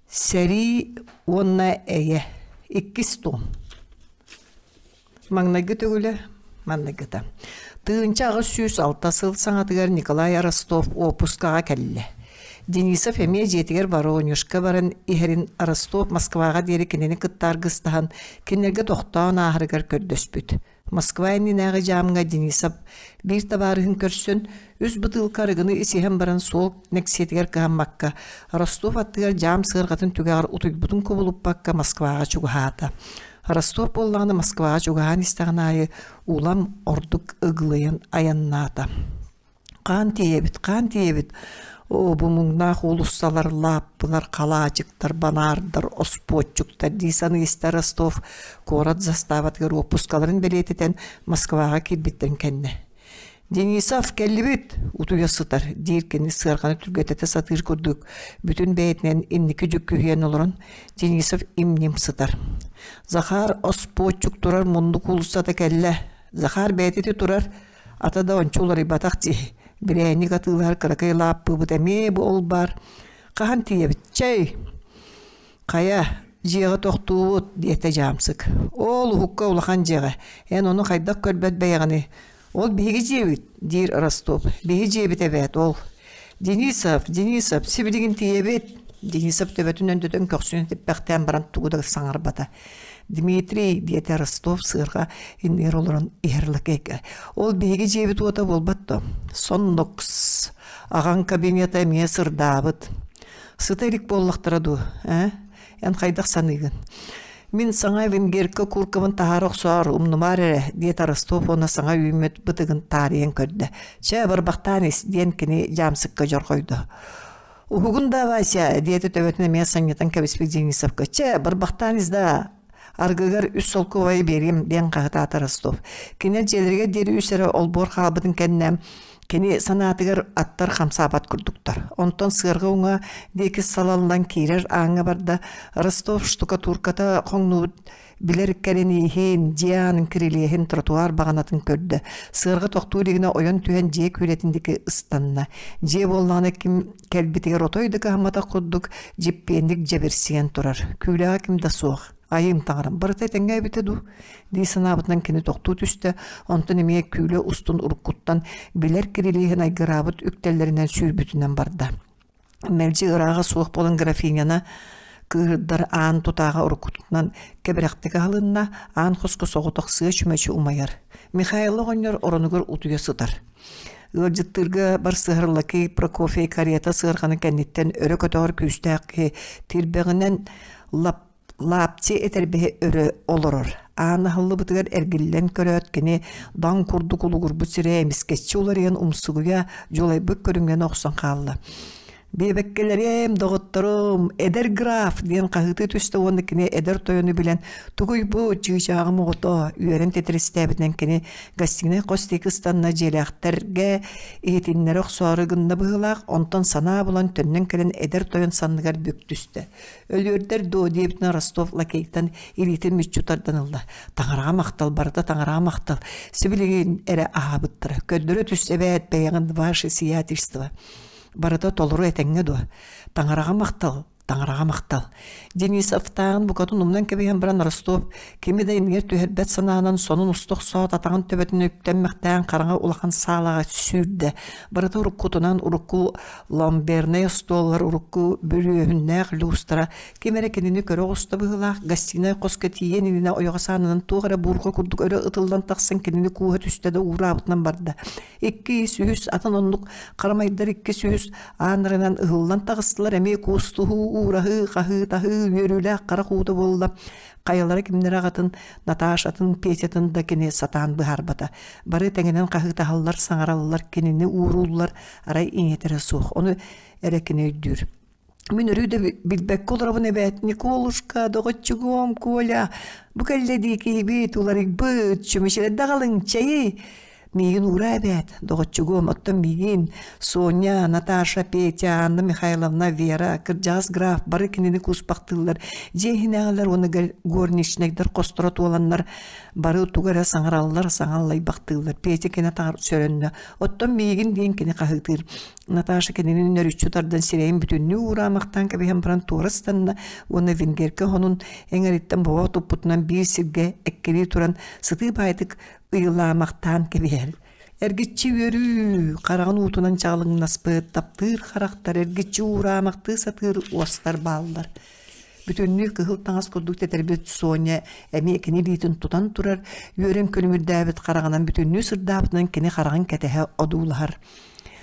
Сэрии уонна эйэ иккис туом. Маҥнайгы төгүлэ манныгыта. 1806 сыл саҥатыгар Николай Ростов уоппускаҕа кэллэ. Денисов эмиэ дьиэтигэр Воронежка баран иһэрин Ростов Москваҕа диэри кинини кытта аргыстаһан кинилэргэ тохтоон ааһарыгар көрдөспүт. Москва иннинээҕи дьаамҥа Денисов биир табаарыһын көрсөн, үс бытыылка арыгыны исиһэн баран суол нэксиэтигэр кыһаммакка, Ростов аттыгар дьаам сыарҕатын түгэҕэр утуйбутун кубулуппакка Москваҕа чугаһаата. Ростов буоллаҕына Москваҕа чугаһаан истэҕин аайы улам ордук ыгылыйан айаннаата. Хаан тиийэбит, хаан тиийэбит, оо, бу муҥнаах уулуссалар, лааппылар, халаачыктар, банаардар, оспуоччуктар дии саныы истэ Ростов куорат заставатыгар уоппускаларын бэлиэтэтэн Москваҕа киирбиттэрин кэннэ. «Денисов, кэллибит!» утуйа сытар, диир кини сыарҕаны түргэтэтэ сатыыр курдук бүтүн бэйэтинэн инники дьүккүһүйэн олорон Денисов им-ньим сытар. Захар оспуоччук турар муннук уулуссата кэллэ. Захар бэйэтэ турар, Ата да ончу уларыйбатах дии. Бирээнньик атыылаһар кыракый лааппыбыт эмиэ бу ол баар. Хаһан тиийэбит? Чэй! Хайа, дьиэҕэ тохтуубут, диэтэ дьаамсык. Ол уһукка улахан дьиэҕэ. Эн ону хайдах көрбөт бэйэҕиний? Ол биһиги дьиэбит, диир Ростов. Биһи дьиэбит эбээт ол. Денисов, Денисов, сибилигин тиийэбит. Денисов төбөтүн өндөтөн көхсүн типпэхтээн баран тугу да саҥарбата. Дмитрий, диэтэ Ростов сыарҕа иннигэр олорон иһэр лакейга, ол биһиги дьиэбит уота буолбат дуо? Соннукс, аҕаҥ кабинета эмиэ сырдаабыт. Сыта илик буоллахтара дуу, ээ? Эн хайдах саныыгын? Мин саҥа венгерка кууркабын таһаара охсоор, умнумаар эрэ, диэтэ Ростов уонна саҥа үүммүт бытыгын таарыйан көрдө. Чэ, барбахтаан ис, диэн кини дьаамсыкка дьорҕойдо. Уһугун да, Вася, диэтэ төбөтүн эмиэ санньытан кэбиспит Денисовка. Чэ, барбахтаан ис да, аргыгар үс солкуобайы биэриэм, диэн хаһытаата Ростов. Кини дьиэлэригэр диэри үс эрэ олбуор хаалбытын кэннэ кини санаатыгар аттар хамсаабат курдуктар. Онтон сыарҕа уҥа диэки салаллан киирэр ааҥҥа барда. Ростов штукатурката хоҥнубут Билэр кэринииһин, дьиэ аанын кирилиэһин, тротуар баҕанатын көрдө. Сыарҕа тохтуу илигинэ ойон түһэн дьиэ күүлэтин диэки ыстанна. Дьиэ буоллаҕына ким кэлбитигэр отой да кыһамматах курдук дьиппиэнник дьэбирсийэн турар. Күүлэҕэ ким да суох. Айыым таҥарам, барыта этэҥҥэ эбитэ дуу? дии санаабытынан кини тохтуу түстэ, онтон эмиэ күүлэ устун уруккуттан билэр кирилиэһин айгыраабыт үктэллэринэн сүүрбүтүнэн барда. Мэлдьи ырааҕа суох буолан графиняны кыыһырдар аан тутааҕа уруккутунан кэбирэхтик аһылынна, аан хоско соҕотох сыа чүмэчи умайар. Михаил оҕонньор оронугар утуйа сытар. Ыалдьыттыырга барсыһар лакей Прокофий карета сыарҕаны кэнниттэн өрө көтөҕөр күүстээх киһи тирбэҕинэн лап Лаапчы этэрбэһи өрө олорор, аан аһыллыбытыгар эргиллэн көрөөт кини даҥ курдук улугурбут сирэ эмискэччи уларыйан умсугуйа дьулайбыт көрүҥҥэ охсон хаалла. «Биэбэккэлэриэм, доҕотторум, эдэр граф!» диэн хаһыытыы түстэ уонна кини эдэр тойону билэн «Тугуй бу, чыычааҕым оҕото!» үөрэн титиристээбитинэн кини гостинай хос диэки ыстанна дьиэлээхтэргэ иһитиннэрэ охсоору гынна быһыылаах, онтон санаа булан төннөн кэлэн эдэр тойон санныгар бүк түстэ. Өлүөрдэр дуо диэбитинэн Ростов лакейтан илиитин мүччү тардан ылла. Таҥараҕа махтал, барыта таҥараҕа махтал. Сибилигин эрэ аһаабыттара. Көрдөрө түс эбээт бэйэҕин ваше сиятельство. Барыта толору этэҥҥэ дуо? Таҥараҕа махтал, таҥараҕа махтал. Денисовтааҕын букатын умнан кэбиһэн баран Ростов кими да иннигэр түһэрбэт санаанан сонун уста охсоот атаҕын төбөтүн үктэммэхтээн хараҥа улахан саалаҕа сүүрдэ. Барыта уруккутунан урукку Ламбернай остуоллар урукку бүрүөһүннээх люстра ким эрэ кинини көрө оҕуста быһыылаах гостинай хоско тиийэн иннинэ ойоҕос аанынан туох эрэ буурҕа курдук өрө ытыллан тахсан кинини кууһа түстэ да уураабытынан барда. Иккис, үһүс атын оннук харамайдар иккис, үһүс ааннарынан ыһыллан таҕыстылар эмиэ куустуһуу, уураһыы, хаһыытаһыы, үөрүүлээх харах уута буолла. Хайалара кимнэрэ аҕатын, Наташатын, Петятын да кини сатаан быһаарбата. Бары тэҥинэн хаһыытаһаллар, саҥараллар, кинини уурууллар, арай ийэтэрэ суох. Ону эрэ кини өйдүүр. Мин өрүү да билбэккэ олоробун эбээт, Николушка, Миигин уураа эбээт, доҕоччугуом, оттон миигин Соня, Наташа, Петя, Анна Михайловна, Вера, кырдьаҕас граф бары кинини кууспахтыыллар. Дьиэ иһинээҕилэр уонна горничнайдар хосторо туоланнар бары тугу эрэ саҥараллар, саҥаллайбахтыыллар. Петя кини атаҕар сөрөннө. Оттон миигин диэн кини хаһыытыыр. Наташа кинини нөрүччү тардан сирэйин бүтүннүү уураамахтаан кэбиһэн баран туора ыстанна уонна венгерка хонун эҥэриттэн бобо туппутунан биир сиргэ эккирии туран сытыы баайдык ыйылаамахтаан кэбиһэр. Эргиччи үөрүү, хараҕын уутунан чаҕылыҥнаспыт, таптыыр харахтар эргиччи уураамахтыы сатыыр уостар бааллар. Бүтүннүү кыһыл таҥас курдук тэтэрбит Соня эмиэ кини илиитин тутан турар, үөрэн күлүмүрдээбит хараҕынан бүтүннүү сырдаабытынан кини хараҕын кэтэһэ одуулаһар.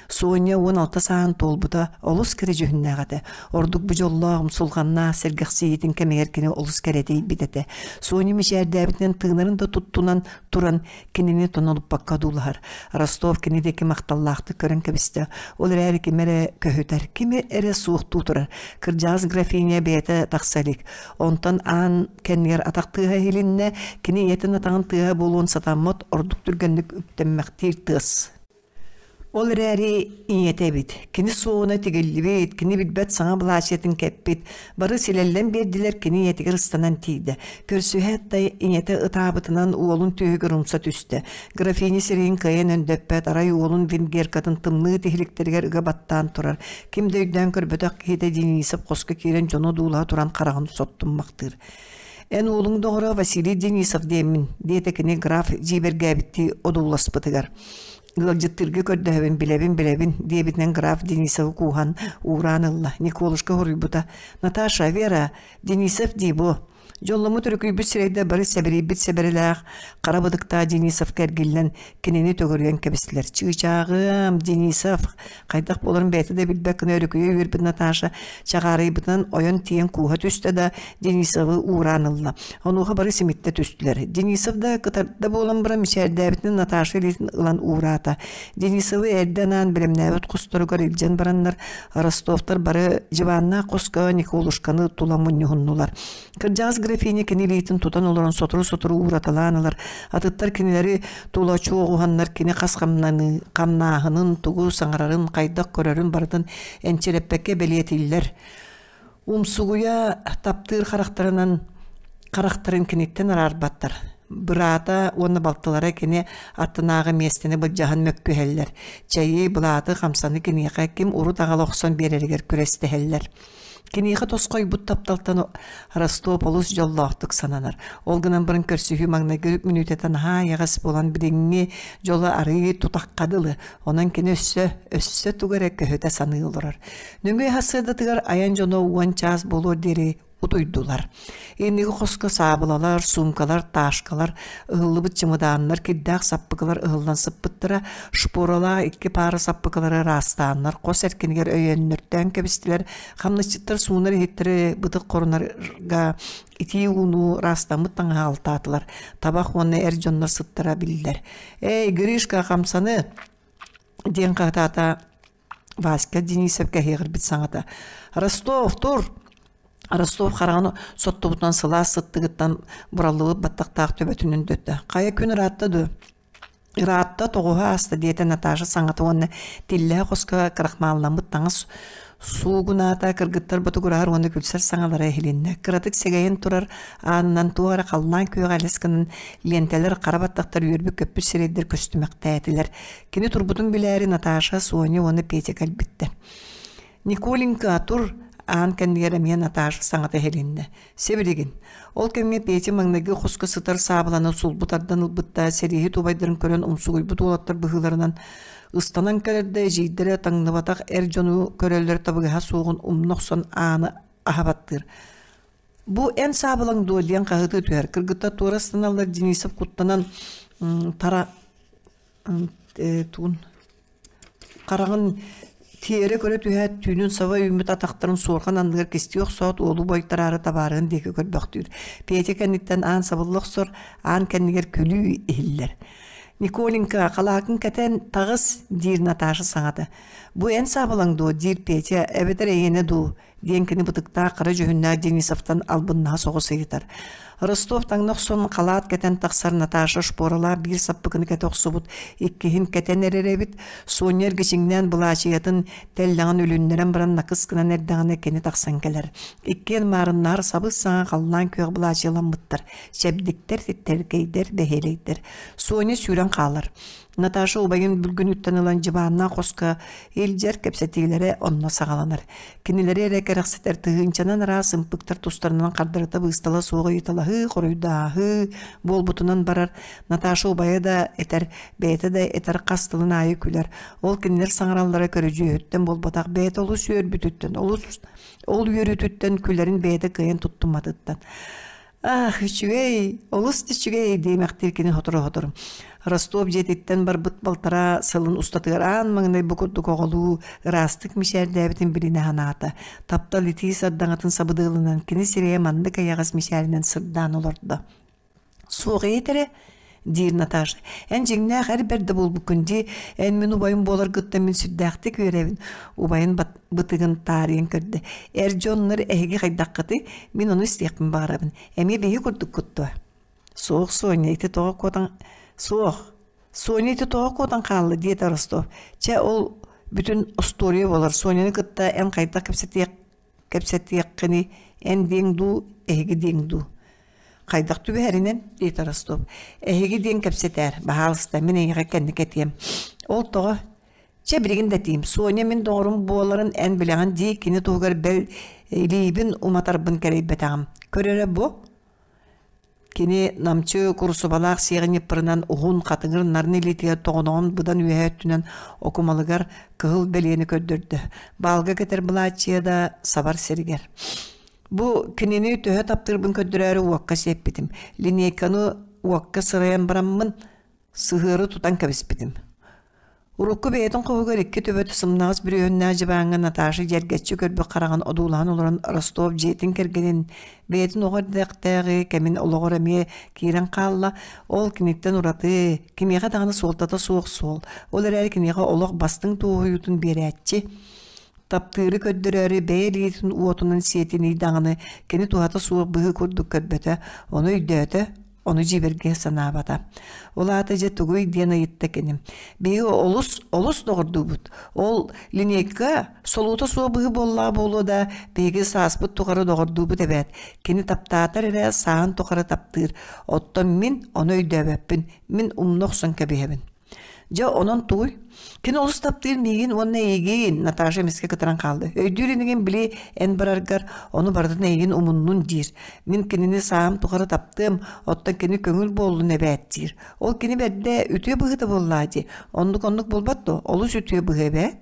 Соня 16 сааһын туолбута олус кэрэ дьүһүннээх этэ. Ордук бу дьоллоох, умсулҕаннаах сэргэхсийиитин кэмигэр кини олус кэрэтийбит этэ. Соня мичээрдээбитинэн тыынарын да туттунан туран кинини тонолуппакка одуулаһар. Ростов кини диэки махталлаахтык көрөн кэбистэ. Ол эрээри ким эрэ көһүтэр, кими эрэ суохтуу турар. Кырдьаҕас графиня бэйэтэ тахса илик. Онтон аан кэннигэр атах тыаһа иһилиннэ, кини ийэтин атаҕын тыаһа буолуон сатаммат, ордук түргэнник үктэммэхтиир тыас. Ол эрээри ийэтэ эбит, кини суоҕуна тигиллибит, кини билбэт саҥа былаачыйатын кэппит, бары силэллэн биэрдилэр, кини ийэтигэр ыстанан тиийдэ. Көрсүһээт да ийэтэ ытаабытынан уолун түөһүгэр умса түстэ. Графиня сирэйин кыайан өндөппөт, арай уолун венгеркатын тымныы тиһиликтэригэр ыга баттаан турар. Ким да өйдөөн көрбөтөх киһитэ Денисов хоско киирэн дьону дуулаһа туран хараҕын соттуммахтыыр. «Эн уолуҥ доҕоро Василий Денисов диэммин», диэтэ кини граф дьиибэргээбиттии одууласпытыгар. «Ыалдьыттыырга көрдөһөбүн, билэбин-билэбин», диэбитинэн граф Денисовы кууһан уураан ылла. Николушка хоруйбута: «Наташа, Вера, Денисов дии бу». Дьолломмут өрүкүйбүт сирэйдэр бары сэбирийбит сэбэрэлээх хара бытыктаах Денисовка эргиллэн кинини төгүрүйэн кэбистилэр. «Чыычааҕыам, Денисов, хайдах буоларын бэйэтэ да билбэт гына өрүкүйэ үөрбүт Наташа чаҕаарыйбытынан ойон тиийэн кууһа түстэ да Денисовы уураан ылла. Онуоха бары симиттэ түстүлэр. Денисов да кытарда буолан баран мичээрдээбитинэн Наташа илиитин ылан уураата. Денисовы эрдэ анаан бэлэмнээбит хосторугар илдьэн бараннар Ростовтар бары дьыбааннаах хоско Николушканы тула мунньуһуннулар. Кырдьаҕас графиня кини илиитин тутан олорон сотору-сотору уураталаан ылар. Атыттар кинилэри тула чуоҕуһаннар кини хас хамнааһынын, тугу саҥарарын, хайдах көрөрүн барытын энчирэппэккэ бэлиэтииллэр. Умсугуйа таптыыр харахтарынан харахтарын киниттэн араарбаттар. Быраата уонна балтылара кини аттынааҕы миэстэни былдьаһан мөккүһэллэр. Чэйи, былааты, хамсаны киниэхэ ким урут аҕала охсон биэрэригэр күрэстэһэллэр. Киниэхэ тосхойбут тапталтан Ростов олус дьоллоохтук сананар. Ол гынан баран көрсүһүү маҥнайгы мүнүүтэтэ наһаа эйэҕэс буолан билиҥҥи дьоло арыый тутахха дылы. Онон кини өссө, өссө тугу эрэ көһүтэ саныы олорор. Нөҥүө сарсыардатыгар айан дьоно уон чаас буолуор диэри утуйдулар. Инники хоско саабылалар, суумкалар, таашкалар, ыһыллыбыт чымыдааннар, кирдээх саппыкылар ыһыллан сыппыттара, шпоралаах икки паара саппыкылары ыраастааннар, хос эркинигэр өйөннөртөөн кэбистилэр, хамначчыттар суунар иһиттэри бытык хорунарга итии ууну ыраастаммыт таҥаһы алтаатылар, табах уонна эр дьоннор сыттара биллэр. «Эй, Гришка, хамсаны!» диэн хаһытаата Васька Денисов кэһиэҕирбит саҥата «Ростов, тур!» Ростов хараҕын соттубутунан сылаас сыттыгыттан бураллыбыт баттахтаах төбөтүнэн дөттө. «Хайа күн ыраатта дуо?» «Ыраатта, тоҕуһа ааста», диэтэ Наташа саҥата уонна тиллэһэ хоско крахмалламмыт таҥас суугунаата, кыргыттар ботугураһар уонна күлсэр саҥалара иһилиннэ. Кыратык сэгэйэн турар аанынан туох эрэ халлаан күөҕэ элэс гынан лиэнтэлэр хара баттахтар үөрбүт-көппүт сирэйдэр көстүмэхтээтилэр. Кини турбутун билээри Наташа, Соня уонна Петя кэлбиттэр. «Николенька, тур!» аан кэннигэр эмиэ Наташа саҥата иһилиннэ. Сибилигин. Ол кэмҥэ Петя маҥнайгы хоско сытар саабыланы сулбу тардан ылбыттаа сэрииһит убайдарын көрөн умсугуйбут уолаттар быһыыларынан ыстанан кэлэр да эдьиийдэрэ таҥныбатах эр дьону көрөллөр табыгаһа суоҕун умна охсон ааны аһа баттыыр. Бу эн саабылаҥ дуо диэн хаһыытыы түһэр. Кыргыттар туора ыстаналлар Денисов куттанан тара тугун хараҕын тиэрэ көрө түһээт түүнүн саба үүммүт атахтарын суорҕан анныгар кистии охсоот уолу бойтараары табаарыһын диэки көрбөхтүүр. Петя кэнниттэн аан сабылла охсор, аан кэннигэр күлүү иһиллэр. «Николенька, халаакын кэтэн таҕыс!» диир Наташа саҥата. «Бу эн саабылаҥ дуо?» диир Петя, эбэтэр эйиэнэ дуу? диэн кини бытыктаах хара дьүһүннээх Денисовтан албыннаһа соҕус ыйытар. Ростов таҥна охсон халаат кэтэн тахсар Наташа шпоралаах биир саппыкыны кэтэ охсубут, иккиһин кэтэн эрэр эбит. Соня эргичиҥнээн былаачыйатын тэллэҕин үлүннэрэн баран накыс гынан эрдэҕинэ кини тахсан кэлэр. Иккиэн маарыннаһар сабыс-саҥа халлаан күөх былаачыйаламмыттар, чэбдиктэр, титтэркэйдэр, бэһиэлэйдэр. Соня сүүрэн хаалар. Наташа убайын бүлгүнүттэн ылан дьыбааннаах хоско илдьэр кэпсэтиилэрэ онно саҕаланар. Кинилэри эрэ кэрэхсэтэр тыһыынчанан араас ымпыктар тустарынан хардарыта быыстала суох ыйыталаһыы, хоруйдааһыы буолбутунан барар. Наташа убайа да этэр, бэйэтэ да этэр хас тылын аайы күлэр. Ол кинилэр саҥараллара көрүдьүөһүттэн буолбатах, бэйэтэ олус үөрбүтүттэн, олус ол үөрүүтүттэн күлэрин бэйэтэ кыайан туттумматыттан. Ах, үчүгэй, олус да үчүгэй диэмэхтиир кини сотору-сотору. Ростов дьиэтиттэн барбыт балтараа сылын устатыгар аан маҥнай бу курдук оҕолуу ыраастык мичээрдээбитин билинэ санаата. Таптал итии сардаҥатын сабыдыалынан кини сирэйэ маннык эйэҕэс мичээринэн сырдаан олордо. Суох иһит диир Наташа. Эн дьиҥнээх эр бэрдэ буолбуккун дии. Эн мин убайым буоларгыттан мин сүрдээхтик үөрэбин. Убайын бытыгын таарыйан көрдө. Эр дьоннор эһиги хайдаххытый? Мин ону истиэхпин баҕарабын. Эмиэ биһи курдуккут дуо? Суох, Соня, ити тоҕо куотан... Суох, Соня ити тоҕо куотан хаалла диэтэ Ростов. Чэ, ол бүтүн остуоруйа буолар. Соняны кытта эн хайдах кэпсэтиэх кэпсэтиэххиний? Эн диэҥ дуу, эһиги диэҥ дуу? Хайдах түбэһэринэн, диэтэ Ростов. Эһиги диэн кэпсэтээр, баһаалыста, мин эйиэхэ кэнники этиэм. Ол тоҕо? Чэ, билигин да этиим, Соня мин доҕорум буоларын эн билэҕин дии, кини туһугар бэл илиибин уматарбын кэрэйбэтэҕим. Көр эрэ бу. Кини намчы курусубалаах сиэҕин ньыппарынан уһун хатыҥыр нарын илиитигэр тоҕоноҕун быдан үөһэ өттүнэн окумалыгар кыһыл бэлиэни көрдөрдө. Баалга кэтэр былааччыйа да сабар сиригэр. Бу кинини төһө таптыырбын көрдөрөөрү уокка сиэппитим. Линейканы уокка сырайан бараммын сыһыары тутан кэбиспитим. Урукку бэйэтин хоһугар икки төбөтө сымнаҕас бүрүөһүннээх дьыбааҥҥа Наташа дьэргэччи көрбүт хараҕын одуулаһан олорон Ростов дьиэтин кэргэнин бэйэтин оҕо эрдэхтээҕи кэмин олоҕор эмиэ киирэн хаалла. Ол киниттэн ураты, кимиэхэ даҕаны суолтата суох суол. Ол эрээри киниэхэ олох бастыҥ туоһуйуутун биэрээччи. Таптыыры көрдөрөөрү бэйэ илиитин уотунан сиэтиний даҕаны кини туһата суох быһыы курдук көрбөтө, ону өйдөөтө, ону дьиибэргэ санаабата. Ол аата дьэ тугуй диэн ыйытта кини. Биһиги олус, олус доҕордуубут. Ол линейка солуута суох быһыы буоллаҕа буолуо да, биһиги сааспыт тухары доҕордуубут эбээт. Кини таптаатар эрэ сааһын тухары таптыыр. Оттон мин ону өйдөөбөппүн. Мин умна охсон кэбиһэбин. Дьэ, онон тугуй? Кини олус таптыыр миигин уонна эйигин, Наташа эмискэ кытаран хаалла. Өйдүүр инигин били эн бараргар, ону барытын эйигин умуннун диир. Мин кинини сааһым тухары таптыам, оттон кини көҥүл буоллун эбээт диир. Ол кини бэрдэ үтүө быһыыта буоллаа дии. Оннук-оннук буолбат дуо? Олус үтүө быһыы эбээт.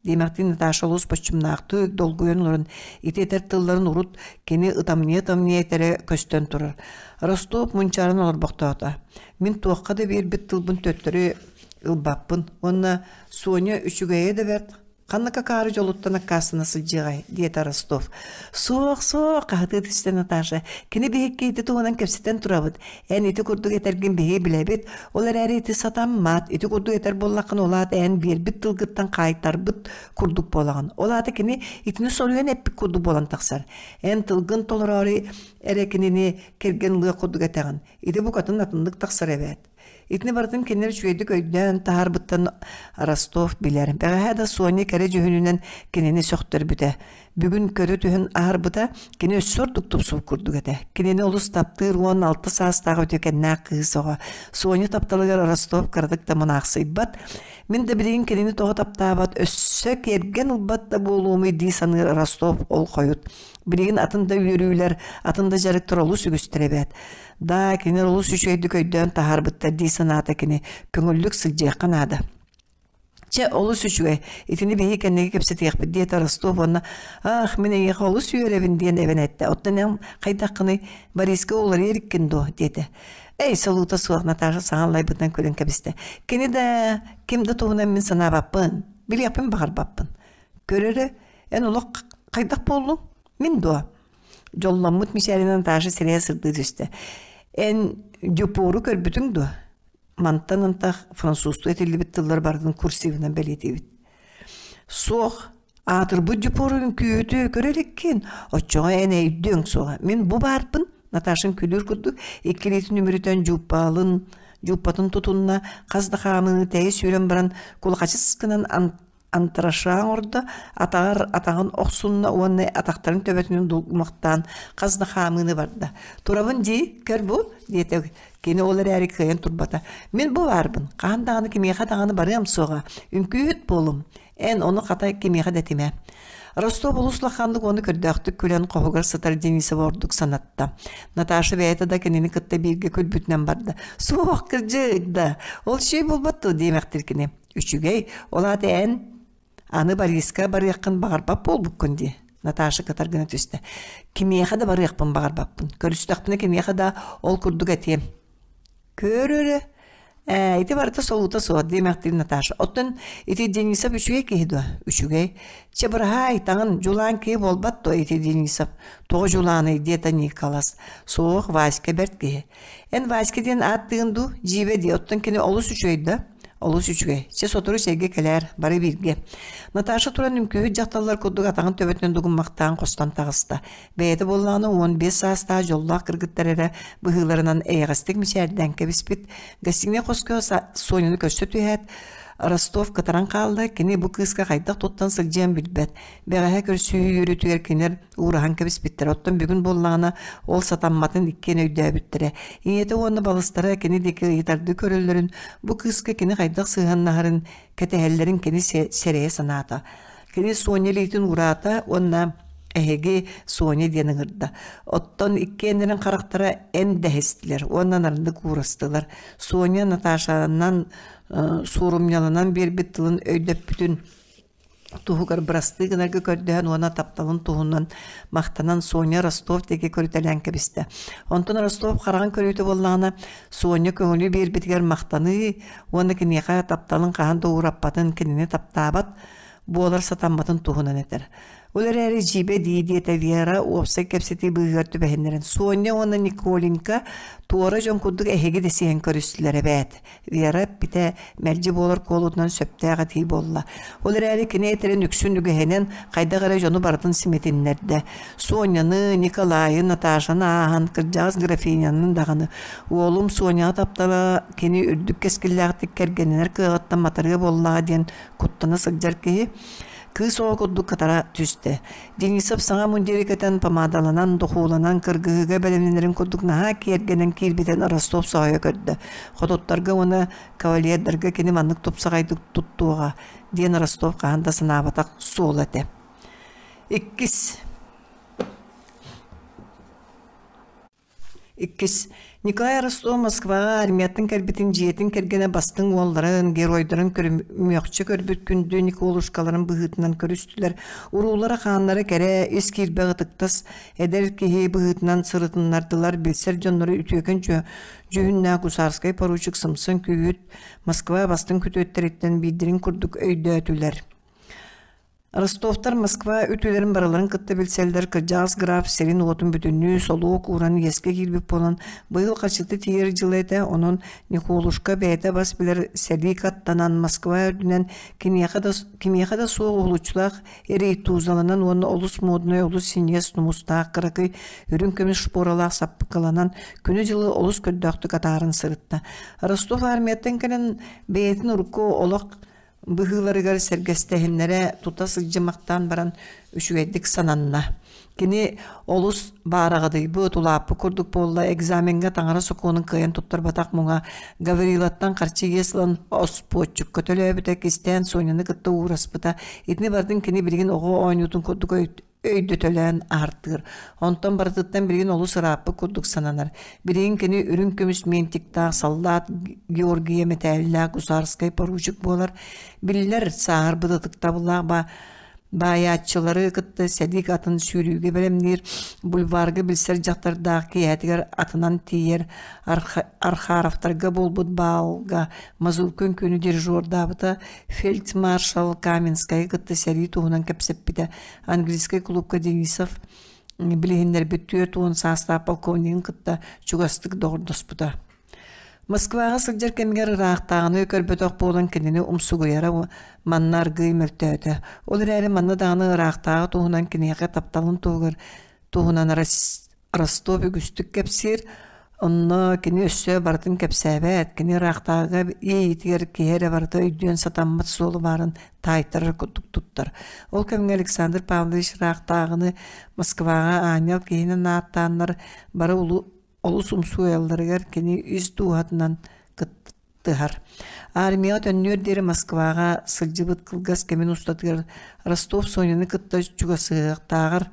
Диэмэхтии Наташа олус боччумнаахтык долгуйан олорон ити этэр тылларын урут кини ытамньыйа-ытамньыйа этэрэ көстөн турар. Ростов мунчааран олорбохтоото. Мин туохха да биэрбит тылбын төттөрү ылбаппын уонна Соня үчүгэйэ да бэрт, ханнык акаары дьолуттан аккаастана сылдьыаҕай диэтэ Ростов. Суох, суох, хаһытыы түстэ Наташа. Кини биһикки ити туһунан кэпсэтэн турабыт. Эн ити курдук этэргин биһиги билэбит, ол эрээри ити сатаммат, ити курдук этэр буоллаххына, ол аата эн биэрбит тылгыттан хаайтарбыт курдук буолаҕын. Ол аата кини итини соруйан эппит курдук буолан тахсар. Эн тылгын толороору эрэ кинини кэргэн ылыах курдук этэҕин. Ити букатын атыннык тахсар эбээт. Итини барытын кинилэр үчүгэйдик өйдөөн таһаарбыттан Ростов билэр. Бэҕэһээ да Соня кэрэ дьүһүнүнэн кинини сөхтөрбүтэ. Бүгүн көрө түһэн аһарбыта, кини өссө ордук тупсубут курдук этэ. Кинини олус таптыыр 16 саастаах үтүөкэннээх кыыс оҕо. Соня тапталыгар Ростов кыратык да мунаахсыйбат. Мин да билигин кинини тоҕо таптаабат, өссө киэргэн ылбат да буолуомуй дии саныыр Ростов ол хойут. Билигин атын да үөрүүлэр, атын да дьарыктар олус үгүстэр эбээт. Да, кинилэр олус үчүгэйдик өйдөөн таһаарбыттар дии санаата кини. Көҥүллүк сылдьыахха наада. Чэ, олус үчүгэй, итини биһиги кэнники кэпсэтиэхпит диэтэ Ростов уонна «Ах, мин эйиэхэ олус үөрэбин» диэн эбэн эттэ. Оттон эн хайдаххыный, Бориска уларыйа иликкин дуо? диэтэ. Эй, солуута суох, Наташа саҥа аллайбытынан күлэн кэбистэ. Кини да, ким да туһунан мин санаабаппын, билиэхпин баҕарбаппын. Көр эрэ, эн олох хайдах буоллуҥ? Мин дуо? Дьолломмут мичээринэн Наташа сирэйэ сырдыы түстэ. Эн Дюпору көрбүтүҥ дуо? Мантан антах французтуу этиллибит тыллар барытын курсивынан бэлиэтиибит. Суох. Аатырбыт Дьупуору үҥкүүтү көрө иликкин, оччоҕо эн өйдүөҥ суоҕа. Мин бу баарбын, Наташаҥ күлүүр курдук икки илиитин үмүрүтэн дьууппалын, дьууппатын тутунна, хас да хаамыыны тэйэ сүүрэн баран кулахачыс гынан антраша оҥордо, атаҕар атаҕын охсунна уонна атахтарын төбөтүнэн дулгумахтаан хас да хаамыыны барда. «Турабын дии, көр бу» диэтэ кини ол эрээри кыайан турбата. «Мин бу баарбын, хаһан даҕаны кимиэхэ даҕаны барыам суоҕа, үҥкүүһүт буолум, эн ону хата кимиэхэ да этимэ». Ростов олус улаханнык уонна көрдөөхтүк күлэн хоһугар сытар Денисова ордук санатта. Наташа бэйэтэ да кинини кытта бииргэ күлбүтүнэн барда. «Суох, кырдьык да, ол үчүгэй буолбат дуо?» диэмэхтир кини. Үчүгэй, ол аата эн аны Бориска барыаххын баҕарбат буолбуккун дии, Наташа кытар гына түстэ. Кимиэхэ да барыахпын баҕарбаппын. Көрүстэхпинэ кимиэхэ да ол курдук этиэм. Көр эрэ, ээ, ити барыта солуута суох диэмэхтиир Наташа. Оттон ити Денисов үчүгэй киһи дуо? Үчүгэй. Чэ, быраһаай, таҥын, дьулаан киһи буолбат дуо ити Денисов? Тоҕо дьулааный диэтэ Николас. Суох, Васька бэрт киһи. Эн Васька диэн ааттыыгын дуу? Дьиибэ дии, оттон кини олус үчүгэй да? Олус үчүгэй. Чэ, сотору сэргэ кэлээр, бары бииргэ. Наташа туран үҥкүүһүт дьахталлар курдук атаҕын төбөтүнэн дугуммахтаан хостон таҕыста. Бэйэтэ буоллаҕына 15 саастаах дьоллоох кыргыттар эрэ быһыыларынан эйэҕэстик мичээрдээн кэбиспит. Гостиная хоско Соняны көрсө түһээт, Ростов кытаран хаалла, кини бу кыыска хайдах туттан сылдьыан билбэт. Бэҕэһээ көрсүһүү үөрүүтүгэр кинилэр уураһан кэбиспиттэрэ. Оттон бүгүн буоллаҕына, ол сатамматын иккиэн өйдөөбүттэрэ. Ийэтэ уонна балыстара кини диэки ыйытардыы көрөллөрүн, бу кыыска кини хайдах сыһыаннаһарын кэтэһэллэрин кини сэрэйэ санаата. Кини Соня илиитин уураата уонна эһиги Соня диэн ыҥырда. Оттон иккиэннэрин харахтара эн дэһистилэр уонна нарыннык уурастылар. Соня Наташанан суорумньаланан биэрбит тылын өйдөппүтүн туһугар бырастыы гынарга көрдөһөн уонна тапталын туһунан махтанан Соня Ростов диэки көрүтэлээн кэбистэ. Онтон Ростов хараҕын көрүүтэ буоллаҕына Соня көҥүлү биэрбитигэр махтаныы уонна киниэхэ тапталын хаһан да уураппатын, кинини таптаабат буолар сатамматын туһунан этэр. Ол эрээри дьиибэ дии диэтэ Вера уопсай кэпсэтии быыһыгар түбэһиннэрэн Соня уонна Николенька туора дьон курдук эһиги дэсиһэн көрүстүлэр эбээт. Вера эппитэ мэлдьи буолар куолутунан сөптөөх этии буолла. Ол эрээри кини этэрин үксүн үгэһинэн хайдах эрэ дьону барытын симитиннэрдэ. Соняны, Николайы, Наташаны ааһан кырдьаҕас графиняны даҕаны уолум Соняҕа таптала кини үрдүк кэскиллээхтик кэргэннэнэр кыаҕыттан матарыа буоллаҕа диэн куттана сылдьар киһи кыыс оҕо курдук кытара түстэ. Денисов саҥа мундиры кэтэн помадаланан, духууланан, кыргыһыыга бэлэмнэнэрин курдук наһаа киэргэнэн киирбитин Ростов соһуйа көрдө. Хотуттарга уонна кавалердарга кини маннык тупсаҕайдык туттуоҕа диэн Ростов хаһан да санаабатах суола этэ. Иккис Иккис Николай Ростов Москваҕа армияттан кэлбитин дьиэтин кэргэнэ бастыҥ уолларын, геройдарын көрүмүөхчэ көрбүт күндү Николушкаларын быһыытынан көрүстүлэр. Уруулара-хааннара кэрэ, ис киирбэх ытыктас эдэр киһи быһыытынан сырытыннардылар, билсэр дьоннору үтүөкэн дьүһүннээх гусарскай поручик сымсан күүһүт Москва бастыҥ күтүөттэриттэн биирдэрин курдук өйдөөтүлэр. Ростовтар Москва үтүөлэрин барыларын кытта билсэллэр, кырдьаҕас граф сирин-уотун бүтүннүү солуок ууран иэскэ киирбит буолан, быйыл харчыта тиийэр дьыла этэ, онон Николушка бэйэтэ бас билэр сэлиик аттанан Москва үрдүнэн киниэхэ да, кимиэхэ да суох уһулуччулаах рейтузаланан уонна олус муодунай, олус синньигэс тумустаах кыракый үрүҥ көмүс шпоралаах саппыкыланан күнү-дьылы олус көрдөөхтүк атааран сырытта. Ростов армияттан кэлэн бэйэтин урукку олох быһыыларыгар сэргэстэһиннэрэ тута сылдьымахтаан баран үчүгэйдик сананна. Кини олус баараҕадыйбыт, улааппыт курдук буолла, экзамеҥҥа таҥара сокуонун кыайан туттарбатах муҥа Гаврилаттан харчы иэс ылан оспуоччукка төлөөбүтэ, кистээн Соняны кытта уураспыта. Итини барытын кини билигин оҕо оонньуутун курдук өйдөтөлөөн аһартыыр. Онтон барытыттан билигин олус ырааппыт курдук сананар. Билигин кини үрүҥ көмүс миэнтиктээх саллаат Георгия мэтээллээх гусарскай поручик буолар. Биллэр, сааһырбыт ытыктабыллаах ба баайааччылары кытта сэлиик атын сүүрүүгэ бэлэмниир, бульварга билсэр дьахтардаах киэһэтигэр атынан тиийэр Архаровтарга буолбут баалга мазурка үҥкүүнү дирижердаабыта, фельдмаршал Каменскайы кытта сэрии туһунан кэпсэппитэ. Английскай клубка Денисов билиһиннэрбит 40 саастаах полковнигын кытта чугастык доҕордоспута. Москваҕа сылдьар кэмигэр ыраахтааҕыны көрбөтөх буолан кинини умсугуйара манна аргыый мөлтөөтө. Ол эрээри манна даҕаны ыраахтааҕы туһунан киниэхэ тапталын туһугар туһунан Ростов үгүстүк кэпсиир, онно кини өссө барытын кэпсээбэт, кини ыраахтааҕыга иэйиитигэр киһи эрэ барыта өйдүөн сатаммат суолу баарын таайтарар курдук туттар. Ол кэмҥэ Александр Павлович ыраахтааҕыны Москваҕа аанньал киһинэн ааттааннар бары олус умсугуйалларыгар кини ис дууһатынан кыттыһар. Армияҕа төннүөр диэри Москваҕа сылдьыбыт кылгас кэмин устатыгар Ростов Соняны кытта чугасыһыахтааҕар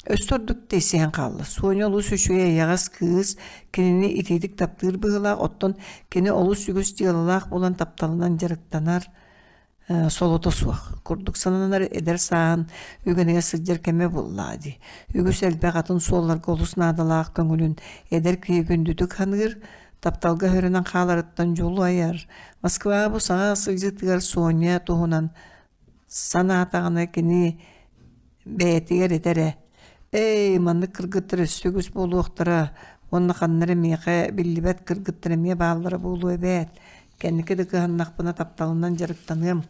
өссө ордук тэйсиһэн хаалла. Соня олус үчүгэй эйэҕэс кыыс, кинини итиитик таптыыр быһыылаах, оттон кини олус үгүс дьыалалаах буолан тапталынан дьарыктанар, солото суох курдук сананар эдэр сааһын үгэнигэр сылдьар кэмэ буоллаҕа дии. Үгүс элбэх атын суолларга олус наадалаах көҥүлүн эдэр киһи күндүтүк саныыр, тапталга өһөрүнэн хааларыттан дьолу айар. Москваҕа бу саҥа сылдьыытыгар Соня туһунан санаатаҕына кини бэйэтигэр этэрэ: «Эй, маннык кыргыттар өссө үгүс буолуохтара уонна ханна эрэ миэхэ биллибэт кыргыттар эмиэ бааллара буолуо эбээт. Кэнники да кыһаннахпына тапталынан дьарыктаныам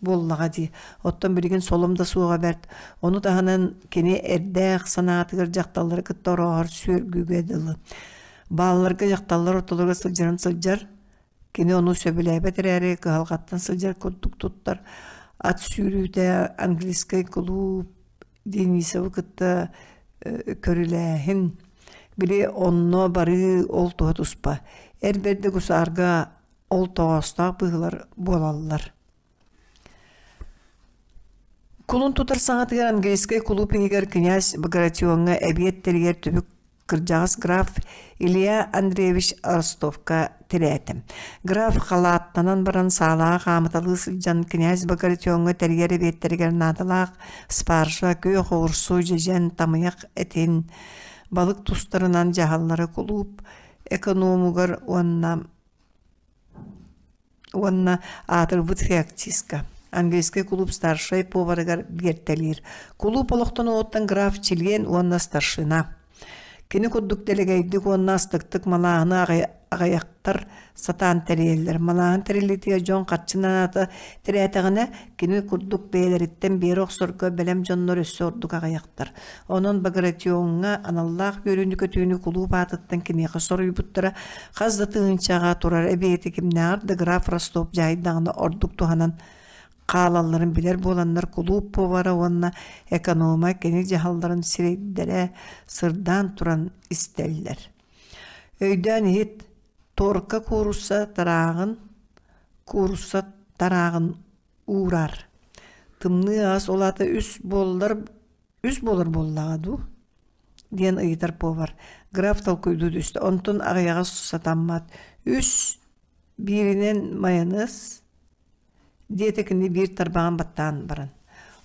буоллаҕа дии. Оттон билигин солом да суоҕа бэрт. Ону таһынан кини эрдээх санаатыгар дьахталлары кытта орооһор сүөргүгэ дылы. Баалларга дьахталлар ортолоругар сылдьарын сылдьар, Кини ону сөбүлээбэт эрээри кыһалҕаттан сылдьар курдук туттар. Ат сүүрүүтэ, английскай кулууп, Денисовы кытта көрүлээһин, били онно барыы ол туһа туспа. Эр бэрдэ гусаарга ол тоҕоостоох быһыылар буолаллар. Кулун тутар саҥатыгар английскай кулууп иһигэр князь Багратиоҥҥа эбиэт тэрийэр түбүк кырдьаҕас граф Илья Андреевич Ростовка тирээтэ. Граф халааттанан баран саалаҕа хаамыталыы сылдьан князь Багратиоҥҥа тэрийэр эбиэттэригэр наадалаах спаржа, күөх оҕурсу, дьэдьэн, тамыйах этин, балык тустарынан дьаһаллары кулууп экономугар уонна уонна аатырбыт феоктистка английскай кулууп старшай поварыгар биэртэлиир. Кулууп олохтонуоҕуттан граф чилиэн уонна старшина. Кини курдук дэлэгэйдик уонна астыктык малааһыны аҕыйахтар сатаан тэрийэллэр. Малааһын тэриллиитигэр дьон харчы наадата тирээтэҕинэ, кини курдук бэйэлэриттэн биэрэ охсорго бэлэм дьоннор өссө ордук аҕыйахтар. Онон Багратиоҥҥа аналлаах үөрүүнү-көтүүнү кулууп аатыттан киниэхэ соруйбуттара хас да тыһыынчаҕа турар эбиэти кимнээҕэр да граф Ростов дьаһайдаҕына ордук туһанан хаалалларын билэр буоланнар кулууп повара уонна эконома кини дьаһалларын сирэйдэрэ сырдаан туран истэллэр. Өйдөөн иһит, торка куурусса тарааҕын куурусса тарааҕын уурар. Тымныы ас ол аата үс буоллар үс буолар буоллаҕа дуу диэн ыйытар повар. Граф толкуйдуу түстэ. Онтон аҕыйаҕа сатаммат. Үс бииринэн майонез диэтэ кини биир тарбаҕын баттаан баран.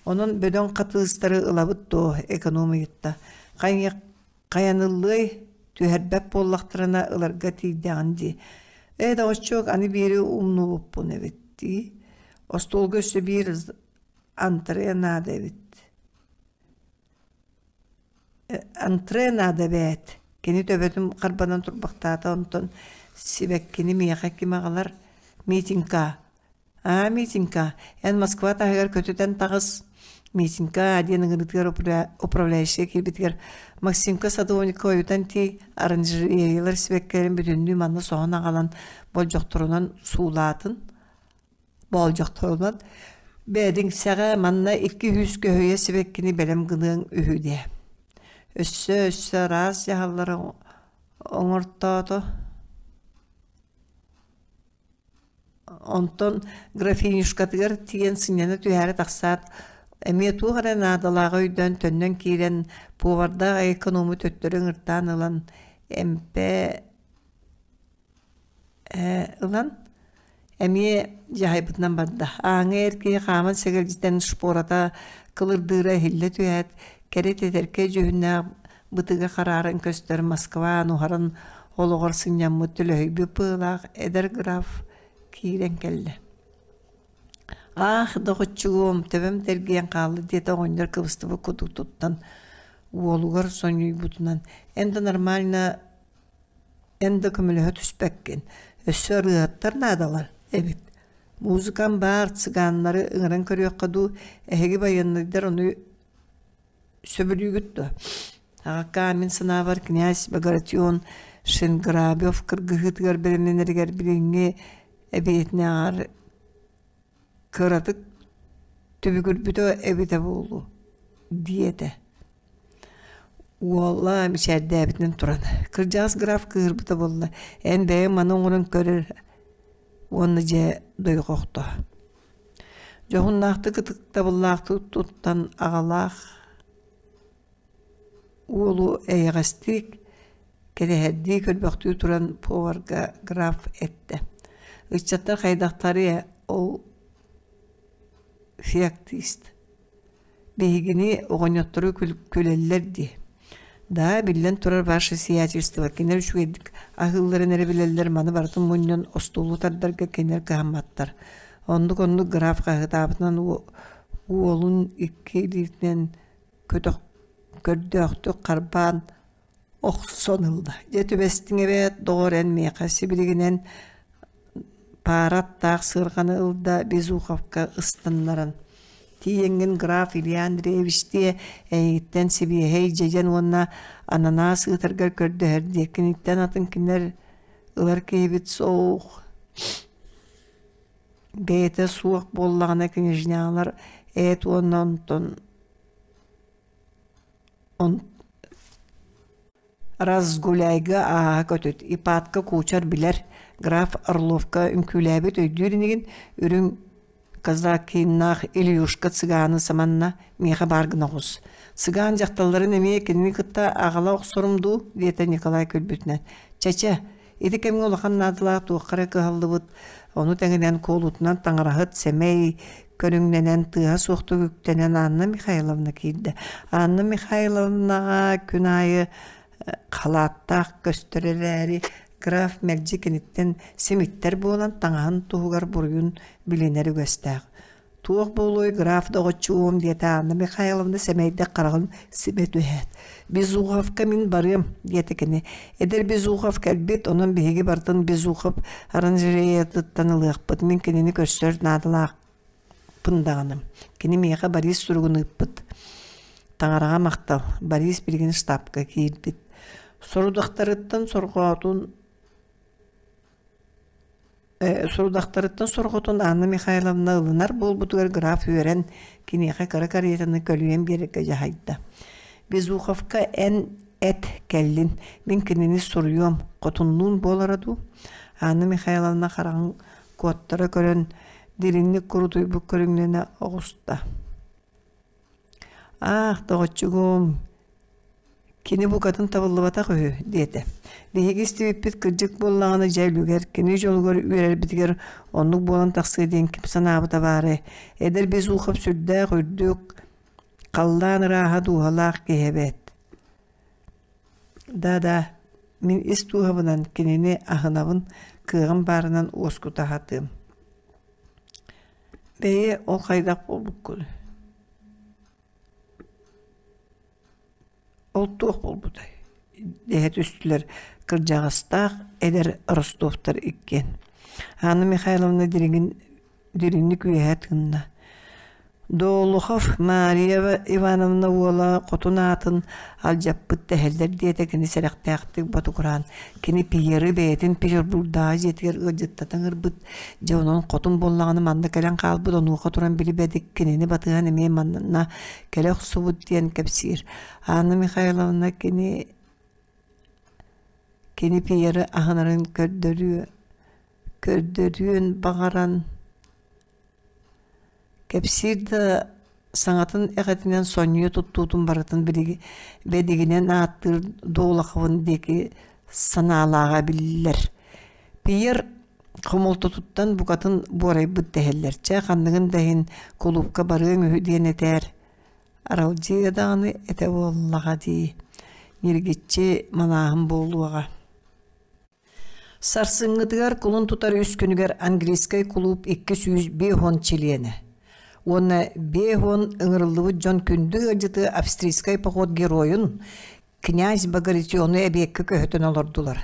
Онон бөдөҥ хатыыстары ылабыт дуо эконом ыйытта. Хайаныллыай түһэрбэт буоллахтарына ыларга тиийдэҕин дии. Ээ доҕоччуок аны биири умнубуппун эбит дии. Остуолга өссө биир антре наада эбит. Антре наада эбээт. Кини төбөтүн харбанан турбахтаата онтон сибэккини миэхэ ким аҕалар? Митинка. Аа, Митинка, эн Москва таһыгар көтүтэн таҕыс. Митинка диэн ыҥырыытыгар управляющая киирбитигэр Максимка Садовникова ойутан тиий, оранжереялар сибэккилэрин бүтүннүү манна соһон аҕалан болдьохторунан суулаатын Боолдьохторунан Бээдиҥсэҕэ манна 200 көһүйэ сибэккини бэлэм гыныаҥ үһү диэ. Өссө өссө араас дьаһаллары оҥортоото. Онтон графинюшкатыгар тиийэн сынньана түһээри тахсаат, эмиэ туох эрэ наадалааҕы өйдөөн төннөн киирэн повардаах эконому төттөрү ыҥыртаан ылан эмпэ ылан эмиэ дьаһайбытынан барда. Ааҥҥа эр киһи хааман сэгэлдьитэн шпората кылырдыыра иһиллэ түһээт, кэрэ тэтэркэй дьүһүннээх бытыга харааран көстөр Москва нуһаран олоҕор сынньаммыт төлөһүйбүт быһыылаах эдэр граф киирэн кэллэ. «Аах, доҕоччугуом, төбөм тэргийэн хаалла» диэтэ оҕонньор кыбыстыбыт курдук туттан уолугар сонньуйбутунан «Эн да нормально эн да көмөлөһө түспэккин. Өссө ырыаһыттар наадалар эбит. Музыкам баар, цыганнары ыҥыран көрүөххэ дуу, эһиги байыаннайдар ону сөбүлүүгүт дуо? Аҕаккаа, мин санаабар, князь Багратион Шенграбев кыргыһыытыгар бэлэмнэнэригэр билиҥҥи эбиэтинээҕэр кыратык түбүгүрбүтэ эбитэ буолуо диэтэ. Уола мичээрдээбитинэн туран, кырдьаҕас граф кыыһырбыта буолла, эн бэйэҥ маны оҥорон көр эрэ уонна дьэ дойҕохто. Дьоһуннаахтык ытыктабыллаахтык туттан аҕалаах уолу эйэҕэстик, кэтэһэрдии көрбөхтүү туран поварга граф эттэ: «Ыччаттар хайдахтарый ол феоктист Биһигини оҕонньоттору күлэллэр дии. Да, биллэн турар, ваше сиятельство, кинилэр үчүгэйдик аһыылларын эрэ билэллэр, маны барытын мунньан остуолу тардарга кинилэр кыһамматтар. Оннук-оннук граф хаһыытаабытынан уолун икки илиитинэн көтөх көрдөөхтүк харбаан охсон ылла. Дьэ түбэстиҥ эбээт, доҕор, эн миэхэ сибилигинэн паара аттаах сыарҕаны ылда Безуховка ыстаннаран. Тиийэҥҥин граф Илья Андреевич диэ эйигиттэн сибиэһэй дьэдьэн уонна ананаас ыытаргар көрдөһөр диэ. Киниттэн атын кинилэр ылар киһибит суох. Бэйэтэ суох буоллаҕына княжналар эт уонна онтон Разгуляйга ааһа көтүт, Ипатка куучар билэр, граф Орловка үҥкүүлээбит өйдүүр инигин, үрүҥ казакиннаах Ильюшка цыганы саманна, миэхэ баар гына оҕус. Цыган дьахталларын эмиэ кинини кытта аҕала охсорум дуу, диэтэ Николай күлбүтүнэн. Чэ-чэ, ити кэмҥэ улахан наадалаах туохха эрэ кыһаллыбыт, ону тэҥинэн куолутунан таҥараһыт сэмэй көрүҥнэнэн тыаһа суохтук үктэнэн Анна Михайловна киирдэ. Анна Михайловнаҕа күн аайы халааттаах көстөр эрээри, граф мэлдьи киниттэн симиттэр буолан таҥаһын туһугар буруйун билинэр үгэстээх. Туох буолуой, граф доҕоччуом, диэтэ Анна Михайловна сэмэйдик хараҕын симэ түһээт. Безуховка мин барыам, диэтэ кини. Эдэр Безухов кэлбит, онон биһиги барытын Безухов оранжереятыттан ылыахпыт. Мин кинини көрсөр наадалаахпын даҕаны. Кини миэхэ Борис суругун ыыппыт. Таҥараҕа махтал, Борис билигин штабка киирбит. Сорудахтарыттан сорҕоотун Сорудахтарыттан сорҕотун Анна Михайловна ылынар буолбутугар граф үөрэн, киниэхэ кыра каретаны көлүйэн биэрэргэ дьаһайда. «Безуховка эн эт кэллин, мин кинини суруйуом, хотуннуун буолара дуу?» Анна Михайловна хараҕын куоттара көрөн, дириҥник курутуйбут көрүҥнэнэ оҕуста. «Аах, доҕоччугум, Кини букатын табыллыбатах үһү диэтэ. Биһиги истибиппит кырдьык буоллаҕына дьэ үлүгэр, кини дьолугар үөрэрбитигэр оннук буолан тахсыа диэн ким санаабыта баарай. Эдэр Безухов сүрдээх үрдүк, халлаан ырааһа дууһалаах киһи эбээт. Да-да, мин ис дууһабынан кинини аһынабын, кыаҕым баарынан уоскута сатыам. Бэйи, ол хайдах буолбуккун? Ол туох буолбутай дэһэ түстүлэр кырдьаҕастаах эдэр Ростовтар иккиэн. Анна Михайловна дириҥин дириҥник үөһэ тыынна. Долухов Мария Ивановна уола хотун аатын алдьаппыт дэһэллэр диэтэ кини сэрэхтээхтик ботугураан. Кини Пьеры бэйэтин Петербургдааҕы дьиэтигэр ыалдьыттата ыҥырбыт. Дьэ онон хотун буоллаҕына манна кэлэн хаалбыт онуоха туран билибэтик кинини батыһан эмиэ манна кэлэ охсубут диэн кэпсиир. Анна Михайловна кини кини Пьеры аһынарын көрдөрүө көрдөрүөн баҕаран кэпсиир да саҥатын эҕэтинэн сонньуйа туттуутун барытын билиги бэдигинэн ааттыыр Долоховын диэки санаалааҕа биллэр. Пьер хомолтотуттан букатын буорайбыт дэһэллэр. Чэ, ханныгын да иһин кулуупка барыаҥ үһү диэн этээр. Аралдьыйа даҕаны этэ буоллаҕа дии. Ньиргиччи малааһын буолуоҕа. Сарсыҥҥытыгар кулун тутар үс күнүгэр английскай кулууп 250 чилиэнэ уонна 50 ыҥырыллыбыт дьон күндү ыалдьыты австрийскай поход геройун князь Багратиону эбиэккэ көһүтэн олордулар.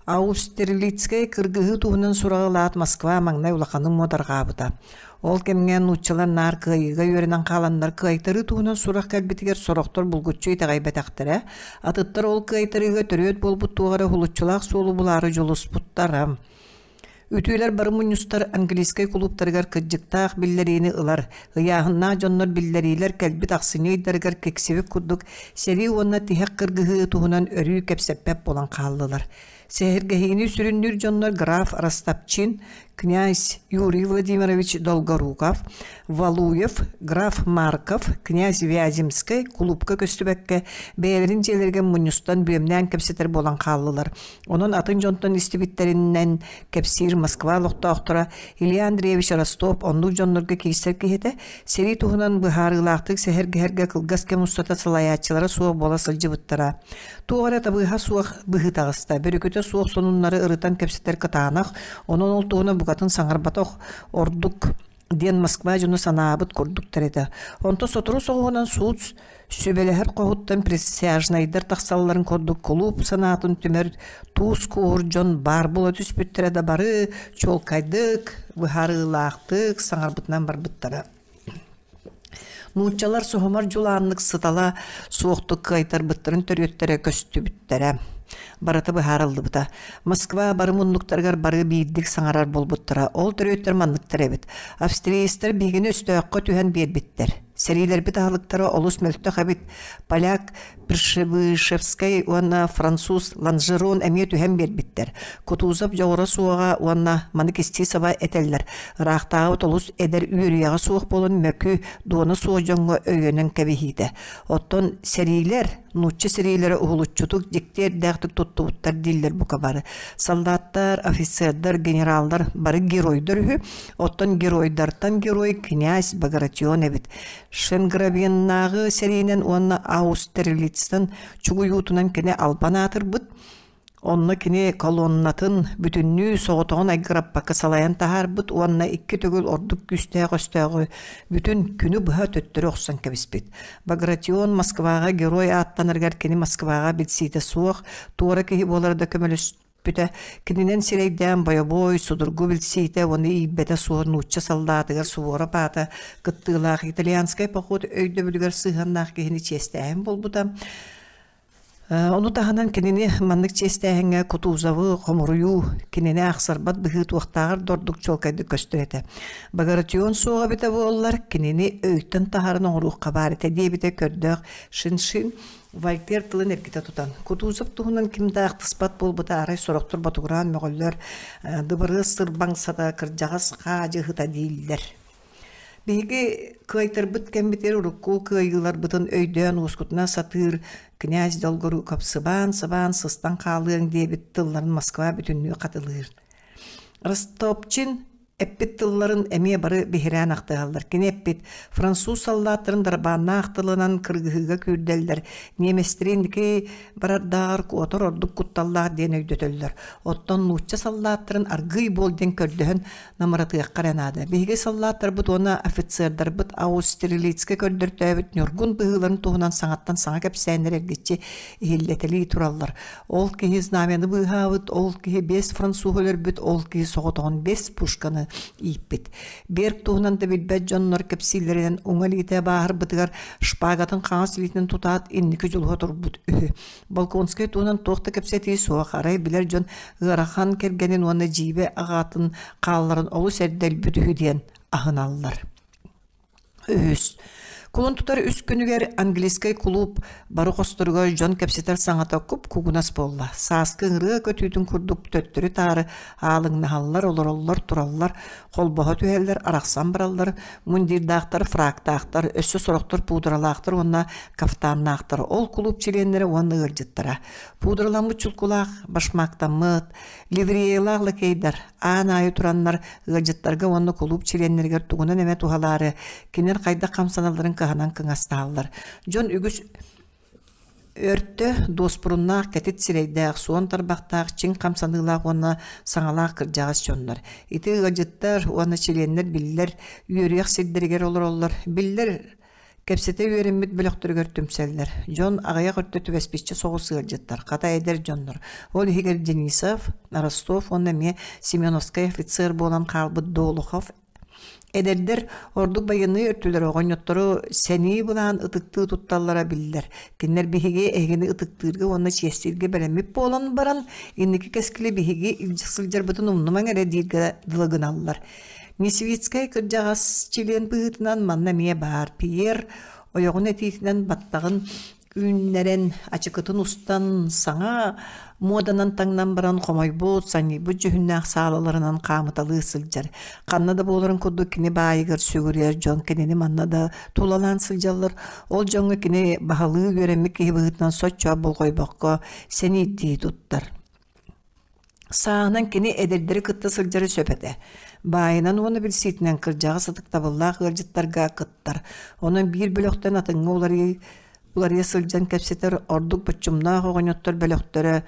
Аустерлицкэй кыргыһыы туһунан сураҕы ылаат Москва маҥнай улаханнык муодарҕаабыта. Ол кэмҥэ нууччалар наар кыайыыга үөрэнэн хааланнар кыайтарыы туһунан сурах кэлбитигэр сорохтор булгуччу итэҕэйбэтэхтэрэ, атыттар ол кыайтарыыга төрүөт буолбут туох эрэ уһулуччулаах суолу булаары дьулуспуттара. Үтүөлэр бары мунньустар английскай кулууптарыгар кырдьыктаах биллэриини ылар, ыйааһыннаах дьоннор биллэриилэр кэлбит ахсынньы ыйдарыгар киксибит курдук сэрии уонна тиһэх кыргыһыы туһунан өрүү кэпсэппэт буолан хааллылар. Сэһэргэһиини сүрүннүүр дьоннор граф Ростопчин, князь Юрий Владимирович Долгоруков, Валуев, граф Марков, князь Вяземскай кулуупка көстүбэккэ бэйэлэрин дьиэлэригэр мунньустан бүөмнээн кэпсэтэр буолан хааллылар. Онон атын дьонтон истибиттэринэн кэпсиир Москва олохтоохторо Илья Андреевич Ростов оннук дьоннорго киирсэр киһитэ, сэрии туһунан быһаарыылаахтык сэһэргэһэргэ кылгас кэм устата салайааччылара суох буола сылдьыбыттара. Туох эрэ табыыһа суох быһыы таҕыста, бөрүкүтэ суох сонуннары ырытан кэпсэтэр кытаанах, онон ол туһунан букатын саҥарбатах ордук диэн Москва дьоно санаабыт курдуктар этэ. Онто сотору соҕуһунан суут сүбэлэһэр хоһуттан присяжнайдар тахсалларын курдук кулууп санаатын түмэр туус кууһур дьон баар буола түспүттэрэ да бары чуолкайдык, быһаарыылаахтык саҥарбытынан барбыттара. Нууччалар соһумар дьулааннык сытала суохтук кыайтарбыттарын төрүөттэрэ көстүбүттэрэ. Барыта быһаарыллыбыта. Москва бары муннуктарыгар бары биирдик саҥарар буолбуттара. Ол төрүөттэр манныктар эбит. Австрийцтэр биһигини өстөөххө түһэн биэрбиттэр. Сэриилэрбит аһылыктара олус мөлтөх эбит. Поляк Пршибышевскай уонна француз Ланжерон эмиэ түһэн биэрбиттэр. Кутузов дьоҕура суоҕа уонна маны кистии саба этэллэр. Ыраахтааҕыбыт олус эдэр үөрүйэҕэ суох буолан мөкү, дуона суох дьоҥҥо өйөнөн кэбиһиитэ. Оттон сэриилэр, нуучча сэриилэрэ уһулуччутук дьикти эрдээхтик туттубуттар дииллэр бука бары. Солдаттар, офицердар, генераллар бары геройдар үһү. Оттон геройдартан герой князь Багратион эбит. Шенграбеннааҕы сэриинэн уонна Аустерлицтан чугуйуутунан кини албан аатырбыт. Онно кини колоннатын бүтүннүү соҕотоҕун айгыраппакка салайан таһаарбыт уонна икки төгүл ордук күүстээх өстөөҕү бүтүн күнү быһа төттөрү охсон кэбиспит. Багратион Москваҕа герой ааттанарыгар кини Москваҕа билсиитэ суох, туора киһи буолара да көмөлөс Бүтэ, кининэн сирэйдээн бойобуой судургу билсиитэ уонна иирбэтэ суох нуучча саллаатыгар Суворов аата кыттыылаах итальянскай поход өйдөбүлүгэр сыһыаннаах киһини чиэстээһин буолбута. Ону таһынан кинини маннык чиэстээһиҥҥэ Кутузовы хомуруйуу кинини аахсарбат быһыы туохтааҕар да ордук чуолкайдык көстөр этэ. Багратион суоҕа эбитэ буоллар, кинини өйтөн таһааран оҥоруохха баар этэ диэбитэ көрдөөх Шиншин Вольтер тылын эргитэ тутан, Кутузов туһунан ким да ахтыспат буолбута арай сорохтор ботугураан мөҕөллөр, дыбарыас сырбаҥ сата кырдьаҕас хаадьыһыта дииллэр. Биһиги кыайтарбыт кэммитигэр урукку кыайыыларбытын өйдөөн уоскутуна сатыыр князь Долгоруков сыбаан-сыбаан сыстан хаалыаҥ диэбит тылларын Москва бүтүннүү хатылыыр. Ростопчин Эппит тылларын эмиэ бары биһирээн ахтыһаллар. Кини эппит: «Француз саллааттарын дарбааннаах тылынан кыргыһыыга күүрдэллэр, немецтэри инники барардааҕар куотар ордук кутталлаах диэн өйдөтөллөр. Оттон нуучча саллааттарын аргыый буол диэн көрдөһөн намыратыахха эрэ наада. Биһиги саллааттарбыт уонна офицердарбыт Аустерлицкэ көрдөртөөбүт ньургун быһыыларын туһунан саҥаттан саҥа кэпсээннэр эргиччи иһиллэтэлии тураллар. Ол киһи знамяны быыһаабыт, ол киһи биэс француз өлөрбүт, ол киһи соҕотоҕун биэс пушканы ииппит. Берг туһунан да билбэт дьоннор кэпсииллэринэн уҥа илиитэ бааһырбытыгар шпагатын хаҥас илиитинэн тутаат инники дьулуһа турбут үһү. Волконскай туһунан туох да кэпсэтии суох, арай билэр дьон ыарахан кэргэнин уонна дьиибэ аҕатын хаалларан олус эрдэ өлбүт үһү диэн аһыналлар. Үһүс. Кулун тутар үс күнүгэр английскай кулууп бары хосторугар дьон кэпсэтэр саҥата куп-кугунас буолла. Сааскы ыҥырыа көтүүтүн курдук төттөрү-таары аалыҥнаһаллар, олороллор, тураллар, холбоһо түһэллэр, арахсан бараллар, мундирдаахтар, фрактаахтар, өссө сорохтор пудралаахтар уонна кафтаннаахтар. Ол кулууп чилиэннэрэ уонна ыалдьыттара. Пудраламмыт чулкулаах, башмактаммыт, ливреялаах лакейдар аан аайы тураннар ыалдьыттарга уонна кулууп чилиэннэригэр тугунан эмэ туһалаары кинилэр хайдах хамсаналларын кыһанан кыҥастаһаллар. Дьон үгүс өртө дуоспуруннаах кэтит сирэйдээх, суон тарбахтаах, чиҥ хамсаныылаах уонна саҥалаах кырдьаҕас дьоннор. Ити ыалдьыттар уонна чилиэннэр биллэр үөрүйэх сирдэригэр олороллор. Биллэр. Кэпсэтэ үөрэммит бөлөхтөрүгэр түмсэллэр. Дьон аҕыйах өртө түбэспиччэ соҕус ыалдьыттар, хата эдэр дьоннор. Ол иһигэр Денисов, Ростов уонна эмиэ Семеновскай офицер буолан хаалбыт Долохов Эдэрдэр ордук байыаннай өртүлэр оҕонньоттору сэнии былаан ытыктыы тутталлара биллэр. Кинилэр биһиги эһигини ытыктыырга уонна чиэстииргэ бэлэммит буолан баран, инники кэскили биһиги илдьэ сылдьарбытын умнумаҥ эрэ дииргэ дылы гыналлар. Несвицкэй кырдьаҕас чилиэн быһыытынан манна эмиэ баар Пьер ойоҕун этиитинэн баттаҕын үүннэрэн, ачыкытын устан, саҥа муоданан таҥнан баран хомойбут, санньыйбыт дьүһүннээх саалаларынан хаамыталыы сылдьар. Ханна да буоларын курдук кини баайыгар сүгүрүйэр дьон кинини манна да тулалаан сылдьаллар. Ол дьоҥҥо кини баһылыы үөрэммит киһи быһыытынан соччо болҕойбокко сэниирдии туттар. Сааһынан кини эдэрдэри кытта сылдьара сөп этэ. Баайынан уонна билсиитинэн кырдьаҕас ытыктабыллаах ыалдьыттарга кыттар. Онон биир бөлөхтөн атыҥҥа уларыйыы уларыйа сылдьан кэпсэтэр ордук боччумнаах оҕонньоттор бөлөхтөрө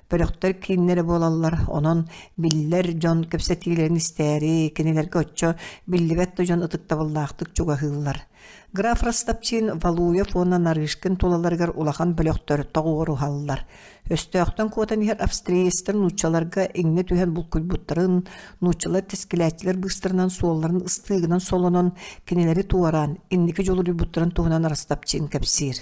бөлөхтөр кииннэрэ буолаллар. Онон биллэр дьон кэпсэтиилэрин истээри, кинилэргэ оччо биллибэт да дьон ытыктабыллаахтык чугаһыыллар. Граф Ростопчин Валуев уонна Нарышкин тулаларыгар улахан бөлөхтөр тоҕуоруһаллар. Өстөөхтөн куотан иһэр австриецтэр нууччаларга иҥнэ түһэн булкуйбуттарын, нууччалар тэскилээччилэр быыстарынан суолларын ыстыыгынан солонон кинилэри туораан, инники дьулуруйбуттарын туһунан Ростопчин кэпсиир.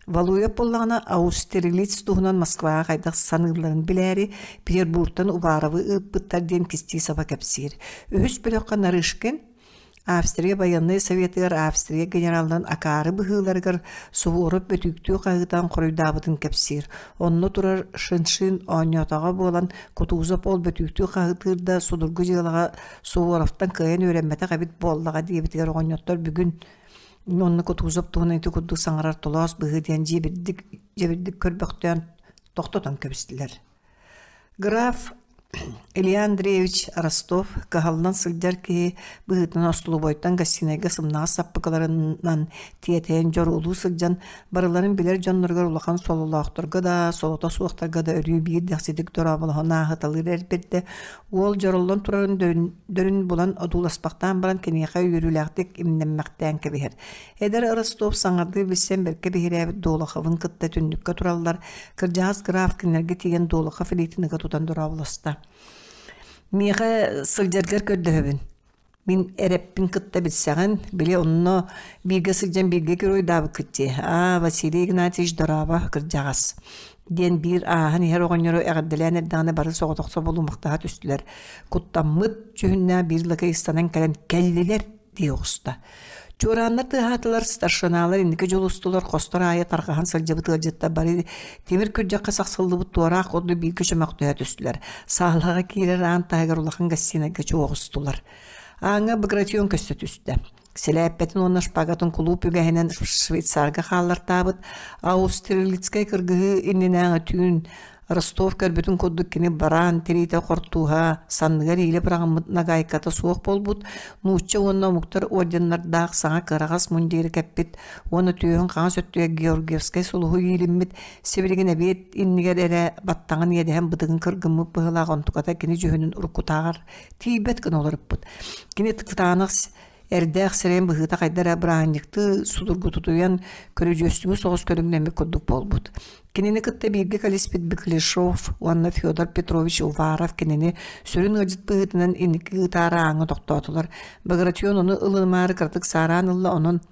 Валуев буоллаҕына Аустерлиц туһунан Москваҕа хайдах саныылларын билээри Петербургтан Уваровы ыыппыттар диэн кистии саба кэпсиир. Үһүс бөлөххө Нарышкин Австрия байыаннай советыгар Австрия генералларын акаары быһыыларыгар Суворов бөтүүктүү хаһыытаан хоруйдаабытын кэпсиир. Онно турар Шиншин оонньоотоҕо буолан Кутузов ол бөтүүктүү хаһыытыыр да судургу дьыалаҕа Суворовтан кыайан үөрэммэтэх эбит буоллаҕа диэбитигэр оҕонньоттор бүгүн онно Кутузов туһунан ити курдук саҥарар толоос быһыы диэн дьиэбирдик дьэбирдик көрбөхтөөн тохтотон кэбистилэр. Граф Илья Андреевич Ростов кыһаллан сылдьар киһи быһыытынан остолобуойтан гостинайга сымнаҕас саппыкыларынан тиэтэйэн дьоруолуу сылдьан барыларын билэр дьонноругар улахан сололоохторго да, солото суохтарга да өрүү биир дэхситик дорооболоһон ааһыталыыр эрбирдэ. Уол дьороллон турарын дөрүн булан одууласпахтаан баран киниэхэ үөрүүлээхтик имнэммэхтээн кэбиһэр. Эдэр Ростов саҥардыы билсэн бэркэ биһирээбит Долоховын кытта түннүккэ тураллар, кырдьаҕас граф кинилэргэ тиийэн Долохов илиитин ыга тутан дорооболосто. «Миэхэ сылдьаргар көрдөһөбүн. Мин эрэппин кытта билсэҕин, били онно бииргэ сылдьан бииргэ геройдаабыккыт дии. Аа, Василий Игнатьевич дорообо, кырдьаҕас» диэн биир ааһан иһэр оҕонньору эҕэрдэлээн эрдэҕинэ бары соҕотохсо булумахтаһа түстүлэр. Куттаммыт дьүһүннээх биир лакей ыстанан кэлэн «Кэллилэр!» дии оҕуста. Чуорааннар тыаһаатылар, старшиналар инники дьулустулар, хостор аайы тарҕаһан сылдьыбыт ыалдьыттар бары тимир күрдьэххэ сахсыллыбыт туораах курдук бииргэ чөмөхтөһө түстүлэр. Саалаҕа киирэр аан таһыгар улахан гостинайга чуоҕустулар. Ааҥҥа Багратион көстө түстэ. Сэлээппэтин уонна шпагатын кулууп үгэһинэн Швейцарга хааллартаабыт Аустерлицкай кыргыһыы иннинээҕи түүн Ростов көрбүтүн курдук кини бараан тириитэ хортууһа, санныгар иилэ быраҕыммыт нагайката суох буолбут, нуучча уонна омуктар орденнардаах саҥа кыараҕас мундиры кэппит уонна түөһүн хаҥас өттүгэр Георгиевскай сулуһу иилиммит, сибилигин эбиэт иннигэр эрэ баттаҕын иэдэһэн бытыгын кыргыммыт быһыылаах онтуката кини дьүһүнүн уруккутааҕар тиийбэт гына уларыппыт. Кини кытаанах Эрдээх сирэйин быһыыта хайда эрэ бырааһынньыктыы судургутутуйан, көрүдьүөстүҥү соҕус көрүҥнэммит курдук буолбут. Кинини кытта бииргэ кэлиспит Беклешов уонна Федор Петрович Уваров кинини сүрүн ыалдьыт быһыытынан инники ыытаары ааҥҥа тохтоотулар. Багратион ону ылынымаары кыратык саараан ылла, онон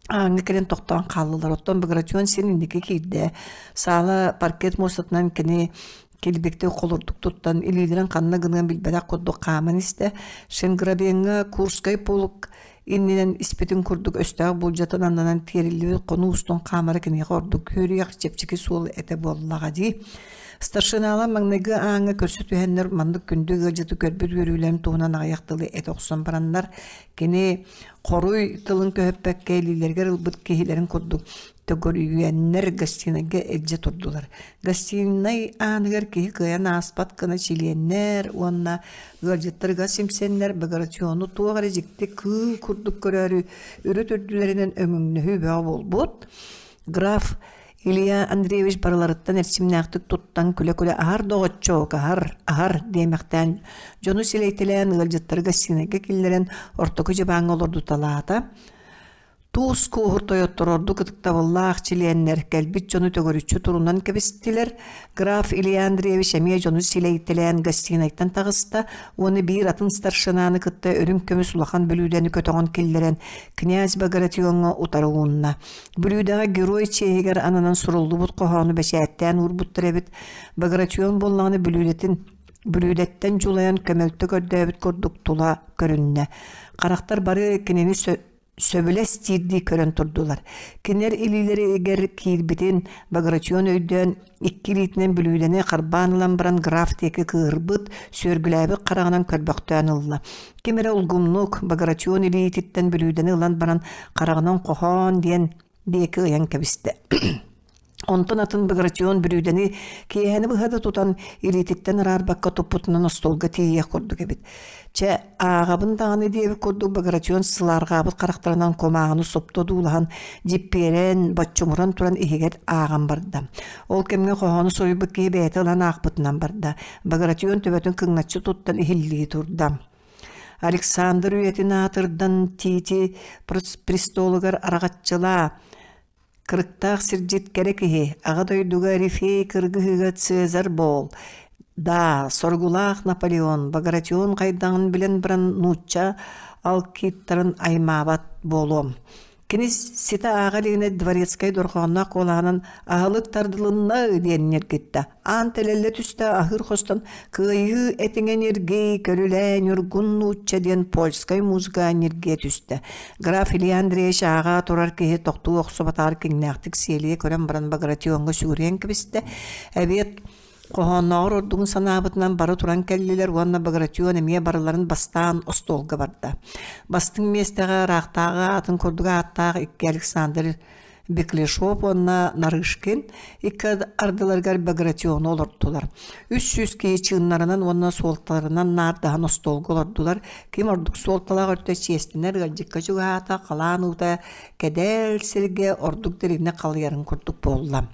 ааҥҥа кэлэн тохтоон хааллылар. Оттон Багратион син инники киирдэ. Саала паркет муостатынан кини килбиктик холурдук туттан, илиилэрин ханна гыныан билбэтэх курдук хааман истэ. Шенграбеҥҥа Курскай полк иннинэн испитин курдук өстөөх булдьатын аннынан тиэриллибит хонуу устун хаамара киниэхэ ордук үөрүйэх чэпчэки суол этэ буоллаҕа дии. Старшиналар маҥнайгы ааҥҥа көрсө түһэннэр маннык күндү ыалдьыты көрбүт үөрүүлэрин туһунан аҕыйах тылы этэ охсон бараннар, кини хоруй тылын көһүппэккэ илиилэригэр ылбыт киһилэрин курдук төгүрүйэннэр гостинайга илдьэ турдулар. Гостинай ааныгар киһи кыайан ааспат гына чилиэннэр уонна ыалдьыттарга симсэннэр Багратиону туох эрэ дьикти кыыл курдук көрөөрү үрүт үрдүлэринэн өҥөҥнөһүү бөҕө буолбут. Граф Илья Андреевич барыларыттан эрчимнээхтик туттан күлэ-күлэ аһар доҕоччуок, аһар, аһар диэмэхтээн дьону силэйтэлээн ыалдьыттары гостинайга киллэрэн ортоку дьыбааҥҥа олордуталаата. Туус куоһур тойоттор ордук ытыктабыллаах чилиэннэр кэлбит дьону төгүрүччү турунан кэбистилэр. Граф Илья Андреевич эмиэ дьону силэйтэлээн гостинайтан таҕыста уонна биир атын старшинаны кытта үрүҥ көмүс улахан бүлүүдэни көтөҕөн киллэрэн князь Багратионҥа утары уунна. Бүлүүдэҕэ герой чиэһигэр ананан суруллубут хоһоону бэчээттээн уурбуттар эбит. Багратион буоллаҕына бүлүүдэтин бүлүүдэттэн дьулайан көмөлтө көрдөөбүт курдук тула көрүннэ. Харахтар бары кинини сөбүлэс диирдии көрөн турдулар. Кинилэр илиилэригэр киирбитин Багратион өйдөөн икки илиитинэн бүлүүдэни харбаан ылан баран граф диэки кыыһырбыт, сүөргүлээбит хараҕынан көрбөхтөөн ылла. Ким эрэ улгумнук Багратион илиититтэн бүлүүдэни ылан баран хараҕынан хоһоон диэн диэки ыйан кэбистэ. Онтон атын Багратион бүрүүдэни киэһэни быһа да тутан илиититтэн араарбакка туппутунан остуолга тиийиэх курдук эбит. Чэ, ааҕабын даҕаны диэбит курдук Багратион сылаарҕаабыт харахтарынан кумааҕыны супту одуулаһан, дьиппиэрэн, боччумуран туран иһигэр ааҕан барда. Ол кэмҥэ хоһоону суруйбут киһи бэйэтэ ылан аахпытынан барда. Багратион төбөтүн кыҥначчы туттан иһиллии турда. Александр үйэтин аатырдан Тити престолугар араҕаччылаа, Кырыктаах сирдьит кэрэ киһи, Аҕа дойдуга Рифей кыргыһыыга Цезарь буол, Даа, соругулаах Наполеон, Багратион хайдаҕын билэн баран нуучча алкиттарын аймаабат буолуом. Кини ситэ ааҕа илигинэ дворецкай дорҕоонноох куолаһынан «Аһылык тардылынна» диэн ньиргиттэ. Аан тэлэллэ түстэ аһыыр хостон «Кыайыы этиҥэ ньиргий, көрүлээ ньургун нуучча» диэн польскай музыка ньиргийэ түстэ. Граф Илья Андреевич ааҕа турар киһи тохтуу охсубатаҕар киҥнээхтик сиэлийэ көрөн баран Багратионҥа сүгүрүйэн кэбистэ. Эбиэт хоһооннооҕор ордугун санаабытынан бары туран кэллилэр уонна Багратион эмиэ барыларын бастаан остуолга барда. Бастыҥ миэстэҕэ ыраахтааҕы аатын курдук ааттаах икки Александр Беклешов уонна Нарышкин икки ардыларыгар Багратиону олортулар. 300 киһи чыыннарынан уонна суолталарынан наардаһан остуолга олордулар. Ким ордук суолталаах өртө чиэстэнэр ыалдьыкка чугаһаата, халаан уута кэдээл сиргэ ордук дириҥник халыйарын курдук буолла.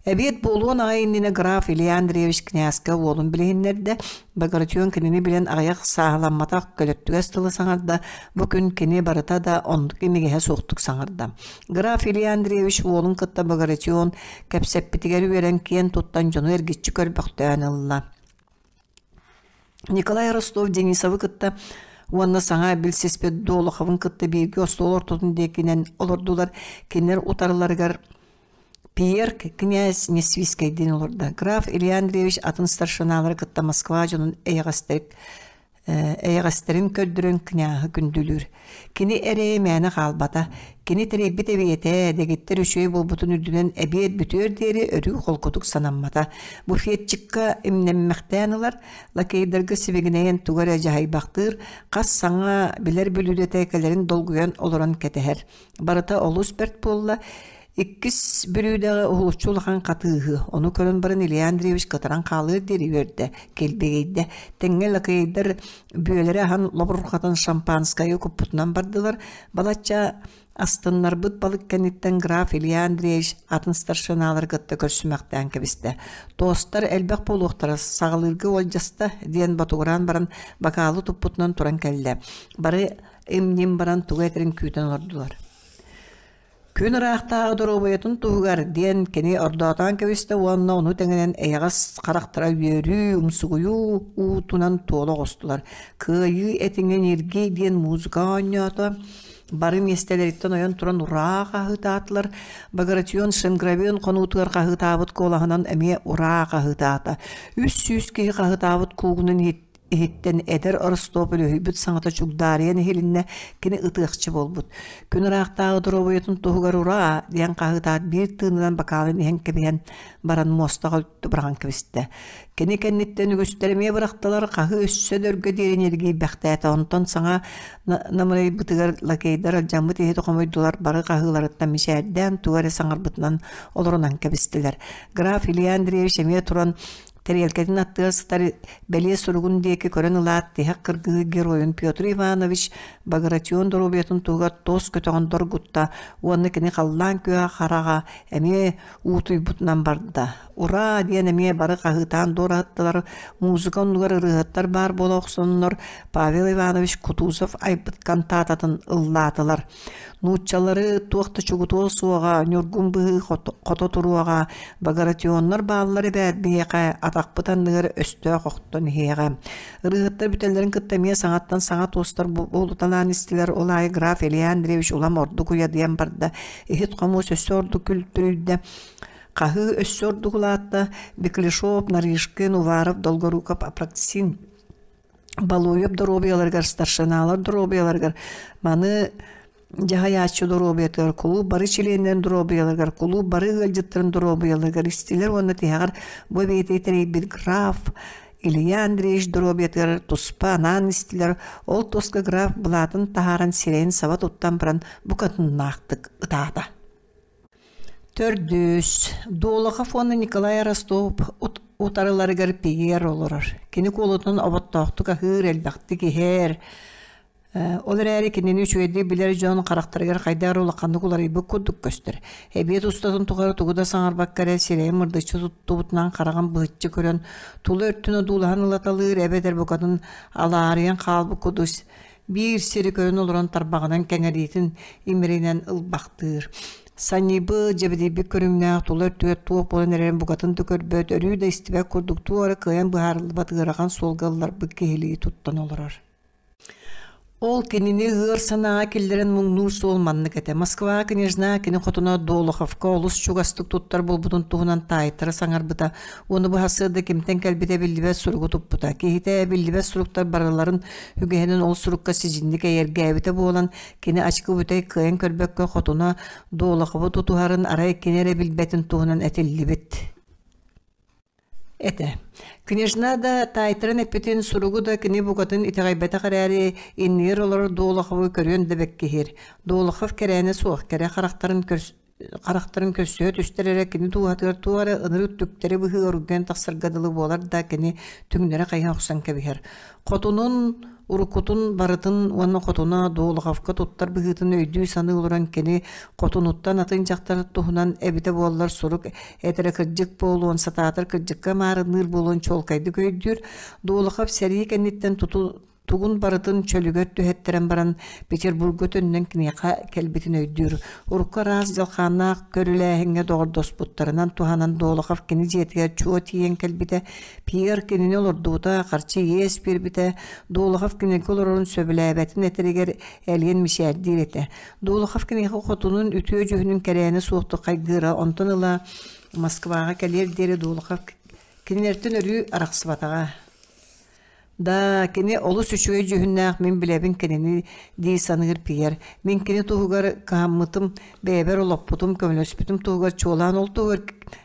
Эбиэт буолуон аҕай иннинэ граф Илья Андреевич князька уолун билиһиннэрдэ. Багратион кинини билэн аҕыйах сааһыламматах көлөттүгэс тылы саҥарда. Бу күн кини барыта да оннук имигэһэ суохтук саҥарда. Граф Илья Андреевич уолун кытта Багратион кэпсэппитигэр үөрэн киэн туттан дьону эргиччи көрбөхтөөн ылла. Николай Ростов Денисовы кытта уонна саҥа билсиспит Долоховын кытта бииргэ остуол ортотун диэкинэн олордулар. Кинилэр утарыларыгар Пьер князь Несвицкэйдиин олордо. Граф Илья Андреевич атын старшиналары кытта Москва дьонун эйэҕэстэрик эйэҕэстэрин көрдөрөн княһы күндүлүүр. Кини эрэйэ мээнэ хаалбата. Кини тэрийбит эбиэтэ, дэгиттэр үчүгэй буолбутун үрдүнэн эбиэт бүтүөр диэри өрүү холкутук санаммата. Буфетчикка имнэммэхтээн ылар, лакейдарга сибигинэйэн тугу эрэ дьаһайбахтыыр, хас саҥа билэр бүлүүдэтэ кэлэрин долгуйан олорон кэтэһэр. Барыта олус бэрт буолла. Иккис бүлүүдэҕэ уһулуччу улахан хатыыһы, ону көрөн баран Илья Андреевич кытаран хаалыар диэри үөрдэ, килбигийдэ. Тэҥҥэ лакейдар бүөлэри аһан лобурҕатан шампанскайы куппутунан бардылар. Балачча астыннарбыт балык кэнниттэн граф Илья Андреевич атын старшиналары кытта көрсүмэхтээн кэбистэ. Туостар элбэх буолуохтара, саҕалыырга уолдьаста диэн ботугураан баран бакаалы туппутунан туран кэллэ. Бары им-ньим баран тугу этэрин күүтэн олордулар. Күн ыраахтааҕы доруобуйатын туһугар диэн кини ордоотоон кэбистэ уонна ону тэҥинэн эйэҕэс харахтара үөрүү, умсугуйуу уутунан туола оҕустулар. Кыайыы этиҥэ ньиргий диэн музыка оонньоото. Бары миэстэлэриттэн ойон туран ураа хаһыытаатылар. Багратион Шенгравен хонуутугар хаһыытаабыт куолаһынан эмиэ ураа хаһыытаата. 300 киһи хаһыытаабыт куугунун иһит иһиттэн эдэр Ростов үлүһүйбүт саҥата чугдаарыйан иһилиннэ, кини ытыахчы буолбут. Күн ыраахтааҕы доруобуйатын туһугар ураа! диэн хаһыытаат биир тыынынан бакаалын иһэн кэбиһэн баран муостаҕа быраҕан кэбистэ. Кини кэнниттэн үгүстэр эмиэ бырахтылар, хаһыы өссө да өргө диэри ньиргийбэхтээтэ. Онтон саҥа намырайбытыгар лакейдар алдьаммыт иһити хомуйдулар, бары хаһыыларыттан мичээрдээн тугу эрэ саҥарбытынан олорунан кэбистилэр. Граф Илья Андреевич эмиэ туран. Тэриэлкэтин аттыгар сытар бэлиэ суругун диэки көрөн ылаат, тиһэх кыргыһыы геройун Петр Иванович Багратион доруобуйатын туһугар туос көтөҕөн доргутта уонна кини халлаан күөҕэ хараҕа эмиэ уутуйбутунан барда. «Ураа!» диэн эмиэ бары хаһыытаан дуораһыттылар, музыка оннугар ырыаһыттар баар буола охсоннор Павел Иванович Кутузов айбыт кантаататын ыллаатылар. Нууччалары туох да чугутуо суоҕа, ньургун быһыы хото туруоҕа, Багратионнар бааллар эбээт биһиэхэ, атахпыт анныгар өстөөх охтон иһиэҕэ. Ырыаһыттар бүтэллэрин кытта эмиэ саҥаттан саҥа туостар буолуталаан истилэр, ол аайы граф Илья Андреевич улам ордук уйадыйан барда, иһит-хомуос өссө ордук күлтүрүйдэ. Хаһыы өссө ордук улаатта, Беклешов, Нарышкин, Уваров, Долгоруков, Апраксин Балуев доруобуйаларыгар, старшиналар доруобуйаларыгар маны дьаһайааччы доруобуйатыгар, кулууп бары чилиэннэрин доруобуйаларыгар, кулууп бары ыалдьыттарын доруобуйаларыгар истилэр уонна тиһэҕэр бу бэйэтэ тэрийбит граф Илья Андреевич доруобуйатыгар туспа анаан истилэр, ол туска граф былаатын таһааран сирэйин саба туттан баран букатыннаахтык ытаата. Төрдүс, Долохов уонна Николай Ростов утарыларыгар Пьер олорор. Кини куолутун оботтоохтук аһыыр, элбэхтик иһэр. Ол эрээри кинини үчүгэйдик билэр дьон харахтарыгар хайдах эрэ улаханнык уларыйбыт курдук көстөр. Эбиэт устатын тухары тугу да саҥарбакка эрэ сирэйин мырдыччы туттубутунан хараҕын быһыччы көрөн, тула өртүн одуулаһан ылаталыыр эбэтэр букатын алаарыйан хаалбыт курдук биир сири көрөн олорон тарбаҕынан кэҥэриитин имэринэн ылбахтыыр. Санньыйбыт, дьэбидийбит көрүҥнээх тула өртүгэр туох буолан эрэрин букатын да көрбөт, өрүү да истибэт курдук туох эрэ кыайан быһаарыллыбат ыарахан суолга ылларбыт киһилии туттан олорор. Ол кинини ыар санааҕа киллэрэн муҥнуур суол маннык этэ. Москва княжна кини хотуна Долоховка олус чугастык туттар буолбутун туһунан таайтара саҥарбыта уонна бу сарсыарда кимтэн кэлбитэ биллибэт суругу туппута. Киһитэ биллибэт суруктар барыларын үгэһинэн ол сурукка сидьинник эйэргээбитэ буолан, кини ачыкы бүтэй кыайан көрбөккө хотуна Долохову тутуһарын арай кини эрэ билбэтин туһунан этиллибит этэ. Княжна да таайтаран эппитин суругу да кини букатын итэҕэйбэтэх эрээри, иннигэр олорор Долохову көрүөн да бэккиһиир. Долохов кэрээнэ суох, кэрэ харахтарын харахтарын көрсүһэ түстэр эрэ кини дууһатыгар туох эрэ ынырык түктэри быһыы оргуйан тахсарга дылы буолар да кини түҥнэри хайа охсон кэбиһэр. Хотунун уруккутун барытын уонна хотуна Долоховка туттар быһыытын өйдүү-саныы олорон кини хотунуттан атын дьахтар туһунан эбитэ буоллар сурук этэрэ кырдьык буолуон, сатаатар кырдьыкка маарынныыр буолуон чуолкайдык өйдүүр. Долохов сэрии кэнниттэн туту тугун барытын чөлүгэр түһэттэрэн баран Петербурга төннөн киниэхэ кэлбитин өйдүүр. Урукку араас дьалхааннаах көрүлээһиҥҥэ доҕордоспуттарынан туһанан Долохов кини дьиэтигэр чуо тиийэн кэлбитэ. Пьер кинини олордубута, харчы иэс биэрбитэ. Долохов кинигэ олорорун сөбүлээбэтин этэригэр элиэн мичээрдиир этэ. Долохов киниэхэ хотунун үтүө дьүһүнүн кэрээнэ суохтук хайгыыра. Онтон ыла Москваҕа кэлиэр диэри Долохов кинилэртэн өрүү арахсыбатаҕа. Да, кини олус үчүгэй дьүһүннээх мин билэбин кинини дии саныыр Пьер. Мин кини туһугар кыһаммытым, бэйэбэр олоппутум, көмөлөспүтүм туһугар чуолаан ол туһугар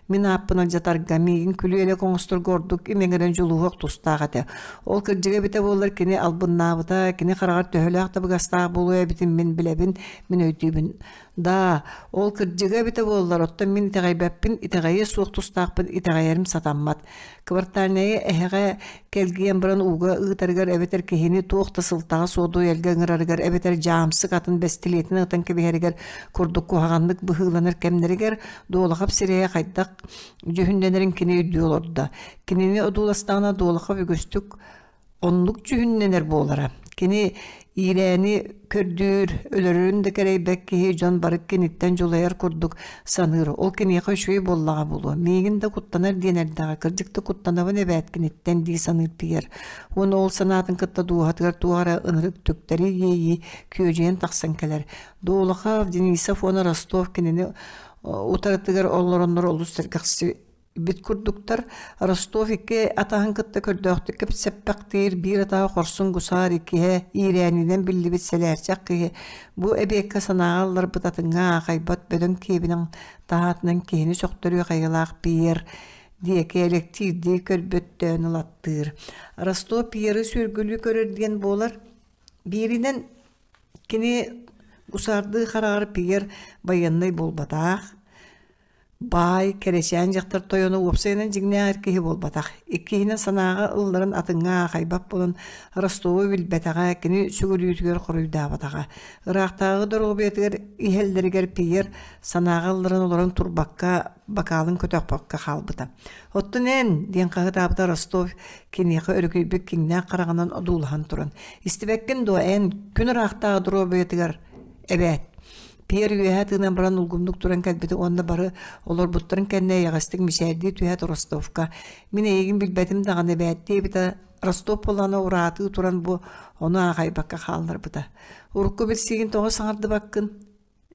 мин ааппын алдьатарга, миигин күлүү-элэк оҥосторго ордук имэҥирэн дьулуһуох тустаах этэ. Ол кырдьыга эбитэ буоллар кини албыннаабыта, кини хараҕар төһөлөөх табыгастаах буолуо эбитин мин билэбин, мин өйдүүбүн. Да, ол кырдьыга эбитэ буоллар, оттон мин итэҕэйбэппин, итэҕэйиэ суох тустаахпын итэҕэйэрим сатаммат. Квартальнайы эһэҕэ кэлгийэн баран ууга ыытарыгар эбэтэр киһини туох да сылтаҕа суох дуэлгэ ыҥырарыгар эбэтэр дьаамсык атын бэстилиэтин ытан кэбиһэригэр курдук куһаҕаннык быһыыланар кэмнэригэр Дуолахов сирэйэ хайдах дьүһүннэнэрин кини өйдүү олордо. Кинини одууластаҕына Дуолахов үгүстүк Оннук дьүһүннэнэр буолара. Кини иирээни көрдүүр, өлөрөрүн да кэрэйбэт киһи дьон бары киниттэн дьулайар курдук саныыр. Ол киниэхэ үчүгэй буоллаҕа буолуо. Миигин да куттанар диэн эрдэҕэ, кырдьык да куттанабын эбээт киниттэн дии саныыр Пьер. Уонна ол санаатын кытта дууһатыгар туох эрэ ынырык түктэри иэйии күөдьүйэн тахсан кэлэр. Долохов, Денисов уонна Ростов кинини утарытыгар олороннор олус сэргэхси бит курдуктар Ростов икки атаһын кытта көрдөөхтүк кэпсэппэхтиир, биир атаһа хорсун гусар, иккиһэ иирээнинэн биллибит сэлээрчэх киһи. Бу эбиэккэ санааҕа ылларбыт атыҥҥа аахайбат бөдөҥ киэбинэн таһаатынан киһини сөхтөрүөх айылаах Пьер диэки элэктиирдии көрбөттөөн ылаттыыр. Ростов Пьеры сүөргүлүү көрөр диэн буолар. Бииринэн кини гусардыы хараҕар Пьер байыаннай буолбатах. Баай, кэрэчээн дьахтар тойоно уопсайынан дьиҥнээх эр киһи буолбатах. Иккиһинэн санааҕа ылларан атыҥҥа аахайбат буолан Ростову билбэтэҕэ, кини сүгүрүйүүтүгэр хоруйдаабатаҕа. Ыраахтааҕы доруобуйатыгар иһэллэригэр Пьер санааҕа ылларан олорон турбакка, бакаалын көтөхпөккө хаалбыта. «Оттон эн» диэн хаһыытаабыта Ростов киниэхэ өрүкүйбүт киҥнээх хараҕынан одуулаһан туран. «Истибэккин дуо эн күн ыраахтааҕы доруобуйатыгар эбээт Пьер үөһэ тыынан баран улгумнук туран кэлбитэ уонна бары олорбуттарын кэннэ эйэҕэстик мичээрдии түһээт Ростовка «Мин эйигин билбэтим даҕаны эбээт» диэбитэ Ростов буоллаҕына ураатыы туран бу ону аахайбакка хаалларбыта. «Урукку билсиигин тоҕо саҥардыбаккын?»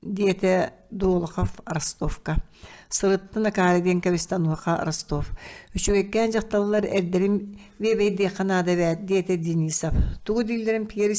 диэтэ Долохов Ростовка. Сырыттын акаары диэн кэбистэ онуоха Ростов. «Үчүгэйкээн дьахталлар эрдэрин биэбэйдиэххэ наада эбээт» диэтэ Денисов. Тугу дииллэрин Пьер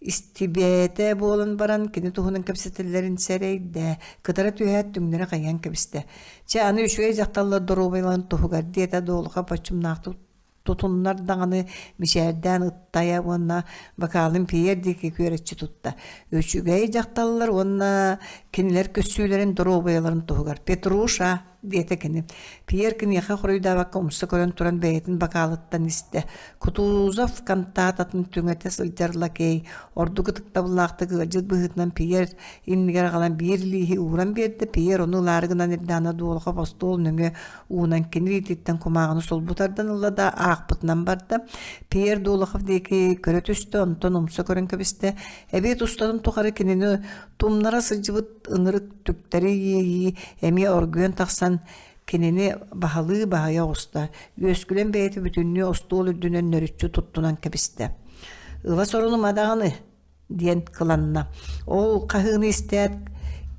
Истибээтэ буолан баран кини туһунан кэпсэтэллэрин сэрэйдэ, кытара түһээт түҥнэри хайан кэбистэ. Чэ, аны үчүгэй дьахталлар доруобуйаларын туһугар диэтэ Долохов боччумнаахтык тутуннар даҕаны мичээрдээн ыттайа уонна бакаалын Пьер диэки күөрэччи тутта. Үчүгэй дьахталлар уонна кинилэр көссүүлэрин доруобуйаларын туһугар Петруша диэтэ кини. Пьер киниэхэ хоруйдаабакка умса көрөн туран бэйэтин бакаалыттан истэ. Кутузов кантаататын түҥэтэ сылдьар лакей ордук ытыктабыллаахтык ыалдьыт быһыытынан Пьер иннигэр аҕалан биир лииһи ууран биэрдэ. Пьер ону ылаары гынан ирдэҕинэ Дуолхов остуол нөҥүө уунан кини илиититтэн кумааҕыны солбу тардан ылла да аахпытынан барда. Пьер Дулахов диэки көрө түстэ, онтон умса көрөн кэбистэ. Эбиэт устатын тухары кинини тумнара сылдьыбыт ынырык түктэри иэйии эмиэ оргуйан тахсан кинини баһылыы баһыйа оҕуста, үөскүлэн бэйэтэ бүтүннүү остуол үрдүнэн нөрүччү туттунан кэбистэ. «Ыла сорунума даҕаны» диэн кыланна. Ол хаһыыны истээт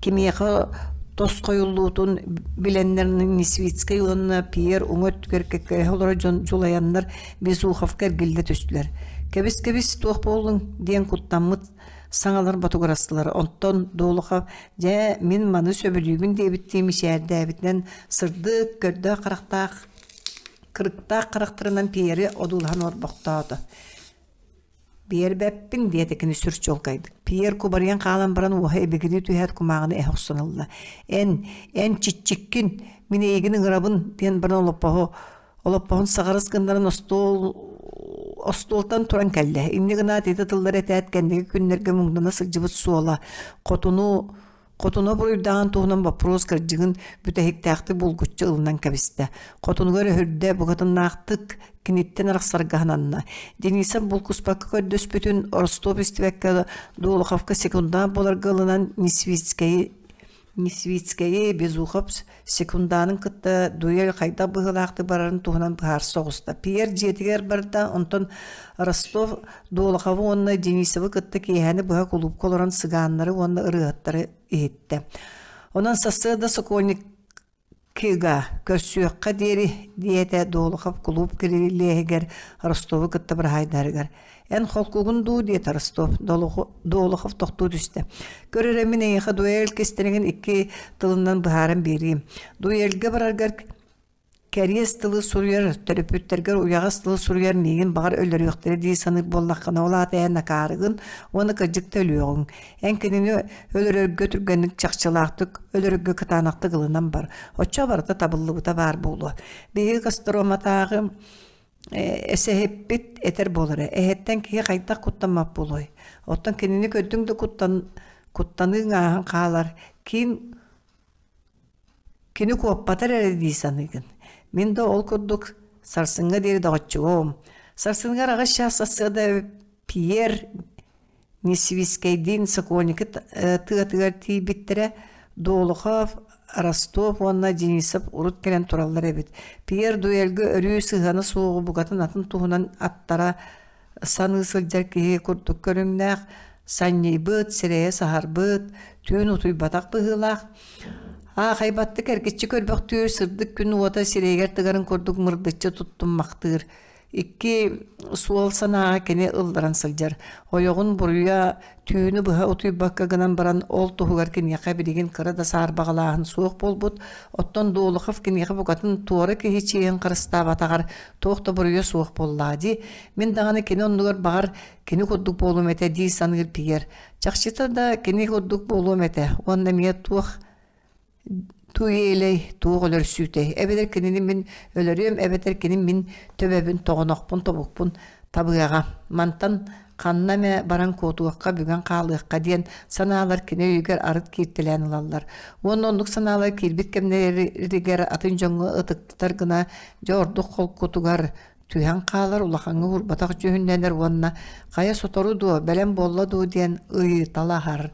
кимиэхэ тосхойуллуутун билэннэр Несвицкэй уонна Пьер уҥа өттүгэр кэккэлэһэ олорор дьон дьулайаннар Безуховка эргиллэ түстүлэр. «Кэбис-кэбис, туох буоллуҥ?» диэн куттаммыт саҥалар ботугурастылар. Онтон Долохов «Дьэ, мин маны сөбүлүүбүн» диэбиттии мичээрдээбитинэн сырдык, көрдөөх харахтаах кырыктаах харахтарынан Пьери одуулаһан орбохтоото. «Биэрбэппин» диэтэ кини сүр чуолкайдык. Пьер кубарыйан хаалан баран уоһа ибигирии түһээт кумааҕыны эһэ охсон ылла. «Эн, эн чиччиккин, мин эйигин ыҥырабын» диэн баран олоппоһу Олоппоһун саҕарыс гыннаран остуол остуолтан туран кэллэ. Инньэ гынаат ити тыллары этээт кэнники күннэргэ муҥнана сылдьыбыт суола хотуну хотуна буруйдааҕын туһунан боппуруос кырдьыгын бүтэһиктээхтик булгуччу ылынан кэбистэ. Хотунугар өһүрдэ букатыннаахтык киниттэн арахсарга сананна. Денисов булкуспакка көрдөспүтүн Ростов истибэккэ Долоховка секундаан буоларга ылынан Несвицкэйи Несвицкэйи Безухов секундаанын кытта дуэль хайдах быһыылаахтык барарын туһунан быһаарса оҕуста. Пьер дьиэтигэр барда, онтон Ростов Долоховы уонна Денисовы кытта киэһэни быһа кулуупка олорон сыгааннары уонна ырыаһыттары иһиттэ. Онон сарсыарда сокольник Кига көрсүөххэ диэри диэтэ Долохов кулууп кирилиэһигэр Ростову кытта быраһаайдарыгар. Эн холкугун дуу диэтэ Ростов. Долохов тохтуу түстэ. Көр эрэ мин эйиэхэ дуэль кистэлэҥин икки тылынан быһааран биэриим. Дуэльгэ бараргар кэриэс тылы суруйар, төрөппүттэргэр уйаҕас тылы суруйар миигин баҕар өлөрүөхтэрэ дии саныыр буоллаххына, ол аата эн акаарыгын уонна кырдьык да өлүөҕүҥ. Эн кинини өлөрөргө түргэнник чахчылаахтык, өлөрөргө кытаанахтык ылынан бар. Оччо барыта табыллыбыта баар буолуо. Биһиги Костроматааҕы эсэһиппит этэр буолара. Эһэттэн киһи хайдах куттаммат буолуой? Оттон кинини көрдүҥ да куттан куттаныыҥ ааһан хаалар. Киин кини куоппатар эрэ дии саныыгын. Мин да ол курдук сарсыҥҥа диэри доҕоччугум. Сарсыныгар аҕыс чаас сарсыарда Пьер Несвицкэйдиин Сокольники тыатыгар тиийбиттэрэ, Долохов, Ростов уонна Денисов урут кэлэн тураллар эбит. Пьер дуэлгэ өрүү сыһыана суоҕу букатын атын туһунан аттара саныы сылдьар киһи курдук көрүҥнээх, санньыйбыт, сирэйэ саһарбыт, түүн утуйбатах быһыылаах. Аахайбаттык эргиччи көрбөхтүүр сырдык күн уота сирэйигэр тыгарын курдук мырдыччы туттуммахтыыр. Икки суол санааҕа кини ылларан сылдьар. Ойоҕун буруйа түүнү быһа утуйбакка гынан баран ол туһугар киниэхэ билигин кыра да саарбаҕалааһын суох буолбут. Оттон Долохов киниэхэ букатын туора киһи чиэһин харыстаабатаҕар туох да буруйа суох буоллаа дии. Мин даҕаны кини оннугар баҕар кини курдук буолуом этэ дии саныыр Пьер. Чахчыта да кини курдук буолуом этэ уонна эмиэ туох. Туй-элэй, туох өлөрсүүтэй, эбэтэр кинини мин өлөрүөм, эбэтэр кини мин төбөбүн, тоҕонохпун, тобукпун табыаҕа. Мантан ханна эмэ баран куотуохха, бүгэн хаалыахха диэн санаалар кини өйүгэр арыт кииртэлээн ылаллар. Уонна оннук санаалар киирбит кэмнэригэр атын дьоҥҥо ытыктатар гына дьэ ордук холкутугар түһэн хаалар, улахаҥҥа уурбатах дьүһүннэнэр уонна хайа сотору дуо, бэлэм буолла дуо диэн ыйыталаһар.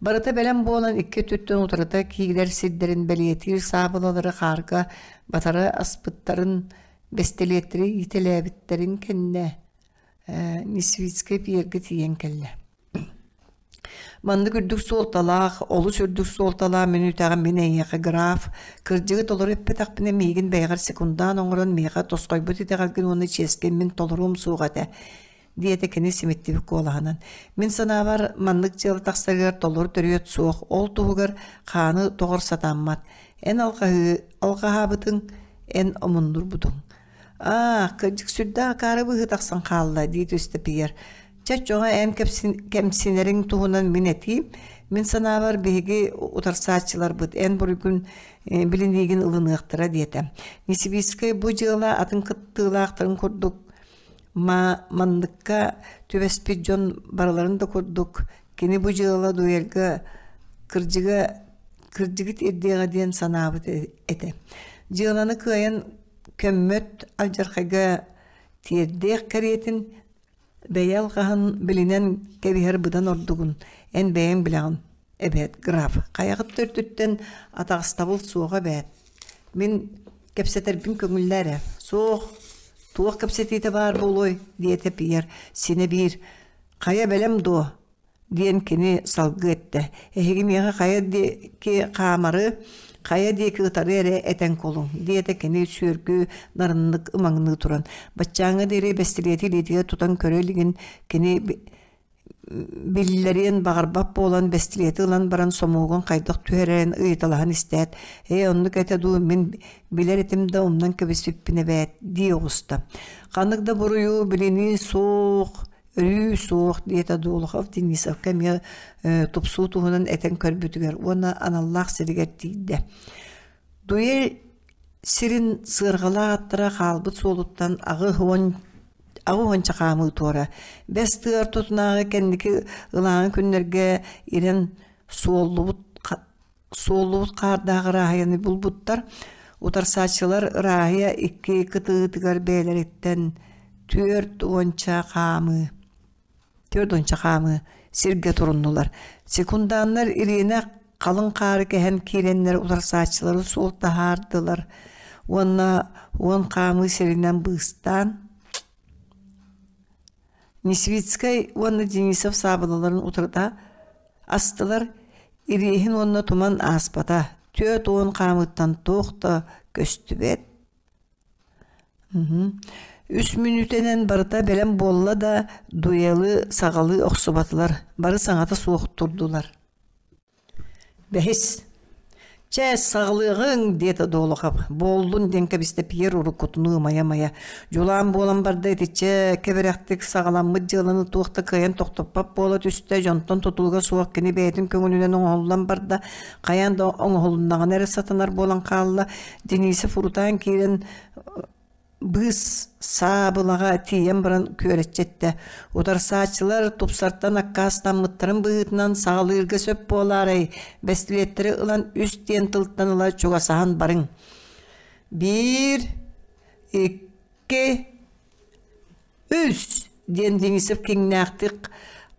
Барыта бэлэм буолан икки өттүттэн утарыта киирэр сирдэрин бэлиэтиир саабылалары хаарга батары аспыттарын, бэстилиэттэри иитэлээбиттэрин кэннэ Несвицкэй Пьергэ тиийэн кэллэ. Маннык үрдүк суолталаах, олус үрдүк суолталаах мүнүүтэҕэ мин эйиэхэ граф, кырдьыгы толору эппэтэхпинэ миигин бэйэҕэр секундаан оҥорон миэхэ тосхойбут итэҕэлгин уонна чиэскин мин толоруом суоҕа этэ, диэтэ кини симиттибит куолаһынан. Мин санаабар, маннык дьыала тахсарыгар толору төрүөт суох, ол туһугар хааны тоҕор сатаммат. Эн алҕаһыы, алҕаһаабытыҥ, эн омуннурбутуҥ. Аа, кырдьык сүрдээх акаары быһыы тахсан хаалла, дии түстэ Пьер. Чэ, оччоҕо эн кэмсинэриҥ туһунан мин этиим. Мин санаабар, биһиги утарсааччыларбыт эн буруйгун билиниигин ылыныахтара диэтэ. Несибийскэй бу дьыала атын кыттыылаахтарын курдук манныкка түбэспит дьон барыларын да курдук кини бу дьыала дуэльга кырдьыга кырдьыгыт ирдиэҕэ диэн санаабыт этэ. Дьыаланы кыайан көммөт алдьархайга тиэрдиэх кэриэтин бэйэ алҕаһын билинэн кэбиһэр быдан ордугун эн бэйэҥ билэҕин эбээт граф хайаҕыт төрдүттэн атаҕастабыл суоҕа эбээт мин кэпсэтэрбин көҥүллээ эрэ суох туох кэпсэтиитэ баар буолуой диэтэ Пьер синэ биир хайа бэлэм дуо диэн кини салгыы эттэ. Эһиги миэхэ хайа диэки хаамары, хайа диэки ытары эрэ этэн кулуҥ, диэтэ кини сүөргү нарыннык ымаҥныы туран. Баччааҥҥа диэри бэстилиэти илиитигэр тутан көрө илигин кини биллэриэн баҕарбат буолан бэстилиэти ылан баран сомуогун хайдах түһэрэрин ыйыталаһан истээт, «Ээ, оннук этэ дуу, мин билэр этим да умнан кэбиспиппин эбээт» дии оҕуста. Ханнык да буруйу билинии суох, Өрүү суох, диэтэ Долохов Денисовка эмиэ тупсуу туһунан этэн көрбүтүгэр уонна аналлаах сиригэр тиийдэ. Дуэль сирин сыарҕалаах аттара хаалбыт суолуттан аҕыс уонча хаамыы туора, бэс тыа ортотунааҕы кэнники ылааҥы күннэргэ ирэн суоллубут Суоллубут хаардаах ырааһыйаны булбуттар. Утарсааччылар ырааһыйа икки кытыытыгар бэйэлэриттэн 40 хаамыы сиргэ туруннулар. Секундааннар ириэнэх халыҥ хаары кэһэн киирэннэр утарсааччылары суол таһаардылар уонна 10 хаамыы сиринэн быыстаан Несвицкэй уонна Денисов саабылаларын утарыта астылар, ириэһин уонна туман ааспата, 40 хаамыыттан туох да көстүбэт. Үс мүнүүтэнэн барыта бэлэм буолла да, дуэлы саҕалыы охсубатылар, бары саҥата суох турдулар. Бэһис «Чэ, саҕалыаҕыҥ!» диэтэ Долохов. «Буоллун» диэн кэбистэ Пьер уруккутунуу ымайа-ымайа. Дьулаан буолан барда итиччэ кэбирэхтик саҕаламмыт дьыаланы туох да кыайан тохтоппот буола түстэ, дьонтон тутулуга суох кини бэйэтин көҥүлүнэн оҥоһуллан барда, хайаан да оҥоһулуннаҕына эрэ сатанар буолан хаалла. Денисов урутаан киирэн быыс саабылаҕа тиийэн баран күөрэччи эттэ: «Утарсааччылар тупсартан аккаастаммыттарын быһыытынан саҕалыырга сөп буолаарай, бэстилиэттэри ылан үс диэн тылтан ыла чугасаһан барыҥ. Биир, икки, үс!» диэн Денисов киҥнээхтик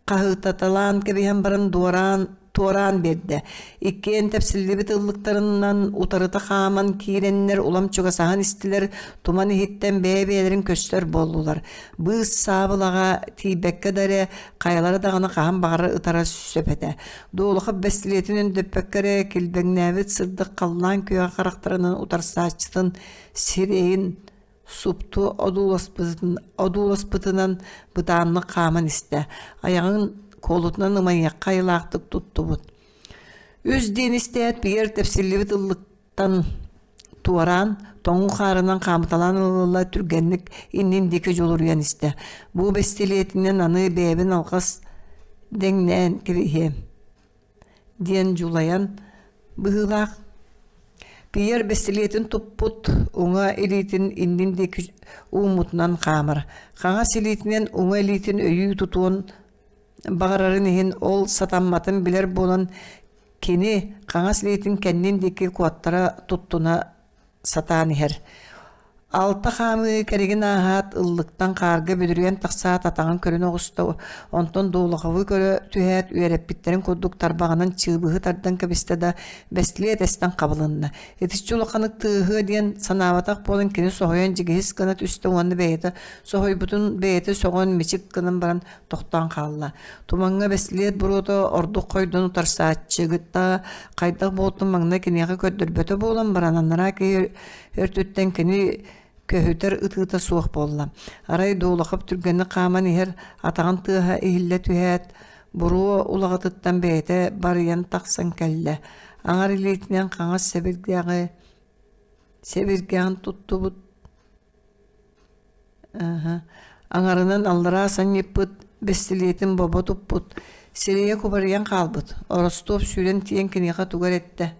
хаһыытаталаан кэбиһэн баран дуораан туораан биэрдэ. Иккиэн тэпсиллибит ыллыктарынан утарыта хааман киирэннэр улам чугасаһан истилэр, туман иһиттэн бэйэ-бэйэлэрин көстөр буоллулар. Быыс саабылаҕа тиийбэккэ да эрэ хайалара даҕаны хаһан баҕарар ытара сөп этэ. Дуолахов бэстилиэтин өндөппөккө эрэ килбэҥнээбит сырдык халлаан күөҕэ харахтарынан утарсааччытын сирэйин супту одууласпытынан бытааннык хааман истэ, айаҕын куолутунан ымайыахха айылаахтык туттубут. Үс диэн истээт Пьер тэпсиллибит ыллыктан туораан, тоҥуу хаарынан хаамыталаан ылла түргэнник иннин диэки дьулуруйан истэ. Бу бэстилиэтинэн аны бэйэбин алҕас дэҥнээн кэбиһиэм диэн дьулайан быһыылаах. Пьер бэстилиэтин туппут уҥа илиитин иннин диэки ууммутунан хаамар. Хаҥас илиитинэн уҥа илиитин өйүү тутуон баҕарарын иһин ол сатамматын билэр буолан кини хаҥас илиитин кэннин диэки куоттара туттуна сатаан иһэр. Алта хаамыы кэригин ааһаат, ыллыктан хаарга бүдүрүйэн тахсаат атаҕын көрүнэ оҕуста, онтон Дулаховы көрө түһээт үөрэппиттэрин курдук тарбаҕынан чыыбыһы тардан кэбистэ да, бэстилиэт эстэн хабылынна. Итиччэ улаханнык тыаһыа диэн санаабатах буолан кини соһуйан дьигиһис гына түстэ уонна бэйэтэ соһуйбутун бэйэтэ сөҕөн мичик гынан баран тохтоон хаалла. Тумаҥҥа бэстилиэт буруота ордук хойдон утарсааччыгыта хайдах буолтун маҥнай киниэхэ көрдөрбөтө буолан баран анараа киһи өртүттэн кини көһүтэр ытыыта суох буолла. Арай Дулахов түргэнник хааман иһэр атаҕын тыаһа иһиллэ түһээт, буруо улаҕатыттан бэйэтэ барыйан тахсан кэллэ. Аҥар илиитинэн хаҥас сэбиргэҕи сэбиргэҕин туттубут Аҥарынан аллараа санньыппыт, бэстилиэтин бобо туппут, сирэйэ кубарыйан хаалбыт. Ростов сүүрэн тиийэн киниэхэ тугу эрэ эттэ.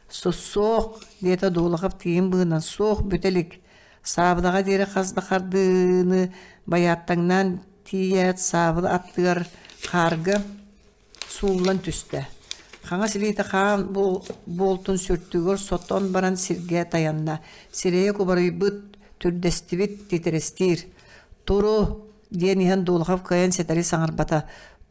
«Суох!» диэтэ Дулахов тииһин быыһынан. «Суох, бүтэ илик». Саабынаҕа диэри хас да хардыыны байааттаҥнаан тиийээт, саабына аттыгар хаарга сууллан түстэ. Хаҥас илиитэ хаан буолтун сүртүгэр сотон баран сиргэ тайанна. Сирэйэ кубарыйбыт, түрдэстибит, титирэстиир. «Туру!» диэн иһэн Дулахов кыайан ситэри саҥарбата.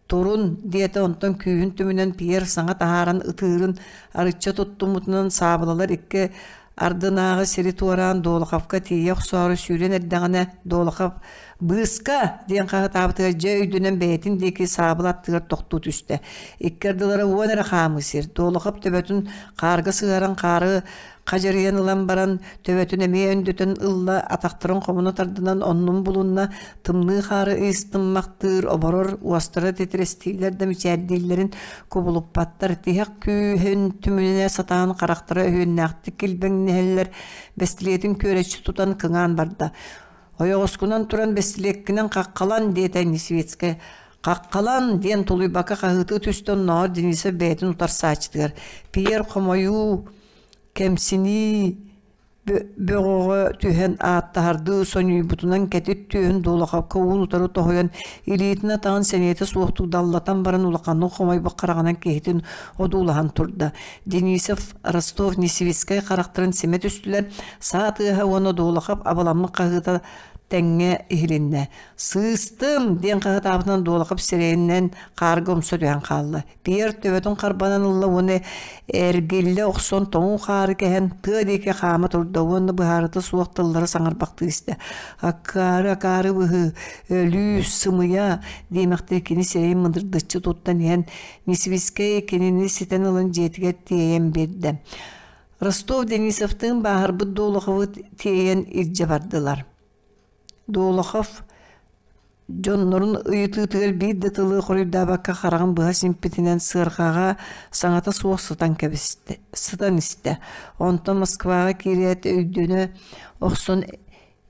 «Турун!» диэтэ онтон күүһүн түмүнэн Пьер саҥа таһааран ытыырын арычча туттуммутунан саабылалар икки ардынааҕы сири туораан Долоховка тиийэ охсоору сүүрэн эрдэҕинэ Долохов «Быыска!» диэн хаһытаабытыгар дьэ өйдөнөн бэйэтин диэки саабыл аттыгар тохтуу түстэ. Икки ардылара уон эрэ хаамыы сир. Долохов төбөтүн хаарга сыһаран хаары хадьарыйан ылан баран төбөтүн эмиэ өндөтөн ылла, атахтарын хомуна тардынан оннун булунна, тымныы хаары ыйыстыммахтыыр, оборор, уостара титирэстииллэр да мичээрдииллэрин кубулуппаттар, тиһэх күүһүн түмүнэ сатаан харахтара өһүөннээхтик килбэҥнэһэллэр, бэстилиэтин күөрэччи тутан кыҥаан барда. «Ойоҕоскунан туран бэстилиэккинэн хаххалан» диэтэ Несвицкэй. «Хаххалан!» диэн тулуйбакка хаһыытыы түстэ оннооҕор Денисов бэйэтин утарсааччытыгар. Пьер хомойуу, кэмсинии бөҕөҕө түһэн ааттаһардыы сонньуйбутунан кэтит түөһүн Дулаховка уун-утары тоһуйан илиитин-атаҕын сэниэтэ суохтук даллатан баран улаханнык хомойбут хараҕынан киһитин одуулаһан турда. Денисов, Ростов, Несвицкэй харахтарын симэ түстүлэр, саа тыаһа уонна Дулахов абыламмыт хаһыыта тэҥҥэ иһилиннэ. «Сыыстым!» диэн хаһытаабытынан Дулахов сирэйинэн хаарга умса түһэн хаалла. Пьер төбөтүн харбанан ылла уонна эргиллэ охсон тоҥуу хаары кэһэн тыа диэки хаама турда уонна быһаарыта суох тыллары саҥарбахтыы истэ. Акаары, акаары быһыы, өлүү, сымыйа диэмэхтии кини сирэйин мындырдыччы туттан иһэн Несвицкэй кинини ситэн ылан дьиэтигэр тиэйэн биэрдэ. Ростов Денисовтыын бааһырбыт Долоховы тиэйэн илдьэ бардылар. Долохов Дьоннорун ыйытыытыгар биир да тылы хоруйдаабакка хараҕын быһа симпитинэн сыарҕаҕа саҥата суох сытан кэбистэ, сытан истэ. Онтон Москваҕа киирээт өйдөнө охсон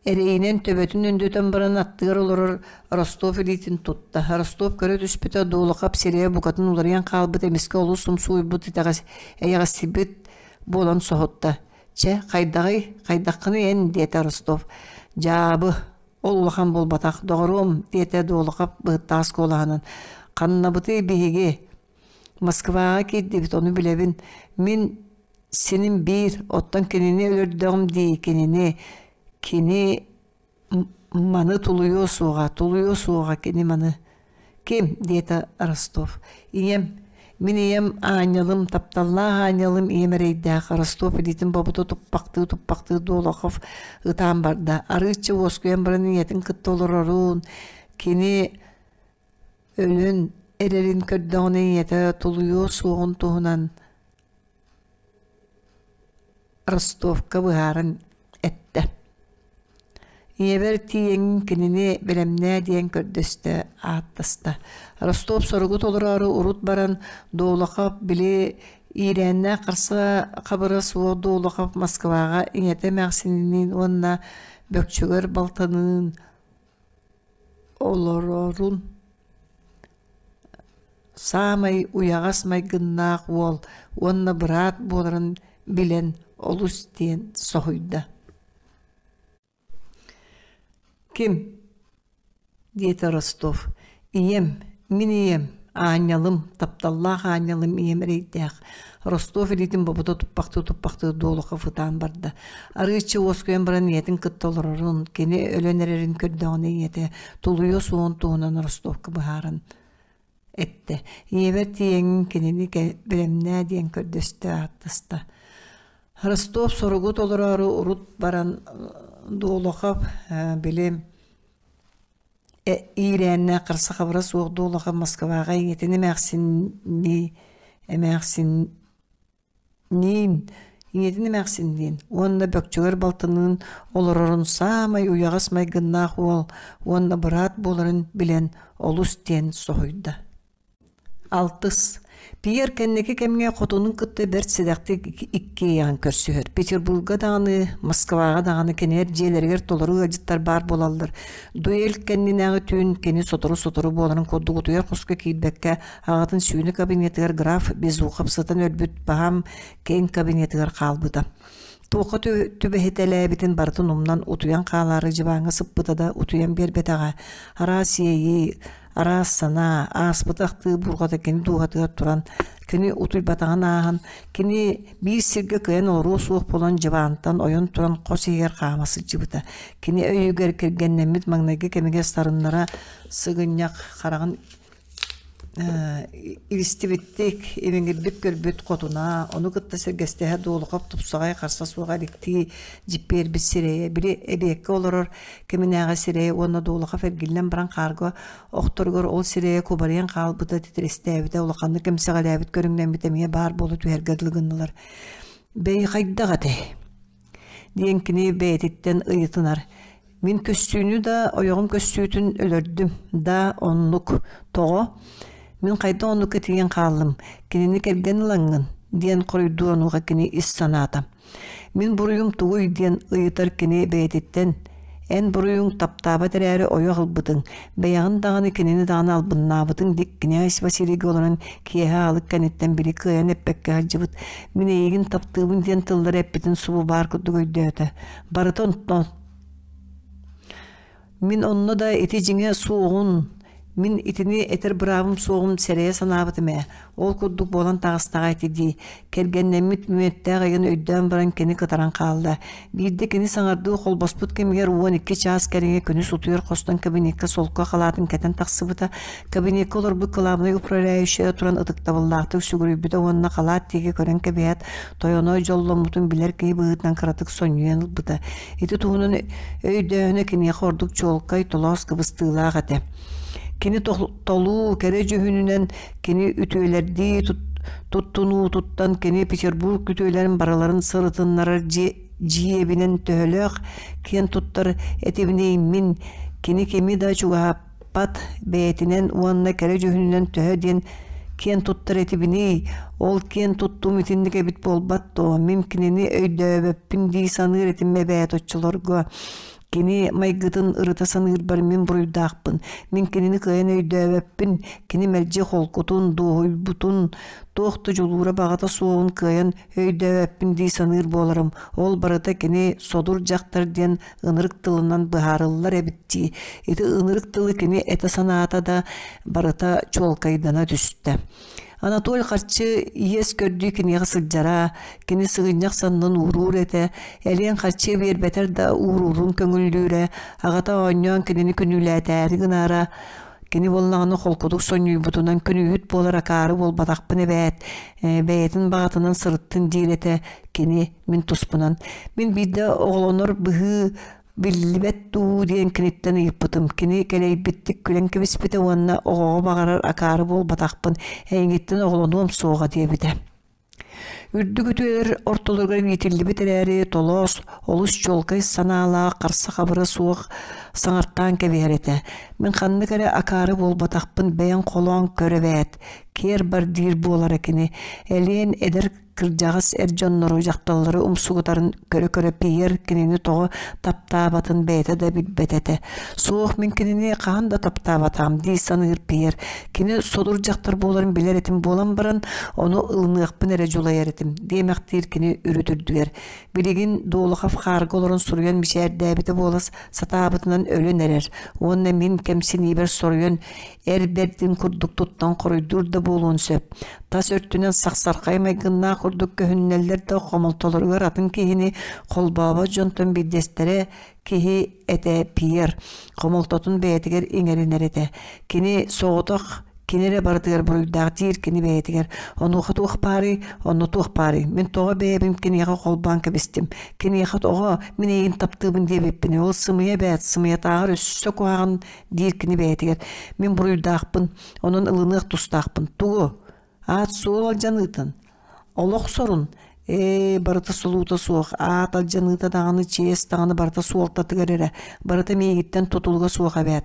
эрэйинэн төбөтүн өндөтөн баран аттыгар олорор Ростов илиитин тутта. Ростов көрө түспүтэ Дулахап сирэйэ букатын уларыйан хаалбыт эмискэ олус умсугуйбут итэҕэс эйэҕэстийбит буолан соһутта. Чэ, хайдаҕый, хайдаххыный эн диэтэ Ростов. Дьаабы, Ол улахан буолбатах, доҕоруом, диэтэ Дуолахап быһыттаах оскуолаһынан. Ханнабытый биһиги? Москваҕа киирдибит, ону билэбин. Мин синим биир, оттон кинини өлөрдөҕүм дии, кинини. Кини маны тулуйуо суоҕа, тулуйуо суоҕа кини маны. Ким? диэтэ Ростов. Ийэм, мин ийэм аанньалым, тапталлаах аанньалым ийэм эрэйдээх Ростов илиитин бобута туппахтыы-туппахтыы Долохов ытаан барда. Арыычча уоскуйан баран ийэтин кытта олорорун, кини өлөн эрэрин көрдөҕүнэ ийэтэ тулуйуо суоҕун туһунан Ростовка быһааран эттэ: «Ийэбэр тиийэҥҥин кинини бэлэмнээ» диэн көрдөстө, ааттаста. Ростов соругу толороору урут баран Долохов били иирээннээх харса хабыра суох Долохов Москваҕа ийэтэ эмээхсининиин уонна Бөкчөгөр балтыныын олорорун Саамай уйаҕас майгыннаах уол уонна быраат буоларын билэн олус диэн соһуйда. Ким? диэтэ Ростов. Ийэм, мин ийэм, аанньалым, тапталлаах аанньалым ийэм эрэйдээх. Ростов илиитин бобута туппахтыы-туппахтыы Долохов ытаан барда. Арыычча уоскуйан баран ийэтин кытта олорорун, кини өлөн эрэрин көрдөҕүнэ ийэтэ тулуйуо суоҕун туһунан Ростовка быһааран эттэ. Ийэбэр тиийэҥҥин кинини бэлэмнээ диэн көрдөстө ааттаста. Ростов соругу толороору урут баран Долохов били иирээннээх харса-хабыра суох Долохов Москваҕа ийэтин эмээхсиннии эмээхсинниин ийэтин эмээхсинниин уонна бөкчөгөр балтыныын олорорун саамай уйаҕас майгыннаах уол уонна быраат буоларын билэн олус диэн соһуйда. Алтыс. Пьер кэнники кэмҥэ хотунун кытта бэрт сэдэхтик иккиэйэҕин көрсүһэр. Петербурга даҕаны, Москваҕа даҕаны кинилэр дьиэлэригэр толору ыалдьыттар баар буолаллар. Дуэль кэннинээҕи түүн кини сотору-сотору буоларын курдук утуйар хоско киирбэккэ, аҕатын сүүнэ кабинетыгар граф Безухов сытан өлбүт баһаам киэҥ кабинетыгар хаалбыта. Туохха түбэһитэлээбитин барытын умнан утуйан хаалаары дьыбааҥҥа сыппыта да утуйан биэрбэтэҕэ. Араас иэйии, Араас санаа, ааспыты ахтыы бурҕата кини дууһатыгар туран, кини утуйбатаҕын ааһан, кини биир сиргэ кыайан олоруо суох буолан дьыбаантан ойон туран хос иһигэр хаама сылдьыбыта. Кини өйүгэр кэргэннэммит маҥнайгы кэмигэр сарыннара сыгынньах хараҕын илистибиттик, имиҥирбит көрбүт хотуна, ону кытта сэргэстэһэ Дуолухап тупсаҕай харса суох эликтии дьиппиэрбит сирэйэ, били эбиэккэ олорор кэминээҕи сирэйэ уонна Дуолахов эргиллэн баран хаарга охторугар ол сирэйэ кубарыйан хаалбыта титирэстээбитэ улаханнык эмсэҕэлээбит көрүҥнэммитэ эмиэ баар буола түһэргэ дылы гыннылар. «Бэйи хайдах этэй?» диэн кини бэйэтиттэн ыйытынар. «Мин көссүүнү да, ойоҕум көссүүтүн өлөрдүм да, оннук. Тоҕо? Мин хайдах оннукка тиийэн хааллым? Кинини кэргэн ылаҥҥын?» диэн хоруйдуур онуоха кини ис санаата. Мин буруйум тугуй диэн ыйытар кини бэйэтиттэн эн буруйуҥ таптаабат эрээри ойох ылбытыҥ, бэйэҕин даҕаны кинини даҕаны албыннаабытыҥ князь Василийга олорон киэһэ аалык кэнниттэн били кыайан эппэккэ сылдьыбыт мин эйигин таптыыбын диэн тыллары эппитин субу баар курдук өйдөөтө. Барыта онтон Мин онно да ити дьиҥэ суоҕун, мин итини этэр быраабым суоҕун сэрэйэ санаабытым ээ. Ол курдук буолан таҕыстаҕа ити дии. Кэргэннэммит мүөттээх ыйын өйдөөн баран кини кытаран хаалла. Биирдэ кини саҥардыы холбоспут кэмигэр 12 чаас кэриҥэ күнүс утуйар хостон кабинекка солко халаатын кэтэн тахсыбыта. Кабинекка олорбут кылаабынай управляющайа туран ытыктабыллаахтык сүгүрүйбүтэ уонна халаат диэки көрөн кэбиһээт, тойоно дьолломмутун билэр киһи быһыытынан кыратык сонньуйан ылбыта. Ити туһунан өйдөөһүнэ киниэхэ ордук чуолкай, толоос кыбыстыылаах этэ. Кини толуу, кэрэ дьүһүнүнэн кини үтүөлэрдии туттунуутуттан кини Петербург үтүөлэрин барыларын сырытыннарар дьиэбинэн төһөлөөх киэн туттар этибиний мин кини кими да чугаһаппат бэйэтинэн уонна кэрэ дьүһүнүнэн төһө диэн киэн туттар этибиний ол киэн туттуум итинник эбит буолбат дуо мин кинини өйдөөбөппүн дии саныыр этим эбээт оччолорго кини майгытын ырыта саныырбар мин буруйдаахпын мин кинини кыайан өйдөөбөппүн кини мэлдьи холкутун дуоһуйбутун туох да дьулуура баҕата суоҕун кыайан өйдөөбөппүн дии саныыр буоларым ол барыта кини содур дьахтар диэн ынырык тылынан быһаарыллар эбит дии. Ити ынырык тылы кини этэ санаата да барыта чуолкайдана түстэ. Анатоль харчы иэс көрдүү киниэхэ сылдьара, кини сыгынньах саннын ууруур этэ, элиэн харчы биэрбэтэр да ууруурун көҥүллүүрэ, аҕата оонньоон кинини күнүүлээтээри гынара, кини буоллаҕына холкутук сонньуйбутунан күнүүһүт буолар акаары буолбатахпын эбээт, бэйэтин баҕатынан сырыттын диир этэ, кини мин туспунан. Мин биирдэ оҕолонор быһыы биллибэт дуу диэн киниттэн ыйыппытым. Кини кэлэйбиттик күлэн кэбиспитэ уонна оҕоҕо баҕарар акаары буолбатахпын, эйигиттэн оҕолонуом суоҕа диэбитэ. Үрдүк үтүөлэр ортолоругар иитиллибит эрээри толоос, олус чуолкай санаалаах, харса-хабыра суох саҥартаан кэбиһэр этэ. Мин ханнык эрэ акаары буолбатахпын бэйэҥ холоон көр эбээт, киэр бар диир буолара кини. Элиэн эдэр кырдьаҕас эр дьоннору, дьахталлары умсугутарын көрө-көрө Пьер кинини тоҕо таптаабатын бэйэтэ да билбэт этэ. Суох, мин кинини хаһан да таптаабатаҕым дии саныыр Пьер. Кини содур дьахтар буоларын билэр этим буолан баран, ону ылыныахпын эрэ дьулуһар. дьулайар этим диэмэхтиир кини үрүт үрдүгэр. Билигин Долохов хаарга олорон суруйан мичээрдээбитэ буола сатаабытынан өлөн эрэр уонна мин кэмсиниибэр соруйан эр бэрдин курдук туттан хоруйдуур да буолуон сөп. Тас өртүнэн сахсархай майгыннаах курдук көһүннэллэр да хомолтолоругар атын киһини холбообот дьонтон биирдэстэрэ киһи этэ Пьер хомолтотун бэйэтигэр иҥэринэр этэ. Кини соҕотох кини эрэ барытыгар буруйдаах диир кини бэйэтигэр. Онуоха туох баарый, онно туох баарый? Мин тоҕо бэйэбин киниэхэ холбоон кэбистим? Киниэхэ тоҕо мин эйигин таптыыбын диэбиппин? Ол сымыйа эбээт, сымыйатааҕар өссө куһаҕан диир кини бэйэтигэр. Мин буруйдаахпын, онон ылыныах тустаахпын. Тугу? Аат-суол алдьаныытын? Олох сорун? Ээ, барыта сулуута суох, аат алдьаныыта даҕаны, чиэс даҕаны барыта суолтатыгар эрэ, барыта миигиттэн тутулуга суох эбээт.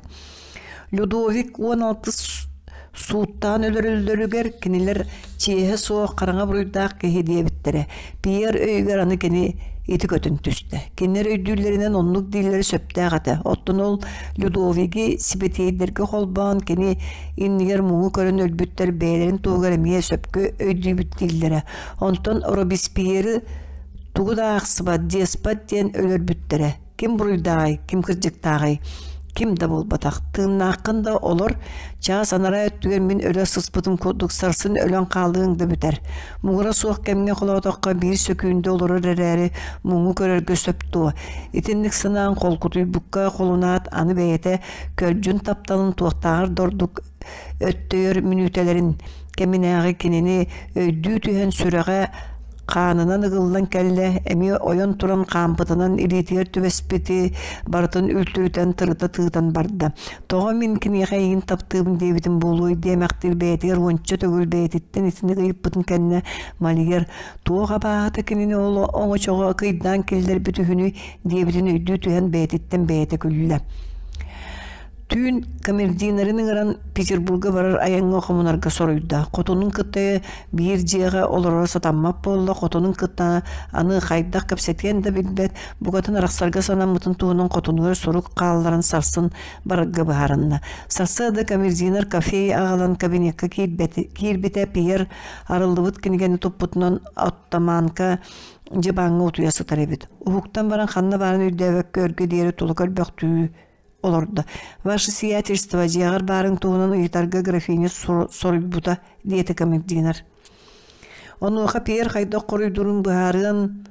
Людовик 16 сууттаан өлөрөллөрүгэр кинилэр чиэһэ суох хараҥа буруйдаах киһи диэбиттэрэ. Пьер өйүгэр аны кини ити көтөн түстэ. Кинилэр өйдүүллэринэн оннук дииллэрэ сөптөөх этэ. Оттон ол Людовиги сибэтиэйдэргэ холбоон кини иннигэр муҥу көрөн өлбүттэр бэйэлэрин туһугар эмиэ сөпкө өйдүүбүт дииллэрэ. Онтон Робеспьеры тугу да аахсыбат, деспот диэн өлөрбүттэрэ. Ким буруйдааҕый, ким кырдьыктааҕый? Ким да буолбатах. Тыыннааххын да олор, чаас анараа өттүгэр мин өлө сыспытым курдук сарсын өлөн хаалыаҥ да бүтэр. Муҥура суох кэмҥэ холоотоххо биир сөкүүндэ олорор эрээри муҥу көрөргө сөп дуо? Итинник санаан холкутуйбукка холунаат аны бэйэтэ көлдьүн тапталын туохтааҕар да ордук өттөйөр мүнүүтэлэрин кэминээҕи кинини өйдүү түһэн сүрэҕэ хаанынан ыгыллан кэллэ, эмиэ ойон туран хаампытынан илиитигэр түбэспити барытын үлтүрүтэн тырыта тыытан барда. Тоҕо мин киниэхэ эйигин таптыыбын диэбитим буолуой диэмэхтиир бэйэтигэр уонча төгүл бэйэтиттэн итинник ыйыппытын кэннэ Малигер туох абааһыта кинини ол оҥочоҕо кыйдаан киллэрбит үһүнүй диэбитин өйдүү түһэн бэйэтиттэн бэйэтэ күллэ. Түүн камердинерин ыҥыран Петербурга барар айаҥҥа хомунарга соруйда. Хотунун кытта биир дьиэҕэ олороро сатаммат буолла, хотунун кытта аны хайдах кэпсэтиэн да билбэт, букатын арахсарга санаммытын туһунан хотунугар сурук хаалларан сарсын барарга быһаарынна. Сарсыарда камердинер кафе аҕалан кабинекка киирбитэ Пьер арыллыбыт кинигэни туппутунан оттоманка дьыбааҥҥа утуйа сытар эбит. Уһуктан баран ханна баарын өйдөөбөккө өргө диэри тула көрбөхтүү олордо. «Ваше сиятельство, дьиэҕэр баарыҥ туһунан ыйытарга графиня соруйбута», диэтэ камердинер. Онуоха Пьер хайдах хоруйдуурун быһаарыан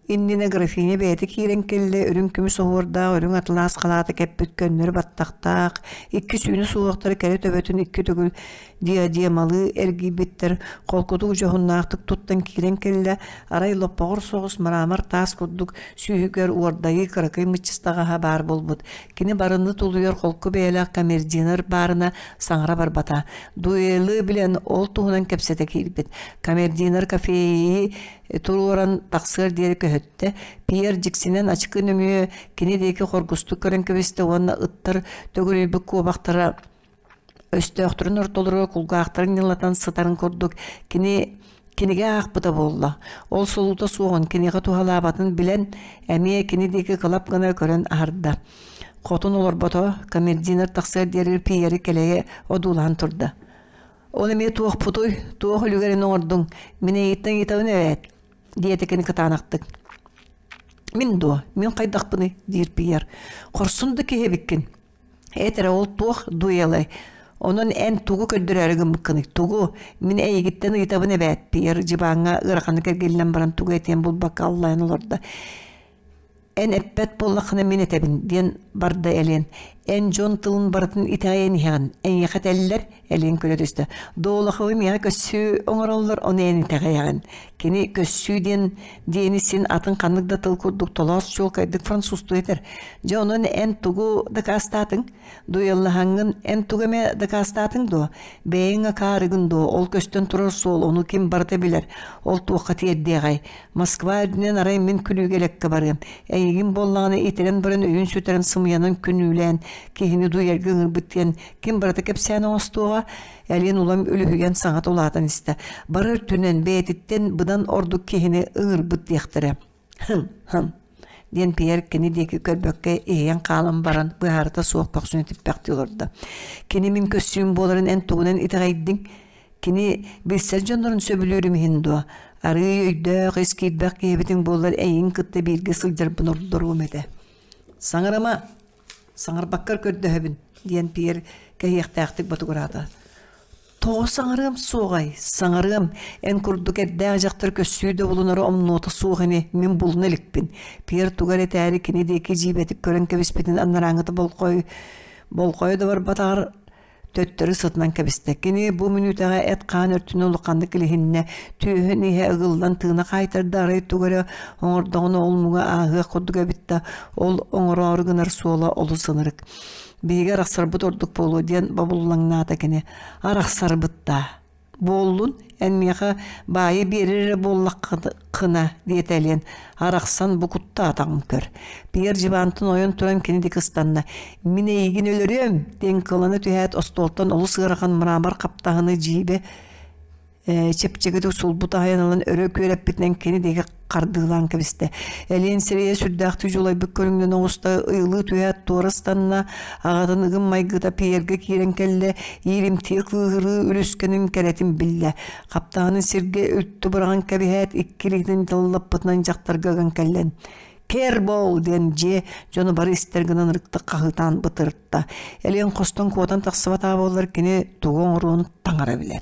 иннинэ графиня бэйэтэ киирэн кэллэ, үрүҥ көмүс оһуордаах, үрүҥ атлас халааты кэппит көннөрү баттахтаах, икки сүүнэ суһуохтара кэрэ төбөтүн икки төгүл диадемалыы эргийбиттэр, холкутук дьоһуннаахтык туттан киирэн кэллэ, арай лоппоҕор соҕус мрамор таас курдук сүүһүгэр уордайыы кыракый мыччыстаҕаһа баар буолбут. Кини барыны тулуйар холку бэйэлээх камердинер баарына саҥара барбата. Дуэлы билэн ол туһунан кэпсэтэ киирбит. Камердинер кафеи туруоран тахсыар диэри көһүттэ. Пьер дьиксинэн ачыкы нөҥүө кини диэки хоргустук көрөн кэбистэ уонна ыттар төгүрүйбүт куобахтара өстөөхтөрүн ортолоругар кулгаахтарын ньылатан сытарын курдук кини кинигэ аахпыта буолла. Ол солуута суоҕун, киниэхэ туһалаабатын билэн, эмиэ кини диэки кылап гына көрөн аһарда. Хотун олорбото, камердинер тахсыар диэри Пьери кэлэйэ одуулаһан турда. Ол эмиэ туохпутуй, туох үлүгэрин оҥордуҥ, мин эйиттэн ыйытабын эбээт, диэтэ кини кытаанахтык. Мин дуо, мин хайдахпыный, диир Пьер. Хорсун да киһи эбиккин. Эт эрэ ол туох дуэлай? Онон эн тугу көрдөрөөрү гыммыккыный? Тугу? Мин эйигиттэн ыйытабын эбээт, Пьер дьыбааҥҥа ыараханнык эргиллэн баран тугу этиэн булбакка аллайан олордо. Эн эппэт буоллаххына мин этэбин, диэн барда Элен. Эн дьон тылын барытын итэҕэйэн иһэҕин. Эйиэхэ этэллэр, Элен күлэ түстэ. Долоховы миэхэ көссүү оҥороллор, ону эн итэҕэйэҕин. Кини көссүү диэн диэни син атын ханнык да тыл курдук толоос чуолкайдык французтуу этэр. Дьэ онон эн тугу дакаастаатыҥ? Дуйаллаһаҥҥын эн тугу эмэ дакаастаатыҥ дуо? Бэйэҥ акаарыгын дуо? Ол көстөн турар суол, ону ким барыта билэр. Ол туохха тиэрдиэҕэй? Москва үрдүнэн арай мин күлүүгэ элэккэ барыам. Эйигин буоллаҕына итирэн баран өйүн сүтэрэн сымыйанан күнүүлээн киһини дуйарга ыҥырбыт диэн ким барыта кэпсээн оҥостуоҕа? Элин улам үлүһүйэн саҥата улаатан истэ. Бары өртүнэн бэйэтиттэн быдан ордук киһини ыҥырбыт диэхтэрэ. Хым, хым, диэн Пьер кини диэки көрбөккө иһийэн хаалан баран быһаарыта суох көхсүн этиппэхтии олордо. Кини мин көссүүм буоларын эн тугунан итэҕэйдиҥ? Кини билсэр дьоннорун сөбүлүүрүм иһин дуо? Арыый өйдөөх, ис киирбэх киһибитиҥ буоллар эйигин кытта бииргэ сылдьарбын ордоруом этэ. Саҥарыма, саҥарбаккар көрдөһөбүн, диэн Пьер кэһиэхтээхтик ботугураата. Тоҕо саҥарыам суоҕай, саҥарыам, эн курдук эрдээх дьахтар көссүү да булунара омнуота суох ини, мин булуна иликпин. Пьер тугу эрэ этээри кини диэки дьиибэтик көрөн кэбиспитин анарааҥҥыта болҕой болҕойо да барбатаҕар төттөрү сытынан кэбистэ. Кини бу мүнүүтэҕэ эт-хаан өртүнэн улаханнык илиһиннэ, түөһүн иһэ ыгыллан тыына хаайтарда, арай тугу эрэ оҥордоҕуна ол муҥа ааһыах курдук эбит да, ол оҥороору гынар суола олус ынырык. Биһиги арахсарбыт ордук буолуо диэн бобуллаҥнаата кини. Арахсарбыт даа. Буоллун, эн миэхэ баайы биэрэр эрэ буоллаххына, диэтэ Элиэн, арахсан бу куттаатаҕын көр. Пьер дьыбаантан ойон туран кини диэки ыстанна. Мин эйигин өлөрүөм, диэн кылана түһээт остуолтан олус ыарахан мрамор хаптаһыны дьиибэ чэпчэкитик сулбу таһыйан ылан өрө күөрэппитинэн кини диэки хардыылаан кэбистэ. Элиэн сирэйэ сүрдээхтик дьулайбыт көрүҥнэн оҕуста ыйылыы түһээт туора ыстанна, аҕатын ыгым майгыта Пьергэ киирэн кэллэ, ииримтиэ кыыһырыы үлүскэнин кэрэтин биллэ. Хаптаһынын сиргэ үлтү быраҕан кэбиһээт, икки илиитин таллаппытынан дьахтарга ыган кэллэн «Кербол!» диэн дьиэ дьону бары истэр гынан ырыктык хаһыытаан бытырытта. Элиэн хостон куотан тахсыбатаҕа буоллар кини тугу оҥоруон таҥара билэр.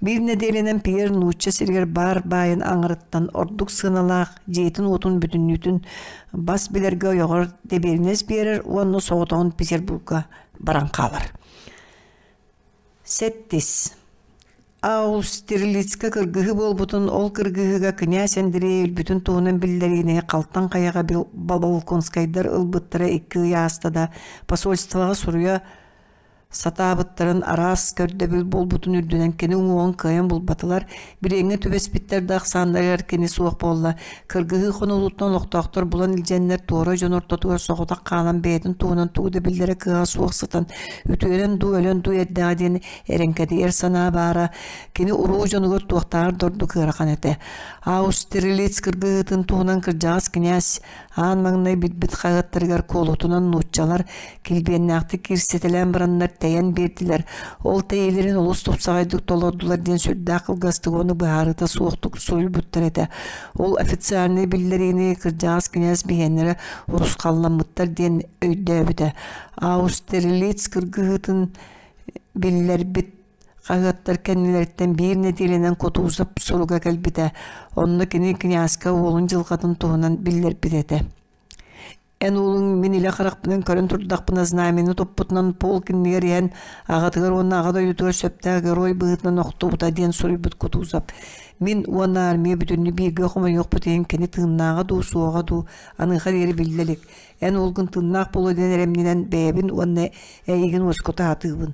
Биир нэдиэлэнэн Пьер нуучча сиригэр баар баайын аҥарыттан ордук сыаналаах дьиэтин-уотун бүтүннүүтүн бас билэргэ ойоҕор дэбиэринэс биэрэр уонна соҕотоҕун Петербурга баран хаалар. Сэттис. Аустерлицка кыргыһыы буолбутун, ол кыргыһыыга князь Андрей өлбүтүн туһунан биллэриини Халтаҥ хайаҕа Болконскайдар ылбыттара икки ый ааста да, посольствоҕа суруйа Сатаабыттарын араас көрдөбүл буолбутун үрдүнэн кини уҥуоҕун кыайан булбатылар, билиэҥҥэ түбэспиттэр да ахсааннарыгар кини суох буолла. Кыргыһыы хонуутуттан олохтоохтор булан илдьэннэр туора дьон ортотугар соҕотох хаалан бэйэтин туһунан тугу да биллэрэ кыаҕа суох сытан, үтүөрэн дуу, өлөн дуу эрдэҕэ диэн эрэҥкэдийэр санаа баара. Кини уруу дьонугар туохтааҕар да ордук ыарахан этэ. Аустерлиц кыргыһыытын туһунан кырдьаҕас кинээс аан маҥнай билбит хаһыаттарыгар куолутунан нууччалар килбиэннээхтик киирситэлээн бараннар тэйэн биэрдилэр, ол тэйиилэрин олус тупсаҕайдык толордулар диэн сүрдээх кылгастык уонна быһаарыыта суохтук суруйбуттар этэ. Ол официальнай биллэриини кырдьаҕас кинээс биһиэннэрэ урусхалламмыттар диэн өйдөөбүтэ. Аустерлиц кыргыһыытын биллэрбит хаһыаттар кэннилэриттэн биир нэдиэлэнэн Кутузов суруга кэлбитэ. Онно кини князька уолун дьылҕатын туһунан биллэрбит этэ. Эн уолуҥ мин илэ харахпынан көрөн турдахпына знамяны туппутунан полк иннигэр иһэн аҕатыгар уонна аҕа дойдутугар сөптөөх герой быһыытынан охтубута диэн суруйбут Кутузов. Мин уонна армия бүтүннүү бииргэ хомойуохпут иһин кини тыыннааҕа дуу, суоҕа дуу аныаха диэри биллэ илик. Эн уолгун тыыннаах буолуо диэн эрэмньинэн бэйэбин уонна эйигин уоскута сатыыбын.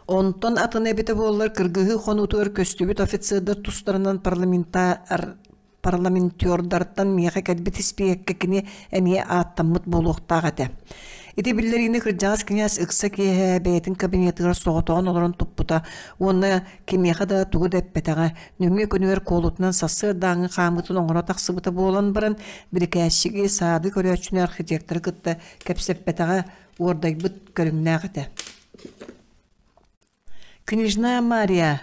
Онтон атын эбитэ буоллар кыргыһыы хонуутугар көстүбүт офицердар тустарынан парламентар парламентердартан миэхэ кэлбит испииһэккэ кини эмиэ ааттаммыт буолуохтаах этэ. Ити биллэриини кырдьаҕас кинээс ыкса киэһэ бэйэтин кабинетыгар соҕотоҕун олорон туппута уонна кимиэхэ да тугу да эппэтэҕэ. Нөҥүө күнүгэр куолутунан сарсыардааҥҥы хаамыытын оҥоро тахсыбыта буолан баран, бирикээччиги, саады көрөөччүнү архитекторы кытта кэпсэппэтэҕэ уордайбыт көрүҥнээх этэ. Княжна Мария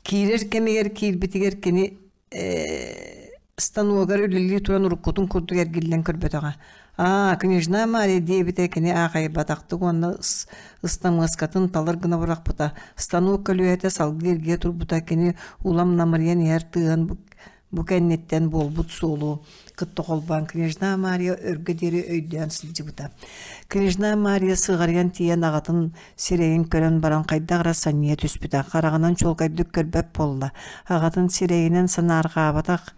киирэр кэмигэр киирбитигэр кини станогар үлэлии туран уруккутун курдук эргиллэн көрбөтөҕө. Аа, княжна Мария диэбитэ кини аахайбатахтык уонна ыстамыаскатын талар гына бырахпыта. Станок көлүөһэтэ салгыы эргийэ турбута кини улам намырыйан иһэр тыаһын Бу кэнниттэн буолбут суолу кытта холбоон Княжна Мария өргө диэри өйдөөн сылдьыбыта. Княжна Мария сыҕарыйан тиийэн аҕатын сирэйин көрөн баран хайдах эрэ санньыйа түспүтэ, хараҕынан чуолкайдык көрбөт буолла. Аҕатын сирэйинэн санаарҕаабатах,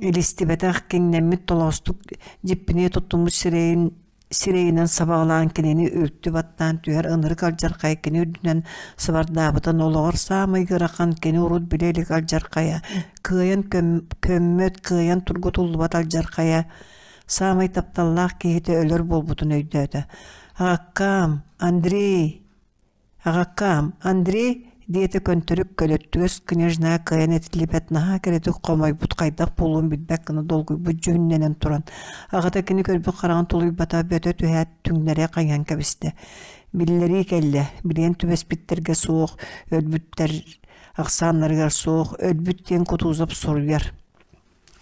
илистибэтэх, киҥнэммит толоостук дьиппиниэ туттуммут сирэйин сирэйинэн сабаҕалаан кинини үлтү баттаан түһэр ынырык алдьархай кини үрдүнэн сабардаабытын олоҕор саамай ыарахан кини урут билэ илик алдьархайа кыайан көммөт кыайан тургутуллубат алдьархайа саамай тапталлаах киһитэ өлөр буолбутун өйдөөтө аҕаккаам Андрей Аҕаккаам, Андрей, диэтэ көнтөрүк көлөттүгэс княжна кыайан этиллибэт наһаа кэрэтик хомойбут хайдах буолуон билбэт гына долгуйбут дьүһүннэнэн туран, аҕата кини көрбүт хараҕын тулуйбата бөтө түһээт түҥнэри хайыһан кэбистэ. Биллэрии кэллэ, билиэн түбэспиттэргэ суох, өлбүттэр. Ахсааннарыгар суох, өлбүт диэн Кутузов суруйар.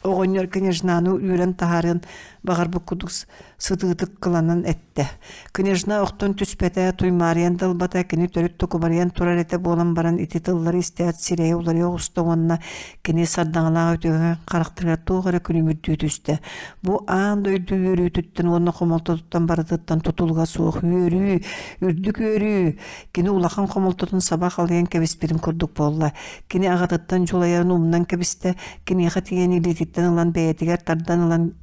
Оҕонньор княжнаны үүрэн таһаарыан баҕарбыт курдук сытыытык кыланан эттэ. Княжна охтон түспэтэ, туймаарыйан да ылбата, кини төрүт токумарыйан турар этэ буолан баран ити тыллары истээт сирэйэ уларыйа оҕуста уонна кини сардаҥалаах үтүөҕэ харахтарыгар туох эрэ күлүмүрдүү түстэ. Бу аан дойду үөрүүтүттэн уонна хомолтотуттан барытыттан тутулуга суох үөрүү, үрдүк үөрүү, кини улахан хомолтотун саба халыйан кэбиспитин курдук буолла. Кини аҕатыттан дьулайарын умнан кэбистэ, киниэхэ тиийэн илиититтэн ылан бэйэтигэр тардан ылан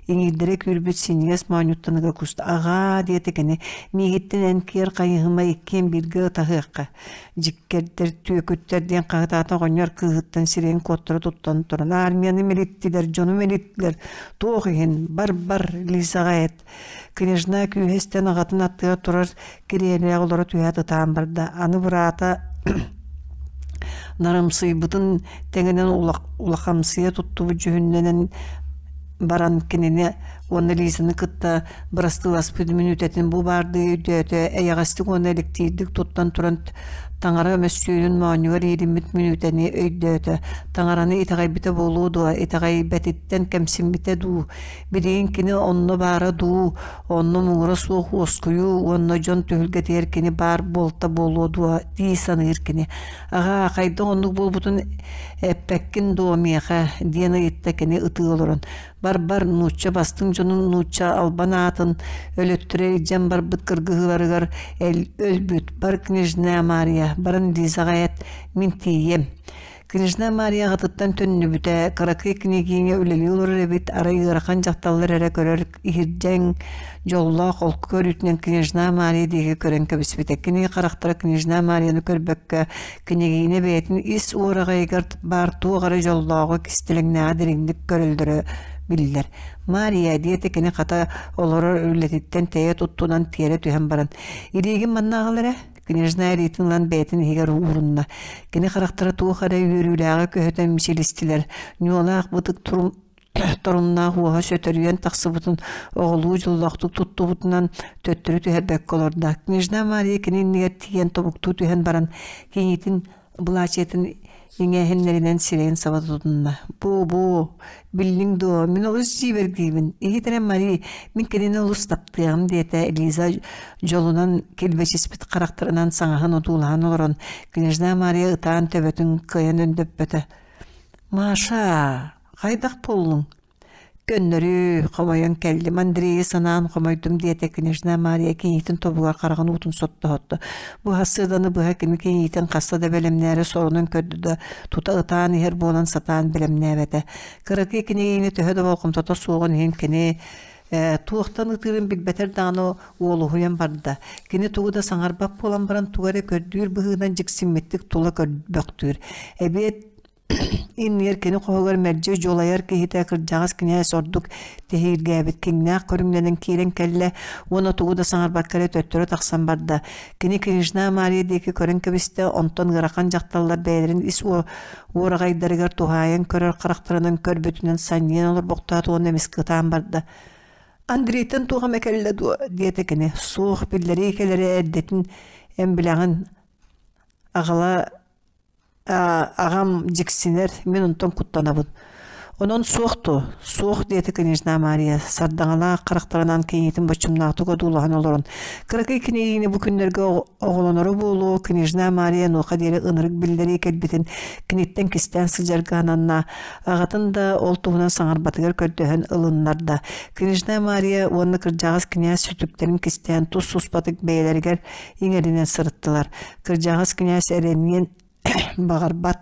иҥиирдэрэ күүрбүт синньигэс моонньуттан ыга куста. «Аҕаа» диэтэ кини, «миигиттэн эн киэр хайыһыма иккиэн бииргэ ытаһыахха». Дьиккэрдэр, түөкүттэр диэн хаһытаата оҕонньор кыыһыттан сирэйин куоттара туттан туран «Армияны мэлиттилэр, дьону мэлиттилэр, туох иһин, бар-бар, Лизаҕа эт». Княжна күүһэ истэн аҕатын аттыгар турар кириэлээх олоро түһээт ытаан барда. Аны быраата нарымсыйбытын тэҥинэн улахамсыйа туттубут дьүһүннэнэн баран кинини уонна Лизаны кытта бырастыыласпыт мүнүүтэтин бу баардыы өйдөөтө, эйэҕэстик уонна элэктиирдик туттан туран таҥара мөссүөнүн моонньугар иириммит мүнүүтэни өйдөөтө. Таҥараны итэҕэйбитэ буолуо дуо, итэҕэйбэтиттэн кэмсиммитэ дуу, Билигин кини онно баара дуу, онно муҥура суох уоскуйуу уонна дьон түһүлгэтигэр кини баар буолта буолуо дуо дии саныыр кини. «Аҕаа, хайдах оннук буолбутун эппэккин дуо миэхэ?» диэн ыйытта кини ытыы олорон. Бар-бар нуучча бастыҥ дьонун нуучча албан аатын өлөттөрө илдьэн барбыт кыргыһыыларыгар өлбүт бар княжна Мария баран Лизаҕа эт, мин тиийиэм. Княжна Мария аҕатыттан төннүбүтэ, кыракый княгиня үлэлии олорор эбит, арай ыарахан дьахталлар эрэ көрөр иһирдьэҥ, дьоллоох холку көрүүтүнэн княжна Мария диэки көрөн кэбиспитэ. Кини харахтара княжна Марияны көрбөккө, княгиня бэйэтин ис уораҕайыгар баар туох эрэ дьоллооҕу кистэлэҥнээҕи дириҥник көрөллөрө биллэр. Мария диэтэ кини хата олорор үлэтиттэн тэйэ туттунан тиэрэ түһэн баран, «Илиигин манна аҕал эрэ» Княжна илиитин ылан бэйэтин иһигэр уурунна. Кини харахтара туох эрэ үөрүүлээҕи көһүтэн мичилистилэр. Ньуолаах бытык турум торумнаах уоһа сөтөрүйэн тахсыбытын оҕолуу дьоллоохтук туттубутунан төттөрү түһэрбэккэ олордо. Княжна Мария кини иннигэр тиийэн тобуктуу түһэн баран кийиитин былаачыйатын иҥээһиннэринэн сирэйин саба тутунна. «Бу-бу, биллиҥ дуо, мин олус дьиибэргиибин. Иһит эрэ Мари, мин кинини олус таптыаҕым» диэтэ Лиза дьолунан килбэчиспит харахтарынан саҥаһын одуулаһан олорон, княжна Мария ытаан төбөтүн кыайан өндөппөтө. «Маша, хайдах буоллуҥ?» Көннөрү, хомойон кэллим, Андрейы санаан хомойдум диэтэ княжна Мария кийиитин тобугар хараҕын уутун соттоһотто. Бу сарсыарданы быһа кини кийиитин хаста да бэлэмнээри сорунан көрдө да, тута ытаан иһэр буолан сатаан бэлэмнээбэтэ. Кыракый кинигини төһө да болҕомтото суоҕун иһин кини э, туохтан ытыырын билбэтэр даҕаны уолуһуйан барда. Кини тугу да саҥарбат буолан баран тугу эрэ көрдүүр быһыынан дьиксиммиттик тула көрбөхтүүр. Эбиэт Иннигэр кини хоһугар мэлдьи дьулайар киһитэ кырдьаҕас кинээс ордук тэһииргээбит киҥнээх көрүҥнэнэн киирэн кэллэ уонна тугу да саҥарбакка эрэ төттөрү тахсан барда. Кини княжна Мария диэки көрөн кэбистэ, онтон ыарахан дьахталлар бэйэлэрин ис уораҕайдарыгар туһаайан көрөр харахтарынан көрбүтүнэн санньыйан олорбохтоот уонна эмискэ ытаан барда. «Андрейтан туох эмэ кэллэ дуо?» диэтэ кини. «Суох, биллэрии кэлэрэ эрдэтин эн билэҕин, аҕала аҕам дьиксинэр, мин онтон куттанабын. Онон суох дуо? Суох диэтэ княжна Мария, сардаҥалаах харахтарынан кийиитин боччумнаахтык одуулаһан олорон. Кыракый кинигини бу күннэргэ оҕолоноро буолуо, княжна Мария онуоха диэри ынырык биллэрии кэлбитин киниттэн кистээн сылдьарга ананна, аҕатын да ол туһунан саҥарбатыгар көрдөһөн ылыннарда. Княжна Мария уонна кырдьаҕас кинээс сүтүктэрин кистээн тус-туспатык бэйэлэригэр иҥэринэн сырыттылар. Кырдьаҕас кинээс эрэниэн баҕарбат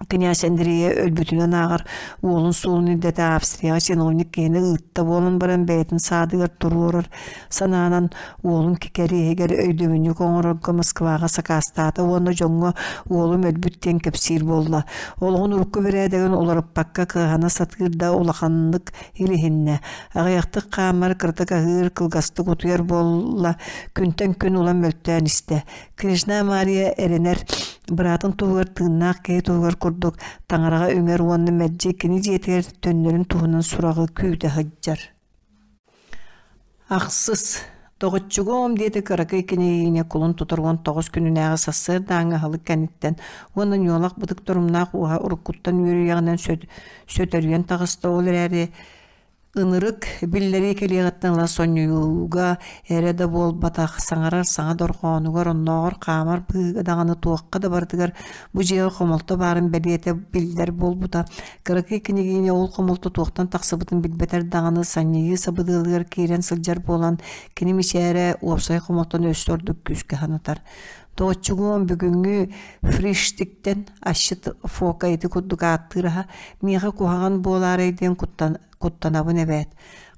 Князь Андрея өлбүтүнэн ааҕар уолун суолун ирдэтэ Австрияҕа чиновник киһини ыытта буолан баран бэйэтин саадыгар туруорар санаанан уолун кэриэһигэр өйдөбүнньүк оҥорорго Москваҕа сакаастаата уонна дьоҥҥо уолум өлбүт диэн кэпсиир буолла. Олоҕун урукку бэрээдэгин уларыппакка кыһана сатыыр да улаханнык илиһиннэ. Аҕыйахтык хаамар, кыратык аһыыр, кылгастык утуйар буолла, күнтэн күн улам мөлтөөн истэ. Княжна Мария эрэнэр, быраатын туһугар тыыннаах киһи туһугар курдук таҥараҕа үҥэр уонна мэлдьи кини дьиэтигэр төннөрүн туһунан сураҕы күүтэ сылдьар. Ахсыс. Тоҕоччугуом диэтэ кыракый кинигине кулун тутар 19 күнүнээҕи сарсыардааҥҥы аһылык кэнниттэн уонна ньуолах бытык торумнаах уоһа уруккуттан үөрүйэҕинэн сөтөрүйэн таҕыста ол эрээри Ынырык биллэрии кэлиэҕиттэн ыла сонньуйууга эрэ да буолбатах, саҥарар саҥа дорҕоонугар, оннооҕор хаамар быһыыга даҕаны туохха да барытыгар бу дьиэҕэ хомолто баарын бэлиэтэ биллэр буолбута. Кыракый кинигиини ол хомолто туохтан тахсыбытын билбэтэр даҕаны санньыйыы сабыдыалыгар киирэн сылдьар буолан, кини мичээрэ уопсай хомолтону өссө ордук күүскэ санатар. Тооччугуом бүгүҥҥү фриштиктэн асчыт Фока ити курдук ааттыыр аһа миэхэ куһаҕан буолаарай диэн куттанабын эбээт.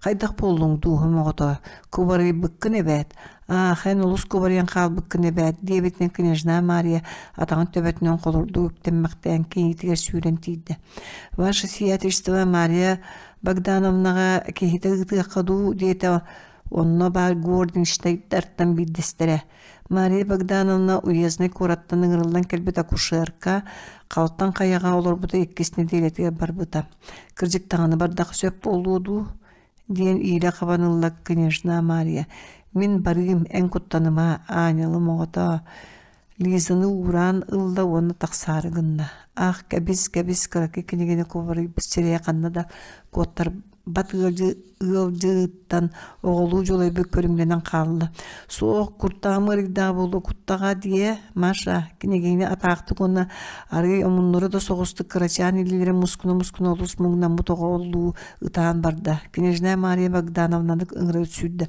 Хайдах буоллуҥ дууһам оҕото, кубарыйбыккын эбээт, аах эн олус кубарыйан хаалбыккын эбээт диэбитинэн княжна Мария атаҕын төбөтүнэн холордук үктэммэхтээн кийиитигэр сүүрэн тиийдэ. Ваше сиятельство Мария Богдановнаҕа киһитэ ыытыахха дуу диэтэ онно баар горничнайдартан биирдэстэрэ. Мария Богдановна уезднай куораттан ыҥырыллан кэлбит акушерка халтаҥ хайаҕа олорбута иккис нэдиэлэтигэр барбыта. Кырдьык даҕаны бардах сөп буолуо дуу диэн иилэ хабан ылла княжна Мария. Мин барыым, эн куттаныма, аанньалым оҕото. Лизаны уураан ылла уонна тахсаары гынна. Аах, кэбис, кэбис, кыракый кинигэни кубарыйбыт сирэйэ ханна да куоттар бат ыалдьыттан оҕолуу дьулайбыт көрүҥнэнэн хаалла. Суох, куртаҕым ыарыйдаах буолуо куттаҕа диэ, Маша, кинигини атаахтык уонна арыый омуннура да соҕустук кырачаан илиилэрин мускуна-мускуна олус муҥнаммыт оҕолуу ытаан барда. Княжна Мария Богдановнаны ыҥыра сүүрдэ.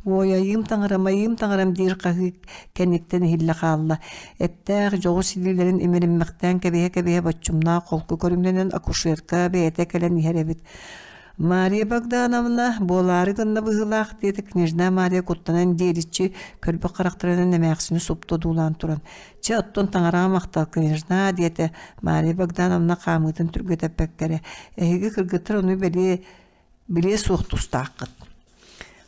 Уой, айыым таҥарам, айыым таҥарам диир хаһыы кэнниттэн иһиллэ хаалла. Эттээх, дьоҕус илиилэрин имэриммэхтээн кэбиһэ-кэбиһэ боччумнаах холку көрүҥнэнэн акушерка бэйэтэ кэлэн иһэр эбит. Мария Богдановна, буолаары гынна быһыылаах, диэтэ княжна Мария куттанан диэриччи көрбөх харахтарынан эмээхсини супту одуулаан туран. Чэ, оттон таҥараҕа махтал, княжна, диэтэ Мария Богдановна хаамыытын түргэтэппэккэ эрэ. Эһиги кыргыттар ону бэлиэ билиэ суох тустааххыт.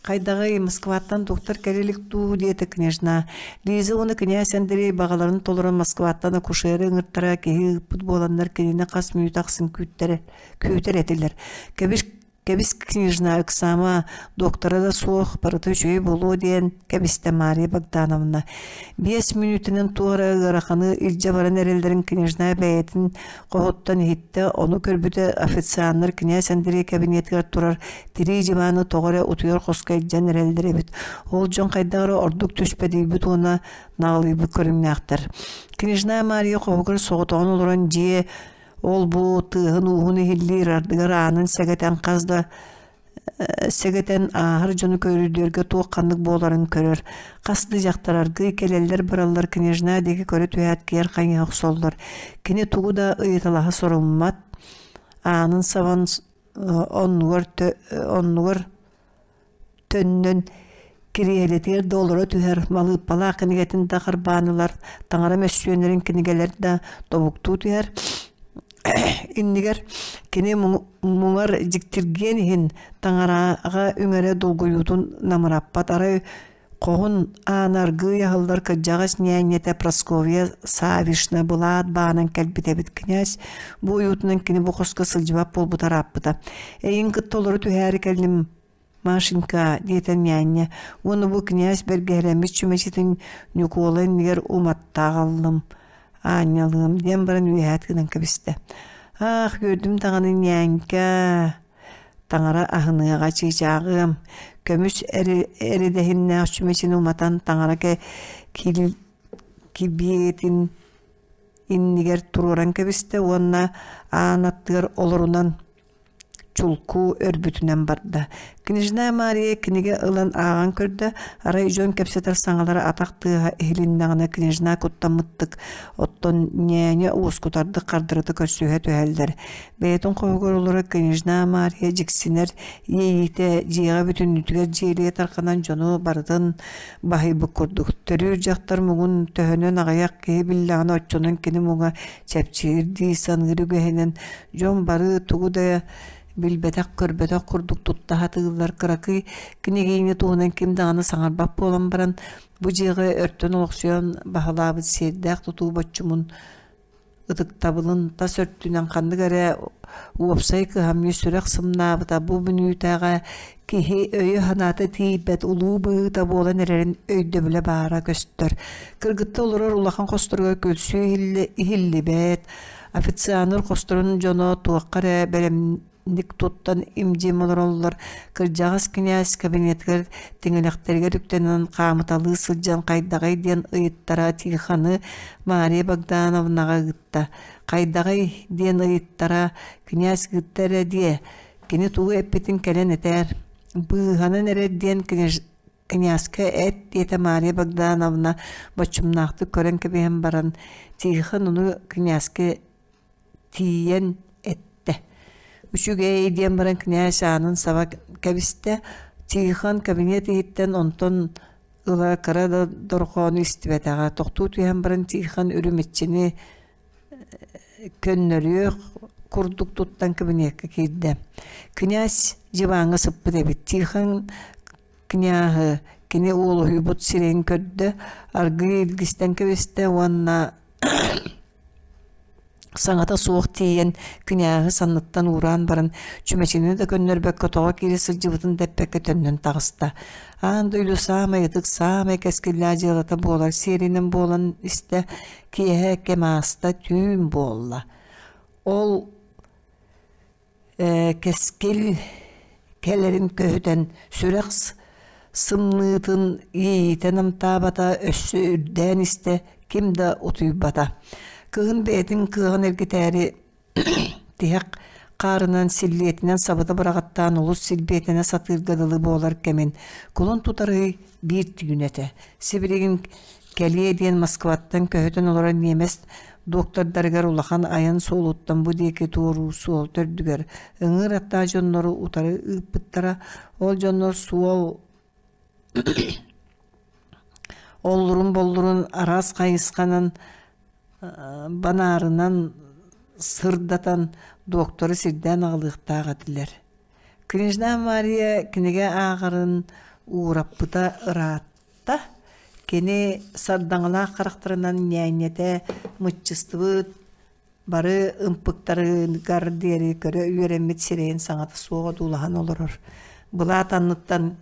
Хайдаҕый, Москваттан доктор кэлэ илик дуу, диэтэ княжна. Лиза уонна князь Андрей баҕаларын толорон Москваттан акушеры ыҥыртара киһи ыыппыт буоланнар кинини хас мүнүүтэ ахсын күүтэр этилэр. Кэбис кэбис княжна ыксаама, доктора да суох, барыта үчүгэй буолуо диэн кэбистэ Мария Богдановна. 5 мүнүүтэнэн туора ыараханы илдьэ баран эрэллэрин княжна бэйэтин хоһуттан иһиттэ, ону көрбүтэ официаннар князь Андрей кабинетыгар турар тирии дьыбааны тоҕо эрэ утуйар хоско илдьэн эрэллэр эбит. Ол дьон хайдах эрэ ордук түспэтийбит уонна наҕылыйбыт көрүҥнээхтэр. Княжна Мария хоһугар соҕотоҕун олорон дьиэ ол-бу тыаһын-ууһун иһиллиир ардыгар аанын сэгэтэн хас да сэгэтэн ааһар дьону көрүдүөргэ туох ханнык буоларын көрөр. Хас да дьахтар аргыый кэлэллэр-бараллар княжна диэки көрө түһээт киэр хайыһа охсоллор. Кини тугу да ыйыталаһа соруммат, аанын сабан оннугар, оннугар төннөн кириэһилэтигэр да олоро түһэр, малыыппалаах кинигэтин да харбаан ылар, таҥара мөссүөннэрин кинигэлэр да тобуктуу түһэр. Иннигэр кини муҥар дьиктиргиэн иһин таҥараҕа үҥэрэ долгуйуутун намыраппат арай хоһун аана аргыый аһыллар кырдьаҕас ньээнньэтэ Прасковья Савишна былаат баанан кэлбит эбит князь бу уйуутунан кини бу хоско сылдьыбат буолбута ырааппыта эйин кытта олоро түһээри кэллим Машенька, диэтэ ньээнньэ, уонна бу князь бэргэһэлэммит чүмэчитин Ньукуола иннигэр уматта аҕаллым, аанньалыам диэн баран үөһээ тыынан кэбистэ. Аах, үөрдүм даҕаны ньээҥкэ, таҥара аһыныаҕа чыычааҕыам, көмүс эридэһиннээх чүмэчини уматан таҥара кибиэтин иннигэр туруоран кэбистэ уонна аан аттыгар олорунан чулку өрбүтүнэн барда. Княжна Мария кинигэ ылан ааҕан көрдө, арай дьон кэпсэтэр саҥалара атах тыаһа иһилиннэҕинэ княжна куттаммыттык, оттон ньээҥэ уоскутардык хардарыта көрсүһэ түһэллэр. Бэйэтин хоһугар олоро княжна Мария дьиксинэр иэйиитэ дьиэҕэ бүтүннүүтүгэр дьиэлиэ тарханан дьону барытын баһыйбыт курдук. Төрүүр дьахтар муҥун төһөнөн аҕыйах киһи биллэҕинэ оччонон кини муҥа чэпчиир дии саныыр үгэһинэн Дьон бары тугу да билбэтэх-көрбөтөх курдук тутта сатыыллар кыракый княгиня туһунан ким даҕаны саҥарбат буолан баран, бу дьиэҕэ өртөн олохсуйан баһылаабыт сиэрдээх тутуу боччумун ытыктабылын тас өртүнэн ханнык эрэ уопсай кыһамньы сүрэх сымнаабыта бу мүнүүтэҕэ киһи өйө-санаата тиийбэт улуу быһыыта буолан эрэрин өйдөбүлэ баара көстөр. Кыргытта олорор улахан хосторугар күлсүү иһиллибэт, официаннар хосторун дьоно туохха эрэ бэлэмник туттан им-дьим олороллор. Кырдьаҕас кинээс кабинетыгар тиҥилэхтэригэр үктэнэн хаамыталыы сылдьан хайдаҕый диэн ыйыттара Тихоны Мария Богдановнаҕа ыытта. Хайдаҕый диэн ыйыттара кинээс ыытта эрэ диэ Кини тугу эппитин кэлэн этээр, быыһанан эрэр диэн князка эт диэтэ Мария Богдановна боччумнаахтык көрөн кэбиһэн баран, Тихон ону князка тиийэн эттэ. Үчүгэй диэн баран князь аанын саба кэбистэ. Тихон кабинет иһиттэн онтон ыла кыра да дорҕоону истибэтэҕэ. Тохтуу түһэн баран Тихон үрүмэччини көннөрүөх курдук туттан кабинекка киирдэ. Князь дьыбааҥҥа сыппыт эбит. Тихон княһы кини уолуһуйбут сирэйин көрдө, аргыый илгистэн кэбистэ уонна саҥата суох тиийэн княһы санныттан уураан баран чүмэчини да көннөрбөккө тоҕо киирэ сылдьыбытын да эппэккэ төннөн таҕыста. Аан дойду саамай ытык, саамай кэскиллээх дьыалата буолар сиэринэн буолан истэ. Киэһэ кэм ааста, түүн буолла. Ол кэскил кэлэрин көһүтэн сүрэх сымныытын иэйиитэ намтаабата, өссө үрдээн истэ, ким да утуйбата. Кыһын бэйэтин кыаҕын эргитээри Тиһэх хаарынан, силлиэтинэн сабыта быраҕаттаан олус силбиэтэнэ сатыырга дылы буолар кэмин кулун тутар ый биир түүн этэ. Сибилигин кэлиэ диэн Москваттан көһүтэн олорор ньиэмэс доктордарыгар улахан айан суолуттан бу диэки туоруур суол төрдүгэр ыҥыыр аттаах дьоннору утары ыыппыттара. Ол дьоннор суол Оллурун-боллурун араас хайысханан банаарынан сырдатан докторы сирдээн аҕалыахтаах этилэр. Княжна Мария кинигэ ааҕарын уураппыта ыраатта. Кини сардаҥалаах харахтарынан ньээньэтэ мыччыстыбыт бары ымпыктарыгар диэри көрө үөрэммит сирэйин саҥата суох одуулаһан олорор. Былаат анныттан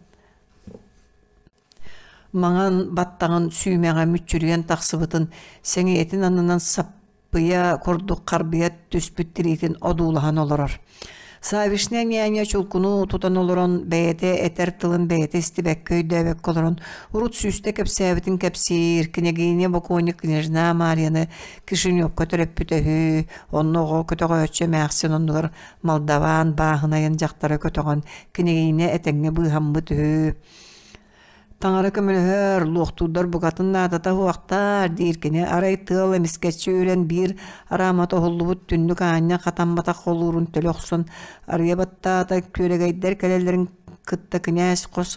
маҥан баттаҕын сүүмэҕэ мүччүрүйэн тахсыбытын сэҥийэтин аннынан саппыйа курдук харбыйа түспүт тириитин одуулаһан олорор. Савишная няня чулкуну тутан олорон бэйэтэ этэр тылын бэйэтэ истибэккэ өйдөөбөккө олорон урут сүүстэ кэпсээбитин кэпсиир княгиня бокуонньук княжна Марьяны Кишиневка төрөппүтэ үһү, онно оҕо көтөҕөөччү эмээхсин оннугар молдаван бааһынайын дьахтара көтөҕөн княгиня этэҥҥэ быыһаммыт үһү. Таҥара көмөлөһөр, луохтуурдар букатын наадата суохтар диир кини арай тыал эмискэччи үрэн биир араамата уһуллубут түннүк аанньа хатамматах холуурун төлө охсон арыйа баттаата күөрэгэйдэр кэлэллэрин кытта кинээс хос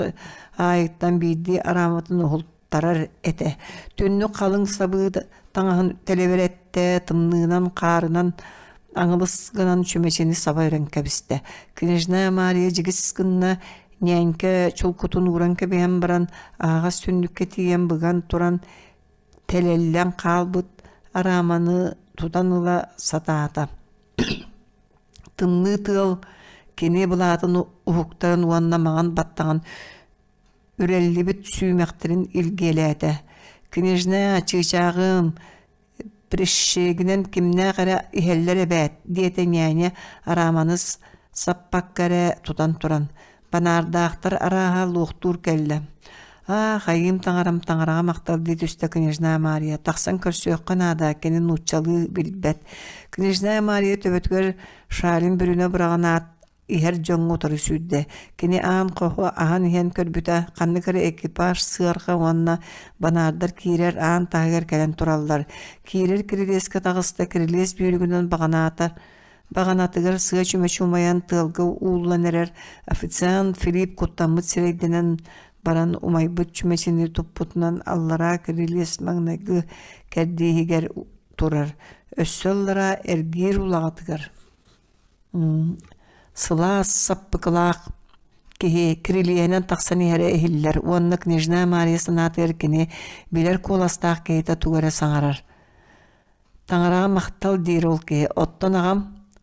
аайыттан биирдии арааматын уһултарар этэ. Түннүк халыҥ сабыы таҥаһын тэлэбирэттэ, тымныынан, хаарынан аҥылыс гынан чүмэчини саба өрөн кэбистэ. Княжна Мария дьигис гынна Ньээҥкэ чулкутун ууран кэбиһэн баран, аһаҕас түннүккэ тиийэн быган туран тэлэллэн хаалбыт арааманы тутан ыла сатаата. Тымныы тыал кини былаатын уһуктарын уонна маҥан баттаҕын үрэллибит сүүмэхтэрин илгиэлээтэ. «Княжна, чыычааҕым, Прищегинэн кимнээх эрэ иһэллэр эбээт, диэтэ няня арааманы саппакка эрэ тутан туран. Банаардаахтар арааһа луохтуур кэллэ. Аа, хайыым таҥарам таҥараҕа махтал дии түстэ княжна Мария. Тахсан көрсүөххэ наада, кини нууччалыы билбэт. Княжна Мария төбөтүгэр шалин бүрүнэ быраҕынаат иһэр дьоҥҥо утары сүүрдэ. Кини аан хоһу аһан иһэн көрбүтэ, ханнык эрэ экипаж сыарҕа уонна банаардар киирэр аан таһыгар кэлэн тураллар. Киирэр кирилиэскэ таҕыста, кирилиэс бүүрүгүнэн баҕанаата баҕанатыгар сыа чүмэчи умайан тыалга ууллан эрэр официант Филипп куттаммыт сирэйдэнэн баран умайбыт чүмэчини туппутунан аллараа кирилиэс маҥнайгы кэрдииһигэр турар, өссө аллараа эргиир улаҕатыгар Сылаас саппыкылаах киһи кирилиэһинэн тахсан иһэрэ иһиллэр уонна княжна Мария санаатыгар кини билэр куоластаах киһитэ тугу эрэ саҥарар. Таҥараҕа махтал диир ол киһи. Оттон аҕам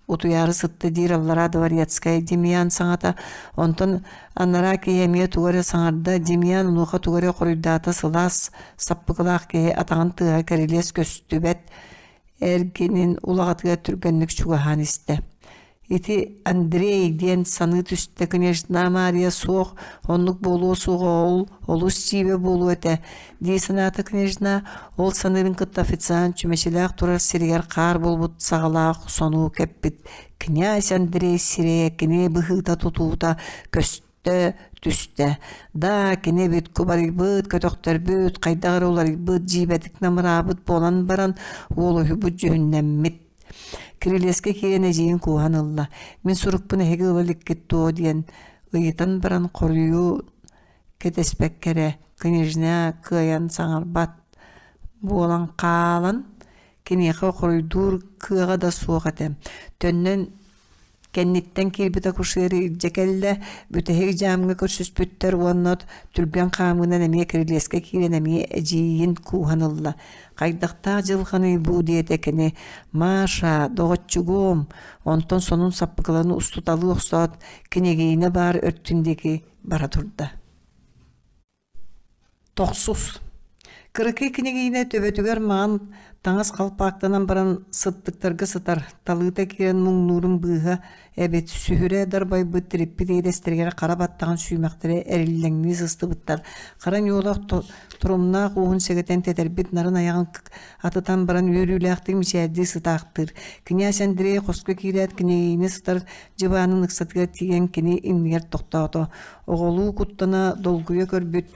утуйаары сытта диир аллараа дворецкай Демьян саҥата. Онтон анараа киһи эмиэ тугу эрэ саҥарда. Демьян онуоха тугу эрэ хоруйдаата сылаас саппыкылаах киһи атаҕын тыаһа кэрилиэс көстүбэт эргинин улаҕатыгар түргэнник чугаһаан истэ. Ити Андрей диэн саныы түстэ княжна Мария суох, оннук буолуо суоҕа ол олус дьиибэ буолуо этэ дии санаата княжна. Ол саныырын кытта официант чүмэчилээх турар сиригэр хаар буолбут саҕалаах сонуу кэппит князь Андрей сирэйэ кини быһыыта тутуута көстө түстэ. Да, кини эбит кубарыйбыт, көтөхтөрбүт, хайдах эрэ уларыйбыт, дьиибэтик намыраабыт буолан баран уолуһуйбут дьүһүннэммит. Кирилиэскэ киирэн эдьиийин кууһан ылла: «Мин сурукпун эһиги ыла иликкит дуо?» диэн ыйытан баран хоруйу кэтэспэккэ эрэ княжна кыайан саҥарбат буолан хаалан, киниэхэ хоруйдуур кыаҕа да суох этэ. Төннөн Кэнниттэн киирбит акушеры илдьэ кэллэ, бүтэһик дьаамҥа көрсүспүттэр уонна түргэн хаамыынан эмиэ кирилиэскэ киирэн эмиэ эдьиийин кууһан ылла. «Хайдахтаах дьылҕаный бу?» диэтэ кини. «Маша, доҕоччугуом!» Онтон сонун саппыкыланы устуталыы охсоот, княгиня баар өртүн диэки бара турда. Тохсус Кыракый кинигиинэ төбөтүгэр маҥан таҥас халпаактанан баран сыттыктарга сытар, талыыта киирэн муҥнуурун быыһа эбит, сүһүрэ дарбайбыт тириппит иэдэстэригэр хара баттаҕын сүүмэхтэрэ эриллэҥнии сыстыбыттар, хара ньуолах торумнаах ууһун сэгэтэн тэтэрбит нарын айаҕын атытан баран үөрүүлээхтик мичээрдии сытаахтыыр. Кинээс Андрей хоско киирээт кинигиинэ сытар дьыбаанын ыксатыгар тиийэн кини иннигэр тохтоото. Оҕолуу куттана долгуйа көрбүт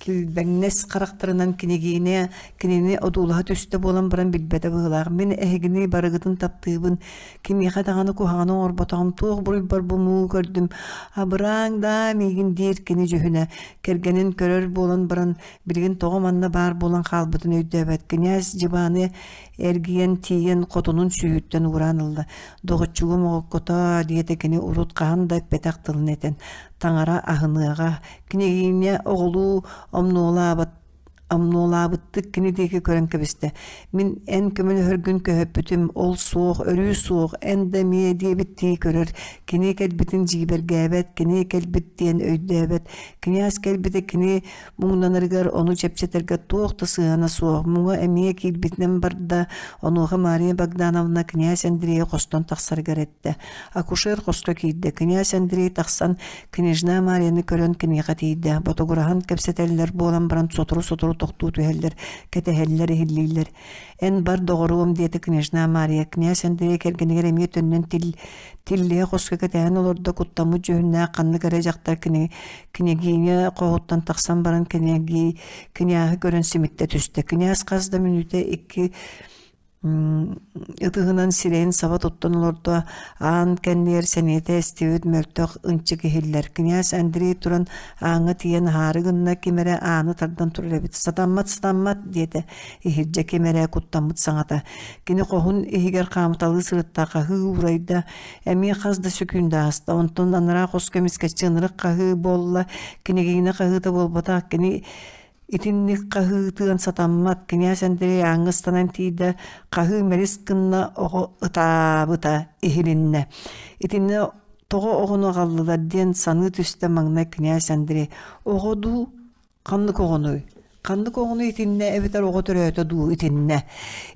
килбэҥнэс харахтарынан кинигиинэ кинини одуулаһа түстэ буолан баран билбэтэ быһыылаах. Мин эһигини барыгытын таптыыбын, кимиэхэ даҕаны куһаҕаны оҥорботоҕум, туох буруйбар бу муу көрдүм, абырааҥ даа миигин диир кини дьүһүнэ. Кэргэнин көрөр буолан баран билигин тоҕо манна баар буолан хаалбытын өйдөөбөт. Кинээс дьыбааны эргийэн тиийэн хотунун сүүһүттэн уураан ылла. Доҕоччугум оҕоккотоо диэтэ кини урут хаһан да эппэтэх тылын этэн, таҥара аһыныаҕа, княгиня оҕолуу омнуолаабат омнуолаабыттык кини диэки көрөн кэбистэ. Мин эн көмөлөһөргүн көһөппүтүм, ол суох, өрүү суох, эн да эмиэ диэбиттии көрөр. Кини кэлбитин дьиибэргээбэт, кини кэлбит диэн өйдөөбөт. Князь кэлбитэ кини Муҥнанарыгар ону чэпчэтэргэ туох да сыһыана суох, муҥа эмиэ киирбитинэн барда, онуоха Мария Богдановна князь Андрейы хостон тахсарыгар эттэ. Акушер хоско киирдэ. Князь Андрей тахсан княжна Марияны көрөн киниэхэ тиийдэ. Ботугураһан кэпсэтэллэр буолан баран сотору-сотору тохтуу түһэллэр, кэтэһэллэр, иһиллииллэр. Эн бар доҕоруом диэтэ княжна Мария. Князь Андрей кэргэнигэр эмиэ төннөн тил тиллиһэ хоско кэтэһэн олордо, куттаммыт дьүһүннээх ханнык эрэ дьахтар кини Княгиня хоһуттан тахсан баран княгии княһы көрөн симиттэ түстэ. Князь хас да мүнүүтэ икки ытыһынан сирэйин саба туттан олордо, аан кэннигэр сэниэтэ эстибит мөлтөх ынчык иһиллэр. Князь Андрей туран ааҥҥа тиийэн аһаары гынна, ким эрэ ааны тардан турар эбит. «Сатаммат, сатаммат!» диэтэ иһирдьэ ким эрэ куттаммыт саҥата. Кини хоһун иһигэр хаамыталыы сырытта, хаһыы уурайда, Эмиэ хас да сөкүүндэ ааста, онтон анараа хоско эмискэччи ынырык хаһыы буолла, кинигиинэ хаһыыта буолбатах, кини итинник хаһыытыан сатаммат. Кинээс Андрей ааҥҥа ыстанан тиийдэ, хаһыы мэлис гынна, оҕо ытаабыта иһилиннэ. Итиннэ тоҕо оҕону аҕаллылар диэн саныы түстэ маҥнай кинээс Андрей. Оҕо дуу, Ханнык оҕонуй? Ханнык оҕону итиннэ эбэтэр оҕо төрөөтө дуу итиннэ?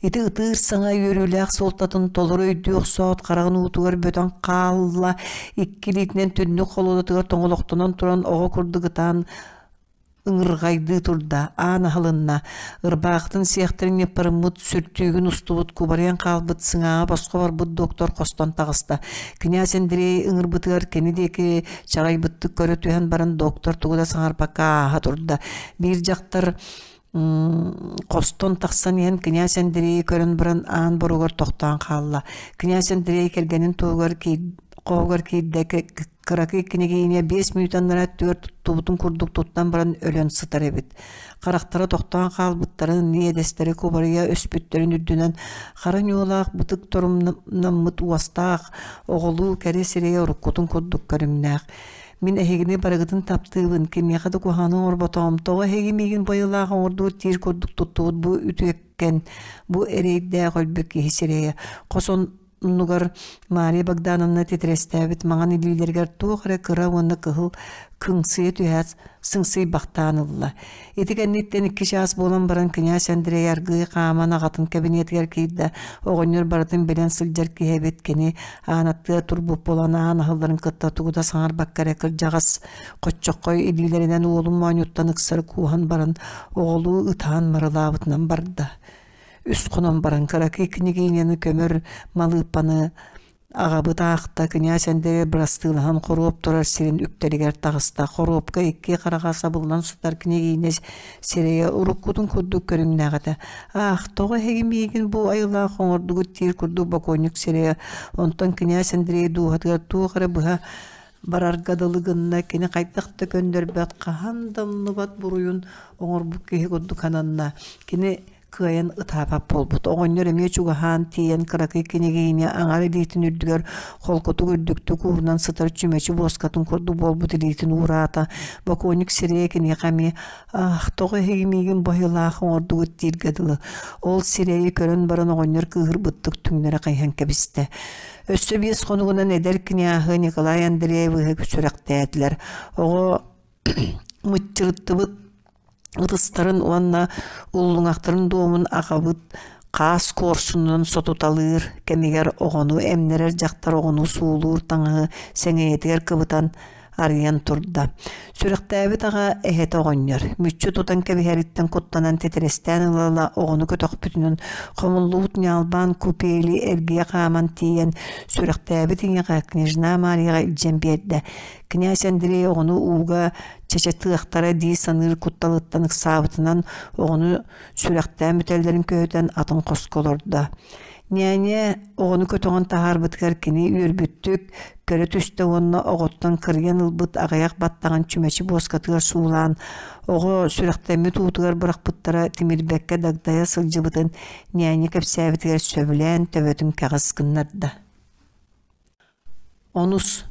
Ити ытыыр саҥа үөрүүлээх суолтатын толору өйдүү охсоот хараҕын уутугар бөтөн хаалла, икки илиитинэн түннүк холуодатыгар тоҥолохтонон туран оҕо курдук ытаан ыҥырҕайдыы турда, аан аһылынна, ырбаахытын сиэхтэрин ньыппарыммыт, сүртүүгүн устубут, кубарыйан хаалбыт сыҥааҕа босхо барбыт доктор хостон таҕыста. Князь Андрей ыҥырбытыгар кини диэки Чаҕыйбыттык көрө түһэн баран доктор тугу да саҥарбакка ааһа турда. Биир дьахтар хостон тахсан иһэн князь Андрейи көрөн баран аан боругар тохтоон хаалла. Князь Андрей кэргэнин туһугар хоһугар киирдэ кыракый княгиня 5 мүнүүтэ анараа өттүгэр туттубутун курдук туттан баран өлөн сытар эбит. Харахтара тохтоон хаалбыттарын, иэдэстэрэ кубарыйа өспүттэрин үрдүнэн хара ньуолаах бытык торумнаммыт уостаах, оҕолуу кэрэ сирэйэ уруккутун курдук көрүҥнээх. Мин эһигини барыгытын таптыыбын, кимиэхэ да куһаҕаны оҥорботоҕум, тоҕо эһиги миигин байылаах оҥордугут диир курдук туттубут бу үтүөккэн, бу эрэйдээх өлбүт киһи сирэйэ. Хос оннугар Мария Богдановна титирэстээбит маҥан илиилэригэр туох эрэ кыра уонна кыһыл кыҥсыйа түһээт сыҥсыйбахтаан ылла. Ити кэнниттэн икки чаас буолан баран кинээс Андрей аргыый хааман аҕатын кэбиниэтигэр киирдэ. Оҕонньор барытын билэн сылдьар киһи эбит. Кини аан аттыгар турбут буолан аан аһылларын кытта тугу да саҥарбакка эрэ кырдьаҕас хоччоххой илиилэринэн уолун моонньуттан ыксары кууһан баран оҕолуу ытаан марылаабытынан барда. Үс хонон баран кыракый княгиняны көмөр малыыппаны Аҕабыт аахта, кинээс Андрей бырастыылаһан хоруоп турар сирин үктэлигэр таҕыста. Хоруопка икки хараҕа сабыллан сытар княгиня сирэйэ уруккутун курдук көрүҥнээх этэ. Аах, тоҕо эһиги миигин бу айылаах оҥордугут диир курдук бокуонньук сирэйэ. Онтон кинээс Андрей дууһатыгар туох эрэ быһа барарга дылы гынна, кини хайдах да көннөрбөт, хаһан да умнубат буруйун оҥорбут киһи курдук сананна. Кини кыайан ытаабат буолбут. Оҕонньор эмиэ чугаһаан тиийэн кыракый кинигиини аҥар илиитин үрдүгэр холкутук үрдүктүк уурунан сытар чүмэчи буоскатын курдук буолбут илиитин уураата. Бокуонньук сирэйэ киниэхэ эмиэ «Аах, тоҕо эһиги миигин баһыылаах оҥордугут» дииргэ дылы. Ол сирэйи көрөн баран оҕонньор кыыһырбыттык түҥнэрэ хайыһан кэбистэ. Өссө биэс хонугунан эдэр князы Николай Андреевиһы сүрэхтээтилэр. Оҕо мыччырыттыбыт ытыстарын уонна уллуҥахтарын дуомун аҕабыт хаас куорсунунан сотуталыыр кэмигэр оҕону эмнэрэр дьахтар оҕону суулуур таҥаһы сэҥийэтигэр кыбытан арыйан турда. Сүрэхтээбит аҕа эһэтэ оҕонньор мүччү тутан кэбиһэриттэн куттанан титирэстээн ыла-ыла оҕону көтөхпүтүнэн хомуллубут ньаалбаан купели эргийэ хааман тиийэн сүрэхтээбит ийэҕэ княжна Марияҕа илдьэн биэрдэ. Князь Андрей оҕону ууга чэчэтыахтара дии саныыр кутталыттан ыксаабытынан оҕону сүрэхтээн бүтэллэрин көһүтэн атын хоско олордо. Няня оҕону көтөҕөн таһаарбытыгар кини үөрбүттүк көрө түстэ уонна оҕоттон кырыйан ылбыт аҕыйах баттаҕын чүмэчи буоскатыгар суулаан оҕо сүрэхтэммит уутугар бырахпыттара тимирбэккэ дагдайа сылдьыбытын няня кэпсээбитигэр сөбүлээн төбөтүн кэҕис гыннарда. Онус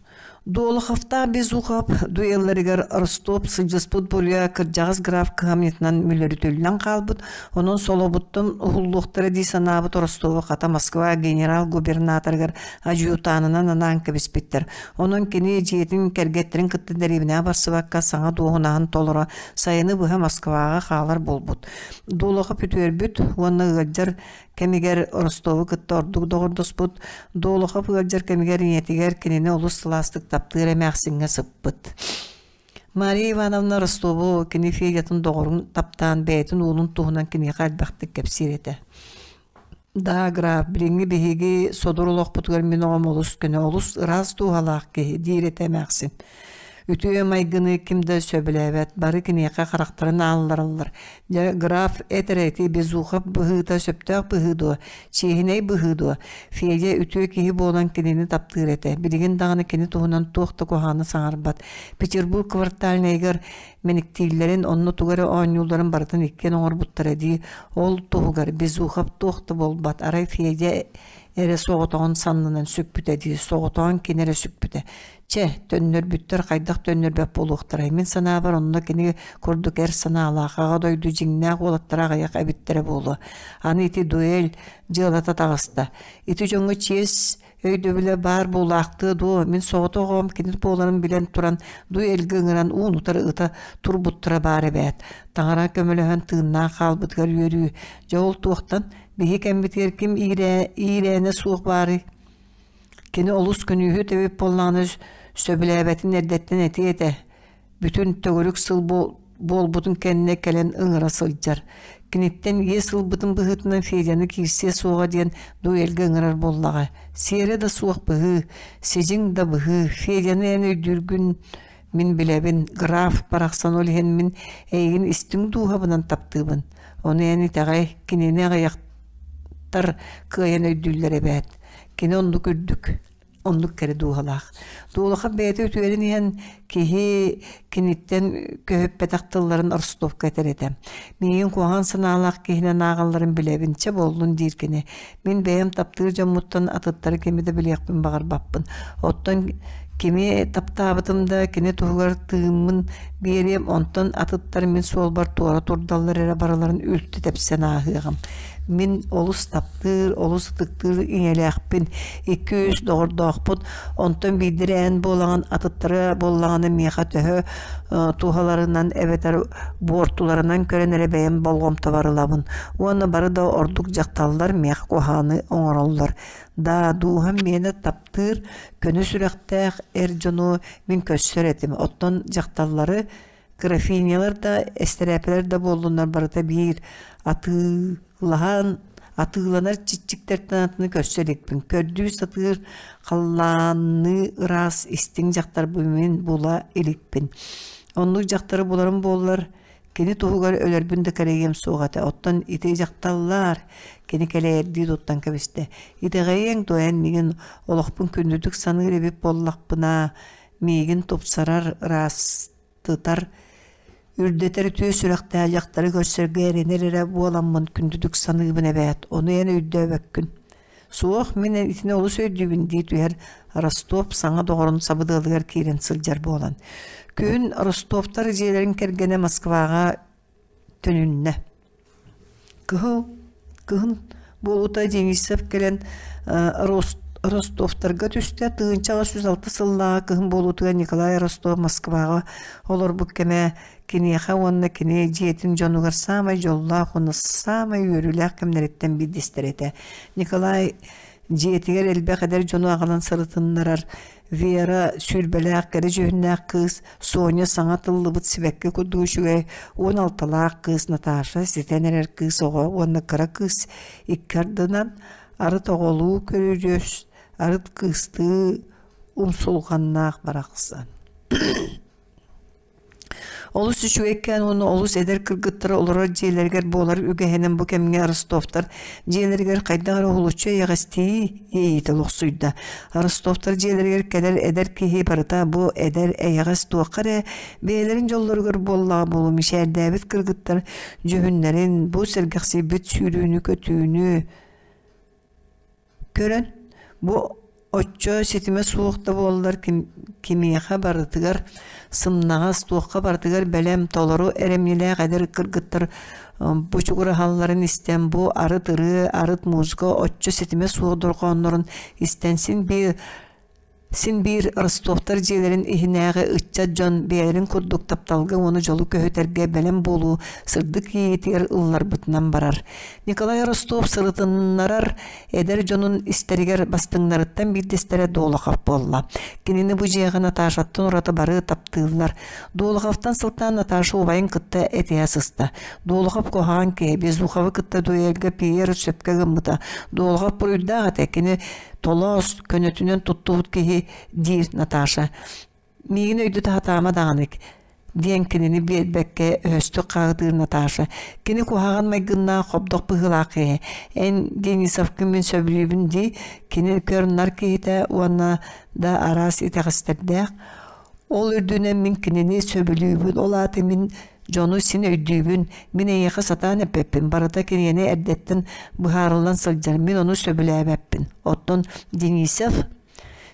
Долоховтаах Безухов дуэлларыгар Ростов сылдьыспыт буруйа кырдьаҕас граф кыһамньытынан мүлүрүтүллэн хаалбыт, онон солобуттан уһуллуохтара дии санаабыт Ростову хата Москва генерал-губернаторыгар адъютанынан анаан кэбиспиттэр. Онон кини дьиэтин кэргэттэрин кытта дэриэбинэҕэ барсыбакка саҥа дуоһунаһын толоро сайыны быһа Москваҕа хаалар буолбут. Долохов үтүөрбүт уонна ыалдьар кэмигэр Ростову кытта ордук доҕордоспут, Долохов ыалдьар кэмигэр ийэтигэр кинини олус сылаастык таптыыр эмээхсиҥҥэ сыппыт. Мария Ивановна Ростову кини Федятын доҕорун таптаан бэйэтин уолун туһунан киниэхэ элбэхтик кэпсиир этэ. Да, граф, билиҥҥи биһиги содур олохпутугар мин оҕом олус көнө, олус ыраас дууһалаах киһи, диир этэ эмээхсин. Үтүө майгыны ким да сөбүлээбэт, бары киниэхэ харахтарын ааллараллар. Дьэ, граф эт эрэ ити Безухов быһыыта сөптөөх быһыы дуо, чиэһинэй быһыы дуо? Федя үтүө киһи буолан кинини таптыыр этэ. Билигин даҕаны кини туһунан туох да куһаҕаны саҥарбат. Петербург квартальнайыгар мэниктииллэрин, онно тугу эрэ оонньуулларын барытын иккиэн оҥорбуттара дии. Ол туһугар Безухов туох да буолбат. Арай Федя эрэ соҕотоҕун саннынан сүкпүтэ дии, соҕотоҕун кини эрэ сүкпүтэ. Чэ, төннөрбүттэр хайдах төннөрбөт буолуохтарай? Мин санаабар, онно кини курдук эр санаалаах аҕа дойду дьиҥнээх уолаттара аҕыйах эбиттэрэ буолуо. Аны ити дуэль дьыалата таҕыста. Ити дьоҥҥо чиэс өйдөбүлэ баар буолаахтыа дуо? Мин соҕотох оҕом кини буоларын билэн туран дуэльгэ ыҥыран уун-утары ыта турбуттара баар эбээт. Таҥара көмөлөһөн тыыннаах хаалбытыгар үөрүү. Дьэ ол туохтан? Биһи кэммитигэр ким иирээнэ суох баарый? Кини олус күнүүһүт эбит буоллаҕына сөбүлээбэтин эрдэттэн этиэ этэ. Бүтүн төгүрүк сыл буолбутун кэннэ кэлэн ыҥыра сылдьар. Киниттэн иэс ылбытын быһыытынан Федяны киирсиэ суоҕа диэн дуэлгэ ыҥырар буоллаҕа. Сиэрэ да суох быһыы, сидьиҥ да быһыы. Федяны эн өйдүүргүн мин билэбин. Граф барахсан ол иһин мин эйигин истиҥ дууһабынан таптыыбын. Ону эн итэҕэй, кинини аҕыйахтар кыайан өйдүүллэр эбээт. Кини оннук үрдүк, оннук кэрэ дууһалаах. Дуулахан бэйэтэ үтүөрэн иһэн киһи киниттэн көһүппэтэх тылларын Ростовка этэр этэ. Миигин куһаҕан санаалаах киһинэн ааҕалларын билэбин, чэ буоллун диир кини. Мин бэйэм таптыыр дьоммуттан атыттары кими да билиэхпин баҕарбаппын. Оттон Кими таптаабытым да кини туһугар тыыммын биэриэм, онтон атыттар мин суолбар туора турдаллар эрэ барыларын үлтү тэпсэн ааһыаҕым. Мин олус таптыыр, олус ытыктыыр ийэлээхпин, икки-үс доҕордоохпут, онтон биирдэрэ эн буолаҕын, атыттара буоллаҕына миэхэ төһө туһаларынан эбэтэр буортуларынан көрөн эрэ бэйэм болҕомтобор ылабын. Уонна бары да ордук дьахталлар миэхэ куһаҕаны оҥороллор. Да, дууһам миэнэ таптыыр, көнө сүрэхтээх эр дьону мин көрсөр этим. Оттон дьахталлары графинялар да, эстэрээпэлэр да буоллуннар барыта биир атыылаһан атыыланар чиччиктэртэн атыны көрсө иликпин. Көрдүү сатыыр халлаанныы ыраас истиҥ дьахтарбын мин була иликпин. Оннук дьахтары буларым буоллар, кини туһугар өлөрбүн да кэрэйиэм суох этэ. Оттон ити дьахталлар кини кэлэйэрдии туттан кэбистэ. Итэҕэйиэҥ дуо эн миигин олохпун күндүтүк саныыр эбит буоллахпына, миигин тупсарар, ыраастытар, үрдэтэр үтүө сүрэхтээх дьахтары көрсөргө эрэнэр эрэ буоламмын күндүтүк саныыбын эбээт, ону эн өйдөөбөккүн. Суох, мин итини олус өйдүүбүн дии түһэр Ростов саҥа доҕорун сабыдыалыгар киирэн сылдьар буолан. Күһүн Ростовтар дьиэлэрин кэргэнэ Москваҕа төнүннэ. Кыһыл кыһын буолуута Денисов кэлэн Ростовтарга түстэ. 1806 сыллааҕы кыһын буолуутугар Николай Ростов Москваҕа олорбут кэмэ киниэхэ уонна кини дьиэтин дьонугар саамай дьоллоох уонна саамай үөрүүлээх кэмнэриттэн биирдэстэрэ этэ. Николай дьиэтигэр элбэх эдэр дьону аҕалан сырытыннарар Вера сүүрбэлээх кэрэ дьүһүннээх кыыс, Соня саҥа тыллыбыт сибэкки курдук үчүгэй, 16-лаах кыыс Наташа ситэн эрэр кыыс оҕо уонна кыра кыыс икки ардынан арыт оҕолуу көрүдьүөс, арыт кыыстыы умсулҕаннаах барахсан. Олус үчүгэйкээн уонна олус эдэр кыргыттар олорор дьиэлэригэр буолар үгэһинэн бу кэмҥэ Ростовтар дьиэлэригэр хайдах эрэ уһулуччу эйэҕэстии иэйиитэ олохсуйда. Ростовтар дьиэлэригэр кэлэр эдэр киһи барыта бу эдэр эйэҕэс туохха эрэ бэйэлэрин дьоллоругар буоллаҕа буолуо мичээрдээбит кыргыттар дьүһүннэрин, бу сэргэхсийбит сүүрүүнү-көтүүнү Көрөн, бу оччо ситимэ суох да буоллар кимиэхэ барытыгар сымнаҕас, туохха барытыгар бэлэм, толору эрэмньилээх эдэр кыргыттар бучугураһалларын истэн, бу арыт ырыа, арыт музыка оччо ситимэ суох дорҕооннорун истэн син биир Син биир Ростовтар дьиэлэрин иһинээҕи ыччат дьон бэйэлэрин курдук тапталга уонна дьолу көһүтэргэ бэлэм буолуу сырдык иэйиитигэр ылларбытынан барар. Николай Ростов сырытыннарар эдэр дьонун истэригэр бастыҥнарыттан биирдэстэрэ Долохов буолла. Кинини бу дьиэҕэ Наташаттан ураты бары таптыыллар. Долоховтан сылтаан Наташа убайын кытта этиһэ сыста. Долохов куһаҕан киһи Безуховы кытта дуэлгэ Пьер сөпкө гыммыта. Долохов буруйдаах этэ. Кини Толоос, көнөтүнэн туттубут киһи, диир Наташа. Миигин өйдөтө сатаама даҕаны диэн кинини биэрбэккэ өһөстүк хаһытыыр Наташа. Кини куһаҕан майгыннаах хобдох быһыылаах киһи. Эн Денисовкын мин сөбүлүүбүн дии, кини көр-нар киһитэ уонна да араас итэҕэстэрдээх. Ол үрдүнэн мин кинини сөбүлүүбүн, ол аата мин Дьону син өйдүүбүн, мин эйиэхэ сатаан эппэппин, барыта кинигэни эрдэттэн быһаарыллан сылдьар, мин ону сөбүлээбэппин. Оттон Денисов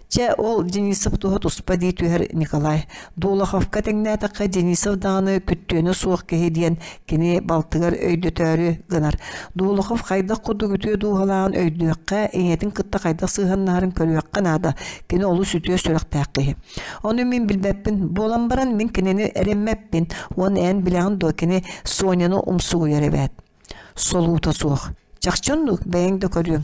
Чэ, ол Денисов туһа туспа дии түһэр Николай. Дулаховка тэҥнээтэххэ Денисов даҕаны күттүөнэ суох киһи диэн кини балтыгар өйдөтөөрү гынар. Дулахов хайдах курдук үтүө дууһалааҕын өйдүөххэ, ийэтин кытта хайдах сыһыаннаһарын көрүөххэ наада. Кини олус үтүө сүрэхтээх киһи. Ону мин билбэппин буолан баран мин кинини эрэммэппин уонна эн билэҕин дуо кини Соняны умсугуйар эбээт. Солуута суох. Чахчы оннук бэйэҥ да көрүөҥ.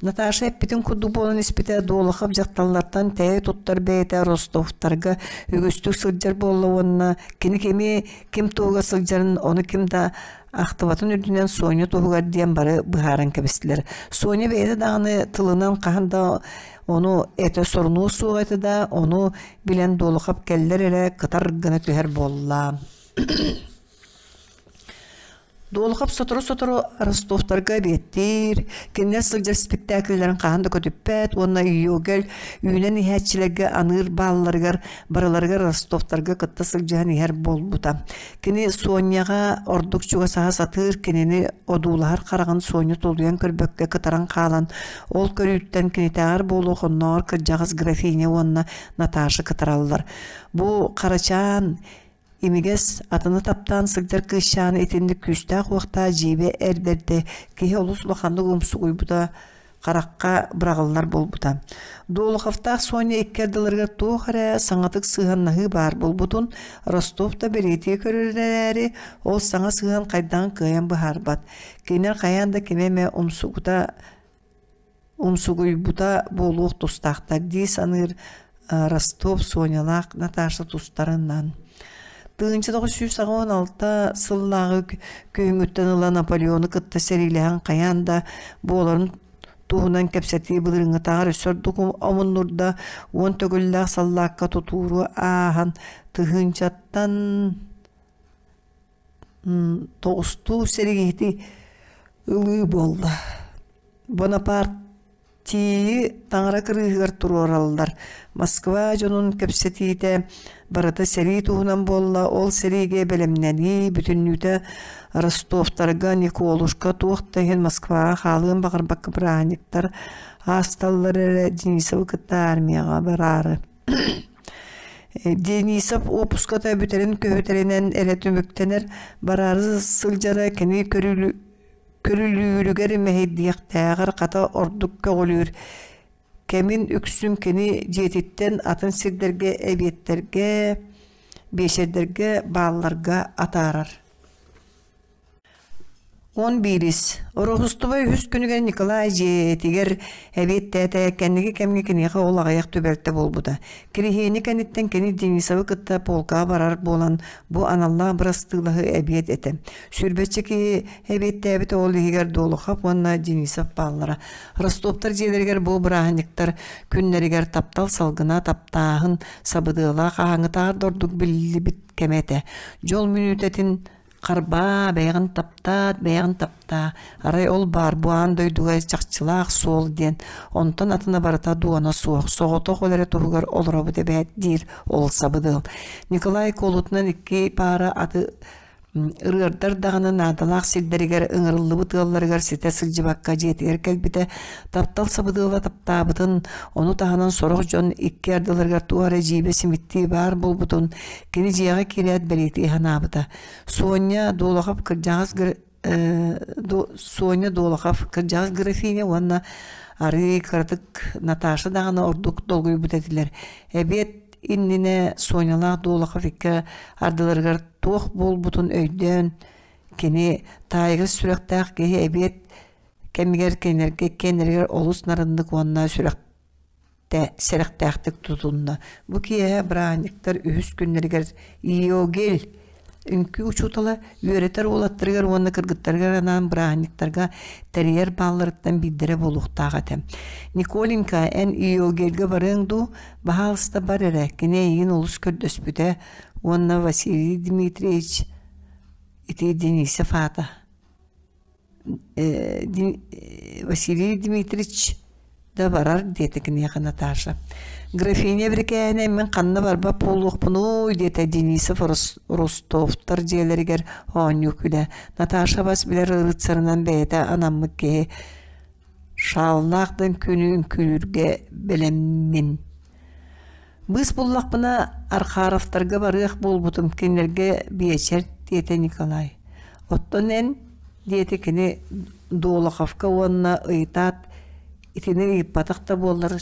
Наташа эппитин курдук буолан испитэ Долохов дьахталлартан тэйэ туттар бэйэтэ Ростовтарга үгүстүк сылдьар буолла уонна кини кими ким туһугар сылдьарын ону ким да ахтыбатын үрдүнэн Соня туһугар диэн бары быһааран кэбистилэр. Соня бэйэтэ даҕаны тылынан хаһан да Ону этэ сорунуо суох этэ да, ону билэн Долохов кэллэр эрэ кытар гына түһэр буолла. Дуолхап сотору-сотору Ростовтарга эбиэттиир, кинилэр сылдьар спектакльларын хаһан да көтүппэт уонна Йогель үүнэн иһээччилэргэ аныыр баалларыгар барыларыгар Ростовтарга кытта сылдьыһан иһэр буолбута. Кини Соняҕа ордук чугасаһа сатыыр, кинини одуулаһар хараҕын Соня тулуйан көрбөккө кытаран хаалан, ол көрүүттэн кинитээҕэр буолуох оннооҕор кырдьаҕас графиня уонна Наташа кытараллар. Бу харачаан Имигэс, атыны таптаан сылдьар кыысчааны итинник күүстээх-уохтаах дьиибэ эр бэрдэ киһи олус улаханнык умсугуйбута харахха быраҕыллар буолбута. Долоховтаах Соня икки ардыларыгар туох эрэ саҥатык сыһыаннаһыы баар буолбутун Ростов да бэлиэтии көрөр эрээри, ол саҥа сыһыан хайдаҕын кыайан быһаарбат. Кинилэр хайаан да кими эмэ умсугута умсугуйбута буолуох тустаахтар дии саныыр Ростов Сонялаах Наташа тустарынан. 1986 сыллааҕы күһүҥҥүттэн ыла Наполеону кытта сэриилэһэн хайаан да буоларын туһунан кэпсэтии былырыыҥҥытааҕар өссө ордук омуннурда уон төгүллээх саллаакка тутууру ааһан тыһыынчаттан тоҕустуу сэрииһити ылыы буолла. Бонапартийы таҥара кырыыһыгар туруораллар. Москва дьонун кэпсэтиитэ барыта сэрии туһунан буолла. Ол сэриигэ бэлэмнэнии бүтүннүүтэ Ростовтарга Николушка туох да иһин Москваҕа хаалыан баҕарбакка бырааһынньыктар аасталлар эрэ Денисовы кытта армияҕа бараары. Денисов уоппуската бүтэрин көһүтэринэн эрэ түмүктэнэр, бараары сылдьара кини көрүлүүрүгэр мэһэйдиэхтээҕэр хата ордук көҕүлүүр. Кэмин үксүн кини дьиэтиттэн атын сирдэргэ эбиэттэргэ, биэчэрдэргэ, баалларга атаарар. Уон биирис Ороһустуба үһүс күнүгэр Николай дьиэтигэр эбиэттээтэ, кэнники кэмҥэ киниэхэ ол аҕыйах түбэлтэ буолбута. Кириһиэни кэнниттэн кини Денисовы кытта полкаҕа барар буолан, бу аналлаах бырастыылаһыы эбиэт этэ. Сүүрбэччэ киһи эбиэттээбитэ, ол иһигэр Долохов уонна Денисов бааллара. Ростовтар дьиэлэригэр бу бырааһынньыктар күннэригэр таптал салгына таптааһын сабыдыалаах аһаҥытааҕар да ордук биллибит кэмэ этэ. Дьол мүнүүтэтин Харбаа, бэйэҕин таптаат, бэйэҕин таптаа, арай ол баар бу аан дойдуга чахчылаах суол диэн, онтон атына барыта дуона суох, соҕотох ол эрэ туһугар олоробут эбээт диир ол сабыдыал. Николай куолутунан икки паара аты ырыардар даҕаны наадалаах сирдэригэр ыҥырыллыбыт ыалларыгар ситэ сылдьыбакка дьиэтигэр кэлбитэ, таптал сабыдыала таптаабытын, ону таһынан сорох дьон икки ардыларыгар туох эрэ дьиибэ симиттии баар буолбутун Кини дьиэҕэ киирээт бэлиэтии санаабыта: Соня Долохов кырдьаҕас Соня Долохов кырдьаҕас графиня уонна арыый кыратык Наташа даҕаны ордук долгуйбут этилэр. Эбиэт иннинэ Сонялаах Долохов икки ардыларыгар туох буолбутун өйдөөн, кини таайыгас сүрэхтээх киһи эбиэт кэмигэр кинилэргэ иккиэннэригэр олус нарыннык уонна сүрэх сэрэхтээхтик тутунна. Бу киэһэ бырааһынньыктар үһүс күннэригэр Иогель үҥкүү учуутала үөрэтэр уолаттарыгар уонна кыргыттарыгар анаан бырааһынньыктарга тэрийэр баалларыттан биирдэрэ буолуохтаах этэ. Николенька, эн Иогельга барыаҥ дуу? Баһаалыста бар эрэ, кини эйигин олус көрдөспүтэ уонна Василий Дмитриевич ити Денисов аата Василий Дмитриевич да барар диэтэ киниэхэ Наташа. Графиня бирикээһинэ мин ханна барбат буолуохпунуй диэтэ Денисов Ростовтар дьиэлэригэр оонньуу күлэ. Наташа бас билэр рыцарынан бэйэтэ анаммыт киһи шаллаах да үҥкүүнү үҥкүүлүүргэ бэлэммин. Быыс буллахпына Архаровтарга барыах буолбутум, кинилэргэ биэчэр, диэтэ Николай. Оттон эн, диэтэ кини Долоховка уонна ыйытаат, итини ыйыппатах да буоллар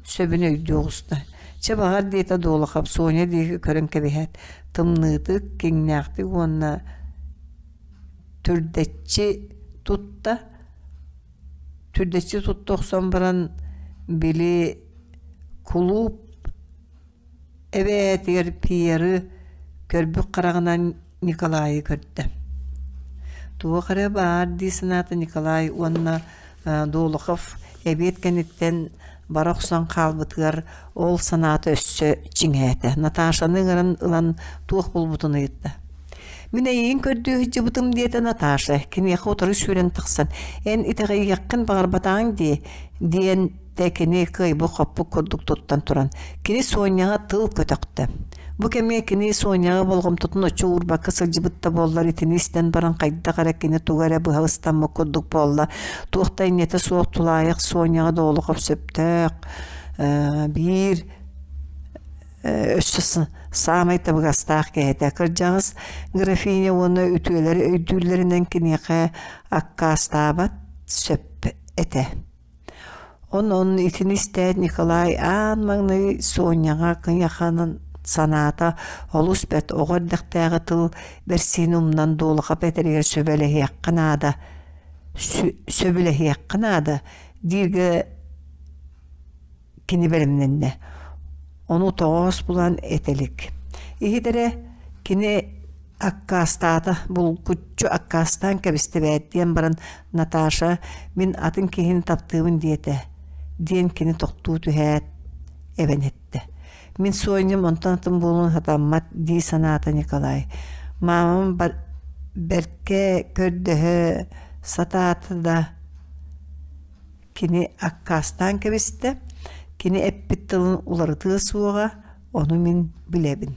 сөбүн өйдүү оҕуста. Чэ баҕар, диэтэ Долохов Соня диэки көрөн кэбиһээт, тымныытык, киҥнээхтик уонна түрдэччи тутта, түрдэччи тутта охсон баран, били Кулууп эбээтигэр Пьеры көрбүт хараҕынан Николайы көрдө. Туох эрэ баар дии санаата Николай уонна Долохов эбиэт кэнниттэн бара охсон хаалбытыгар ол санаата өссө чиҥээтэ. Наташаны ыҥыран ылан туох булбутун ыйытта. Мин эйигин көрдүү сылдьыбытым диэтэ Наташа, киниэхэ утары сүүрэн тахсан, эн итэҕэйиэххин баҕарбатаҕыҥ дии, диэн тэ кини кыайбыт-хоппут курдук туттан туран, кини Соняҕа тыл көтөхтө. Бу кэмҥэ кини Соняҕа болҕомтотун оччо уурбакка сылдьыбыт да буоллар итини истэн баран хайдах эрэ кини тугу эрэ быһа ыстаммыт курдук буолла. Туох да инньэтэ суох тулаайах Соняҕа Долохов сөптөөх биир өссө саамай табыгастаах киһи этэ. Кырдьаҕас графиня уонна үтүөлэр өйдүүллэринэн киниэхэ аккаастаабат сөп этэ. Онон итини истээт Николай аан маҥнай Соняҕа кыйаханан санаата олус бэрт оҕо эрдэхтээҕи тыл бэрсиини умнан Дуолахап этэригэр сөбүлэһиэххэ наада, сөбүлэһиэххэ наада дииргэ кини бэлэмнэннэ. Ону тоҕоос булан этэ илик. Иһит эрэ кини аккаастаата, булгуччу аккаастаан кэбистэ эбээт диэн баран Наташа мин атын киһини таптыыбын диэтэ диэн кини тохтуу түһээт эбэн эттэ. Мин Соням онтон атын буолуон сатаммат дии санаата Николай. Маамам бэркэ көрдөһө сатаата да Кини аккаастаан кэбистэ, кини эппит тылын уларытыа суоҕа, ону мин билэбин.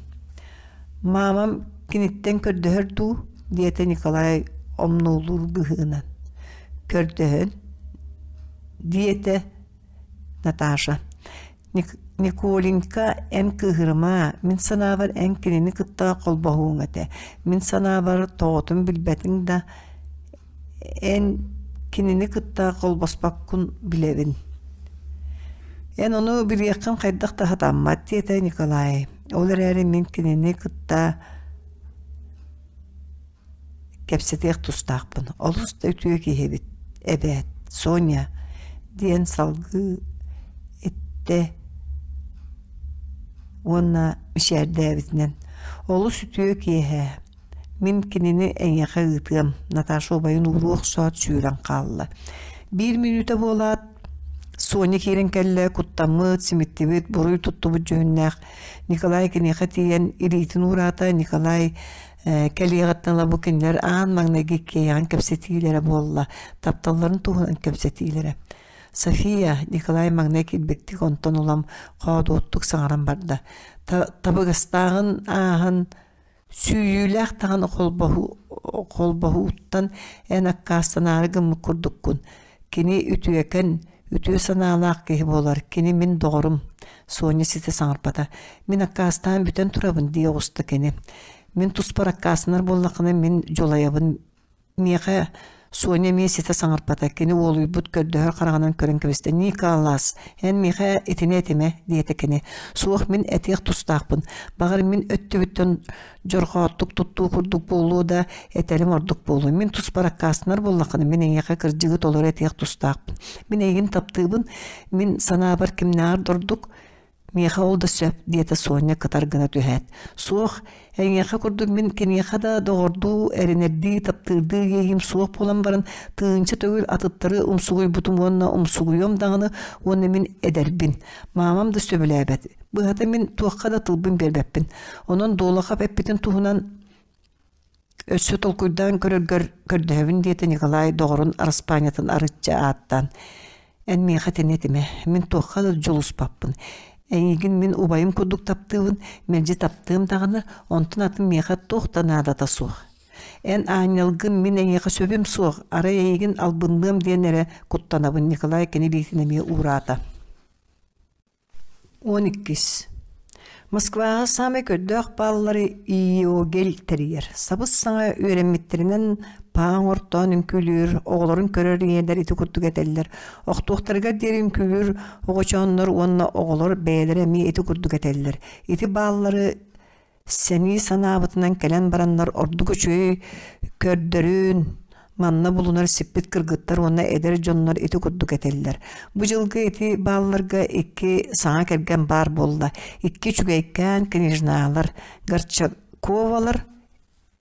Маамам киниттэн көрдөһөр дуу диэтэ Николай омнуолуур быһыынан. Көрдөһөн диэтэ Наташа. Николенька, эн кыыһырыма, мин санаабар эн кинини кытта холбоһуоҥ этэ. Мин санаабар тоҕотун билбэтиҥ да, Эн кинини кытта холбоспоккун билэбин. Эн ону билиэххин хайдах да сатаммат, диэтэ Николай. Ол эрээри мин кинини кытта кэпсэтиэх тустаахпын. Олус да үтүө киһи эбит, эбээт, Соня, диэн салгыы эттэ уонна мичээрдээбитинэн олус үтүө киэһэ Мин кинини эйиэхэ ыытыам, Наташа убайын ууруу охсоот сүүрэн хаалла. Биир мүнүүтэ буолаат, Соня киирэн кэллэ, куттаммыт, симиттибит, буруй туттубут дьүһүннээх. Николай киниэхэ тиийэн илиитин уураата. Николай кэлиэҕиттэн ыла бу кинилэр аан маҥнайгы иккиэйэҕин кэпсэтиилэрэ буолла, тапталларын туһунан кэпсэтиилэрэ. София, Николай маҥнай килбиктик онтон улам хоодуоттук саҥаран барда. Табыгастааҕын ааһан Сүүйүүлээх даҕаны холбоһууттан эн аккаастанаары гыммыт курдуккун. Кини үтүөкэн, үтүө санаалаах киһи буолар. Кини мин доҕорум. Соня ситэ саҥарбата. Мин аккаастаан бүтэн турабын дии оҕуста кини. Мин туспар аккаастанар буоллаххына мин дьулайабын Миэхэ Соня эмиэ ситэ саҥарбата, кини уолуйбут көрдөһөр хараҕынан көрөн кэбистэ: «Николас, эн миэхэ итини этимэ» диэтэ кини. «Суох, мин этиэх тустаахпын. Баҕар, мин өттүбүттэн дьорҕооттук туттуу курдук буолуо да, этэрим ордук буолуо. Мин туспар аккаастанар буоллаххына, мин эйиэхэ кырдьыгы толору этиэх тустаахпын. Мин эйигин таптыыбын, мин санаабар кимнээҕэр да ордук. Миэхэ ол да сөп, диэтэ Соня кытар гына түһээт. Суох, эйиэхэ курдук мин киниэхэ да доҕордуу, эрэнэрдии, таптыырдыы иэйиим суох буолан баран, тыһыынча төгүл атыттары умсугуйбутум уонна умсугуйуом даҕаны уонна мин эдэрбин. Маамам да сөбүлээбэт. Быһата мин туохха да тылбын биэрбэппин. Онон Дуолахап эппитин туһунан Өссө толкуйдаан көрөргөр көрдөһөбүн диэтэ Николай доҕорун араспаанньатын арычча ааттаан. Эн миэхэ итини этимэ, мин туохха да дьулуспаппын. Эйигин мин убайым курдук таптыыбын, мэлдьи таптыам даҕаны, онтон атын миэхэ туох да наадата суох. Эн аанньалгын мин эйиэхэ сөбүм суох, арай эйигин албынныам диэн эрэ куттанабын, Николай кини илиитин эмиэ уураата. 12. Москваҕа саамай көрдөөх бааллары ИОГЭЛ тэрийэр. Сабыс-саҥа үөрэммиттэринэн паа оҥортоон үҥкүүлүүр, оҕолорун көрөр ийэлэр ити курдук этэллэр. Охтуохтарыгар диэри үҥкүүлүүр оҕочооннор уонна оҕолор бэйэлэрэ эмиэ ити курдук этэллэр. Ити бааллары Сэнии санаабытынан кэлэн бараннар ордук үчүгэй көрдөрүүн, манна булунар сиппит кыргыттар уонна эдэр дьоннор ити курдук этэллэр. Бу дьылга ити баалларга икки саҥа кэргэн баар буолла. Икки үчүгэйкээн княжналар, Горчаковалар.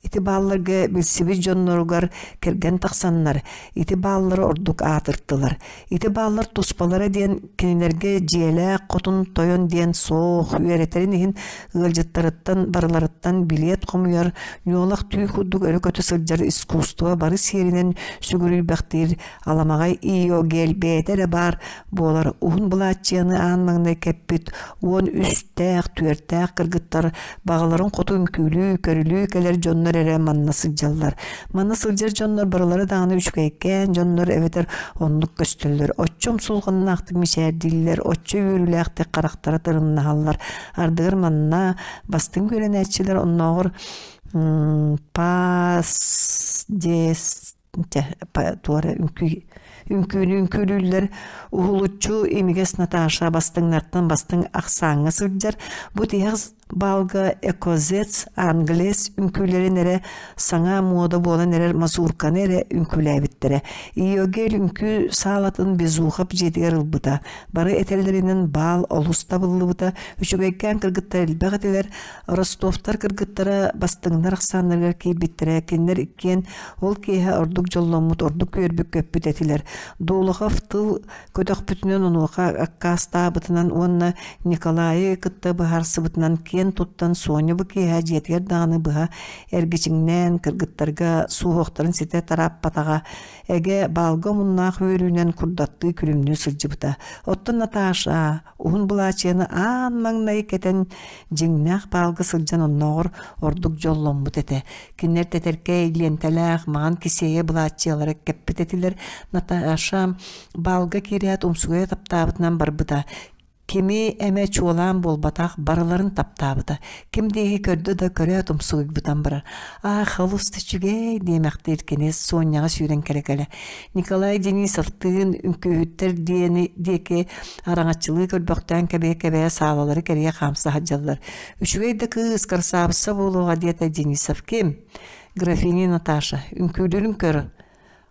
Ити баалларга билсибит дьонноругар кэргэн тахсаннар, ити бааллары ордук аатыртылар. Ити бааллар туспалара диэн кинилэргэ дьиэлээх хотун тойон диэн суох үөрэтэрин иһин ыалдьыттарыттан барыларыттан билиэт хомуйар, ньуолах түү курдук өрө көтө сылдьар искусство бары сиэринэн сүгүрүйбэхтиир аламаҕай Иогель бэйэтэ эрэ баар буолар уһун былааччыйаны аан маҥнай кэппит 13-тээх, түөртээх кыргыттар баҕаларын хоту үҥкүүлүү, көрүлүү кэлэр дьоннор эрэ манна сылдьаллар. Манна сылдьар дьоннор барылара даҕаны үчүгэйкээн дьоннор эбэтэр оннук көстөллөр. Оччо умсулҕаннаахтык мичээрдииллэр, оччо үөрүүлээхтик харахтара тырымнаһаллар. Ардыгар манна бастыҥ үөрэнээччилэр оннооҕор паас дес туора үҥкүүнү үҥкүүлүүллэр уһулуччу имигэс Наташа бастыҥнартан бастыҥ ахсааҥҥа сылдьар бу тиһэх баалга экозец англес үҥкүүлэрин эрэ саҥа муода буолан эрэр мазурканы эрэ үҥкүүлээбиттэрэ Иогель үҥкүү саалатын Безухов дьиэтигэр ылбыта бары этэллэринэн баал олус табыллыбыта үчүгэйкээн кыргыттар элбэх этилэр Ростовтар кыргыттара бастыҥнар ахсааннарыгар киирбиттэрэ кинилэр иккиэн Ол киэһэ ордук дьолломмут, ордук үөрбүт-көппүт этилэр. Долохов тыл көтөхпүтүнэн онуоха аккаастаабытынан уонна Николайы кытта быһаарсыбытынан киэн туттан Соня бу киэһэ дьиэтигэр даҕаны быһа эргичиҥнээн кыргыттарга суоһуохтарын ситэ тарааппатаҕа, эгэ баалга омуннаах үөрүүнэн курдаттыы күлүмнүү сылдьыбыта. Оттон Наташа уһун былаачыйаны аан маҥнай кэтэн дьиҥнээх баалга сылдьан оннооҕор ордук дьолломмут этэ. Кинилэр тэтэркэй лиэнтэлээх маҥан кисиэйэ былааччыйалара кэппит этилэр. Наташа баалга киирээт умсугуйа таптаабытынан барбыта. Кими эмэ чуолаан буолбатах, барыларын таптаабыта. Ким диэки көрдө да көрөөт умсугуйбутан барар. «Аах, олус да үчүгэй!» диэмэхтиир кини Суонньаҕа сүүрэн кэлэ-кэлэ. Николай Денисовтыын үҥкүүһүттэр диэни диэки араҥаччылыы көрбөхтөөн кэбиһэ-кэбиһэ саалалары кэрийэ хаамса сылдьаллар. Үчүгэй да кыыс, кырасаабысса буолуоҕа диэтэ Денисов. Ким? Графиня Наташа. Үҥкүүлүүрүн көр.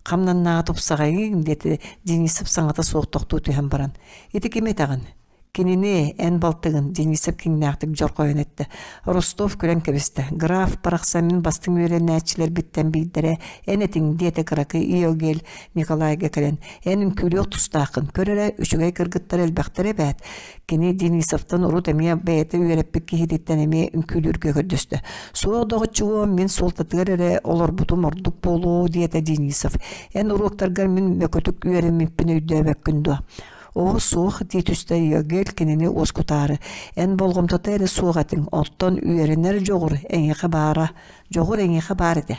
Хамнаннааҕа тупсаҕайыҥ, диэтэ Денисов саҥата суох тохтуу түһэн баран. Ити ким этэҕин? Кинини, эн балтыгын, Денисов киҥнээхтик дьорҕойон эттэ. Ростов күлэн кэбистэ. Граф барахсан мин бастыҥ үөрэнээччилэрбиттэн биирдэрэ эн этиҥ, диэтэ кыракый Иогель Николайга кэлэн. Эн үҥкүүлүөх тустааххын, көр эрэ, үчүгэй кыргыттар элбэхтэр эбээт. Кини Денисовтан урут эмиэ бэйэтэ үөрэппит киһититтэн эмиэ үҥкүүлүүргэ көрдөстө. «Суох доҕоччугуом, мин суолтатыгар эрэ олорбутум ордук буолуо», диэтэ Денисов. «Эн уруоктаргар мин мөкүтүк үөрэммиппин өйдөөбөккүн дуо?» «Оо, суох», дии түстэ Йогель кинини уоскутаары. «Эн болҕомтото эрэ суох этиҥ, оттон үөрэнэр дьоҕур эйиэхэ баара, дьоҕур эйиэхэ баар этэ».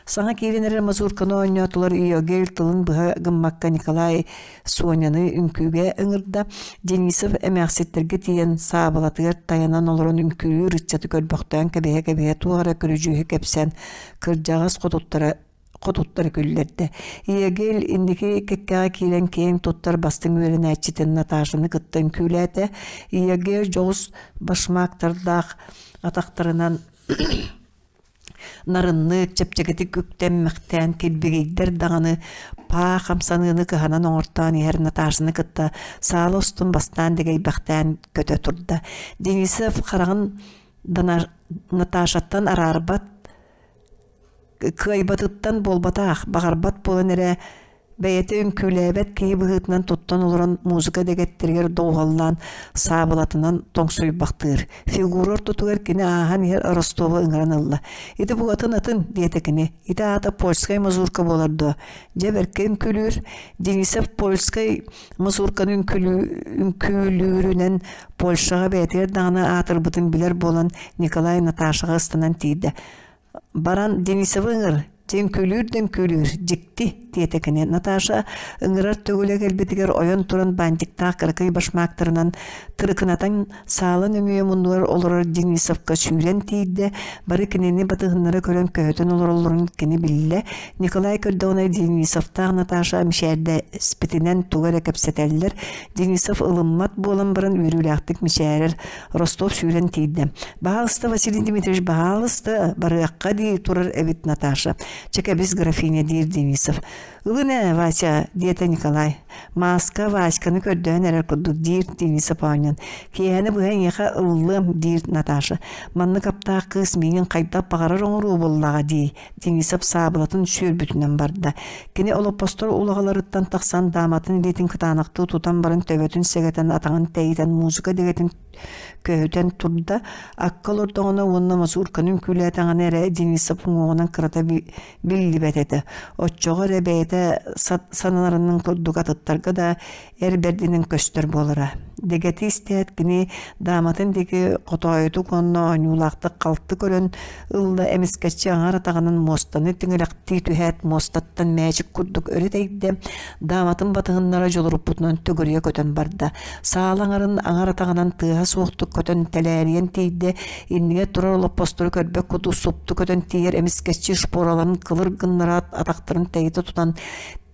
Саҥа киирэн эрэр мазурканы оонньоотулар Иогель тылын быһа гыммакка Николай Соняны үҥкүүгэ ыҥырда. Денисов эмээхситтэргэ тиийэн саабылатыгар тайанан олорон үҥкүүлүүр ыччаты көрбөхтөөн кэбиһэ-кэбиһэ туох эрэ көрүдьүөһү кэпсээн кырдьаҕас хотуттара хотуттары күллэрдэ. Иегель инники кэккэҕэ киирэн киэҥ туттар бастыҥ үөрэнээччитин Наташаны кытта үҥкүүлээтэ. Иегель дьоҕус башмактардаах атахтарынан Нарыннык, чэпчэкитик үктэммэхтээн килбигийдэр даҕаны паа хамсаныыны кыһанан оҥортоон иһэр Наташаны кытта саала устун бастаан дэгэйбэхтээн көтө турда. Денисов хараҕын Наташаттан араарбат, кыайбатыттан буолбатах, баҕарбат буолан эрэ Бэйэтэ үҥкүүлээбэт киһи быһыытынан туттан олорон музыка дэгэттэригэр доҕуһуоллаан саабылатынан тоҥсуйбахтыыр. Фигура ортотугар кини ааһан иһэр Ростову ыҥыран ылла. «Ити букатын атын» диэтэ кини. «Ити аата польскай мазурка буолар дуо? Дьэ бэркэ үҥкүүлүүр». Денисов польскай мазурканы үҥкүүлүүрүнэн Польшаҕа бэйэтигэр даҕаны аатырбытын билэр буолан Николай Наташаҕа ыстанан тиийдэ. Баран Денисовы ыҥыр, дьэ үҥкүүлүүр да үҥкүүлүүр, дьикти, диэтэ кини. Наташа ыҥырар төгүлэ кэлбитигэр ойон туран бантиктаах кыракый башмактарынан тырыкынатан саала нөҥүө муннугар олорор Денисовка сүүрэн тиийдэ. Бары кинини батыһыннара көрөн көһүтэн олороллорун кини биллэ. Николай көрдөҕүнэ Денисовтаах Наташа мичээрдэспитинэн тугу эрэ кэпсэтэллэр. Денисов ылыммат буолан баран үөрүүлээхтик мичээрэр. Ростов сүүрэн тиийдэ. «Баһаалыста, Василий Дмитриевич, баһаалыста, барыахха» дии турар эбит Наташа. «Чэ кэбис, графиня», диир Денисов. «Ылын ээ, Вася», диэтэ Николай. «Мааска Васьканы көрдөөн эрэр курдук», диир Денисов оонньоон. «Киэһэни быһа эйиэхэ ыллыам», диир Наташа. «Маннык аптаах кыыс миигин хайдах баҕарар оҥоруо буоллаҕа дии», Денисов саабылатын сүөрбүтүнэн барда. Кини олоппостор улаҕаларыттан тахсан дааматын илиитин кытаанахтыы тутан баран төбөтүн сэгэтэн атаҕын тэйитэн музыка дэгэтин көһүтэн турда, акка олордоҕуна уонна мазурканы үҥкүүлээтэҕинэ эрэ Денисов уҥуоҕунан кырата биллибэт этэ. Оччоҕо эрэ бэйэтэ сананарынан курдук атыттарга да эр бэрдинэн көстөр буолара. Дэгэти истээт кини дааматын диэки хотоойутук уонна оонньуулаахтык халты көрөн ылла эмискэччи аҥар атаҕынан муостаны тиҥилэхтии түһээт муостаттан мээчик курдук өрө тэйдэ, дааматын батыһыннара дьулуруппутунан төгүрүйэ көтөн барда. Саала аҥарын аҥар атаҕынан тыаһа суохтук көтөн тэлээрийэн тиийдэ, иннигэр турар олоппостору көрбөт курдук супту көтөн тиийэр эмискэччи шпораларын кылыр гыннараат атахтарын тэйитэ тутан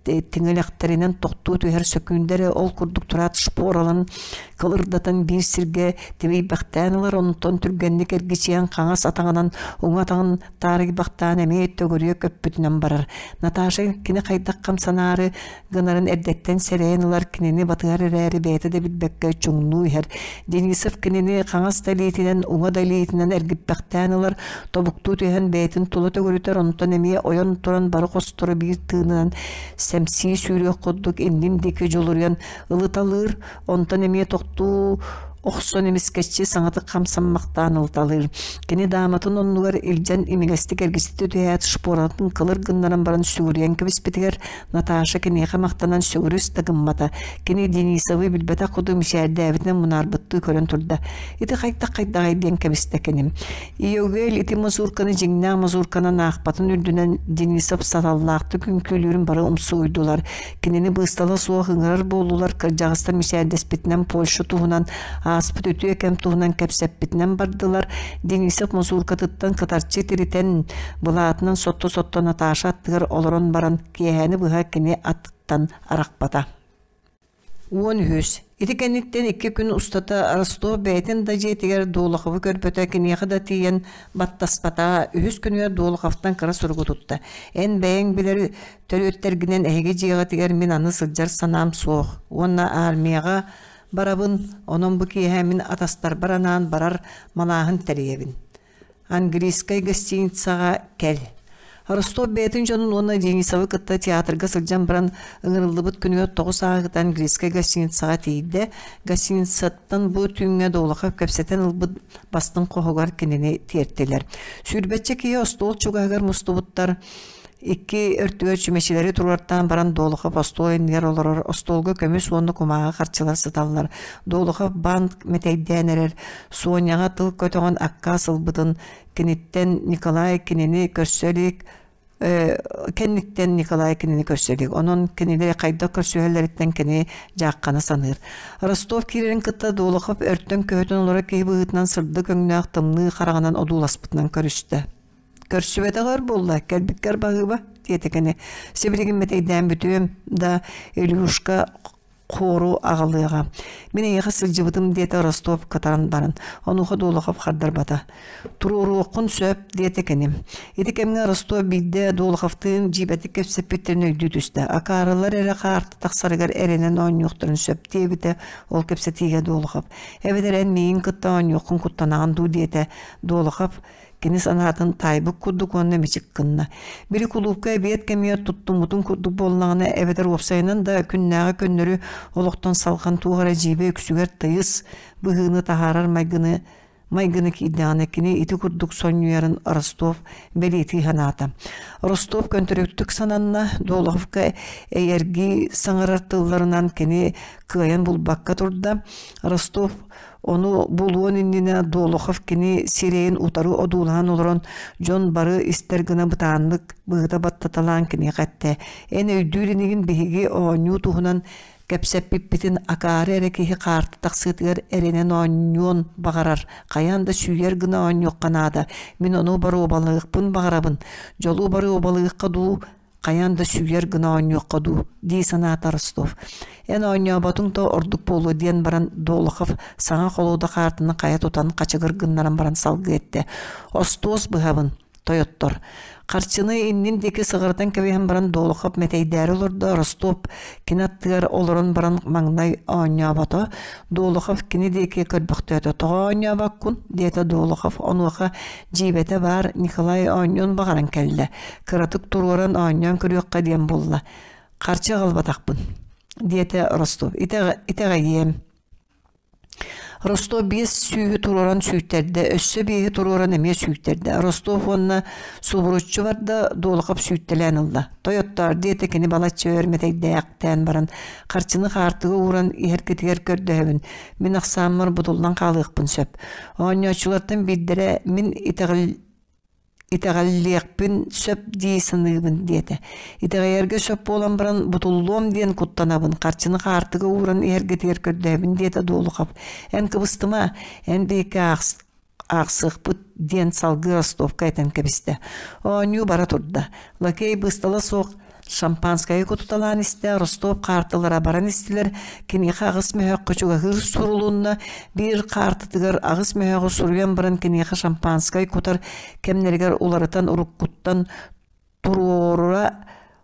тиҥилэхтэринэн тохтуу түһэр сөкүүндэ эрэ ол курдук тураат шпораларын кылырдатан биир сиргэ тибийбэхтээн ылар, онтон түргэнник эргичийэн хаҥас атаҕынан уҥа атаҕын таарыйбахтаан эмиэ төгүрүйэ көппүтүнэн барар. Наташа кини хайдах хамсанаары гынарын эрдэттэн сэрэйэн ылар кинини батыһар эрээри бэйэтэ да билбэккэ чуҥнуу иһэр. Денисов кинини хаҥас да илиитинэн, уҥа да илиитинэн эргиппэхтээн ылар, тобуктуу түһэн бэйэтин тула төгүрүтэр, онтон эмиэ ойон туран бары хостору биир тыынынан сэмсии сүүрүөх курдук иннин диэки дьулуруйан ылыталыыр, онтон эмиэ тохтуу охсон эмискэччи саҥатык хамсаммахтаан ылталыыр. Кини дааматын оннугар илдьэн имигэстик эргистэ түһээт шпоратын кылыр гыннаран баран сүгүрүйэн кэбиспитигэр Наташа киниэхэ махтанан сүгүрүс да гыммата. Кини Денисовы билбэтэх курдук мичээрдээбитинэн мунаарбыттыы көрөн турда. Ити хайдах-хайдаҕай диэн кэбистэ киним. Иогель ити мазурканы дьиҥнээх мазурканан аахпатын үрдүнэн Денисов саталлаахтык үҥкүүлүүрүн бары умсугуйдулар. Кинини быыстала суох ыҥырар буоллулар, кырдьаҕастар мичээрдэспитинэн Польша туһунан, ааспыт үтүө кэм туһунан кэпсэппитинэн бардылар. Денисов мазуркатыттан кытарчы тиритэн, былаатынан сотто-сотто Наташа аттыгар олорон баран киэһэни быһа кини аттыттан арахпата. 13. Ити кэнниттэн икки күн устата Ростов бэйэтин да дьиэтигэр Долоховы көрбөтө, киниэхэ да тиийэн баттаспата. Үһүс күнүгэр Долоховтан кыра суругу тутта. «Эн бэйэҥ билэр төрүөттэргинэн эһиги дьиэҕитигэр мин аны сылдьар санаам суох уонна армияҕа барабын, онон бу киэһэ мин атастарбар анаан барар малааһын тэрийэбин. Английскай гостиницаҕа кэл. Ростов бэйэтин дьонун уонна Денисовы кытта театрга сылдьан баран ыҥырыллыбыт күнүгэр тоҕус ааҕыта английскай гостиницаҕа тиийдэ. Гостиницаттан бу түүҥҥэ Долохов кэпсэтэн ылбыт бастыҥ хоһугар кинини тиэртилэр. Сүүрбэччэ киһи остуол чугаһыгар мустубуттар. Икки өртүгэр чүмэчилэри туруортаан баран Долохов остуол иннигэр олорор, остуолга көмүс уонна кумааҕы харчылар сыталлар. Долохов банк мэтэйдээн эрэр, Соняҕа тыл көтөҕөн аккаас ылбытын, киниттэн Николай кинини көрсө илик, кэнниттэн Николай кинини көрсө илик. Онон кинилэри хайдах көрсүһэллэриттэн кини дьааххана саныыр. Ростов киирэрин кытта Долохов өртөн көһүтэн олорор киһи быһыытынан сырдык өҥнөөх тымныы хараҕынан одууласпытынан көрүстэ. Көрсүбэтэҕэр буолла, кэлбиккэр баһыыба, диэтэ кини. Сибилигин мэтэйдээн бүтүөм да, Илюшка хуору аҕалыаҕа. Мин эйиэхэ сылдьыбытым диэтэ Ростов кытаран баран. Онуоха Долохов хардарбата. Туруоруоххун сөп, диэтэ кини. Ити кэмҥэ Ростов биирдэ Долоховтыын дьиибэтик кэпсэппиттэрин өйдүү түстэ. Акаарылар эрэ хаарты тахсарыгар эрэнэн оонньуохтарын сөп диэбитэ ол кэпсэтиигэ Долохов. Эбэтэр эн миигин кытта оонньуоххун куттанаҕын дуу диэтэ Долохов Кини санаатын таайбыт курдук уонна мичик гынна. Били кулуупка эбиэт кэмигэр туттуммутун курдук буоллаҕына эбэтэр уопсайынан да күннээҕи көннөрү олохтон салҕан туох эрэ дьиибэ үксүгэр тыйыс быһыыны таһаарар майгыны майгыны киирдэҕинэ кини ити курдук сонньуйарын Ростов бэлиэтии санаата. Ростов көнтөрүктүк сананна, Долоховка эйэргии саҥарар тылларынан кини кыайан булбакка турда. Ростов Ону булуон иннинэ Долохов кини сирэйин утары одуулаһан олорон дьон бары истэр гына бытааннык быһыта баттаталаан киниэхэ эттэ: «Эн өйдүүр инигин биһиги оонньуу туһунан кэпсэппиппитин акаары эрэ киһи хаарты тахсыытыгар эрэнэн оонньуон баҕарар, хайаан да сүүйэр гына оонньуохха наада. Мин ону боруобалыахпын баҕарабын. Дьолу боруобалыахха дуу, хайаан да сүүйэр гына оонньуохха дуу дии санаата Ростов. Эн оонньооботуҥ да ордук буолуо диэн баран Долохов саҥа холуода хаартыны хайа тутан хачыгыр гыннаран баран салгыы эттэ. Остуос быһабын, тойоттор. Харчыны иннин диэки сыҕарытан кэбиһэн баран Долохов мэтэйдээри олордо, Ростов кини аттыгар олорон баран маҥнай оонньообото. Долохов кини диэки көрбөхтөөтө. «Тоҕо оонньообоккун?» диэтэ Долохов. Онуоха дьиибэтэ баар Николай оонньуон баҕаран кэллэ. Кыратык туруоран оонньоон көрүөххэ диэн булла. «Харчы аҕалбатахпын» диэтэ Ростов. «Итэҕэйиэм» Ростов биэс сүүһү туруоран сүүйтэрдэ, өссө биэһи туруоран эмиэ сүүйтэрдэ. Ростов уонна субуруччу барда, Долохов сүүйтэлээн ылла. «Тойоттоор» диэтэ кини балачча өр мэтэйдээхтээн баран, «харчыны хаартыга ууран иһэргитигэр көрдөһөбүн, мин ахсааммар бутуллан хаалыахпын сөп. Оонньооччулартан биирдэрэ мин итэҕэл итэҕэллиэхпин сөп дии саныыбын диэтэ. Итэҕэйэргэ сөп буолан баран бутуллуом диэн куттанабын, харчыны хаартыга ууран иһэргитигэр көрдөөбүн диэтэ Долохов. Эн кыбыстыма, эн биһикки аахсыахпыт диэн салгыы Ростовка этэн кэбистэ. Оонньуу бара турда. Лакей быыстала суох Шампанскайы кутуталаан истэ, Ростов хаартылара баран истилэр, киниэхэ аҕыс мөһөөххө чугаһыыр сурулунна, биир хаартытыгар аҕыс мөһөөҕү суруйан баран киниэхэ шампанскай кутар кэмнэригэр уларытан уруккуттан туруора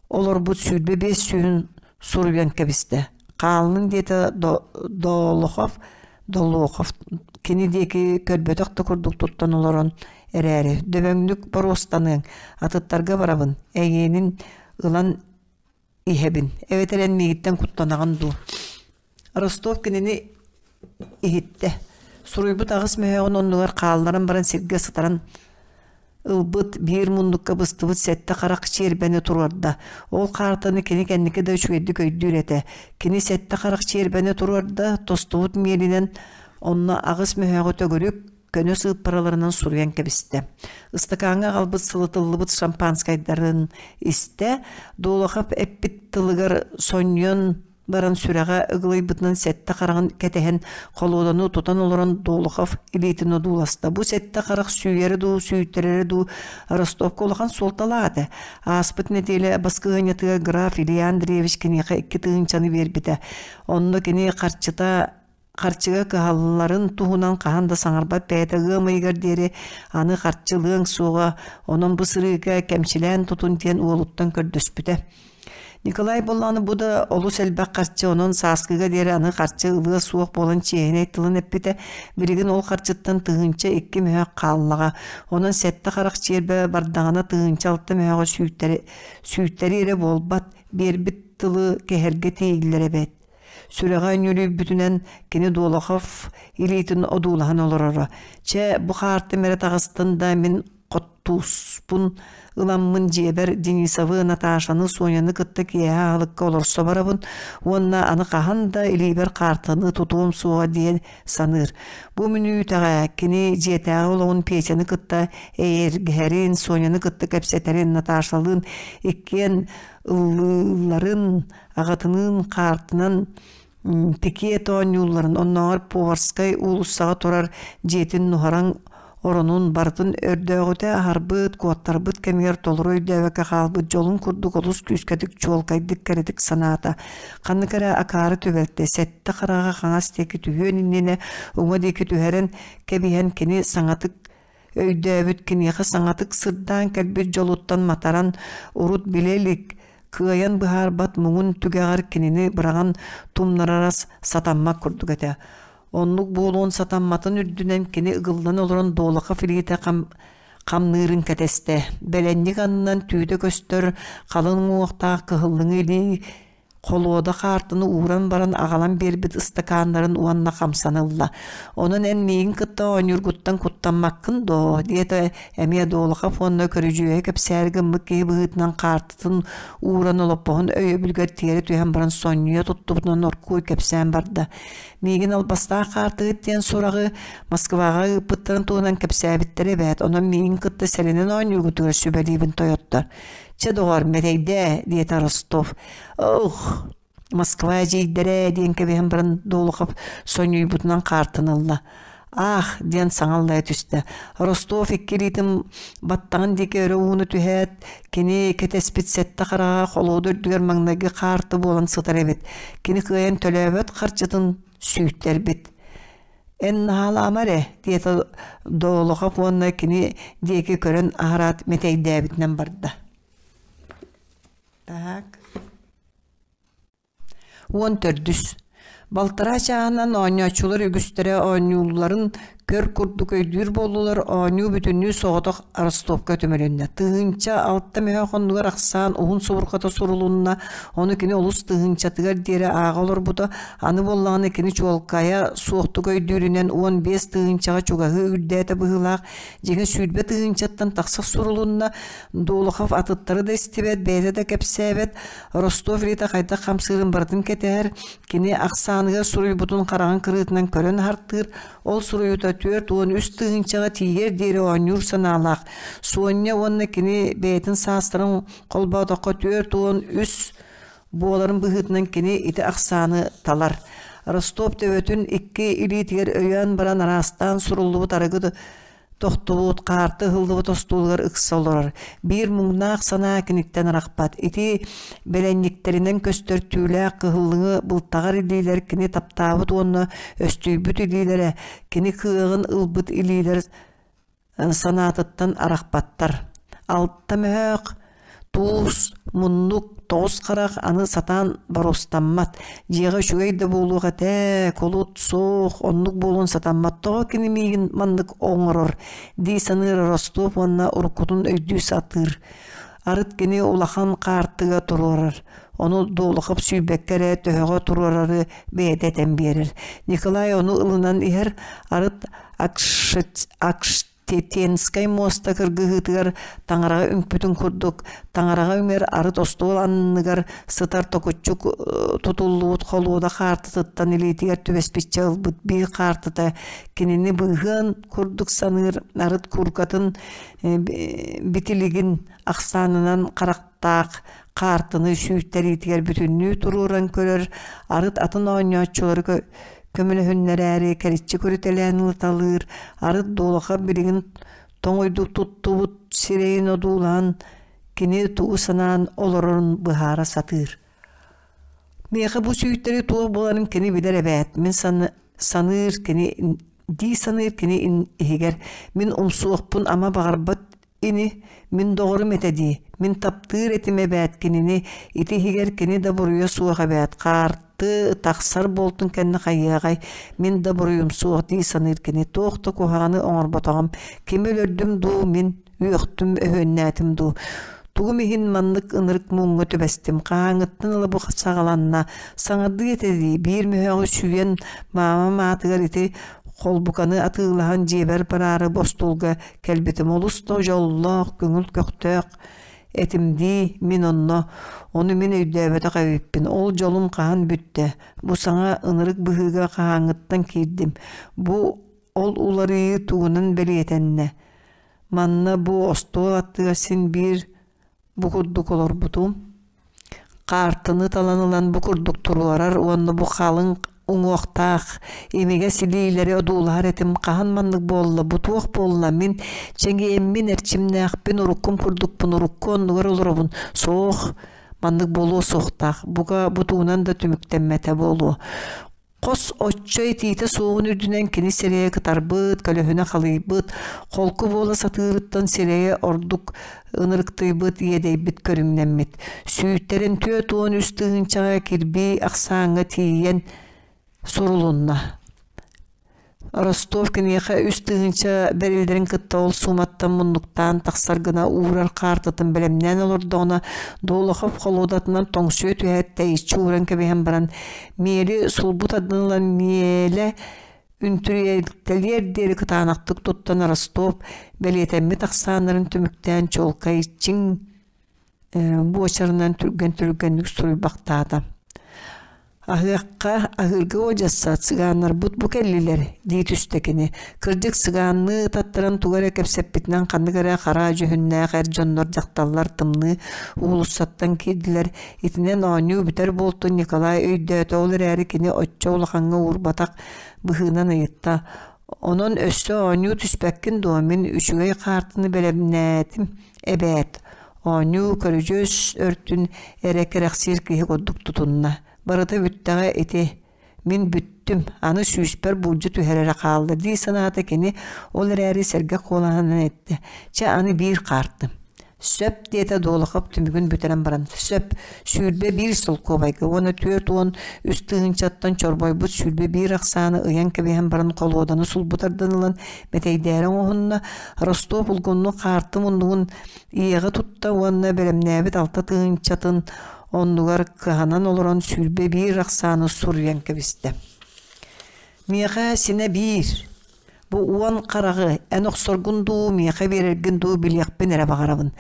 олорбут 25 сүүһүн суруйан кэбистэ. Хааллын диэтэ Долохов, Долохов кини диэки көрбөтөх да курдук туттан олорон эрээри, дөбөҥнүк боруостаныаҥ, атыттарга барабын, эйиэнин ылан иһэбин, эбэтэр эн миигиттэн куттанаҕын дуу Ростов кинини иһиттэ, суруйбут аҕыс мөһөөҕүн оннугар хаалларан баран сиргэ сытаран ылбыт биир муннукка быстыбыт сэттэ харах чиэрбэни туруорда. Ол хаартаны кини кэнники да үчүгэйдик өйдүүр этэ. Кини сэттэ харах чиэрбэни туруорда, тостубут миэлинэн онно аҕыс мөһөөҕү төгүрүк көнө сыыппараларынан суруйан кэбистэ. Ыстакааҥҥа аҕалбыт сылытыллыбыт шампанскайдарын истэ, Долохов эппит тылыгар сонньуйан баран сүрэҕэ ыгылыйбытынан сэттэ хараҕын кэтэһэн холуоданы тутан олорон Долохов илиитин одууласта. Бу сэттэ харах сүүйэрэ дуу, сүүйтэрэрэ дуу Ростовка улахан суолталаах этэ. Ааспыт нэдиэлэ баскыһыанньатыгар граф Илья Андреевич киниэхэ икки тыһыынчаны биэрбитэ. Онно кини харчыта харчыга кыһалларын туһунан хаһан да саҥарбат бэйэтэ ыам ыйыгар диэри аны харчылыаҥ суоҕа, онон бу сырыыга кэмчилээн тутун диэн уолуттан көрдөспүтэ. Николай буоллаҕына бу да олус элбэх харчы, онон сааскыга диэри аны харчы ылыа суох буолан чиэһинэй тылын эппитэ. Билигин ол харчыттан 1002 мөһөөх хааллаҕа. Онон сэттэ харах чиэрбэ бардаҕына 1006 мөһөөҕү сүүйтэрии сүүйтэрии эрэ буолбат, биэрбит тылы кэһэргэ тиийиллэр эбээт. Сүрэҕэ ньүлүйбүтүнэн кини Долохов илиитин одуулаһан олороро. Чэ, бу хаартым эрэ таҕыстын да мин хоттууспун ыламмын дьиэбэр Денисовы, Наташаны, Соняны кытта киэһэ аһылыкка олорсо барабын уонна аны хаһан да илиибэр хаартаны тутуом суоҕа диэн саныыр. Бу мүнүүтэҕэ кини дьиэтээҕи олоҕун Петяны кытта эйэргэһэрин, Соняны кытта кэпсэтэрин, Наташалыын иккиэн ыллыылларын, аҕатыныын хаартынан пикет оонньуулларын, оннооҕор Поварскай уулуссаҕа турар дьиэтин нуһараҥ оронун барытын өрдөөҕүтэ аһарбыт, куоттарбыт кэмигэр толору өйдөөбөккө хаалбыт дьолун курдук олус күүскэтик, чуолкайдык, кэрэтик санаата. Ханнык эрэ акаары түбэлтэ сэттэ хараҕа хаҥас диэки түһүөн иннинэ уҥа диэки түһэрэн кэбиһэн кини саҥатык Өйдөөбүт киниэхэ саҥатык сырдаан кэлбит дьолуттан матаран, урут билэ илик, кыайан быһаарбат муҥун түгэҕэр кинини быраҕан тумнарара сатаммат курдук этэ. Оннук буолуон сатамматын үрдүнэн кини ыгыллан олорон Долохов илиитэ хам хамныырын кэтэстэ. Бэлэнньик аннынан түүтэ көстөр халыҥ уҥуохтаах кыһыллыҥы илии Холуода хаартыны ууран баран аҕалан биэрбит ыстакааннарын уонна хамсана ылла. «Онон эн миигин кытта оонньуургуттан куттаммаккын дуо?» диэтэ эмиэ Долохов уонна көрүдьүөһү кэпсээри гыммыт киһи быһыытынан хаартытын ууран олоппоһун өйөбүлүгэр тиэрэ түһэн баран сонньуйа туттубутунан оркуй кэпсээн барда. «Миигин албастаах хаартыгыт диэн сураҕы Москваҕа ыыппыттарын туһунан кэпсээбиттэрэ эбээт, онон миигин кытта сэрэнэн оонньуургутугар сүбэлиибин тойоттор. Чэ, доҕор, мэтэйдээ, диэтэ Ростов. Ох, Москва эдьиийдэрэ, диэн кэбиһэн баран Долохов сонньуйбутунан хаартан ылла. Аах, диэн саҥа аллайа түстэ. Ростов икки илиитин баттаҕын диэки өрө ууна түһээт, кини кэтэспит сэттэ хараҕа холуода үрдүгэр маҥнайгы хаарты буолан сытар эбит. Кини кыайан төлөөбөт харчытын сүүттэрбит. Эн наһаалаама эрэ, диэтэ Долохов уонна кини диэки көрөн аһараат мэтэйдээбитинэн барда. Так. 14. Балтараа чааһынан оонньооччулар үгүстэрэ оонньуулларын көр курдук өйдүүр буоллулар, оонньуу бүтүннүү соҕотох Ростовка түмүлүннэ. 1006 мөһөөх оннугар ахсаан уһун субурҕата сурулунна, ону кини олус тыһыынчатыгар диэри ааҕа олорбута, аны буоллаҕына кини чуолкайа суохтук өйдүүрүнэн 15 тыһыынчаҕа чугаһыы үрдээтэ быһыылаах, дьиҥэ 20 тыһыынчаттан тахса сурулунна, Долохов атыттары да истибэт, бэйэтэ да кэпсээбэт, Ростов Рита хайдах хамсыырын барытын кэтэһэр, кини ахсааныгар суруйбутун хараҕын кырыытынан көрөн аһартыыр, ол суруйуута 43 тыһыынчаҕа тиийэр диэри оонньуур санаалаах. Суонньа уонна кини бэйэтин саастарын холбоотоххо 43 буоларын быһыытынан кини ити ахсааны талар. Ростов төбөтүн икки илиитигэр өйөөн баран араастаан суруллубут арыгы тохтубут, хаарты ыһыллыбыт остуолугар ыкса олорор. Биир муҥнаах санаа киниттэн арахпат. Ити бэлэнньиктэринэн көстөр түүлээх кыһыллыҥы былтаҕар илиилэр кини таптаабыт уонна өстүйбүт илиилэрэ, кини кыаҕын ылбыт илиилэр санаатыттан арахпаттар. Алта мөһөөх Туус, муннук, тоҕус харах аны сатаан боруостаммат, дьиэҕэ үчүгэй да буолуох этэ, кулут суох, оннук буолуон сатаммат, тоҕо кини миигин маннык оҥорор дии саныыр Ростов уонна уруккутун өйдүү сатыыр. Арыт кини улахан хаартыга туруорар, ону Долохов сүүйбэккэ эрэ төһөҕө туруорары бэйэтэ этэн биэрэр. Николай ону ылынан иһэр, арыт Акш Тетенскэй муоста кыргыһыытыгар таҥараҕа үҥпүтүн курдук, таҥараҕа үҥэр арыт остуол анныгар сытар токуччу тутуллубут холуода хаартытыттан илиитигэр түбэспиччэ ылбыт биир хаартыта кинини быыһыан курдук саныыр арыт кууркатын битилигин ахсаанынан харахтаах хаартыны сүүйтэриитигэр бүтүннүү туруоран көрөр, арыт атын оонньооччулары көмөлөһүннэрээри кэриччи көрүтэлээн ылыталыыр, арыт Дуолаха билигин тоҥуйдук туттубут сирэйин одуулаан кини тугу санаан олорорун быһаара сатыыр. Миэхэ бу сүүйтэри туох буоларын кини билэр эбээт, мин саныыр кини дии саныыр кини иһигэр мин умсуохпун ама баҕарбат Ини, мин доҕорум этэ дии, мин таптыыр этим эбээт кинини, ити иһигэр кини да буруйа суох эбээт, хаарты тахсар буолтун кэннэ хайыаҕай, мин да буруйум суох дии саныыр кини, туох да куһаҕаны оҥорботоҕум, кими өлөрдүм дуу, мин үөхтүм, өһүөннээтим дуу. Тугум иһин маннык ынырык муҥҥа түбэстим, хаһааҥҥыттан ыла бу саҕаланна, саҥардыы этэ дии, биир мөһөөҕү сүүйэн маамам аатыгар ити холбуканы атыылаһан дьиэбэр бараары бу остуолга Кэлбитим олус да дьоллоох, көҥүл көхтөөх этим дии мин онно, ону мин өйдөөбөтөх эбиппин, ол дьолум хаһан бүттэ, бу саҥа ынырык быһыыга хаһааҥҥыттан киирдим, бу ол уларыйыы тугунан бэлиэтэннэ, манна бу остуол аттыгар син биир бу курдук олорбутум. Хаартыны талан ылан бу курдук туруорар уонна бу халыҥ уҥуохтаах имигэс илиилэри одуулаһар этим хаһан маннык буолла бу туох буолла мин чэҥиэммин эрчимнээхпин уруккум курдукпун урукку оннугар олоробун суох маннык буолуо суохтаах бука бу тугунан да түмүктэммэтэ буолуо Хос оччо итиитэ суоҕун үрдүнэн кини сирэйэ кытарбыт, көлөһүнэ халыйбыт, холку буола сатыырыттан сирэйэ ордук ынырыктыйбыт, иэдэйбит көрүҥнэммит. Сүүттэрин 43 тыһыынчаҕа кирбии ахсааҥҥа тиийэн сурулунна. Ростов киниэхэ 3000 бэриллэрин кытта ол сууматтан муннуктаан тахсар гына уурар хаартытын бэлэмнээн олордоҕуна, Долохов холуодатынан тоҥсуйа түһээт тэйиччи ууран кэбиһэн баран, миэли сулбу тардан ылан миэлэ үнтүрүйэлиэр диэри кытаанахтык туттан Ростов бэлиэтэммит ахсааннарын түмүктээн чуолкай чиҥ буочарынан түргэн-түргэнник суруйбахтаата. «Аһыахха, аһыырга уодьасса, цыганнарбыт бу кэллилэр» дии түстэ кини. Кырдьык цыганныы таттаран тугу эрэ кэпсэппитинэн ханнык эрэ хара дьүһүннээх эр дьоннор дьахталлар тымныы уулуссаттан киирдилэр. Итинэн оонньуу бүтэр буолтун Николай өйдөөтө, ол эрээри кини оччо улахаҥҥа уурбатах быһыынан ыйытта: «Онон өссө оонньуу түспэккин дуо, мин үчүгэй хаартыны бэлэмнээтим эбээт» Оонньуу көрүдьүөс өртүн эрэ кэрэхсиир киһи курдук тутунна. Барыта бүттэҕэ ити. Мин бүттүм. Бүттүм, аны сүүспэр булдьу түһэрэрэ хаалла дии санаата кини, ол эрээри сэргэх куолаһынан эттэ: «Чэ, аны биир хаартым». «Сөп» диэтэ Долохов түмүгүн бүтэрэн баран. «Сөп, 21 солкуобайга уонна 43 тыһыынчаттан чорбойбут 21 ахсааны ыйан кэбиһэн баран холуоданы сулбу тардан ылан мэтэйдээри оҥоһунна. Ростов улгумнук хаарты муннугун ийэҕэ тутта уонна бэлэмнээбит алта тыһыынчатын оннугар кыһанан олорон 21 ахсааны суруйан кэбистэ. Миэхэ синэ биир. Бу уон хараҕы эн охсоргун дуу, миэхэ биэрэргин дуу билиэхпин эрэ баҕарабын.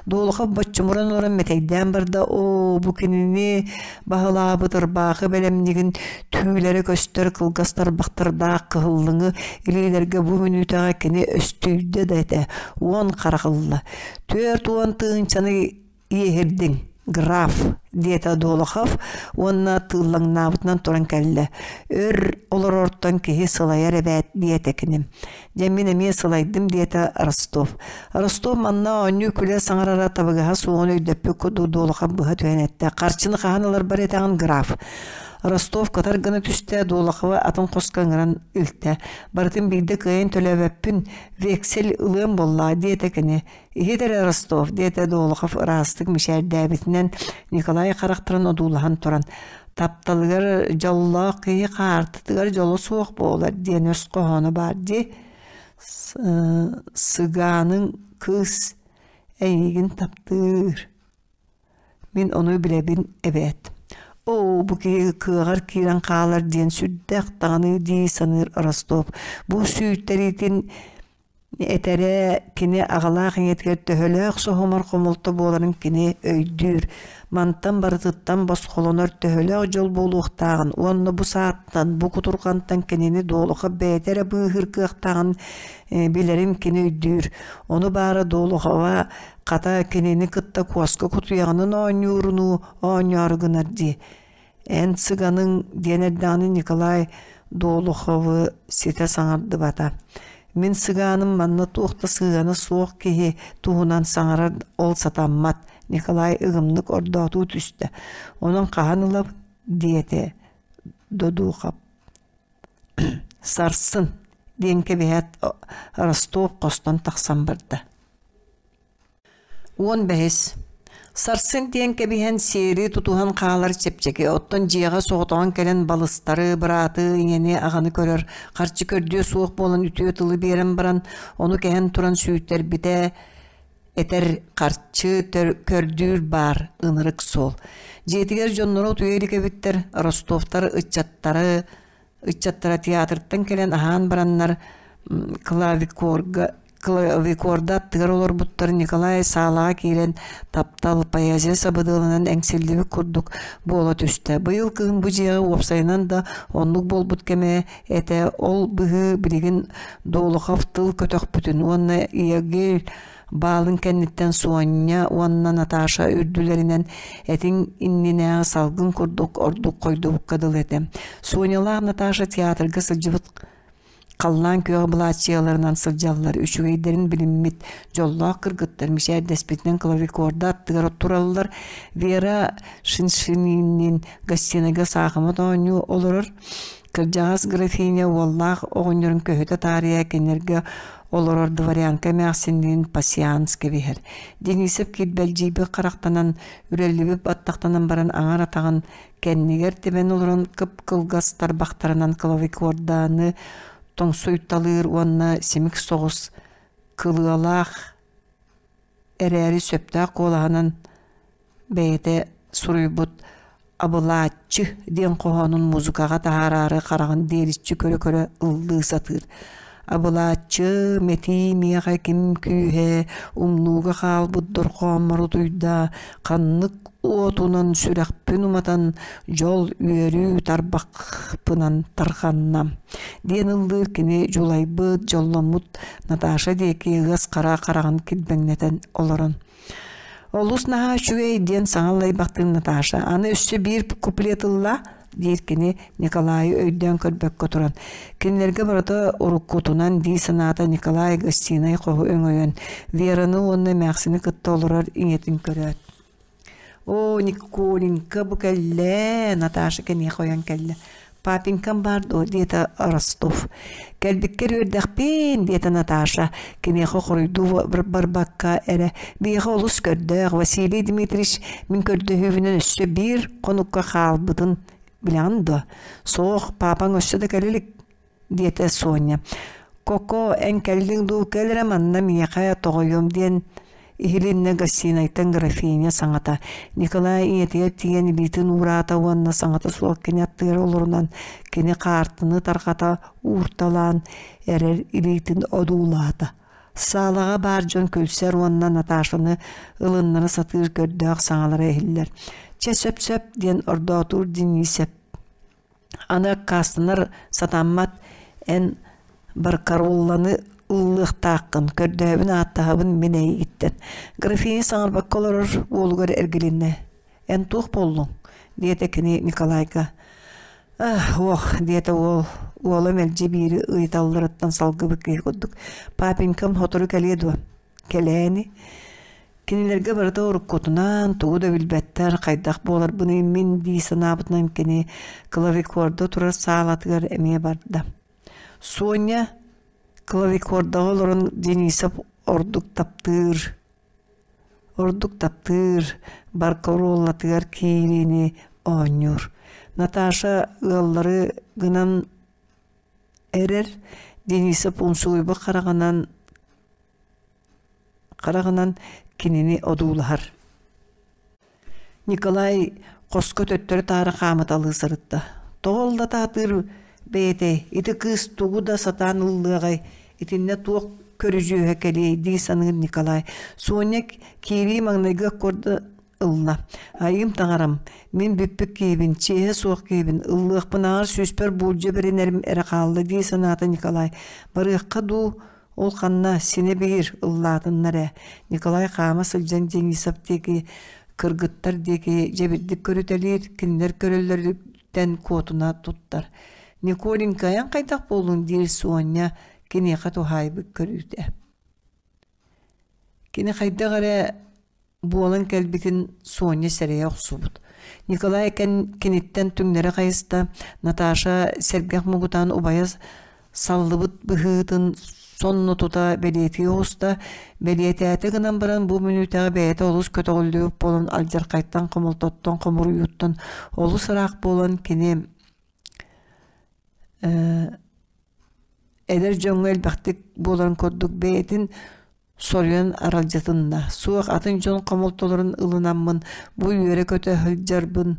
Долохов боччумуран олорон мэтэйдээн барда, оо, бу кинини баһылаабыт ырбаахы бэлэмнигин түүлэрэ көстөр кылгас тарбахтардаах кыһыллыҥы илиилэргэ бу мүнүүтэҕэ кини өстүйдэ да этэ, уон харах ылла. 40 тыһыынчаны Иэһирдиҥ, граф, диэтэ Долохов уонна тыыллаҥнаабытынан туран кэллэ. Өр олорортон киһи сылайар эбээт диэтэ кини. Дьэ мин эмиэ сылайдым диэтэ Ростов. Ростов манна оонньуу-күлэ саҥарара табыгаһа суоҕун өйдөппүт курдук Долохов быһа түһэн эттэ. Харчыны хаһан ыларбар этэҕин, граф? Ростов кытар гына түстэ, Долоховы атын хоско ыҥыран илтэ. Барытын биирдэ кыайан төлөөбөппүн, вексель ылыам буоллаа диэтэ кини. Иһит эрэ Ростов, диэтэ Долохов ыраастык мичээрдээбитинэн Николай харахтарын одуулаһан туран, тапталыгар дьоллоох киһи хаартытыгар дьоло суох буолар диэн өс хоһооно баар дии. Сыгааныҥ кыыс эйигин таптыыр. Мин ону билэбин эбээт. Оо, бу киһи кыаҕар киирэн хаалар диэн сүрдээх даҕаны дии саныыр Ростов. Бу сүүйтэриитин Этэрэ кини аҕалаах ийэтигэр төһөлөөх соһумар хомолто буоларын кини өйдүүр, мантан барытыттан босхолонор төһөлөөх дьол буолуохтааҕын уонна бу сааттан, бу кутурҕантан кинини Долохов бэйэтэ эрэ быыһыыр кыахтааҕын билэрин кини өйдүүр. Ону баара Долохова хата кинини кытта куоска кутуйаҕынан оонньуурунуу оонньоору гынар дии. Эн цыганыҥ диэн эрдэҕинэ Николай Долоховы ситэ саҥардыбата. Мин цыганым манна туох да сыһыана суох киһи туһунан саҥарар ол сатаммат, Николай ыгымнык ордоотуу түстэ. Онон хаһан ылабын диэтэ Додуухап. Сарсын диэн кэбиһээт Ростов хостон тахсан барда. 15. Сарсын диэн кэбиһэн сиэри тутуһан хаалар чэпчэки, оттон дьиэҕэ соҕотоҕун кэлэн балыстары, бырааты, ийэни, аҕаны көрөр, харчы көрдүө суох буолан үтүө тылы биэрэн баран, ону кэһэн туран сүүйтэрбитэ этэр харчы көрдүүр баар ынырык суол. Дьиэтигэр дьонноро утуйа илик эбиттэр, Ростовтар ыччаттары ыччаттара театртан кэлэн аһаан бараннар клавикорга клавикорда аттыгар олорбуттар Николай саалаҕа киирэн таптал поэзия сабыдыалынан эҥсиллибит курдук буола түстэ. Быйыл кыһын бу дьиэҕэ уопсайынан да оннук буолбут кэмэ этэ. Ол быһыы билигин Долохов тыл көтөхпүтүн уонна Егель Баалын кэнниттэн Суонньа уонна Наташа үрдүлэринэн этиҥ иннинээҕи салгын курдук ордук хойдубукка дылы этэ. Сонялаах Наташа театрга сылдьыбыт халлаан күөҕэ былааччыйаларынан сылдьаллар, үчүгэйдэрин билиммит дьоллоох кыргыттар мичээрдэспитинэн клавикорда аттыгар тураллар. Вера Шиншининин гостинайга саахымат оонньуу олорор. Кырдьаҕас графиня уоллаах оҕонньорун көһүтэ таарыйа кинилэргэ олорор дворянка эмээхсинниин пасьянс кэбиһэр. Денисов килбэлдьийбит харахтанан, үрэллибит баттахтанан баран аҥар атаҕын кэннигэр тэбэн олорон кып-кылгас тарбахтарынан клавикордааны тоҥсуйталыыр уонна симик соҕус кылыалаах эрээри сөптөөх куолаһынан бэйэтэ суруйбут «Абылааччы» диэн хоһоонун музыкаҕа таһаараары хараҕын диэриччи көрө-көрө ыллыы сатыыр. Абылааччы, мэтии миэхэ ким күүһэ, умнууга хаалбыт дорҕооммор утуйда, ханнык уотунан сүрэхпин уматан, дьол үөрүү тарбахпынан тарҕанна диэн ыллыыр кини дьулайбыт, дьолломмут Наташа диэки ыас хара хараҕын килбэҥнэтэн олорон. Олус наһаа үчүгэй диэн саҥа аллайбахтыыр Наташа. Аны өссө биир куплет ылла, диир кини Николайы өйдөөн көрбөккө туран. Кинилэргэ барыта уруккутунан дии санаата Николай гостинай хоһу өҥөйөн, Вераны уонна эмээхсини кытта олорор ийэтин көрөөт. Оо, Николенька бу кэллэ, Наташа кэниэхэ ойон кэллэ. Папенькам баар дуо диэтэ Ростов. Кэлбиккэр үөрдэхпин диэтэ Наташа. Киниэхэ хоруйдуу барбакка эрэ биһиэхэ олус көрдөөх Василий Дмитриевич мин көрдөһүүбүнэн өссө биир хонукка хаалбытын билэҕин дуо? Суох, паапаҥ өссө да кэлэ илик диэтэ Соня. Коко, эн кэллиҥ дуу, кэл эрэ манна миэхэ тоҕойуом диэн иһилиннэ гостинайтан графиня саҥата. Николай ийэтигэр тиийэн илиитин уураата уонна саҥата суох кини аттыгар олорунан кини хаартыны тарҕата уурталаан эрэр илиитин одуулаата. Саалаҕа баар дьон күлсэр уонна Наташаны ылыннара сатыыр көрдөөх саҥалара иһиллэр. «Чэ, сөп-сөп» диэн ордоотуур Денисэп Аны аккаастанар сатаммат, эн Баркаролланы ыллыахтааххын, көрдөһөбүн ааттаһабын мин эйигиттэн. Графиня саҥарбакка олорор уолугар эргилиннэ. Эн туох буоллуҥ? диэтэ кини Николайга. Ах, уох, диэтэ уол. Уола мэлдьи биири ыйыталларыттан салгыбыт киһи курдук. Папенькам сотору кэлиэ дуо? Кэлээни. Кинилэргэ барыта уруккутунан тугу да билбэттэр, хайдах буоларбыный мин дии санаабытынан кини клавикорда турар саалатыгар эмиэ барда. Соня клавикордаҕа олорон Денисов ордук таптыыр, ордук таптыыр баркаруоллатыгар киириини оонньуур. Наташа ыаллары гынан эрэр Денисов умсугуйбут хараҕынан хараҕынан кинини одуулаһар. Николай хоско төттөрү-таары хаамыталыы сырытта. Тоҕо ыллатаатыыр бэйэтэй, ити кыыс тугу да сатаан ыллыаҕай, итиннэ туох көрүдьүөһэ кэлиэй дии саныыр Николай. Соня киирии маҥнайгы аккорда ылла. Айыым таҥарам, мин бүппүт киһибин, чиэһэ суох киһибин, ыллыахпынааҕар сүүспэр буулдьа бэринэрим эрэ хаалла дии санаата Николай. Барыахха дуу, Ол ханна синэ биир ыллаатыннар ээ. Николай хаама сылдьан Денисов диэки кыргыттар диэки дьэбирдик көрүтэлиир, кинилэр көрөллөрүттэн куотуна туттар. Николенька эн хайдах буоллуҥ диир Суонньа киниэхэ туһаайбыт көрүүтэ. Кини хайдах эрэ буолан кэлбитин Соня сэрэйэ охсубут. Николай киниттэн түҥнэри хайыста, Наташа сэргэх муҥутаан убайа саллыбыт быһыытын сонно тута бэлиэтии оҕуста, бэлиэтээтэ гынан баран бу мүнүүтэҕэ бэйэтэ олус көтөҕүллүбүт буолан алдьархайтан, хомолтоттон, хомуруйууттан олус ыраах буолан кини эдэр дьоҥҥо элбэхтик буоларын курдук бэйэтин соруйан аралдьытынна. Суох атын дьон хомолтолорун ылынаммын бу үөрэ-көтө сылдьарбын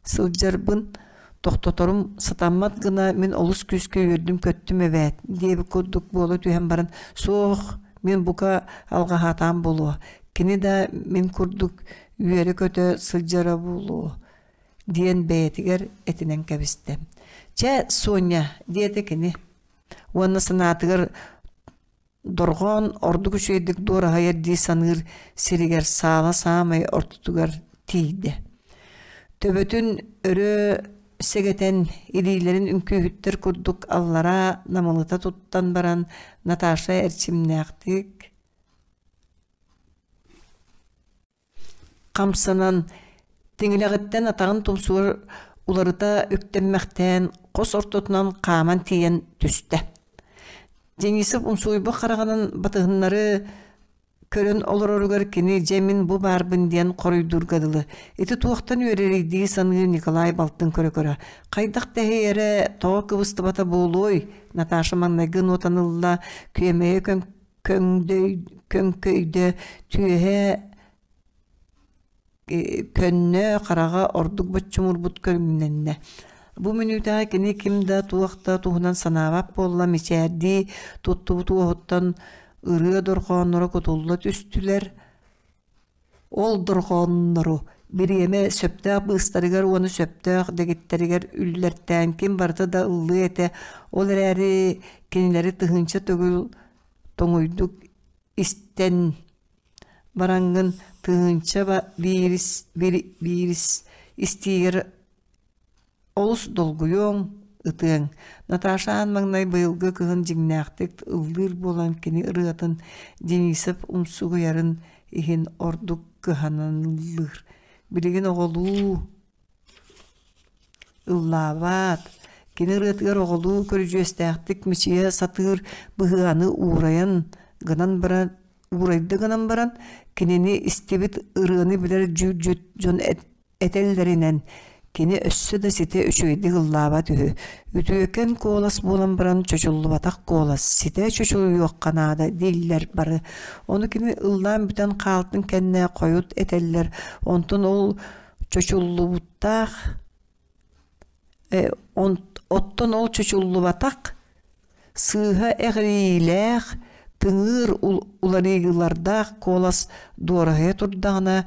сылдьарбын тохтоторум сатаммат гына мин олус күүскэ үөрдүм-көттүм эбээт диэбит курдук буола түһэн баран суох мин бука алҕаһаатаам буолуо кини да мин курдук үөрэ-көтө сылдьара буолуо диэн бэйэтигэр этинэн кэбистэ. Чэ, Соня, диэтэ кини уонна санаатыгар дорҕоон ордук үчүгэйдик дуораһыйар дии саныыр сиригэр саала саамай ортотугар тиийдэ. Төбөтүн өрө сэгэтэн, илиилэрин үҥкүүһүттэр курдук аллараа намылыта туттан баран Наташа эрчимнээхтик Хамсанан, тиҥилэҕиттэн атаҕын тумсугар уларыта үктэммэхтээн, хос ортотунан хааман тиийэн түстэ. Денисов умсугуйбут хараҕынан батыһыннары көрөн олороругар кини дьэ мин бу баарбын диэн хоруйдуурга дылы. Ити туохтан үөрэрий дии саныыр Николай балтын көрө-көрө. Хайдах тэһийэрэ, тоҕо кыбыстыбата буолуой? Наташа маҥнайгы нуотан ылла, күөмэйэ көҥдөйдө түөһэ көннө хараҕа ордук боччумурбут көрүҥнэннэ. Бу мүнүүтэҕэ кини ким да туох да туһунан санаабат буолла мичээрдии туттубут уоһуттан ырыа дорҕоонноро кутулла түстүлэр Ол дорҕооннору бириэмэ сөптөөх быыстарыгар уонна сөптөөх дэгиттэригэр үллэртээн ким барыта да ыллыа этэ, ол эрээри кинилэри тыһыынча төгүл тоҥуйдук истэн бараҥҥын тыһыынча биирис биирис истиигэр Олус долгуйуоҥ, ытыаҥ. Наташа аан маҥнай быйылгы кыһын дьиҥнээхтик ыллыыр буолан кини ырыатын Денисов умсугуйарын иһин ордук кыһанан ыллыыр. Билигин оҕолуу Ыллаабат, кини ырыатыгар оҕолуу көрүдьүөстээхтик мичийэ сатыыр быһыаны уурайан гынан баран уурайда гынан баран, кинини истибит ырыаны билэр дьүүлдьүт дьон этэллэринэн, кини өссө да ситэ үчүгэйдик ыллаабат үһү. Үтүөкэн куолас буолан баран чочуллубатах куолас, ситэ чочулуйуохха наада дииллэр бары. Ону кини ыллаан бүтэн хаалтын кэннэ хойут этэллэр, онтон ол чочуллубуттаах оттон ол чочуллубатах Сыыһа эҕирийиилээх, тыҥыыр уларыйыылардаах куолас дуораһыйа турдаҕына,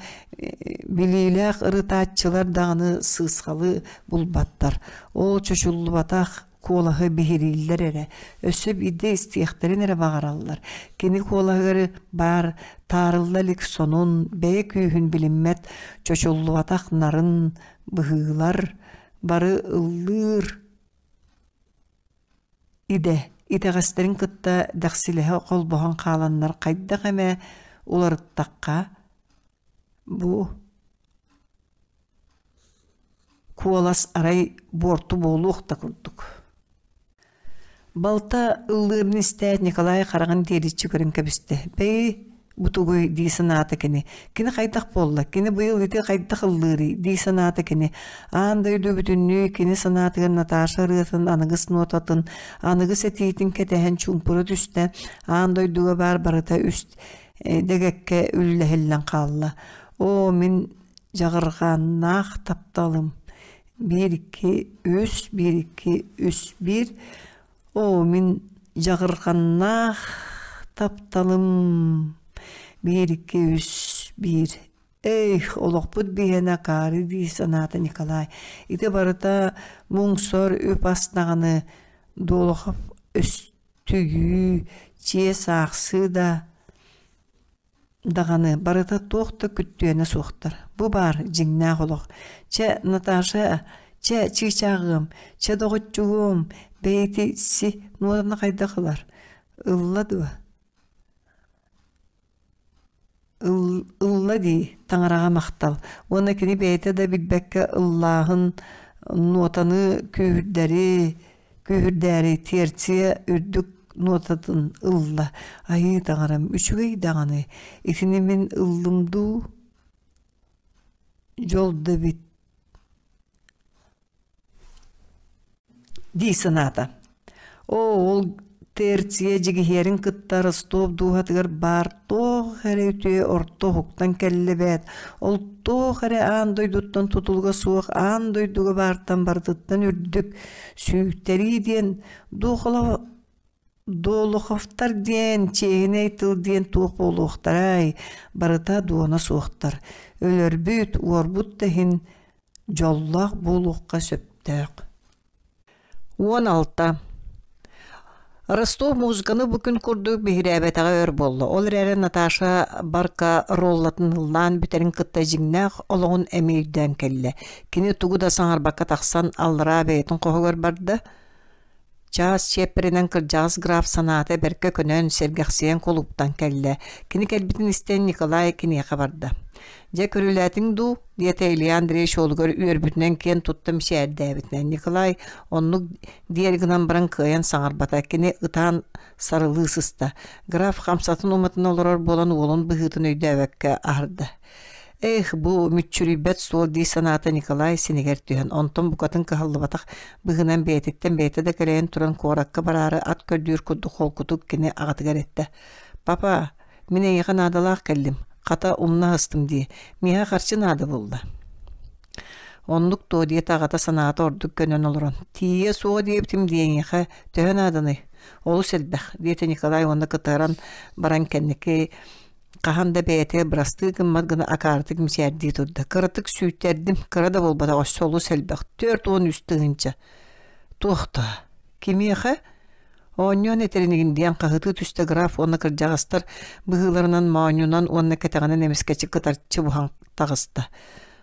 билиилээх ырытааччылар даҕаны сыысхалы булбаттар, ол чочуллубатах куолаһы биһирииллэр эрэ, өссө биирдэ истиэхтэрин эрэ баҕараллар. Кини куолаһыгар баар таарылла илик сонун, бэйэ күүһүн билиммэт чочуллубатах нарын быһыылар бары ыллыыр Идэ итэҕэстэрин кытта дэхсилэһэ холбоһон хааланнар хайдах эмэ уларыттахха, бу куолас арай буорту буолуох да курдук. Балта ыллыырын истээт Николай хараҕын диэриччи көрөн кэбистэ. Бэйи, Бу тугуй дии санаата кини. Кини хайдах буолла? Кини быйыл ити хайдах ыллыырый дии санаата кини. Аан дойду бүтүннүү кини санаатыгар Наташа ырыатын аныгыс нуотатын, аныгыс этиитин кэтэһэн чуумпура түстэ. Аан дойдуга баар барыта үс дэгэккэ үллэһиллэн хаалла. Оо, мин дьаҕырҕааннаах тапталым. Биир икки үс, биир икки үс биир Оо, мин дьаҕырҕаннаах тапталым биир икки үс биир Ээх, олохпут биһиэнэ акаары дии санаата Николай. Ити барыта муҥ-сор үп-ас даҕаны Долохов өстүйүү, чиэс аахсыы да даҕаны барыта туох да күттүөнэ суохтар. Бу баар дьиҥнээх олох. Чэ, Наташа, чэ, чыычааҕыам, чэ, доҕоччугуом, бэйити си нуораны хайдах ылар? Ылла дуо? Ылла дии, таҥараҕа махтал. Уонна кини бэйэтэ да билбэккэ ыллааһын нуотаны күүһүрдэри, Күүһүрдээри терция үрдүк нуотатын ылла. Айыы таҥарам, үчүгэй даҕаны, итини мин ыллым дуу, дьол да эбит дии санаата. Оо, ол терция дьигиһиэрин кытта Ростов дууһатыгар баар туох эрэ үтүө орто уһуктан кэллэ эбээт, ол туох эрэ аан дойдуттан тутулуга суох аан дойдуга баартан барытыттан үрдүк сүүйтэрии диэн Долоховтар диэн чиэһинэй тыл диэн туох буолуохтарай, барыта дуона суохтар, өлөрбүт, уорбут да иһин дьоллоох буолуохха сөптөөх. 16. Ростов музыканы бу күн курдук биһирээбэтэҕэ өр буолла. Ол эрээри Наташа Барка роллатын ыллаан бүтэрин кытта дьиҥнээх олоҕун эмиэ өйдөөн кэллэ. Кини тугу да саҥарбакка тахсан аллараа бэйэтин хоһугар барда. Чаас чиэппэринэн кырдьаҕас граф санаата бэркэ көнөн, сэргэхсийэн кулууптан кэллэ. Кини кэлбитин истэн Николай киниэхэ барда. «Дьэ, көрүлээтиҥ дуу?» диэтэ Илья Андреевич уолугар үөрбүтүнэн киэн тутта мичээрдээбитинэн. Николай оннук диэри гынан баран кыайан саҥарбата. Кини ытаан сарылыы сыста. Граф хамсатын уматан олорор буолан уолун быһыытын өйдөөбөккө аһарда. Эх, бу мүччүрүйбэт суол дии санаата Николай синигэр түһэн, онтон букатын кыһаллыбатах быһыынан бэйэтиттэн бэйэтэ да кэлэйэн туран куоракка бараары ат көрдүүр курдук холкутук кини аҕатыгар эттэ: «Папа, мин эйиэхэ наадалаах кэллим, хата умна аһыстым дии, миэхэ харчы наада буолла». Оннук дуо диэтэ аҕата санаата ордук көнөн олорон. «Тиийиэ суоҕа диэбитим дии эйиэхэ, төһө нааданый?» «Олус элбэх», диэтэ Николай уонна кытаран баран кэнники Хаһан да бэйэтигэр бырастыы гыммат гына акаарытык мичээрдии турда. Кыратык сүүйтэрдим, кыра да буолбатах өссө олус элбэх, 43 тыһыынча. Туох да, кимиэхэ? Оонньоон этэринигин диэн хаһытыы түстэ граф уонна кырдьаҕастар быһыыларынан моонньунан уонна кэтэҕинэн эмискэччи кытарчы буһан таҕыста.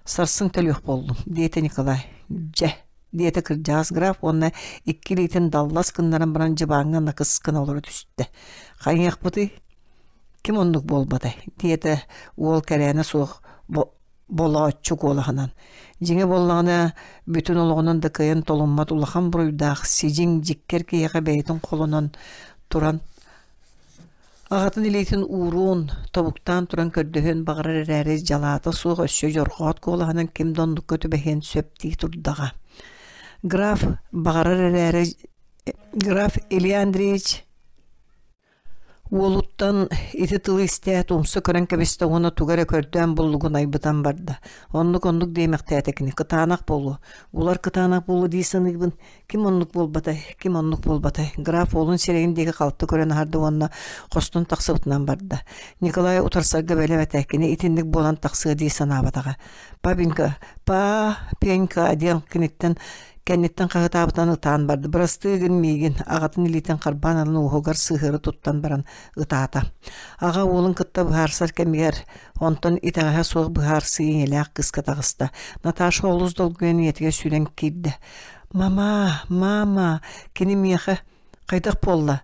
Сарсын төлүөх буоллум, диэтэ Николай. Дьэ, диэтэ кырдьаҕас граф уонна икки илиитин даллас гыннаран баран дьыбааҥҥа накыс гына олоро түстэ. Хайыахпытый? Ким оннук буолбатай? диэтэ уол кэрээнэ суох. Болооччу куолаһынан. Дьиҥэ буоллаҕына, бүтүн олоҕунан да кыайан толуммат улахан буруйдаах сидьиҥ дьиккэр киһиэхэ бэйэтин холонон туран аҕатын илиитин ууруон, тобуктаан туран көрдөһүөн баҕарар эрээри дьалаата суох өссө дьорҕоот куолаһынан ким да оннукка түбэһиэн сөп дии турдаҕа. Граф баҕарар эрээри граф Илья Андреевич Уолуттан ити тылы истээт умса көрөн кэбистэ уонна тугу эрэ көрдөөн буллугунайбытан барда. Оннук-оннук диэмэхтээтэ кини кытаанах буолуо. Улар кытаанах буолуо дии саныыбын. Ким оннук буолбатай, ким оннук буолбатай. Граф уолун сирэйин диэки халты көрөн аһарда уонна хостон тахсыбытынан барда. Николай утарсарга бэлэм этэ, кини итинник буолан тахсыа дии санаабатаҕа. Папенька, па-пенька диэн киниттэн Кэнниттэн хаһытаабытынан ытаан барды. Бырастыы гын миигин, аҕатын илиитин харбаан ылан уоһугар сыһыары туттан баран ытаата. Аҕа уолун кытта быһаарсар кэмигэр, онтон итэҕэһэ суох быһаарсыы ийэлээх кыыска таҕыста. Наташа олус долгуйан ийэтигэр сүүрэн киирдэ. «Мама, мама, кини миэхэ хайдах буолла?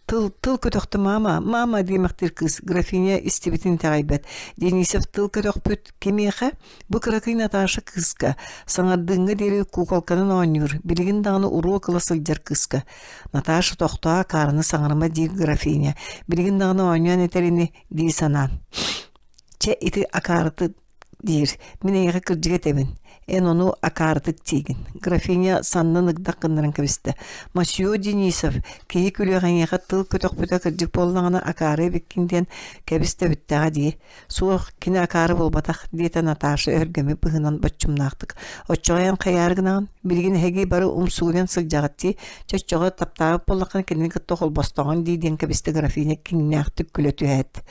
Тыл, тыл көтөхтө мама, мама диэмэхтиир кыыс графиня истибитин итэҕэйбэт. Денисов тыл көтөхпүт кимиэхэ? Бу кыракый Наташа кыыска, саҥардыыҥҥа диэри куколканан оонньуур, билигин даҕаны уруок ыла сылдьар кыыска. Наташа тохтоо, акаарыны саҥарыма диир графиня. Билигин даҕаны оонньоон этэр ини дии санаан. Чэ, ити акаарыты диир. Мин эйиэхэ кырдьык этэбин. Эн ону акаарытык диигин. Графиня саннын ыгдах гыннаран кэбистэ. Мосье Денисов, киһи күлүөх эйиэхэ тыл көтөхпүтэ кырдьык буоллаҕына акаары эбиккин диэн кэбис да бүттэҕэ дии. Суох, кини акаары буолбатах, диэтэ Наташа өһүргэммит быһыынан боччумнаахтык. Оччоҕо эн хайаары гынаҕын? Билигин эһиги бары умсугуйан сылдьаҕыт дии. Чэ, оччоҕо таптаабыт буоллаххына кинини кытта холбостоҕун дии диэн кэбистэ графиня киҥнээхтик күлэ түһээт.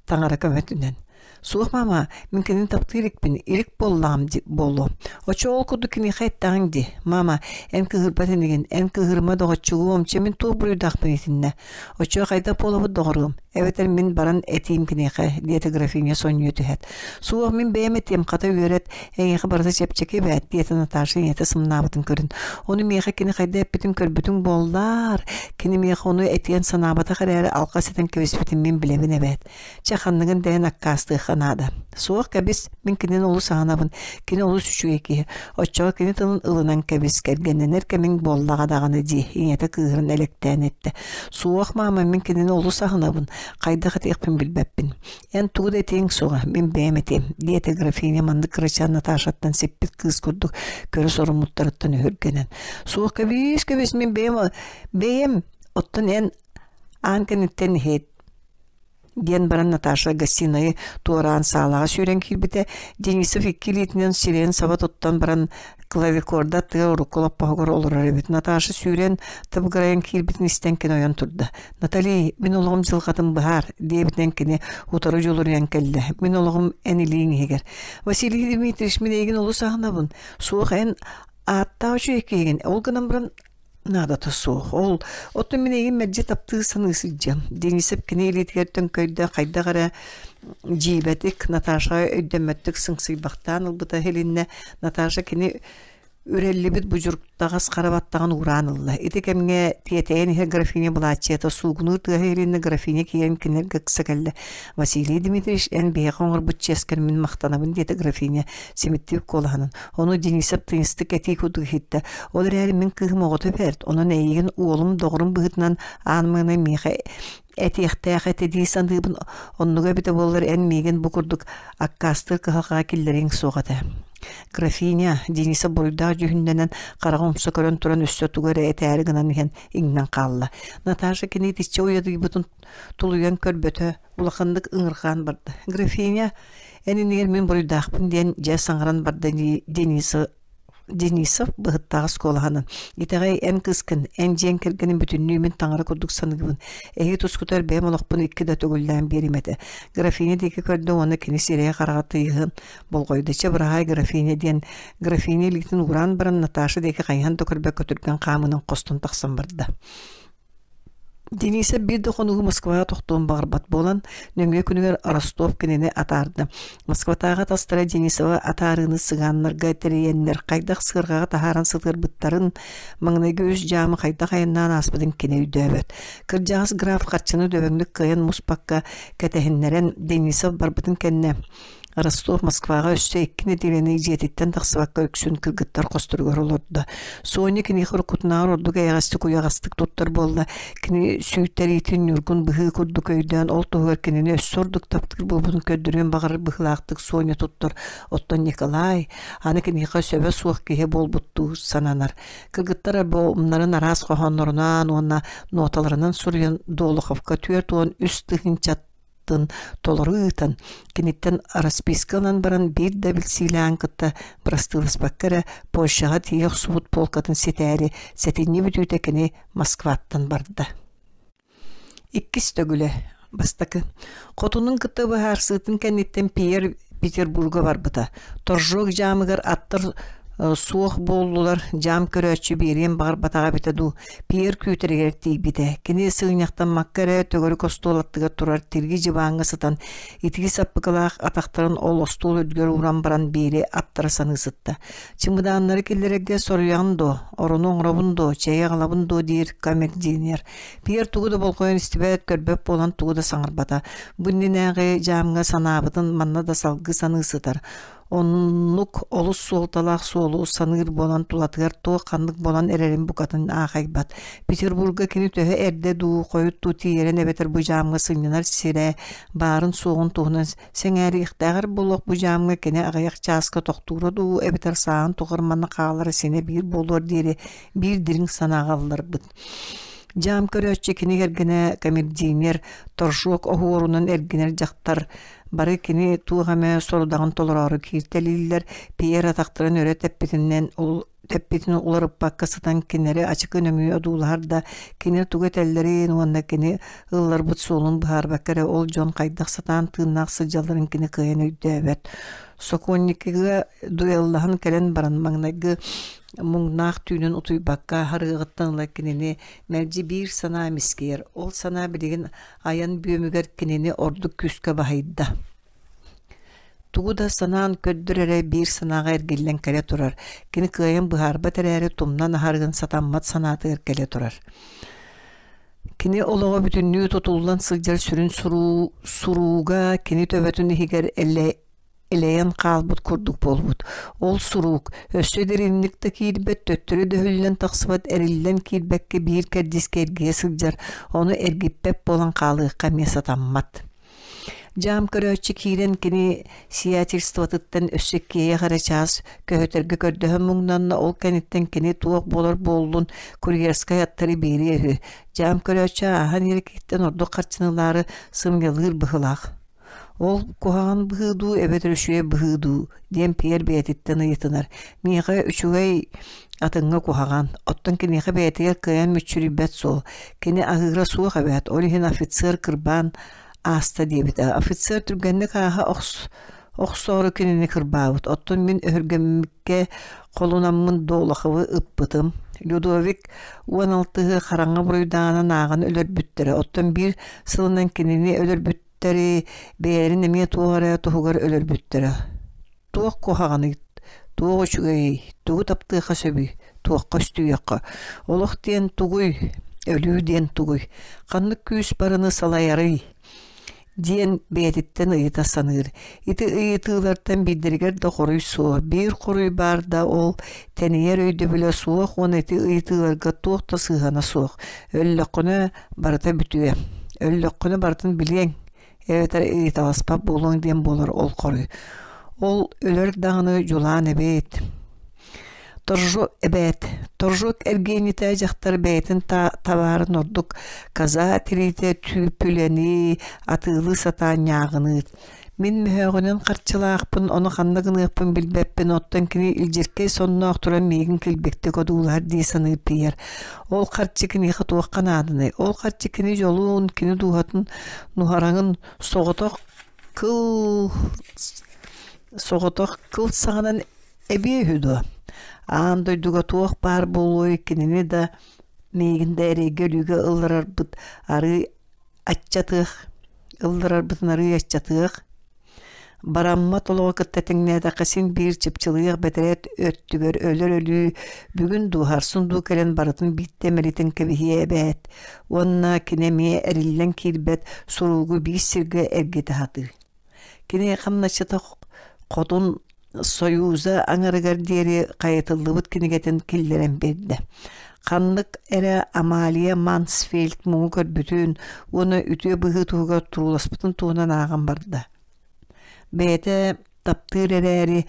Таҥара көмөтүнэн. Суох, мама, мин кинини таптыыр иликпин, илик буоллаҕым буолуо. Оччо ол курдук киниэхэ эттэҕиҥ дии. Мама, эн кыыһырбат инигин, эн кыыһырыма доҕоччугуом, чэ мин туох буруйдаахпын итиннэ. Оччо хайдах буолабыт доҕоруом, эбэтэр мин баран этиим киниэхэ, диэтэ графиня сонньуйа түһээт. Суох, мин бэйэм этиэм, хата үөрэт, эйиэхэ барыта чэпчэки эбээт, диэтэ Наташа ийэтэ сымнаабытын көрөн. Ону миэхэ кини хайда эппитин көрбүтүҥ буоллаар, кини миэхэ ону этиэн санаабатах эрээри алҕас этэн кэбиспитин мин билэбин эбээт. Чэ, ханныгын дэһэн аккаастыахха наада. Суох, кэбис, мин кинини олус аһынабын, кини олус үчүгэй киһи. Оччоҕо кини тылын ылынан кэбис, кэргэннэнэр кэмиҥ буоллаҕа даҕаны дии, ийэтэ кыыһыран элэктээн эттэ. Суох, маама, мин кинини олус аһынабын, хайдах этиэхпин билбэппин. Эн тугу да этиэҥ суоҕа, мин бэйэм этиэм, диэтэ графиня маннык кырачаан Наташаттан сиппит кыыс курдук көрө соруммуттарыттан өһүргэнэн. Суох, кэбис, кэбис, мин бэйэм, бэйэм, оттон эн аан кэнниттэн иһит диэн баран Наташа гостинайы туораан саалаҕа сүүрэн киирбитэ. Денисов икки илиитинэн сирэйин саба туттан баран клавикорда тыа урукку олоппоһугар олорор эбит. Наташа сүүрэн тыбыгырайан киирбитин истэн кини ойон турда. «Натали, мин олоҕум дьылҕатын быһаар», диэбитинэн кини утары дьулуруйан кэллэ. «Мин олоҕум эн илииҥ иһигэр». «Василий Дмитриевич, мин эйигин олус аһынабын. Суох, эн ааттаах үчүгэй киһигин. Ол гынан баран наадата суох. Ол оттон мин эйигин мэлдьи таптыы саныы сылдьыам. Денисов кини илиитигэр төҥкөйдө хайдах эрэ дьиибэтик Наташаҕа өйдөммөттүк сыҥсыйбахтаан ылбыта иһилиннэ. Наташа кини үрэллибит будьуртаҕас хара баттаҕын уураан ылла. Ити кэмҥэ тиэтэйэн иһэр графиня былааччыйата суугунуур тыаһа иһилиннэ графиня киирэн кинилэргэ ыкса кэллэ. Василий Дмитриевич, эн биһиэхэ оҥорбут чиэскэр мин махтанабын диэтэ графиня симиттибит куолаһынан. Ону Денисов тыйыстык этии курдук иһиттэ. Ол эрээри мин кыыһым оҕото бэрт, онон эйигин уолум доҕорум быһыытынан аан маҥнай миэхэ этиэхтээх этэ дии саныыбын. Оннуга эбитэ буоллар эн миигин бу курдук аккаастыыр кыһалҕаҕа киллэриэҥ суох этэ. Графиня, Денисов буруйдаах дьүһүннэнэн хараҕын умса көрөн туран өссө тугу эрэ этээри гынан иһэн иҥнэн хаалла. Наташа кини итиччэ уйадыйбытын тулуйан көрбөтө, улаханнык ыҥырҕаан барда. Графиня, эн иннигэр мин буруйдаахпын диэн дьэ саҥаран барда Дениса Денисов быһыттаах оскуолаһынан. Итэҕэй эн кыыскын, эн дьиэҥ кэргэнин бүтүннүү мин таҥара курдук саныыбын. Эһиги тускутар бэйэм олохпун икки да төгүллээн биэрим этэ. Графиня диэки көрдө уонна кини сирэйэ-хараҕа тыйыһын болҕойдо. Чэ, быраһаай, графиня диэн графиня илиитин ууран баран Наташа диэки хайыһан да көрбөккө түргэн хаамынан хостон тахсан барда. Денисов биир да хонугу Москваҕа тохтуон баҕарбат буолан, нөҥүө күнүгэр Ростов кинини атаарда. Москватааҕы атастара Денисова атаарыыны сыгааннарга тэрийэннэр хайдах сыарҕаҕа таһааран сытыарбыттарын, маҥнайгы үс дьаамы хайдах айаннаан ааспытын кини өйдөөбөт. Кырдьаҕас граф харчыны дөбөҥнүк кыайан муспакка кэтэһиннэрэн Денисов барбытын кэннэ. Ростов Москваҕа өссө икки нэдиэлэни дьиэтиттэн тахсыбакка үксүн кыргыттар хосторугар олордо. Соня киниэхэ уруккутунааҕар ордук эйэҕэстик уйаҕастык туттар буолла. Кини сүүйтэриитин ньургун быһыы курдук өйдөөн, ол туһугар кинини өссө ордук таптыыр буолбутун көрдөрүөн баҕарар быһыылаахтык Соня туттар. Оттон Николай аны киниэхэ сөбө суох киһи буолбуттуу сананар. Кыргыттар альбомнарын араас хоһооннорунан уонна ноталарынан суруйан Долоховка 43 тыһыынча тын толору ыытан, киниттэн расписка ылан баран биир да билсиилээҕин кытта бырастыыласпакка эрэ Польшаҕа тиийэ охсубут полкатын ситээри сэтинньи бүтүүтэ кини Москваттан барда. Иккис төгүлэ бастакы. Хотунун кытта быһаарсыытын кэнниттэн Пьер Петербурга барбыта. Торжок дьаамыгар аттар суох буоллулар, дьаам көрөөччү биэриэн баҕарбатаҕа эбитэ дуу, Пьер күүтэригэр тиийбитэ. Кини сыгынньахтаммакка эрэ төгүрүк остуол аттыгар турар тирги дьыбааҥҥа сытан, итии саппыкылаах атахтарын ол остуол үрдүгэр ууран баран биэри аттара саныы сытта. Чымыдааннары киллэрэргэ соруйаҕын дуо, орону оҥоробун дуо, чэйи аҕалабын дуо диир камердинер. Пьер тугу да болҕойон истибэт, көрбөт буолан тугу да саҥарбата. Бу иннинээҕи дьаамҥа санаабытын манна да салгыы саныы сытар. Оннук олус суолталаах суолу саныыр буолан тулатыгар туох ханнык буолан эрэрин букатын аахайбат. Петербурга кини төһө эрдэ дуу, хойут дуу тиийэрин эбэтэр бу дьаамҥа сынньанар сирэ баарын-суоҕун туһунан сэҥээриэхтээҕэр буолуох бу дьаамҥа кини аҕыйах чааска тохтуура дуу эбэтэр сааһын тухары манна хаалара синэ биир буолуор диэри биир дириҥ санааҕа ылларбыт. Дьаам көрөөччү кини кэргэнэ камердинер торжок оһуорунан эргинэр дьахтар бары кини туох эмэ сорудаҕын толороору кииртэлииллэр Пьер атахтарын өрө тэппитинэн тэппитин уларыппакка сытан кинилэри ачыкы нөҥүө одуулаһар да кини тугу этэллэрин уонна кини ылларбыт суолун быһаарбакка эрэ ол дьон хайдах сатаан тыыннаах сылдьалларын кини кыайан өйдөөбөт. Сокольникига дуэллаһан кэлэн баран маҥнайгы муҥнаах түүнүн утуйбакка харыаҕыттан ыла кинини мэлдьи биир санаа мискийэр. Ол санаа билигин айан бүөмүгэр кинини ордук күүскэ баһыйда. Тугу да санаан көрдөр эрэ биир санааҕа эргиллэн кэлэ турар. Кини кыайан быһаарбат эрээри тумнан аһарыгын сатаммат санаатыгар кэлэ турар. Кини олоҕо бүтүннүү тутуллан сылдьар сүрүн сурууга кини төбөтүн иһигэр элэйэн хаалбыт курдук буолбут. Ол суруук өссө дириҥник да киирбэт, төттөрү дөһүллэн тахсыбат, эриллэн киирбэккэ биир кэрдиискэ эргийэ сылдьар, ону эргиппэт буолан хаалыахха эмиэ сатаммат. Дьаам көрөөччү киирэн кини сиятельствотыттан өссө иккиэйэх эрэ чаас көһүтэргэ көрдөһөн муҥнанна, ол кэнниттэн кини туох буолар буоллун курьерскай аттары биэриэ үһү. Дьаам көрөөччү ааһан иһэр ордук харчыны ылаары сымыйалыыр быһыылаах. Ол куһаҕан быһыы дуу эбэтэр үчүгэй быһыы дуу диэн Пьер бэйэтиттэн ыйытынар. Миэхэ үчүгэй, атыҥҥа куһаҕан. Оттон киниэхэ бэйэтигэр кыайан мүччүрүйбэт суол. Кини аһыыра суох эбээт, ол иһин офицер кырбаан ааста диэбитэ. Офицер түргэнник ааһа охсоору кинини кырбаабыт. Оттон мин өһүргэммиккэ холунаммын Долоховы ыппытым. Людовик 16-ы хараҥа буруйдааҕынан ааҕан өлөрбүттэрэ. Оттон биир сылынан кинини өлөрбүттэри бэйэлэрин эмиэ туох эрэ туһугар өлөрбүттэрэ. Туох куһаҕаный, туох үчүгэйий, тугу таптыахха сөбүй, туохха өстүйүөххэ? Олох диэн тугуй, өлүү диэн тугуй? Ханнык күүс барыны салайарый? диэн бэйэтиттэн ыйыта саныыр. Ити ыйытыылартан биирдэригэр да хоруй суох. Биир хоруй баар да ол тэнийэр өйдөбүлэ суох уонна ити ыйытыыларга туох да сыһыана суох. Өллөххүнэ барыта бүтүө. Өллөххүнэ барытын билиэҥ эбэтэр ыйыталаспат буолуоҥ диэн буолар ол хоруй. Ол өлөр даҕаны дьулаан эбит. Торжок эбээт, торжок эргиэнитэ дьахтар бэйэтин табаарын ордук каза тириитэ түүпүлэни атыылыы сатаан ньааҕыныыр. Мин мөһөөҕүнэн харчылаахпын, ону ханна гыныахпын билбэппин, оттон кини илдьиркэй сонноох туран миигин килбиктик одуулаһар дии саныыр Пьер. Ол харчы киниэхэ туохха нааданый? Ол харчы кини дьолун, кини дууһатын нуһараҥын соҕотох кыл соҕотох кыл саҕанан Эбиэ үһү дуо? Аан дойдуга туох баар буолуой кинини да, миигин да эрэйгэ өлүүгэ ылларарбыт арыый аччатыах, ылларарбытын арыый аччатыах. Бараммат олоҕу кытта тэҥнээтэххэ син биир чыпчылыйыах бэтэрээт өттүгэр өлөр өлүү бүгүн дуу, сарсын дуу кэлэн барытын биирдэ мэлитэн кэбиһиэ эбээт уонна кини эмиэ эриллэн киирбэт суруугу биир сиргэ эргитэ сатыыр. Кини хамначчыта. Хотун Союза аҥарыгар диэри хайытыллыбыт кинигэтин киллэрэн биэрдэ. Ханнык эрэ Амалия Мансфельд муҥу көрбүтүн уонна үтүө быһыы туһугар турууласпытын туһунан ааҕан барда. Бэйэтэ таптыыр эрээри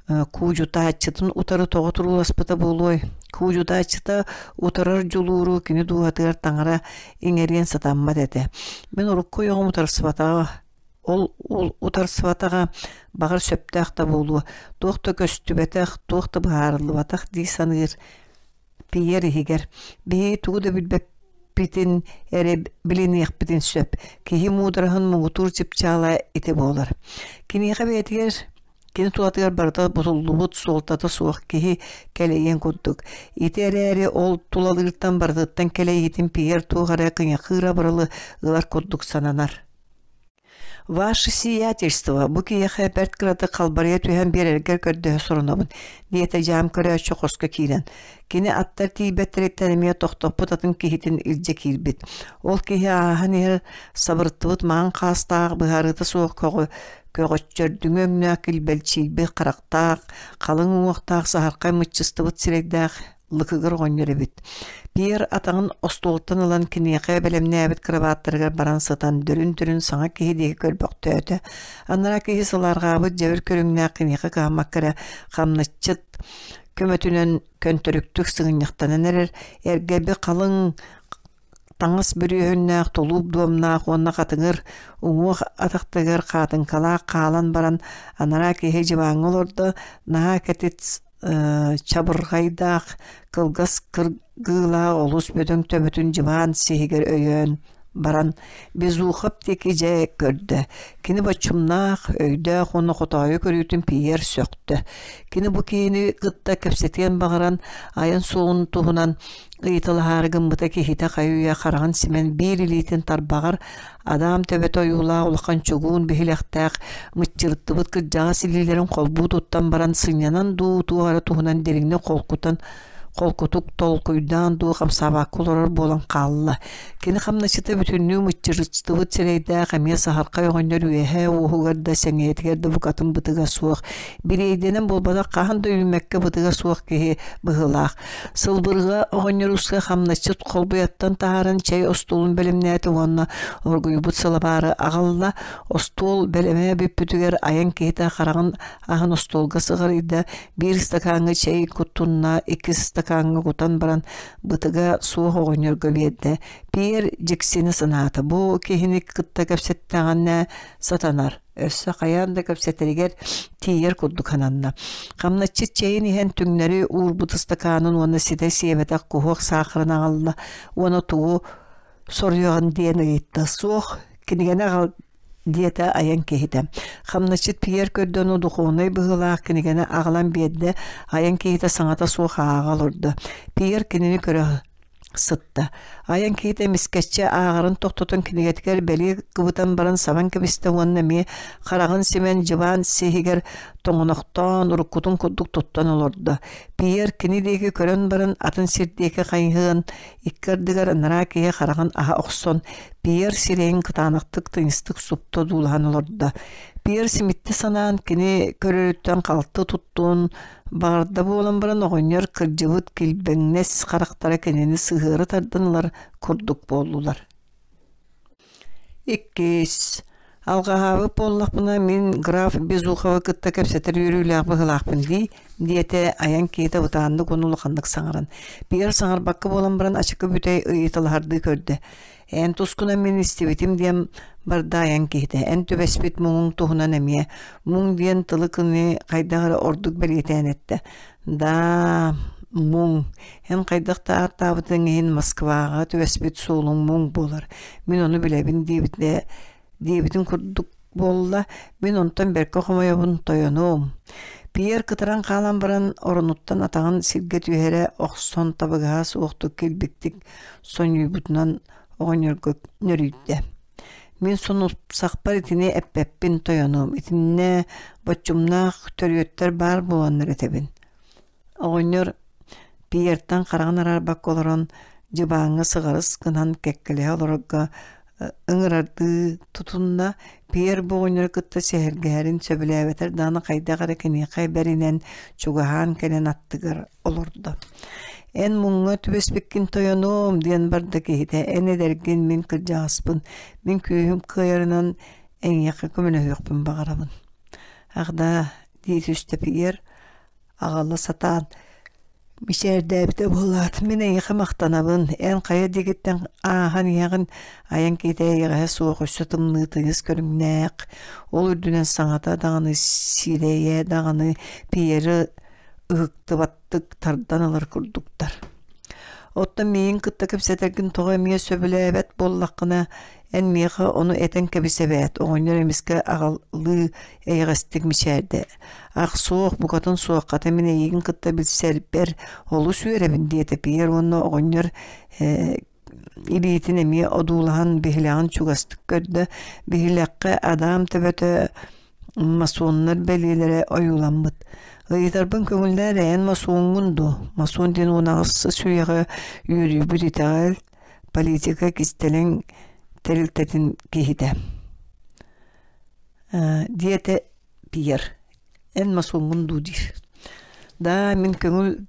куудьутааччытын утары тоҕо турууласпыта буолуой? Куудьутааччыта утарар дьулууру кини дууһатыгар таҥара иҥэриэн сатаммат этэ. Мин урукку ойоҕум утарсыбатаҕа ол утарсыбатаҕа баҕар сөптөөх да буолуо, туох да көстүбэтэх, туох да быһаарыллыбатах дии саныыр Пьер иһигэр биһиги тугу да билбэппитин эрэ билиниэхпитин сөп, киһи муудараһын муҥутуур чыпчаала ити буолар. Киниэхэ бэйэтигэр кини тулатыгар барыта бутуллубут суолтата суох киһи кэлэйиэн курдук. Ити эрээри ол тулалыыртан барытыттан кэлэйиитин Пьер туох эрэ кыҥахыыр абыралы ылар курдук сананар. «Ваше сиятельство, бу киһиэхэ бэрт кыратык халбарыйа түһэн биэрэргэр көрдөһө сорунабын», диэтэ дьаам көрөөччү хоско киирэн. Кини аттар тиийбэттэриттэн эмиэ тохтоппут атын киһитин илдьэ киирбит. Ол киһи ааһан иһэр сабырыттыбыт маҥан хаастаах быһаарыыта суох көҕү көҕөччөрдүҥү өҥнөөх килбэлчийбит харахтаах, халыҥ уҥуохтаах саһархай мыччыстыбыт сирэйдээх лыкыгыр оҕонньор эбит. Пьер атаҕын остуолтан ылан киниэхэ бэлэмнээбит кырабааттарыгар баран сытан дөрүн-дөрүн саҥа киһи диэки көрбөхтөөтө. Анараа киһи сылаарҕаабыт дьэбир көрүҥнээх киниэхэ кыһаммакка эрэ хамначчыт көмөтүнэн көнтөрүктүк сыгынньахтанан эрэр эргэби халыҥ таҥас бүрүөһүннээх тулууп дуомнаах уонна хатыҥыр уҥуох атахтарыгар хаатыҥкалаах хаалан баран анараа киһи дьыбааҥҥа олордо наһаа кэтит чабырҕайдаах кылгас кыргыылаах олус бөдөҥ төбөтүн дьыбаан сиһигэр өйөөн баран Безухов диэки дьэ көрдө. Кини боччумнаах, өйдөөх уонна хотоойу көрүүтүн Пьер сөхтө. Кини бу киһини кытта кэпсэтиэн баҕаран айан суолун туһунан ыйыталаһаары гыммыта киһитэ хайы-үйэ хараҕын симэн биир илиитин тарбаҕар адаам төбөтө ойуулаах улахан чугуун биһилэхтээх мыччырыттыбыт кырдьаҕас илиилэрин холбуу туттан баран сынньанан дуу туох эрэ туһунан дириҥник холкутан холкутук толкуйдаан дуу хамсаабакка олорор буолан хаалла. Кини хамначчыта бүтүннүү мыччырыттыбыт сирэйдээх эмиэ саһархай оҕонньор үөһээ уоһугар да сэҥийэтигэр да букатын бытыга суох бириэйдэнэн буолбатах хаһан да үүммэккэ бытыга суох киһи быһыылаах. Сылбырҕа оҕонньоруска хамначчыт холбуйаттан таһааран чэй остуолун бэлэмнээтэ уонна оргуйбут сылабаары аҕалла. Остуол бэлэмэ бүппүтүгэр айан киһитэ хараҕын аһан остуолга сыҕарыйда, биир ыстакааҥҥа чэй куттунна, иккис ыстакааҥҥа кутан баран бытыга суох оҕонньорго биэрдэ. Пьер дьиксини санаата, бу киһини кытта кэпсэттэҕинэ сатанар. Өссө хайаан да кэпсэтэригэр тиийэр курдук сананна. Хамначчыт чэйин иһэн түҥнэри уурбут ыстакаанын уонна ситэ сиэбэтэх куһуок саахарын аҕалла уонна тугу соруйаҕын диэн ыйытта. Суох, кинигэни аҕал диэтэ айан киһитэ. Хамначчыт Пьер көрдөн духуонай быһыылаах кинигэни аҕалан биэрдэ, айан киһитэ саҥата суох ааҕа олордо. Пьер кинини көрө сытта. Айан киһитэ эмискэччи ааҕарын тохтотон кинигэтигэр бэлиэ кыбытан баран сабан кэбистэ уонна эмиэ хараҕын симэн дьыбаан сиһигэр тоҥонохтоон уруккутун курдук туттан олордо. Пьер кини диэки көрөн баран атын сир диэки хайыһыан икки ардыгар анараа киһи хараҕын аһа охсон Пьер сирэйин кытаанахтык тыйыстык супту одуулаһан олордо. Пьер симиттэ санаан кини көрөрүттэн халты туттуон Баҕарда буолан баран оҕонньор кырдьыбыт килбэҥнэс харахтара кинини сыһыары тардан ылар курдук буоллулар. Иккис алҕаһаабыт буоллахпына мин граф Безуховы кытта кэпсэтэр үөрүүлээх быһыылаахпын дии диэтэ айан киһитэ бытааннык уонна улаханнык саҥаран. Пьер саҥарбакка буолан баран ачыкы бүтэй ыйыталаһардыы көрдө. Эн тускунан мин истибитим диэн барда айан киһитэ. Эн түбэспит муҥуҥ туһунан эмиэ. Муҥ диэн тылы кини хайдах эрэ ордук бэлиэтээн эттэ. Да, муҥ. Эн хайдах да ааттаабытыҥ иһин Москваҕа түбэспит суолуҥ муҥ буолар. Мин ону билэбин диэбитэ диэбитин курдук буолла. Мин онтон бэркэ хомойобун тойонуом. Пьер кытаран хаалан баран оронуттан атаҕын сиргэ түһэрэ охсон табыгаһа суохтук килбиктик сонньуйбутунан оҕонньорго нөрүйдэ. Мин сонупсахпар итини эппэппин тойонуом, итиннэ боччумнаах төрүөттэр баар буоланнар этэбин. Оҕонньор Пьертан хараҕын араарбакка олорон дьыбааҥҥа сыҕарыс гынан кэккэлэһэ олорорго ыҥырардыы тутунна. Пьер бу оҕонньору кытта сэһэргэһэрин сөбүлээбэтэр даҕаны хайдах эрэ киниэхэ бэринэн чугаһаан кэлэн аттыгар олордо. «Эн муҥҥа түбэспиккин тойонуом» диэн барда киһитэ. «Эн эдэргин, мин кырдьаҕаспын. Мин күүһүм кыайарынан эйиэхэ көмөлөһүөхпүн баҕарабын». «Ах даа» дии түстэ Пьер аҕала сатаан мичээрдээбитэ буолаат, мин эйиэхэ махтанабын, эн хайа диэкиттэн ааһан иһэҕин, айан киһитэ эйэҕэһэ суох өссө тымныы тыйыс көрүҥнээх, ол үрдүнэн саҥата даҕаны сирэйэ даҕаны Пьеры ыһыктыбаттык тардан ылар курдуктар. Оттон миигин кытта кэпсэтэргин тоҕо эмиэ сөбүлээбэт буоллаххына, Эн миэхэ ону этэн кэбис эбээт, оҕонньор эмискэ аҕалыы эйэҕэстик мичээрдэ. Ах, суох, букатын суох, хата мин эйигин кытта билсэрбэр олус үөрэбин, диэтэ Пьер уонна оҕонньор илиитин эмиэ одуулаһан биһилэҕин чугастык көрдө. Биһилэххэ Адам төбөтө масоннар бэлиэлэрэ ойууламмыт. Ыйытарбын көҥүллээр эн масоҥҥун дуо? Масон диэн уон аҕыс үйэҕэ үөрүйбүт итэҕэл политика кистэлэҥ тэрилтэтин киһитэ диэтэ Пьер эн масоҥҥун дуу диир да мин көҥүл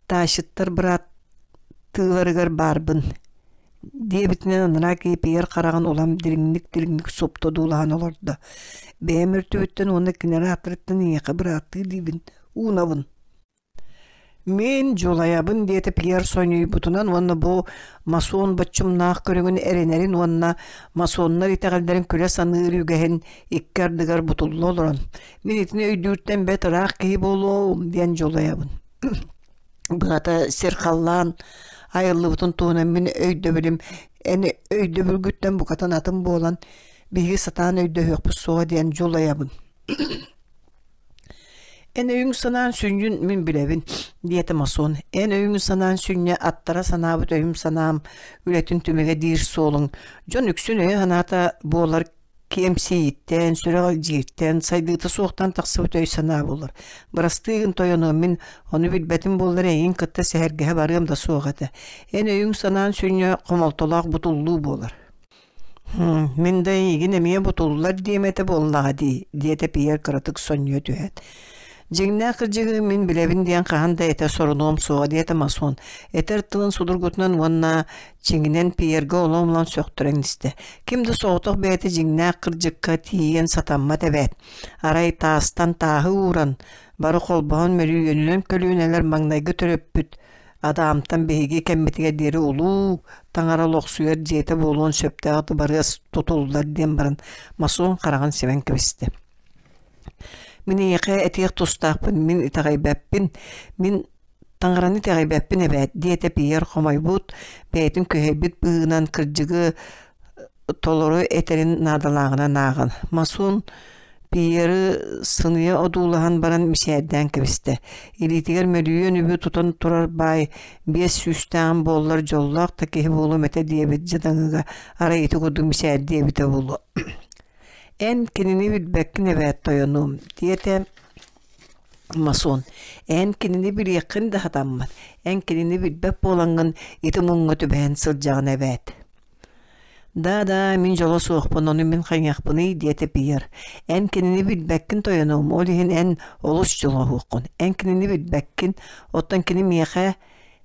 таасчыттар бырааттыыларыгар баарбын диэбитинэн анараа киһи Пьер хараҕын улам дириҥник-дириҥник супту одуулаһан олордо бэйэм өртүбүттэн уонна кинилэр ааттарыттан эйиэхэ бырааттыы диибин уунабын Мин дьулайабын диэтэ Пьер сонньуйбутунан уонна бу масон боччумнаах көрүҥүн эрэнэрин уонна масоннар итэҕэллэрин күлэ саныыр үгэһин икки ардыгар бутулла олорон мин итини өйдүүртэн бэрт ыраах киһи буолуом диэн дьулайабын. Быһата сир-халлаан айыллыбытын туһунан мин өйдөбүлүм эн өйдөбүлгүттэн букатын атын буолан биһиги сатаан өйдөһүөхпүт суоҕа диэн дьулайабын. Эн өйүҥ-санааҥ сүнньүн мин билэбин, диэтэ Масон. Эн өйүҥ-санааҥ сүнньэ аттара санаабыт өйүм-санаам үлэтин түмүгэ диир суолуҥ. Дьон үксүн өйө-санаата буолар киэмсийииттэн, сүрэҕэлдьииртэн, сайдыыта суохтан тахсыбыт өй-санаа буолар. Бырастыы гын тойонуом, мин ону билбэтим буоллар эйигин кытта сэһэргэһэ барыам да суох этэ. Эн өйүҥ-санааҥ сүнньэ хомолтолоох бутуллуу буолар. «Мин да эйигин эмиэ бутуллар диэм этэ буоллаҕа дии» диэтэ Пьер кыратык сонньуйа түһээт. «Дьиҥнээх кырдьыгы мин билэбин диэн хаһан да этэ сорунуом суоҕа» диэтэ Масон. Этэр тылын судургутунан уонна чиҥинэн Пьергэ олом-олом сөхтөрөн истэ. Ким да соҕотох бэйэтэ дьиҥнээх кырдьыкка тиийэн сатаммат эбээт. Арай таастан тааһы ууран, бары холбоһон мөлүйүөнүнэн көлүөнэлэр маҥнайгы төрөппүт Адаамтан биһиги кэммитигэр диэри улуу таҥара олохсуйар дьиэтэ буолуон сөптөөх дыбарыас тутуллар диэн баран Масон хараҕын симэн кэбистэ. Мин эйиэхэ этиэх тустаахпын, мин итэҕэйбэппин, мин таҥараны итэҕэйбэппин эбээт, диэтэ Пьер хомойбут, бэйэтин күһэйбит быһыынан кырдьыгы толору этэрин наадалааҕынан ааҕан. Масон Пьеры сыныйа одуулаһан баран мичээрдээн кэбистэ. Илиитигэр мөлүйүөн үбү тутан турар баай биэс сүүстээҕим буоллар дьоллоох да киһи буолуом этэ диэбит дьадаҥыга арай ити курдук мичээрдиэ эбитэ буолуо. «Эн кинини билбэккин эбээт тойонуом» диэтэ Масон. «Эн кинини билиэххин да сатаммат. Эн кинини билбэт буолаҥҥын ити муҥҥа түбэһэн сылдьаҕын эбээт» «Да-да, мин дьоло суохпун, ону мин хайыахпыный?» диэтэ Пьер. «Эн кинини билбэккин тойонуом, ол иһин эн олус дьолоһуоххун. Эн кинини билбэккин, оттон кини миэхэ,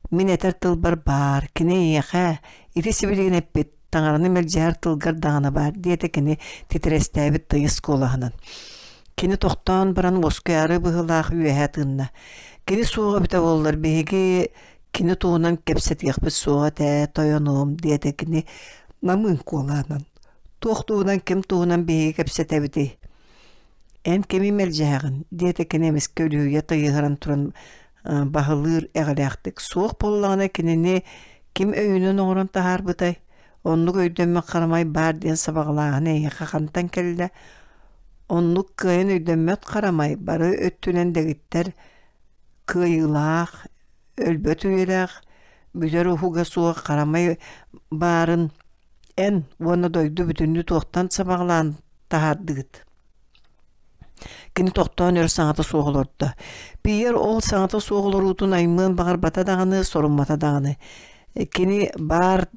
мин этэр тылбар баар, кини эйиэхэ, ити сибилигин эппит, таҥараны мэлдьэһэр тылгар даҕаны баар», диэтэ кини титирэстээбит тыйыс куолаһынан. Кини тохтоон баран уоскуйаары быһыылаах үөһэ тыынна. «Кини суоҕа эбитэ буоллар, биһиги Кини туһунан кэпсэтиэхпит суоҕа этэ, тойонуом, диэтэ кини намыын куолаанан. Туох туһунан ким туһунан биһиги кэпсэтэбитий? Эн кими мэлдьэһэҕин? диэтэ кини эмискэ үлүһүйэ тыйыһыран туран баһылыыр эҕэлээхтик. Суох буоллаҕына кинини ким өйүнэн оҥорон таһаарбытай? Оннук өйдөммөт харамай баар диэн сабаҕалааһын эйиэхэ хантан кэллэ? Оннук кыайан өйдөммөт харамай бары өттүнэн дэгиттэр кыайыылаах, өлбөт үйэлээх, бүтэр уһуга суох харамай баарын эн уонна дойду бүтүннүү туохтан сабаҕалаан таһаардыгыт? Кини тохтоон өр саҥата суох олордо. Пьер ол саҥата суох олоруутун аймыан баҕарбата даҕаны, соруммата даҕаны. Кини баар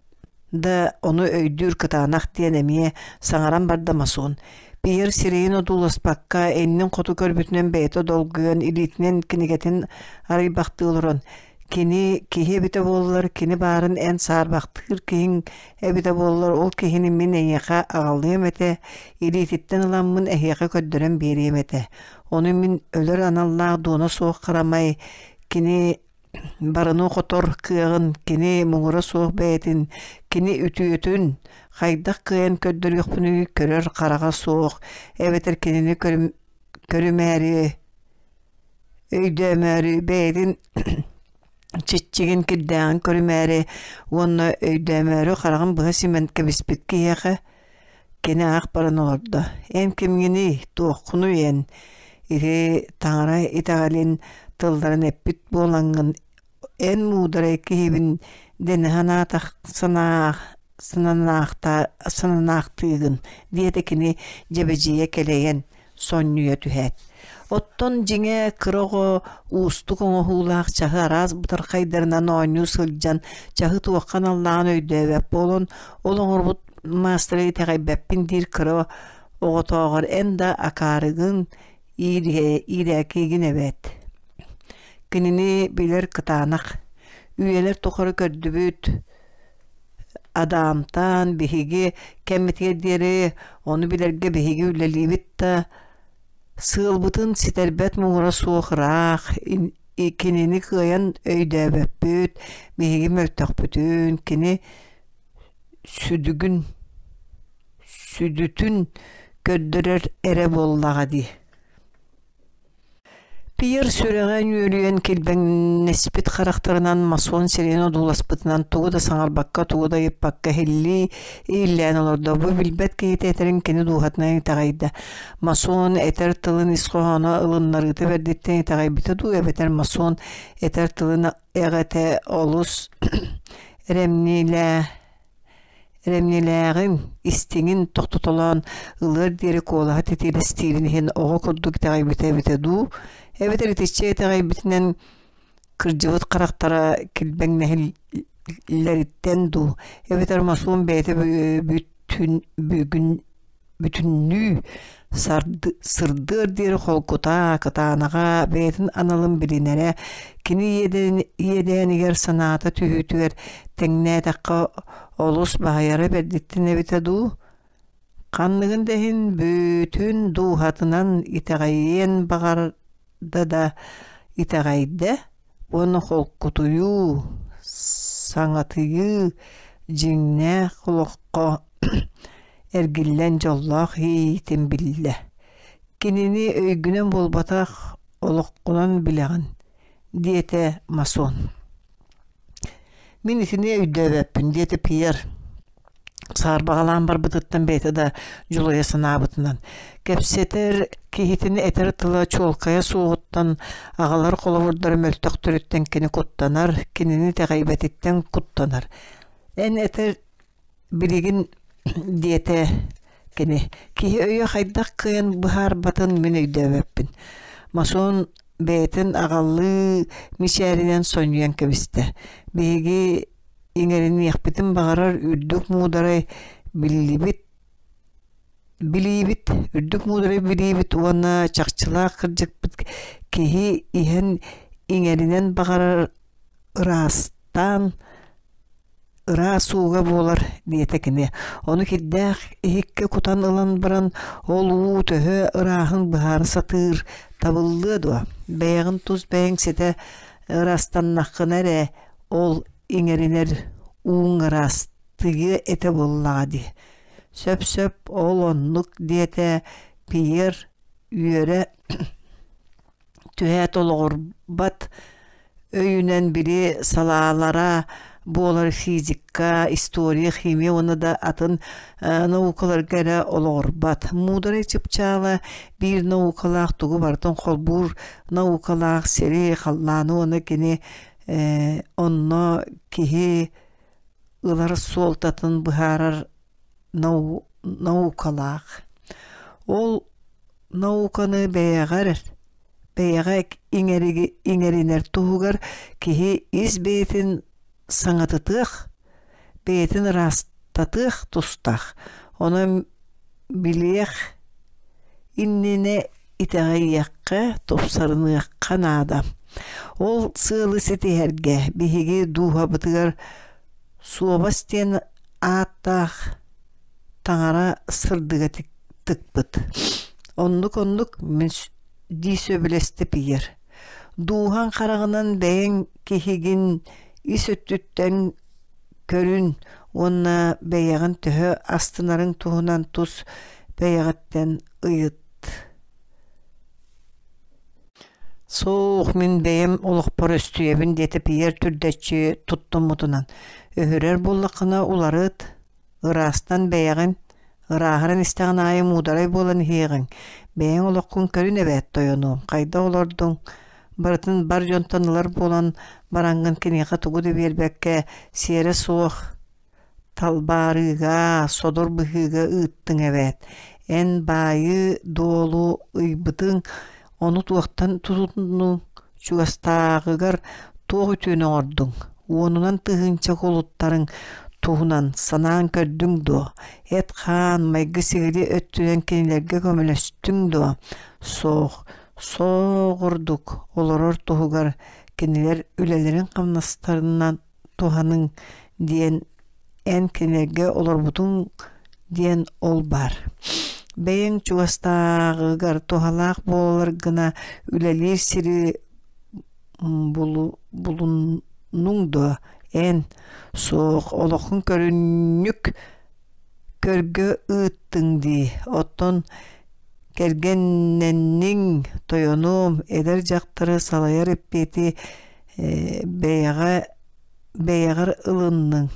Да ону өйдүүр кытаанах диэн эмиэ саҥаран барда Масун. Пьер сирэйин одууласпакка, иннин хоту көрбүтүнэн бэйэтэ долгуйан, илиитинэн кинигэтин арыйбахтыы олорон, «Кини киһи эбитэ буоллар, кини баарын эн саарбахтыыр киһиҥ эбитэ буоллар, ол киһини мин эйиэхэ аҕалыам этэ, илиититтэн ыламмын эһиэхэ көрдөрөн биэриэм этэ. Ону мин өлөр аналлаах дуона суох харамай, кини барыны хотор кыаҕын, кини муҥура суох бэйэтин, кини үтүөтүн хайдах кыайан көрдөрүөхпүнүй көрөр хараҕа суох, эбэтэр кинини көрүмээри, өйдөөмөөрү бэйэтин чиччигин кирдээҕин көрүмээри уонна өйдөөмөөрү хараҕын быһа симэн кэбиспит киһиэхэ кини аах баран олордо: «Эн кимҥиний, туоххунуй эн? Ити таҥара итэҕэлин тылларын эппит буолаҥҥын эн муударай киһибин дэнэ санаатах санаа сананаахтыыгын» диэтэ кини дьэбэдьийэ кэлэйэн сонньуйа түһээт. Оттон дьиҥэ кыра оҕо уустук оҥоһуулаах чаһы араас бытархайдарынан оонньуу сылдьан чаһы туохха аналлааҕын өйдөөбөт буолан, ол оҥорбут маастары итэҕэйбэппин диир кыра оҕотооҕор эн да акаарыгын, иирээкигин эбээт. Кинини билэр кытаанах, үйэлэр тухары көрдүбүт, Адаамтаан биһиги кэммитигэр диэри ону билэргэ биһиги үлэлиибит да сыалбытын ситэрбэт муҥура суох ыраах кинини кыайан өйдөөбөппүт биһиги мөлтөхпүтүн кини сүдүгүн сүдүтүн көрдөрөр эрэ буоллаҕа дии Пьер сүрэҕэ нүөлүйэн килбэҥнэспит харахтарынан масон сирэйин одууласпытынан тугу да саҥарбакка, тугу да ыйыппакка иһиллии ииллээн олордо. Бу билбэт киһитэ этэрин кини дууһатынан итэҕэйдэ. Масон этэр тылын ис хоһооно ылыннарыыта бэрдиттэн итэҕэйбитэ дуу эбэтэр масон этэр тылын эҕэтэ олус эрэмнилээ Эрэмньилээҕин, истиҥин тохтотолоон ылыар диэри куолаһа титирэстиирин иһин оҕо курдук итэҕэйбитэ эбитэ дуу, эбэтэр итиччэ итэҕэйбитинэн кырдьыбыт харахтара килбэҥнэһиллэриттэн дуу, эбэтэр Масуун бэйэтэ бүтүн бүгүн бүтүннүү сырдыар диэри холкута, кытаанаҕа бэйэтин аналын билинэрэ, кини иэдээнигэр санаата түһүүтүгэр тэҥнээтэххэ олус баһыйара бэрдиттэн эбитэ дуу, ханныгын да иһин бүтүн дууһатынан итэҕэйиэн баҕарда да итэҕэйдэ уонна холкутуйуу, саҥатыйыы дьиҥнээх олоххо эргиллэн дьоллоох иэйиитин биллэ. Кинини өйгүнэн буолбатах, олоххунан билэҕин, диэтэ Масон. Мин итини өйдөөбөппүн, диэтэ Пьер саарбаҕалаан барбытыттан бэйэтэ да дьулайа санаабытынан. Кэпсэтэр киһитин этэр тыла чуолкайа суоҕуттан, аҕалар холобурдара мөлтөхтөрүттэн кини куттанар, кинини итэҕэйбэтиттэн куттанар. Эн этэр Билигин, диэтэ кини, киһи өйө хайдах кыайан быһаарбатын мин өйдөөбөппүн. Масон бэйэтин аҕалыы мичээринэн сонньуйан кэбистэ. Биһиги иҥэриниэхпитин баҕарар үрдүк муударай биллибит билиибит, үрдүк муударай билиибит уонна чахчылаах кырдьыкпыт киһи иһэн иҥэринэн баҕарар ыраастаан ыраас ууга буолар диэтэ кини. Ону кирдээх иһиккэ кутан ылан баран, ол уу төһө ырааһын быһаара сатыыр табыллыа дуо? Бэйэҕин тус бэйэҥ ситэ ыраастаннаххына эрэ, ол иҥэринэр ууҥ ыраастыйыа этэ буоллаҕа дии. Сөп-сөп, ол оннук диэтэ Пьер үөрэ түһээт олоҕурбат өйүнэн били салаалара буолар физика, история, химия уонна да атын наукаларга эрэ олоҕурбат. Муударай чыпчаала биир наукалаах тугу барытын холбуур наукалаах сири, халлааны уонна кини онно киһи ылар суолтатын быһаарар наукалаах. Ол науканы бэйэҕэр бэйэҕэ иҥэринэр туһугар киһи ис бэйэтин саҥатытыах, бэйэтин ыраастатыах тустаах. Онон билиэх иннинэ итэҕэйиэххэ, тупсарыныахха наада. Ол сыалы ситиһэргэ биһиги дууһабытыгар суобас диэн ааттаах таҥара сырдыга тыкпыт. Оннук-оннук мин дии сөбүлэстэ Пьер. Дууһаҥ хараҕынан бэйэҥ киһигин ис өттүттэн көрүн уонна бэйэҕин төһө астынарыҥ туһунан тус бэйэҕиттэн ыйыт. Суох, мин бэйэм олохпор өстүйэбин диэтэ Пьер түрдэччи туттуммутунан. Өһүрэр буоллаххына уларыт, Ыраастан бэйэҕин, ырааһыран истэҕин аайы муударай буолан иһиэҕиҥ, бэйэҥ олоххун көрүн эбээт тойонуом, хайдах олордуҥ, барытын бар дьонтон ылар буолан бараҥҥын киниэхэ тугу да биэрбэккэ сиэрэ суох талбаарыыга, содур быһыыга ыыттыҥ эбээт. Эн баайы-дуолу ыйбытыҥ, ону туохтан тутуннуҥ, чугастааҕыгар туох үтүөнү оҥордуҥ? Уонунан тыһыынча кулуттарыҥ туһунан санаан көрдүҥ дуо? Эт-хаан, майгы-сигили өттүнэн кинилэргэ көмөлөстүҥ дуо? Суох, соҕурдук олорор туһугар кинилэр үлэлэрин-хамнастарынан туһаныҥ диэн эн кинилэргэ олорбутуҥ диэн ол баар. Бэйэҥ чугастааҕыгар туһалаах буолар гына үлэлиир сири булуннуҥ дуо? Эн суох олоххун көрүнньүк көргө ыыттыҥ дии, оттон кэргэннэнниҥ, тойонуом, эдэр дьахтары салайар эппиэти бэйэҕэ бэйэҕэр ылынныҥ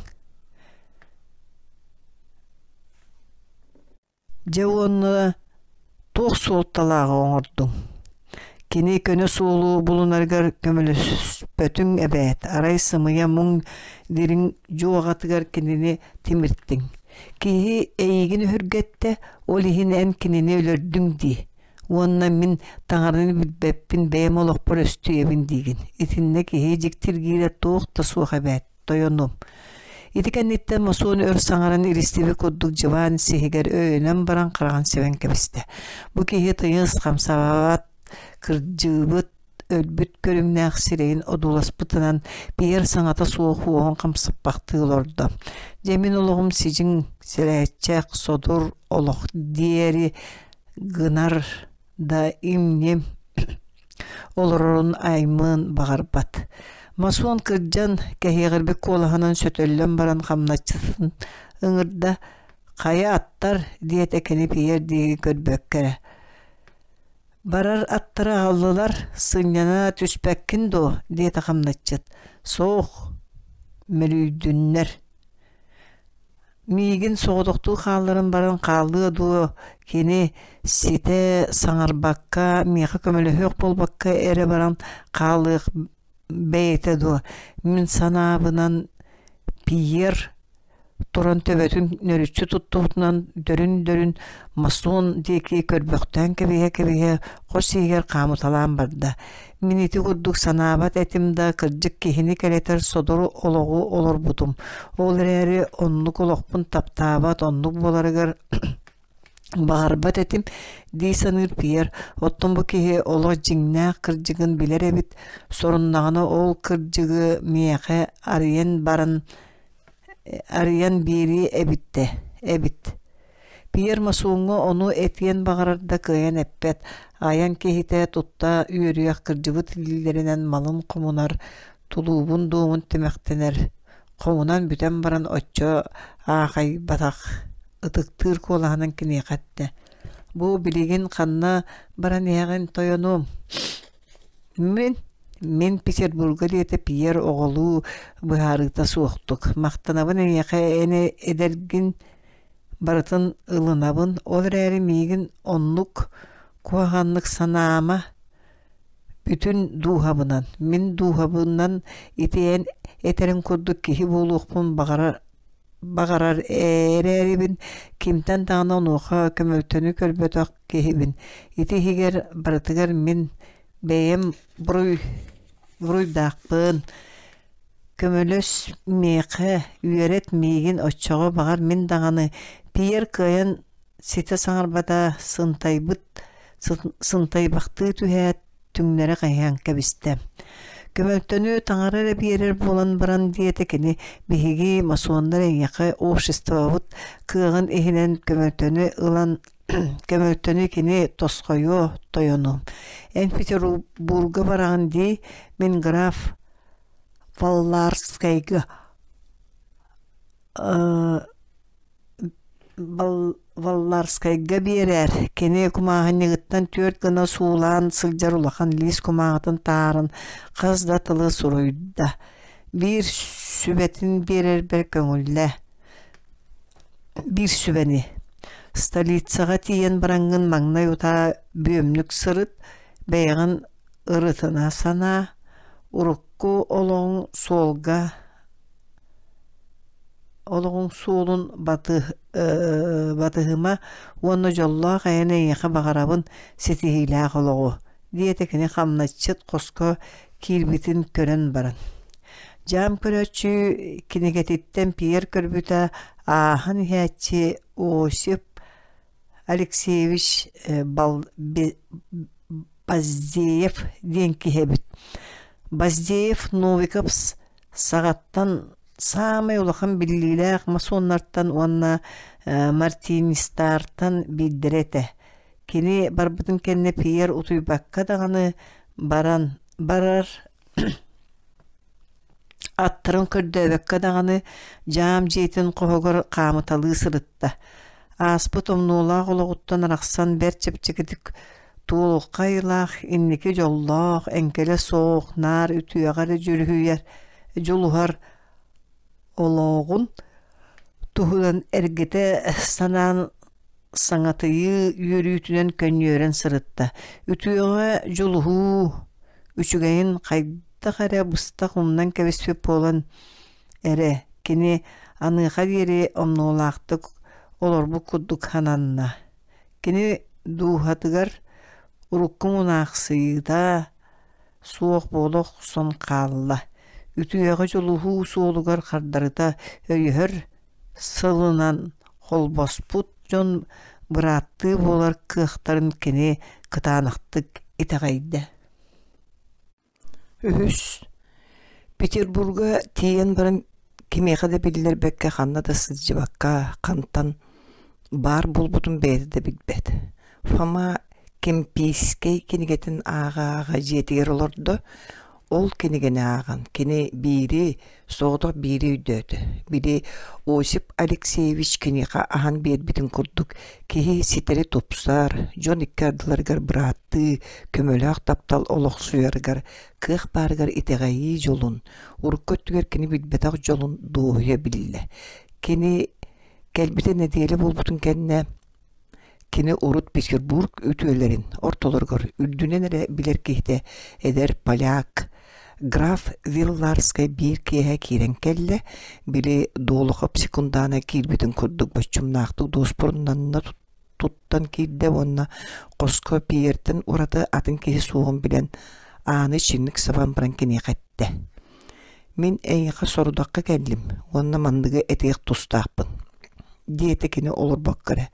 Дьэ уонна туох суолталааҕы оҥордуҥ? Кини көнө суолу булунарыгар көмөлөспөтүҥ эбээт, арай сымыйа муҥ дириҥ дьуоҕатыгар кинини тимиртиҥ. Киһи эйигин өһүргэттэ, ол иһин эн кинини өлөрдүҥ дии. Уонна мин таҥараны билбэппин, бэйэм олохпор өстүйэбин диигин. Итиннэ киһи дьиктиргиирэ туох да суох эбээт, тойонум. Ити кэнниттэн Мосуон өр саҥаран илистибит курдук дьыбаан сиһигэр өйөнөн баран хараҕын симэн кэбистэ. Бу киһи тыйыс хамсаабат, кырдьыбыт, өлбүт көрүҥнээх сирэйин одууласпытынан Пьер саҥата суох уоһун хамсаппахтыы олордо. Дьэ мин олоҕум сидьиҥ, сэрээччэх, содур олох диэри гынар да им-ньим олорорун аймыан баҕарбат. Масуон кырдьан, кэһиэҕирбит куолаһынан сөтөллөн баран хамначчытын ыҥырда: «Хайа аттар?» диэтэ кини Пьер диэки көрбөккө эрэ. «Барар аттары аҕаллылар, сынньана түспэккин дуо?» диэтэ хамначчыт. «Суох, мөлүйдүннэр Миигин соҕотохтуу хаалларан баран хаалыа дуо, кини ситэ саҥарбакка, миэхэ көмөлөһүөх буолбакка эрэ баран хаалыах бэйэтэ дуо, мин санаабынан Пьер туран төбөтүн нөрүччү туттубутунан дөрүн-дөрүн масон диэки көрбөхтөөн кэбиһэ-кэбиһэ хос иһигэр хаамыталаан барда. Мин ити курдук санаабат этим да, кырдьык киһини кэлэтэр содуру олоҕу олорбутум. Ол эрээри оннук олохпун таптаабат, оннук буоларыгар баҕарбат этим дии саныыр Пьер. Оттон бу киһи олох дьиҥнээх кырдьыгын билэр эбит, соруннаҕына ол кырдьыгы миэхэ арыйан баран арыйан биэриэ эбиттэ эбит. Пьер Масуҥҥа ону этиэн баҕарар да кыайан эппэт, айан киһитэ тутта үөрүйэх кырдьыбыт илиилэринэн малын хомунар, тулуубун дуомун тимэхтэнэр, хомунан бүтэн баран оччо аахайбатах, ытыктыыр куолаһынан киниэхэ эттэ: «Бу билигин ханна баран иһэҕин, тойонуом?» «Мин мин Петербурга» диэтэ Пьер оҕолуу быһаарыыта суохтук. «Махтанабын эйиэхэ эн эдэргин барытын ылынабын, ол эрээри миигин оннук куһаҕаннык санаама, бүтүн дууһабынан, мин дууһабынан ити эн этэриҥ курдук киһи буолуохпун баҕарар баҕарар эрээрибин, кимтэн даҕаны онуоха көмөлтөнү көрбөтөх киһибин. Ити иһигэр барытыгар мин бэйэм буруй буруйдаахпын. Көмөлөс миэхэ, үөрэт миигин оччоҕо баҕар мин даҕаны Пьер кыайан ситэ саҥарбата сынтайбыт сынтайбахтыы түһээт түҥнэри хайыһан кэбистэ. Көмөлтөнү таҥара эрэ биэрэр буолан баран диэтэ кини биһиги масоннар эйиэхэ обществобут кыаҕын иһинэн көмөлтөнү ылан көмөлтөнү кини тосхойуо тойону. Эн Петербурга бараҕын дии, мин граф Валларскайга Валларскайга биэрээр, кини кумааһынньыгыттан түөрт гына суулаан сылдьар улахан лиис кумааҕытын таһааран хас да тылы суруйда. Биир сүбэтин биэрэрбэр көҥүллээ. Биир сүбэни. Столицаҕа тиийэн бараҥҥын маҥнай утаа бүөмнүк сырыт, бэйэҕин ырытына санаа, урукку олоҕуҥ суолга олоҕуҥ суолун батыһыма уонна дьоллоох айаны эйиэхэ баҕарабын ситиһиилээх олоҕу диэтэ кини хамначчыт хоско киирбитин көрөн баран Дьаам көрөөччү кинигэтиттэн Пьер көрбүтэ ааһан иһээччи Осип Алексеевич Баздеев диэн киһи эбит. Баздеев Новиков саҕаттан саамай улахан биллиилээх масоннартан уонна мартинистартан биирдэрэ этэ. Кини барбытын кэннэ Пьер утуйбакка даҕаны баран барар Аттарын көрдөөбөккө даҕаны дьаам дьиэтин хоһугар хаамыталыы сырытта. Ааспыт омнуолаах олоҕуттан арахсан бэрт чэпчэкитик туолуохха айылаах инники дьоллоох, эҥкилэ суох, наар үтүөҕэ эрэ дьүрүһүйэр, дьулуһар олоҕун туһунан эргитэ санаан саҥатыйыы үөрүүтүнэн көнньүөрэн сырытта. Үтүөҕэ дьулуһуу үчүгэйин хайдах эрэ быстах умнан кэбиспит буолан эрэ кини аныаха диэри омнуолаахтык олорбут курдук сананна. Кини дууһатыгар урукку мунаахсыйыыта суох буола охсон хаалла. Үтүөҕэ дьулуһуу суолугар хардарыта өйөһөр сылынан холбоспут дьон бырааттыы буолар кыахтарын кини кытаанахтык итэҕэйдэ. Үһүс Петербурга тиийэн баран кимиэхэ да биллэрбэккэ ханна да сылдьыбакка хантан баар буолбутун бэйэтэ да билбэт. Фома Кемпийскэй кинигэтин ааҕа-ааҕа дьиэтигэр олордо. Ол кинигэни ааҕан кини биири, соҕотох биири өйдөөтө. Били Осип Алексеевич киниэхэ аһан биэрбитин курдук киһи ситэри тупсар, дьон икки ардыларыгар бырааттыы, көмөлөөх таптал олохсуйарыгар кыах баарыгар итэҕэйии дьолун, урукку өттүгэр кини билбэтэх дьолун дуоһуйа биллэ. Кини кэлбитэ нэдиэлэ буолбутун кэннэ Кини урут Петербург үтүөлэрин ортолоругар үрдүнэн эрэ билэр киһитэ эдэр поляк граф Вилларскай биир киэһэ киирэн кэллэ, били Долохов секундана киирбитин курдук боччумнаахтык дуоспуруннанна туттан киирдэ уонна хоско Пьертэн ураты атын киһи суоҕун билэн ааны чиҥник сабан баран киниэхэ эттэ: «Мин эйиэхэ сорудахха кэллим уонна манныгы этиэх тустаахпын» диэтэ кини олорбокко эрэ.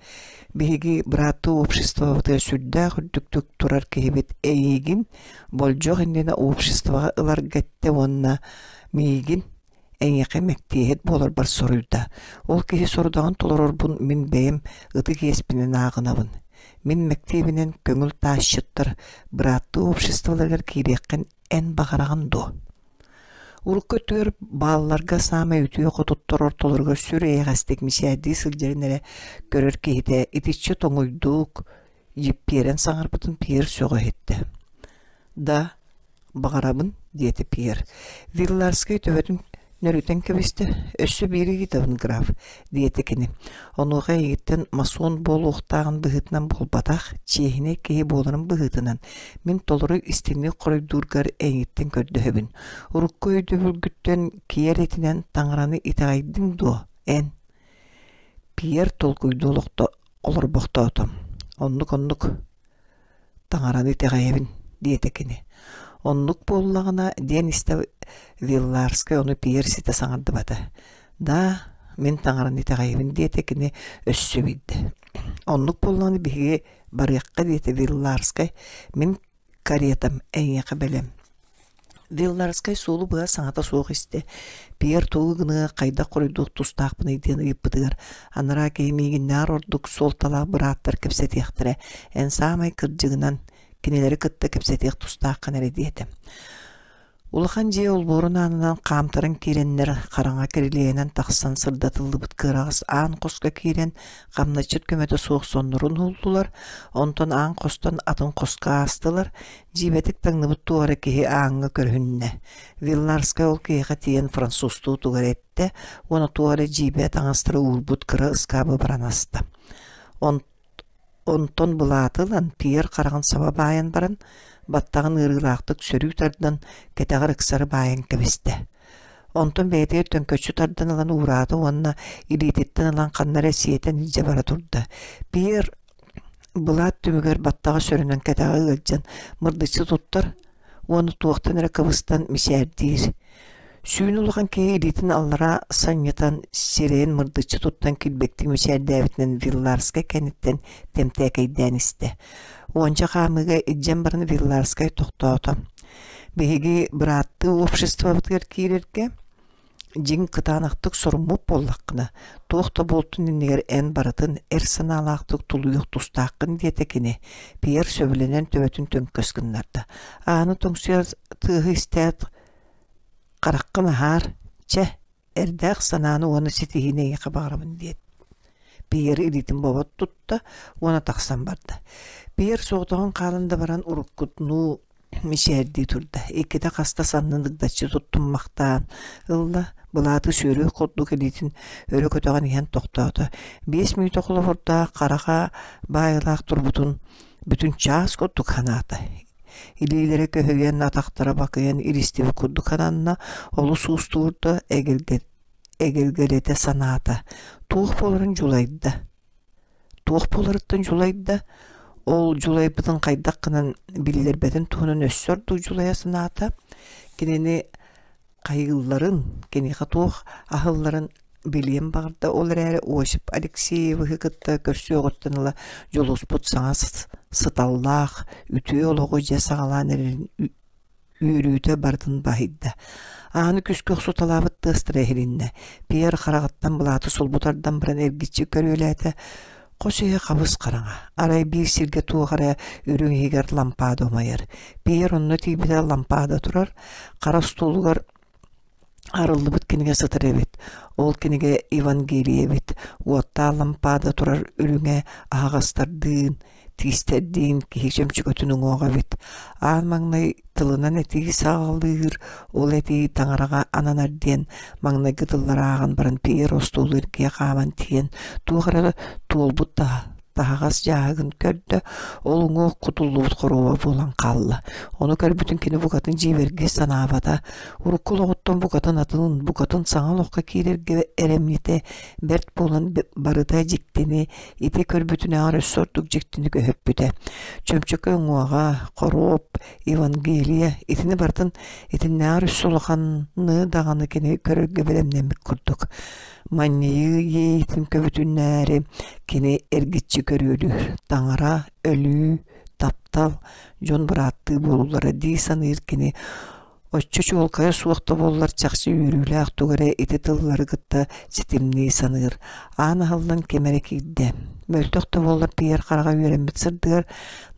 Биһиги бырааттыы обществобытыгар сүрдээх үрдүктүк турар киһибит эйиигин болдьох иннинэ обществоҕа ыларга эттэ уонна миигин эйиэхэ мэктиэһит буоларбар соруйда. Ол киһи сорудаҕын толорорбун мин бэйэм ытык иэспинэн ааҕынабын. Мин мэктиэбинэн көҥүл таасчыттар бырааттыы обществоларыгар киириэххин эн баҕараҕын дуо? Урукку өттүгэр баалларга саамай үтүө хотуттар ортолоругар сүр эйэҕэстик мичээрдии сылдьарын эрэ көрөр киһитэ итиччэ тоҥуйдук, дьиппиэрэн саҥарбытын Пьер сөҕө иһиттэ. «Да, баҕарабын», диэтэ Пьер. Вилларскай төбөтүн нөрүтэн кэбистэ. «Өссө биири ыйытабын, граф», диэтэ кини. Онуоха эйигиттэн масон буолуохтааҕын быһыытынан буолбатах, чиэһинэй киһи буоларын быһыытынан, мин толору истиҥник хоруйдуургар эйигиттэн көрдөһөбүн. Урукку өйдөбүлгүттэн киэр этинэн таҥараны итэҕэйдиҥ дуо, эн? Пьер толкуйдуу олорбохтоото. Оннук-оннук таҥараны итэҕэйэбин, диэтэ кини. Оннук буоллаҕына, диэн истэ Вилларскай ону Пьер ситэ саҥардыбата. «Да, мин таҥараны итэҕэйэбин» диэтэ кини өссө биирдэ. «Оннук буоллаҕына биһиги барыахха» диэтэ Вилларскай. «Мин каретам эйиэхэ бэлэм». Вилларскай суолу быһа саҥата суох истэ. Пьер тугу гыныа, хайдах хоруйдуох тустаахпыный диэн ыйыппытыгар, анараа киһи миигиннээҕэр ордук суолталаах бырааттар кэпсэтиэхтэрэ, эн саамай кырдьыгынан кинилэри кытта кэпсэтиэх тустааххын эрэ диэтэ. Улахан дьиэ олбуорун аанынан хаамтаран киирэннэр, хараҥа кирилиэһинэн тахсан сырдатыллыбыт кыараҕас аан хоско киирэн, хамначчыт көмөтө суох соннорун уһуллулар, онтон аан хостон атын хоско аастылар, дьиибэтик таҥныбыт туох эрэ киһи ааҥҥа көрүһүннэ. Вилларскай ол киһиэхэ тиийэн французтуу тугу эрэ эттэ уонна туох эрэ дьиибэ таҥастары уурбут кыра ыскаабы баран аста. Онтон былааты ылан, Пьер хараҕын саба баайан баран, баттаҕын ыарыылаахтык сөрүү тардан, кэтэҕэр ыксары баайан кэбистэ. Онтон бэйэтигэр төҥкөччү тардан ылан уураата уонна илиититтэн ылан ханна эрэ сиэтэн илдьэ бара турда. Пьер былаат түмүгэр баттаҕа сөрөнөн кэтэҕэ ыалдьан мырдыччы туттар уонна туохтан эрэ кыбыстан мичээрдиир. Сүүн улахан киһи илиитин аллара санньытан, сирэйин мырдыччы туттан килбэктик мичээрдээбитинэн Вилларскай кэнниттэн тэмтээкэйдээн истэ. Уонча хаамыыга илдьэн баран Вилларскай тохтоото. Биһиги бырааттыы обществобытыгар киирэргэ Дьиҥ кытаанахтык соруммут буоллаххына, туох да буолтун иннигэр эн барытын эр санаалаахтык тулуйуох тустааххын диэтэ кини, Пьер сөбүлэнэн төбөтүн төҥкөс гыннарда. Ааны тоҥсуйар тыаһы истээт, хараххын аһаар, чэ, эрдээх санааны уонна ситиһиини эйиэхэ баҕарабын диэт Пьер илиитин бобот тутта уонна тахсан барда. Пьер соҕотоҕун хаалан да баран уруккутунуу мичээрдии турда, иккитэ хаста саннын ыгдаччы туттуммахтаан ылла, былааты сүөрүөх курдук илиитин өрө көтөҕөн иһэн тохтоото. 5 мүнүүтэ холобурдаах хараха баайылаах турбутун бүтүн чаас курдук санаата. Илиилэрэ көһүйэн, атахтара бакыйан илистибит курдук сананна, олус уустугурда, эгэлгэлэтэ санаата. Туох буоларын дьулайда. Туох буоларыттан дьулайда, ол дьулайбытын хайдах гынан биллэрбэтин туһунан өссө ордук дьулайа санаата. Кинини хайыылларын, киниэхэ туох аһылларын билиэн баҕарда. Ол эрээри Осип Алексеевиһы кытта көрсүөҕүттэн ыла дьулуспут саҥа сыталлаах, үтүө олоҕу дьэ саҕалаан эрэрин үөрүүтэ барытын баһыйда. Ааны күскэ охсуталаабыт тыастара иһилиннэ. Пьер хараҕыттан былааты сулбу тардан баран эргиччи көрүөлээтэ. Хос иһэ хабыс-хараҥа. Арай биир сиргэ туох эрэ үрүҥ иһигэр лампаада умайар. Пьер онно тиийбитэ лампаада турар, хара остуолугар арыллыбыт кинигэ сытар эбит. Ол кинигэ Евангелие эбит. Уоттаах лампаада турар үрүҥэ аһаҕастардыын, тиистэрдиин киһи чөмчөкөтүн уҥуоҕа эбит. Аан маҥнай тылынан этии саҕалыыр, ол этии таҥараҕа ананар диэн маҥнайгы тыллары ааҕан баран Пьер остуолу эргийэ хааман тиийэн туох эрэ туолбут таһаҕас дьааһыгын көрдө, ол уҥуох кутуллубут хоруоба буолан хаалла. Ону көрбүтүн кини букатын дьиибэргии санаабата. Урукку олоҕуттан букатын атын, букатын саҥа олоххо киирэргэ эрэмньитэ бэрт буолан барыта дьиктини, ити көрбүтүнээҕэр өссө ордук дьиктини көһүппүтэ. Чөмчөкө уҥуоҕа, хоруоп, Евангелие итини барытын итиннээҕэр өссө улаханы даҕаны кини көрөргө бэлэмнэммит курдук. Манньыйыы иэйиитин көбүтүннээри кини эргиччи көрүөлүүр. Таҥара, өлүү, таптал, дьон бырааттыы буолуулара дии саныыр кини оччо чуолкайа суох да буоллар чахчы үөрүүлээх тугу эрэ ити тыллары кытта ситимнии саныыр. Аан аһыллан ким эрэ киирдэ. Мөлтөх да буоллар Пьер хараҕа үөрэммит сырдыгар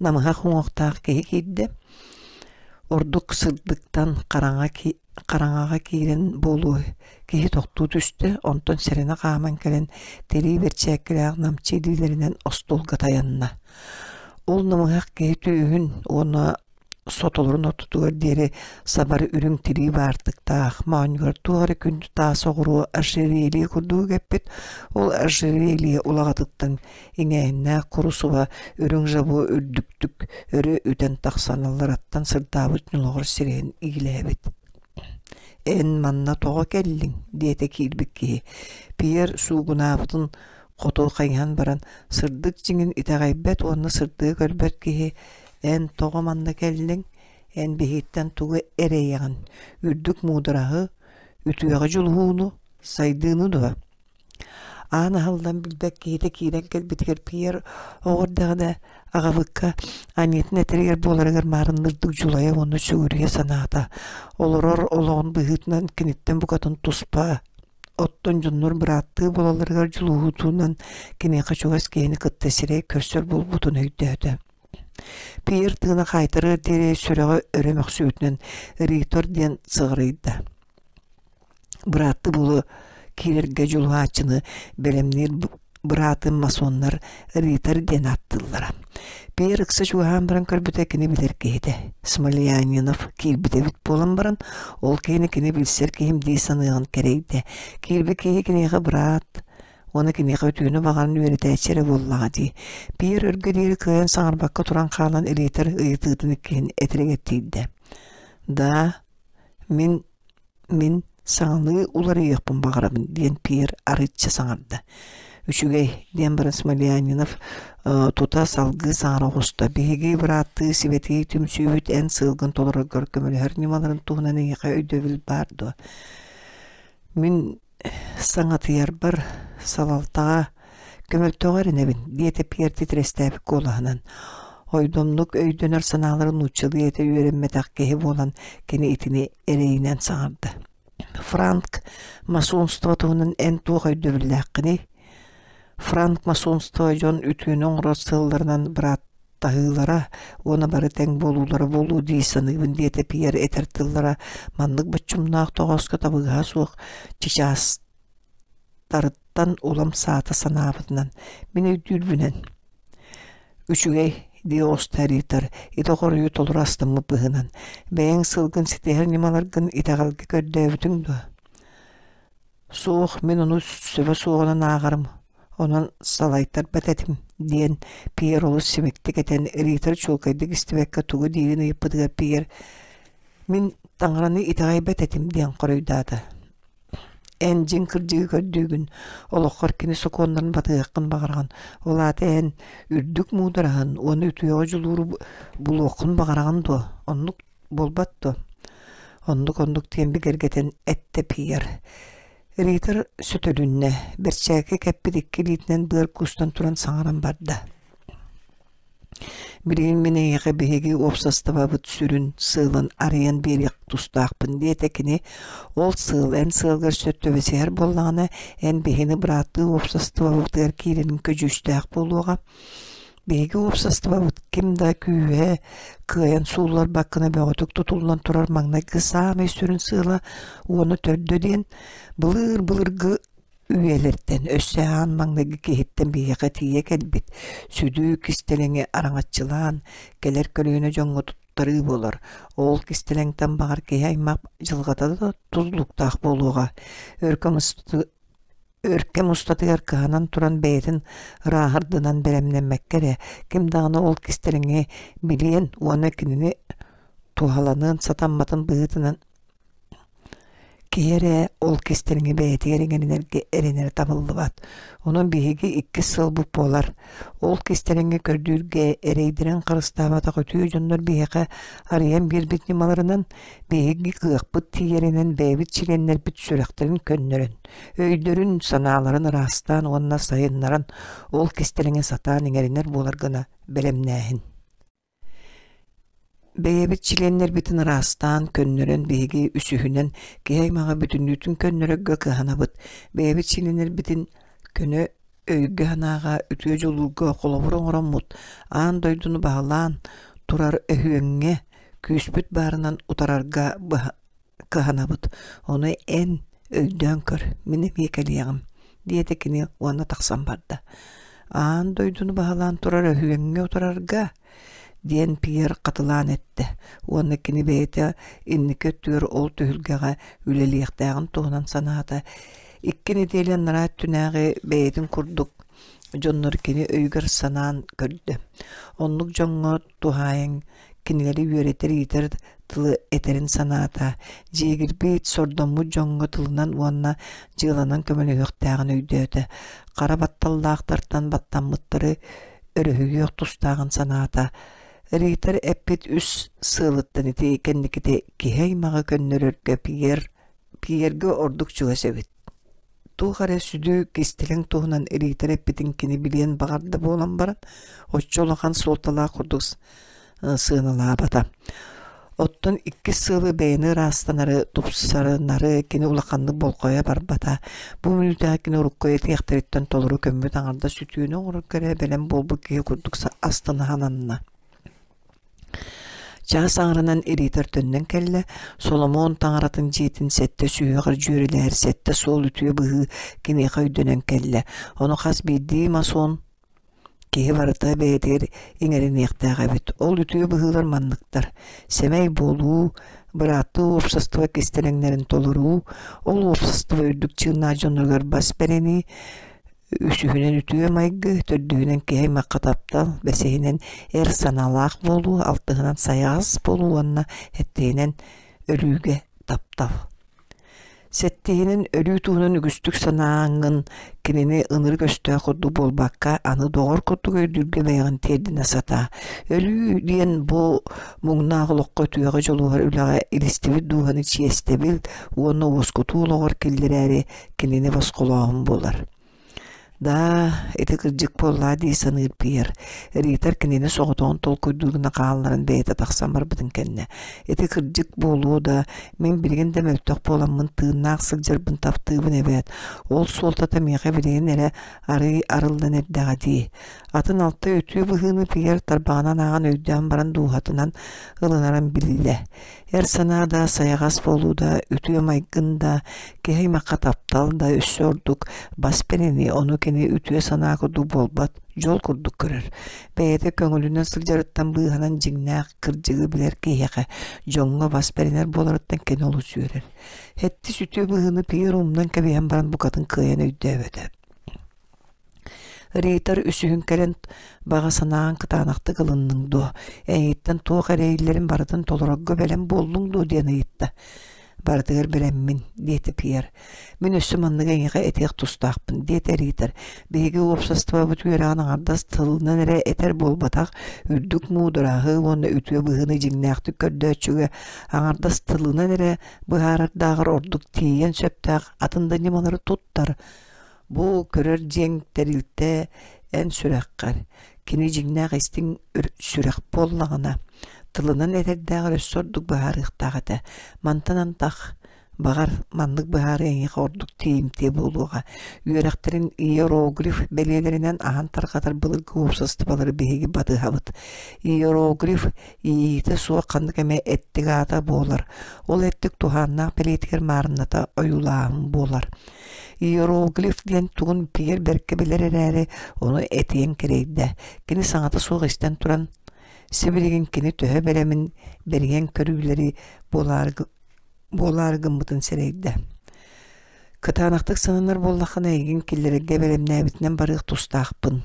намыһах уҥуохтаах киһи киирдэ. Ордук сырдыктан хараҥа хараҥаҕа киирэн буолуо киһи тохтуу түстэ, онтон сэрэнэ хааман кэлэн тирии бэрчээккилээх намчы илиилэринэн остуолга тайанна. Ол намыһах киһи түөһүн уонна сотолорун ортотугар диэри сабар үрүҥ тирии баартыктаах, моонньугар туох эрэ күндү таас оҕуруо ожерелье курдугу кэппит, ол ожерелье улаҕатыттан иҥээһиннээх курус уба үрүҥ жабо үрдүктүк өрө үтэн тахсан аллараттан сырдаабыт ньолоҕор сирэйин иилээбит. «Эн манна тоҕо кэллиҥ?» диэтэ киирбит киһи. Пьер суугунаабытын хоту хайыһан баран, сырдык дьиҥин итэҕэйбэт уонна сырдыгы көрбөт киһи «Эн тоҕо манна кэллиҥ? Эн биһиттэн тугу эрэйэҕин, үрдүк муудараһы, үтүөҕэ дьулуһууну, сайдыыны дуо? Аан аһыллан билбэт киһитэ киирэн кэлбитигэр Пьер оҕо эрдэҕинэ аҕабыкка аньыытын этэригэр буоларыгар маарынныырдык дьулайа уонна сүгүрүйэ санаата. Олорор олоҕун быһыытынан киниттэн букатын туспа, оттон дьоннор бырааттыы буолалларыгар дьулуһуутунан киниэхэ чугас киһини кытта сирэй көрсөр буолбутун өйдөөтө. Пьер тыына хаайтарыар диэри сүрэҕэ өрө мөхсүбүтүнэн Ритор диэн сыҕарыйда. Быраатты буолу киирэргэ дьулуһааччыны бэлэмниир быраатын масоннар Ритор диэн ааттыыллара. Пьер ыкса чугаһаан баран көрбүтэ кини билэр киһитэ. Смольянинов киирбит эбит буолан баран, ол киһини кини билсэр киһим дии саныаҕын кэрэйдэ. Киирбит киһи киниэхэ быраат, уонна киниэхэ үтүөнү баҕаран үөрэтээччи эрэ буоллаҕа дии. Пьер өргө диэри кыайан саҥарбакка туран хаалан Ритор ыйытыытын иккиһин этэригэр тиийдэ. «Да, мин Мин саҥалыы уларыйыахпын баҕарабын, диэн Пьер арыычча саҥарда. Үчүгэй, диэн баран Смольянинов тута салгыы саҥара оҕуста. Биһиги бырааттыы сибэтиэй түмсүүбүт эн сыалгын толороргор көмөлөһөр ньымаларын туһунан эйиэхэ өйдөбүл баар дуо? Мин саҥатыйарбар салалтаҕа көмөлтөҕө эрэнэбин, диэтэ Пьер титирэстээбит куолаһынан. Ойдомнук өйдөнөр санааларын нууччалыы этэ үөрэммэтэх киһи буолан кини итини эрэйинэн саҥарда. Франк масонство туһунан эн туох өйдөбүллээххиний? Франк масонство дьон үтүөнү оҥорор сыалларынан бырааттаһыылара уонна бары тэҥ буолуулара буолуо дии саныыбын диэтэ Пьер этэр тыллара маннык боччумнаах тоҕооско табыгаһа суох чычаастарыттан улам саата санаабытынан мин өйдүүрбүнэн Үчүгэй, дии оҕуста Рита, ити хоруйу толору астыммыт быһыынан, бэйэҥ сылгын ситиһэр ньымаларгын итэҕэлгэ көрдөөбүтүҥ дуо? Суох, мин ону сөбө суоҕунан ааҕарым, онон салайтарбат этим, диэн Пьер олус симиктик этэн, Рита чуолкайдык истибэккэ тугу диирин ыйыппытыгар Пьер «Мин таҥараны итэҕэйбэт этим» диэн хоруйдаата. Эн дьиҥ кырдьыгы көрдүүгүн, олоххор кини сокуоннарын батыһыаххын баҕараҕын, ол аата эн үрдүк муудараһын уонна үтүөҕэ дьулууру булуоххун баҕараҕын дуо? Оннук буолбат дуо? Оннук-оннук диэн бигэргэтэн эттэ Пьер. Рита сөтөлүннэ, бэрчээкки кэппит икки илиитинэн быар куустан туран саҥаран барда. Билигин мин эйиэхэ биһиги уопсастыбабыт сүрүн сыалын арыйан биэриэх тустаахпын диэтэ кини. Ол сыал эн сыалгар сөп түбэсиһэр буоллаҕына, эн биһини бырааттыы уопсастыбабытыгар киирэриҥ көдьүүстээх буолуоҕа. Биһиги уопсастыбабыт ким да күүһэ кыайан суулларбаккына бөҕөтүк тутуллан турар маҥнайгы саамай сүрүн сыала уонна төрдө диэн былыр-былыргы Үйэлэртэн өссө аан маҥнайгы киһиттэн биһиэхэ тиийэ кэлбит сүдү кистэлэҥи араҥаччылаан кэлэр көлүөнэ дьоҥҥо туттарыы буолар. Ол кистэлэҥтэн баҕар киһи аймах дьылҕата да тутулуктаах буолуоҕа. Өр өр кэм устатыгар кыһанан туран бэйэтин ырааһырдынан бэлэмнэммэккэ эрэ ким даҕаны ол кистэлэҥи билиэн уонна кинини туһаланыан сатамматын быһыытынан Киһи эрэ ол кистэлэҥи бэйэтигэр иҥэринэргэ эрэнэрэ табыллыбат. Онон биһиги иккис сылбыт буолар. Ол кистэлэҥи көрдүүргэ эрэйдэрин харыстаабатах үтүө дьоннор биһиэхэ арыйан биэрбит ньымаларынан биһиги кыахпыт тиийэринэн бэйэбит чилиэннэрбит сүрэхтэрин көннөрөн, өйдөрүн, санааларын ыраастаан уонна сайыннаран ол кистэлэҥи сатаан иҥэринэр буолар гына бэлэмнээһин. Бэйэбит чилиэннэрбитин ыраастаан, көннөрөн биһиги үсүһүнэн киһи аймаҕы бүтүннүүтүн көннөрөргө кыһанабыт. Бэйэбит чилиэннэрбитин көнө өйгө-санааҕа, үтүө дьулуурга холобур оҥороммут, аан дойдуну баһылаан турар өһүөҥҥэ күүспүт баарынан утарарга кыһанабыт, ону эн өйдөөн көр, мин эмиэ кэлиэҕим, диэтэ кини уонна тахсан барда. Аан дойдуну баһылаан турар өһүөҥҥэ утарарга, диэн Пьер хатылаан эттэ уонна кини бэйэтэ инники өттүгэр ол түһүлгэҕэ үлэлиэхтээҕин туһунан санаата. Икки нэдиэлэ анараа өттүнээҕи бэйэтин курдук дьоннор кини өйүгэр санаан көрдө. Оннук дьоҥҥо туһаайан кинилэри үөрэтэр-иитэр тылы этэрин санаата, дьиэгирбит, сордоммут дьоҥҥо тылынан уонна дьыаланан көмөлөһүөхтээҕин өйдөөтө, хара батталлаахтартан баттаммыттары өрүһүйүөх тустааҕын санаата. Риитэр эппит үс сыалыттан ити кэнникити киһи аймаҕы көннөрөргө Пьер Пьергэ ордук чугас эбит. Туох эрэ сүдү кистэлэҥ туһунан Риитэр эппитин кини билиэн баҕарда буолан баран, оччо улахан суолталаах курдук сыаналаабата. Оттон иккис сыалы бэйэни ыраастанары, тупсарынары кини улаханнык болҕойо барбата. Бу мүнүүтэҕэ кини урукку этиэхтэриттэн толору көммүт аҥардас үтүөнү оҥорорго эрэ бэлэм буолбут киһи курдук астына сананна. Чаас аҥарынан Риитар төннөн кэллэ, Соломон таҥаратын дьиэтин сэттэ сүһүөҕэр дьүөрэлэһэр сэттэ суол үтүө быһыы киниэхэ өйдөнөн кэллэ. Ону хас биирдии масон Киһи барыта бэйэтигэр иҥэриниэхтээх эбит. Ол үтүө быһыылар манныктар: сэмэй буолуу, бырааттыы уопсастыба кистэлэҥнэрин толоруу, ол уопсастыба үрдүк чыыннаах дьонугар бас бэринии, үсүһүнэн үтүө майгы, төрдүһүнэн киһи аймахха таптал, бэсиһинэн эр санаалаах буолуу, алтыһынан сайаҕас буолуу уонна сэттиһинэн өлүүгэ таптал. Сэттиһинэн өлүү туһунан үгүстүк санааҥҥын кинини ынырык өстөөх курдук буолбакка, аны доҕор курдук өйдүүргэ бэйэҕин тиэрдинэ сатаа. Өлүү диэн бу муҥнаах олоххо үтүөҕэ дьулуһар үлэҕэ илистибит дууһаны чиэстэбил уонна уоскутуу олоҕор киллэрээри кинини босхолооһун буолар. Даа, ити кырдьык буоллаа дии саныыр Пьер. Риитар кинини соҕотоҕун толкуйдуур гына хаалларан бэйэтэ тахсан барбытын кэннэ. Ити кырдьык буолуо да, мин билигин да мөлтөх буоламмын тыыннаах сылдьарбын таптыыбын эбээт. Ол суолтата миэхэ билигин эрэ арыый арыллан эрдэҕэ дии. Атын алта үтүө быһыыны Пьер тарбаҕынан ааҕан өйдөөн баран дууһатынан ылынарын биллэ. Эр санаа да, сайаҕас буолуу да, үтүө майгын да, киһи аймахха таптал да өссө ордук бас бэринии, ону кини үтүө санаа курдук буолбат, дьол курдук көрөр. Бэйэтэ көҥүлүнэн сылдьарыттан быыһанан дьиҥнээх кырдьыгы билэр киһиэхэ дьоҥҥо бас бэринэр буоларыттан кини олус үөрэр. Сэттис үтүө быһыыны Пьер умнан кэбиһэн баран букатын кыайан өйдөөбөтө. Риитар үсүһүн кэлэн баҕа санааҕын кытаанахтык ылынныҥ дуо, эйигиттэн туох эрэйиллэрин барытын толорорго бэлэм буоллуҥ дуо диэн ыйытта. Барытыгар бэлэммин, диэтэ Пьер. Мин өссө маннык эйиэхэ этиэх тустаахпын, диэтэ Риитар. Биһиги уопсастыбабыт үөрэҕин аҥардас тылынан эрэ этэр буолбатах, үрдүк муудараһы уонна үтүө быһыыны дьиҥнээхтик көрдөөччүгэ аҥардас тылынан эрэ быһаарардааҕар ордук тиийиэн сөптөөх атын да ньымалары туттар. Бу көрөр дьиэҥ тэрилтэ эн сүрэххэр, кини дьиҥнээх истиҥ сүрэх буоллаҕына, тылынан этэрдээҕэр өссө ордук быһаарыахтаах этэ. Мантан антах, баҕар, маннык быһаарыы эйиэхэ ордук тиийимтиэ буолуоҕа. Үөрэхтэрин иероглиф бэлиэлэринэн аһан тарҕатар былыргы уопсастыбалары биһиги батыһабыт. Иероглиф иэйиитэ суох ханнык эмэ эттик аата буолар. Ол эттик туһааннаах бэлиэтигэр маарынната ойуулааһын буолар. Иероглиф диэн тугун Пьер бэркэ билэр эрээри, ону этиэн кэрэйдэ. Кини саҥата суох истэн туран, сибилигин кини төһө бэлэмин бэрийэн көрүүлэри буолаары, буолаары гыммытын сэрэйдэ. Кытаанахтык сананар буоллаххына эйигин киллэрэргэ бэлэмнээбитинэн барыах тустаахпын,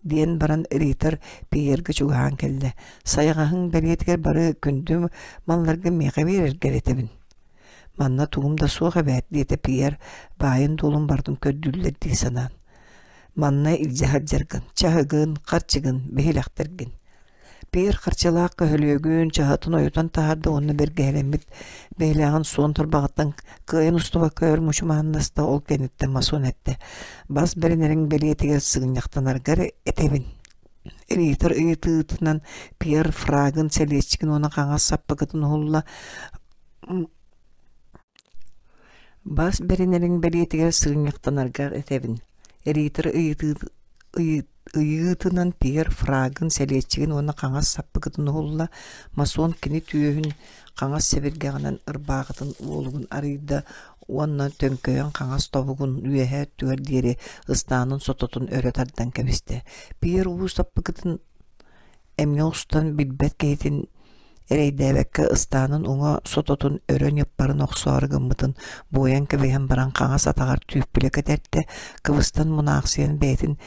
диэн баран Риитар Пьергэ чугаһаан кэллэ. Сайаҕаһыҥ бэлиэтигэр бары күндү малларгын миэхэ биэрэргэр этэбин. Манна тугум да суох эбээт, диэтэ Пьер, баайын-дуолун барытын көрдүүллэр дии санаан. Манна илдьэ сылдьаргын, чаһыгын, харчыгын, биһилэхтэргин. Пьер харчылаах көһүлүөгүн, чаһытын ойутан таһаарда уонна бэргэһэлэммит бэйэлээҕин суон торбаҕыттан кыайан устубакка өр мучумааннаста, ол кэнниттэн масун эттэ: «Бас бэринэриҥ бэлиэтигэр сыгынньахтанаргар этэбин». Риитер ыйытыытынан Пьер фрагын, сэлиэччигин уонна хаҥас саппыкытын уһулла, Бас бэринэриҥ бэлиэтигэр сыгынньахтанаргар этэбин, Риитер ыйыытынан Пьер фрагын, сэлиэччигин уонна хаҥас саппыкытын уһулла, масон кини түөһүн хаҥас сэбиргэҕинэн ырбаахытын уолугун арыйда уонна төҥкөйөн хаҥас тобугун үөһээ өттүгэр диэри ыстаанын сототун өрө тардан кэбистэ. Пьер уу саппыкытын Эмиэ устан билбэт киһитин эрэйдээбэккэ ыстаанын уҥа сототун өрө ньыппарын охсоору гыммытын буойан кэбиһэн баран хаҥас атаҕар түүппүлэ кэтэртэ, кыбыстан мунаахсыйан бэйэтин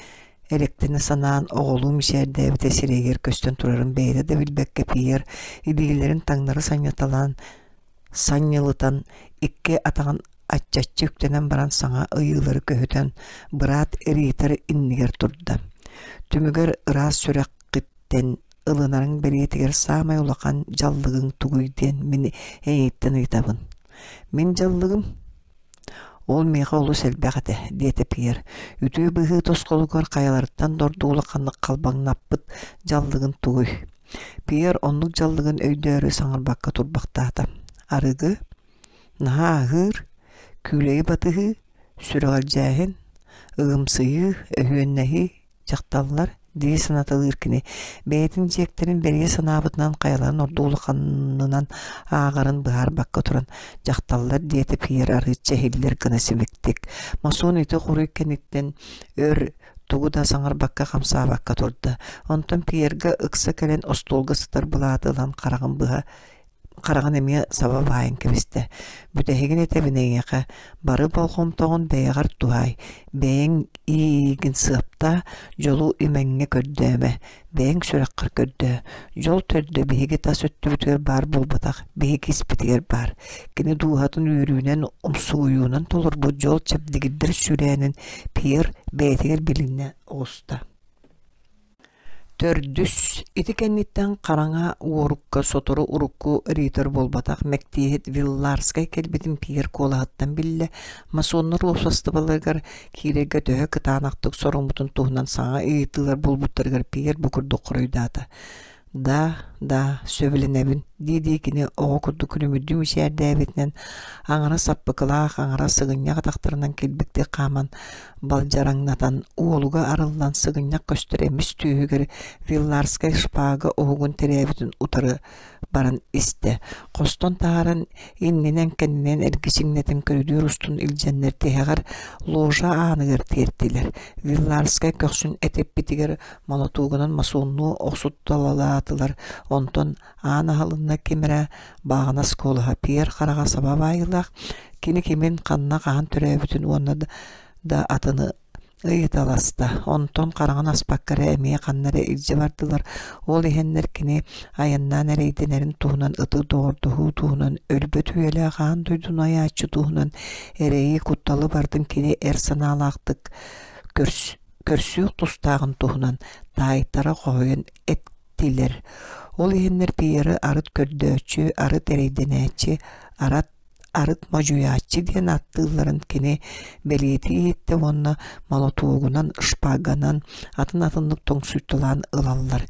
элэктэнэ санаан оҕолуу мичээрдээбитэ сирэйигэр көстөн турарын бэйэтэ да билбэккэ Пьер илиилэрин таҥнары санньыталаан санньылытан икки атаҕын аччаччы үктэнэн баран саҥа ыйыылары көһүтэн быраат Риитар иннигэр турда. Түмүгэр ыраас сүрэххиттэн ылынарыҥ бэлиэтигэр саамай улахан дьаллыгыҥ тугуй диэн мин эйигиттэн ыйытабын. Мин дьаллыгым ол миэхэ олус элбэх этэ, диэтэ Пьер. Үтүө быһыы тосхолугар хайаларыттан да ордук улаханнык халбаҥнаппыт дьаллыгын тугуй? Пьер оннук дьаллыгын өйдөөрү саҥарбакка турбахтаата. Арыгы, наһаа аһыыр, күүлэйи батыһыы, сүрэҕэлдьээһин, ыгымсыйыы, өһүөннэһии, дьахталлар дии санаталыыр кини бэйэтин дьиэктэрин бэрийэ санаабытынан хайаларын ордук улаханынан ааҕарын быһаарбакка туран дьахталлар диэтэ Пьер арыычча иһиллэр гына симиктик Масон ити хоруй кэнниттэн өр тугу да саҥарбакка хамсаабакка турда онтон Пьерга ыкса кэлэн остуолга сытар былааты ылан хараҕын быһа хараҕын эмиэ саба баайан кэбистэ. Бүтэһигин этэбин эйиэхэ, бары болҕомтоҕун бэйэҕэр туһаай, бэйэҥ иэйиигин сыаптаа, дьолу имэҥҥэ көрдөөмө, бэйэҥ сүрэххэр көрдөө. Дьол төрдө биһиги тас өттүбүтүгэр баар буолбатах, биһиги испитигэр баар. Кини дууһатын үөрүүнэн, умсугуйуунан толорбут дьол чэбдигирдэр сүүрээнин Пьер бэйэтигэр билиннэ оҕуста. Төрдүс, ити кэнниттэн хараҥа уорукка сотору урукку ритор буолбатах мэктиэһит Вилларскай кэлбитин Пьер куолаһыттан биллэ, масоннар уопсастыбаларыгар киирэргэ төһө кытаанахтык соруммутун туһунан саҥа ыйытыылар буолбуттарыгар Пьер бу курдук хоруйдаата: «Да, да, сөбүлэнэбин» дии-дии кини оҕо курдук күлүмүрдүү мичээрдээбитинэн аҥара саппыкылаах, аҥара сыгынньах атахтарынан килбиктик хааман балдьараҥнатан, уолуга арыллан сыгынньах көстөр эмис түөһүгэр Вилларскай шпага уһугун тирээбитин утары баран истэ. Хостон таһааран иннинэн-кэннинэн эргичиҥнэтэн көрүдүөр устун илдьэннэр тиһэҕэр ложа ааныгар тиэртилэр. Вилларскай көхсүн этиппитигэр молотуогунан масоннуу охсутталаатылар, онтон аан аһылынна ким эрэ бааҕынас куолаһа Пьер хараҕа саба баайыылаах, кини кимин, ханна хаһан төрөөбүтүн уонна да атыны ыйыталаста. Онтон хараҕын аспакка эрэ эмиэ ханна эрэ илдьэ бардылар. Ол иһэннэр кини айаннаан эрэйдэнэрин туһунан ытык доҕордоһуу туһунан өлбөт үйэлээх аан дойдуну айааччы туһунан эрэйи кутталы бардын кини эр санаалаахтык көрсүөх тустааҕын туһунан таайтара хоһуйан эттилэр. Ол иһиннэр Пьеры арыт көрдөөччү, арыт эрэйдэнээччи, арат арыт модьуйааччы диэн ааттыылларын кини бэлиэтии иһиттэ уонна молотуогунан, шпаганан атын-атыннык тоҥсуйталаан ылаллар.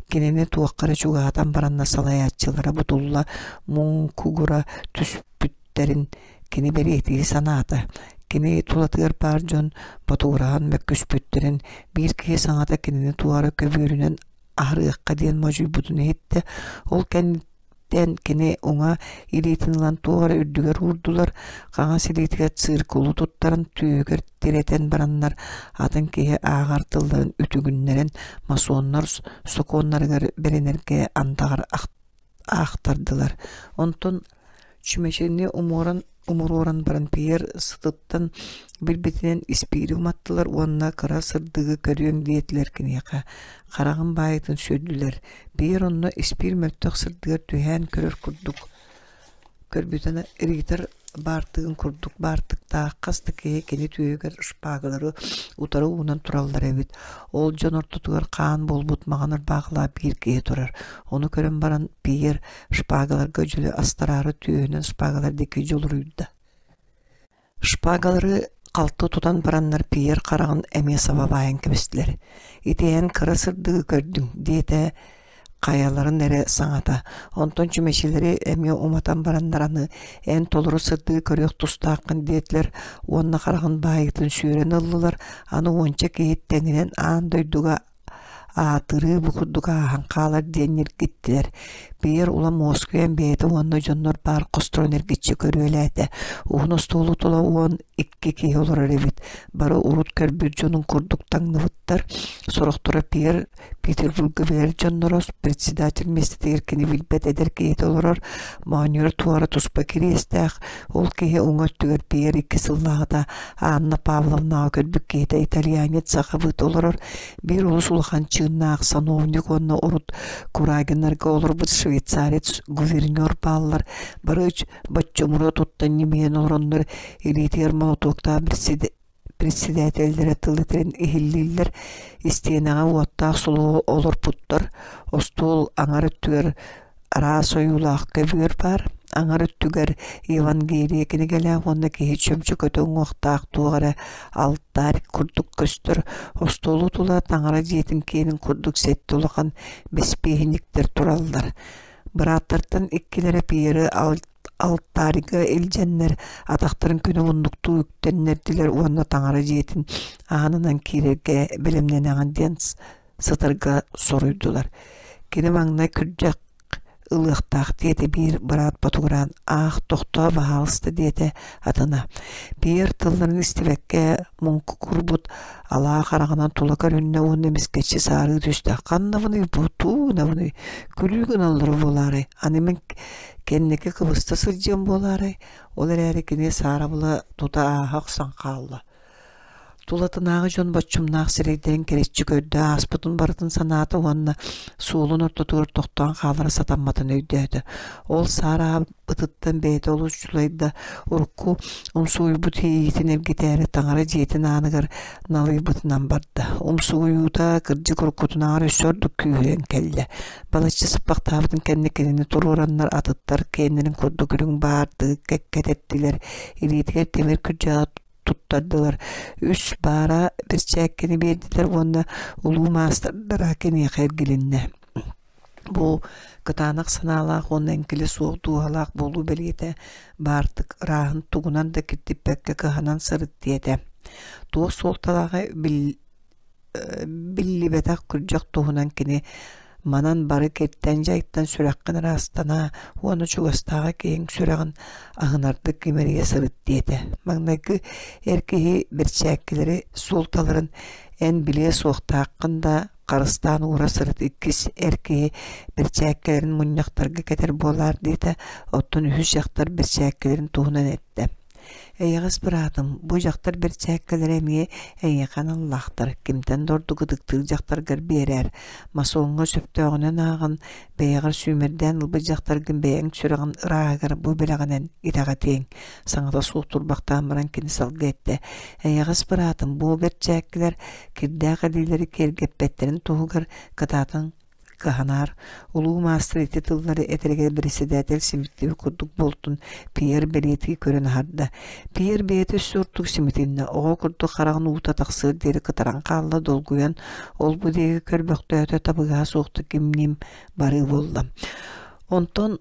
Кинини туохха эрэ чугаһатан баранна салайааччылара бутулла муҥкугура түспүттэрин кини бэлиэтии санаата. Кини тулатыгар баар дьон ботугураан мөккүспүттэрин, биир киһи саҥата кинини туора көбүөрүнэн аһарыахха диэн модьуйбутун иһиттэ. Ол кэнниттэн кини уҥа илиитин ылан туох эрэ үрдүгэр уурдулар, хаҥас илиитигэр циркулу туттаран түөһүгэр тирэтэн бараннар атын киһи ааҕар тылларын үтүгүннэрэн масоннар сокуоннарыгар бэринэргэ андаҕар аахтардылар. Онтон чүмэчини умуоран умуруоран баран Пьер сытыттан билбитинэн испиири уматтылар уонна кыра сырдыгы көрүөм диэтилэр киниэхэ. Хараҕын баайытын сүөрдүлэр. Пьер онно испиир мөлтөх сырдыгар түһээн көрөр курдук көрбүтүн Ритер баартыгын курдук баартыктаах хас да киһи кини түөһүгэр шпагалары утары уунан тураллар эбит. Ол дьон ортотугар хаан буолбут маҕан ырбаахылаах биир киһи турар. Ону көрөн баран Пьер шпагаларга дьөлө астараары түөһүнэн шпагалар диэки дьулуруйда. Шпагалары халты тутан бараннар Пьер хараҕын эмиэ саба баайан кэбистилэр. «Ити эн кыра сырдыгы көрдүҥ» диэтэ хайаларын эрэ саҥата. Онтон чүмэчилэри эмиэ уматан бараннар аны эн толору сырдыгы көрүөх тустааххын диэтилэр уонна хараҕын баайыытын сүөрэн ыллылар. Аны уонча киһи тэҥинэн аан дойдуга аатырыы бу курдук ааһан хаалар диэн ньиргиттилэр. Пьер улам уоскуйан бэйэтэ уонна дьоннор баар хосторун эргиччи көрүөлээтэ. Уһун остуолу тула 12 киһи олорор эбит. Бары урут көрбүт дьонун курдук таҥныбыттар. Сорохторо Пьер Петербурга билэр дьонноро председатель миэстэтигэр кини билбэт эдэр киһитэ олорор, моонньугар туора туспа кириэстээх, ол киһи уҥа өттүгэр Пьер икки сыллааҕыта Анна Павловнаҕа көрбүт киһитэ итальянец сахабыт олорор, биир олус улахан чыыннаах сановник уонна урут Курагиннарга олорбут швейцарец гувернер бааллар, бары боччумура туттан ньимийэн олороннор илиитигэр молотуоктаах. председателлэрэ тыл этэрин иһиллииллэр, истиэнэҕэ уоттаах сулуһу олорпуттар, остуол аҥар өттүгэр араас ойуулаах көбүөр баар, аҥар өттүгэр Евангелие кинигэлээх уонна киһи чөмчөкөтө уҥуохтаах туох эрэ алтарь курдук көстөр, остуолу тула таҥара дьиэтин киэнин курдук сэттэ улахан бэспиэһинньиктэр тураллар. Бырааттартан иккилэрэ Пьеры алтарьга илдьэннэр атахтарын күнү муннуктуу үктэннэрдилэр уонна таҥара дьиэтин аанынан киирэргэ бэлэмнэнэҕин диэн сытарга соруйдулар. Кини маҥнай күрдьэх ылыахтаах диэтэ биир быраат ботугураан аах тохтоо баһаалыста диэтэ атына. Пьер тылларын истибэккэ муҥкугурбут алаа хараҕынан тула көрүннэ уонна эмискэччи саарыы түстэ. Ханнабыный бу туунабыный күлүү гыналлара буолаарай аны мин кэнники кыбыста сылдьыам буолаарай ол эрээри кини саарабыла тута ааһа охсон хаалла. Тулатынааҕы дьон боччумнаах сирэйдэрин кэриччи көрдө, ааспытын барытын санаата уонна суолун ортотугар тохтоон хаалара сатамматын өйдөөтө. Ол саараабытыттан бэйэтэ олус дьулайда, урукку умсугуйбут иэйиитин эргитээри таҥара дьиэтин ааныгар налыйбытынан барда. Умсугуйуута кырдьык уруккутунааҕар өссө ордук күүһүрэн кэллэ. Балачча сыппахтаабытын кэннэ кинини туруораннар атыттар киэннэрин курдук үрүҥ баардыы кэккэтэттилэр, илиитигэр тимир күрдьэҕэ туттардылар. Үс баара бэрчээккини биэрдилэр уонна улуу маастардара киниэхэ эргилиннэ. Бу кытаанах санаалаах уонна эҥкилэ суох дууһалаах буолуу бэлиэтэ баартык ырааһын тугунан да киртиппэккэ кыһанан сырыт диэтэ. Туох суолталааҕа биллибэтэх күрдьэх туһунан кини манан бары киртэн-дьайтан сүрэххин ыраастана уонна чугастааҕы киһиҥ сүрэҕин аһынардык кимэрийэ сырыт диэтэ. Маҥнайгы эр киһи бэрчээккилэри суолталарын эн билиэ суохтааххын да харыстаан уура сырыт иккис эр киһи бэрчээккэлэрин мунньахтарга кэтэр буолаар диэтэ, оттон үһүс дьахтар бэрчээккэлэрин туһунан эттэ. Эйэҕэс быраатым, бу дьахтар бэрчээккэлэрэ эмиэ эйиэхэ аналлаахтар, кимтэн да ордук ытыктыыр дьахтаргар биэрээр, масоҥҥа сөптөөҕүнэн ааҕан, бэйэҕэр сүүмэрдээн ылбыт дьахтаргын бэйэҥ сүрэҕин ырааһыгар бу бэлэҕинэн итэҕэтиэҥ, саҥата суох турбахтаан баран кини салгыы эттэ: Эйэҕэс быраатым, бу бэрчээккилэр кирдээх илиилэри киэргэппэттэрин туһугар кытаатан кыһанаар, улуу маастар ити тыллары этэригэр бэрэссэдээтэл симиттибит курдук буолтун Пьер бэлиэтии көрөн аһарда. Пьер бэйэтэ өссө ордук симитиннэ, оҕо курдук хараҕын уута тахсыар диэри кытаран хаалла, долгуйан ол-бу диэки көрбөхтөөтө, табыгаһа суохтук кимниим барыы буолла. Онтон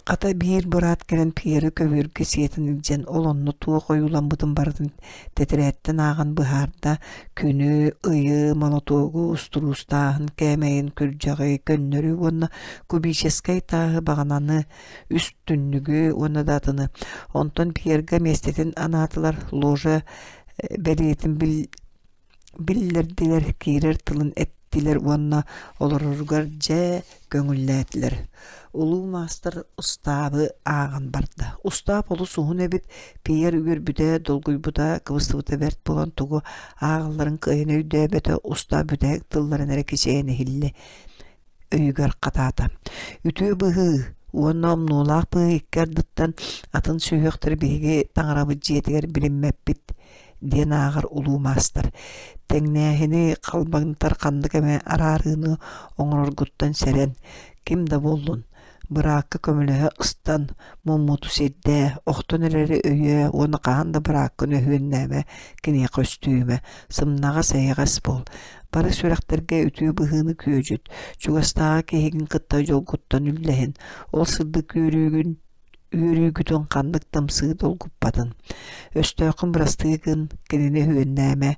Хата биир быраат кэлэн Пьеры көбүөргэ сиэтэн илдьэн ол онно туох ойууламмытын барытын тэтэрээттэн ааҕан быһаарда, күнү, ыйы, молотуогу, устуруустааһын кээмэйин, күрдьэҕи, көннөрү уонна кубическай тааһы баҕананы, үс түннүгү уонна да атыны. Онтон Пьерга миэстэтин анаатылар, ложа бэлиэтин биллэрдилэр, киирэр тылын эттилэр уонна олороругар дьэ көҥүллээтилэр. Улуу маастар устаабы ааҕан барда. Устаап олус уһун эбит, Пьер үөрбүтэ, долгуйбута, кыбыстыбыта бэрт буолан тугу ааҕалларын кыайан өйдөөбөтө, устаап бүтэһик тылларын эрэ кичэйэн иһиллэ өйүгэр хатаата. Үтүө быһыы уонна омнуолаах быһыы икки ардыттан атын сүһүөхтэри биһиги таҥарабыт дьиэтигэр билиммэппит диэн ааҕар улуу маастар. Тэҥнээһини халбаҥнатар ханнык эмэ араарыыны оҥороргуттан сэрэн, ким да буоллун, быраакка көмөлөһө ыстан, муммуту сирдээ, охтон эрэри өйөө уонна хаһан да бырааккын өһүөннээмэ, киниэхэ өстүйүмэ, сымнаҕас эйэҕэс буол. Бары сүрэхтэргэ үтүө быһыыны күөдьүт, чугастааҕы киһигин кытта дьолгуттан үллэһин, ол сырдык үөрүүгүн үөрүүгүтүн ханнык да ымсыы долгуппатын. Өстөөххүн бырастыы гын, кинини өһүөннээмэ,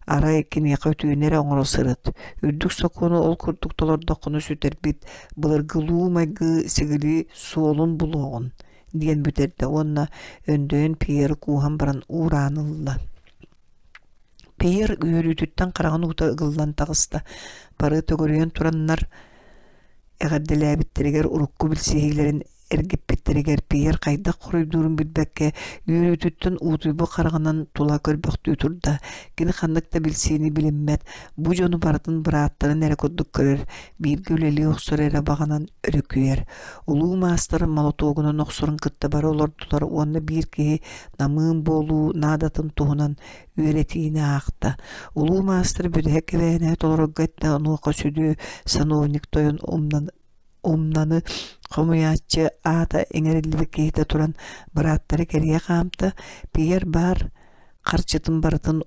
арай киниэхэ үтүөнү эрэ оҥоро сырыт. Үрдүк сокуону ол курдук толордоххуна сүтэрбит былыргылуу майгы сигили суолун булуоҕун диэн бүтэрдэ уонна өндөйөн Пьеры кууһан баран уураан ылла. Пьер үөрүүтүттэн хараҕын уута ыгыллан таҕыста. Бары төгүрүйэн тураннар эҕэрдэлээбиттэригэр урукку билсиһиилэрин эргиппиттэригэр Пьер хайдах хоруйдуурун билбэккэ, үөрүүтүттэн уутуйбут хараҕынан тула көрбөхтүү турда. Кини ханнык да билсиини билиммэт, бу дьону барытын бырааттарын эрэ курдук көрөр, бииргэ үлэлии охсор эрэ баҕанан өрүкүйэр. Улуу маастар молотуогунан охсорун кытта бары олордулар уонна биир киһи намыын буолуу наадатын туһунан үөрэтиини аахта. Улуу маастар бүтэһик кэбээһинэһи толорорго эттэ, онуоха сүдү сановник тойон умнан умнаны хомуйааччы аата иҥэриллибит киһитэ туран бырааттары кэрийэ хаамта, Пьер баар харчытын барытын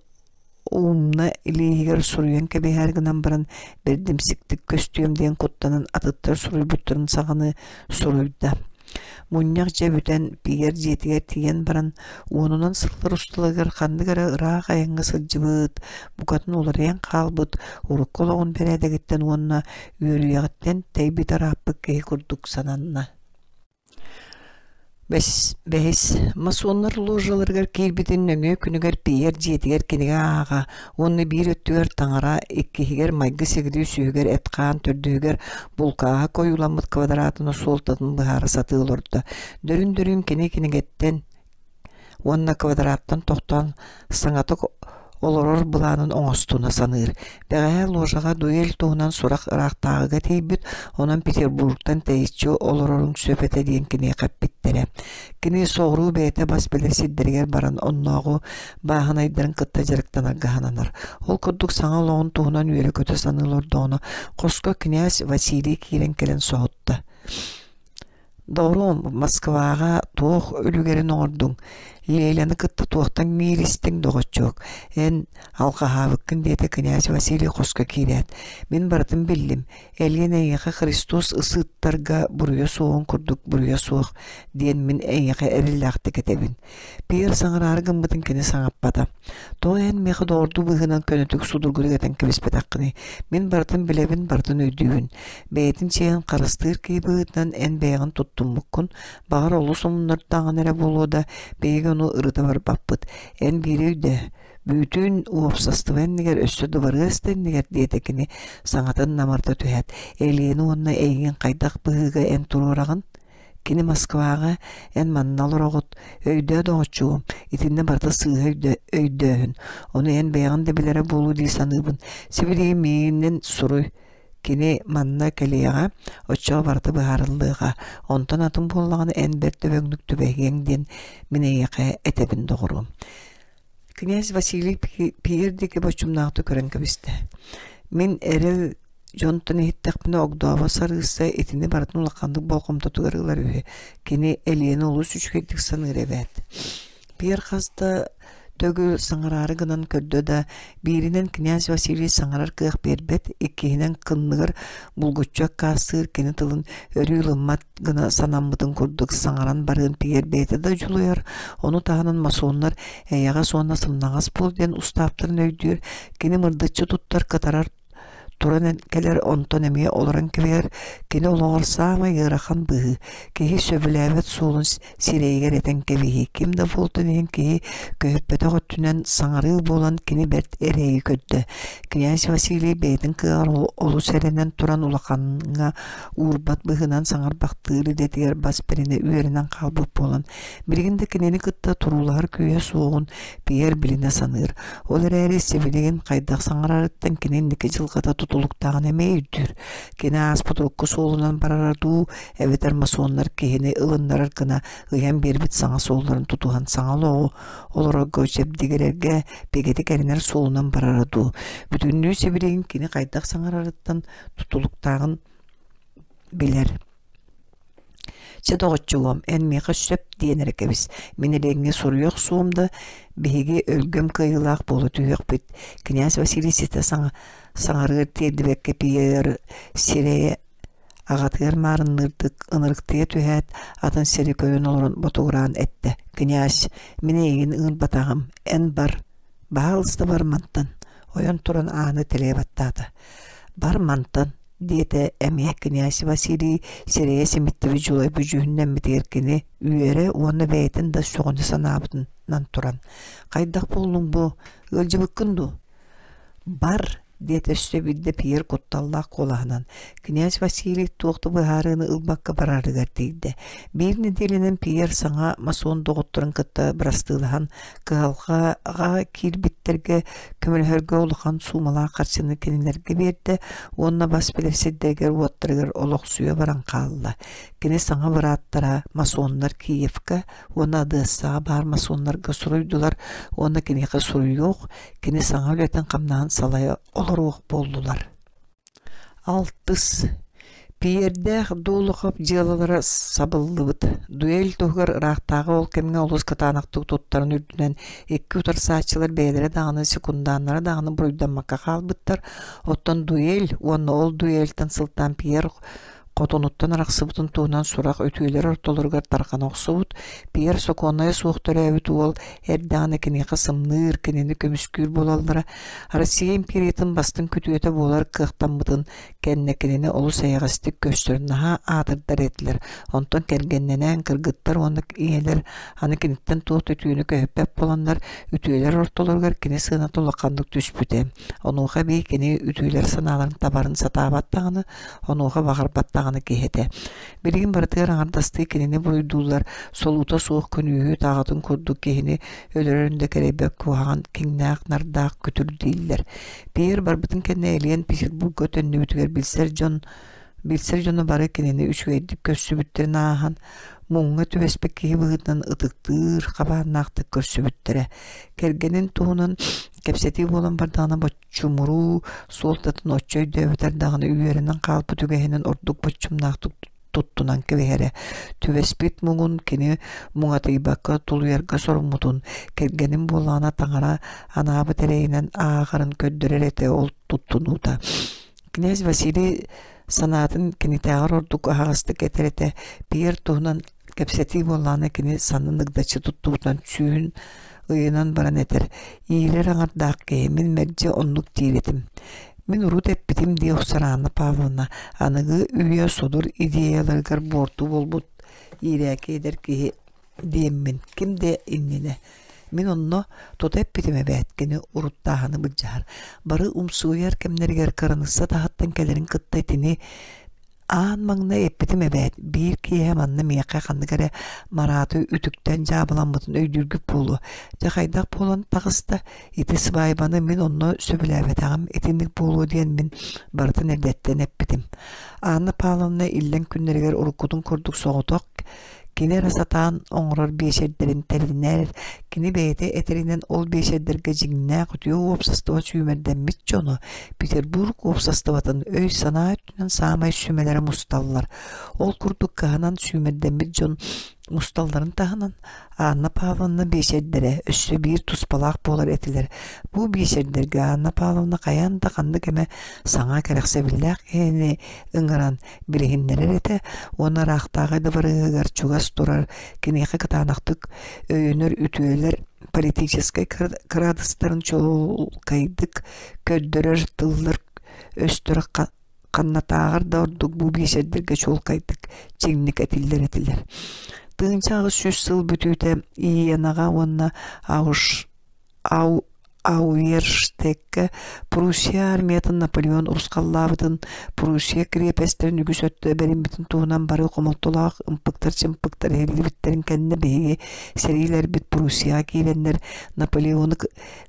умна илииһигэр суруйан кэбиһэр гынан баран бэрдимсиктик көстүөм диэн куттанан атыттар суруйбуттарын саҕаны суруйда. Мунньах дьэ бүтэн Пьер дьиэтигэр тиийэн баран уонунан сыллар усталарыгар ханнык эрэ ыраах айаҥҥа сылдьыбыт, букатын уларыйан хаалбыт урукку олоҕун бэрээдэгиттэн уонна үөрүйэҕиттэн тэйбит арааппыт киһи курдук сананна. Бэһис, масоннар ложаларыгар киирбитин нөҥүө күнүгэр Пьер дьиэтигэр кинигэ ааҕа уонна биир өттүгэр таҥара, иккиһигэр майгы-сигили үсүһүгэр эт-хаан төрдүһүгэр булкааһык ойууламмыт квадратына суолтатын быһаара сатыы олордо. Дөрүн-дөрүн кини кинигэттэн уонна квадраттан тохтоон саҥатык олорор былаанын оҥостуна саныыр. Бэҕэһээ ложаҕа дуэль туһунан сурах ыраахтааҕыга тиийбит, онон Петербургтан тэйиччи олороруҥ сөп этэ диэн киниэхэ эппиттэрэ. Кини соҕуруу бэйэтэ бас билэр сирдэригэр баран оннооҕу бааһынайдарын кытта дьарыктанарга сананар. Ол курдук саҥа олоҕун туһунан үөрэ-көтө саныы олордоҕуна, хоско князь Василий киирэн кэлэн соһутта. Доҕоруом, Москваҕа туох үлүгэрин оҥордуҥ? Леляны кытта туохтан мииристиҥ, доҕоччуок? Эн алҕаһаабыккын диэтэ князь Василий хоско киирээт. Мин барытын биллим. Элиэн эйиэхэ Христос ысыыттарга буруйа суоҕун курдук буруйа суох диэн мин эйиэхэ эрэллээхтик этэбин. Пьер саҥараары гыммытын кини саҥаппата. Тоҕо эн миэхэ доҕордуу быһыынан көнөтүк судургутук этэн кэбиспэтэххиний? Мин барытын билэбин, барытын өйдүүбүн. Бэйэтин чиэһин харыстыыр киһи быһыытынан эн бэйэҕин туттуммуккун, баҕар олус омуннардаҕын эрэ буолуо да, биһиги ону ырыта барбаппыт. Эн биири өйдөө, бүтүн уопсастыба иннигэр өссө дыбарыас да иннигэр диэтэ кини саҥатын намырта түһээт, Элиэни уонна эйигин хайдах быһыыга эн туруораҕын? Кини Москваҕа эн манна олороҕут, өйдөө доҕоччугум, итиннэ барыта сыыһа өйдөөһүн, ону эн бэйэҕин да билэрэ буолуо дии саныыбын. Сибилигин миигинэн суруй, Кини манна кэлиэҕэ, оччоҕо барыта быһаарыллыаҕа, онтон атын буоллаҕына эн бэрт дөбөҥнүк түбэһиэҥ диэн мин эйиэхэ этэбин доҕоруом. Князь Василий Пьер диэки боччумнаахтык көрөн кэбистэ. Мин эрэл дьонтон иһиттэхпинэ огдообо сарыысса итини барытын улаханнык болҕомтотугар ылар үһү. Кини Элиэни олус үчүгэйдик саныыр эбээт. Пьер хас да төгүл саҥараары гынан көрдө да, бииринэн князь Василий саҥарар кыах биэрбэт, иккиһинэн кынныгар булгуччу аккаастыыр кини тылын өрүү ылыммат гына санаммытын курдук саҥаран барыан Пьер бэйэтэ да дьулуйар, ону таһынан масоннар эйэҕэс уонна сымнаҕас буол диэн устааптарын өйдүүр, кини мырдыччы туттар кытарар туран кэлэр, онтон эмиэ олорон кэбиһэр, кини олоҕор саамай ыарахан быһыы, киһи сөбүлээбэт суолун сирэйигэр этэн кэбиһии, ким да буолтун иһин киһи көһүппэтэх өттүнэн саҥарыы буолан кини бэрт эрэйи көрдө. Князь Василий бэйэтин кыаҕар олус эрэнэн туран улахаҥҥа уурбат быһыынан саҥарбахтыыр идэтигэр бас бэринэ үөрэнэн хаалбыт буолан, билигин да кинини кытта туруулаһар күүһэ суоҕун Пьер билинэ саныыр. Ол эрээри сибилигин хайдах саҥарарыттан кини инники дьылҕата тутулуктааҕын эмиэ өйдүүр. Кини ааспыт урукку суолунан барара дуу, эбэтэр масоннар киһини ылыннарар гына ыйан биэрбит саҥа суолларын тутуһан саҥа олоҕу олорорго чэбдигирэргэ бигэтик эрэнэр суолунан барара дуу, бүтүннүү сибилигин кини хайдах саҥарарыттан тутулуктааҕын билэр. Чэ, доҕоччугуом, эн миэхэ сөп диэн эрэ кэбис. Мин элэҥҥэ суруйа охсуом да, биһиги өлгөм кыайыылаах буола түһүөхпүт. Князь Василий ситэ саҥарыар тиэрдибэккэ Пьер сирэйэ аҕатыгар маарынныырдык ынырыктыйа түһээт, атын сири көрөн олорон ботугураан эттэ: «Князь, мин эйигин ыҥырбатаҕым, эн бар, баһаалыста бар мантан» ойон туран ааны тэлэйэ баттаата. «Бар мантан» диэтэ эмиэ князь Василий сирэйэ симиттибит дьулайбыт дьүһүннэммитигэр кини үөрэ уонна бэйэтин да сөҕүнэ санаабытынан туран «Хайдах буоллуҥ бу, ыалдьыбыккын дуу?» «Бар» диэтэ өссө биирдэ Пьер кутталлаах куолаһынан. Князь Василий туох да быһаарыыны ылбакка барарыгар тиийдэ. Биир нэдиэлэнэн Пьер саҥа масон доҕотторун кытта бырастыылаһан, кыһалҕаҕа киирбиттэргэ көмөлөһөргө улахан суумалаах харчыны кинилэргэ биэрдэ уонна бас билэр сирдэригэр-уоттарыгар олохсуйа баран хаалла. Кини саҥа бырааттара масоннар Киевка уонна Одессаҕа баар масоннарга суруйдулар уонна киниэхэ суруйуох, кини саҥа үлэтин-хамнаһын салайа олоруох буоллулар. Алтыс Пиэрдээх Долохов дьыалалара сабыллыбыт. Дуэль туһугар ыраахтааҕы ол кэмҥэ олус кытаанахтык туттарын үрдүнэн икки утарсааччылар бэйэлэрэ даҕаны секундааннара даҕаны буруйдаммакка хаалбыттар. Оттон дуэль уонна ол дуэльтэн сылтаан Пьер хотонуттан арахсыбытын туһунан сурах үтүөлэр ортолоругар тарҕана охсубут. Пьер сокуоннайа суох төрөөбүт уол эрдэҕинэ киниэхэ сымныыр, кинини көмүскүүр буолаллара. Россия империятын бастыҥ күтүөтэ буолар кыахтаммытын кэннэ кинини олус эйэҕэстик көрсөр наһаа аатырдар этилэр. Онтон кэргэннэнэн кыргыттар уонна ийэлэр аны киниттэн туох да үтүөнү көһүппэт буоланнар үтүөлэр ортолоругар кини сыаната улаханнык түспүтэ. Онуоха эбии кини үтүөлэр санааларын табарын сатаабат даҕаны, онуоха баҕарбат даҕаны киһи этэ. Билигин барытыгар аҥардастыы кинини буруйдууллар, солуута суох күнүүһүт аҕатын курдук киһини өлөрөрүн да кэрэйбэт куһаҕан киҥнээх-нардаах күтүр дииллэр. Пьер барбытын кэннэ Элиэн Петербурга төннүбүтүгэр билсэр дьон билсэр дьоно бары кинини үчүгэйдик көрсүбүттэрин ааһан, муҥҥа түбэспит киһи быһыытынан ытыктыыр хабааннаахтык көрсүбүттэрэ. Кэргэнин туһунан кэпсэтии буолан бардаҕына боччумуруу суолтатын оччо өйдөөбөтөр даҕаны үөрэнэн хаалбыт үгэһинэн ордук боччумнаахтык туттунан кэбиһэрэ. Түбэспит муҥун кини муҥатыйбакка тулуйарга соруммутун, кэргэнин буоллаҕына таҥара анаабыт эрэйинэн ааҕарын көрдөрөр этэ ол туттунуута. Князь Василий санаатын кинитээҕэр ордук аһаҕастык этэр этэ. Пьер туһунан кэпсэтии буоллаҕына кини саннын ыгдаччы туттубутунан сүүһүн ыйынан баран этэр: «Иирэр аҥардаах киһи, мин мэлдьи оннук диир этим. Мин урут эппитим дии охсор Анна Павловна, аныгы үйэ содур идеяларыгар буорту буолбут иирээки эдэр киһи диэммин, ким да иннинэ. Мин онно тута эппитим эбээт, кини уруттааһыны былдьаһар. Бары умсугуйар кэмнэригэр кыраныысса таһыттан кэлэрин кытта итини Аан маҥнай эппитим эбээт, биир киэһэ манна миэхэ ханнык эрэ Мараты үтүктэн дьаабыламмытын өйдүүргүт буолуо. Дьэ хайдах буолан таҕыста, ити сыбаайбаны мин онно сөбүлээбэтэҕим, итинник буолуо диэн мин барытын эрдэттэн эппитим. Анна Павловна иллэҥ күннэригэр уруккутун курдук соҕотох кини эрэ сатаан оҥорор биэчэрдэрин тэринэр, кини бэйэтэ этэринэн ол биэчэрдэргэ дьиҥнээх үтүө уопсастыба сүүмэрдэммит дьоно Петербург уопсастыбатын өй-санаа өттүнэн саамай сүмэлэрэ мусталлар. Ол курдук кыһанан сүүмэрдэммит дьон мусталларын таһынан Анна Павловна биэчэрдэрэ өссө биир туспалаах буолар этилэр. Бу биэчэрдэргэ Анна Павловна хайаан да ханнык эмэ саҥа кэрэхсэбиллээх киһини ыҥыран билиһиннэрэр этэ уонна ыраахтааҕы дыбарыаһыгар чугас турар киниэхэ кытаанахтык өйөнөр үтүөлэр политическай кыраадыстарын чуолкайдык көрдөрөр тыллар өстөр ханнатааҕар да ордук бу биэчэрдэргэ чуолкайдык чиҥник этиллэр этилэр. 1800 сыл бүтүүтэ Иенаҕа уонна Ауш Ау Ауерштеккэ Пруссия армиятын Наполеон урусхаллаабытын, Пруссия кириэпэстэрин үгүс өттө бэриммитин туһунан бары хомолтолоох ымпыктар-чымпыктар иһиллибиттэрин кэннэ биһиги сэриилэрбит Пруссияҕа киирэннэр Наполеону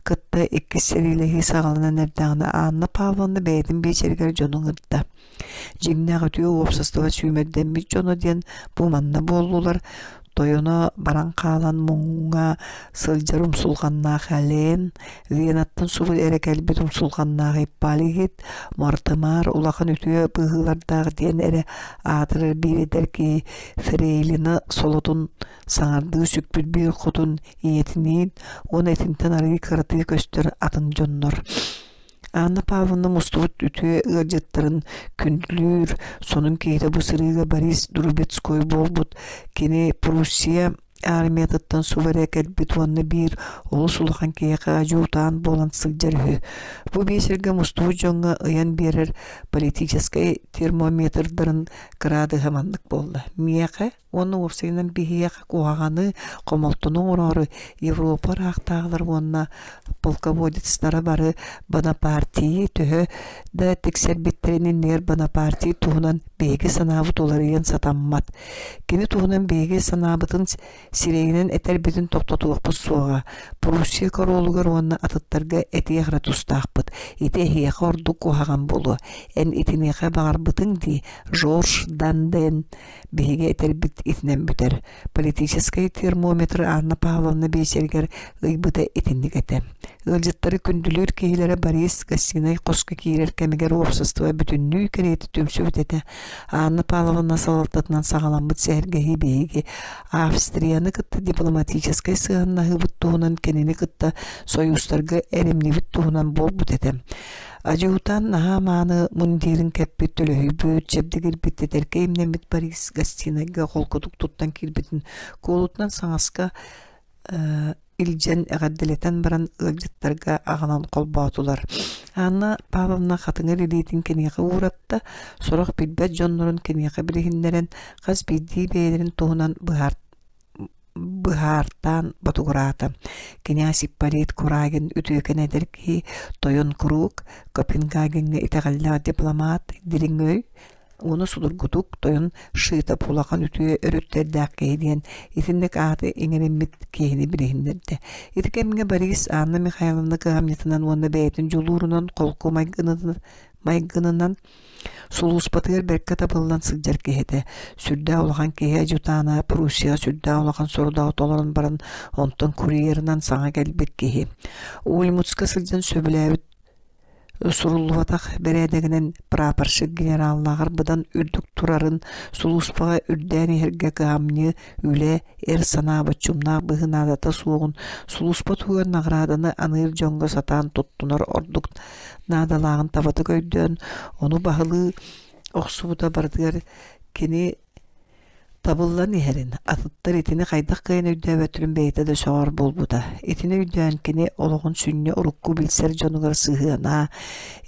кытта иккис сэриилэһии саҕаланан эрдэҕинэ Анна Павловна бэйэтин биэчэригэр дьону ыҥырда. Дьиҥнээх үтүө уопсастыба сүүмэрдэммит дьоно диэн бу манна буоллулар, тойоно баран хаалан муҥҥа сылдьар умсулҕаннаах Элен, Ленаттан субу эрэ кэлбит умсулҕаннаах Ипполит, Мортемар улахан үтүө быһыылардаах диэн эрэ аатырар биир эдэр киһи Фрейлина солотун саҥардыы сүкпүт биир хотун ийэтиниин уонна итинтэн арыый кыратыы көстөр атын дьоннор. Анна Павловна мустубут үтүө ыалдьыттарын күндүлүүр, сонун киһитэ бу сырыыга Борис Друбецкой буолбут. Кини Пруссия армиятыттан субу эрэ кэлбит уонна биир олус улахан киһиэхэ адьуутаан буолан сылдьар үһү. Бу биэсэргэ мустубут дьоҥҥо ыйан биэрэр политическай термометрдарын кыраадыһа маннык буолла. Миэхэ уонна уопсайынан биһиэхэ куһаҕаны, хомолтону оҥороору Европа ыраахтааҕылар уонна полководецтара бары Бонапартийы төһө да тиксэрбиттэрин иннигэр Бонапартий туһунан биһиги санаабыт уларыйан сатаммат. Кини туһунан биһиги санаабытын сирэйинэн этэрбитин тохтотуохпут суоҕа. Пруссия королугар уонна атыттарга этиэх эрэ тустаахпыт. Ити эһиэхэ ордук куһаҕан буолуо. Эн итиниэхэ баҕарбытыҥ дии, Жорж Данден Биһиги этэрбит итинэн бүтэр. Политическай термометр Анна Павловна биэчэригэр ыйбыта итинник этэ. Ыалдьыттары күндүлүүр киһилэрэ Борис гостинай хоско киирэр кэмигэр уопсастыба бүтүннүү кэриэтэ түмсүбүт этэ. Анна Павловна салалтатынан саҕаламмыт сэһэргэһии биһиги Австрияны кытта дипломатическай сыһыаннаһыыбыт туһунан кинини кытта сойуустарга эрэмнибит туһунан буолбут этэ. Адьуутан наһаа мааны мундирын кэппит, төлөһүйбүт, чэбдигирбит, тэтэркэй имнэммит Борис гостинайга холкутук туттан киирбитин куолутунан саҥаска илдьэн эҕэрдэлэтэн баран ыалдьыттарга аҕалан холбоотулар. Анна Павловна хатыҥыр илиитин киниэхэ ууратта, сорох билбэт дьоннорун киниэхэ билиһиннэрэн, хас биирдии бэйэлэрин туһунан быһаар быһаартаан ботугураата. Кинээс Ипполит Курагин үтүөкэн эдэр киһи тойон куруук Копенгагеҥҥа итэҕэллээх дипломат дириҥ өй уонна судургутук тойон Шитов улахан үтүө өрүттэрдээх киһи диэн итинник ааты иҥэриммит киһини билиһиннэрдэ. Ити кэмҥэ Борис Анна Михайловна кыһамньытынан уонна бэйэтин дьулуурунан холку майгынынан Сулууспатыгар бэркэ табыллан сылдьар киһи этэ. Сүрдээх улахан киһи адьутаана Пруссияҕа сүрдээх улахан сорудаҕы толорон баран, онтон курьерынан саҥа кэлбит киһи. Ульмутска сылдьан сөбүлээбит суруллубатах бэрээдэгинэн прапорщик генераллааҕар быдан үрдүк турарын, сулууспаҕа үрдээн иһэргэ кыһамньы, үлэ, эр санаа боччумнаах быһыы наадата суоҕун, сулууспа туһугар наҕарааданы аныыр дьоҥҥо сатаан туттунар ордук наадалааҕын табатык өйдөөн, ону баһылыы охсубута барытыгар кини табыллан иһэрин, атыттар итини хайдах кыайан өйдөөбөттөрүн бэйэтэ да сөҕөр буолбута. Итини өйдөөн кини олоҕун сүнньэ урукку билсэр дьонугар сыһыана,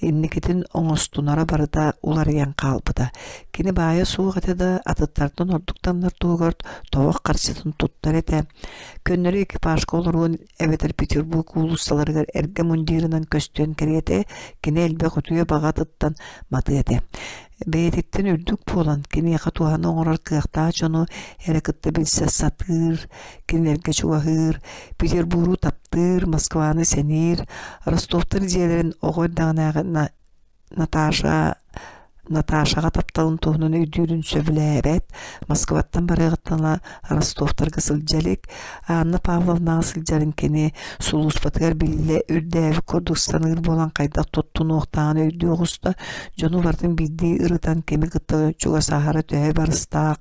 инникитин оҥостунара барыта уларыйан хаалбыта. Кини баайа суох этэ да, атыттартан ордук таҥнар туһугар тобох харчытын туттар этэ. Көннөрү экипажка олоруон эбэтэр Петербург уулуссаларыгар эргэ мундирынан көстүөн кэриэтэ кини элбэх үтүө баҕатыттан матыа этэ. Бэйэтиттэн үрдүк буолан, киниэхэ туһаны оҥорор кыахтаах дьону эрэ кытта билсэ сатыыр, кинилэргэ чугаһыыр, Петербургу таптыыр, Москваны сэниир, Ростовтар дьиэлэрин оҕо эрдэҕинээҕи Наташа Наташаҕа тапталын туһунан өйдүүрүн сөбүлээбэт, Москваттан барыаҕыттан ыла Ростовтарга сылдьа илик, Анна Павловнаҕа сылдьарын кини сулууспатыгар биллэ үрдээбит курдук саныыр буолан хайдах туттунуохтааҕын өйдүү оҕуста, дьону барытын биирдии ырытан кими кытта чугасаһара төһө барыстаах,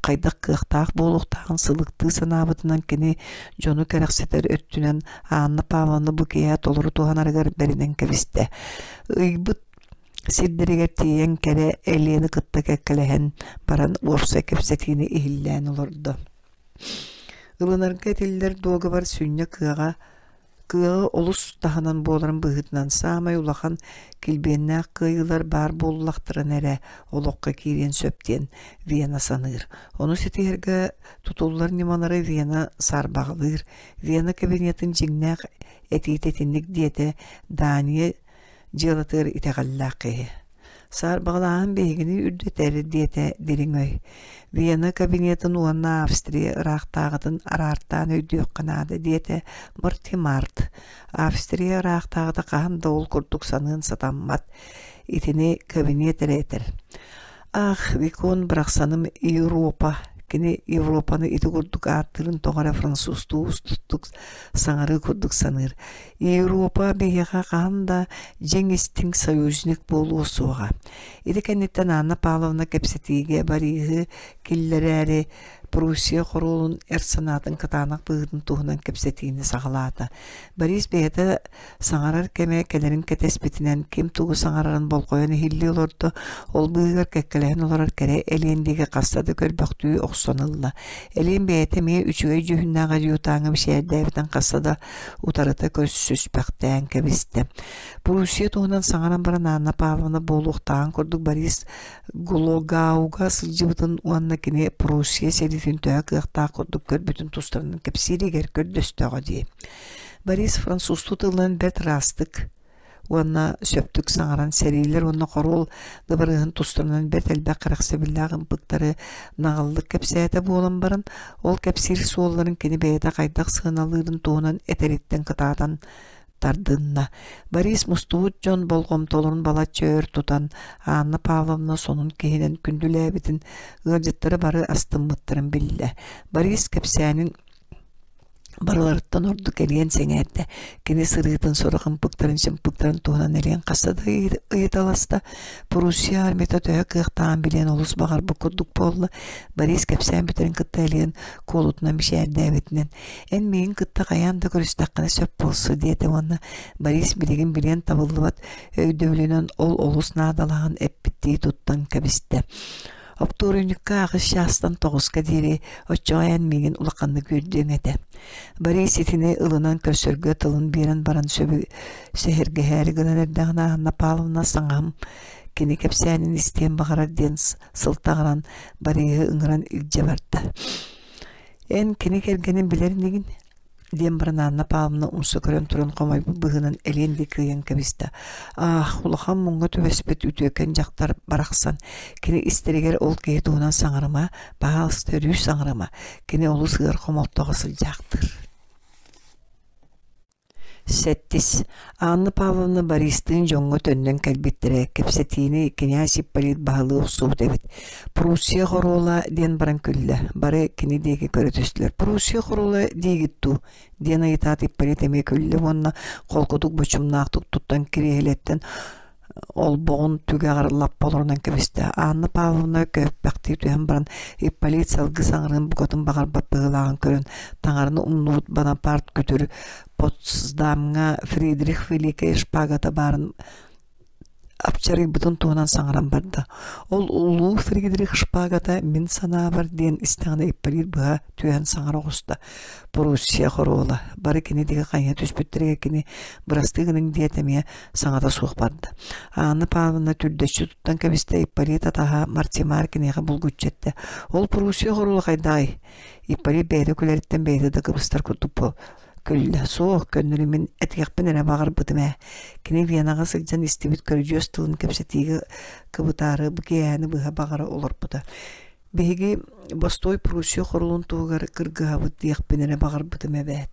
хайдах кыахтаах буолуохтааҕын сылыктыы санаабытынан кини дьону кэрэхсэтэр өттүнэн Анна Павловна бу киэһэ толору туһанарыгар бэринэн кэбистэ. Ыйбыт сирдэригэр тиийэн кэрэ Элиэни кытта кэккэлэһэн баран уопсай кэпсэтиини иһиллээн олордо. Ылынарга этиллэр дуогабар сүнньэ кыаҕа кыаҕы олус таһынан буоларын быһыытынан саамай улахан килбиэннээх кыайыылар баар буоллахтарына эрэ олоххо киириэн сөп диэн Вена саныыр. Ону ситиһэргэ тутуллар ньымалары Вена саарбаҕалыыр. Вена кабинетын дьиҥнээх этиитэ итинник диэтэ Дания дьыалатыгар итэҕэллээх киһи. Саарбаҕалааһын биһигини үрдэтэр диэтэ дириҥ өй. Вена кабинетын уонна Австрия ыраахтааҕытын араартаан өйдүөххэ наада диэтэ Мортимарт. Австрия ыраахтааҕыта хаһан да ол курдук саныан сатаммат. Итини кабинет эрэ этэр. Ах, Викон барахсаным Европа кини Европаны ити курдук ааттыырын тоҕо эрэ французтуу устуттук саҥарыы курдук саныыр. Европа биһиэхэ хаһан да дьиҥ истиҥ союзник буолуо суоҕа. Ити кэнниттэн Анна Павловна кэпсэтиигэ Бориһы киллэрээри. Пруссия хоруолун эр санаатын кытаанах быһыытын туһунан кэпсэтиини саҕалаата. Борис бэйэтэ саҥарар кэмэ кэлэрин кэтэспитинэн ким тугу саҥарарын болҕойон иһиллии олордо, ол быыһыгар кэккэлэһэн олорор кэрэ Элиэн диэки хаста да көрбөхтүү охсон ылла. Элиэн бэйэтэ эмиэ үчүгэй дьүһүннээх адьютаҥҥа мичээрдээбитин хаста да утарыта көрсүспэхтээн кэбистэ. Пруссия туһунан саҥаран баран Анна Павловна буолуохтааҕын курдук Борис Глогауга сылдьыбытын уонна кини Пруссия сэриитин төһө кыахтаах курдук көрбүтүн тустарынан кэпсииригэр көрдөстөҕө дии. Борис французтуу тылынан бэрт ыраастык уонна сөптүк саҥаран сэриилэр уонна хоруол дыбарыаһын тустарынан бэрт элбэх кэрэхсэбиллээх ымпыктары наҕыллык кэпсээтэ буолан баран, ол кэпсиир суолларын кини бэйэтэ хайдах сыаналыырын туһунан этэриттэн кытаатан тардынна. Борис мустубут дьон болҕомтолорун балачча өр тутан, Анна Павловна сонун киһинэн күндүлээбитин ыалдьыттары бары астыммыттарын биллэ. Борис кэпсээнин барыларыттан ордук Элиэн сэҥээрдэ. Кини сырыытын сорох ымпыктарын-чымпыктарын туһунан Элиэн хаста да ыйыталаста. Пруссия армията төһө кыахтааҕын билиэн олус баҕарбыт курдук буолла. Борис кэпсээн бүтэрин кытта Элиэн куолутунан мичээрдээбитинэн «Эн миигин кытта хайаан да көрүстэххинэ сөп буолсу» диэтэ уонна Борис билигин билиэн табыллыбат өйдөбүлүнэн ол олус наадалааҕын эппиттии туттан кэбистэ. Оптуорунньукка аҕыс чаастан тоҕуска диэри оччоҕо эн миигин улаханнык үөрдүөҥ этэ. Борис итини ылынан көрсөргө тылын биэрэн баран сөбү сэһэргэһээри гынан эрдэҕинэ Анна Павловна саҥаһым кини кэпсээнин истиэн баҕарар диэн сылтаҕыран Бориһы ыҥыран илдьэ барда. Эн кини кэргэнин билэр инигин? диэн баран Анна Павловна умса көрөн туран хомойбут быһыынан элиэн диэки ыйан кэбистэ. Аах, улахан муҥҥа түбэспит үтүөкэн дьахтар барахсан, кини истэригэр ол киһи туһунан саҥарыма, баһаалыста өрүү саҥарыма, кини олус ыар хомолтоҕо сылдьаахтыыр. Сэттис. Анна Павловна Бористыын дьоҥҥо төннөн кэлбиттэрэ, кэпсэтиини кинээс Ипполит баһылыы охсубут эбит. «Пруссия хоруола» диэн баран күллэ, бары кини диэки көрө түстүлэр. «Пруссия хоруола диигит дуу?» диэн ыйытаат Ипполит эмиэ күллэ уонна холкутук бочумнаахтык туттан кириэһилэттэн олбоҕун түгэҕэр лаппа олорунан кэбистэ. Анна Павловна көһүппэхтии түһэн баран Ипполит салгыы саҥарыан букатын баҕарбат быһыылааҕын көрөн, таҥараны умнубут Бонапарт күтүр Потсдамҥа Фридрих Великэй шпагата баарын апчарыйбытын туһунан саҥаран барда. Ол улуу Фридрих шпагата мин санаабар диэн истэҕинэ Ипполит быһа түһэн саҥара оҕуста. Пруссия хоруола. Бары кини диэки хайыһа түспүттэригэр кини бырастыы гыныҥ диэт эмиэ саҥата суох барда. Анна Павловна түрдэччи туттан кэбистэ Ипполит атаһа Мартимар киниэхэ булгуччу эттэ. Ол Пруссия хоруола хайдаҕый? Ипполит бэйэтэ күлэриттэн бэйэтэ да кыбыстар курдук күллэ. Суох, көннөрү мин этиэхпин эрэ баҕарбытым ээ. Кини Венаҕа сылдьан истибит көрүдьүөс тылын кэпсэтиигэ кыбытаары бу киэһэни быһа баҕара олорбута. Биһиги бостуой Пруссия хоруолун туһугар кыргыһабыт диэхпин эрэ баҕарбытым эбээт.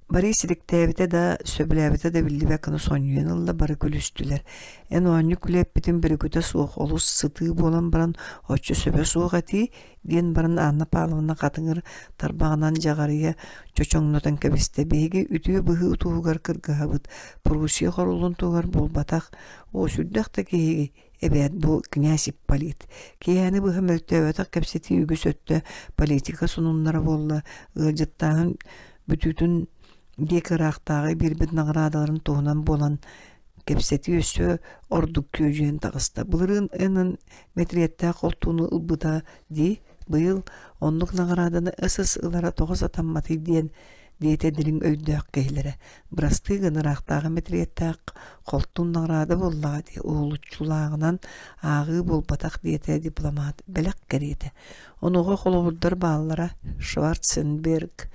Борис силиктээбитэ да, сөбүлээбитэ да биллибэт гына сонньуйан ылла, бары күлүстүлэр. Эн оонньуу күлэппитин бөрүкүтэ суох, олус сытыы буолан баран оччо сөбө суох этии, диэн баран Анна Павловна хатыҥыр тарбаҕынан дьаҕарыйа чочоҥнотон кэбистэ. Биһиги үтүө быһыы туһугар кыргыһабыт, Пруссия хоруолун туһугар буолбатах. Оо, сүрдээх да киһи эбээт бу князь Ипполит. Киэһэни быһа мөлтөөбөтөх кэпсэтии үгүс өттө политика сонуннара буолла, ыалдьыттааһын бүтүүтүн диэки ыраахтааҕы биэрбит наҕараадаларын туһунан буолан кэпсэтии өссө ордук күөдьүйэн таҕыста. Былырыын НН мэтириэттээх холтууну ылбыта дии, быйыл оннук наҕарааданы СС ылара тоҕо сатамматый диэн диэтэ дириҥ өйдөөх киһилэрэ. Бырастыы гын ыраахтааҕы мэтириэттээх холтун наҕараада буоллаҕа дии, уһулуччулааҕынан ааҕыы буолбатах диэтэ дипломат бэлэх кэриэтэ. Онуоха холобурдар бааллара Шварценберг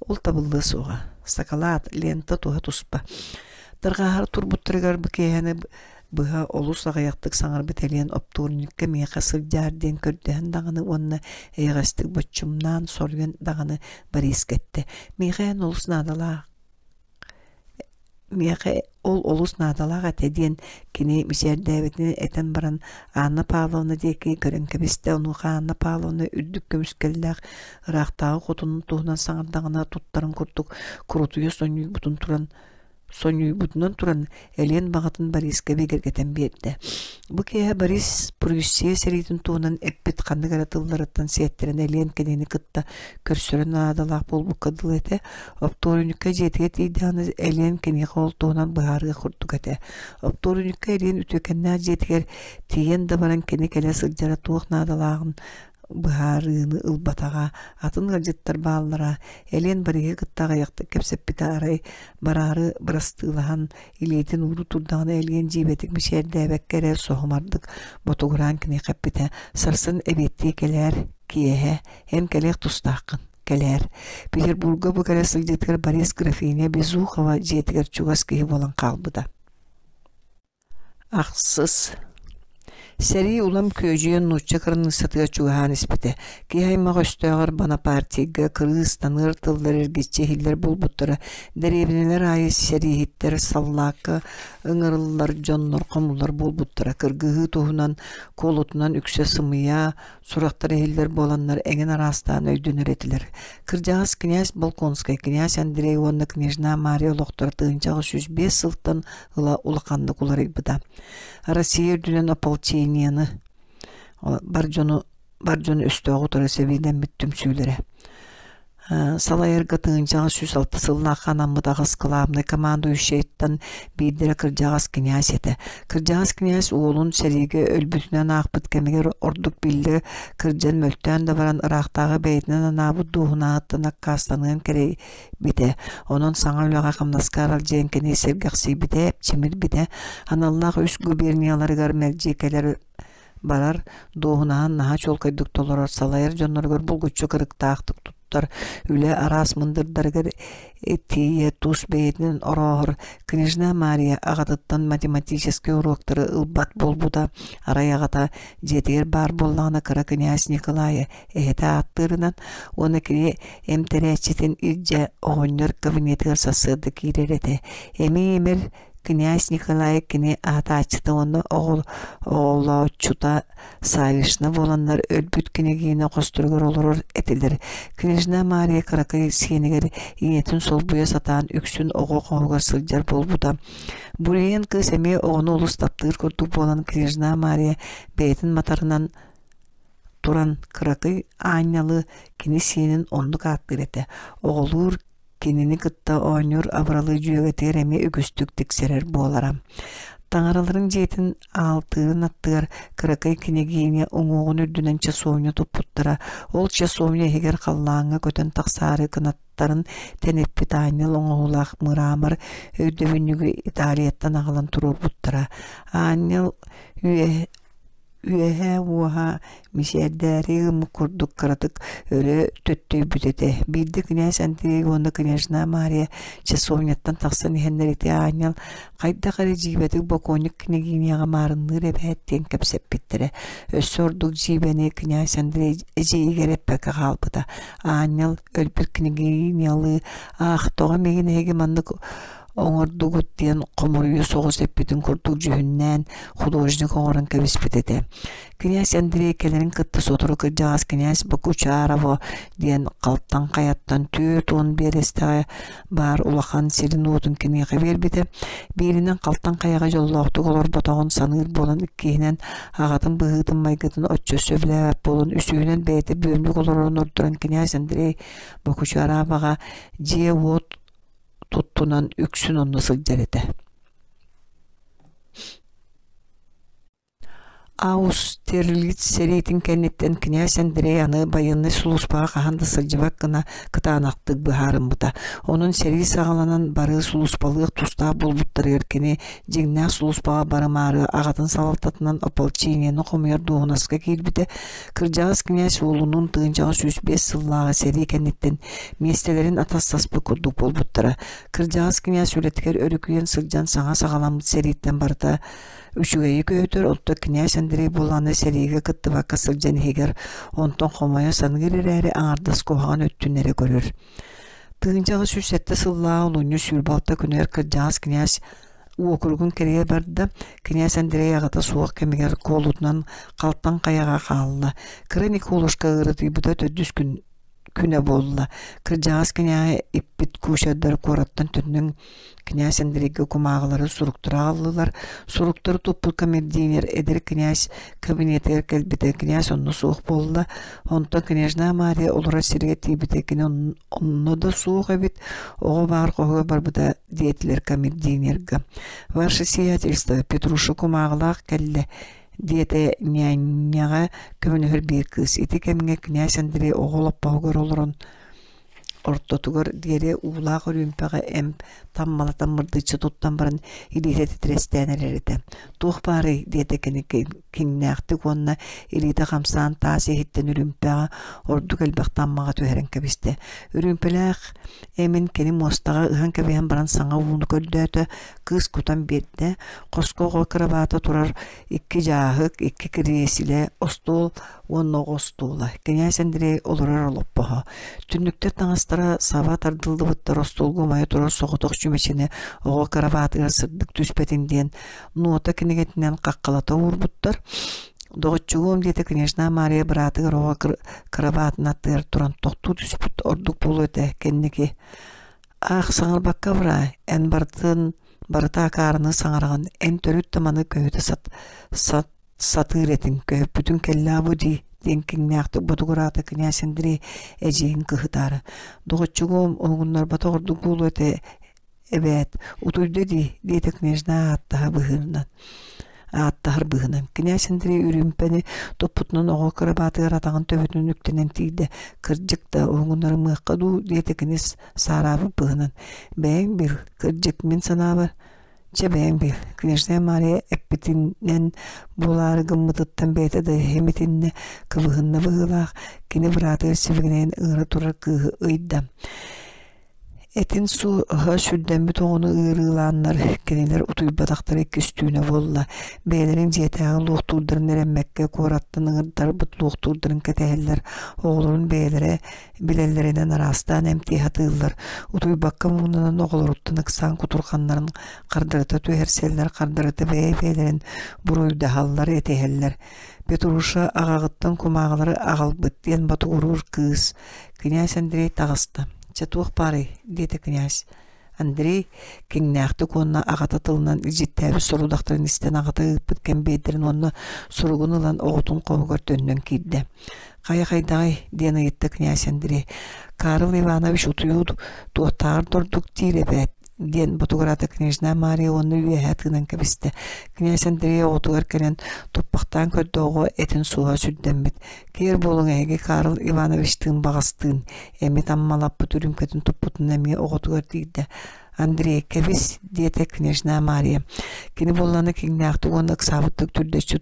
ол табыллыа суоҕа. Сакалаат, лента туһа туспа. Тарҕаһар турбуттарыгар бу киэһэни быһа олус аҕыйахтык саҥарбыт Элиэн оптуорунньукка миэхэ сылдьаар диэн көрдөһөн даҕаны уонна эйэҕэстик боччумнаан соруйан даҕаны Бориска эттэ: «Миэхэ эн олус наадалаах миэхэ ол олус наадалаах этэ» диэн кини мичээрдээбитин этэн баран Анна Павловна диэки көрөн кэбистэ. Онуоха Анна Павловна үрдүк көмүскэллээх ыраахтааҕы хотунун туһунан саҥардаҕына туттарын курдук курутуйа сонньуйбутун туран Сонньуйбутунан туран, Элиэн баҕатын Бориска бигэргэтэн биэрдэ. Бу киэһэ Борис Пруссия сэриитин туһунан эппит ханнык эрэ тылларыттан сиэттэрэн Элиэн кинини кытта көрсөрө наадалаах буолбукка дылы этэ. Оптуорунньукка дьиэтигэр тиийдэҕинэ Элиэн киниэхэ ол туһунан быһаарыах курдук этэ. Оптуорунньукка Элиэн үтүөкэннээх дьиэтигэр тиийэн да баран кини кэлэ сылдьара туох наадалааҕын быһаарыыны ылбатаҕа, атын ыалдьыттар бааллара, Элиэн Бориһы кытта аҕыйахтык кэпсэппитэ арай бараары бырастыылаһан илиитин ууру турдаҕына Элиэн дьиибэтик мичээрдээбэккэ эрэ соһумардык ботугураан киниэхэ эппитэ: «Сарсын эбиэттии кэлээр, киэһэ, эн кэлиэх тустааххын, кэлээр». Петербурга бу кэлэ сылдьыытыгар Борис графиня Безухова дьиэтигэр чугас киһи буолан хаалбыта. Ахсыс Сэрии улам күөдьүйэн нуучча кыраныыссатыгар чугаһаан испитэ. Киһи аймах өстөөҕөр Бонапартийга кырыыс, таныар тыллар эргиччи иһиллэр буолбуттара. Дэриэбинэлэр аайы сэрииһиттэр саллаакка ыҥырыллар дьоннор хомуллар буолбуттара. Кыргыһыы туһунан куолутунан үксэ сымыйа, сурахтар иһиллэр буоланнар эҥин араастаан өйдөнөр этилэр. Кырдьаҕас князь Болконскай, князь Андрей уонна княжна Мария олохторо 1805 сылтан ыла улаханнык уларыйбыта. Россия үрдүнэн ополчениены бар дьону бар дьону өстөөҕү утары сэбиилэммит түмсүүлэрэ салайарга тыһыынчаҕа 106 сыллаахха анаммыт аҕыс кылаабынай командующайыттан биирдэрэ кырдьаҕас князь этэ. Кырдьаҕас князь уолун сэриигэ өлбүтүнэн аахпыт кэмигэр ордук биллэ кырдьан мөлтөөн да баран ыраахтааҕы бэйэтинэн анаабыт дуоһунаһыттан аккаастаныан кэрэйбитэ. Онон саҥа үлэҕэ-хамнаска аралдьыйан кини сэргэхсийбитэ, чимирбитэ. Аналлаах үс губернияларыгар мэлдьи кэлэр барар, дуоһунаһын наһаа чуолкайдык толорор, салайар дьонноругар булгуччу кырыктаахтык туттар, үлэ араас мындырдарыгар тиийэ тус бэйэтинэн орооһор. Княжна Мария аҕатыттан математическай уруоктары ылбат буолбута. Арай аҕата дьиэтигэр баар буоллаҕына кыра князь Николайы эһэтэ ааттыырынан уонна кини эмтэрээччитин илдьэ оҕонньор кабинетыгар сарсыарда киирэр этэ. Эмиий эмэр князь Николай кини аатааччыта уонна оҕолооччута Савишна буоланнар өлбүт княгиня хосторугар олорор этилэр. Княжна Мария кыракый сиэнигэр ийэтин солбуйа сатаан үксүн оҕо хоһугар сылдьар буолбута. Буруйан кыыс эмиэ оҕону олус таптыыр курдук буолан княжна Мария бэйэтин матарынан туран кыракый аанньалы кини сиэнин оннук ааттыыр этэ. Оҕолуур кинини кытта оонньуур абыралы дьүөгэтигэр эмиэ үгүстүк тиксэрэр буолара. Таҥараларын дьиэтин аалтыырын аттыгар кыракый княгиня уҥуоҕун үрдүнэн часовня туппуттара. Ол часовня иһигэр халлааҥҥа көтөн тахсаары кынаттарын тэниппит аанньал оҥоһуулаах мыраамар өйдөбүнньүгү Италияттан аҕалан туруорбуттара. Аанньал үөһэ Үөһээ уоһа мичээрдээри гыммыт курдук кыратык өрө төттөйбүт этэ. Биирдэ князь Андрей уонна княжна Мария часовняттан тахсан иһэннэр ити аанньал хайдах эрэ дьиибэтик бокуонньук княгиняҕа маарынныыр эбээт диэн кэпсэппиттэрэ. Өссө ордук дьиибэни князь Андрей эдьиийигэр эппэккэ хаалбыта. Аанньал өлбүт княгинялыы аах тоҕо миигин эһиги маннык оҥордугут диэн хомуруйу соҕус эппитин курдук дьүһүннээн художник оҥорон кэбиспит этэ. Князь Андрей кэлэрин кытта сотору кырдьаҕас князь Бокучарово диэн халтаҥ хайаттан 40 биэрэстэҕэ баар улахан сирин-уотун киниэхэ биэрбитэ. Бииринэн халтаҥ хайаҕа дьоллоохтук олорботоҕун саныыр буолан иккиһинэн аҕатын быһыытын-майгытын оччо сөбүлээбэт буолан үсүһүнэн бэйэтэ бүөмнүк олорорун ордорон князь Андрей Бокучароваҕа дьиэ-уот туттунан үксүн онно сылдьар этэ. Аустерлиц сэриитин кэнниттэн князь Андрей аны байыаннай сулууспаҕа хаһан да сылдьыбат гына кытаанахтык быһаарыммыта. Онон сэрии саҕаланан бары сулууспалыах тустаах буолбуттарыгар кини дьиҥнээх сулууспаҕа барымаары аҕатын салалтатынан ополчениены хомуйар дуоһунаска киирбитэ. Кырдьаҕас князь уолунуун тыһыынчаҕа 105 сыллааҕы сэрии кэнниттэн миэстэлэрин атастаспыт курдук буолбуттара. Кырдьаҕас князь үлэтигэр өрүкүйэн сылдьан саҥа саҕаламмыт сэрииттэн барыта үчүгэйи көһүтэр, оттон князь Андрей буоллаҕына сэриигэ кыттыбакка сылдьан иһигэр онтон хомойо саныыр эрээри аҥардас куһаҕан өттүн эрэ көрөр. Тыһыынчаҕа 107 сыллааҕы олунньу 26 күнүгэр кырдьаҕас князь уокуругун кэрийэ барда, князь Андрей аҕата суох кэмигэр куолутунан халтаҥ хайаҕа хаалла. Кыра Николушка ыарытыйбыта төрдүс күн. күнэ буолла. Кырдьаҕас кинээҕи иппит кучердар куораттан төннөн Князь Андрейга кумааҕылары суруктары аҕаллылар. Суруктары туппут камердинер эдэр князь кабинетыгар кэлбитэ. Князь онно суох буолла. Онтон княжна Мария олорор сиригэр тиийбитэ. Кини онно да суох эбит. Оҕо баар хоһугар барбыта диэтилэр камердинерга. «Ваше сиятельство, Петруша кумааҕылаах кэллэ» диэтэ ньээнньэҕэ көмөлөһөр биир кыыс. Ити кэмҥэ князь Андрей оҕо олоппоһугар олорон ортотугар диэри уулаах үрүүмпэҕэ эмп таммалатан мырдыччы туттан баран илиитэ титирэстээн эрэр этэ. «Туох баарый?» диэтэ кини киҥнээхтик уонна илиитэ хамсаан таас иһиттэн үрүүмпэҕэ ордук элбэх таммаҕа түһэрэн кэбистэ. Үрүүмпэлээх эмин кини муостаҕа ыһан кэбиһэн баран саҥа ууну көрдөөтө, кыыс кутан биэрдэ. Хоско оҕо кырабаата турар икки дьааһык, икки кириэсилэ, остуол уонна оҕо остуола. Кинээс Андрей олорор олоппоһо. Түннүктэр таҥастара саба тардыллыбыттар остуолга умайа турар соҕотох чүмэчини оҕо кырабаатыгар сырдык түспэтин диэн нуота кинигэтинэн хаххалата уурбуттар. Доҕоччугуом диэтэ княжна Мария быраатыгар оҕо кырабаатын аттыгар туран тохтуу түспүт ордук буолуо этэ кэнники. Аах саҥарбакка быраа, эн барытын барыта акаарыны саҥараҕын, эн төрүт да маны көһүтэ сат, сат сатыыр этиҥ, көһүппүтүҥ кэллээ бу дии диэн киҥнээхтик ботугураата князь Андрей эдьиийин кыһытаары. Доҕоччугуом уһугуннарбатах ордук буолуо этэ эбээт, утуйда дии, диэтэ княжна ааттаһа быһыынан ааттаһар быһынан. Князь Андрей үрүүмпэни туппутунан оҕо кырабаатыгар атаҕын төбөтүн үктэнэн тиийдэ. Кырдьык да, уһугуннарымыахха дуу, диэтэ кини саараабыт быһынан. Бэйэҥ бил, кырдьык, мин санаабар, Чэ бэйэҥ бил, княжна Мария эппитинэн буолаары гыммытыттан бэйэтэ да иһимитиннэ, кыбыһынна быһыылаах, кини быраатыгар сибигинэйэн ыҥыра турар кыыһы ыйда. Этин суоһа сүрдэммит оҕону ыарыылааннар, кинилэр утуйбатахтара иккис түүнэ буолла. Бэйэлэрин дьиэтээҕи луохтуурдарын эрэммэккэ куораттан ыҥырдарбыт луохтуурдарын кэтэһэллэр, оҕолорун бэйэлэрэ билэллэринэн араастаан эмтии сатыыллар, утуйбакка муҥнанан оҕолоруттан ыксаан кутурҕаннарын хардарыта түһэрсэллэр, хардарыта бэйэ-бэйэлэрин буруйдаһаллар, этиһэллэр. Петруша аҕаҕыттан кумааҕылары аҕалбыт диэн ботугуруур кыыс. Князь Андрей таҕыста. «Чэ туох баарый?» диэтэ князь. Андрей киҥнээхтик уонна аҕата тылынан илдьиттээбит сорудахтарын истэн аҕата ыыппыт кэмбиэрдэрин уонна суругун ылан оҕотун хоһугар төннөн киирдэ. «Хайа хайдаҕый?» диэн ыйытта князь Андрей. «Карл Иванович утуйуу туохтааҕар да ордук диир эбээт» диэн ботугураата княжна Мария уонна үөһэ тыынан кэбистэ. Князь Андрей оҕотугар кэлэн туппахтаан көрдө оҕо этин суоһа сүрдэммит. Киэр буолуҥ эһиги Карл Ивановичтыын баҕастыын, эми таммалаппыт үрүмкэтин туппутун эмиэ оҕотугар тиийдэ. Андрей, кэбис, диэтэ княжна Мария. Кини буоллаҕына киҥнээхтик уонна ыксаабыттык түрдэччи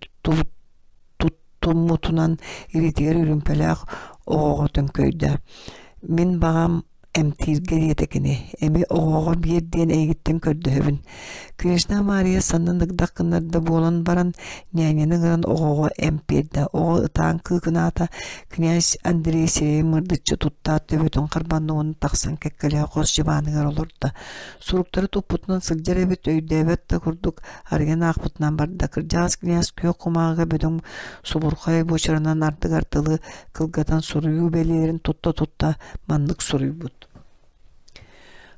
туттуммутунан илиитигэр үрүмпэлээх оҕоҕо төҥкөйдө. Мин баҕам эмтииргэ диэтэ кини, эми оҕоҕо биэр диэн эйигиттэн көрдөһөбүн. Княжна Мария саннын ыгдах гыннарда буолан баран, ньээньэни ыҥыран оҕоҕо эмп биэрдэ. Оҕо ытаан кыыкынаата, князь Андрей сирэйин мырдыччы туттаат төбөтүн харбанна уонна тахсан кэккэлэһэ хос дьыбааныгар олордо. Суруктары туппутунан сылдьар эбит, өйдөөбөт да курдук арыйан аахпытынан барда. Кырдьаҕас князь күөх кумааҕыга бөдөҥ субурхай буочарынан ардыгар тылы кылгатан суруйуу бэлиэлэрин тутта-тутта маннык суруйбут: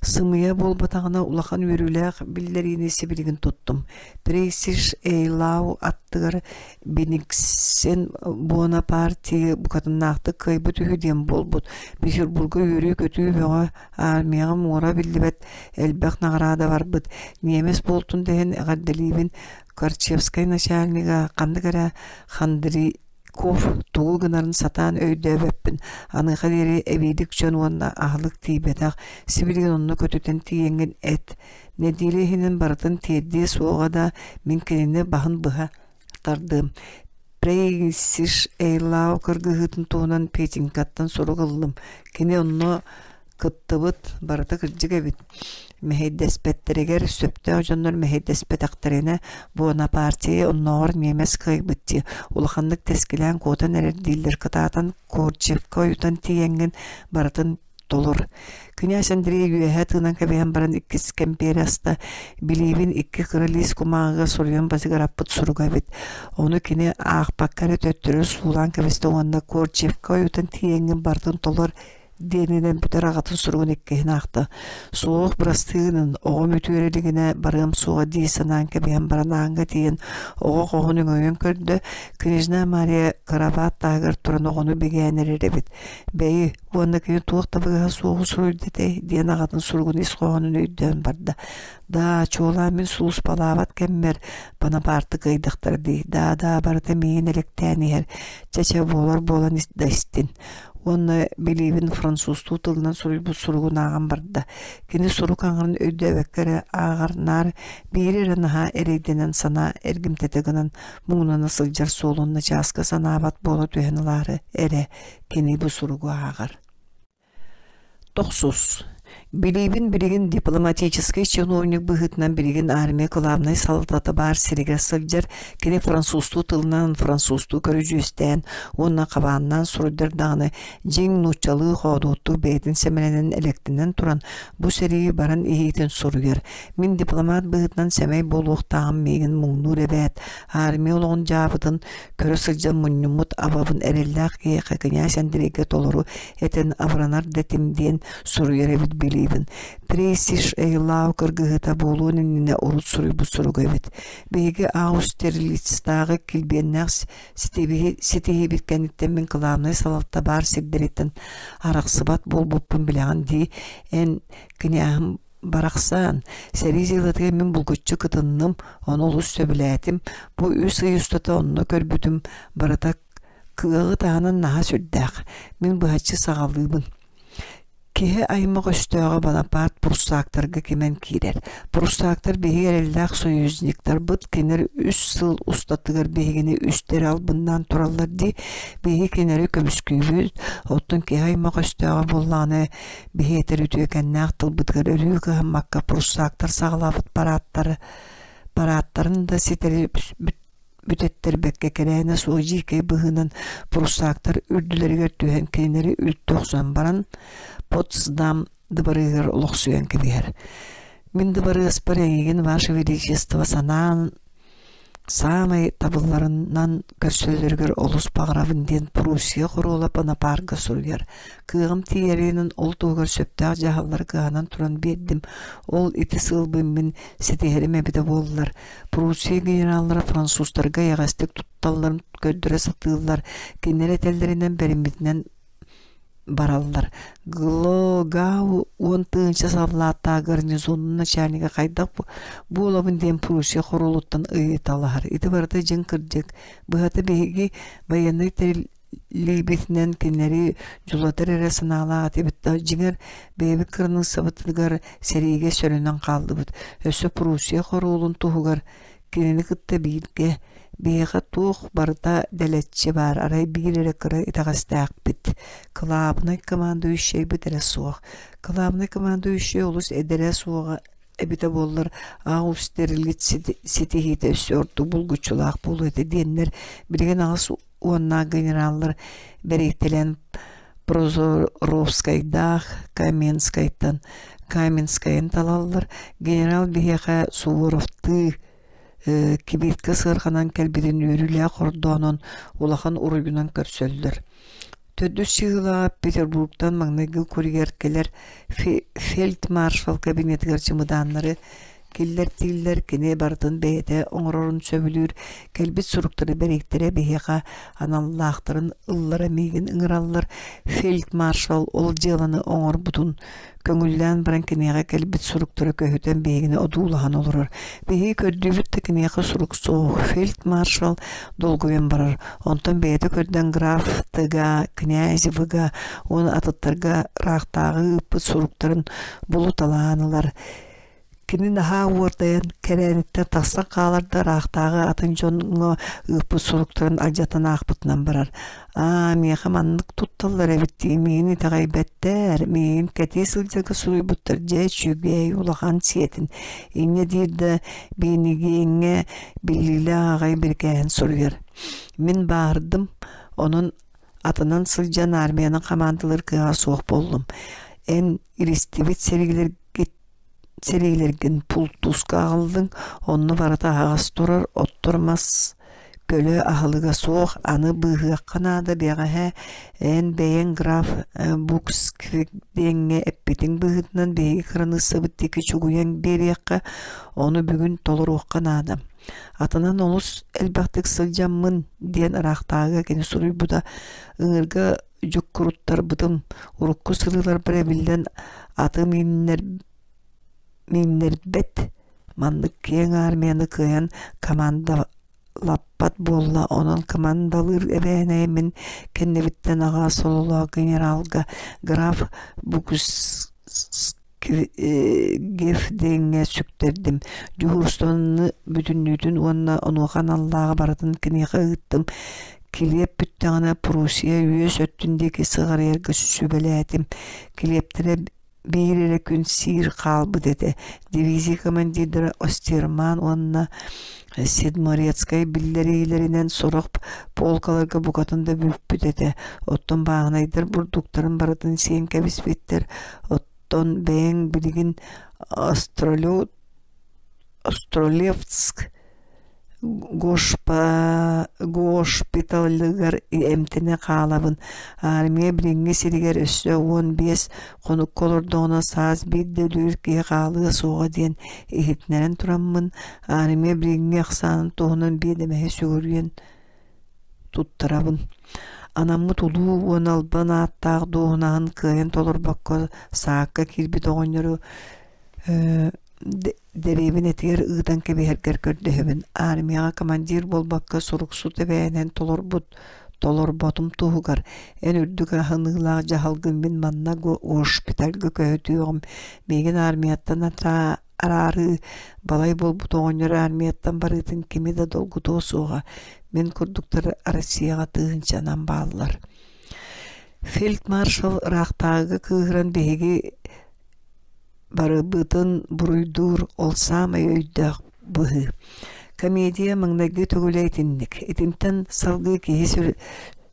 Сымыйа буолбатаҕына улахан үөрүүлээх биллэриини сибилигин туттум. Прейсиш Эйлау аттыгар Бениксен Буонапарти букатыннаахтык кыайбыт үһү диэн буолбут. Петербурга үөрүү-көтүү бөҕө, армияҕа муора биллибэт элбэх наҕараада барбыт. Ньиэмэс буолтун да иһин эҕэрдэлиибин Корчевскай начальнига ханнык эрэ Хандри Ков тугу гынарын сатаан өйдөөбөппүн, аныаха диэри эбиилик дьон уонна аһылык тиийбэтэх, сибилигин онно көтүтэн тиийэҥҥин эт, нэдиэлэ иһинэн барытын тиэрдиэ суоҕа да, мин кинини баһын быһа тардыам. Прейсиш Эйлау кыргыһыытын туһунан Петенькаттан сурук ыллым. Кини онно кыттыбыт, барыта кырдьык эбит. Мэһэйдэспэттэригэр сөптөөх дьоннор мэһэйдэспэтэхтэринэ Буонапартия оннооҕор ньиэмэс кыайбыт дии, улаханнык тэскилээн куотан эрэр дииллэр кытаатан Корчевка ойутан тиийэҥҥин барытын толор. Князь Андрей үөһэ тыынан кэбиһэн баран иккис кэмпиэри аста, билиибин икки кыра лиис кумааҕыга суруйан базыгыраппыт суруга эбит. Ону кини аахпакка эрэ төттөрү суулаан кэбистэ уонна Корчевка ойутан тиийэҥҥин барытын толор. Диэнинэн бүтэр аҕатын суругун иккиһин аахта. Суох бырастыы гынан, оҕом үтүөрэ илигинэ барыам суоҕа дии санаан кэбиһэн баран ааҥҥа тиийэн оҕо хоһун өҥөйөн көрдө, Княжна Мария кырабаат таһыгар туран оҕону бигээн эрэр эбит. Бэйи, уонна кини туох табыгаһа суоҕу суруйда этэй диэн аҕатын суругун ис хоһоонун өйдөөн барда. Даа, чуолаан мин сулууспалаабат кэммэр Бонапарты кыайдахтара дии. Даа-даа барыта миигин элэктээн иһэр. Чэ-чэ буолар буолан да истин. Уонна билиибин французтуу тылынан суруйбут суругун ааҕан барда. Кини сурук аҥарын өйдөөбөккө эрэ ааҕар наар биири эрэ наһаа эрэйдэнэн санаа эргимтэтэ гынан муҥнана сылдьар суолун начааска санаабат буола түһэн ылаары эрэ кини бу суругу ааҕар. Тохсус. Билиибин билигин дипломатическай чиновник быһыытынан билигин армия кылаабынай салалтата баар сиригэр сылдьар, кини французтуу тылынан французтуу көрүдьүөстээн уонна хабааннаан суруйдар даҕаны дьиҥ нууччалыы хоодуоттук бэйэтин сэмэлэнэн элэктэнэн туран бу сэрии баран иһиитин суруйар. Мин дипломат быһыытынан сэмэй буолуохтааҕым миигин муҥнуур эбээт, армия олоҕун дьаабытын көрө сылдьан мунньуммут абабын эрэллээх киһиэхэ князь Андрейга толору этэн абыранар да этим диэн суруйар эбит билиибин. Пресиш Эйлау кыргыһыыта буолуон иннинэ урут суруйбут суруга эбит. Биһиги Аустерлицтааҕы килбиэннээх ситиһиибит кэнниттэн мин кылаабынай салалта баар сирдэриттэн арахсыбат буолбуппун билэҕин дии. Эн князым барахсан, сэрии дьыалатыгар мин булгуччу кытынным, ону олус сөбүлээтим. Бу үс ый устата онно көрбүтүм барыта кыаҕы таһынан наһаа сүрдээх. Мин быһаччы саҕалыыбын. Киһи аймах өстөөҕө Бонапарт пруссактарга кимэн киирэр. Пруссактар биһиги эрэллээх союзниктарбыт, кинилэр үс сыл устатыгар биһигини үстэрэ албыннаан тураллар дии. Биһиги кинилэри көмүскүүбүт, оттон киһи аймах өстөөҕө буоллаҕына биһи этэр үтүөкэннээх тылбытыгар өрүү кыһаммакка пруссактар саҕалаабыт парааттары парааттарын да ситэри бүтэттэрбэккэ кэрээнэ суох дьиикэй быһыынан пруссактар үрдүлэригэр түһэн кинилэри үлтү охсон баран Потсдам дыбарыаһыгар олохсуйан кэбиһэр. Мин дыбарыаспар эйигин Ваше Величество санаан Саамай табылларынан көрсөллөрүгэр олус баҕарабын диэн Пруссия хоруола Бонапарга суруйар. Кыаҕым тиийэринэн ол туһугар сөптөөх дьаһаллары кыһанан туран биэрдим. Ол ити сыалбын мин ситиһэрим эбитэ буоллар. Пруссия генераллара французтарга эйэҕэстик тутталларын көрдөрө сатыыллар. Кинилэр этэллэринэн бэриммитинэн бараллар. Глогау 10 000 саллааттаах гарнизонун начальнига хайдах буолабын диэн Пруссия хоруолуттан ыйыталаһар. Ити барыта дьиҥ кырдьык. Быһата биһиги военнай тэриллиибитинэн кинилэри дьулатар эрэ санаалаах этибит да, дьиҥэр бэйэбит кыраныыссабытыгар сэриигэ сөрөнөн хааллыбыт. Өссө Пруссия хоруолун туһугар Кинини кытта бииргэ, биһиэхэ туох барыта дэлэччи баар, арай биир эрэ кыра итэҕэстээхпит, кылаабынай командующайбыт эрэ суох. Кылаабынай командующай олус эдэрэ суоҕа эбитэ буоллар, Аустерлиц ситиһиитэ өссө ордук булгуччулаах буолуо этэ диэннэр билигин 80-наах генераллар бэрийтэлээн Прозоровскайдаах Каменскайтан Каменскайын талаллар. Генерал биһиэхэ Суворовтыы кибиитка сыарҕанан кэлбитин үөрүүлээх ордоонон улахан уруйунан көрсөллөр. Төрдүс чыһыылаҕа Петербургтан маҥнайгы курьер кэлэр фельдмаршал кабинетыгар чымыдааннары киллэртииллэр, кини барытын бэйэтэ оҥорорун сөбүлүүр, кэлбит суруктары бэрийтэрэ биһиэхэ аналлаахтарын ыллара миигин ыҥыраллар, фельдмаршал ол дьыаланы оҥорбутун көҥүллээн баран киниэхэ кэлбит суруктары көһүтэн биһигини одуулаһан олорор. Биһиги көрдүүбүт да киниэхэ сурук суох. Фельдмаршал долгуйан барар. Онтон бэйэтэ көрдөөн граф Т.Г. Князевыга уонна атыттарга ыраахтааҕы ыыппыт суруктарын булуталаан ылар. Кини наһаа уордайан кэрээниттэн тахсан хаалар да ыраахтааҕы атын дьоҥҥо ыыппыт суруктарын алдьатан аахпытынан барар. Аа, миэхэ маннык тутталлар эбит дии, миигин итэҕэйбэттэр, миигин кэтии сылдьарга суруйбуттар дьэ үчүгэй, улахан сиэтин. Инньэ диир да Биэнигиэҥҥэ биллиилээх аҕай бирикээһин суруйар. Мин бааһырдым, онон атынан сылдьан армияны хамаандалыыр кыаҕа суох буоллум. Эн илистибит сэриилэргит сэриилэргин пултууска аҕаллыҥ, онно барыта аһаҕас турар, оттор мас. Көлө аһылыга суох, аны быыһыахха наада бэҕэһээ эн бэйэҥ граф Буксквиҥҥэ эппитиҥ быһыытынан биһиги кыраныыссабыт диэки чугуйан биэриэххэ, ону бүгүн толоруохха наада. Атынан олус элбэхтик сылдьаммын диэн ыраахтааҕыга кини суруйбута ыҥырга дьуккуруттарбытым урукку сырыыларбар эбиллэн аты мииннэрбэт маннык киэҥ армияны кыайан командалаппат буолла онон командалыыр эбээнэйи мин кэннибиттэн аҕа сололоох генералга граф Букскевдеҥҥэ сүктэрдим дьуһуурустубаны бүтүннүүтүн уонна онуоха аналлааҕы барытын киниэхэ ыыттым килиэп бүттэҕинэ Пруссия үөс өттүн диэки сыҕарыйарга сүбэлээтим килиэптэрэ биир эрэ күн сиир хаалбыт этэ дивизия командирдара Остерман уонна Седморецкай биллэриилэринэн сорох полкаларга букатын да бүппүт этэ оттон бааһынайдар бурдуктарын барытын сиэн кэбиспиттэр оттон бэйэҥ билигин Остролевск Госпиталыгар эмтэнэ хаалабын. Армия билиҥҥи сиригэр өссө 15 хонукка олордоҕуна саас биир да өлүүр киһи хаалыа суоҕа диэн иһитиннэрэн тураммын, армия билиҥҥи ахсаанын туһунан биэдэмэһи сүгүрүйэн туттарабын. Анаммыт улуу уонна албан ааттаах дуоһунаһын кыайан толорбокко саакка киирбит оҕонньору Дэриэбинэтигэр ыытан кэбиһэргэр көрдөһөбүн, армияҕа командир буолбакка суруксут эбээнэн толорбут толорботум туһугар эн үрдүк аһыныылаах дьаһалгын мин манна госпитальга көһүтүөҕүм миигин армияттан араарыы балай буолбут оҕонньор армияттан барыытын кими да долгутуо суоҕа мин курдуктар Россияҕа тыһыынчанан бааллар Фельдмаршал ыраахтааҕыга кыыһыран биһиги барыбытын буруйдуур ол саамай өйдөөх быһыы. Комедия маҥнайгы төгүлэ итинник. Итинтэн салгыы киһи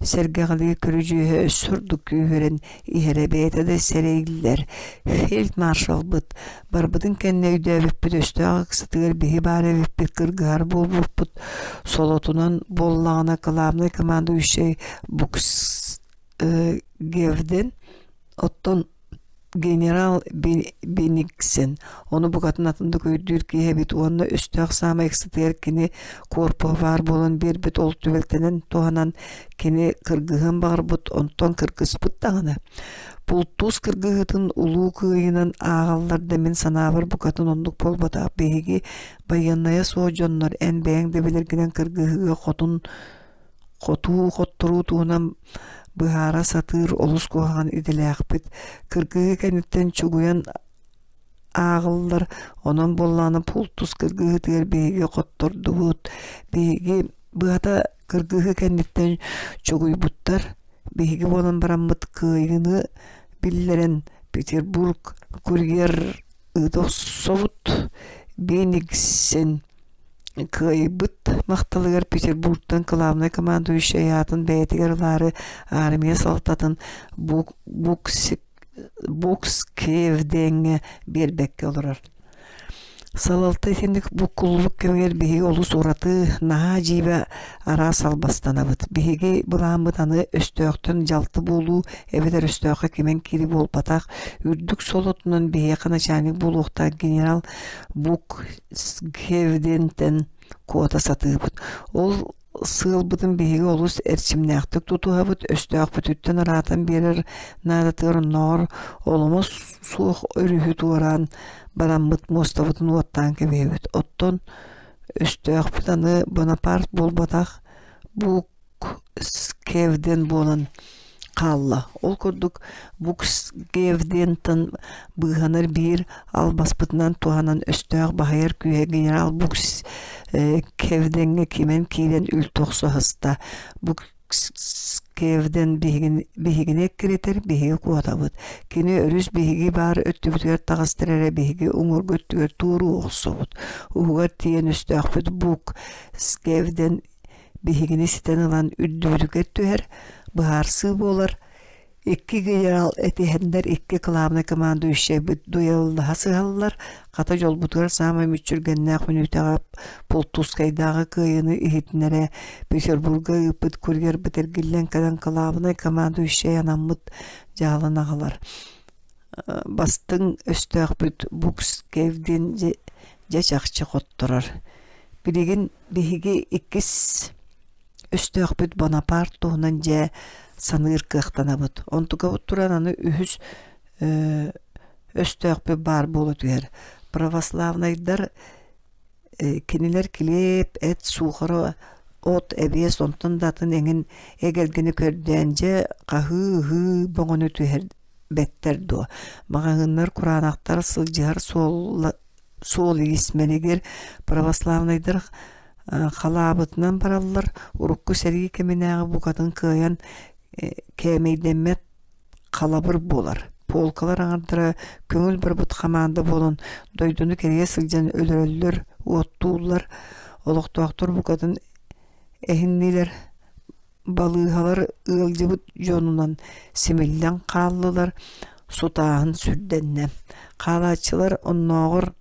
сэргэҕэлии көрүдьүөһэ өссө ордук күүһүрэн иһэрэ бэйэтэ да сэрэйиллэр. Фельдмаршалбыт барбытын кэннэ өйдөөбүппүт өстөөх ыксатыгар биһи баар эбиппит кыргыһар буолбуппут солотунан буоллаҕына главный командующай Букс Гевден оттон Генерал Бениксен ону букатын атыннык өйдүүр киһи эбит уонна өстөөх саамай ыксатыгар кини куорпуһа баар буолан биэрбит ол түбэлтэнэн туһанан кини кыргыһыан баҕарбыт онтон кыргыспыт даҕаны. Пултуус кыргыһыытын улуу кыайыынан ааҕаллар да мин санаабар букатын оннук буолбатах биһиги байыаннайа суох дьоннор эн бэйэҥ да билэргинэн кыргыһыыга хотун Хотуу хотторуу туһунан быһаара сатыыр олус куһаҕан идэлээхпит. Кыргыһыы кэнниттэн чугуйан ааҕыллар, онон буоллаҕына пултус кыргыһыытыгар биһиги хоттордубут. Биһиги быһата кыргыһыы кэнниттэн чугуйбуттар. Биһиги буолан бараммыт кыайыыны биллэрэн Петербург курьер ыыта охсобут. Бениксен Кыайбыт махталыгар Петербургтан кылаабынай командующай аатын бэйэтигэр ылаары армия салалтатын Букскевдеҥҥэ биэрбэккэ олорор. Салалта итинник буккуллубут кэмигэр биһиги олус ураты, наһаа дьиибэ араас албастанабыт. Биһиги былааммыт аны өстөөхтөн дьалты буолуу эбэтэр өстөөххө кимэн киирии буолбатах, үрдүк солотунан биһиэхэ начальник буолуохтаах генерал Бук Сгевдентэн куота сатыыбыт. Ол сыалбытын биһиги олус эрчимнээхтик тутуһабыт, өстөөхпүтүттэн ыраатан биэрэр наадатыгар оннооҕор оломо суох өрүһү туораан бараммыт муостабытын уоттаан кэбиһэбит. Оттон өстөөхпүт аны Бонапарт буолбатах, бу Букскевден буолан хаалла. Ол курдук Букскевдентан быыһанар биир албаспытынан туһанан өстөөх баһыйар күүһэ генерал Букскевдеҥҥэ кимэн киирэн үлтү охсо сыста. Букскевден биһигини эккирэтэр, биһиги куотабыт. Кини өрүс биһиги баар өттүбүтүгэр таҕыстар эрэ биһиги уҥуоргу өттүгэр туоруу охсобут. Уһугар тиийэн өстөөхпүт Букскевден биһигини ситэн ылан үрдүбүтүгэр түһэр, быһаарсыы буолар. Икки генерал этиһэннэр икки кылаабынай командующайбыт дуэллаһа сыһаллар, хата дьолбутугар саамай мүччүргэннээх мүнүүтэҕэ Пултускайдааҕы кыайыыны иһитиннэрэ Петербурга ыыппыт курьербыт эргиллэн кэлэн кылаабынай командующай анаммыт дьаһалын аҕалар. Бастыҥ өстөөхпүт Букскев диэн дьэ чахчы хотторор. Билигин биһиги иккис өстөөхпүт Бонапарт туһунан дьэ саныыр кыахтанабыт. Онтукабыт туран аны үһүс өстөөхпүт баар буола түһэр. Православнайдар кинилэр килиэп, эт, суухара, от, эбиэс онтон да атын эҥин эгэлгэни көрдөөн дьэ хаһыы-ыһыы бөҕөнү түһэрбэттэр дуо? Маҕаһыыннар кураанахтар сылдьыһар суол суол-иис мэлигир православнайдар халаабытынан бараллар, урукку сэрии кэминээҕи букатын кыайан кээмэйдэммэт халабыр буолар. Полкалар аҥардара көҥүл барбыт хамаанда буолан дойдуну кэрийэ сылдьан өлөрөллөр, уоттууллар, олохтоохтор букатын эһиннилэр, балыыһалар ыалдьыбыт дьонунан симиллэн хааллылар, сутааһын сүрдэннэ. Хаалааччылар оннооҕор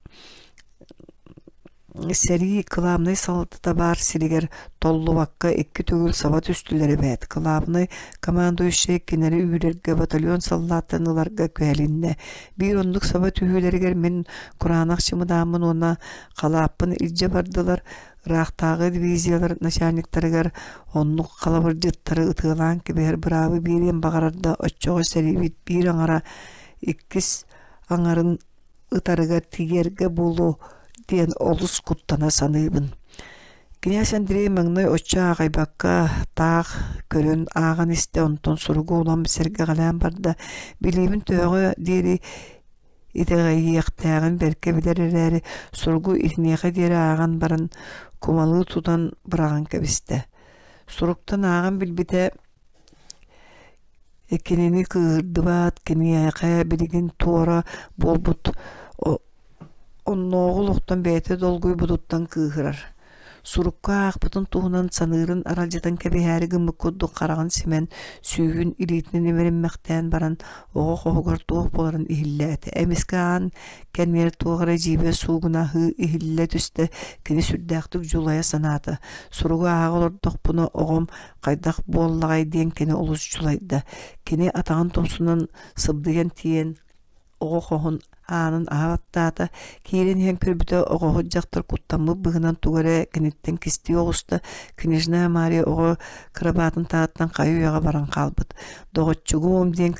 Сэрии кылаабынай салалтата баар сиригэр толлубакка икки төгүл саба түстүлэр эбээт. Кылаабынай командующай кинилэри үүрэргэ батальон саллааттарын ыларга күһэлиннэ. Биир оннук саба түһүүлэригэр мин кураанах чымыдааммын уонна халааппын илдьэ бардылар. Ыраахтааҕы дивизиялар начальниктарыгар оннук халабырдьыттары ытыалаан кэбиһэр быраабы биэриэн баҕарар да, оччоҕо сэриибит биир аҥара иккис аҥарын ытарыгар тиийэргэ буолуо диэн олус куттана саныыбын. Князь Андрей маҥнай оччо аахайбакка таах көрөн ааҕан истэ, онтон суругу улам сэргэҕэлээн барда. Билиибин төһөҕө диэри итэҕэйиэхтээҕин бэркэ билэр эрээри, суругу итиниэхэ диэри ааҕан баран кумалыы тутан быраҕан кэбистэ. Суруктан ааҕан билбитэ Кинини кыыһырдыбат, киниэхэ билигин туора буолбут оннооҕу олохтон бэйэтэ долгуйбутуттан кыыһырар. Сурукка аахпытын туһунан саныырын аралдьытан кэбиһээри гыммыт курдук хараҕын симэн, сүүһүн илиитинэн имэриммэхтээн баран оҕо хоһугар туох буоларын иһиллээтэ. Эмискэ аан кэннигэр туох эрэ дьиибэ суугунаһыы иһиллэ түстэ, кини сүрдээхтик дьулайа санаата. Суругу ааҕа олордохпуна оҕом Хайдах буоллаҕай диэн кини олус дьулайда. Кини атаҕын тумсунан сыбдыйан тиийэн оҕо хоһун аанын аһа баттаата. Киирэн иһэн көрбүтэ оҕоһут дьахтар куттаммыт быһыынан тугу эрэ киниттэн кистии оҕуста. Княжна Мария оҕо кырабаатын таһыттан хайы-үйэҕэ баран хаалбыт. «Доҕоччугуом» диэн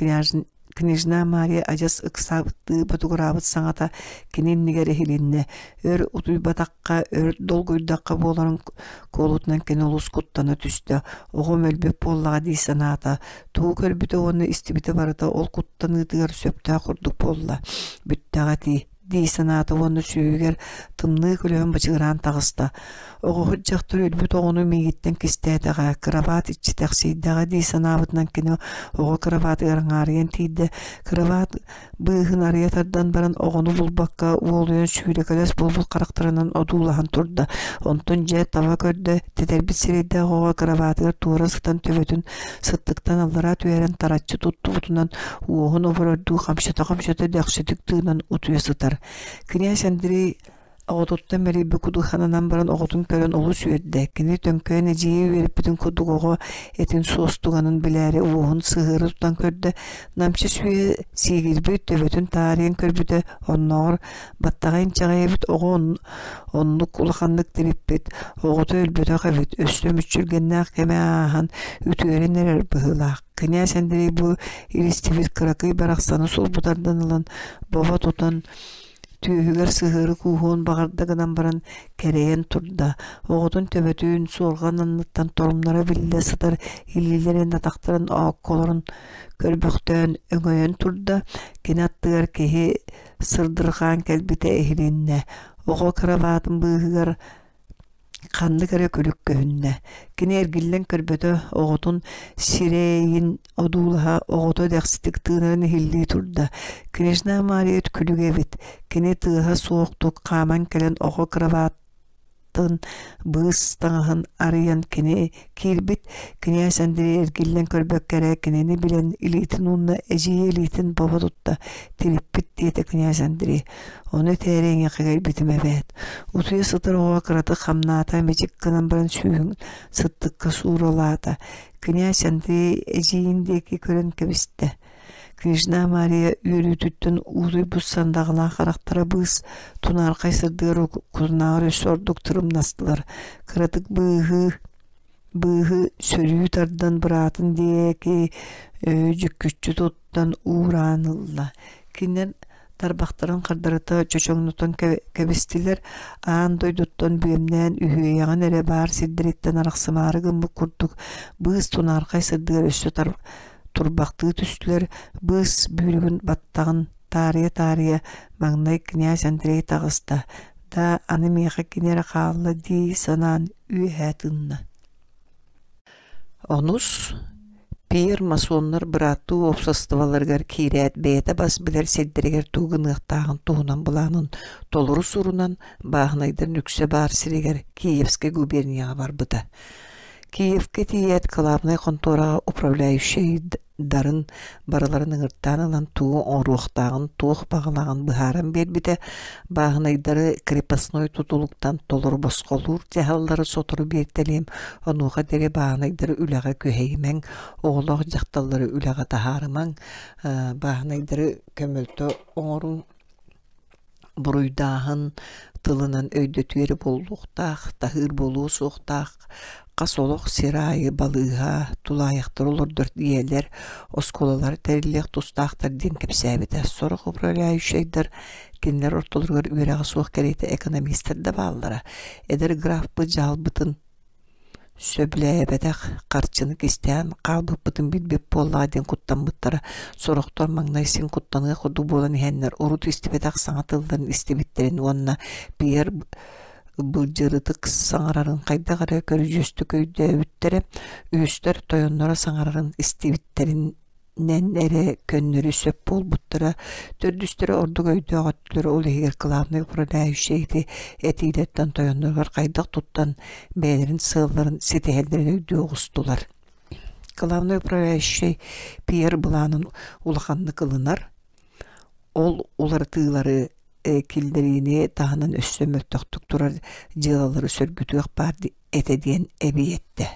Княжна Мария адьас ыксаабыттыы ботугураабыт саҥата кини иннигэр иһилиннэ. Өр утуйбатахха, өр долгуйдахха буоларын куолутунан кини олус куттана түстэ. Оҕом өлбүт буоллаҕа дии санаата. Тугу көрбүтэ уонна истибитэ барыта ол куттаныытыгар сөптөөх курдук буолла. Бүттэҕэ дии дии санаата уонна сүүһүгэр тымныы көлөһүн бачыгыраан таҕыста. Оҕоһут дьахтар өлбүт оҕону миигиттэн кистээтэҕэ, кырабаат иччитэхсийдэҕэ дии санаабытынан кини оҕо кырабаатыгар аҥаарыйан тиийдэ. Кырабаат быыһын арыйа тардан баран оҕону булбакка уолуйан сүүрэкэлэс буолбут харахтарынан одуулаһан турда. Онтон дьэ таба көрдө, тэтэрбит сирэйдээх оҕо кырабаатыгар туора сытан төбөтүн сыттыктан аллараа түһэрэн тараччы туттубутунан уоһун оборордуу хамсата-хамсата дэхситик тыынан утуйа сытар. Князь Андрей оҕотуттан мэлийбит кудуханынан баран оҕотун көрөн олус үөрдэ. Кини төҥкөйөн эдьиийэ үөрэппитин курдук оҕо этин суостуганын билээри уоһун сыһыары тутан көрдө. Намчы сүүһэ сиигирбит төбөтүн таарыйан көрбүтэ, оннооҕор баттаҕа инчэҕэй эбит оҕо оннук улаханнык тириппит, оҕото өлбөтөх эбит, өссө мүччүргэннээх кэмэ ааһан үтүөрэн эрэр быһыылаах. Князь Андрей бу илистибит кыракый барахсаны сулбутардан ылан бобо тутан түөһүгэр сыһыары кууһуон баҕарда гынан баран кэрэйэн турда. Оҕотун төбөтүн суорҕан анныттан торумнара биллэ сытар илиилэрин атахтарын оокколорун көрбөхтөөн өҥөйөн турда. Кини аттыгар киһи сырдырҕаан кэлбитэ иһилиннэ. Оҕо кырабаатын быыһыгар ханнык эрэ күлүк көһүннэ. Кини эргиллэн көрбөтө, оҕотун сирэйин одуулаһа, оҕото дэхситик тыынарын иһиллии турда. Княжна Мария күлүгэ эбит. Кини тыаһа суохтук хааман кэлэн оҕо кырабаат аттын быыс таҥаһын арыйан кини киирбит. Кинээс Андрей эргиллэн көрбөккө эрэ кинини билэн илиитин уунна, эдьиийэ илиитин бобо тутта, тириппит диэтэ кинээс Андрей. Ону этээри эйиэхэ кэлбитим эбээт. Утуйа сытар оҕо кыратык хамнаата, мичик гынан баран сүүһүн сыттыкка сууралаата. Кинээс Андрей эдьиийин диэки көрөн кэбистэ. Княжна Мария үөрүүтүттэн уутуйбут сандаҕалаах харахтара быыс тунаархай сырдыгар кутунааҕар өссө ордук тырымнастылар. Кыратык быыһыы быыһы сөрүү тардан быраатын диэки дьүккүччү туттан уураан ылла. Кинилэр тарбахтарын хардарыта чочоҥнотон кэбистилэр, аан дойдуттан бүөмнээн үһүөйэҕин эрэ баар сирдэриттэн арахсымаары гыммыт курдук быыс тунаархай сырдыгар өссө турбахтыы түстүлэр, быыс бүүрүгүн баттаҕын таарыйа-таарыйа маҥнай князь Андрей таҕыста, да аны миэхэ кини эрэ хаалла дии санаан үөһэ тыынна. Онус Пьер масоннар бырааттыы уопсастыбаларыгар киирээт бэйэтэ бас билэр сирдэригэр тугу гыныахтааҕын туһунан былаанын толору сурунан бааһынайдарын үксэ баар сиригэр Киевскэй губернияҕа барбыта. Киевкэ тиийээт кылаабынай хонтуораҕа управляющайдарын барыларын ыҥыртаан ылан тугу оҥоруохтааҕын, туох баҕалааҕын быһааран биэрбитэ, бааһынайдары крепостной тутулуктан толору босхолуур дьаһаллары сотору биэртэлиэм, онуоха диэри бааһынайдары үлэҕэ күһэйимэҥ, оҕолоох дьахталлары үлэҕэ таһаарымаҥ, бааһынайдары көмөлтө оҥоруҥ буруйдааһын тылынан өйдөтүү эрэ буолуохтаах, таһыыр буолуо суохтаах, хас олох сир аайы балыыһа, тулаайахтар олордор ийэлэр, оскуолалар тэриллиэх тустаахтар диэн кэпсээбитэ. Сорох управляющайдар кинилэр ортолоругар үөрэҕэ суох кэриэтэ экономистар да бааллара. Эдэр графпыт дьаһалбытын Сөбүлээбэтэх харчыны кистээн хаалбыппытын билбит буоллаҕа диэн куттаммыттара, сорохтор маҥнай син куттаныах курдук буолан иһэннэр урут истибэтэх саҥа тылларын истибиттэрин уонна Пьер былдьырытык саҥарарын хайдах эрэ көрүдьүөстүк өйдөөбүттэрэ, үһүстэр тойонноро саҥарарын истибиттэрин нэн эрэ көннөрү сөп буолбуттара, төрдүстэрэ ордук өйдөөх өттүлэрэ ол иһигэр кылаабынай управляющай ити этиилэртэн тойонноругар хайдах туттан бэйэлэрин сыалларын ситиһэллэрин өйдүү оҕустулар. Кылаабынай управляющай Пьер былаанын улаханнык ылынар, ол уларытыылары киллэриини таһынан өссө мөлтөхтүк турар дьыалалары сөргүтүөх баар этэ диэн эбии эттэ.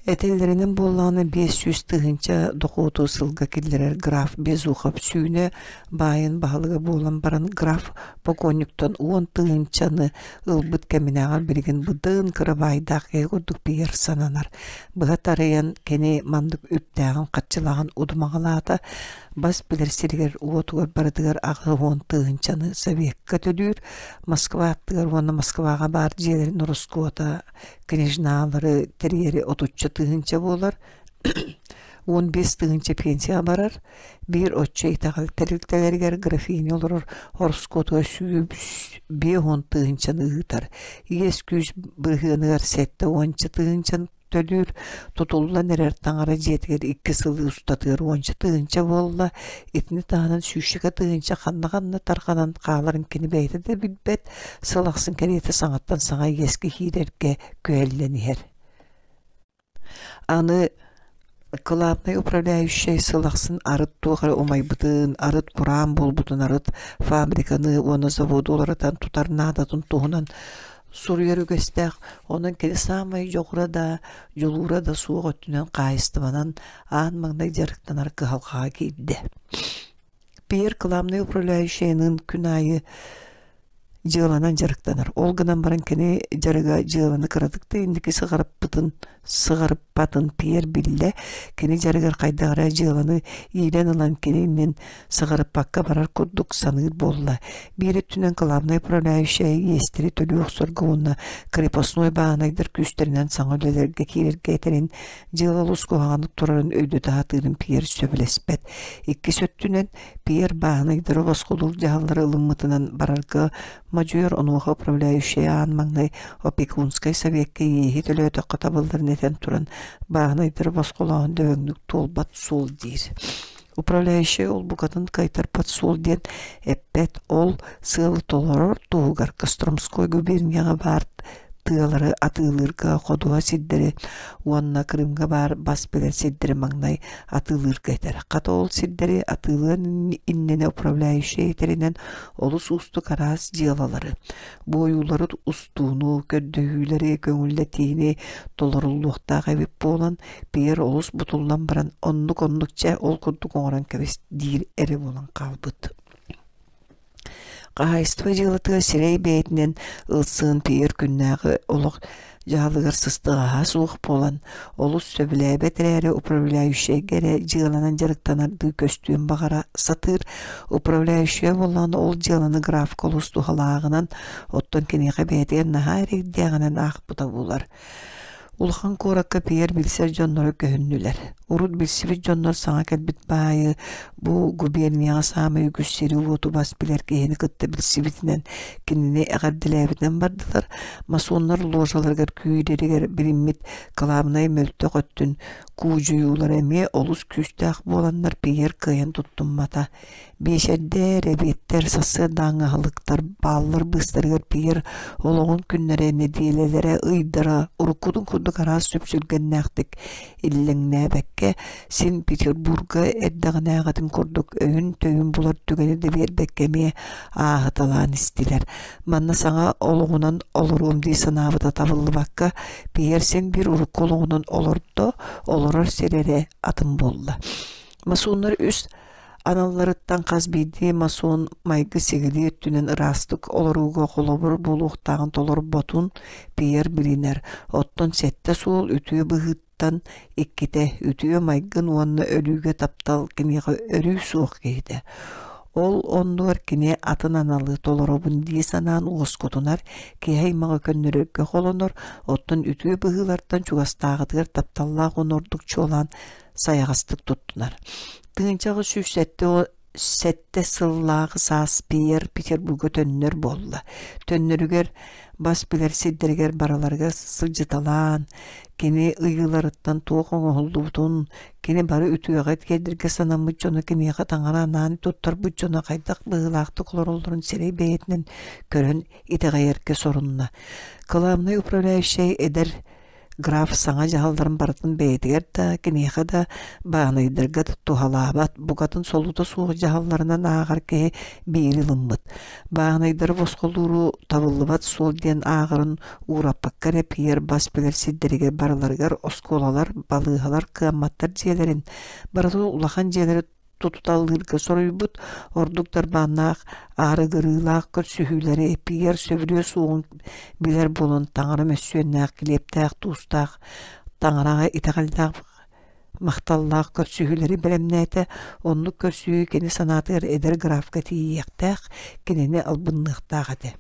Этэллэринэн буоллаҕына 500 тыһыынча дохуоту сылга киллэрэр граф Безухов сүүнэ баайын баһылыга буолан баран граф покойниктан 10 тыһыынчаны ылбыт кэминээҕэр билигин быдан кыра баайдаах киһи курдук биэр сананар. Быһа тарыйан кини маннык үптээҕин-харчылааҕын удумаҕалаата, бас билэр сиригэр уотугар барытыгар 80 тыһыынчаны Советка төлүүр, Москва аттыгар уонна Москваҕа баар дьиэлэрин ороскуота княжналары тэрийэри отучча тыһыынча буолар, 15 тыһыынча пенсияҕа барар, биир оччо итэҕэл тэрилтэлэригэр графиня олорор ороскуотугар 150 тыһыынчаны ыытар, иэс-күүс бырыһыаныгар 70 тыһыынчаны төлүүр, тутуллан эрэр таҥара дьиэтигэр икки сыл устатыгар уонча тыһыынча буолла, итини таһынан сүүсчэкэ тыһыынча ханна-ханна тарҕанан хааларын кини бэйэтэ да билбэт, сыл ахсын кэриэтэ саҥаттан саҥа иэскэ киирэргэ күһэллэн иһэр. Аны кылаабынай управляющай сыл ахсын арыт туох эрэ умайбытын, арыт кураан буолбутун, арыт фабриканы уонна заводу уларытан тутар наадатын туһунан суруйар үгэстээх, онон кини саамай дьоҕура да, дьулуура да суох өттүнэн хаһаайыстыбанан аан маҥнай дьарыктанар кыһалҕаҕа киирдэ. Пьер кылаабынай управляющайыныын күн аайы дьыаланан дьарыктанар. Ол гынан баран кини дьарыга дьыаланы кыратык да инники сыҕарыппытын сыҕарыппатын Пьер биллэ. Кини дьарыгар хайдах эрэ дьыаланы иилэн ылан кини иннин сыҕарыппакка барар курдук саныыр буолла. Биир өттүнэн кылаабынай управляющай иэстэри төлүү охсорго уонна крепостной бааһынайдар күүстэринэн саҥа үлэлэргэ киирэргэ этэрин дьыала олус куһаҕаннык турарын өйдөтө сатыырын Пьер сөбүлэспэт. Иккис өттүнэн Пьер бааһынайдары босхолуур дьаһаллары ылыммытынан барарга модьуйар, онуоха управляющай аан маҥнай опекунскай советка иэһи төлөөтөххө табылларын этэн туран бааһынайдары босхолооһун дөбөҥнүк туолбат суол диир. Управляющай ол букатын кыайтарбат суол диэн эппэт, ол сыалы толорор туһугар Костромской губернияҕа баар тыалары атыылыырга ходуһа сирдэри уонна Крымҥа баар бас билэр сирдэри маҥнай атыылыырга этэр. Хата ол сирдэри атыылыан иннинэ управляющай этэринэн олус уустук араас дьыалалары, буойуулары устууну, көрдөһүүлэри, көҥүллэтиини толоруллуохтаах эбит буолан, Пьер олус бутуллан баран оннук-оннук чэ ол курдук оҥорон кэбис диир эрэ буолан хаалбыт. Хаһаайыстыба дьыалатыгар сирэй бэйэтинэн ылсыан Пьер күннээҕи олох дьаһалыгар сыстыгаһа суох буолан, олус сөбүлээбэт эрээри управляющайга эрэ дьыаланан дьарыктанардыы көстүөн баҕара сатыыр. Управляющайа буоллаҕына ол дьыаланы графка олус туһалааҕынан, оттон киниэхэ бэйэтигэр наһаа эрэйдээҕинэн аахпыта буолар. Улахан куоракка Пьер билсэр дьонноро көһүннүлэр. Урут билсибит дьоннор саҥа кэлбит баайы бу губернияҕа саамай үгүс сири-уоту бас билэр киһини кытта билсибитинэн кинини эҕэрдэлээбитинэн бардылар. Масоннар ложаларыгар күүрэригэр билиммит кылаабынай мөлтөх өттүн куудьуйуулара эмиэ олус күүстээх буоланнар Пьер кыайан туттуммата. Биэчэрдэр, эбиэттэр, сарсыардааҥҥы аһылыктар бааллар быыстарыгар Пьер олоҕун күннэрэ, нэдиэлэлэрэ, ыйдара уруккутун курдук араас сүпсүлгэннээхтик иллэҥнээбэккэ, син Петербурга эрдэҕинээҕитин курдук өйүн-төйүн булар түгэни да биэрбэккэ эмиэ ааһыталаан истилэр. Манна саҥа олоҕунан олоруом дии санаабыта табыллыбакка, Пьер син биир урукку олоҕунан олордо, олорор сир эрэ атын буолла. Масоннар үс аналларыттан хас биирдии масон майгы-сигили өттүнэн ыраастык олорууга холобур буолуохтааҕын толорботун Пьер билинэр, оттон сэттэ суол үтүө быһыыттан иккитэ үтүө майгын уонна өлүүгэ таптал киниэхэ өрүү суох киһитэ. Ол оннугар кини атын аналы толоробун дии санаан уоскутунар, киһи аймаҕы көннөрөргө холонор, оттон үтүө быһыылартан чугастааҕытыгар тапталлаах уонна ордук чуолаан сайаҕастык туттунар. 1807 сыллааҕы саас Пьер Петербурга төннөр буолла. Төннөрүгэр бас билэр сирдэригэр барыларыгар сылдьыталаан, кини ыйыыларыттан туох оҥоһуллубутун, кини бары үтүөҕэ тиэрдэргэ санаммыт дьону киниэхэ таҥара анаан туттарбыт дьоно хайдах быһыылаахтык олороллорун сирэй бэйэтинэн көрөн итэҕэйэргэ сорунна. Кылаабынай управляющай эдэр Граф саҥа дьаһалларын барытын бэйэтигэр да, киниэхэ да, бааһынайдарга да туһалаабат, букатын солуута суох дьаһалларынан ааҕар киһи биири ылыммыт. Бааһынайдары босхолууру табыллыбат суол диэн ааҕарын уураппакка эрэ Пьер бас билэр сирдэригэр барыларыгар оскуолалар, балыыһалар, кыамматтар дьиэлэрин, барытын улахан дьиэлэри тутуталыырга соруйбут, ордук дарбааннаах, аарыгырыылаах көрсүһүүлэри Пьер сөбүлүө суоҕун билэр буолан таҥара мөссүөннээх килиэптээх туустаах таҥараҕа итэҕэллээх махталлаах көрсүһүүлэри бэлэмнээтэ, оннук көрсүһүү кини санаатыгар эдэр графка тиийиэхтээх, кинини албынныахтаах этэ.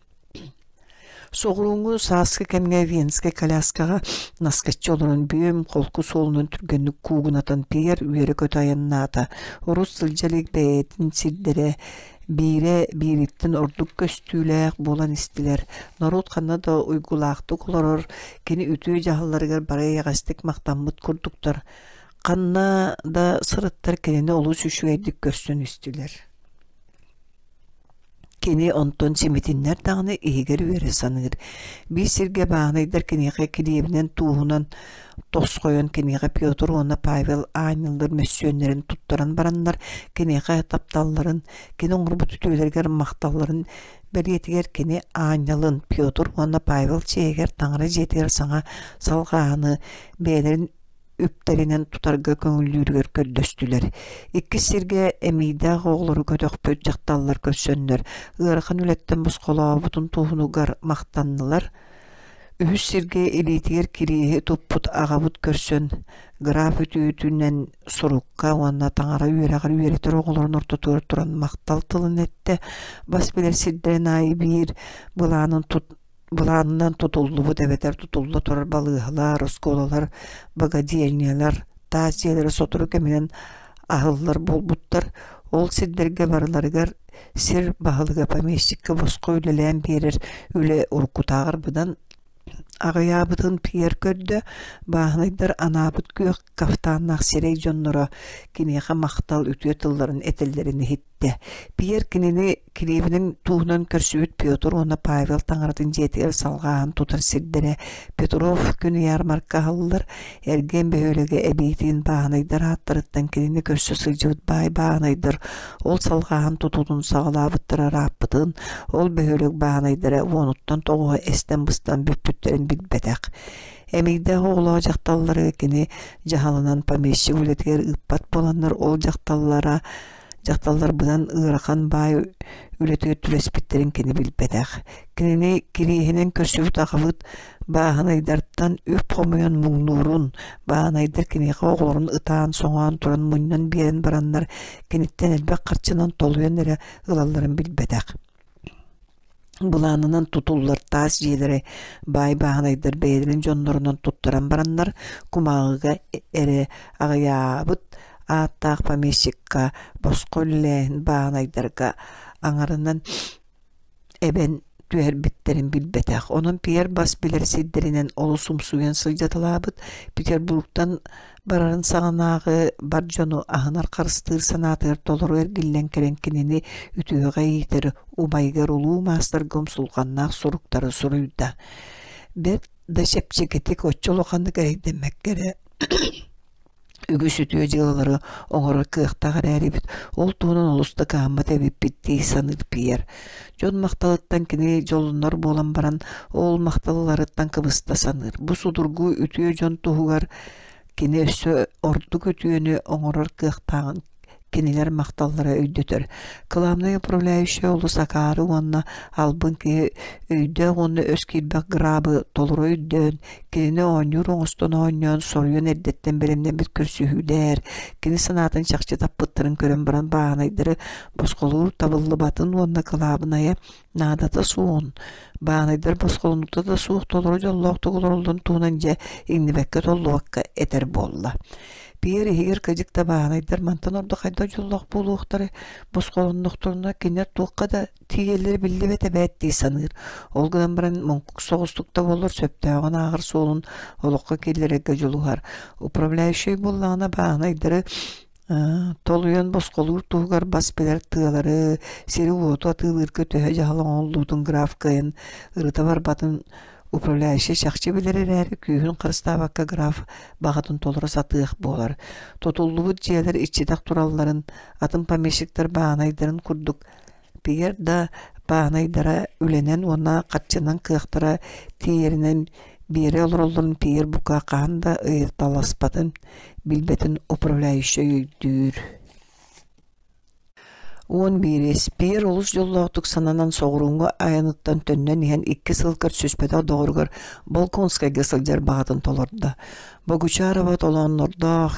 Соҕурууҥҥу сааскы кэмҥэ Венскэй коляскаҕа наскаччы олорон бүөм холку суолунан түргэнник куугунатан Пьер үөрэ-көтө айаннаата. Урут сылдьа илик бэйэтин сирдэрэ биирэ биириттэн ордук көстүүлээх буолан истилэр. Норуот ханна да уйгулаахтык олорор, кини үтүө дьаһалларыгар бары эйэҕэстик махтаммыт курдуктар. Ханна да сырыттар кинини олус үчүгэйдик көрсөн истилэр. Кини онтон симитиннэр даҕаны иһигэр үөрэ саныыр. Биир сиргэ бааһынайдар киниэхэ килиэбинэн тууһунан тосхойон киниэхэ Петр уонна Павел аанньаллар мөссүөннэрин туттаран бараннар киниэхэ тапталларын, кини оҥорбут үтүөлэригэр махталларын бэлиэтигэр кини аанньалын Петр уонна Павел чиэһигэр таҥара дьиэтигэр саҥа салҕааһыны бэйэлэрин үптэринэн тутарга көҥүллүүрүгэр көрдөстүлэр. Иккис сиргэ эмиийдээх оҕолору көтөхпүт дьахталлар көрсөннөр, ыарахан үлэттэн босхолообутун туһунугар махтаннылар. Үһүс сиргэ илиитигэр кириэһи туппут аҕабыт көрсөн, граф үтүөтүнэн сурукка уонна таҥара үөрэҕэр үөрэтэр оҕолорун ортотугар туран махтал тылын эттэ, бас билэр сирдэрин аайы биир былаанын тут Былаанынан тутуллубут эбэтэр тутулла турар балыыһалар, оскуолалар, богадельнялар, таас дьиэлэрэ сотору кэминэн аһыллар буолбуттар. Ол сирдэргэ барыларыгар сир баһылыга помещикка босхо үлэлээн биэрэр үлэ уруккутааҕар быдан Аҕыйаабытын Пьер көрдө, бааһынайдар анаабыт күөх кафтаннаах сирэй дьонноро киниэхэ махтал үтүө тылларын этэллэрин иһиттэ. Пьер кинини килиэбинин туһунан көрсүбүт Петр уонна Павел таҥаратын дьиэтигэр салҕааһын тутар сирдэрэ Петров күн ярмарка аһыллар, эргиэн бөһүөлэгэ эбиитин бааһынайдар ааттарыттан кинини көрсө сылдьыбыт баай бааһынайдар ол салҕааһын тутуутун саҕалаабыттара ырааппытын, ол бөһүөлэк бааһынайдара уонуттан тоҕуһа эстэн-быстан бүппүттэрин билбэтэх. Эмийдээх оҕолоох дьахталлары кини дьаһалынан помещик үлэтигэр ыыппат буоланнар ол дьахталлара дьахталлар быдан ыарахан баай үлэтигэр түбэспиттэрин кини билбэтэх. Кинини кириэһинэн көрсүбүт аҕабыт бааһынайдартан үп хомуйан муҥнуурун, бааһынайдар киниэхэ оҕолорун ытаан-соҥоон туран мунньан биэрэн бараннар киниттэн элбэх харчынан толуйан эрэ ылалларын билбэтэх. Былаанынан тутуллар таас дьиэлэри баай бааһынайдар бэйэлэрин дьоннорунан туттаран бараннар кумааҕыга эрэ аҕыйаабыт ааттаах помещикка босхо үлэлээһин бааһынайдарга аҥарынан эбэн түһэрбиттэрин билбэтэх. Онон Пьер бас билэр сирдэринэн олус умсугуйан сылдьаталаабыт. Петербургтан барарын саҕанааҕы бар дьону аһынар-харыстыыр санаатыгар толору эргиллэн кэлэн кинини үтүөҕэ иитэр убайыгар улуу маастарга умсулҕаннаах суруктары суруйда. Бэрт да чэпчэкитик оччо улаханнык эрэйдэммэккэ эрэ үгүс үтүө дьыалалары оҥорор кыахтаах эрээрибит, ол туһунан олус да кыһаммат эбиппит дии саныыр Пьер. Дьон махталыттан кини дьолуннар буолан баран, ол махталларыттан кыбыста саныыр. Бу судургу үтүө дьон туһугар кини өссө ордук үтүөнү оҥорор кыахтааҕын кинилэр махталлара өйдөтөр. Кылаабынай управляющай олус акаары уонна албын киһи өйдөөх уонна өс киирбэх грабы толору өйдөөн, кинини оонньуур оҥостон оонньоон соруйан эрдэттэн бэлэмнэммит көрсүһүүлэр, кини санаатын чахчы таппыттарын көрөн баран бааһынайдары босхолуур табыллыбатын уонна кылаабынайа наадата суоҕун, бааһынайдар босхолонуута да суох толору дьоллоохтук олороллорун туһунан дьэ иҥнибэккэ-толлубакка этэр буолла. Пьер иһигэр кыдьык да бааһынайдар мантан ордук хайдах дьоллоох буолуохтарай, босхолоннохторуна кинилэр туохха да тиийэллэрэ биллибэт эбээт дии саныыр. Ол гынан баран муҥкук соҕустук да буоллар сөптөөҕүн ааҕар суолун олоххо киллэрэргэ дьулуһар. Управляющай буоллаҕына бааһынайдары Толуйан босхолуур туһугар бас билэр тыалары, сири-уоту атыылыырга төһө дьаһал оҥоһуллубутун граф кыайан ырыта барбатын управляющай чахчы билэр эрээри, күүһүн харыстаабакка граф баҕатын толоро сатыах буолар. Тутуллубут дьиэлэр иччитэх туралларын, атын помещиктар бааһынайдарын курдук Пьер да бааһынайдара үлэнэн уонна харчынан кыахтара тиийэринэн биэрэ олороллорун Пьер бука хаһан да ыйыталаспатын, билбэтин управляющай өйдүүр. 11 Пьер олус дьоллоохтук сананан соҕурууҥҥу айаныттан төннөн иһэн икки сыл көрсүспэтэх доҕоругар Болконскайга сылдьар баҕатын толордо. Богучарова толооннордоох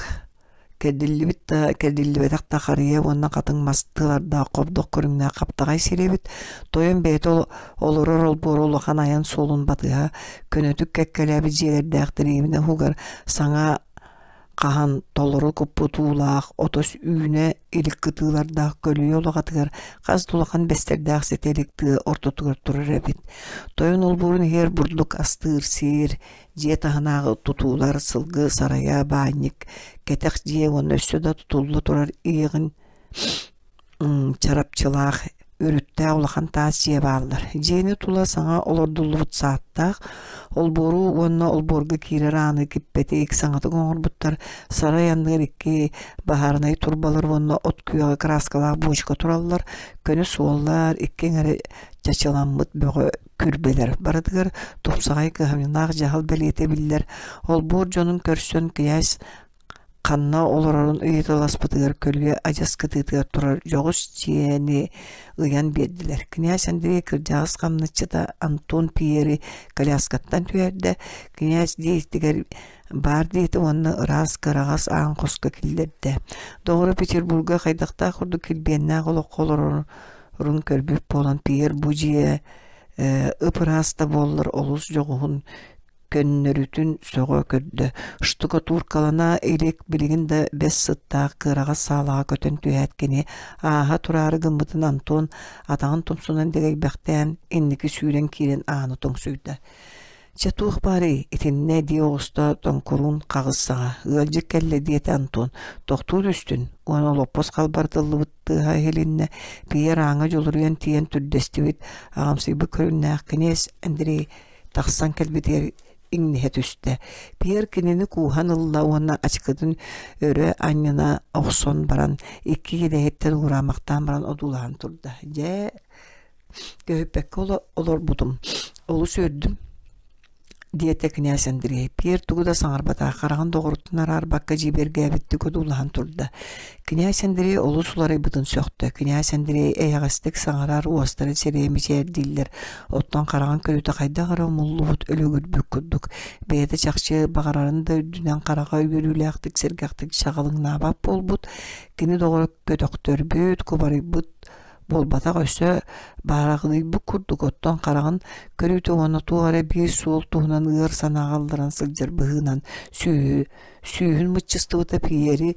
Кэрдиллибит да, кэрдиллибэтэх да харыйа уонна хатыҥ мас тыалардаах хобдох көрүҥнээх хаптаҕай сир эбит. Тойон бэйэтэ олорор олбуора улахан айан суолун батыһа, көнөтүк кэккэлээбит дьиэлэрдээх дэриэбинэ уһугар саҥа хаһан толору куппут уулаах, отос үүнэ илик кытыылардаах көлүйэ улаҕатыгар хас да улахан бэстэрдээх ситэ илик тыа ортотугар турар эбит. Тойон олбуорун иһигэр бурдук астыыр сир, Дьиэ таһынааҕы тутуулар, сылгы сарайа, баанньык, кэтэх дьиэ уонна өссө да тутулла турар иэҕин чарапчылаах, өрүттээх улахан таас дьиэ бааллар. Дьиэни тула саҥа олордуллубут сааттаах, олбуору уонна олбуорга киирэр ааны киппэтик саҥатык оҥорбуттар. Сарай анныгар икки баһаарынай турбалар уонна от күөҕэ кырааскалаах буочука тураллар. Көнө суоллар, икки эҥэрэ чачыламмыт бөҕө күрбэлэр барытыгар тупсаҕай кыһамньылаах дьаһал бэлиэтэ биллэр. Олбуор дьонун көрсөн князь ханна олорорун ыйыталаспытыгар көлүө адьас кытыытыгар турар дьоҕус дьиэни ыйан биэрдилэр. Князь Андрей кырдьаҕас хамначчыта Антон Пьери коляскаттан түһэрдэ. Князь дьиэтигэр баар диэтэ уонна ыраас кыараҕас аан хоско киллэрдэ. Доҕоро Петербурга хайдахтаах курдук килбиэннээх олоххо олорорун көрбүт буолан Пьер бу дьиэ ып-ыраас да буоллар олус дьоҕуһун көннөрүтүн сөҕө көрдө. Штукатуркалана илик билигин да бэс сыттаах кыараҕас саалаҕа көтөн түһээт кини ааһа тураары гыммытын Антон атаҕын тумсунан дэгэйбэхтээн инники сүүрэн киирэн ааны тоҥсуйда. Чэ туох баарый, итиннэ дии оҕуста тоҥкуруун хаҕыс саҥа, ыалдьыт кэллэ диэтэ Антон, тохтуу түстүн уонна олоппос халбарытыллыбыт тыаһа иһилиннэ, Пьер ааҥҥа дьулуруйан тиийэн түрдэстибит, аҕамсыйбыт көрүҥнээх кинээс Андрей тахсан кэлбитигэр иҥниһэ түстэ. Пьер кинини кууһан ылла уонна ачыкытын өрө анньына охсон баран, икки иэдэһиттэн уураамахтаан баран одуулаһан турда. Дьэ, Көһүппэккэ олорбутум, олус үөрдүм, диэтэ князь Андрей. Пьер тугу да саҥарбатах, хараҕын доҕоруттан араарбакка дьиибэргээбиттик одуулаһан турда. Князь Андрей олус уларыйбытын сөхтө. Князь Андрей эйэҕэстик саҥарар, уостарын сирэйэ мичээрдииллэр, оттон хараҕын көрүүтэ хайдах эрэ умуллубут, өлүгүрбүт курдук. Бэйэтэ чахчы баҕарарын да үрдүнэн хараҕа үөрүүлээхтик, сэргэхтик чаҕылыҥнаабат буолбут. Кини доҕоро көтөхтөрбүт, кубарыйбыт буолбатах өссө баараҕыдыйбыт курдук оттон хараҕын көрүүтэ уонна туох эрэ биир суол туһунан ыар санааҕа ылларан сылдьар быһыынан сүүһү сүүһүн мыччыстыбыта Пьери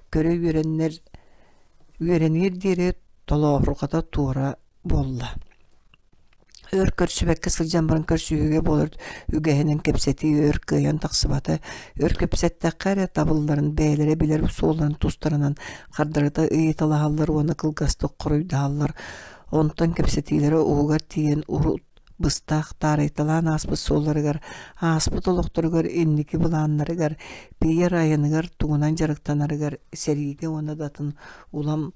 көрө үөрэннэр үөрэниэр диэри толоорурҕата туора буолла. Өр көрсүбэккэ сылдьан баран көрсүһүүгэ буолар үгэһинэн кэпсэтии өр кыайан тахсыбата. Өр кэпсэттэххэ эрэ табылларын бэйэлэрэ билэр суолларын тустарынан хардарыта ыйыталаһаллар уонна кылгастык хоруйдаһаллар. Онтон кэпсэтиилэрэ уһугар тиийэн урут быстах таарыйталаан ааспыт суолларыгар, ааспыт олохторугар инники былааннарыгар, Пьер айаныгар тугунан дьарыктанарыгар, сэриигэ уонна да атын улам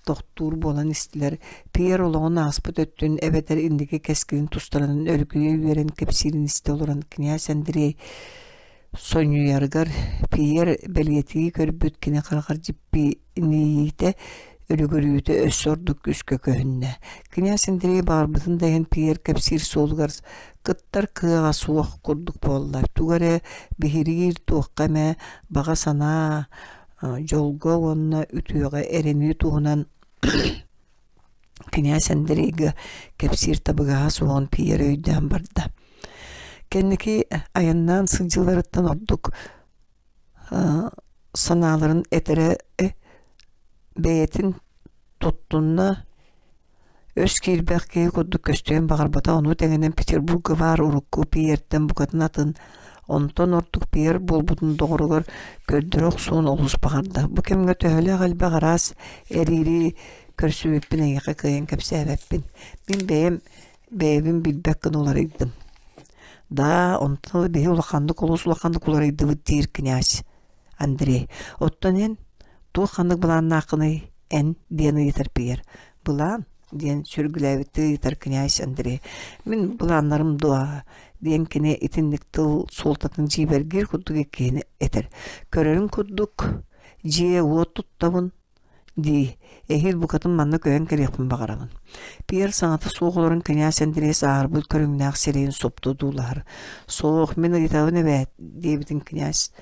тохтуур буолан истилэр. Пьер олоҕун ааспыт өттүн эбэтэр инники кэскилин тустарынан өрүкүйэ үөрэн кэпсиирин истэ олорон князь Андрей сонньуйарыгар Пьер бэлиэтии көрбүт кини хараҕар дьиппиниитэ өлүгүрүүтэ өссө ордук күүскэ көһүннэ. Князь Андрей баҕарбытын да иһин Пьер кэпсиир суолугар кыттар кыаҕа суох курдук буолла. Тугу эрэ биһириир, туохха эмэ баҕа санаа дьолго уонна үтүөҕэ эрэнии туһунан кинээс Андрейга кэпсиир табыгаһа суоҕун Пьер өйдөөн барда. Кэнники айаннаан сылдьыыларыттан ордук санааларын этэрэ бэйэтин туттунна Өс киирбэх киһи курдук көстүөн баҕарбата, ону тэҥинэн Петербурга баар урукку Пьертэн букатын атын, онтон ордук Пьер буолбутун доҕоругар көрдөрө охсуон олус баҕарда. Бу кэмҥэ төһөлөөх элбэх араас эриири көрсүбүппүн эйиэхэ кыайан кэпсээбэппин. Мин бэйэм бэйэбин билбэт гына уларыйдым. Да, онтон ыла биһи улаханнык олус улаханнык уларыйдыбыт диир князь Андрей. Оттон эн туох ханнык былааннааххыный эн диэн ыйытар Пьер. Былаан диэн сүргүлээбиттии ыйытар князь Андрей. Мин былааннарым дуо диэн кини итинник тыл суолтатын дьиибэргиир курдук иккиһин этэр. Көрөрүҥ курдук дьиэ-уот туттабын дии, эһиил букатын манна көһөн кэлиэхпин баҕарабын. Пьер саҥата суох олорон князь Андрей сааһырбыт көрүҥнээх сирэйин супту одуулаһар. Суох, мин ыйытабын эбээт, диэбитин князь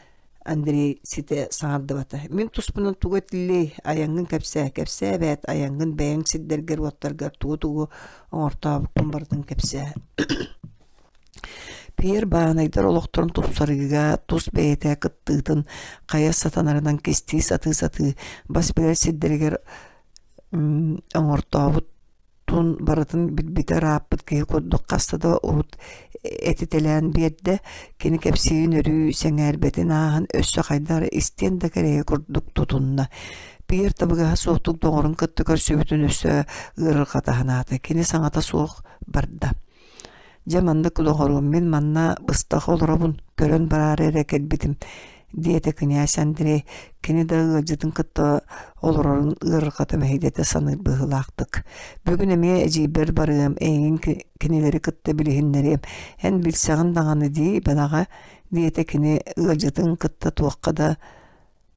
Андрей ситэ саҥардыбата. Мин туспунан тугу этиллиэй, айаҥҥын кэпсээ, кэпсээ эбээт, айаҥҥын бэйэҥ сирдэргэр-уоттаргар тугу-тугу оҥортообуккун барытын кэпсээ. Пьер баанайдар олохторун тупсарыыга тус бэйэтэ кыттыытын хайа сатанарынан кистии сатыы-сатыы бас билэр сирдэригэр оҥортообут тун барытын билбитэ ырааппыт киһи курдук хаста да урут этитэлээн биэрдэ. Кини кэпсиирин өрүү сэҥээрбэтин ааһан өссө хайдах эрэ истиэн да кэрэйэ курдук тутунна. Пьер табыгаһа суохтук доҕорун кытта көрсүбүтүн өссө ыарырҕата санаата. Кини саҥата суох барда. Дьэ маннык доҕоруом, мин манна быстах олоробун, көрөн бараары эрэ кэлбитим, диэтэ князь Андрей, кини да ыалдьытын кытта олорорун ыарырҕата мэһэйдэтэ саныыр быһыылаахтык. Бүгүн эмиэ эдьиийбэр барыам, эйигин кинилэри кытта билиһиннэриэм, эн билсэҕин даҕаны дии, бадаҕа, диэтэ кини ыалдьытын кытта туохха да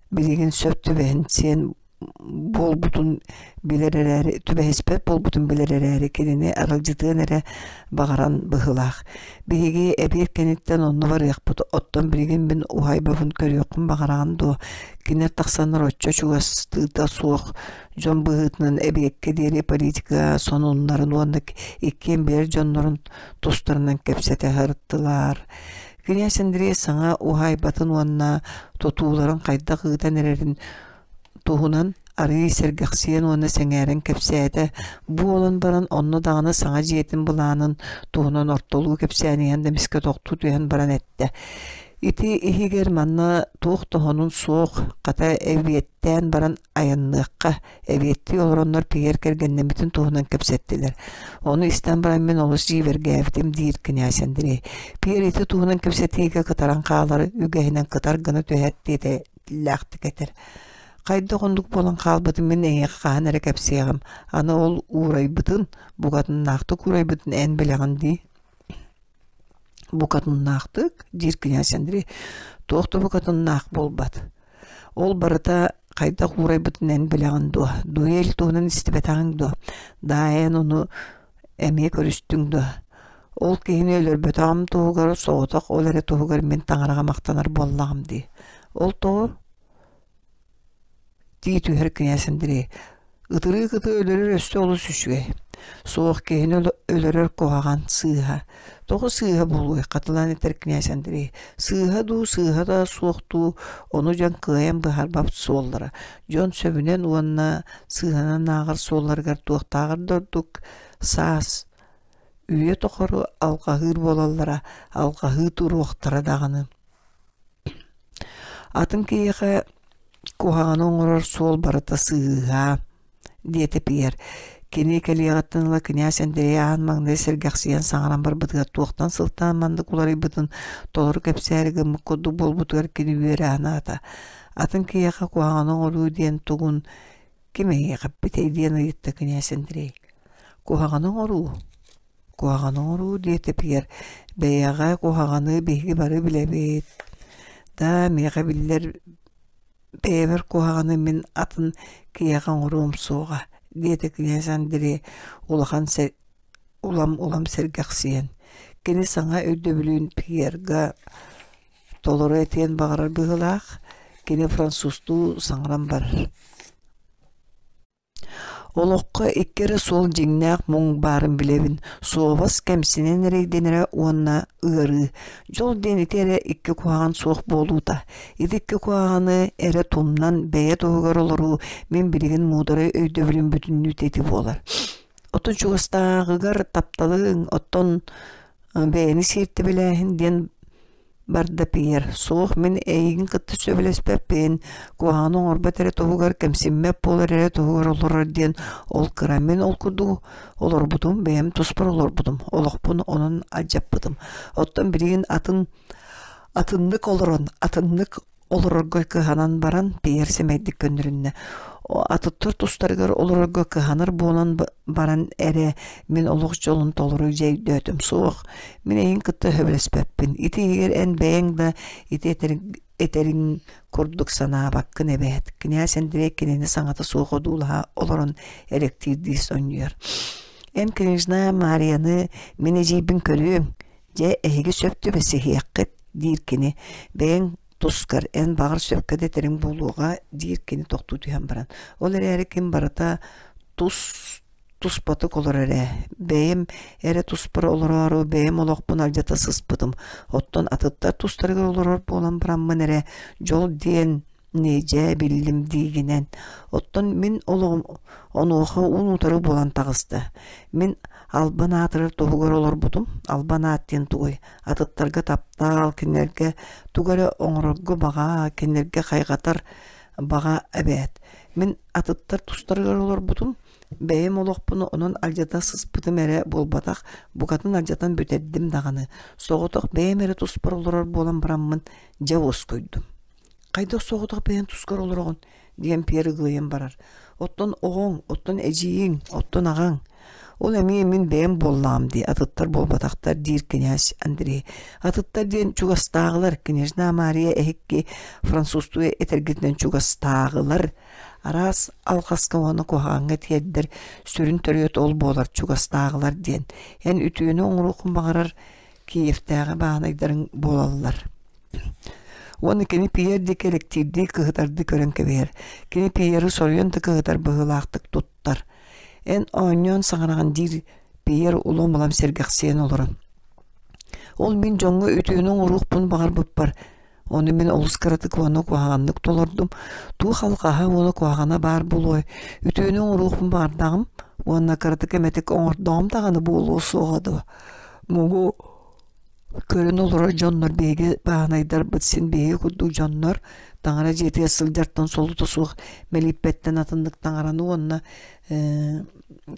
билигин сөп түбэһин сиэн буолбутун билэр эрээри, түбэһиспэт буолбутун билэр эрээри кинини аралдьытыан эрэ баҕаран быһыылаах. Биһиги эбиэт кэнниттэн онно барыахпыт, оттон билигин мин уһаайбабын көрүөххүн баҕараҕын дуо? Кинилэр тахсаннар оччо чугастыыта суох дьон быһыытынан эбиэккэ диэри политика сонуннарын уонна иккиэн билэр дьоннорун тустарынан кэпсэтэ сырыттылар. Князь Андрей саҥа уһаайбатын уонна тутууларын хайдах ыытан эрэрин туһунан Арыый сэргэхсийэн уонна сэҥээрэн кэпсээтэ. Буолан баран онно даҕаны саҥа дьиэтин былаанын туһунан ортолуу кэпсээн иһэн да эмискэ тохтуу түһэн баран эттэ: «Ити иһигэр манна туох да сонун суох, хата эбиэттээн баран айанныахха, эбиэттии олороннор Пьер кэргэннэммитин туһунан кэпсэттилэр. Ону истэн баран мин олус дьиибэргээбитим, диир кинээс Андрей. Пьер ити туһунан кэпсэтиигэ кытаран хаалар үгэһинэн кытар гына түһээт диэтэ иллээхтик этэр. Хайдах оннук буолан хаалбытын мин эйиэхэ хаһан эрэ кэпсиэҕим. Аны ол уурайбытын, букатыннаахтык уурайбытын эн билэҕин дии. Букатыннаахтык, диир кинээс Андрей, туох да букатыннаах буолбат. Ол барыта хайдах уурайбытын эн билэҕин дуо? Дуэль туһунан истибэтэҕиҥ дуо? Даа эн ону эмиэ көрүстүҥ дуо? Ол киһини өлөрбөтөҕүм туһугар соҕотох ол эрэ туһугар мин таҥараҕа махтанар буоллаҕым дии. Ол тоҕо? Дии түһэр кинээс Андрей. Ытырыык ыты өлөрөр өссө олус үчүгэй. Суох киһини өлөрөр куһаҕан, сыыһа. Тоҕо сыыһа буолуой, хатылаан этэр кинээс Андрей. Сыыһа дуу, сыыһа да суох дуу, ону дьон кыайан быһаарбат суоллара. Дьон сөбүнэн уонна сыыһанан ааҕар суолларыгар туохтааҕар да ордук саас, үйэ тухары алҕаһыыр буолаллара, алҕаһыы туруохтара даҕаны. Атын киһиэхэ куһаҕаны оҥорор суол барыта сыыһа, диэтэ Пьер. Кини кэлиэҕиттэн ыла кинээс Андрей аан маҥнай сэргэхсийэн саҥаран барбытыгар туохтан сылтаан маннык уларыйбытын толору кэпсээри гыммыт курдук буолбутугар кини үөрэ санаата. Атын киһиэхэ куһаҕаны оҥоруу диэн тугун ким эйиэхэ эппитэй диэн ыйытта кинээс Андрей. Куһаҕаны оҥоруу Куһаҕаны оҥоруу диэтэ Пьер, бэйэҕэ куһаҕаны биһиги бары билэбит. Да, миэхэ биллэр бэйэбэр куһаҕаны мин атын киһиэхэ оҥоруом суоҕа, диэтэ князь Андрей улахан улам-улам сэргэхсийэн. Кини саҥа өйдөбүлүн Пьерга толору этиэн баҕарар быһыылаах, кини французтуу саҥаран барар. Олоххо икки эрэ суол дьиҥнээх муҥ баарын билэбин: суобас кэмсинэн эрэйдэнэрэ уонна ыарыы. Дьол диэн ити эрэ икки куһаҕан суох буолуута. Ити икки куһаҕаны эрэ тумнан бэйэ туһугар олоруу мин билигин муударай өйдөбүлүм бүтүннүүтэ ити буолар. Оттон чугастааҕыгар тапталыҥ, оттон бэйэни сиэртибэлээһин диэн Барда Пьер, суох мин эйигин кытта сөбүлэспэппин, куһаҕаны оҥорбот эрэ туһугар, кэмсиммэт буолар эрэ туһугар олорор диэн ол кыра мин ол курдук олорбутум, бэйэм туспар олорбутум, олохпун онон алдьаппытым. Оттон билигин атын атыннык олорон, атыннык олорорго кыһанан баран Пьер сэмэйдик көннөрүннэ. Атыттар тустарыгар олорорго кыһанар буолан баран эрэ мин олох дьолун толору дьэ өйдөөтүм. Суох, мин эйигин кытта сөбүлэспэппин. Ити иһигэр эн бэйэҥ да ити этэриҥ курдук санаабаккын эбээт. Князь Андрей кинини саҥата суох одуулаһа олорон элэктиирдии сонньуйар. Эн княжна Марияны мин эдьиийбин көрүөҥ. Дьэ, эһиги сөп түбэсиһиэххит, диир кини. Бэйэҥ тускар эн баҕар сөпкө да этэриҥ буолуоҕа, диир кини тохтуу түһэн баран. Ол эрээри ким барыта тус туспатык олорор ээ. Бэйэм эрэ туспар олороору бэйэм олохпун алдьата сыспытым. Оттон атыттар тустарыгар олорор буолан бараммын эрэ дьол диэн Ньидьээ биллим диигинэн, оттон мин олоҕум онуоха уун-утары буолан таҕыста. Мин албан аатырар туһугар олорбутум. Албан аат диэн тугуй? Атыттарга таптаал, кинилэргэ тугу эрэ оҥорорго баҕа, кинилэргэ хайҕатар баҕа эбээт. Мин атыттар тустарыгар олорбутум. Бэйэм олохпун онон алдьата сыспытым эрэ буолбатах, букатын алдьатан бүтэрдим даҕаны. Соҕотох бэйэм эрэ туспар олорор буолан бараммын, дьэ уоскуйдум. Хайдах соҕотох бэйэҥ тускар олороҕун диэн Пьер ыгылыйан барар. Оттон оҕоҥ, оттон эдьиийиҥ, оттон аҕаҥ. Ол эмиэ мин бэйэм буоллаҕым дии, атыттар буолбатахтар диир кинээс Андрей. Атыттар диэн чугастааҕылар, княжна Мария эһикки французтуу этэргитинэн чугастааҕылар. Араас алҕаска уонна куһаҕаҥҥа тиэрдэр сүрүн төрүөт ол буолар чугастааҕылар диэн. Эн үтүөнү оҥоруоххун баҕарар Киевтээҕи баанайдарыҥ буолаллар. Уонна кини Пьер диэки элэктиирдии кыһытардыы көрөн кэбиһэр. Кини Пьеры соруйан да кыһытар быһыылаахтык туттар. Эн оонньоон саҥараҕын диир Пьер улам-улам сэргэхсийэн олорон. Ол мин дьоҥҥо үтүөнү оҥоруохпун баҕарбыппар. Ону мин олус кыратык уонна куһаҕаннык толордум. Туох алҕаһа уонна куһаҕана баар буолуой? Үтүөнү оҥоруохпун баҕардаҕым уонна кыратык эмэтик оҥордоҕум даҕаны буолуо суоҕа дуо? Муҥу көрөн олорор дьоннор биһиги бааһынайдарбыт син биһиги курдук дьоннор таҥара дьиэтигэр сылдьартан солото суох мэлииппэттэн атыннык таҥараны уонна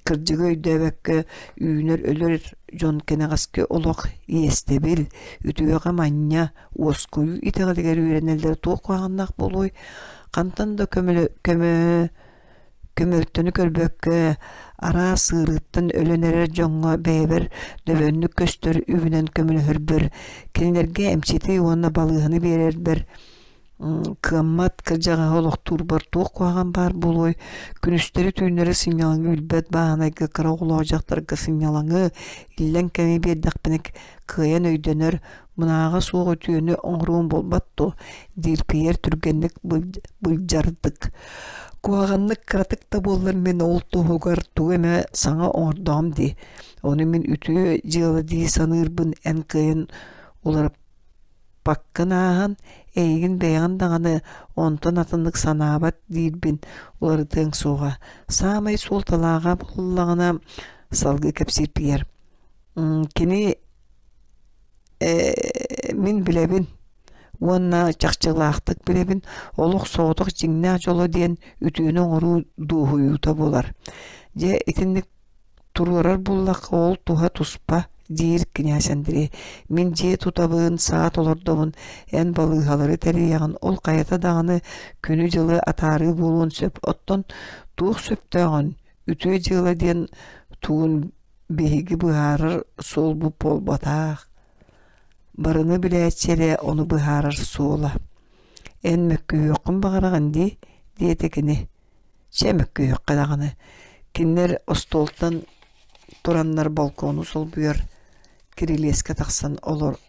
кырдьыгы өйдөөбөккө үүнэр өлөр дьон кэнэҕэски олох иэстэбил, үтүөҕэ манньа, уоскуйуу итэҕэлигэр үөрэнэллэрэ туох куһаҕаннаах буолуой? Хантан да көмөлө көмө көмөлтөнү көрбөккө араас ыарыыттан өлөн эрэр дьоҥҥо бэйэбэр дөбөннүк көстөр үбүнэн көмөлөһөрбөр, кинилэргэ эмчити уонна балыыһаны биэрэрбэр Кыаммат кырдьаҕаһы олохтуурбар туох куһаҕан баар буолуой, күнүстэри-түүннэри сынньалаҥы билбэт бааһынайга кыра оҕолоох дьахтарга сынньалаҥы, иллэҥ кэми биэрдэхпинэ кыайан өйдөнөр, мунааҕа суох үтүөнү оҥоруом буолбат дуо диир Пьер түргэнник былдьардык. Куһаҕаннык кыратык да буоллар мин ол туһугар тугу эмэ саҥа оҥордоҕум дии. Ону мин үтүө дьыала дии саныырбын эн кыайан уларыппаккын Баккын ааһан, эйигин бэйэҕин даҕаны онтон атыннык санаабат диирбин уларытыаҥ суоҕа. Саамай суолталааҕа буоллаҕына, салгыы кэпсиир Пьер. Кини мин билэбин уонна чахчылаахтык билэбин, олох соҕотох дьиҥнээх дьоло диэн үтүөнү оҥоруу дуоһуйуута буолар. Дьэ, итинник Туруорар буоллахха ол туһа туспа, диир кинээс Андрей. Мин дьиэ тутабын, саа толордобун, эн балыыһалары тэрийэҕин, ол хайата даҕаны күнү-дьылы атаарыы буолуон сөп. Оттон туох сөптөөҕүн, үтүө дьыала диэн тугун биһиги быһаарар суолбут буолбатах. Барыны билээччи эрэ ону быһаарар суола. Эн мөккүһүөххүн баҕараҕын дии, диэтэ кини. Чэ, мөккүһүөххэ даҕаны, кинилэр остуолтан тураннар балкону солбуйар кирилиэскэ тахсан олор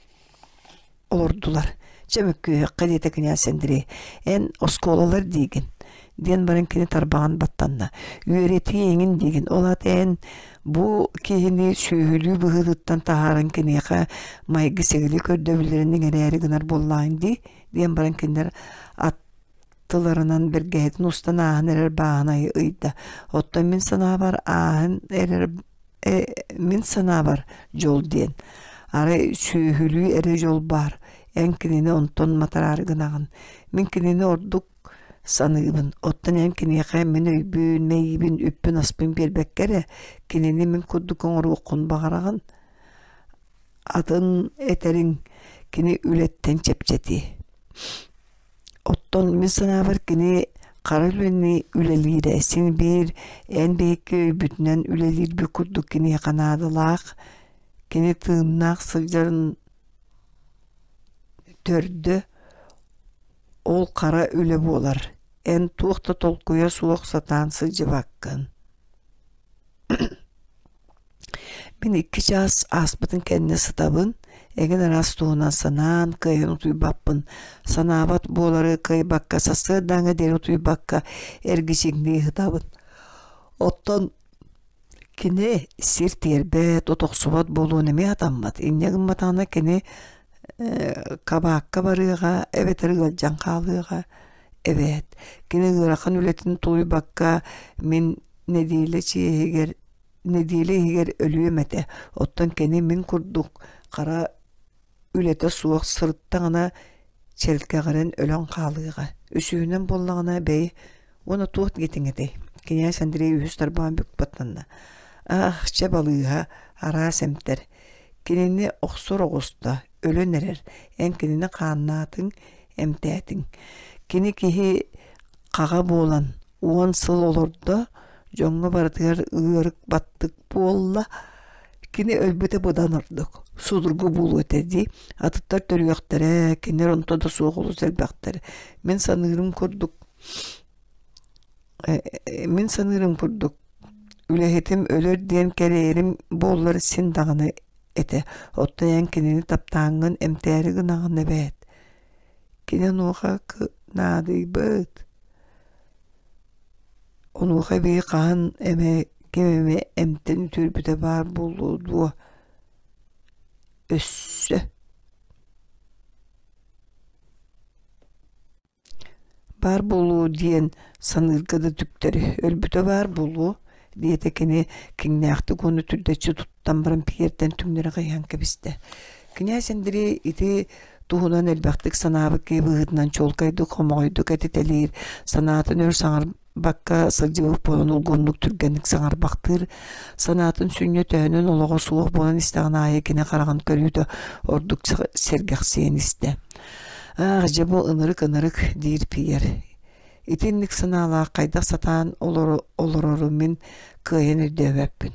олордулар. Чэ, мөккүһүөххэ диэтэ кинээс Андрей. Эн оскуолалар диигин диэн баран кини тарбаҕын баттанна. Үөрэтии эҥин диигин. Ол аата эн бу киһини сүөһүлүү быһыытыттан таһааран киниэхэ майгы-сигили көрдөбүллэрин иҥэрээри гынар буоллаҕыҥ дии диэн баран кинилэр ат тылларынан бэргэһэтин устан ааһан эрэр бааһынайы ыйда. Оттон мин санаабар ааһан эрэр мин санаабар дьол диэн. Арай сүөһүлүү эрэ дьол баар. Эн кинини онтон матараары гынаҕын. Мин кинини ордук саныыбын. Оттон эн киниэхэ мин өйбүн, мэйиибин, үппүн-аспын биэрбэккэ эрэ кинини мин курдук оҥоруоххун баҕараҕын. Атын этэриҥ кини үлэттэн чэпчэтиэ. Оттон мин санаабар кини хара үлэни үлэлиирэ син биир эн биһикки өйбүтүнэн үлэлиирбит курдук киниэхэ наадалаах, кини тыыннаах сылдьарын төрдө ол хара үлэ буолар. Эн туох да толкуйа суох сатаан сылдьыбаккын. Мин икки чаас ааспытын кэннэ сытабын, эҥин араас туһунан санаан кыайан утуйбаппын, санаабат буолары кыайбакка сарсыардааҥҥа диэри утуйбакка эргичиҥнии сытабын. Оттон кини сир тиэрбэт, от охсубат буолуон эмиэ сатаммат. Инньэ гымматаҕына кини кабаакка барыаҕа эбэтэр ыалдьан хаалыаҕа эбээт. Кини ыарахан үлэтин тулуйбакка мин нэдиэлэ чиэһигэр нэдиэлэ иһигэр өлүөм этэ, оттон кини мин курдук хара үлэтэ суох сырыттаҕына чэлкэҕирэн өлөн хаалыаҕа. Үсүһүнэн буоллаҕына бэйи уонна туох диэтиҥ этэй? Кинээс Андрей үһүс тарбаҕын бүк баттанна. Аах, чэ балыыһа, араас эмтэр. Кинини охсор оҕуста, өлөн эрэр. Эн кинини хааннаатыҥ, эмтээтиҥ. Кини киһи хаҕа буолан уон сыл олордо, дьоҥҥо барытыгар ыарык баттык буолла. Кини өлбүтэ быдан ордук, судургу буолуо этэ дии. Атыттар төрүөхтэрэ, кинилэр онто да суох олус элбэхтэр. Мин саныырым курдук мин саныырым курдук үлэһитим өлөр диэн кэриэрим буоллар син даҕаны этэ. Оттон эн кинини таптааҥҥын эмтээри гынаҕын эбээт. Кини онуоха наадыйбыт. Онуоха эбии хаһан эмэ ким эмэ эмтэн үтүөрбүтэ баар буолуо дуо? Өссө. Баар буолуо диэн саныырга да түктэри, өлбүтэ баар буолуо, диэтэ кини киҥнээхтик уонна түрдэччи туттан баран Пьертэн түҥнэри хайыһан кэбистэ. Кинээс Андрей ити туһунан элбэхтик санаабыт киһи быһыытынан чуолкайдык хомоҕойдук этитэлиир, санаатын өр саҥарбакка сылдьыбыт буолан улгумнук түргэнник саҥарбахтыыр, санаатын сүнньэ төһөнөн олоҕо суох буолан истэҕин аайы кини хараҕын көрүүтэ ордук сэргэхсийэн истэ. «Аах, дьэ бу ынырык-ынырык» диир Пьер. Итинник санаалаах хайдах сатаан олорору мин кыайан өйдөөбөппүн.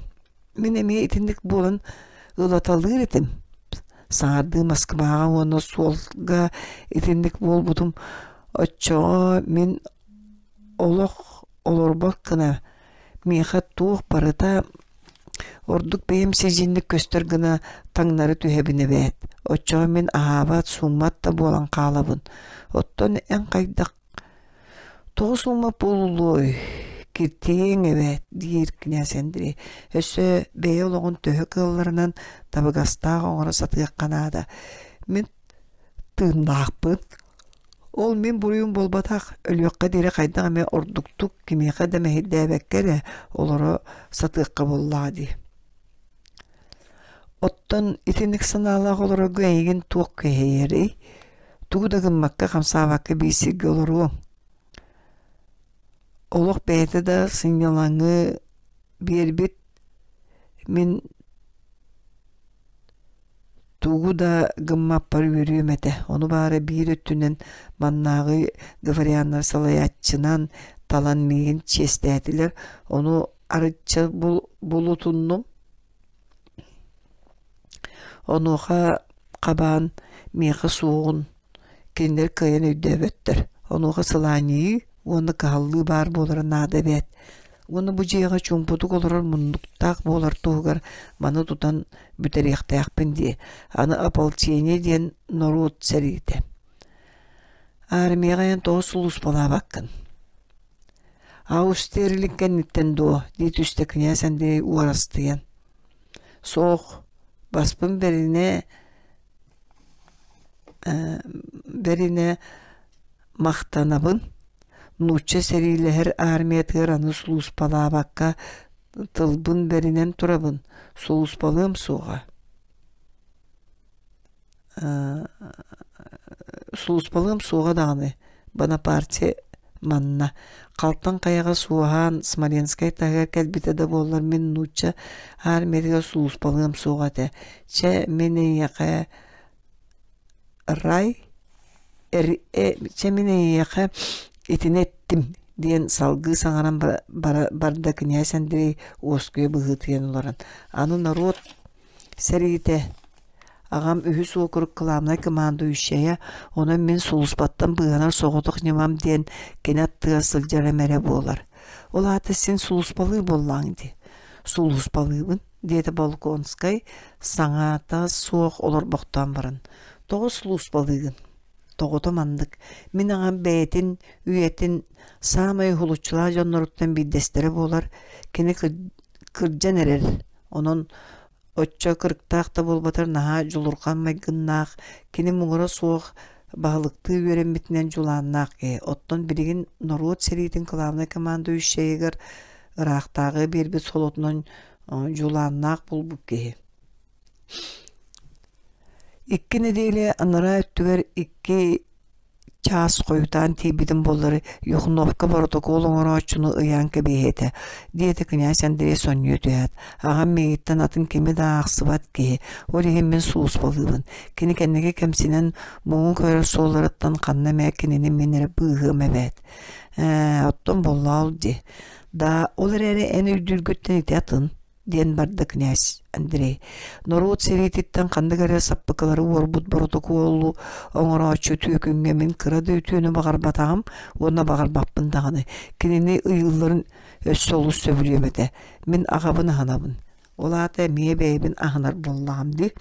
Мин эмиэ итинник буолан ылаталыыр этим. Саҥардыы Москваҕа уонна суолга итинник буолбутум. Оччоҕо мин олох олорбот гына миэхэ туох барыта ордук бэйэм сидьиҥник көстөр гына таҥнары түһэбин эбээт. Оччоҕо мин аһаабат, сууммат да буолан хаалабын. Оттон эн хайдах Тоҕо сууммат буолуллуой, киртийиэҥ эбээт, диир князь Андрей. Өссө бэйэ олоҕун төһө кыалларынан табыгастаах оҥоро сатыахха наада. Мин тыыннаахпын. Ол мин буруйум буолбатах, өлүөххэ диэри хайдах эмэ ордуктук кимиэхэ да мэһэйдээбэккэ эрэ олоро сатыахха буоллаҕа дии. Оттон итинник санаалаах олорорго эйигин туох күһэйэрий? Тугу да гыммакка, хамсаабакка биир сиргэ олоруоҥ. Олох бэйэтэ да сынньалаҥы биэрбит мин тугу да гыммаппар үөрүөм этэ. Ону баара биир өттүнэн маннааҕы дворяннар салайааччынан талан миигин чиэстээтилэр. Ону арычча булутуннум. Онуоха хабаан миэхэ суоҕун кинилэр кыайан өйдөөбөттөр. Онуоха сылаанньыйыы уонна кыһаллыы баар буолара наада эбээт. Уонна бу дьиэҕэ чуумпутук олорор муннуктаах буолар туһугар маны тутан бүтэриэхтээхпин дии. Аны ополчение диэн норуот сэриитэ. Армияҕа эн тоҕо сулууспалаабаккын? Аустерлик кэнниттэн дуо? дии түстэ князь Андрей уорастыйан. Суох, баспын бэринэ бэринэ махтанабын. Нуучча сэриилэһэр армиятыгар аны сулууспалаабакка тылбын бэринэн турабын, сулууспалыам суоҕа. Сулууспалыам суоҕа даҕаны, Бонапарте манна Халтаҥ хайаҕа суоһаан Смоленскай таһыгар кэлбитэ да буоллар мин нуучча армиятыгар сулууспалыам суоҕа этэ. Чэ, мин эйиэхэ рай чэ мин эйиэхэ итини эттим диэн салгыы саҥаран барда князь Андрей уоскуйа быһыытыйан олорон. Аны норуот сэриитэ Аҕам үһүс уокурук кылаабынай командующайа, онон мин сулууспаттан быыһанар соҕотох ньымам диэн кини аттыгар сылдьарым эрэ буолар. Ол аата син сулууспалыыр буоллаҕыҥ дии. Сулууспалыыбын, диэтэ Болконскай саҥата суох олорбохтоон баран. Тоҕо сулууспалыыгын? Тоҕото маннык. Мин аҕам бэйэтин үйэтин саамай уһулуччулаах дьонноруттан биирдэстэрэ буолар. Кини кырдьан эрэр. Онон Оччо кырыктаах да буолбатар наһаа дьулурҕан майгыннаах, кини муҥура суох баһылыктыы үөрэммитинэн дьулааннаах киһи. Оттон билигин норуот сэриитин кылаабынай командующайыгар ыраахтааҕы биэрбит солотунан дьулааннаах буолбут киһи. Икки нэдиэлэ анараа өттүгэр икки чаас хойутаан тиийбитим буоллар Юхновка боротокуол оҥорооччуну ыйаан кэбиһиэ этэ, диэтэ князь Андрей сонньуйа түһээт. Аҕам миигиттэн атын кими да аахсыбат киһи, ол иһин мин сулууспалыыбын. Кини кэнники кэмсинэн муҥу көрөр суолларыттан ханна эмэ кинини мин эрэ быыһыам эбээт. Ээ, оттон буоллаа ол дии. Да, ол эрээри эн өйдүүргүттэн ити атын диэн барда князь Андрей. Норуот сэриититтэн ханнык эрэ саппыкылары уорбут боротокуолу оҥорооччу түөкүҥҥэ мин кыра да үтүөнү баҕарбатаҕым уонна баҕарбаппын даҕаны. Кинини ыйыылларын өссө олус сөбүлүөм этэ. Мин аҕабын аһынабын. Ол аата эмиэ бэйэбин аһынар буоллаҕым дии.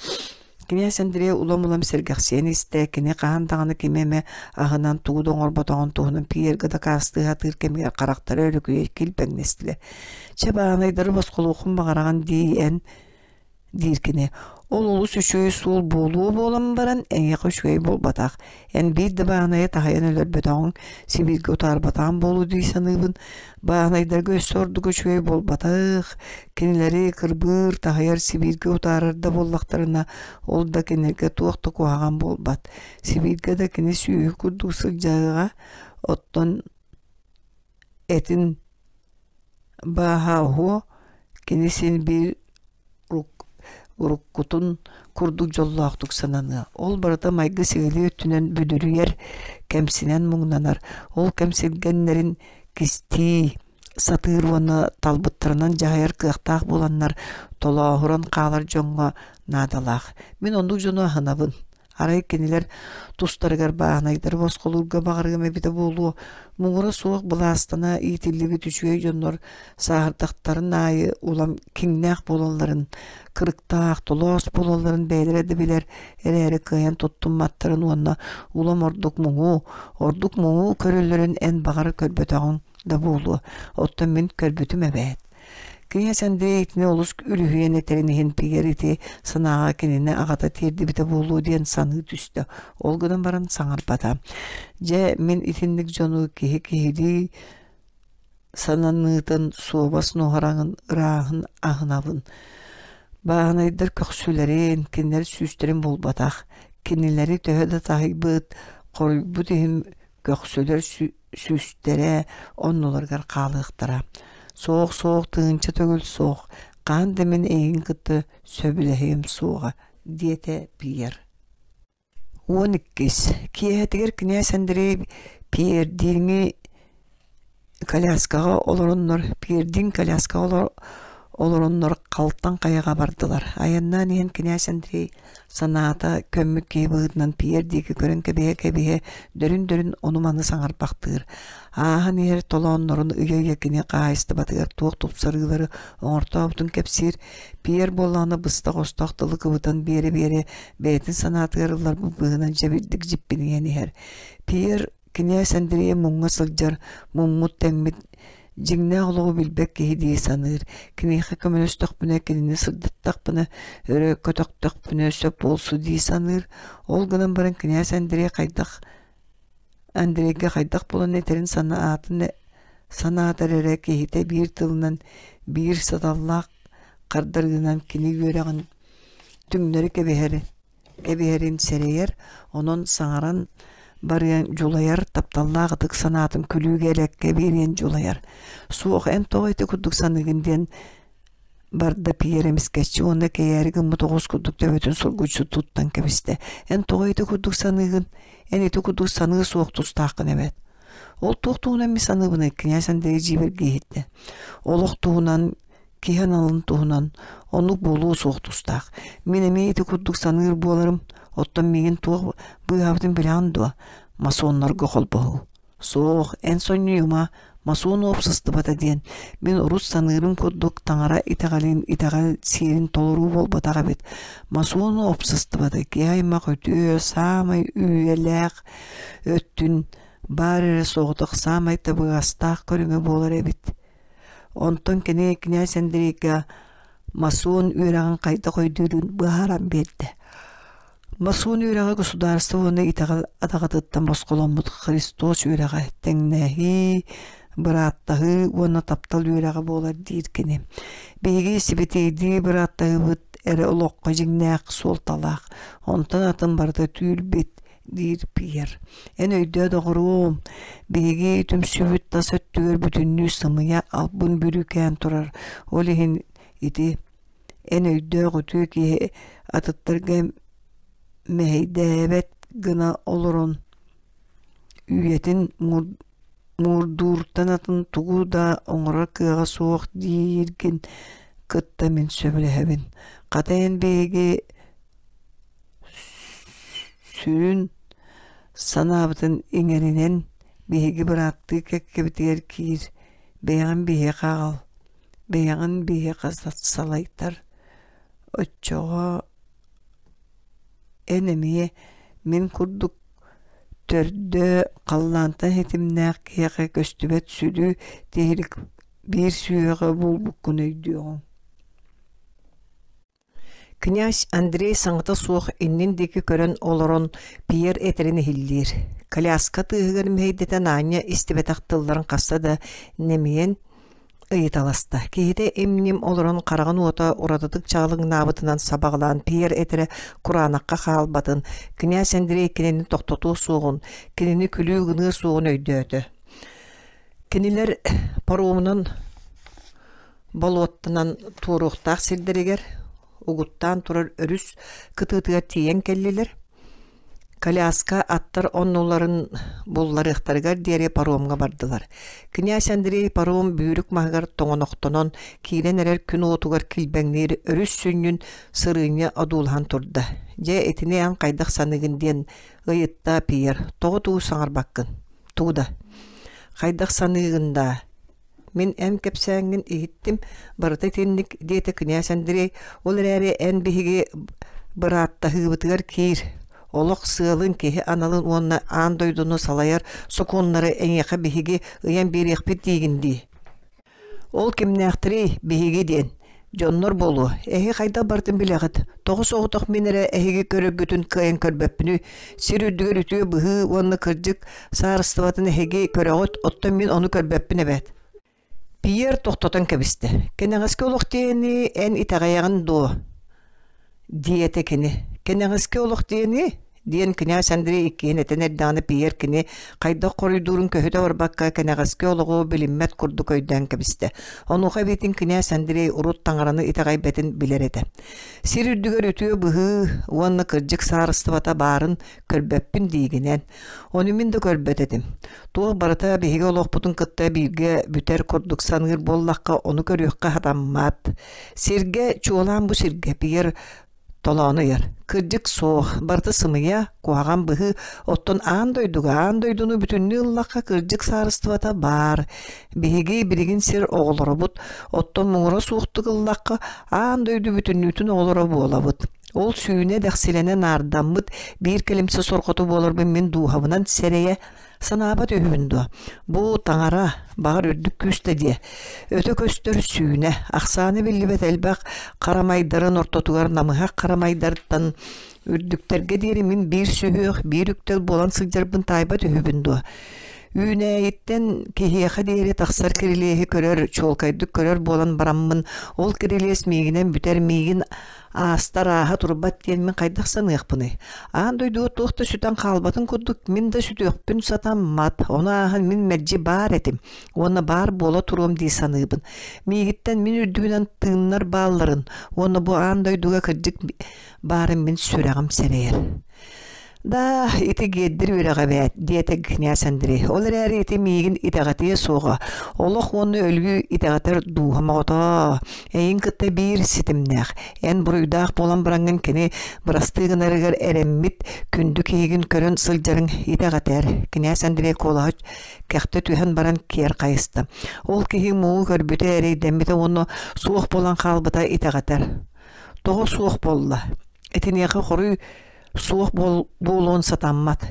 Кинээс Андрей улам-улам сэргэхсийэн истэ, кини хаһан даҕаны кими эмэ аһынан тугу да оҥорботоҕун туһунан Пьерга дакаастыы сатыыр кэмигэр харахтара өрүкүйэ килбэҥнэстилэр. Чэ, баанайдары босхолуоххун баҕараҕын дии эн диир кини. Ол олус үчүгэй суол буолуо буолан баран, эйиэхэ үчүгэй буолбатах. Эн биир да бааһынайы таһыйан өлөрбөтөҕүҥ, Сибииргэ утаарбатаҕым буолуо дии саныыбын. Бааһынайдарга өссө ордук үчүгэй буолбатах. Кинилэри кырбыыр, таһыйар Сибииргэ утаарар да буоллахтарына, ол да кинилэргэ туох да куһаҕан буолбат. Сибииргэ да кини сүөһү курдук сылдьыаҕа, оттон этин бааһа оһуо, кини син биир уруккутун курдук дьоллоохтук сананыа. Ол барыта майгы-сигили өттүнэн бүдүрүйэр, кэмсинэн муҥнанар. Ол кэмсилгэннэрин кистии сатыыр уонна талбыттарынан дьаһайар кыахтаах буоланнар толооһуран хаалар дьоҥҥо наадалаах. Мин оннук дьону аһынабын. Арай кинилэр тустарыгар бааһынайдары босхолуурга баҕарыам эбитэ буолуо, муҥура суох былаастана иитиллибит үчүгэй дьоннор сааһырдахтарын аайы улам киҥнээх буолалларын, кырыктаах, толоос буолалларын бэйэлэрэ да билэр эрээри кыайан туттумматтарын уонна улам ордук муҥу, ордук муҥу көрөллөрүн эн баҕар көрбөтөҕүҥ да буолуо, оттон мин көрбүтүм эбээт. Кинээс Андрей итини олус үлүһүйэн этэрин иһин Пиер ити санааҕа кинини аҕата тиэрдибитэ буолуо диэн саныы түстэ. Ол гынан баран саҥарбата. Дьэ, мин итинник дьону киһи киһилии сананыытын, суобас нуһараҥын ырааһын аһынабын. Бааһынайдар көхсүлэрин, кинилэр сүүстэрин булбатах. Кинилэри төһө да таһыйбыт, хоруйбут иһин көхсүлэр сүүстэрэ оннуларыгар хаалыахтара. Суох, суох, тыһыынча төгүл суох, хаһан да мин эйигин кытта сөбүлэһиэм суоҕа, диэтэ Пьер. 12 Киэһэтигэр кинээс Андрей Пьердииҥи коляскаҕа олороннор Пьердиин коляскаҕа олороннор халтаҥ хайаҕа бардылар. Айаннаан иһэн кинээс Андрей санаата көммүт киһи быһыытынан Пьер диэки көрөн кэбиһэ-кэбиһэ дөрүн-дөрүн ону-маны саҥарбахтыыр. Ааһан иһэр толооннорун ыйа-ыйа кини хаһаайыстыбатыгар туох тупсарыылары оҥортообутун кэпсиир. Пьер буоллаҕына быстах-остох тылы кыбытан биэрэ-биэрэ бэйэтин санаатыгар ылларбыт быһыынан дьэбирдик дьиппинийэн иһэр. Пьер Кинээс Андрей муҥҥа сылдьар, муммут-тэммит, дьиҥнээх олоҕу билбэт киһи дии саныыр. Киниэхэ көмөлөстөхпүнэ, кинини сырдаттахпына, өрө көтөхтөхпүнэ сөп буолсу дии саныыр. Ол гынан баран кинээс Андрей хайдах Андрейга хайдах булан этэрин санаатын санаатар эрэ киһитэ биир тылынан, биир саталлаах хардарыынан кини үөрэҕин түҥнэри кэбиһэр кэбиһэрин сэрэйэр, онон саҥаран барыан дьулайар, тапталлаах ытык санаатын күлүүгэ-элэккэ биэриэн дьулайар. Суох, эн тоҕо ити курдук саныыгын диэн барда Пьер эмискэччи уонна кэйээри гыммыт оҕус курдук төбөтүн сургуччу туттан кэбистэ. Эн тоҕо ити курдук саныыгын? Эн ити курдук саныы суох тустааххын эбээт. Ол туох туһунан мин саныыбыный, кинээс Андрей дьиибэргэ иһиттэ. Олох туһунан киһи аналын туһунан оннук буолуо суох тустаах. Мин эмиэ ити курдук саныыр буоларым, оттон миигин туох быыһаабытын билэҕин дуо? Масоннарга холбоһуу. Суох, эн сонньуйума, масон уопсастыбата диэн мин урут саныырым курдук таҥара итэҕэлин итэҕэл сиэрин толоруу буолбатах эбит. Масон уопсастыбата киһи аймах үтүө, саамай үйэлээх өттүн баар эрэ соҕотох саамай табыгастаах көрүҥэ буолар эбит. Онтон кини кинээс Андрейга масон үөрэҕин хайдах өйдүүрүн быһааран биэрдэ. Масон үөрэҕэ государство уонна итэҕэл адаҕатыттан босхоломмут Христос үөрэҕэ тэҥнэһии, бырааттаһыы уонна таптал үөрэҕэ буолар диир кини. Биһиги сибэтиэйдии бырааттаһыыбыт эрэ олоххо дьиҥнээх суолталаах, онтон атын барыта түүл-бит диир Пьер. Эн өйдөө доҕоруом, биһиги түмсүүбүт тас өттүгэр бүтүннүү сымыйа албын бүрүүкээн турар. Ол иһин ити эн өйдөөх үтүө киһи атыттарга мэһэйдээбэт гына олорон үйэтин муҥурдууртан атын тугу да оҥорор кыаҕа суох дииргин кытта мин сөбүлэһэбин. Хата эн биһиги Сүрүн санаабытын иҥэринэн биһиги бырааттыы кэккэбитигэр киир, бэйэҕин биһиэхэ аҕал, бэйэҕин биһиэхэ салайтар, оччоҕо эн эмиэ мин курдук төрдө халлаантан ситимнээх киһиэхэ көстүбэт сүдү тиһилик биир сүһүөҕэ буолбуккун өйдүөҕүҥ. Князь Андрей саҥата суох иннин диэки көрөн олорон Пьер этэрин иһиллиир. Коляска тыаһыгар мэһэйдэтэн аанньа истибэтэх тылларын хаста да нэмийэн ыйыталаста. Киһитэ им-ньим олорон хараҕын уота уратытык чаҕылыҥнаабытынан сабаҕалаан Пьер этэрэ кураанахха хаалбатын, князь Андрей кинини тохтотуо суоҕун, кинини күлүү гыныа суоҕун өйдөөтө. Кинилэр паромунан болуоттанан туоруохтаах сирдэригэр угуттаан турар өрүс кытыытыгар тиийэн кэллилэр. Коляска аттар оннуларын булларыахтарыгар диэри паромҥа бардылар. Князь Андрей паром бүүрүк маһыгар тоҥонохтонон киирэн эрэр күн уотугар килбэҥниир өрүс сүнньүн сырыынньа одуулаһан турда. Дьэ итини эн хайдах саныыгын диэн ыйытта Пьер. Тоҕо тугу саҥарбаккын? Тугу да? Хайдах саныыгын даа? Мин эн кэпсээҥҥин иһиттим, барыта итинник, диэтэ князь Андрей, ол эрээри эн биһиги бырааттаһыыбытыгар киир. Олох сыалын, киһи аналын уонна аан дойдуну салайар сокуоннары эйиэхэ биһиги ыйан биэриэхпит диигин дии. Ол кимнээхтэрий, биһиги диэн? Дьоннор буолуо, эһи хайдах барытын билэҕит, тоҕо соҕотох мин эрэ эһиги көрөргүтүн кыайан көрбөппүнүй, сир үрдүгэр үтүө быһыы уонна кырдьык саарыстыбатын эһиги көрөҕүт, оттон мин ону көрбөппүн эбээт. Пьер тохтотон кэбистэ. Кэнэҕэски олох диэни эн итэҕэйэҕин дуо? диэтэ кини. Кэнэҕэски олох диэни диэн князь Андрей иккиһин этэн эрдэҕинэ Пьер кини хайдах хоруйдуурун көһүтэ барбакка кэнэҕэски олоҕу билиммэт курдук өйдөөн кэбистэ. Онуоха эбиитин князь Андрей урут таҥараны итэҕэйбэтин билэр этэ. Сир үрдүгэр үтүө быһыы уонна кырдьык саарыстыбата баарын көрбөппүн диигинэн. Ону мин да көрбөт этим. Туох барыта биһиги олохпутун кытта бииргэ бүтэр курдук саныыр буоллахха ону көрүөххэ сатаммат. Сиргэ, чуолаан бу сиргэ Пьер толоону ыйар. Кырдьык суох, барыта сымыйа, куһаҕан быһыы, оттон аан дойдуга аан дойдуну бүтүннүү ыллахха кырдьык саарыстыбата баар. Биһиги билигин сир оҕолоробут, оттон муҥура суохтук ыллахха аан дойду бүтүннүүтүн оҕолоро буолабыт. Ол сүүнэ дэхсилэнэ наардаммыт биир кэлимсэ сорҕото буоларбын мин дууһабынан сэрэйэ Санаабат үһүбүн дуо? Бу таҥара, баҕар үрдүк күүс да диэ. Өтө көстөр сүүнэ, ахсаана биллибэт элбэх харамайдарын ортотугар намыһах харамайдартан үрдүктэргэ диэри мин биир сүһүөх, биир үктэл буолан сылдьарбын таайбат үһүбүн дуо? Үүнээйиттэн киһиэхэ диэри тахсар кирилиэһи көрөр, чуолкайдык көрөр буолан бараммын, ол кирилиэс миигинэн бүтэр, миигин Аастар ааһа турбат диэн мин хайдах саныахпыный? Аан дойдуга туох да сүтэн хаалбатын курдук мин да сүтүөхпүн сатаммат. Ону ааһан мин мэлдьи баар этим уонна баар буола туруом дии саныыбын. Миигиттэн мин үрдүбүнэн тыыннар баалларын уонна бу аан дойдуга кырдьык баарын мин сүрэҕим сэрэйэр. Да, ити гиэрдир үөрэҕэ эбээт, диэтэ князь Андрей. Ол эрээри ити миигин итэҕэтиэ суоҕа. Олох уонна өлүү итэҕэтэр дууһам оҕото. Эйин кытта биир ситимнээх. Эн буруйдаах буолан бараҥҥын кини бырастыы гынарыгар эрэммит күндү киһигин көрөн сылдьарыҥ итэҕэтэр. Князь Андрей куолаһа кэхтэ түһэн баран киэр хайыста. Ол киһи муҥу көрбүтэ эрэйдэммитэ уонна суох буолан хаалбыта итэҕэтэр. Тоҕо суох буолла? Итиниэхэ хоруй Суох буолуон сатаммат.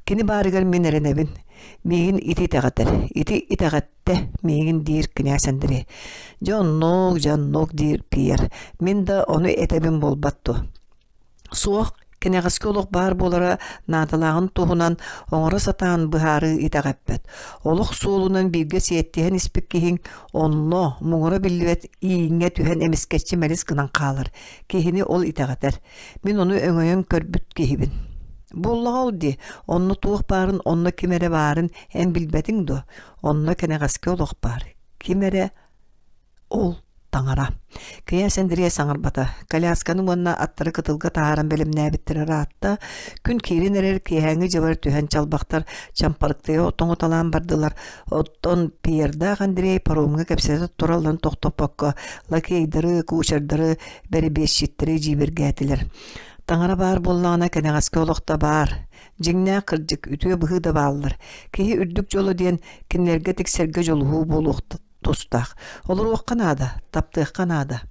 Кини баарыгар мин эрэнэбин. Миигин ити итэҕэтэр. Ити итэҕэттэ миигин диир князь Андрей. Дьэ оннук, дьэ оннук диир Пьер. Мин да ону этэбин буолбат дуо? Суох, кэнэҕэски олох баар буолара наадалааҕын туһунан оҥоро сатаан быһаарыы итэҕэппэт. Олох суолунан бииргэ сиэттиһэн испит киһиҥ онно муҥура биллибэт ииҥҥэ түһэн эмискэччи мэлис гынан хаалар. Киһини ол итэҕэтэр. Мин ону өҥөйөн көрбүт киһибин. Буоллаҕа ол дии, онно туох баарын, онно ким эрэ баарын эн билбэтиҥ дуо? Онно кэнэҕэски олох баар. Ким эрэ ол таҥара. Князь Андрей саҥарбата. Колясканы уонна аттары кытылга таһааран бэлэмнээбиттэрэ ыраатта. Күн киирэн эрэр киэһээҥҥи дьыбар түһэн чалбахтар чампарыктыйа тоҥуталаан бардылар. Оттон Пьердаах Андрей паромҥа кэпсэтэ туралларын тохтоппокко лакейдары, кучердары бэрэбиэсчиттэри дьиибэргээтилэр. Таҥара баар буоллаҕына кэнэҕэски олох да баар. Дьиҥнээх кырдьык, үтүө быһыы да бааллар. Киһи үрдүк дьоло диэн кинилэргэ тиксэргэ дьолуһуу буолуох тустаах. Олоруохха наада, таптыахха наада.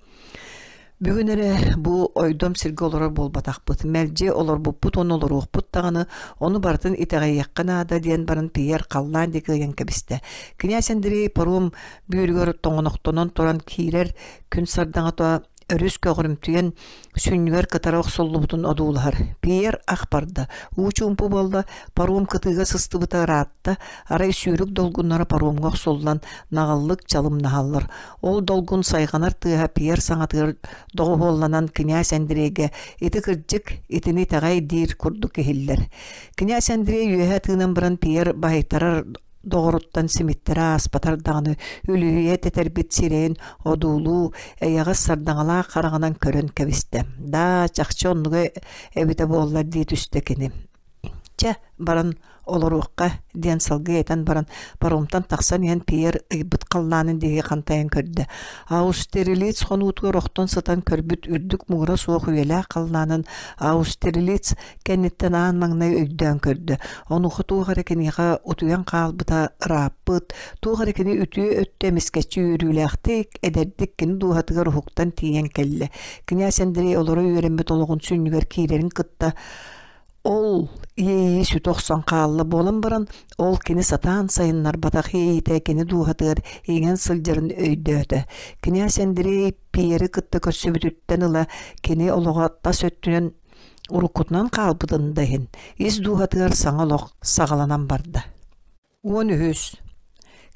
Бүгүн эрэ бу ойдом сиргэ олорор буолбатахпыт. Мэлдьи олорбуппут уонна олоруохпут даҕаны, ону барытын итэҕэйиэххэ наада диэн баран Пьер халлаан диэки ыйан кэбистэ. Князь Андрей паром бүүрүгэр тоҥонохтонон туран киирэр күн сардаҥата. өрүс көҕүрүмтүйэн сүнньүгэр кытара охсуллубутун одуулаһар. Пьер ах барда, уу чуумпу буолла, паром кытыыга сыстыбыта ыраатта, арай сүүрүк долгуннара паромҥа охсуллан наҕыллык чалымнаһаллар. Ол долгун сайҕанар тыаһа Пьер саҥатыгар доҕуһуолланан кинээс Андрейгэ ити кырдьык, итини итэҕэй диир курдук иһиллэр. Кинээс Андрей үөһэ тыынан баран Пьер баһыйтарар доҕоруттан симиттэрэ ааспатар даҕаны үлүһүйэ тэтэрбит сирэйин одуулуу, эйэҕэс сардаҥалаах хараҕынан көрөн кэбистэ. Даа, чахчы оннуга эбитэ буоллар дии түстэ кини. Чэ, баран олоруохха диэн салгыы этэн баран паромтан тахсан иһэн Пьер ыйбыт халлаанын диэки хантайан көрдө. Аустерлиц хонуутугар охтон сытан көрбүт үрдүк муҥура суох үйэлээх халлаанын Аустерлиц кэнниттэн аан маҥнай өйдөөн көрдө. Онуоха туох эрэ киниэхэ утуйан хаалбыта ырааппыт, туох эрэ кини үтүө өттө эмискэччи үөрүүлээхтик, эдэрдик кини дууһатыгар уһуктан тиийэн кэллэ. Кинээс Андрей олоро үөрэммит олоҕун сүнньүгэр киирэрин кытта ол иэйии сүтэ охсон хаалла буолан баран, ол кини сатаан сайыннарбатах иэйиитэ кини дууһатыгар иҥэн сылдьарын өйдөөтө. Кинээс Андрей Пьери кытта көрсүбүтүттэн ыла кини олоҕо тас өттүнэн уруккутунан хаалбытын да иһин, ис дууһатыгар саҥа олох саҕаланан барда. 13.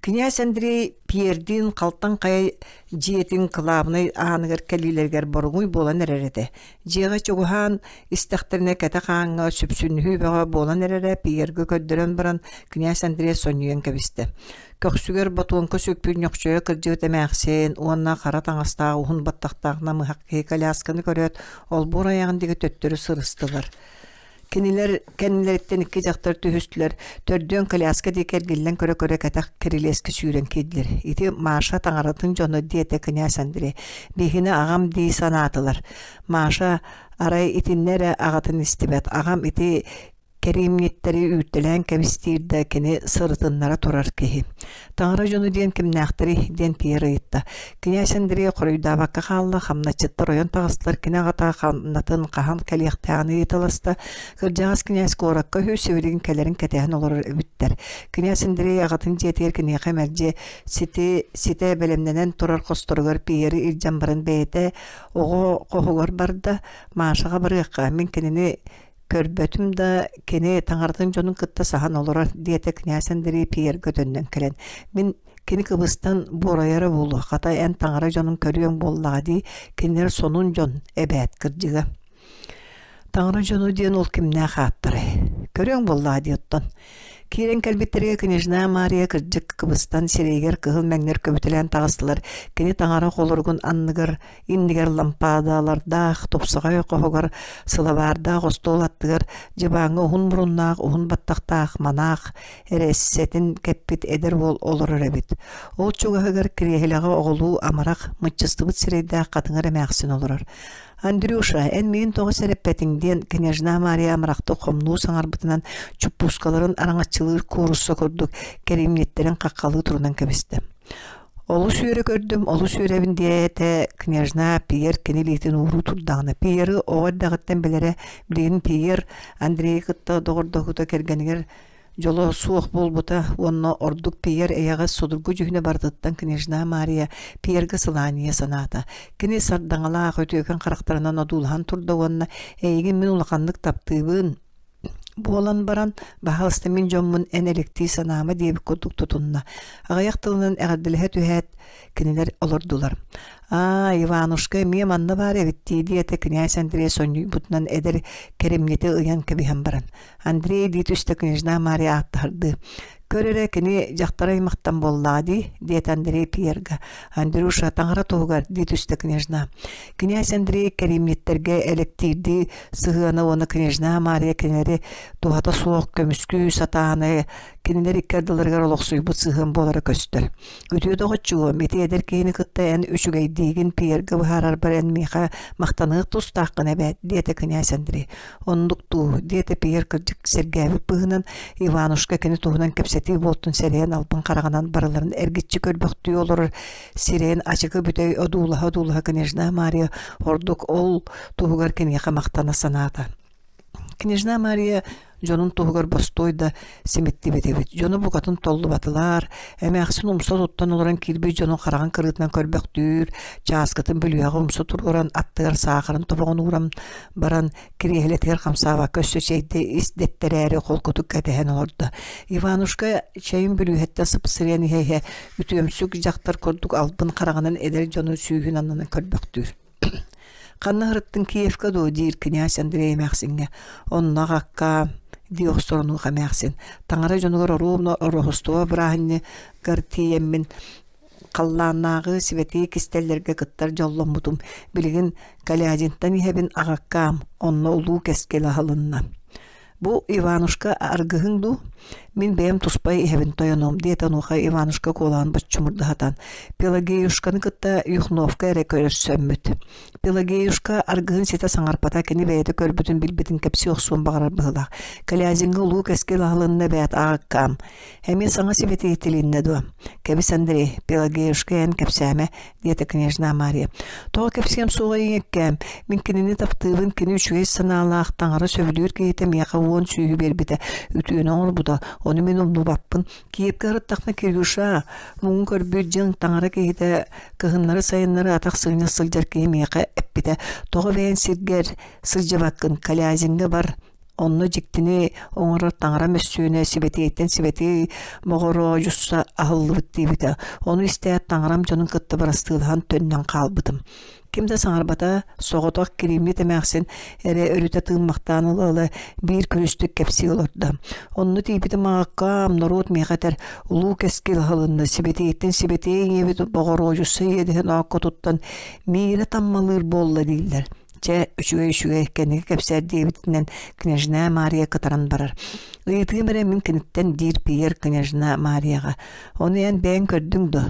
Князь Андрей Пьердиин халтаҥ хайа дьиэтин кылаабынай ааныгар кэлиилэригэр боруҥуй буолан эрэр этэ. Дьиэҕэ чугаһаан истэхтэринэ кэтэх ааҥҥа сүпсүнүһүү бөҕө буолан эрэрэ Пьергэ көрдөрөн баран князь Андрей сонньуйан кэбистэ. Көхсүгэр ботуоҥка сүкпүт ньохчойо кырдьыбыт эмээхсин уонна хара таҥастаах уһун баттахтаах намыһах киһи колясканы көрөөт олбуор айаҕын диэки төттөрү сырыстылар. Кинилэр кэннилэриттэн икки дьахтар түһүстүлэр, төрдүөн коляска диэки эргиллэн көрө-көрө кэтэх кирилиэскэ сүүрэн киирдилэр. Ити Маша таҥаратын дьоно диэтэ князь Андрей. Биһигини аҕам дии санаатылар. Маша арай итиннэ эрэ аҕатын истибэт. Аҕам ити кэриимньиттэри үүртэлээн кэбистиир да кини сырытыннара турар киһи. Таҥара дьоно диэн кимнээхтэрий диэн Пьер ыйытта. Князь Андрей хоруйдаабакка хаалла, хамначчыттар ойон таҕыстылар, кини аҕата хамнатын хаһан кэлиэхтээҕин ыйыталаста. Кырдьаҕас князь куоракка үһү сибилигин кэлэрин кэтэһэн олорор эбиттэр. Князь Андрей аҕатын дьиэтигэр киниэхэ мэлдьи сити ситэ бэлэмнэнэн турар хосторугар Пьеры илдьэн баран бэйэтэ оҕо хоһугар барда, Машаҕа барыахха, мин кинини Көрбөтүм да, кини таҥаратын дьонун кытта саһан олорор, диэтэ князь Андрей Пьергэ төннөн кэлэн. Мин кини кыбыстан буорайара буолуо, хата эн таҥара дьонун көрүөҥ буоллаҕа дии, кинилэр сонун дьон эбээт кырдьыга. Таҥара дьоно диэн ол кимнээх ааттарай? Көрүөҥ буоллаҕа дии оттон. Киирэн кэлбиттэригэр княжна Мария кырдьык кыбыстан сирэйигэр кыһыл мэҥнэр көбүтэлээн таҕыстылар. Кини таҥара холоругун анныгар иннигэр лампаадалардаах, тупсаҕай хоһугар сылабаардаах остуол аттыгар дьыбааҥҥа уһун муруннаах, уһун баттахтаах манаах эрэссэтин кэппит эдэр уол олорор эбит. Ол чугаһыгар кириэһилэҕэ оҕолуу амарах, мыччыстыбыт сирэйдээх хатыҥыр эмээхсин олорор. «Андрюша, эн миигин тоҕо сэрэппэтиҥ?» диэн княжна Мария амарахтык хомнуу саҥарбытынан чуппуускаларын араҥаччылыыр куурусса курдук кэриимньиттэрин хаххалыы турунан кэбистэ. Олус үөрэ көрдүм, олус үөрэбин диэтэ княжна Пьер кини илиитин ууруу турдаҕына. Пьеры оҕо эрдэҕиттэн билэрэ, билигин Пьер Андрейы кытта доҕордоһуута кэргэнигэр дьоло суох буолбута уонна ордук Пьер эйэҕэс судургу дьүһүнэ барытыттан княжна Мария Пьергэ сылаанньыйа санаата. Кини сардаҥалаах үтүөкэн харахтарынан одуулаһан турда уонна «Эйигин мин улаханнык таптыыбын, Буолан баран, баһаалыста мин дьоммун эн элэктии санаама диэбит курдук тутунна. Аҕыйах тылынан эҕэрдэлэһэ түһээт, кинилэр олордулар. «Аа, Иванушка эмиэ манна баар эбит дии» диэтэ князь Андрей сонньуйбутунан эдэр кэримньити ыйан кэбиһэн баран. Андрей дии түстэ княжна Мария ааттаһардыы. Көр эрэ, кини дьахтар аймахтан буоллаҕа дии, диэтэ Андрей Пьерга. Андрюша, таҥара туһугар, дии түстэ княжна. Князь Андрей кэриимньиттэргэ элэктиирдии сыһыана уонна княжна Мария кинилэри туһата суох көмүскүү сатааны кинилэр икки ардыларыгар олохсуйбут сыһыан буолара көстөр. Үтүө доҕоччугум, ити эдэр киһини кытта эн үчүгэйдиигин Пьерга быһаарарбар эн миэхэ махтаныах тустааххын эбээт, диэтэ князь Андрей. Оннук дуу, диэтэ Пьер кырдьык сэргээбит быһыынан Иванушка кини туһунан кэпсэтии буолтун сэрэйэн албын хараҕынан барыларын эргиччи көрбөхтүү олорор сирэйин ачыкы бүтэй одуулаһа-одуулаһа княжна Мария ордук ол туһугар киниэхэ махтана санаата. Княжна Мария Дьонун туһугар бостуой да симиттибит эбит. Дьоно букатын толлубатылар. Эмээхсин умса туттан олорон киирбит дьонун хараҕын кырыытынан көрбөхтүүр, чааскытын бүлүүһэҕэ умса туруоран, аттыгар саахарын тобоҕун ууран баран, кириэһилэтигэр хамсаабакка өссө чэйдэ ис дэттэрээри холкутук кэтэһэн олордо. Иванушка чэйин бүлүүһэттэн сыпсырыйан иһэ-иһэ үтүөмсүк дьахтар курдук албын хараҕынан эдэр дьону сүүһүн аннынан көрбөхтүүр. «Ханна сырыттыҥ Киевка дуо?» диир князь Андрей эмээхсиҥҥэ. «Онно аҕаккаам» дии охсор онуоха эмээхсин. «Таҥара дьонугар оруобуна Ороһустоба бырааһынньыгар тиийэммин халлааннааҕы сибэтии кистэллэргэ кыттар дьолломмутум. Билигин Калядинтан иһэбин аҕаккаам, онно улуу кэскил аһылынна. Бу Иванушка аргыһыҥ дуу? Мин бэйэм туспа иһэбин тойонуом, диэтэ онуоха Иванушка куолаан боччумурдаһатан. Пелагеюшканы кытта Юхновка эрэ көрсөммүт. Пелагеюшка аргыһын ситэ саҥарбата, кини бэйэтэ көрбүтүн билбитин кэпсии охсуон баҕарар быһыылаах. Калязиҥҥа улуу кэскил аһылынна эбээт аҕаккаам. Эмиэ саҥа сибэтии тилиннэ дуо? Кэбис, Андрей, Пелагеюшка эн кэпсээмэ, диэтэ княжна Мария. Тоҕо кэпсиэм суоҕа ийэккээм, мин кинини таптыыбын, кини үчүгэй санаалаах, таҥара сөбүлүүр киһитэ миэхэ уон сүүһү биэрбитэ, үтүөнү оҥорбута, ону мин умнубаппын. Киевкэ ырыттахпына Кирюша, муҥун көрбүт дьиҥ таҥара киһитэ кыһыннары-сайыннары атах сыҥньа сылдьар киһи миэхэ эппитэ, тоҕо бэйэҥ сиргэр сылдьыбаккын, Калязиҥҥа бар, Онно дьиктини оҥорор таҥара мөссүөнэ сибэтиэйтэн сибэтиэй моҕороодьусса аһыллыбыт диэбитэ. Ону истээт таҥарам дьонун кытта бырастыылаһан төннөн хаалбытым. Ким да саҥарбата, соҕотох кирииммит эмээхсин эрэ өрүтэ тыыммахтаан ыла-ыла биир күнүстүк кэпсии олордо. Онно тиийбитим аҕаккаам, норуот миэхэ этэр, улуу кэскил аһылынна, сибэтиэйтэн сибэтиэй ийэбит боҕоруодьусса иэдэһин оокко туттан миирэ таммалыыр буолла дииллэр. Чэ, үчүгэй-үчүгэй, кэнники кэпсээр диэбитинэн княжна Мария кытаран барар. Ыйытыым эрэ мин киниттэн диир Пьер княжна Марияҕа. Ону эн бэйэҥ көрдүҥ дуо?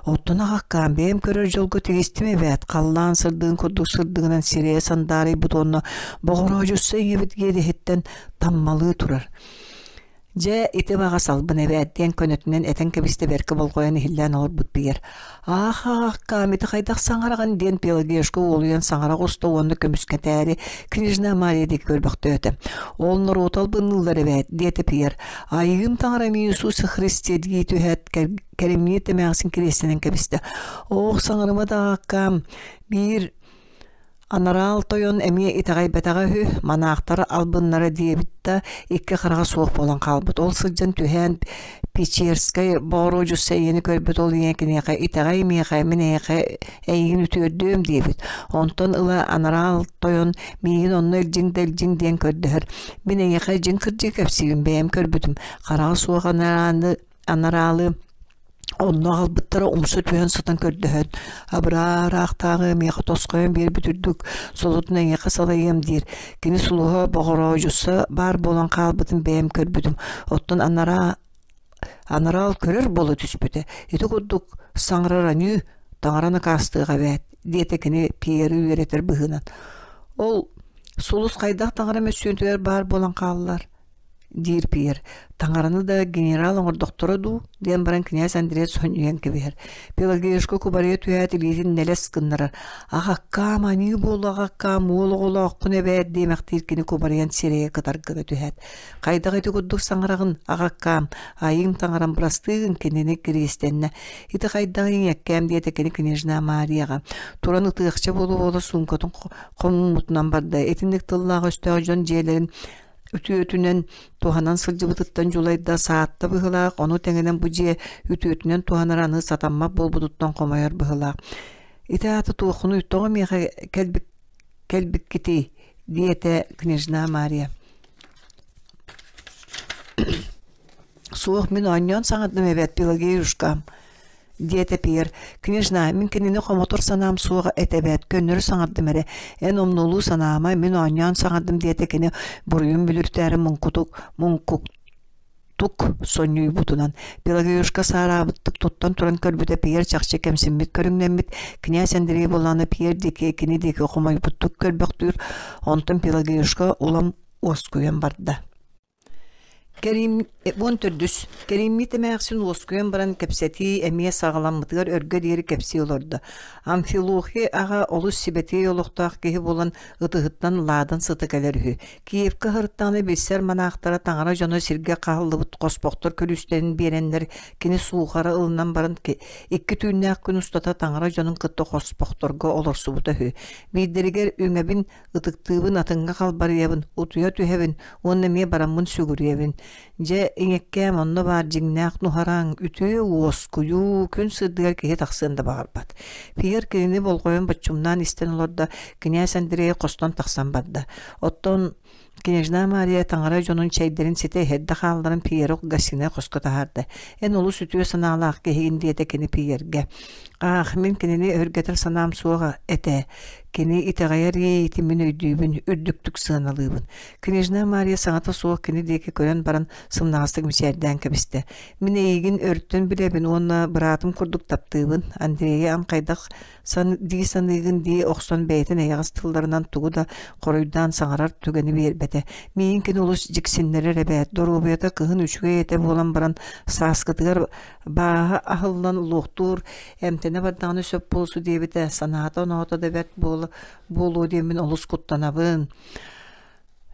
Оттон аҕаккаам бэйэм көрөр дьолго тигистим эбээт, халлаан сырдыгын курдук сырдыгынан сирэйэ сандаарыйбыт уонна боҕороодьусса ийэбит иэдэһиттэн таммалыы турар. Дьэ, ити баҕас албын эбээт диэн көнөтүнэн этэн кэбистэ бэркэ болҕойон иһиллээн олорбут Пьер. «Аах, аахкаам, ити хайдах саҥараҕын?» диэн Пелагешка уолуйан саҥара оҕуста уонна көмүскэтээри княжна Мария диэки көрбөхтөөтө. «Ол норуоту албынныыллар эбээт», диэтэ Пьер. «Айыым таҥарам Иисусе Христе» дии түһээт кэримниир эмээхсин кириэстэнэн кэбистэ. «Оох, саҥарыма да аҕаккаам, биир Анараал тойон эмиэ итэҕэйбэтэҕэ үһү, манаахтар албыннара диэбит да, икки хараҕа суох буолан хаалбыт. Ол сылдьан түһээн Печерскэй Боҕоруодьусса ийэни көрбүт ол ийэ киниэхэ итэҕэй миэхэ, мин эйиэхэ эйигин үтүөрдүөм диэбит. Онтон ыла анараал тойон миигин онно илдьиҥ да илдьиҥ диэн көрдөһөр. Мин эйиэхэ дьиҥ кырдьыгы кэпсиибин бэйэм көрбүтүм. Хараҕа суох анарааны анараалы Онно аҕалбыттара умса түһэн сытан көрдөһөн, «Абыраа-ыраахтааҕы миэхэ тосхойон биэрбит үрдүк солотун эйиэхэ салайыам» диир. Кини сулуһа боҕороодьусса баар буолан хаалбытын бэйэм көрбүтүм. Оттон анараа анараал көрөр буола түспүтэ. Ити курдук саҥарар аньыы таҥара накаастыаҕа эбээт, диэтэ кини Пьеры үөрэтэр быһыынан. Ол сулус хайдах таҥара мөссүөнтүгэр баар буолан хааллар диир Пьер. Таҥараны да генерал оҥордохторо дуу диэн баран князь Андрей сонньуйан кэбиһэр. Пелагеюшка кубарыйа түһээт илиитин нэлэс гыннарар. Аҕаккаам, аньыы буолла аҕаккаам, уол оҕолооххун эбээт диэмэхтиир кини кубарыйан сирэйэ кытар гына түһээт. Хайдах ити курдук саҥараҕын, аҕаккаам, айыым таҥарам бырастыы гын кинини кириэстэннэ. Ити хайдах ийэккээм диэтэ кини княжна Марияҕа. Туран ытыахча буола-буола суумкатын хомуммутунан барда. Итинник тыллаах өстөөх дьон дьиэлэрин үтүөтүнэн туһанан сылдьыбытыттан дьулайда саатта быһыылаах, ону тэҥинэн бу дьиэ үтүөтүнэн туһанар аны сатаммат буолбутуттан хомойор быһыылаах. Ити аата туоххунуй, тоҕо миэхэ кэлбик кэлбиккитий? диэтэ княжна Мария. Суох, мин оонньоон саҥардым эбээт, Пелагеюшкам диэтэ Пьер. Княжна, мин кинини хомотор санаам суоҕа этэ эбээт, көннөрү саҥардым эрэ. Эн умнулуу санаама, мин оонньоон саҥардым диэтэ кини буруйун бүлүртээри муҥкутук, муҥкуктук сонньуйбутунан. Пелагеюшка саараабыттык туттан туран көрбүтэ Пьер чахчы кэмсиммит көрүҥнэммит. Князь Андрей буоллаҕына Пьер диэки кини диэки хомойбуттук көрбөхтүүр. Онтон Пелагеюшка улам уоскуйан барда. Кэриим 14 Кэрииммит эмээхсин уоскуйан баран кэпсэтии эмиэ саҕаламмытыгар өргө диэри кэпсии олордо. Амфилохий аҕа олус сибэтиэй олохтоох киһи буолан ытыһыттан ладан сыта кэлэр үһү. Киевкэ сырыттаҕына билсэр манаахтара таҥара дьоно сиргэ хаһыллыбыт хоспохтор күлүүстэрин биэрэннэр кини суухара ылынан баран икки түүннээх күн устата таҥара дьонун кытта хоспохторго олорсубута үһү. Биирдэригэр үҥэбин ытыктыыбын, атыҥҥа халбарыйабын, утуйа түһэбин уонна эмиэ бараммын сүгүрүйэбин. Дьэ, иҥэккээм онно баар дьиҥнээх нуһараҥ, үтүө уоскуйуу, күн сырдыгар киһи тахсыан да баҕарбат. Пьер кинини болҕойон боччумнаан истэн олордо, кинээс Андрей хостон тахсан барда. Оттон Княжна Мария таҥара дьонун чэйдэрин ситэ иһэрдэ хаалларан Пьеру гостиная хоско таһаарда. «Эн олус үтүө санаалаах киһигин» диэтэ кини Пьергэ. «Аах, мин кинини өһүргэтэр санаам суоҕа этэ. Кини итэҕэйэр иэйиитин мин өйдүүбүн, үрдүктүк сыаналыыбын. Княжна Мария саҥата суох кини диэки көрөн баран сымнаҕастык мичээрдээн кэбистэ. Мин эйигин өртөн билэбин уонна быраатым курдук таптыыбын. Андрейы ан хайдах сан дии саныыгын дии охсон бэйэтин эйэҕэс тылларынан тугу да хоруйдаан саҥарар түгэни биэрбэтэ. Миигин кини олус дьиксиннэрэр эбээт. Доруобуйата кыһын үчүгэй этэ буолан баран сааскытыгар Бааһа аһыллан луохтуур, эмтэнэ бардаҕына сөп буолсу диэбитэ, санаата-оноото да бэрт буола буолуо диэммин олус куттанабын.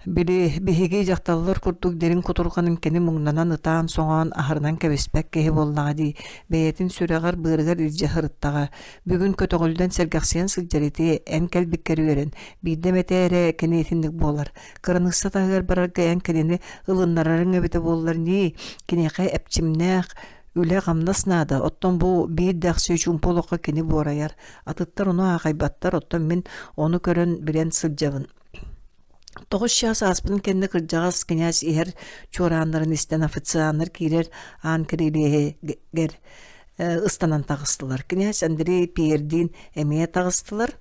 Били биһиги дьахталлар курдук дириҥ кутурҕанын кини муҥнанан ытаан-соҥоон аһарынан кэбиспэт киһи буоллаҕа дии, бэйэтин сүрэҕэр-быарыгар илдьэ сырыттаҕа. Бүгүн көтөҕүллэн сэргэхсийэн сылдьар ити эн кэлбиккэр үөрэн, биирдэ эмэтэ эрэ кини итинник буолар. Кыраныысса таһыгар барарга эн кинини ылыннарарыҥ эбитэ буоллар ньии, киниэхэ эпчимнээх үлэ-хамнас наада, оттон бу биир дэхси чуумпу олоххо кини буорайар. Атыттар ону аахайбаттар, оттон мин ону көрөн билэн сылдьабын. Тоҕус чаас ааспытын кэннэ кырдьаҕас кинээс иһэр чуорааннарын истэн официаннар киирэр аан кирилиэһигэр ыстанан таҕыстылар. Князь Андрей Пьердиин эмиэ таҕыстылар.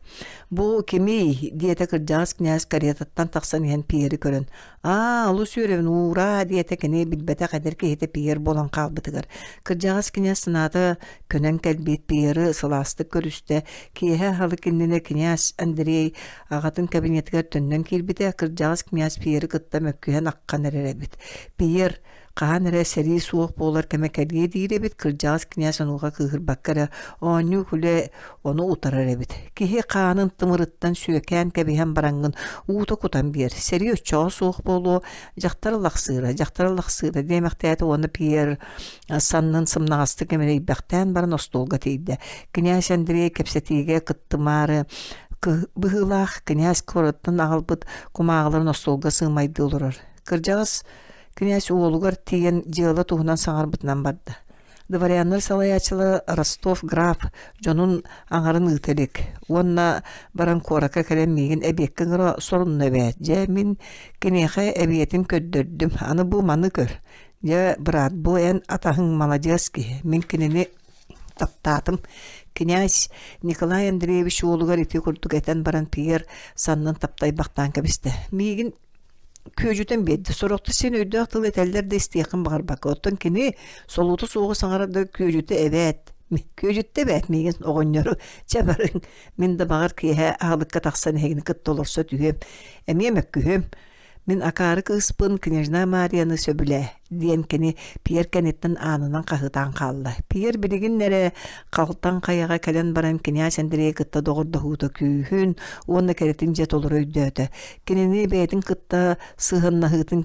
«Бу кимий?» диэтэ кырдьаҕас князь каретаттан тахсан иһэн Пьери көрөн. «Аа, олус үөрэбин, уураа!» диэтэ кини билбэтэх эдэр киһитэ Пьер буолан хаалбытыгар. Кырдьаҕас князь санаата көнөн кэлбит Пьеры сылаастык көрүстэ. Киэһэ аһылык иннинэ князь Андрей аҕатын кабинетыгар төннөн киирбитэ, кырдьаҕас князь Пьеры кытта мөккүһэн аххан эрэр эбит. Пьер Хаһан эрэ сэрии суох буолар кэмэ кэлиэ диир эбит, кырдьаҕас кинээс онуоха кыыһырбакка эрэ оонньуу-күлэ ону утарар эбит. Киһи хаанын тымырыттан сүөкээн кэбиһэн бараҥҥын уута кутан биэр, сэрии оччоҕо суох буолуо, дьахтар лахсыыра, дьахтар лахсыыра диэмэхтээтэ уонна Пьер саннын сымнаҕастык эминэйбэхтээн баран остуолга тиийдэ. Кинээс Андрей кэпсэтиигэ кыттымаары быһыылаах кинээс куораттан аҕалбыт кумааҕыларын остуолга сыымайдыы олорор. Кырдьаҕас Кинээс уолугар тиийэн дьыала туһунан саҥарбытынан барда. Дворяннар салайааччылара Ростов граф дьонун аҥарын ыыта илик уонна баран куоракка кэлэн миигин эбиэккэ ыҥыра сорунна эбээт. Дьэ, мин киниэхэ эбиэтин көрдөрдүм. Аны бу маны көр. Дьэ, быраат, бу эн атаһыҥ маладьыас киһи. Мин кинини таптаатым. Князь Николай Андреевич уолугар ити курдук этэн баран Пьер саннын таптайбахтаан кэбистэ. Миигин күөдьүтэн биэрдэ. Сорохтор син өйдөөх тыл этэллэр да истиэххин баҕарбакка. Оттон кини солуута суоҕу саҥарар да күөдьүтэ эбээт. Күөдьүттэ эбээт миигин оҕонньору. Чэ барыҥ, мин да баҕар киэһэ аһылыкка тахсан эһигини кытта олорсо түһүөм. Эмиэ мөккүһүөм. Мин акаары кыыспын княжна Марияны сөбүлээ, диэн кини Пьер кэнниттэн аанынан хаһыытаан хаалла. Пьер билигин эрэ халтаҥ хайаҕа кэлэн баран кинээс Андрейы кытта доҕордоһуута күүһүн уонна кэрэтин дьэ толору өйдөөтө. Кинини бэйэтин кытта сыһыаннаһыытын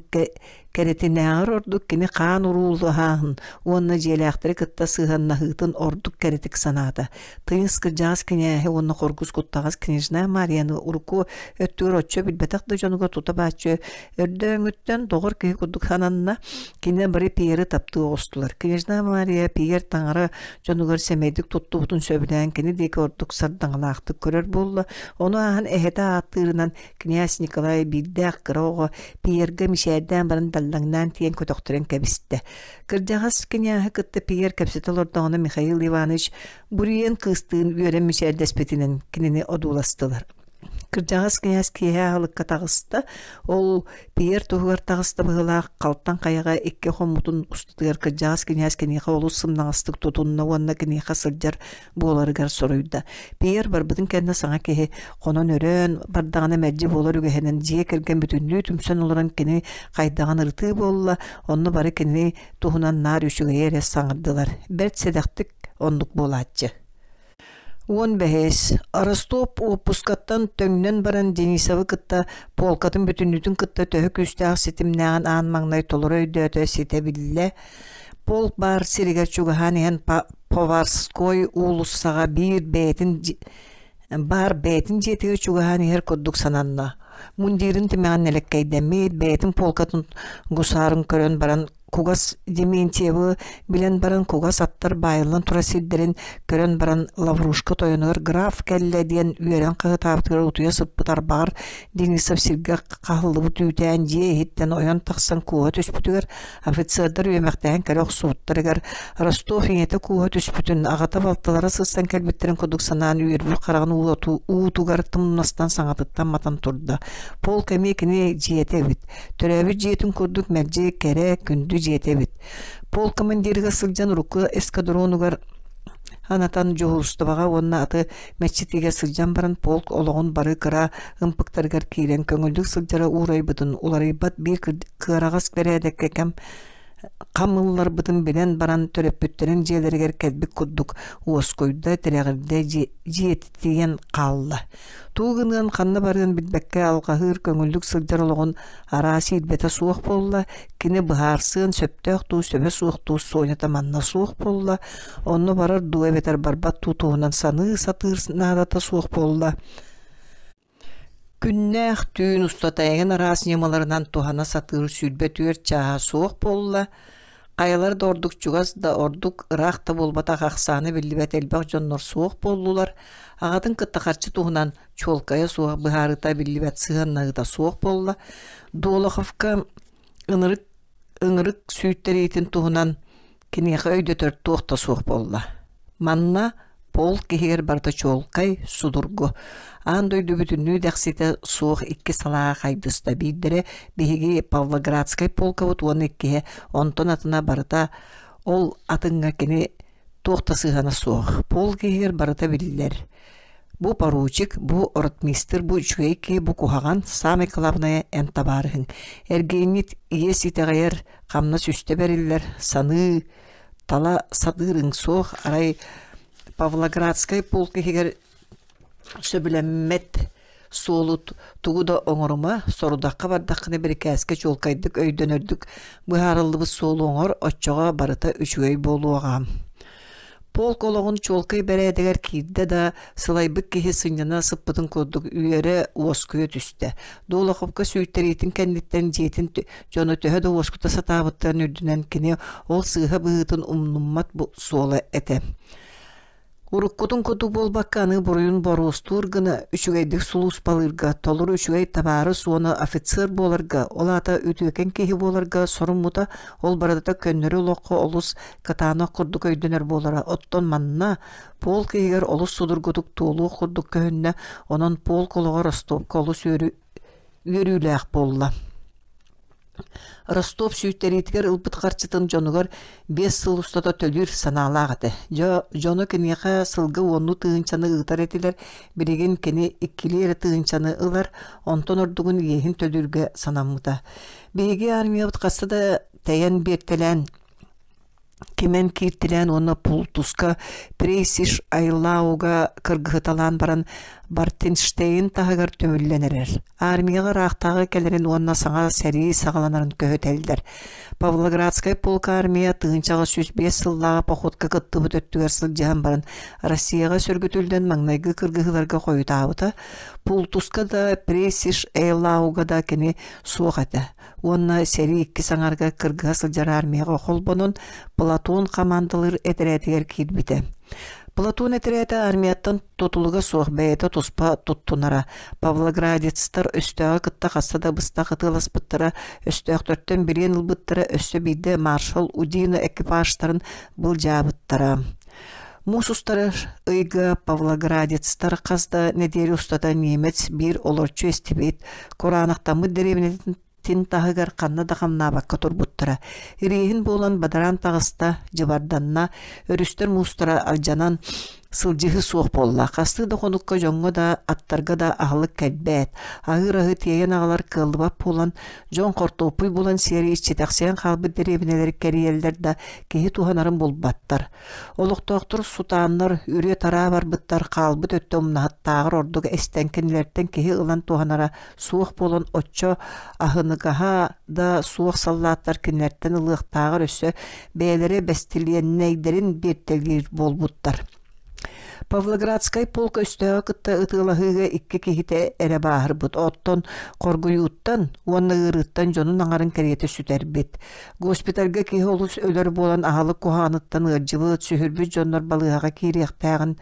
кэрэтинээҕэр ордук кини хаан уруулаһааһын уонна дьиэлээхтэри кытта сыһыаннаһыытын ордук кэрэтик санаата. Тыйыс кырдьаҕас кинээһи уонна хоргус куттаҕас княжна Марияны урукку өттүгэр оччо билбэтэх да дьонугар тута бааччы өрдөөҥүттэн доҕор киһи курдук сананна. Кинилэр бары Пьеры таптыы оҕустулар. Княжна Мария Пьер таҥара дьонугар сэмэйдик туттубутун сөбүлээн кини диэки ордук сардаҥалаахтык көрөр буолла. Ону ааһан эһэтэ ааттыырынан князь Николай биирдээх кыра оҕо Пьергэ мичээрдээн баран даллаҥнаан тиийэн көтөхтөрөн кэбистэ. Кырдьаҕас кинээһи кытта Пьер кэпсэтэ олордоҕуна Михаил Иванович буруйан кыыстыын үөрэн мичээрдэспитинэн кинини одууластылар. Кырдьаҕас кинээс киэһэ аһылыкка таҕыста, ол Пьер туһугар таҕыста быһыылаах халтаҥ хайаҕа икки хоммутун устатыгар кырдьаҕас кинээс киниэхэ олус сымнаҕастык тутунна уонна киниэхэ сылдьар буоларыгар соруйда. Пьер барбытын кэннэ саҥа киһи хонон-өрөөн бардаҕына мэлдьи буолар үгэһинэн дьиэ кэргэн бүтүннүү түмсэн олорон кини хайдаҕын ырытыы буолла, онно бары кини туһунан наар үчүгэйи эрэ саҥардылар. Бэрт сэдэхтик оннук буолааччы. 15. Ростов уоппускаттан төҥнөн баран Денисовы кытта полкатын бүтүннүүтүн кытта төһө күүстээх ситимнээҕин аан маҥнай толору өйдөөтө ситэ биллэ. Полк баар сиригэр чугаһаан иһэн Поварской уулуссаҕа биир бэйэтин баар бэйэтин дьиэтигэр чугаһаан иһэр курдук сананна. Мундирын тимэҕин нэлэккэйдэммит, бэйэтин полкатын гусарын көрөн баран Кугас Дементьевы билэн баран кугас аттар баайыллан турар сирдэрин көрөн баран Лаврушка тойонугар граф кэллэ диэн үөрэн хаһытаабытыгар утуйа сыппыт арбаҕар Денисов сиргэ хаһыллыбыт үүтээн дьиэ иһиттэн ойон тахсан кууһа түспүтүгэр офицердар үөмэхтэһэн кэлэ охсубуттарыгар Ростов ийэтэ кууһа түспүтүн аҕата балтылара сыстан кэлбиттэрин курдук санаан үөрбүт хараҕын уутугар тумнастан саҥатыттан матан турда. Полк эмиэ кини дьиэтэ эбит. Төрөөбүт дьиэтин курдук мэлдьи кэрэ, күндү дьиэтэ эбит. Пол командирыгар сылдьан урукку эскадронугар анатан дьуһуурустубаҕа уонна аты мэччитиигэ сылдьан баран полк олоҕун бары кыра ымпыктарыгар киирэн көҥүллүк сылдьара уурайбытын уларыйбат биир кыараҕас бэрээдэккэ кэм хам ылларбытын билэн баран төрөппүттэрин дьиэлэригэр кэлбит курдук уоскуйда, тирэҕирдэ, дьиэтийэн хаалла. Тугу гыныан, ханна барыан билбэккэ алҕаһыыр көҥүллүк сылдьар олоҕун араас иирбэтэ суох буолла, кини быһаарсыан сөптөөх дуу, сөбө суох дуу Сонята манна суох буолла, онно барар дуу эбэтэр барбат дуу туһунан саныы сатыыр наадата суох буолла. Күннээх түүн устата эҥин араас ньымаларынан туһана сатыыр 24 чааһа суох буолла, хайалар да ордук чугас да ордук ыраах да буолбатах ахсаана биллибэт элбэх дьоннор суох буоллулар, аҕатын кытта харчы туһунан чуолкайа суох быһаарыыта биллибэт сыһыаннаһыыта суох буолла. Долоховка ынырык ыҥырык сүүйтэриитин туһунан киниэхэ өйдөтөр туох да суох буолла. Манна полк иһигэр барыта чуолкай, судургу. Аан дойду бүтүннүү дэхситэ суох икки салааҕа хайдыста. Биирдэрэ биһиги Павлоградскай полкабыт уонна иккиһэ онтон атына барыта ол атыҥҥа кини туох да сыһыана суох. Полк иһигэр барыта биллэр. Бу поручик, бу ротмистр, бу үчүгэй киһи, бу куһаҕан, саамай кылаабынайа эн табаарыһыҥ. Эргиэҥҥит иэс итэҕэйэр, хамнас үстэ бэриллэр, саныы, тала сатыырыҥ суох, арай Павлоградскай полк иһигэр сөбүлэммэт суолу тугу да оҥорума, сорудахха бардаххына бирикээскэ чуолкайдык өйдөнөрдүк быһаарыллыбыт суолу оҥор, оччоҕо барыта үчүгэй буолуоҕа. Полк олоҕун чуолкай бэрээдэгэр киирдэ да, сылайбыт киһи сынньана сыппытын курдук үөрэ, уоскуйа түстэ. Долоховка сүүйтэриитин кэнниттэн дьиэтин дьоно төһө да уоскута сатаабыттарын үрдүнэн кини ол сыыһа быһыытын умнуммат суола этэ. Уруккутун курдук буолбакка аны буруйун боруостуур гына үчүгэйдик сулууспалыырга, толору үчүгэй табаарыс уонна офицер буоларга, ол аата үтүөкэн киһи буоларга соруммута, ол барыта көннөрү олоххо олус кытаанах курдук өйдөнөр буолара. Оттон манна полк иһигэр олус судургутук туолуох курдук көһүннэ, онон полк олоҕо Ростовка олус үөрүүлээх буолла. Ростов сүүйтэриитигэр ылбыт харчытын дьонугар 5 сыл устата төлүүр санаалаах этэ. Дьоно киниэхэ сылга уоннуу тыһыынчаны ыытар этилэр, билигин кини иккилии эрэ тыһыынчаны ылар, онтон ордугун иэһин төлүүргэ санаммыта. Биһиги армиябыт хаста да тэйэн биэртэлээн кимэн кииртилээн уонна Пултуска Прейсиш Айлауга кыргыһыталаан баран Бартенштейн таһыгар түмүллэн эрэр. Армияҕа ыраахтааҕы кэлэрин уонна саҥа сэрии саҕаланарын көһүтэллэр. Павлоградскай полк армия 1805 сыллааҕы походка кыттыбыт өттүгэр сылдьыһан баран Россияҕа сөргүтүллэн маҥнайгы кыргыһыыларга хойутаабыта. Пултуска да Прейсиш Эйлауга да кини суох этэ. уонна сэрии иккис аҥарыгар кыргыһа сылдьар армияҕа холбонон Платон хамаандалыыр этэрээтигэр киирбитэ. Платон этэрээтэ армияттан тутулуга суох бэйэтэ туспа туттунара. Павлоградецтар өстөөҕү кытта хаста да быстах ытыаласпыттара, өстөөхтөртөн билиэн ылбыттара, өссө биирдэ маршал Удино экипажтарын былдьаабыттара. Муус устар ыйга павлоградецтар хас да нэдиэлэ устата немец биир олорчу эстибит, кураанахтаммыт дэриэбинэтин таһыгар ханна да хамнаабакка турбуттара. Ириэһин буолан бадараан таҕыста, дьыбарданна, өрүстэр муустара алдьанан сылдьыһыы суох буолла. Хастыы да хонукка дьоҥҥо да, аттарга да аһылык кэлбэт. Аһыыр аһы тиэйэн аҕалар кыаллыбат буолан, дьон хортуоппуй булан сиэри иччитэхсийэн хаалбыт дэриэбинэлэри кэрийэллэр да, киһи туһанарын булбаттар. Олохтоохтор сутааннар, үрүө-тараа барбыттар, хаалбыт өттө умнаһыттааҕар ордук эстэн кинилэртэн киһи ылан туһанара суох буолан оччо аһыныгаһа да суох саллааттар кинилэртэн ылыахтааҕар өссө бэйэлэрэ бэстилиэннэйдэрин биэртэлиир буолбуттар. Павлоградскай полк өстөөҕү кытта ытыалаһыыга икки киһитэ эрэ бааһырбыт, оттон хоргуйууттан уонна ыарыыттан дьонун аҥарын кэриэтэ сүтэрбит. Госпитальга киһи олус өлөр буолан аһылык куһаҕаныттан ыалдьыбыт, сүһүрбүт дьоннор балыыһаҕа киириэхтээҕин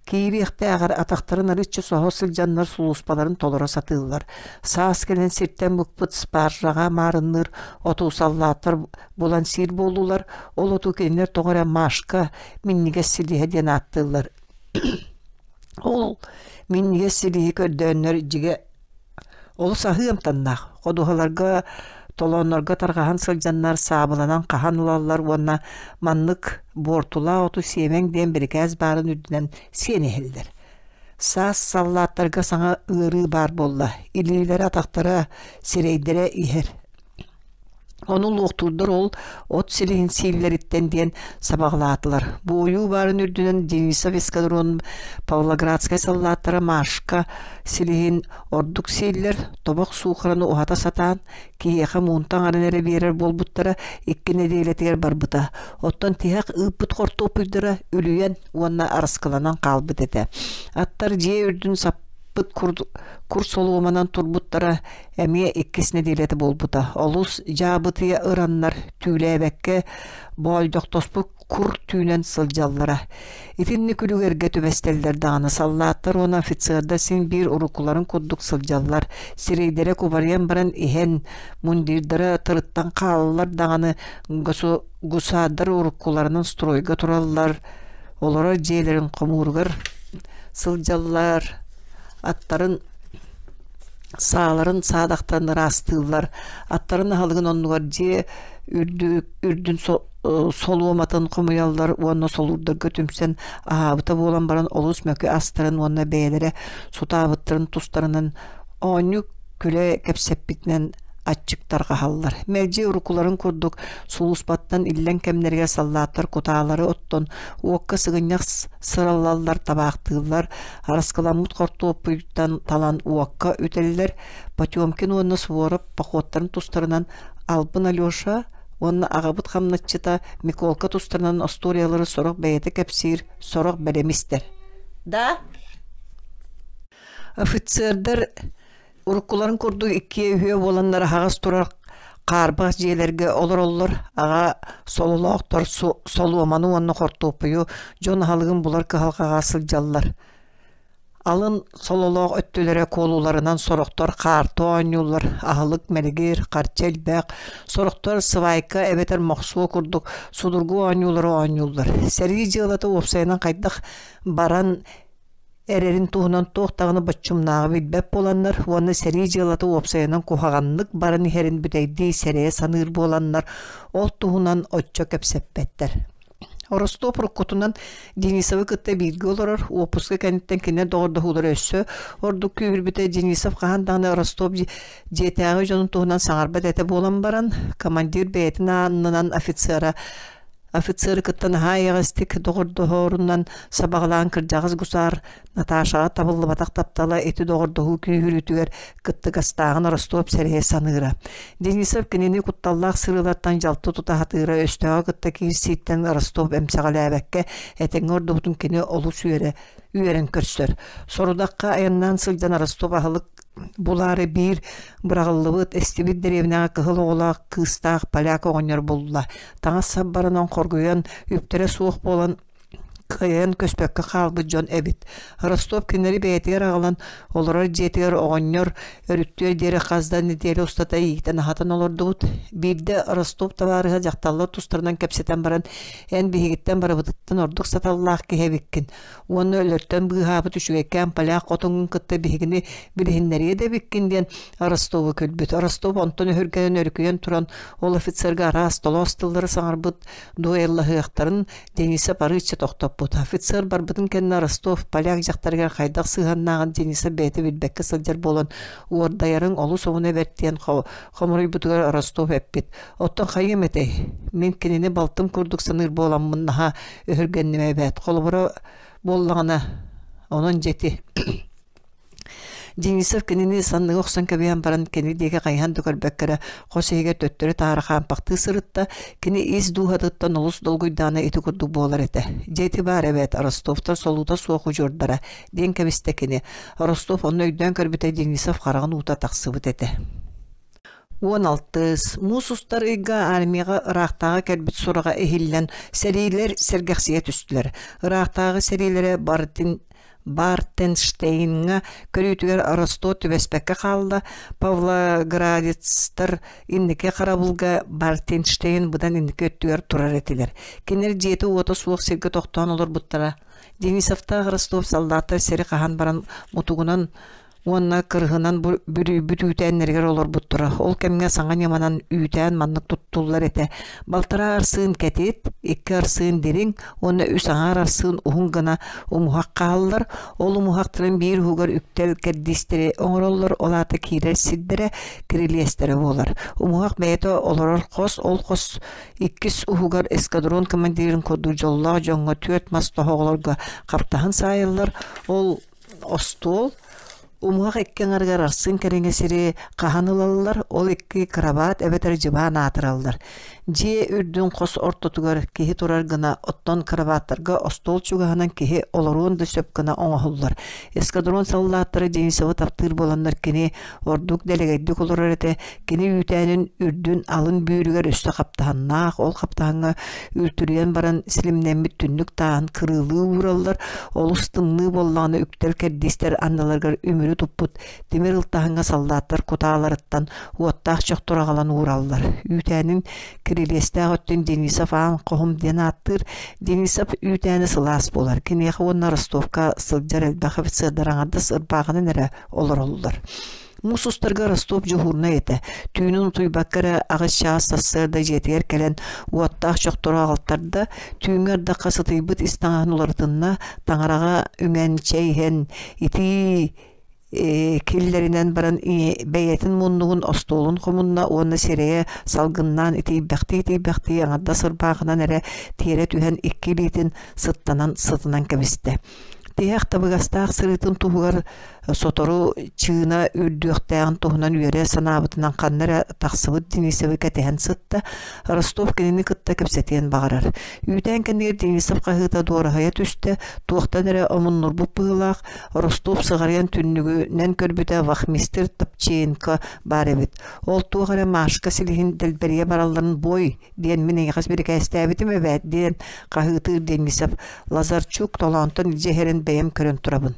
киириэхтээҕэр атахтарын арыччы соһо сылдьаннар сулууспаларын толоро сатыыллар. Саас кэлэн сиртэн букпут спаржаҕа маарынныыр оту саллааттар булан сиир буоллулар, ол оту кинилэр тоҕо эрэ Машка минньигэс силиһэ диэн ааттыыллар. Ол минньигэс силиһи көрдөөннөр дьигэ олус аһыы амтаннаах, ходуһаларга, толооннорго тарҕаһан сылдьаннар саабыланан хаһан ылаллар уонна маннык буортулаах оту сиэмэҥ диэн бирикээс баарын үрдүнэн сиэн иһэллэр. Саас саллааттарга саҥа ыарыы баар буолла, илиилэрэ-атахтара, сирэйдэрэ иһэр. Ону луохтуурдар ол от силиһин сииллэриттэн диэн сабаҕалаатылар. Буойуу баарын үрдүнэн Денисов эскадрон Павлоградскай саллааттара Машка силиһин ордук сииллэр, тобох суухараны уһата сатаан, киһиэхэ муунта аҥарын эрэ биэрэр буолбуттара икки нэдиэлэтигэр барбыта. Оттон тиһэх ыыппыт хортуоппуйдара үлүйэн уонна араскыланан хаалбыт этэ. Аттар дьиэ үрдүн саппыт кур солуоманан турбуттара Эмиэ иккис нэдиэлэтэ буолбута. Олус дьаабытыйа ыраннар, түүлээбэккэ, боолдьохтоспут кур түүнэн сылдьаллара. Итинник үлүгэргэ түбэстэллэр даҕаны саллааттар уонна офицердар син биир уруккуларын курдук сылдьаллар. Сирэйдэрэ кубарыйан баран иһэн, мундирдара тырыттан хаалаллар даҕаны гусаардар уруккуларынан стройга тураллар, олорор дьиэлэрин хомууругар сылдьаллар, аттарын Сааларын саадахтан ыраастыыллар, аттарын аһылыгын оннугар дьиэ үрдүн солуоматын хомуйаллар уонна солуурдарга түмсэн аһаабыта буолан баран олус мөкү астарын уонна бэйэлэрэ сутаабыттарын тустарынан оонньуу күлэ кэпсэппитинэн аччык тарҕаһаллар. Мэлдьи уруккуларын курдук сулууспаттан иллэҥ кэмнэригэр саллааттар кутаалары оттон уокка сыгынньах сыраллаллар, табаахтыыллар, Араскыламмыт хортуоппуйтан талан уокка үтэллэр Потемкин уонна Суворов походтарын тустарынан Албын Алеша уонна аҕабыт хамначчыта Миколка тустарынан остуоруйалары сорох бэйэтэ кэпсиир, сорох бэлэм истэр. Да? Офицердар уруккуларын курдук иккиэ үһүө буоланнар аһаҕас турар хаарбах дьиэлэргэ олороллор, аҕа сололоохтор солуоманы уонна хортуоппуйу дьон аһылыгын булар кыһалҕаҕа сылдьаллар. Алын сололоох өттүлэрэ куолуларынан сорохтор хаарты оонньууллар, аһылык мэлигир, харчы элбэх, сорохтор свайка эбэтэр мохсуо курдук судургу оонньуулары оонньууллар. Сэрии дьыалата уопсайынан хайдах баран эрэрин туһунан туох даҕаны боччумнааҕы билбэт буоланнар уонна сэрии дьыалата уопсайынан куһаҕаннык баран иһэрин бүтэйдии сэрэйэ саныыр буоланнар ол туһунан оччо кэпсэппэттэр. Ростов уруккутунан Денисовы кытта бииргэ олорор, уоппуска кэнниттэн кинилэр доҕордоһуулара өссө ордук күүһүрбүтэ. Денисов хаһан даҕаны Ростов дьиэтээҕи дьонун туһунан саҥарбат этэ буолан баран, командир бэйэтин аанынан офицера Офицеры кытта наһаа эйэҕэстик доҕордоһорунан сабаҕалаан кырдьаҕас гусар Наташаҕа табыллыбатах таптала ити доҕордоһуу күүһүрүүтүгэр кыттыгастааҕын Ростов сэрэйэ саныыра. Денисов кинини кутталлаах сырыылартан дьалты тута сатыыра, өстөөҕү кытта киирсииттэн Ростов эмсэҕэлээбэккэ этэҥҥэ ордубутун кини олус үөрэ үөрэн көрсөр. Сорудахха айаннаан сылдьан Ростов аһылык Булаары биир быраҕыллыбыт, эстибит дэриэбинэҕэ кыһыл оҕолоох кыыстаах поляк оҕонньор булла. Таҥас-сап баранан хоргуйан, үптэрэ суох буолан Кыайан көспөккө хаалбыт дьон эбит. Ростов кинилэри бэйэтигэр аҕалан олорор дьиэтигэр оҕонньор өрүттүөр диэри хас да нэдиэлэ устата иитэн-аһатан олордубут. Биирдэ Ростов табаарыһа дьахталлар тустарынан кэпсэтэн баран, «Эн биһигиттэн барыбытыттан ордук саталлаах киһи эбиккин уонна өлөртөн быыһаабыт үчүгэйкээн поляк хотуҥҥун кытта биһигини билиһиннэриэ да эбиккин» диэн Ростову күлбүт. Ростов онтон өһүргэнэн өрүкүйэн туран ол офицерга араас толоос тыллары саҥарбыт дуэллаһыахтарын Денисов арыычча тохтоппут. Офицер барбытын кэннэ Ростов поляк дьахтарыгар хайдах сыһыаннааҕын Денисов бэйэтэ билбэккэ сылдьар буолан уордайарыҥ олус омуна бэрт диэн хомуруйбутугар Ростов эппит. Оттон хайыам этэй? Мин кинини балтым курдук саныыр буоламмын наһаа өһүргэнним эбээт. Холобура буоллаҕына, онон дьэти Денисов кинини санныга охсон кэбиһэн баран кини диэки хайыһан да көрбөккө эрэ хос иһигэр төттөрү-таары хаампахтыы сырытта, кини ис дууһатыттан олус долгуйдаҕына ити курдук буолар этэ. Дьэ ити баар эбээт Ростовтар солуута суох удьуордара, диэн кэбистэ кини. Ростов онно өйдөөн көрбүтэ Денисов хараҕын уута тахсыбыт этэ. 16 Муус устар ыйга армияҕа ыраахтааҕы кэлбит сураҕа иһиллэн, сэриилэр сэргэхсийэ түстүлэр. Ыраахтааҕы сэриилэрэ барытын Бартенштейҥҥа көрүүтүгэр Ростов түбэспэккэ хаалла, Павлоградецтар инники харабылга Бартенштейн быдан инники өттүгэр турар этилэр. Кинилэр дьиэтэ-уота суох сиргэ тохтоон олорбуттара. Денисовтаах Ростов саллааттар сири хаһан баран мутугунан уонна кырыһынан бүрүйбүт үүтээннэригэр олорбуттара. Ол кэмҥэ саҥа ньыманан үүтээн маннык туттуллар этэ. Балтараа арсыын кэтит, икки арсыын дириҥ уонна үс аҥаар арсыын уһун гына умуһах хааллар. Ол умуһахтарын биир уһугар үктэл кэрдиистэри оҥороллор, ол аата киирэр сирдэрэ, кирилиэстэрэ буолар. Умуһах бэйэтэ олорор хос, ол хос иккис уһугар эскадрон командирын курдук дьоллоох дьоҥҥо түөрт мас тоһоҕолорго хаптаһын саайыллар. Ол Остуол умуһах икки аҥарыгар арсыын кэриҥэ сири хаһан ылаллар, ол икки кырабаат эбэтэр дьыбаан аатыраллар. Дьиэ үрдүн хос ортотугар киһи турар гына, оттон кырабааттарга остуол чугаһынан киһи олоруон да сөп гына оҥоһуллар. Эскадрон саллааттара Денисовы таптыыр буоланнар кини ордук дэлэгэйдик олорор этэ. Кини үүтээнин үрдүн алын бүүрүгэр өссө хаптаһыннаах, ол хаптаһыҥҥа үлтүрүйэн баран силимнэммит түннүк тааһын кырыылыы уураллар, олус тымныы буоллаҕына үктэл кэрдиистэр анныларыгар үмүрү туппут тимир ылтаһыҥҥа саллааттар кутааларыттан уоттаах чохтору аҕалан уураллар. Үүтээнин кирилиэстээх өттүн Денисов аан хоһум диэн ааттыыр. Денисов үүтээни сылаас буолар. Киниэхэ уонна Ростовка сылдьар элбэх офицердар аҥардас ырбааҕынан эрэ олороллор. Муус устарга Ростов дьуһуурунай этэ. Түүнүн утуйбакка эрэ аҕыс чаас сарсыарда дьиэтигэр кэлэн уоттаах чохтору аҕалтарда, түүҥҥү ардахха сытыйбыт ис таҥаһын уларытынна, таҥараҕа үҥэн чэй иһэн итии киллэринэн баран бэйэтин муннугун остуолун хомунна уонна сирэйэ салгыннаан итийбэхтии-итийбэхтии аҥардас ырбаахынан эрэ тиэрэ түһэн икки илиитин сыттанан сытынан кэбистэ. Тиһэх табыгастаах сырыытын туһугар сотору чыына үрдүөхтээҕин туһунан үөрэ санаабытынан ханна эрэ тахсыбыт Денисовы кэтэһэн сытта. Ростов кинини кытта кэпсэтиэн баҕарар. Үүтээн кэннигэр Денисов хаһыыта дуораһыйа түстэ, туохтан эрэ омуннурбут быһыылаах, Ростов сыҕарыйан түннүгүнэн көрбүтэ вахмистр Топченко баар эбит. Ол туох эрэ Машка силиһин дэлбэрийэ баралларын бой диэн мин эйиэхэ бирикээстээбитим эбээт диэн хаһыытыыр Денисов Лазарчук толоонтон илдьэ иһэрин бэйэм көрөн турабын.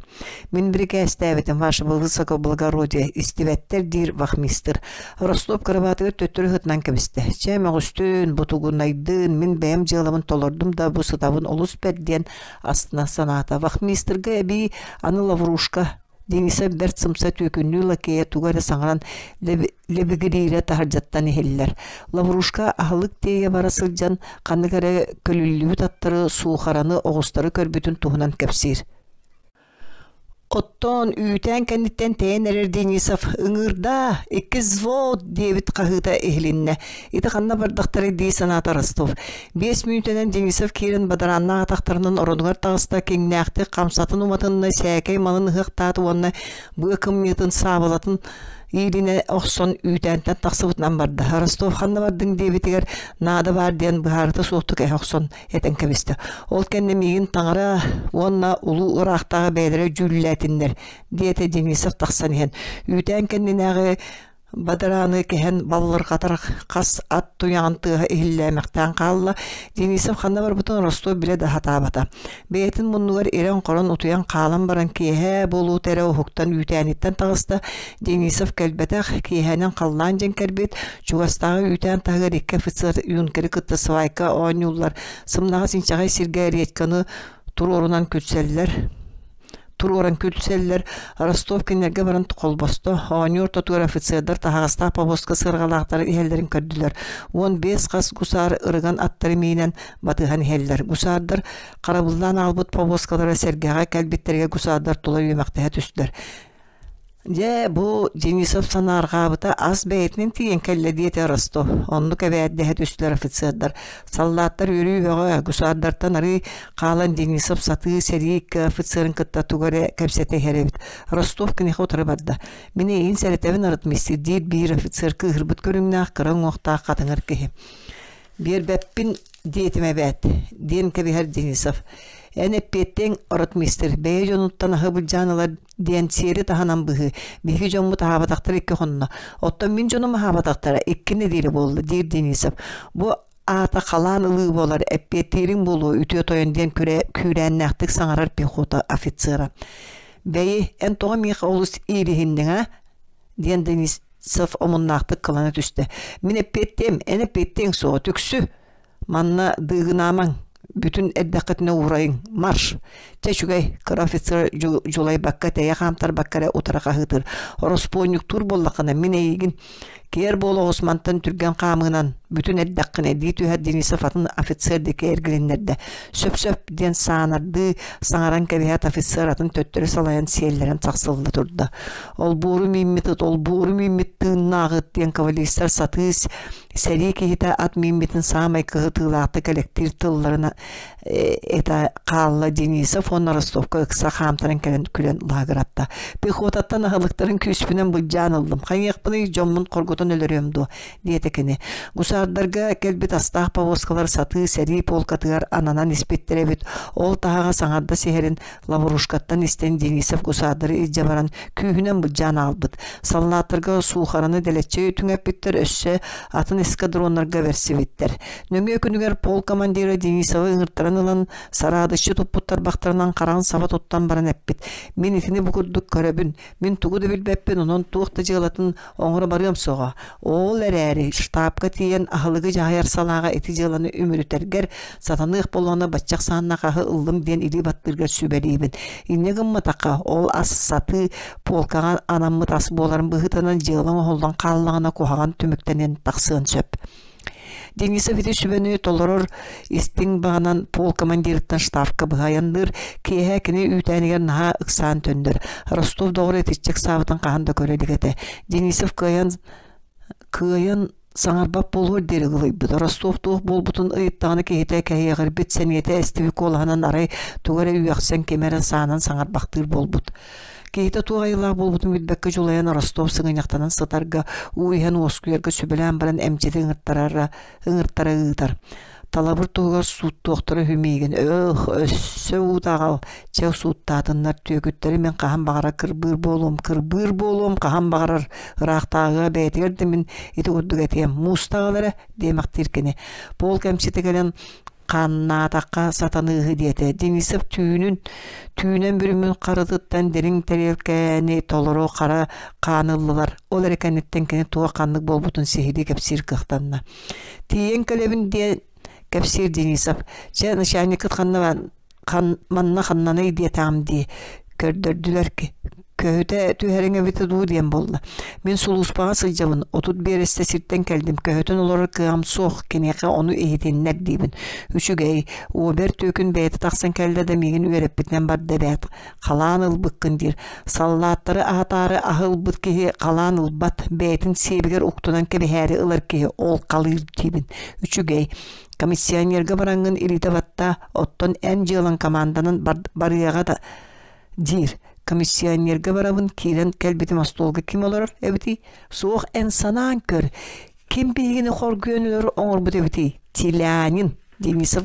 Мин бирикээстээбитим, ваше высокоблагородие, истибэттэр диир вахмистр. Ростов кырабаатыгар төттөрү сытынан кэбистэ. Чэ, мөҕүстүн, бутугунайдын, мин бэйэм дьыалабын толордум да бу сытабын олус бэрт диэн астына санаата. Вахмистрга эбии аны лаврушка Дениса бэрт сымса түөкүннүү лакея тугу эрэ саҥаран лэбигириирэ таһырдьаттан иһиллэр. Лаврушка аһылык тиэйэ бара сылдьан ханнык эрэ көлүллүбүт аттары, суухараны, оҕустары көрбүтүн туһунан кэпсиир. Оттон үүтээн кэнниттэн тэйэн эрэр Денисов «Ыҥыырдаа, иккис взвод!» диэбит хаһыыта иһилиннэ. Ити ханна бардахтарай дии санаата Ростов. Биэс мүнүүтэнэн Денисов киирэн бадарааннаах атахтарынан оронугар таҕыста, киҥнээхтик хамсатын уматынна, сээкэй малын ыһыахтаата уонна быа кымньыытын саабылатын иилинэ охсон үүтээнтэн тахсыбытынан барда. Ростов ханна бардыҥ диэбитигэр наада баар диэн быһаарыта суохтук эһэ охсон этэн кэбистэ. Ол кэннэ миигин таҥара уонна улуу ыраахтааҕы бэйэлэрэ дьүүллээтиннэр, диэтэ Денисов тахсан иһэн. Үүтээн кэннинээҕи Бадарааны кэһэн баллырҕатар хас ат туйаҕын тыаһа иһиллээмэхтээн хаалла. Денисов ханна барбытын Ростов билэ да сатаабата. Бэйэтин муннугар ирэн-хорон утуйан хаалан баран киэһэ буолуута эрэ уһуктан үүтээниттэн таҕыста. Денисов кэлбэтэх, киэһэнэн халлаан дьэҥкэрбит, чугастааҕы үүтээн таһыгар икки офицер юнкеры кытта свайка оонньууллар, сымнаҕас инчэҕэй сиргэ редьканы туруорунан күлсэллэр туруоран күлсэллэр. Ростов кинилэргэ баран холбосто. Оонньуу ортотугар офицердар таһаҕастаах повозка сыарҕалаахтары иһэллэрин көрдүлэр. 15 хас гусар ырыган аттары миинэн батыһан иһэллэр. Гусардар харабыллаан аҕалбыт повозкалара сэргэҕэ кэлбиттэригэр гусардар тула үөмэхтэһэ түстүлэр. Дьэ, бу Денисов санаарҕаабыта ас бэйэтинэн тиийэн кэллэ диэтэ Ростов. Оннук эбээт дэһэ түстүлэр офицердар. Саллааттар үөрүү бөҕө, гусардартан арыы хаалан Денисов сатыы сэрии икки офицерын кытта тугу эрэ кэпсэтэ иһэр эбит. Ростов киниэхэ утары барда. Мин эйигин сэрэтэбин ротмистр диир биир офицер кыыһырбыт көрүҥнээх кыра уҥуохтаах хатыҥыр киһи. Биэрбэппин диэтим эбээт, диэн кэбиһэр Денисов. Эн эппиэттиэҥ ротмистр, бэйэ дьонуттан аһы былдьаан ылар диэн сиэри таһынан быһыы. Биһиги дьоммут аһаабатахтара икки хонно. Оттон мин дьонум аһаабатахтара икки нэдиэлэ буолла, диир Денисов. Бу аата халаан ылыы буолар, эппиэттиириҥ буолуо, үтүө тойон диэн күүрээннээхтик саҥарар пехота офицера. Бэйи, эн тоҕо миэхэ олус иириһинниҥ, а? диэн Денисов омуннаахтык кылана түстэ. Мин эппиэттиэм, эн эппиэттиэҥ суоҕа, түксү! Манна дыыгынаамаҥ, бүтүн эрдэххитинэ уурайыҥ, марш! Чэ үчүгэй, кыра офицер дьулайбакка, тэйэ хаамтарбакка эрэ утары хаһыытыыр. Ороспуонньуктуур буоллаххына, мин эйигин киэр буола оҕус мантан түргэн хаамыынан бүтүн эрдэххинэ дии түһэр Денисов атын офицер диэки эргилиннэрдэ. Сөп-сөп диэн саанардыы саҥаран кэбиһээт офицер атын төттөрү салайан сиэллэрэн сахсылла турда. Олбуору мииммит ыт, олбуору мииммит тыыннаах ыт диэн кавалеристар сатыы сэрии киһитэ ат мииммитин саамай кыһытыылаахтык элэктиир тылларын это хаалла Денисов уонна Ростовка ыкса хаамтаран кэлэн күлэн лаһыгыратта. Пехотаттан аһылыктарын күүспүнэн былдьаан ыллым. Хайыахпыный дьоммун хоргутан өлөрүөм дуо диэтэ кини. Гусардарга кэлбит астаах повозкалар сатыы сэрии полкатыгар ананан испиттэр эбит. Ол таһаҕа саҥарда сиһэрин Лаврушкаттан истэн Денисов гусардары илдьэ баран күүһүнэн былдьаан аҕалбыт. Саллааттарга суухараны дэлэччи түҥэппиттэр, өссө атын эскадроннарга бэрсибиттэр. Нөҥүө күнүгэр пол командира Денисовы ыҥыртаран ылан, сараадыччы туппут тарбахтарынан хараҕын саба туттан баран эппит: «Мин итини бу курдук көрөбүн, мин тугу да билбэппин, онон туох да дьыалатын оҥоро барыам суоҕа. Ол эрээри штабка тиийэн аһылыгы дьаһайар салааҕа ити дьыаланы үмүрүтэргэр сатаныах буоллаҕына баччах сааннаах аһы ыллым диэн илии баттыыргар сүбэлиибин. Инньэ гымматахха, ол ас сатыы полкаҕа анаммыт ас буоларын быһыытынан дьыала оҥоһуллан хааллаҕына куһаҕан түмүктэнэн тахсыан сөп. Денисов ити сүбэни толорор истиҥ баҕанан пол командирыттан штабка быһа айанныыр, киэһэ кини үүтээнигэр наһаа ыксаан төннөр. Ростов доҕоро итиччэ ыксаабытын хаһан да көрө илик этэ. Денисов кыайан кыайан саҥарбат буолуор диэри ыгылыйбыт. Ростов туох буолбутун ыйыттаҕына киһитэ кэһиэҕирбит сэниэтэ эстибит куолаһынан арай тугу эрэ үөхсэн ким эрэ саанан саҥарбахтыыр буолбут. Киһитэ туох айылаах буолбутун билбэккэ дьулайан Ростов сыгынньахтанан сытарга, уу иһэн уоскуйарга сүбэлээн баран эмчити ыҥыртарара, ыҥыртара ыытар. Талабыр туһугар сууттуохтара үһү миигин. Өөх, өссө уута аҕал, чэ сууттаатыннар түөкүттэри мин хаһан баҕарар кырбыыр буолуом, кырбыыр буолуом хаһан баҕарар ыраахтааҕыга бэйэтигэр да мин ити курдук этиэм. Мууста аҕал эрэ, диэмэхтиир кини. Пол кэмчитэ кэлэн хааннаатахха сатаныыһы диэтэ. Денисов түүнүн түүнэн бүрүмүн харытыттан дириҥ тэриэлкэни толору хара хаан ыллылар. Ол эрэ кэнниттэн кини туох ханнык буолбутун сиһилии кэпсиир кыахтанна. Тиийэн кэлэбин диэн кэпсиир Денисов. Чэ, начальникыт ханна манна ханнаный диэтэҕим дии көрдөрдүлэр ки көһүтэ түһэриҥ эбитэ дуу диэн буолла. Мин сулууспаҕа сылдьабын, 30 биэрэстэ сиртэн кэллим, көһүтэн олорор кыаҕым суох, киниэхэ ону иһитиннэр диибин. Үчүгэй, Уобер түөкүн бэйэтэ тахсан кэллэ да миигин үөрэппитинэн барда эбээт, халаан ылбыккын диир. Саллааттары аһатаары аһы ылбыт киһи халаан ылбат, бэйэтин сиэбигэр уктунан кэбиһээри ылар киһи ол халыыр диибин. Үчүгэй, комиссионерга бараҥҥын илиитэ баттаа, оттон эн дьыалаҥ команданан барыаҕа да диир. Комиссионерга барабын, киирэн кэлбитим остуолга ким олорор эбитий? Суох, эн санаан көр, ким биһигини хоргуйан өлөр оҥорбут эбитий? Телянин, Денисов.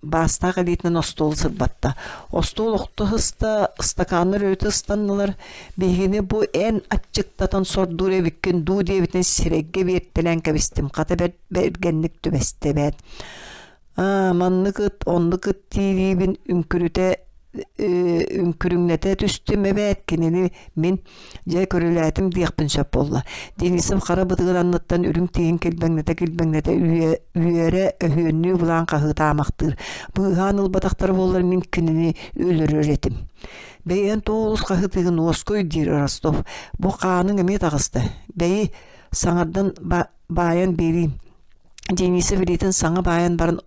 Баастаах илиитинэн остуолу сырбатта. Остуол охто сыста, ыстакааннар өрүтэ ыстаннылар. Биһигини бу эн аччыктатан сордуур эбиккин дуу диэбитин сирэйгэ биэртэлээн кэбистим. Хата бэрт бэргэнник түбэстэ эбээт. Аа, маннык ыт, оннук ыт тиириибин үҥкүрүтэ үҥкүрүҥнэтэ түстүм эбээт кинини мин дьэ көрүлээтим диэхпин сөп буолла. Денисов хара бытыгын анныттан үрүҥ тииһин килбэҥнэтэ-килбэҥнэтэ үөрэ өһүөннүү былаан хаһыытаамахтыыр. Быыһаан ылбатахтара буоллар мин кинини өлөрөр этим. Бэйэн тоҕус хаһыытыгын уоскуй диир Ростов. Бу хааныҥ эмиэ таҕыста. Бэйи саҥардан баайан биэриим. Денисов илиитин саҥа баайан баран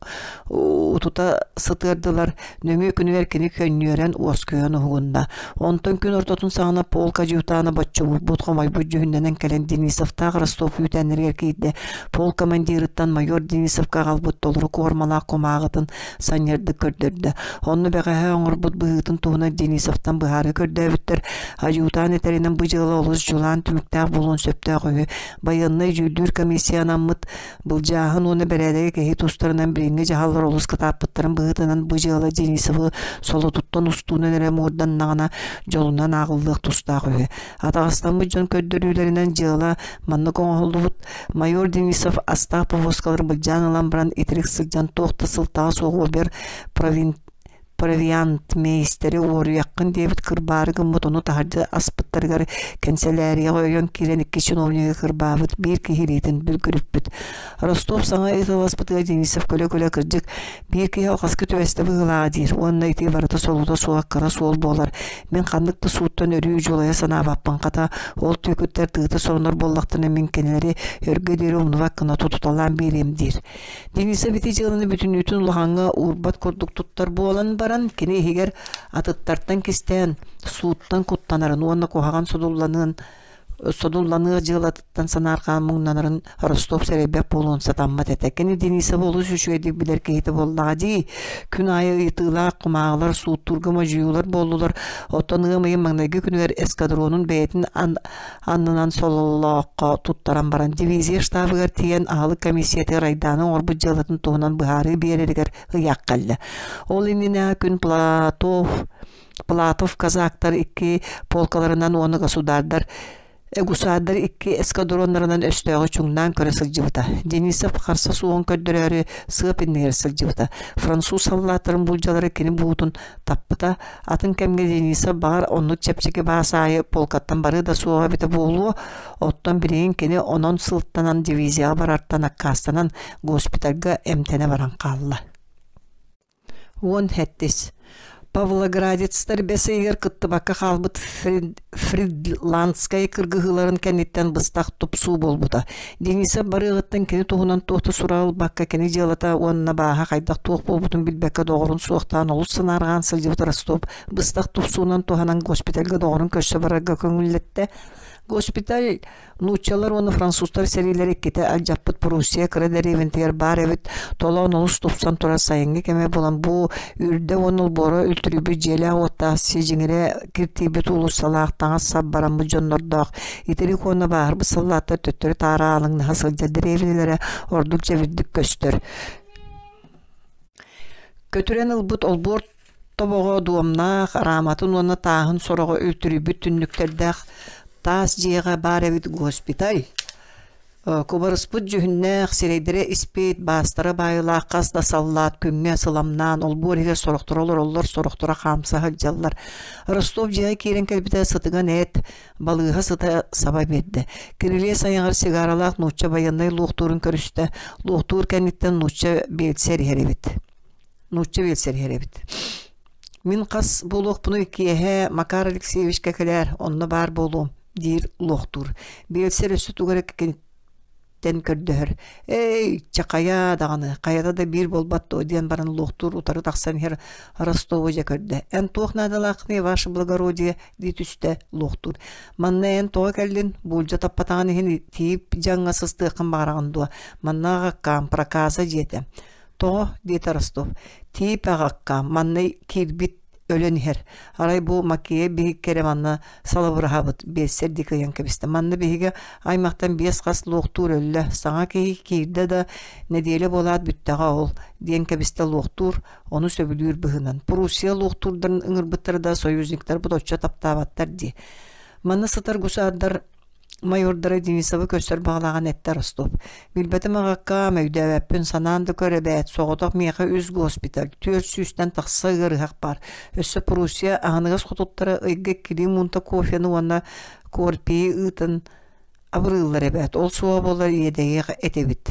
утута сытыардылар, нөҥүө күнүгэр кини көнньүөрэн уоскуйан уһугунна. Онтон күн ортотун саҕана полк адьютана боччумурбут, хомойбут дьүһүннэнэн кэлэн Денисовтаах Ростов үүтээннэригэр киирдэ. Полк командирыттан майор Денисовка аҕалбыт толору куормалаах кумааҕытын санньыардык көрдөрдө. Онно бэҕэһээ оҥорбут быһыытын туһунан Денисовтан быһаарыы көрдөөбүттэр. Адьютан этэринэн бу дьыала олус дьулаан түмүктээх буолуон сөптөөх үһү. Байыаннай дьүүллүүр комиссия анаммыт былдьааһын уонна бэрээдэги кэһии тустарынан билиҥҥи дьаһаллар олус кытааппыттарын быһыытынан бу дьыала Денисовы солотуттан устуунан эрэ муорданнаҕына дьолунан ааҕыллыах тустаах үһү. Атаҕастаммыт дьон көрдөрүүлэринэн дьыала маннык оҥоһуллубут. Майор Денисов астаах повозкалары былдьаан ылан баран итирик сылдьан туох да сылтаҕа суох обер провиантмейстэри уоруйаххын диэбит кырбаары гыммыт ону таһырдьа аспыттарыгар кэнсэлээрийэҕэ өйөн киирэн икки чиновнигы кырбаабыт биир киһи илиитин бүлгүрүппүт. Ростов саҥа ыыталаспытыгар Денисов күлэ-күлэ кырдьык биир киһи алҕаска түбэстэ быһыылааҕа диир уонна ити барыта солуута суох кыра суол буолар. Мин ханнык да сууттан өрүү дьулайа санаабаппын хата ол түөкүттэр тыыта соронор буоллахтарына мин кинилэри өргө диэри умнубат гына тутуталаан биэриэм диир. Денисов ити дьыаланы бүтүннүүтүн улахаҥҥа уурбат курдук туттар буолан баран, кини иһигэр атыттартан кистээн, сууттан куттанарын уонна куһаҕан содулланыан содулланыах дьыалатыттан санаарҕаан муҥнанарын Ростов сэрэйбэт буолуон сатаммат этэ. Кини Денисовы олус үчүгэйдик билэр киһитэ буоллаҕа дии. Күн аайы ыйытыылаах кумааҕылар, сууттуурга модьуйуулар буоллулар. Оттон ыам ыйын маҥнайгы күнүгэр эскадронун бэйэтин аннынан сололооххо туттаран баран дивизия штабыгар тиийэн аһылык комиссиятыгар айдааны оҥорбут дьыалатын туһунан быһаарыы биэрэригэр ыйаах кэллэ. Ол иннинэ күн Платов Платов казактар икки полкаларынан уонна государдар гусардар икки эскадроннарынан өстөөҕү чуҥнаан көрө сылдьыбыта. Денисов харса суоҕун көрдөрөөрү сыап иннигэр сылдьыбыта. Француз саллааттарын булдьалара кини буутун таппыта. Атын кэмҥэ Денисов баҕар оннук чэпчэки баас аайы полкаттан барыа да суоҕа эбитэ буолуо, оттон билигин кини онон сылтанан дивизияҕа барартан аккаастанан госпитальга эмтэнэ баран хаалла. 17. Павлоградецтар бэс ыйыгар кыттыбакка хаалбыт Фридландскай кыргыһыыларын кэнниттэн быстах тупсуу буолбута. Денисов барыаҕыттан кини туһунан туох да сураҕы ылбакка кини дьыалата уонна бааһа хайдах туох буолбутун билбэккэ доҕорун суохтаан олус санаарҕаан сылдьыбыт Ростов быстах тупсуунан туһанан госпитальга доҕорун көрсө барарга көҥүллэттэ. Госпиталь Нууччалар уонна французтар сэриилэрэ иккитэ алдьаппыт Пруссия кыра дэриэбинэтигэр баар эбит, толоон олус тупсан турар сайыҥҥы кэмэ буолан бу үрдэ уонна олбуора үлтүрүйбүт дьиэлээх-уоттаах сидьиҥирэ киртийбит уулуссалаах таҥас-сап бараммыт дьоннордоох итирик уонна бааһырбыт саллааттар төттөрү-таары аалыҥнаһа сылдьар дэриэбинэлэрэ ордук дьэбирдик көстөр. Көтүрэн ылбыт олбуор тобоҕо дуомнаах, арааматын уонна тааһын сороҕо үлтүрүйбүт түннүктэрдээх таас дьиэҕэ баар эбит госпиталь. Кубарыспыт дьүһүннээх, сирэйдэрэ испит, баастара баайылаах хас да саллаат күҥҥэ сыламнаан олбуор иһигэр сорохторо олороллор, сорохторо хаамса сылдьаллар. Ростов дьиэҕэ киирэн кэлбитэ сытыган эт, балыыһа сыта саба биэрдэ. Кирилиэс айаҕар сигаралаах нуучча байыаннай луохтуурун көрүстэ. Луохтуур кэнниттэн нуучча биэлсэр иһэр эбит. Нуучча биэлсэр иһэр эбит. Мин хас буолуохпунуй киэһэ Макар Алексеевичка кэлээр, онно баар буолуом, диир луохтуур. Биэлсэр өссө тугу эрэ киниттэн көрдөһөр. Эй, чэ хайаа даҕаны, хайата да биир буолбат дуо диэн баран луохтуур утары тахсан иһэр Ростову дьэ көрдө. Эн туох наадалааххыный, ваше благородие, дии түстэ луохтуур. Манна эн тоҕо кэллин, буулдьа таппатаҕын иһин тиип дьаҥҥа сыстыаххын баҕараҕын дуо? Манна аҕаккаам, проказа дьиэтэ. Тоҕо? диэтэ Ростов. Тиип аҕакка, манна киирбит. өлөн иһэр. Арай бу Макея биһикки эрэ манна салабыраһабыт, биэссэр диэки ыйан кэбистэ. Манна биһиги аймахтан биэс хас луохтуур өллө. Саҥа киһи киирдэ да, нэдиэлэ буолаат бүттэҕэ ол, диэн кэбистэ луохтуур, ону сөбүлүүр быһыынан. Пруссия луохтуурдарын ыҥырбыттара да союзниктарбыт оччо таптаабаттар дии. Манна сытар гусардар майордара Денисовы көрсөр баҕалааҕын эттэ Ростов. Билбэтим аҕаккаам, өйдөөбөппүн, санаан да көр эбээт, соҕотох миэхэ үс госпиталь, түөрт сүүстэн тахса ыарыһах баар. Өссө Пруссия аһыныгас хотуттара ыйга иккилии муунта кофены уонна корпийы ыытан абырыыллар эбээт, ол суоҕа буоллар иэдэйиэх этибит.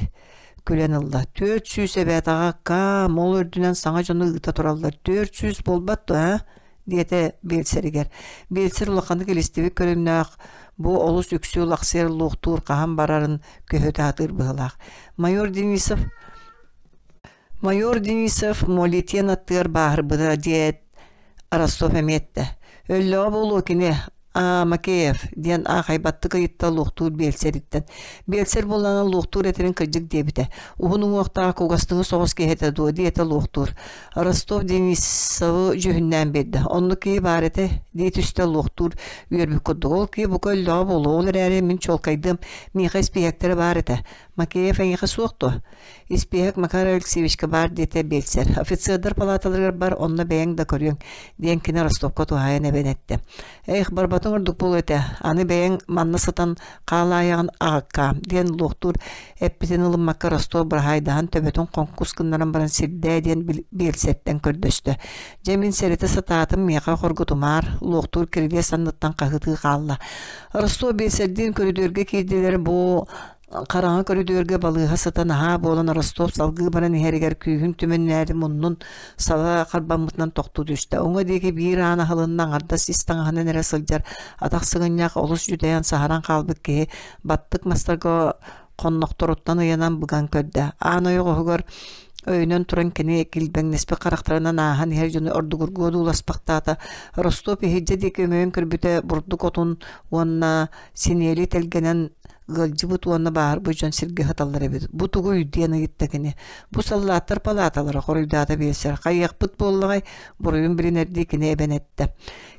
Күлэн ылла. 400 эбээт аҕаккаам, ол үрдүнэн саҥа дьону ыыта тураллар. 400 буолбат дуо, а? диэтэ биэлсэригэр. Биэлсэр улаханнык илистибит көрүҥнээх, бу олус үксүү лахсыйар луохтуур хаһан барарын көһүтэ сатыыр быһыылаах. Майор Денисов Майор Денисов Молитен аттыгар бааһырбыта диэт Ростов эмиэ эттэ. Өллөҕө буолуо кини Аа, Макеев, диэн аахайбаттык ыйытта луохтуур биэлсэриттэн. Биэлсэр буоллаҕына луохтуур этэрин кырдьык диэбитэ. Уһун уҥуохтаах кугастыҥы соҕус киһи этэ дуо диэтэ луохтуур. Ростов Денисовы дьүһүннээн биэрдэ. Оннук киһи баар этэ дии түстэ луохтуур үөрбүт курдук. Ол киһи бука өллөҕө буолуо, ол эрээри мин чуолкайдыам, миэхэ испииһэктэрэ баар этэ. Макеев эйиэхэ суох дуо? Испииһэк Макар Алексеевичка баар диэтэ биэлсэр. Офицердар палааталарыгар бар, онно бэйэҥ да көрүөҥ, диэн кини Ростовка туһаайан эбэн эттэ. Эх, барбатыҥ ордук буолуо этэ, аны бэйэҥ манна сытан хаалаайаҕын аҕаккаам, диэн луохтуур эппитин ылыммакка Ростов быраһаайдаһан төбөтүн хоҥкус гыннаран баран сирдээ диэн биэлсэртэн көрдөстө. Дьэ мин сэрэтэ сатаатым, миэхэ хоргутумаар, луохтуур кирилиэс анныттан хаһыытыы хаалла. Ростов биэлсэрдиин көрүдүөргэ киирдилэр, бу Хараҥа көрүдүөргэ балыыһа сыта наһаа буолан Ростов салгыы баран иһэригэр күүһүн түмүннээри муннун саба харбаммытынан тохтуу түстэ. Уҥа диэки биир аан аһылынна аҥардас ис таҥаһынан эрэ сылдьар атах сыгынньах олус дьүдэйэн саһаран хаалбыт киһи баттык мастарга хоннохторуттан ыйанан быган көрдө. Аан ойоҕоһугар өйөнөн туран кини килбэҥнэспит харахтарынан ааһан иһэр дьону ордугургуу одууласпахтаата. Ростов иһирдьэ диэки өҥөйөн көрбүтэ бурдук отун уонна синиэли тэлгэнэн ыалдьыбыт уонна бааһырбыт дьон сиргэ сыталлар эбит. Бу тугуй диэн ыйытта кини. Бу саллааттар палааталара хоруйдаата биэлсэр. Хайыахпыт буоллаҕай, буруйун билинэрдии кини эбэн эттэ.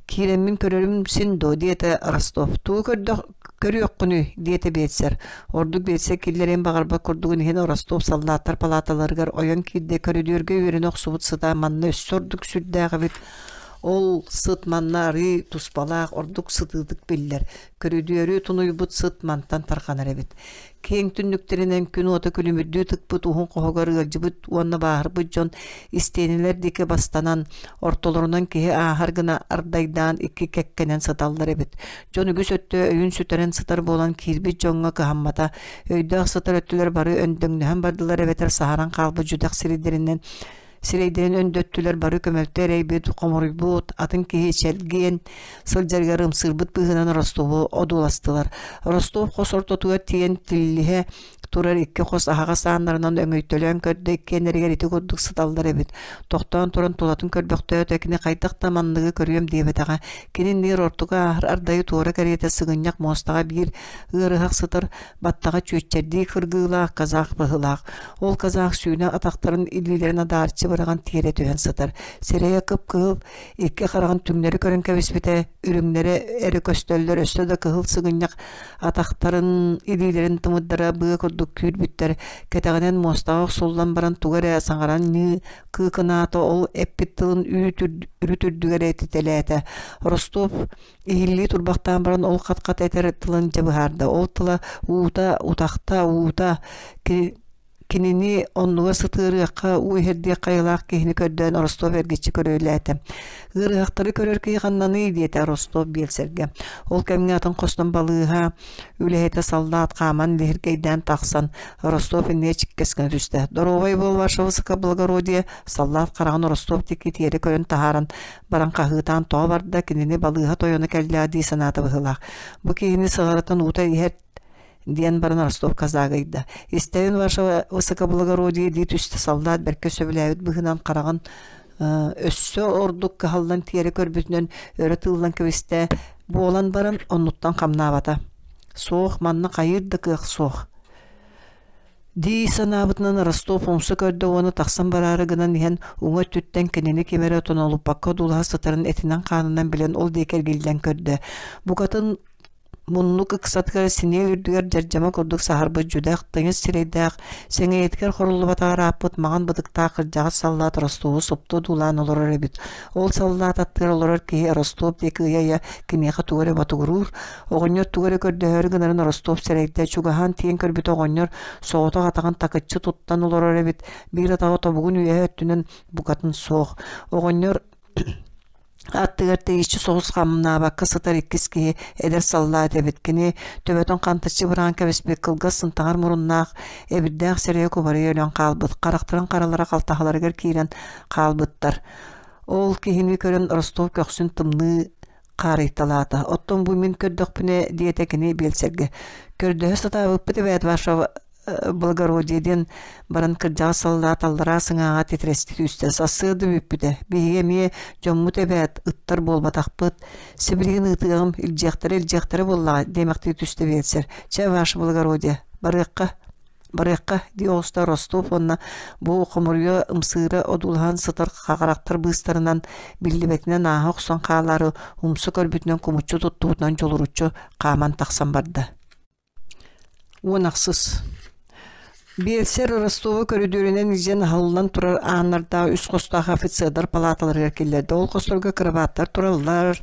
Киирэммин көрөрүм син дуо диэтэ Ростов. Тугу көрдөх көрүөххүнүй диэтэ биэлсэр. Ордук биэлсэр киллэриэн баҕарбат курдугун иһин Ростов саллааттар палааталарыгар ойон киирдэ көрүдүөргэ үөрэнэ охсубут сыта манна өссө ордук сүрдээх эбит. Ол сыт манна арыы туспалаах ордук сытыытык биллэр. Көрүдүөрү тунуйбут сыт мантан тарҕанар эбит. Киэҥ түннүктэринэн күн уота күлүмүрдүү тыкпыт уһун хоһугар ыалдьыбыт уонна бааһырбыт дьон истиэнэлэр диэки бастанан, ортолорунан киһи ааһар гына ардайдаан икки кэккэнэн сыталлар эбит. Дьон үгүс өттө өйүн сүтэрэн сытар буолан киирбит дьоҥҥо кыһаммата, өйдөөх сытар өттүлэр бары өндөҥнөһөн бардылар эбэтэр саһаран хаалбыт дьүдэх сирдэринэн Сирэйдэрин өндөттүлэр бары көмөлтө эрэйбит, хомуруйбут, атын киһи чэлгиэн сылдьарыгар ымсыырбыт быһыынан Ростову одууластылар. Ростов хос ортотугар тиийэн тиллиһэ турар икки хос аһаҕас ааннарынан өҥөйтөлөөн көрдө иккиэннэригэр ити курдук сыталлар эбит. Тохтоон туран тулатын көрбөхтөөтө кини хайдах да манныгы көрүөм диэбэтэҕэ. Кини иннигэр ортуга ааһар ардайы туора кэриэтэ сыгынньах муостаҕа биир ыарыһах сытар баттаҕа чүөччэрдии кыргыылаах казах быһыылаах. Ол казах сүүнэ атахтарын илиилэрин адаарчы быраҕан тиэрэ түһэн сытар. Сирэйэ кып-кыһыл, икки хараҕын түҥнэри көрөн кэбиспитэ, үрүҥнэрэ эрэ көстөллөр, өссө да кыһыл сыгынньах атахтарын илиилэрин тымырдара быа курдук күүрбүттэр. Кэтэҕинэн муостаҕа охсуллан баран тугу эрэ саҥаран ньыы кыыкынаата, ол эппит тылын үүт үрүт үрдүгэр этитэлээтэ. Ростов Иһиллии турбахтаан баран ол хат-хат этэр тылын дьэ быһаарда. Ол тыла уута, утахта, уута кинини оннугар сытыарыахха, уу иһэрдиэххэ айылаах киһини көрдөөн Ростов эргиччи көрүөлээтэ. Ыарыһахтары көрөр киһи ханнаный диэтэ Ростов биэлсэргэ. Ол кэмҥэ атын хостон балыыһа үлэһитэ саллаат хааман лиһиргэйдээн тахсан Ростов иннигэр чиккэс гына түстэ. «Доруобай буол, ваше высокоблагородие!» саллаат хараҕын Ростов диэки тиэрэ көрөн таһааран баран хаһыытаан тоҕо барда, кинини балыыһа тойоно кэллэҕэ дии санаата быһыылаах. Бу киһини сыҕарытан уута иһэр диэн баран Ростов казага ыйда. Истэбин ваше высокоблагородие дии түстэ саллаат бэркэ сөбүлээбит быһыынан хараҕын өссө ордук кыһаллан тиэрэ көрбүтүнэн өрө тыыллан кэбистэ буолан баран оннуттан хамнаабата. Суох, манна хайыыр да кыах суох. Дии санаабытынан Ростов умса көрдө уонна тахсан бараары гынан иһэн уҥа өттүттэн кинини ким эрэ тонолуппакка одуулаһа сытарын этинэн-хаанынан билэн ол диэки эргиллэн көрдө. Букатын муннук ыксатыгар синиэл үрдүгэр дьардьама курдук саһарбыт дьүдэх, тыйыс сирэйдээх, сэҥийэтигэр хоруллубатаҕар ааппыт маҥан бытыктаах кырдьаҕас саллаат Ростову супту одуулаан олорор эбит. Ол саллаат аттыгар олорор киһи Ростов диэки ыйа-ыйа киниэхэ тугу эрэ ботугуруур, Оҕонньор тугу эрэ көрдөһөөрү гынарын Ростов сэрэйдэ, чугаһаан тиийэн көрбүтэ оҕонньор соҕотох атаҕын такыччы туттан олорор эбит, биир атаҕа тобугун үөһэ өттүнэн букатын суох. Оҕонньор аттыгар тэйиччи соҕус хамнаабакка сытар иккис киһи эдэр саллаат эбит. Кини төбөтүн хантаччы быраан кэбиспит кылгас сынтаҕар муруннаах, эбирдээх сирэйэ кубарыйа өлөн хаалбыт, харахтарын харалара халтаһаларыгар киирэн хаалбыттар. Ол киһини көрөн Ростов көхсүн тымныы хаарыйталаата. Оттон бу мин көрдөхпүнэ, диэтэ кини биэлсэргэ, көрдөһө сатаабыппыт эбээт ваша благородие диэн баран кырдьаҕас саллаат аллараа сыҥааҕа титирэсти түстэ. Сарсыарда бүппүтэ. Биһиги эмиэ дьоммут эбээт, ыттар буолбатахпыт. Сибилигин ыытыаҕым, илдьиэхтэрэ-илдьиэхтэрэ буоллаҕа, диэмэхтии түстэ биэлсэр. Чэ, ваше благородие, барыахха. Барыахха дии оҕуста Ростов уонна бу хомуруйа ымсыыра одуулаһан сытар хаҕарахтар быыстарынан биллибэтинэн ааһа охсон хаалаары умса көрбүтүнэн кумуччу туттубутунан дьулуруччу хааман тахсан барда. 10 ахсыс Биэлсэр Ростову көрүдүөрүнэн илдьэн аһыллан турар ааннардаах үс хостоох офицердар палааталарыгар киллэрдэ. Ол хосторго кырабааттар тураллар,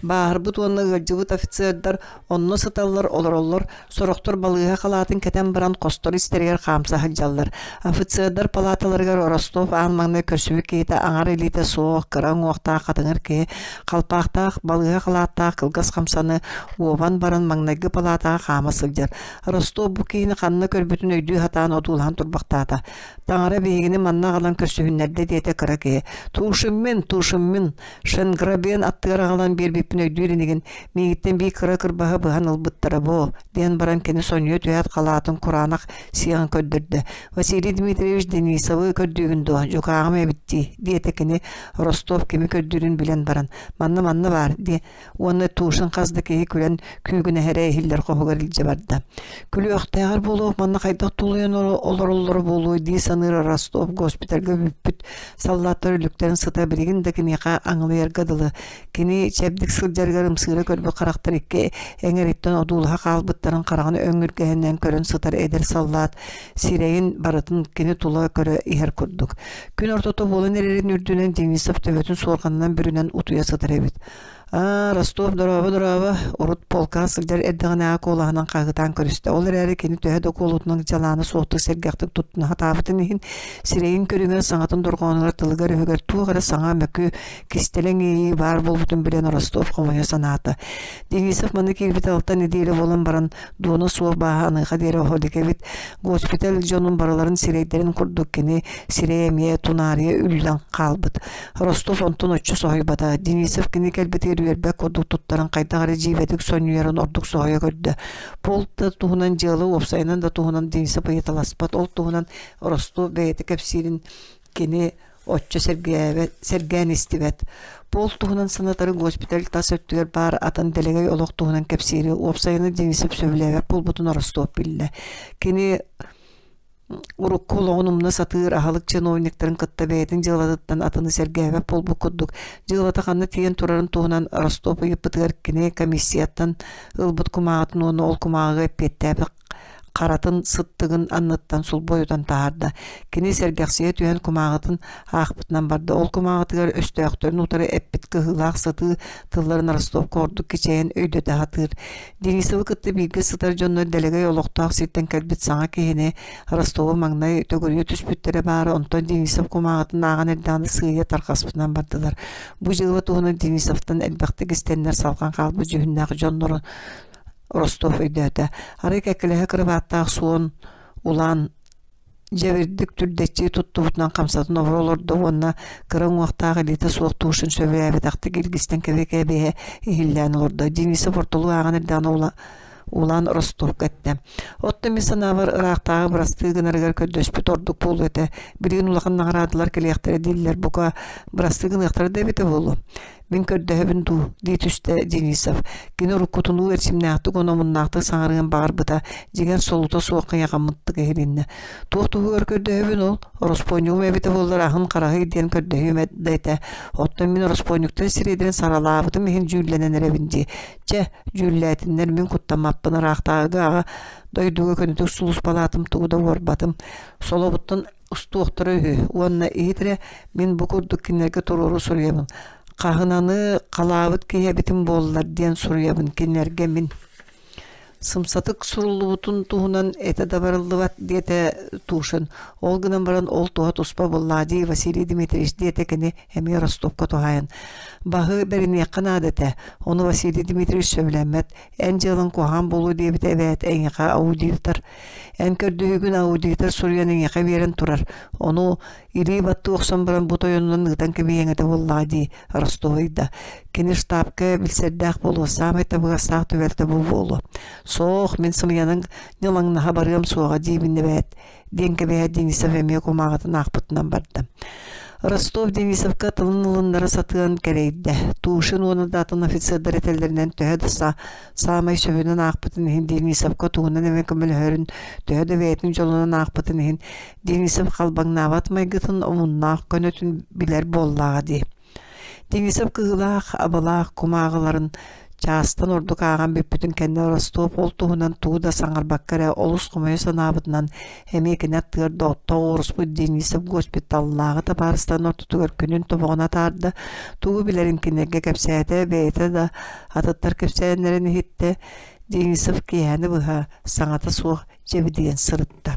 Бааһырбыт уонна ыалдьыбыт офицердар онно сыталлар, олороллор, сорохтор балыыһа халаатын кэтэн баран хостор истэригэр хаамса сылдьаллар. Офицердар палааталарыгар Ростов аан маҥнай көрсүбүт киһитэ аҥар илиитэ суох, кыра уҥуохтаах хатыҥыр киһи, халпаахтаах балыыһа халааттаах кылгас хамсаны уобан баран маҥнайгы палаатаҕа хаама сылдьар. Ростов бу киһини ханна көрбүтүн өйдүү сатаан одуулаһан турбахтаата. Таҥара биһигини манна аҕалан көрсүһүннэрдэ диэтэ кыра киһи. Тушиммин, Тушиммин, Шенграбен аттыгар аҕалан биэрбиппин өйдүүр инигин, миигиттэн биир кыра кырбаһы быһан ылбыттара буо, диэн баран кини сонньуйа түһээт халаатын кураанах сиэҕин көрдөрдө. Василий Дмитриевич Денисовы көрдүүгүн дуо, дьукааҕым эбит дии, диэтэ кини Ростов кими көрдүүрүн билэн баран. Манна-манна баар, диэ уонна Тушин хас да киһи күлэн күүгүнэһэрэ иһиллэр хоһугар илдьэ барда. Күлүөхтээҕэр буолуох манна хайдах тулуйан олороллоро буолуой дии саныыр Ростов госпитальга бүппүт саллааттар өлүктэрин сыта билигин да киниэхэ аҥылыйарга дылы. Кини чэбдик сылдьарыгар ымсыыра көрбүт харахтар икки эҥэриттэн одуулаһа хаалбыттарын хараҕын өҥүргэһинэн көрөн сытар эдэр саллаат сирэйин барытын кини тула көрө иһэр курдук. Күн ортото буолан эрэрин үрдүнэн Денисов төбөтүн суорҕанынан бүрүнэн утуйа сытар эбит. Аа, Ростов дорообо дорообо, урут полкаҕа сылдьар эрдэҕинээҕи куолаһынан хаһыытаан көрүстэ. Ол эрээри кини төһө да куолутунан дьалаана суохтук сэргэхтик туттуна сатаабытын иһин, сирэйин көрүҥэр, саҥатын дорҕоонугар, тылыгар-өһүгэр туох эрэ саҥа мөкү, кистэлэҥ иэйии баар буолбутун билэн Ростов хомойо санаата. Денисов манна киирбитэ алта нэдиэлэ буолан баран, дуона суох бааһа аныаха диэри оһо илик эбит. Госпиталь дьонун барыларын сирэйдэрин курдук кини сирэйэ эмиэ тунаарыйа үллэн хаалбыт. Ростов онтон оччо соһуйбата. Денисов кини кэлбитигэр үөрбэт курдук туттарын хайдах эрэ дьиибэтик сонньуйарын ордук соһуйа көрдө. Пол да туһунан дьыала уопсайынан да туһунан Денисов ыйыталаспат. Ол туһунан Ростов бэйэтэ кэпсиирин кини оччо сэргээбэт, сэргээн истибэт. Пол туһунан санатары госпиталь тас өттүгэр баар атын дэлэгэй олох туһунан кэпсиири уопсайынан Денисов сөбүлээбэт буолбутун Ростов биллэ. Кини урукку олоҕун умна сатыыр аһылык чиновниктарын кытта бэйэтин дьыалатыттан атыны сэргээбэт буолбут курдук дьыалата ханна тиийэн турарын туһунан Ростов ыйыппытыгар кини комиссияттан ылбыт кумааҕытын уонна ол кумааҕыга эппиэттээбит харатын сыттыгын анныттан сулбу ойутан таһаарда. Кини сэргэхсийэ түһэн кумааҕытын аахпытынан барда. Ол кумааҕытыгар өстөөхтөрүн утары эппит кыһыылаах сытыы тылларын Ростовка ордук кичэйэн өйдөтө сатыыр. Денисовы кытта бииргэ сытар дьоннор дэлэгэй олохтоох сиртэн кэлбит саҥа киһини Ростову маҥнай төгүрүйэ түспүттэрэ баара, онтон Денисов кумааҕытын ааҕан эрдэҕинэ сыыйа тарҕаспытынан бардылар. Бу дьыала туһунан Денисовтан элбэхтик истэннэр салҕан хаалбыт дьүһүннээх дьоннору Ростов өйдөөтө. Арай кэккэлэһэ кырабааттаах суон улаан дьэбирдик түрдэччи туттубутунан хамсатын оборо олордо уонна кыра уҥуохтаах илиитэ суох туушун сөбүлээбэтэхтик илгистэн кэбиһэ-кэбиһэ иһиллээн олордо. Денисов ортолуу ааҕан эрдэҕинэ улаан Ростовка эттэ. Оттон мин санаабар ыраахтааҕы бырастыы гынарыгар көрдөспүт ордук буолуо этэ. Билигин улахан наҕараадалар кэлиэхтэрэ дииллэр, бука бырастыы гыныахтара да эбитэ буолуо. Мин көрдөһөбүн дуу, дии түстэ Денисов. Кини уруккутунуу эрчимнээхтик уонна омуннаахтык саҥарыан баҕарбыта, дьиҥэр солута суох кыйахаммыттык иһилиннэ. Туох туһугар көрдөһөбүн ол? Ороспуонньугум эбитэ буоллар аһын хараһый диэн көрдөһүөм да этэ. Оттон мин ороспуонньуктар сирэйдэрин саралаабытым иһин дьүүллэнэн эрэбин дии. Чэ, дьүүллээтиннэр мин куттаммаппын ыраахтааҕыга аҕа дойдуга көнөтүк сулууспалаатым тугу да уорбатым. Солобуттан устуохтара үһү уонна иһит эрэ мин бу курдук кинилэргэ туруору суруйабын хаһынаны халаабыт киһи эбитим буоллар диэн суруйабын кинилэргэ мин сымсатык суруллубутун туһунан этэ да барыллыбат диэтэ Тушин ол гынан баран ол туһа туспа буоллаа дии Василий Дмитриевич диэтэ кини эмиэ Ростовка туһаайан баһы бэриниэххэ наада этэ ону Василий Дмитриевич сөбүлэммэт эн дьыалаҥ куһаҕан буолуо диэбитэ эбээт эйиэхэ аудитор Эн көрдөһүүгүн аудитор суруйан эйиэхэ биэрэн турар. Ону илии баттыы охсон баран бу тойонунан ыытан кэбиһиэҥ этэ буоллаҕа дии, Ростов ыйда. Кини штабка билсэрдээх буолуо, саамай табыгастаах түбэлтэ бу буолуо. Суох, мин сымыйанан ньылаҥнаһа барыам суоҕа диибин эбээт, диэн кэбиһээт Денисов эмиэ кумааҕытын аахпытынан барда. Ростов Денисовка тылын ылыннара сатыан кэрэйдэ. Тушин уонна да атын офицердар этэллэринэн төһө да Саамай сөбүнэн аахпытын иһин Денисовка тугунан эмэ көмөлөһөрүн, төһө да бэйэтин дьолунан аахпытын иһин Денисов халбаҥнаабат майгытын омуннаах көнөтүн билэр буоллаҕа дии. Денисов кыһыылаах, абалаах кумааҕыларын чаастан ордук ааҕан бүппүтүн кэннэ Ростов ол туһунан тугу да саҥарбакка эрэ олус хомойо санаабытынан эмиэ кини аттыгар тоҕуоруспут Денисов госпиталлааҕы табаарыстарын ортотугар күнүн тобоҕун атаарда, тугу билэрин кинилэргэ кэпсээтэ, бэйэтэ да Атыттар кэпсээннэрин иһиттэ, Денисов киэһэни быһа саҥата суох дьэбидийэн сырытта.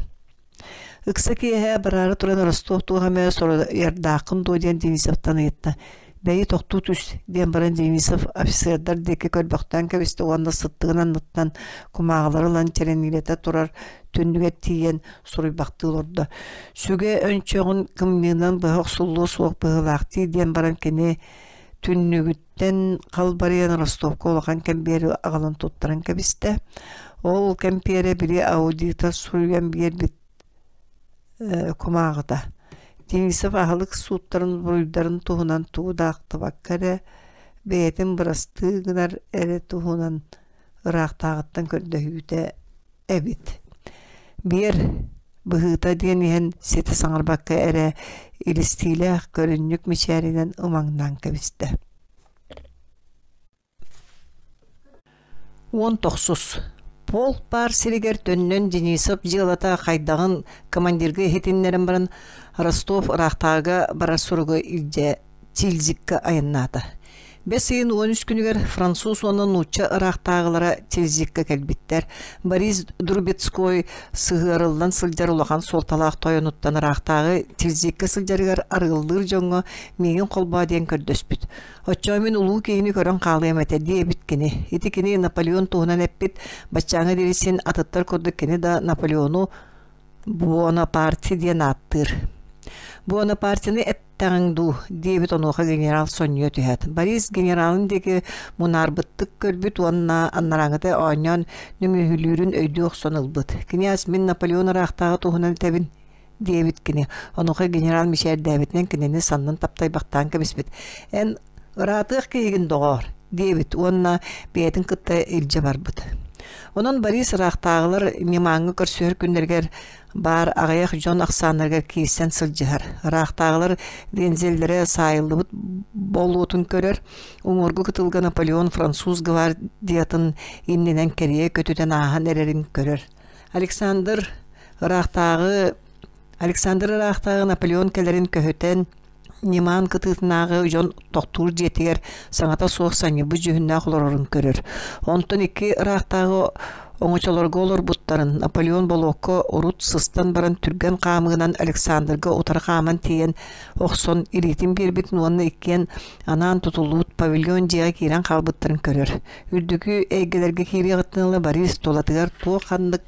Ыкса киэһэ бараары туран Ростов туох эмэ соруйардааххын дуо диэн Денисовтан ыйытта. «Бэйи тохтуу түс» диэн баран Денисов офицердар диэки көрбөхтөөн кэбистэ уонна сыттыгын анныттан кумааҕылары ылан чэрэниилэтэ турар түннүгэр тиийэн суруйбахтыы олордо. Сүгэ өнчөҕүн кымньыынан быһа охсуллуо суох быһыылаах дии диэн баран кини түннүгүт Тэн халбарыйан Ростовка улахан кэмбиэри аҕалан туттаран кэбистэ. Ол кэмпиэрэ били аудитор суруйан биэрбит кумааҕыта. Денисов аһылык сууттарын буруйдарын туһунан тугу да ахтыбакка эрэ, бэйэтин бырастыы гынар эрэ туһунан ыраахтааҕыттан көрдөһүүтэ эбит. Биэр быһыыта диэн иһэн ситэ саҥарбакка эрэ илистиилээх көрүнньүк мичээринэн ымаҥнаан кэбистэ. 19. Полк баар сиригэр төннөн Денисов дьыалата хайдаҕын командирга иһитиннэрэн баран Ростов ыраахтааҕыга барар суругу илдьэ Тильзикка айаннаата. Бэс ыйын 13 күнүгэр француз уонна нуучча ыраахтааҕылара Тильзикка кэлбиттэр. Борис Друбецкой сыһыарыллан сылдьар улахан суолталаах тойонуттан ыраахтааҕы Тильзикка сылдьарыгар арыаллыыр дьоҥҥо миигин холбоо диэн көрдөспүт. Оччоҕо мин улуу киһини көрөн хаалыам этэ диэбит кини. Ити кини Наполеон туһунан эппит, баччааҥҥа диэри син атыттар курдук кини да Наполеону Буонапарти диэн ааттыыр. Буонапартины эттэҕиҥ дуу диэбит онуоха генерал сонньуйа түһээт. Борис генералын диэки мунаарбыттык көрбүт уонна анарааҥҥыта оонньоон нөҥүөһүлүүрүн өйдүү охсон ылбыт. «Князь, мин Наполеон ыраахтааҕы туһунан этэбин» диэбит кини. Онуоха генерал мичээрдээбитинэн кинини саннын таптайбахтаан кэбиспит. «Эн ыраатыах киһигин, доҕоор» диэбит уонна бэйэтин кытта илдьэ барбыт. Онон Борис ыраахтааҕылар Ньымааҥҥа көрсүһэр күннэригэр баар аҕыйах дьон ахсааннарыгар киирсэн сылдьыһар. Ыраахтааҕылар вензеллэрэ саайыллыбыт болуотун көрөр, уҥуоргу кытылга Наполеон француз гвардиятын иннинэн кэрийэ көтүтэн ааһан эрэрин көрөр. Александр ыраахтааҕы Александр ыраахтааҕы Наполеон кэлэрин көһүтэн Ньымаан кытыытынааҕы дьон тохтуур дьиэтигэр саҥата суох санньыйбыт дьүһүннээх олорорун көрөр. Онтон икки ыраахтааҕы оҥочолорго олорбуттарын Наполеон болуокка урут сыстан баран түргэн хаамыынан Александрга утары хааман тиийэн охсон илиитин биэрбитин уонна иккиэн анаан тутуллубут павильон дьиэҕэ киирэн хаалбыттарын көрөр. Үрдүкү эйгэлэргэ киириэҕиттэн ыла Борис тулатыгар туох ханнык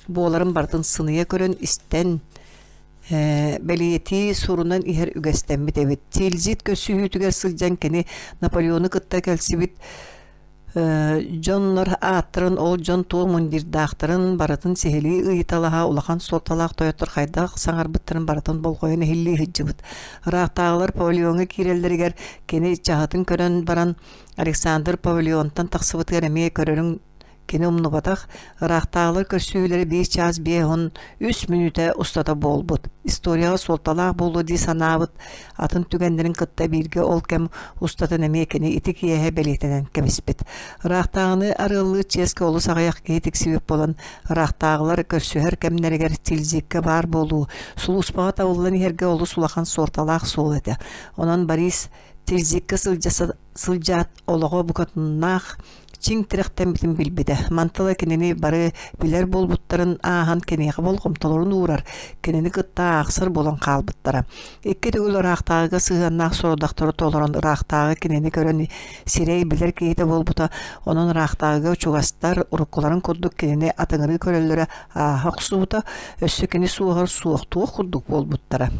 буоларын барытын сыныйа көрөн истэн бэлиэтии сурунан иһэр үгэстэммит эбит. Тильзит көрсүһүүтүгэр сылдьан кини Наполеону кытта кэлсибит Дьоннор ааттарын, ол дьон туох мундирдаахтарын барытын сиһилии ыйыталаһа, улахан суолталаах тойоттор хайдах саҥарбыттарын барытын болҕойон иһиллии сылдьыбыт. Ыраахтааҕылар павильоҥҥа киирэллэригэр кини чаһытын көрөн баран Александр павильонтан тахсыбытыгар эмиэ көрөрүн Кини умнубатах, ыраахтааҕылар көрсүһүүлэрэ биир чаас 53 мүнүүтэ устата буолбут. Историяҕа суолталаах буолуо дии санаабыт атын түгэннэрин кытта бииргэ ол кэм устатын эмиэ кини ити киэһэ бэлиэтэнэн кэбиспит. Ыраахтааҕыны арыаллыыр чиэскэ олус аҕыйах киһи тиксибит буолан, ыраахтааҕылар көрсүһэр кэмнэригэр Тильзиккэ баар буолуу, сулууспаҕа табыллан иһэргэ олус улахан суолталаах суол этэ. Онон Борис Тильзиккэ сылдьа сылдьаат олоҕо букатыннаах чиҥ тирэхтэммитин билбитэ. Мантала кинини бары билэр буолбуттарын ааһан киниэхэ болҕомтолорун уурар, кинини кытта аахсар буолан хаалбыттара. Икки төгүл ыраахтааҕыга сыһыаннаах сорудахтары толорон ыраахтааҕы кинини көрөн сирэй билэр киһитэ буолбута, онон ыраахтааҕыга чугастар уруккуларын курдук кинини атыҥырыы көрөллөрө ааһа охсубута, өссө кини суоһар суохтуох курдук буолбуттара.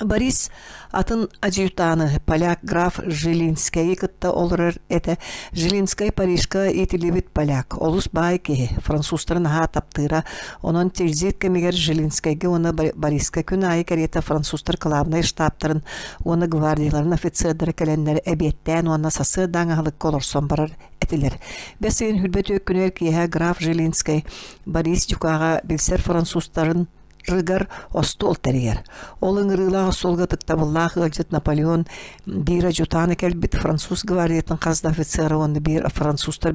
Борис атын адъютаны поляк граф Жилинскэйи кытта олорор этэ. Жилинскэй Парижка иитиллибит поляк, олус баай киһи, французтары наһаа таптыыра. Онон Тильзит кэмигэр Жилинскэйгэ уонна Бориска күн аайы кэриэтэ французтар кылаабынай штабтарын уонна гвардияларын офицердара кэлэннэр эбиэттээн уонна сарсыардааҥы аһылыкка олорсон барар этилэр. Бэс ыйын хүрбэ күнүгэр киэһэ граф Жилинскэй Борис Дюкаҕа билсэр французтарын рыгар остуол тэрийэр. Ол ыҥырыылаах остуолга ытыктабыллаах ыалдьыт Наполеон биир адьютана кэлбит француз гвардиятын хас да офицера уонна биир французтар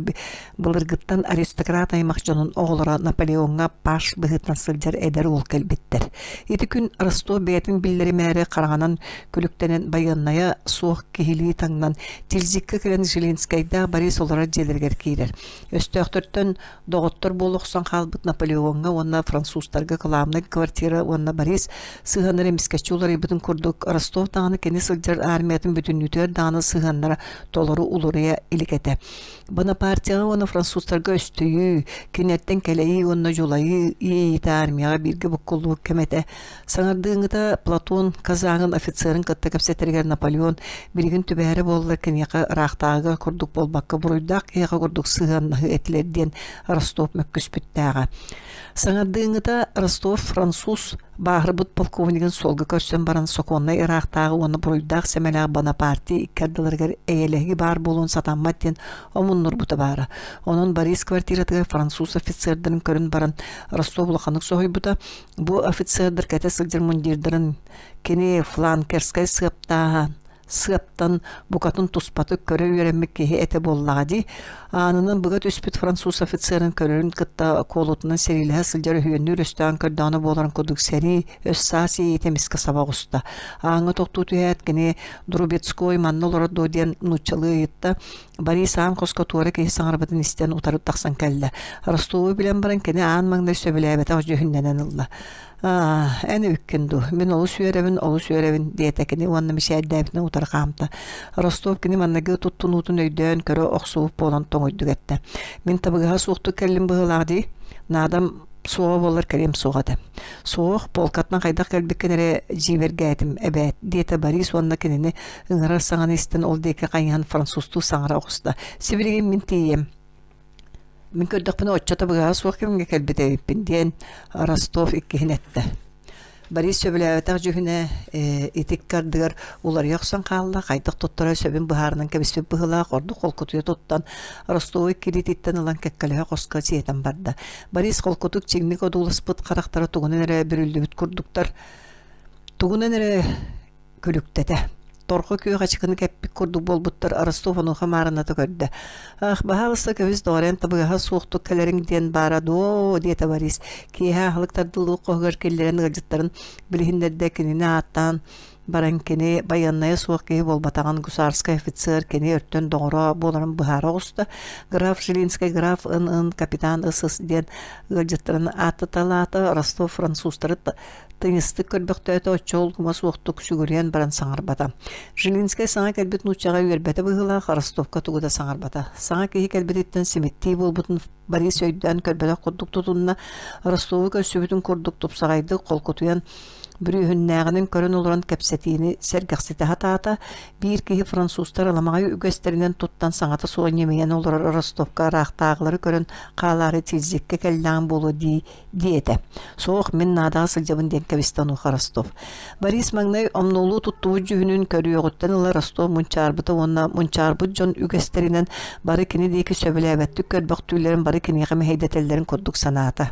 былыргыттан аристократ аймах дьонун оҕолоро Наполеоҥҥа паш быһыытынан сылдьар эдэр уол кэлбиттэр. Ити күн Ростов бэйэтин биллэримээри хараҥанан күлүктэнэн байыаннайа суох киһилии таҥнан Тильзикка кэлэн Жилинскэйдээх Борис олорор дьиэлэригэр киирэр. Өстөөхтөртөн Доҕоттор буола охсон хаалбыт Наполеоҥҥа уонна французтарга кылаабынай квартира уонна Борис сыһыаннара эмискэччи уларыйбытын курдук, Ростов даҕаны кини сылдьар армиятын бүтүннүүтүгэр даҕаны сыһыаннара толору уларыйа илик этэ. Бонапартияҕа уонна французтарга өстүйүү, кинилэртэн кэлэйии уонна дьулайыы иэйиитэ армияҕа бииргэ буккуллубут кэм этэ. Саҥардыыҥҥыта Платон казагын офицерын кытта кэпсэтэригэр Наполеон билигин түбэһэрэ буоллар киниэхэ ыраахтааҕыга курдук буолбакка буруйдаах киһиэхэ курдук сыһыаннаһыы этилэр диэн Ростов мөккүспүттээҕэ. Саҥардыыҥҥыта Ростов француз бааһырбыт полковнигын суолга көрсөн баран сокуоннай ыраахтааҕы уонна буруйдаах сэмэлээх Бонапарте икки ардыларыгар эйэлэһии баар буолуон сатаммат диэн омуннурбута баара. Онон Борис квартиратыгар француз офицердарын көрөн баран Ростов улаханнык соһуйбута. Бу офицердар кэтэ сылдьар мундирдарын кини фланкерскай сыаптааһан сыаптан букатын туспатык көрө үөрэммит киһи этэ буоллаҕа дии. Аанынан быга түспүт француз офицерын көрөрүн кытта куолутунан сэриилэһэ сылдьар өһүөннүүр өстөөн көрдөҕүнэ буоларын курдук сэрии өс-саас иэйиитэ эмискэ саба оҕуста. Ааҥҥа тохтуу түһээт кини Друбецкой манна олорор дуо диэн нууччалыы ыйытта. Борис аан хоско туора киһи саҥарбытын истэн утары тахсан кэллэ. Ростову билэн баран кини аан маҥнай сөбүлээбэтэх дьүһүннэнэн ылла. «Аа, эн эбиккин дуу, мин олус үөрэбин, олус үөрэбин» диэтэ кини уонна мичээрдээбитинэн утары хаамта. Ростов кини манныгы туттунуутун өйдөөн көрө охсубут буолан тоҥуйдук эттэ. «Мин табыгаһа суохтук кэллим быһыылаах дии, наадам суоҕа буоллар кэлиэм суоҕа этэ. Суох, полкаттан хайдах кэлбиккин эрэ дьиибэргээтим эбээт, диэтэ Борис уонна кинини ыҥырар саҥаны истэн ол диэки хайыһан французтуу саҥара оҕуста. Сибилигин мин тиийиэм. Мин көрдөхпүнэ оччото быһаҕа суох кэмҥэ кэлбит эбиппин диэн Ростов иккиһин эттэ. Борис сөбүлээбэтэх дьүһүнэ ити ардыгар уларыйа охсон хаалла, хайдах туттара сөбүн быһаарынан кэбиспит быһыылаах, ордук холкутуйа туттан, Ростову иккилиититтэн ылан кэккэлэһэ хоско сиэтэн барда. Борис холкутук чиҥник одууласпыт харахтара тугунан эрэ бүрүллүбүт курдуктар, тугунан эрэ күлүктэтэ. Торҕо күөх ачыкыны кэппит курдук буолбуттар Ростов онуоха маарыната көрдө. «Ах, баһаалыста көбүс доҕорен табыгаһа суохтук кэлэриҥ диэн баара дуо?» диэтэ Борис. Киэһэ аһылык тардыллыбыт хоһугар киллэрэн ыалдьыттарын билиһиннэрдэ кинини ааттаан баран кини байыаннайа суох киһи буолбатаҕын гусарскай офицер кини өртөн доҕоро буоларын быһаара оҕуста. Граф Жилинскэй граф ын-ын капитан ыс-ыс диэн ыалдьыттарын ааттаталаата Ростов французтары Тыйыстык көрбөхтөөтө оччо улгума суохтук сүгүрүйэн баран саҥарбата. Жилинскэй саҥа кэлбит нууччаҕа үөрбэтэ быһыылаах Ростовка тугу да саҥарбата. Саҥа киһи кэлбититтэн симиттии буолбутун Борис өйдөөн көрбөтөх курдук тутунна. Ростову көрсүбүтүн курдук тупсаҕайдык холкутуйан Бүрүөһүннээҕинэн көрөн олорон кэпсэтиини сэргэхситэ сатаата, биир киһи французтар аламаҕай үгэстэринэн туттан саҥата суох ньимийэн олорор Ростовка ыраахтааҕылары көрөн хаалаары Тильзиккэ кэллэҕим буолуо дии диэтэ. Суох, мин наадаҕа сылдьабын диэн кэбистэ онуоха Ростов. Борис маҥнай омнуолуу туттубут дьүһүнүн көрүөҕүттэн ыла Ростов мунчаарбыта уонна мунчаарбыт дьон үгэстэринэн бары кини диэки сөбүлээбэттик көрбөхтүүллэрин бары киниэхэ мэһэйдэтэллэрин курдук санаата.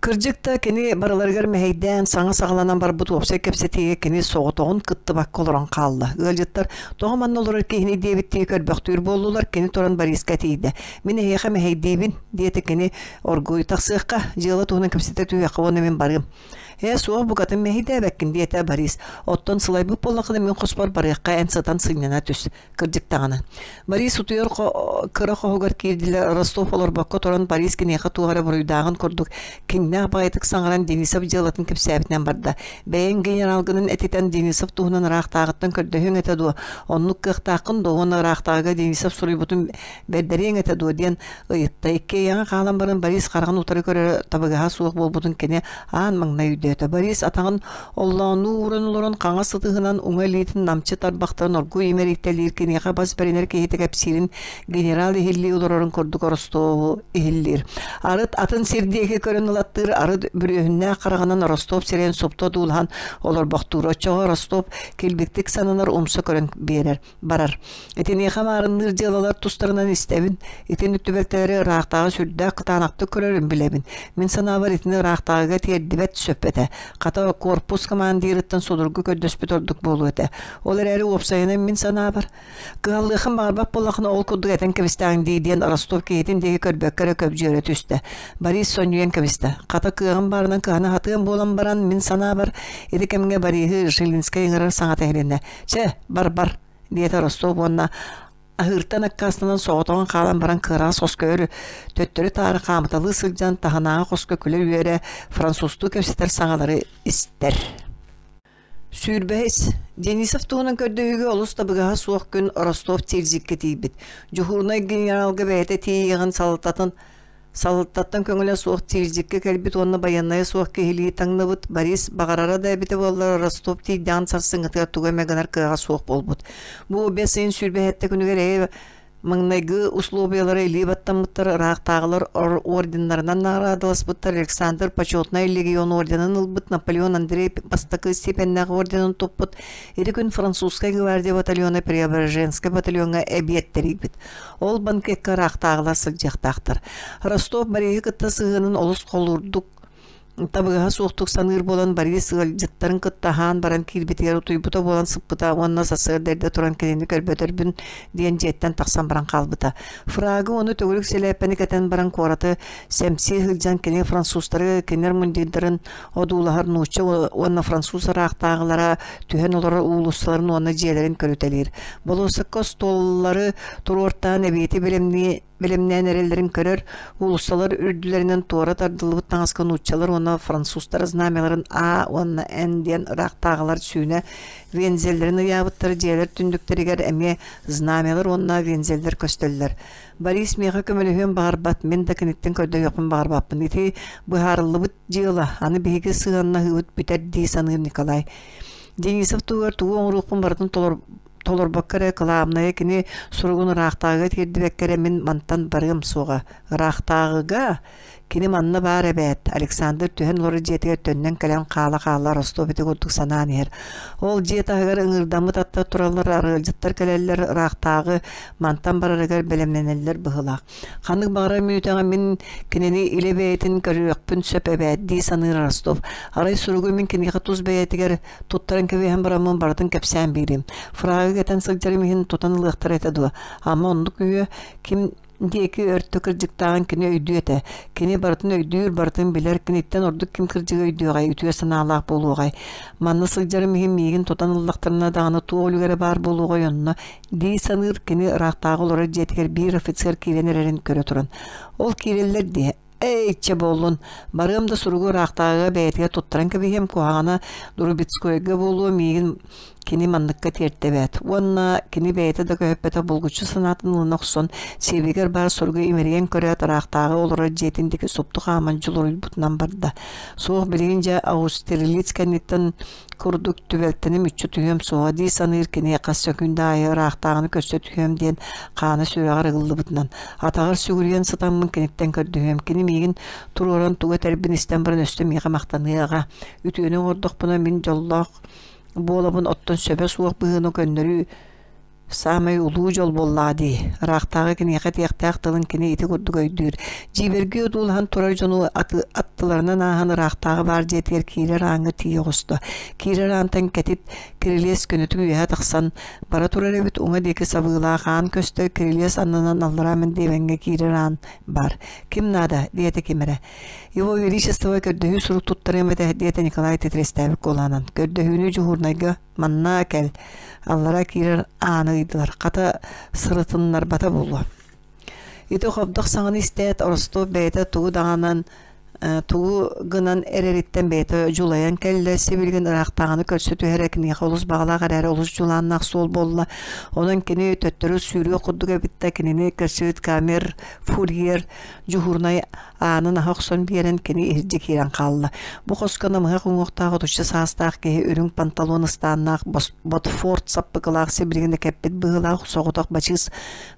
Кырдьык да, кини барыларыгар мэһэйдээн, саҥа саҕаланан барбыт уопсай кэпсэтиигэ кини соҕотоҕун кыттыбакка олорон хаалла. Ыалдьыттар тоҕо манна олорор киһини диэбиттии көрбөхтүүр буоллулар, кини туран Бориска тиийдэ. «Мин эһиэхэ мэһэйдиибин», диэтэ кини, «оргууй тахсыахха, дьыала туһунан кэпсэтэ түһүөххэ уонна мин барыам». «Ээ, суох, букатын мэһэйдээбэккин», диэтэ Борис. «Оттон сылайбыт буоллаххына мин хоспор барыахха, эн сытан сынньана түс». Кырдьык даҕаны. Борис утуйар кыра хоһугар киирдилэр, Ростов олорбокко туран Борис киниэхэ туох эрэ буруйдааҕын курдук киҥнээх баҕайытык саҥаран Денисов дьыалатын кэпсээбитинэн барда. Бэйэҥ генералгынан этитэн Денисов туһунан ыраахтааҕыттан көрдөһүөҥ этэ дуо? Оннук кыахтааххын дуо уонна ыраахтааҕыга Денисов суруйбутун бэрдэриэҥ этэ дуо диэн ыйытта. Иккиэйэҕэ хаалан баран Борис хараҕын утары көрөрө табыгаһа суох буолбутун кини аан маҥнай өйдөөтө. Борис атаҕын Оллооннуу ууран олорон хаҥас ытыһынан уҥа илиитин намчы тарбахтарын оргууй имэрийтэлиир киниэхэ бас бэринэр киһитэ кэпсиирин генерал иһиллии олорорун курдук Ростову иһиллиир. Арыт атын сир диэки көрөн ылаттыыр, арыт бүрүөһүннээх хараҕынан Ростов сирэйин супту одуулаһан олорбохтуур. Оччоҕо Ростов килбиктик сананар умса көрөн биэрэр. барар. Итиниэхэ маарынныыр дьыалалар тустарынан истэбин. Итинник түбэлтэлэри ыраахтааҕы сүрдээх кытаанахтык көрөрүн билэбин. Мин санаабар итини ыраахтааҕыга тиэрдибэт сөп этэ. Хата корпус командирыттан судургу көрдөспүт ордук буолуо этэ. Ол эрээри уопсайынан мин санаабар, кыһаллыаххын баҕарбат буоллаххына ол курдук этэн кэбистэҕиҥ дии диэн Ростов киһитин диэки көрбөккө эрэ көбдьүөрэ түстэ. Борис сонньуйан кэбистэ. Хата кыаҕым баарынан кыһана сатыам буолан баран, мин санаабар, ити кэмҥэ Бориһы Жилинскэй ыҥырар саҥата иһилиннэ. Чэ, бар-бар, диэтэ Ростов уонна аһыыртан аккаастанан соҕотоҕун хаалан баран кыараҕас хоско өр төттөрү-таары хаамыталыы сылдьан таһынааҕы хоско күлэ-үөрэ французтуу кэпсэтэр саҥалары истэр. Сүүрбэһис. Денисов туһунан көрдөһүүгэ олус табыгаһа суох күн Ростов Тильзиккэ тиийбит. Дьуһуурунай генералга бэйэтэ тиийиэҕин салалтатын Салалтаттан көҥүлэ суох Тильзиккэ кэлбит уонна байыаннайа суох киһилии таҥныбыт Борис баҕарара да эбитэ буоллар Ростов тиийдэҕин сарсыҥҥытыгар тугу эмэ гынар кыаҕа суох буолбут. Бу бэс ыйын 27 күнүгэр эйэ маҥнайгы условиялара илии баттаммыттар ыраахтааҕылар орденнарынан наҕараадаласпыттар Александр Почетнай легион орденын ылбыт Наполеон Андрей бастакы степеннээх орденын туппут ити күн французскай гвардия батальона Преображенскай батальоҥҥа эбиэт тэрийбит. Ол банкекка ыраахтааҕылар сылдьыахтаахтар. Ростов Бориһы кытта сыһыанын олус холуурдук табыгаһа суохтук саныыр буолан Борис ыалдьыттарын кытта аһаан баран киирбитигэр утуйбута буолан сыппыта уонна сарсыарда эрдэ туран кинини көрбөтөрбүн диэн дьиэттэн тахсан баран хаалбыта. Фрагы уонна төгүрүк сэлээппэни кэтэн баран куораты сэмсии сылдьан кини французтары кинилэр мундирдарын одуулаһар нуучча уонна француз ыраахтааҕылара түһэн олорор уулуссаларын уонна дьиэлэрин көрүтэлиир. Болуоссакка остуоллары туруортаан эбиэти бэлэмнии бэлэмнээн эрэллэрин көрөр, уулуссалар үрдүлэринэн туора тардыллыбыт таҥаска нууччалар уонна французтар знамяларын А уонна Н диэн ыраахтааҕылар сүүнэ вензеллэрин ыйаабыттар дьиэлэр түннүктэригэр эмиэ знамялар уонна вензеллэр көстөллөр. Борис миэхэ көмөлөһүөн баҕарбат, мин да киниттэн көрдөһүөхпүн баҕарбаппын. Ити быһаарыллыбыт дьыала, аны биһиги сыһыаннаһыыбыт бүтэр дии саныыр Николай. Денисов туһугар тугу оҥоруохпун барытын толор толорбокко эрэ кылаабынайа кини суругун ыраахтааҕыга тиэрдибэккэ эрэ мин мантан барыам суоҕа. Ыраахтааҕыга кини манна баар эбээт. Александр түһэн олорор дьиэтигэр төннөн кэлэн хаала-хаала Ростов ити курдук санаан иһэр. Ол дьиэ таһыгар ыҥыырдаммыт аттар тураллар, арыалдьыттар кэлэллэр, ыраахтааҕы мантан барарыгар бэлэмнэнэллэр быһыылаах. Ханнык баҕарар мүнүүтэҕэ мин кинини илэ бэйэтин көрүөхпүн сөп эбээт дии саныыр Ростов. Арай суругу мин киниэхэ тус бэйэтигэр туттаран кэбиһэн бараммын барытын кэпсээн биэриим. Фрагы кэтэн сылдьарым иһин тутан ылыахтара этэ дуо? Ама оннук үһүө ким диэки өртө кырдьыктааҕын кини өйдүө этэ. Кини барытын өйдүүр, барытын билэр, киниттэн ордук ким кырдьыгы өйдүөҕэй, үтүө санаалаах буолуоҕай. Манна сылдьарым иһин миигин тутан ыллахтарына даҕаны туох үлүгэрэ баар буолуоҕай онно дии саныыр кини ыраахтааҕы олорор дьиэтигэр биир офицер киирэн эрэрин көрө туран. Ол киирэллэр дии. Эй, буоллун, барыам да суругу ыраахтааҕыга бэйэтигэр туттаран кэбиһиэм, куһаҕана Друбецкойга буолуо, миигин кини манныкка тиэртэбэт. Уонна кини бэйэтэ да көһүппэтэх булгуччу санаатын ылына охсон, сиэбигэр баар суругу имэрийэн көрөөт, ыраахтааҕы олорор дьиэтин диэки супту хааман дьулуруйбутунан барда. Суох, билигин дьэ Аустерлиц кэнниттэн курдук түбэлтэни мүччү түһүөм суоҕа дии саныыр кини хас сөкүүндэ аайы ыраахтааҕыны көрсө түһүөм диэн хаана сүрэҕэр ыгыллыбытынан атаҕар сүгүрүйэн сытаммын киниттэн көрдөһүөм кини миигин туруоран тугу этэрбин истэн баран өссө миэхэ махтаныаҕа үтүөнү оҥордохпуна мин дьоллоох буолабын оттон сөбө суох быһыыны көннөрүү Саамай улуу дьол буоллаҕа дии, ыраахтааҕы киниэхэ этиэхтээх тылын кини ити курдук өйдүүр. Дьиибэргии одуулаһан турар дьону аттыларынан ааһан ыраахтааҕы баар дьиэтигэр киирэр ааҥҥа тиийэ оҕуста. Киирэр аантан кэтит кирилиэс көнөтүк үөһэ тахсан бара турар эбит, уҥа диэки сабыылаах аан көстөр, кирилиэс аннынан аллараа мэндиэмэҥҥэ киирэр аан баар. «Ким наада?» диэтэ ким эрэ. «Его Величество көрдөһүү сурук туттарыам этэ» диэтэ Николай титирэстээбит куолаһынан. Көрдөһүүнү дьуһуурунайга Манна кэл, аллара киирэр ааны ыйдылар, хата сырытыннарбата буолуо. Ити хобдох саҥаны истээт, Ростов бэйэтэ тугу даҕанан тугу гынан эрэриттэн бэйэтэ дьулайан кэллэ, сибилигин ыраахтааҕыны көрсө түһэрэ киниэхэ олус баҕалаах эрээри олус дьулааннаах суол буолла. Онон кини төттөрү сүүрүөх курдук эбит да кинини көрсүбүт камер фурьер дьуһуурунай аанын аһа охсон биэрэн кини иһирдьэ киирэн хаалла. Бу хоско намыһах уҥуохтаах отучча саастаах киһи үрүҥ панталон ыстааннаах Ботфорд саппыкылаах сибилигин кэппит быһыылаах соҕотох бачыыс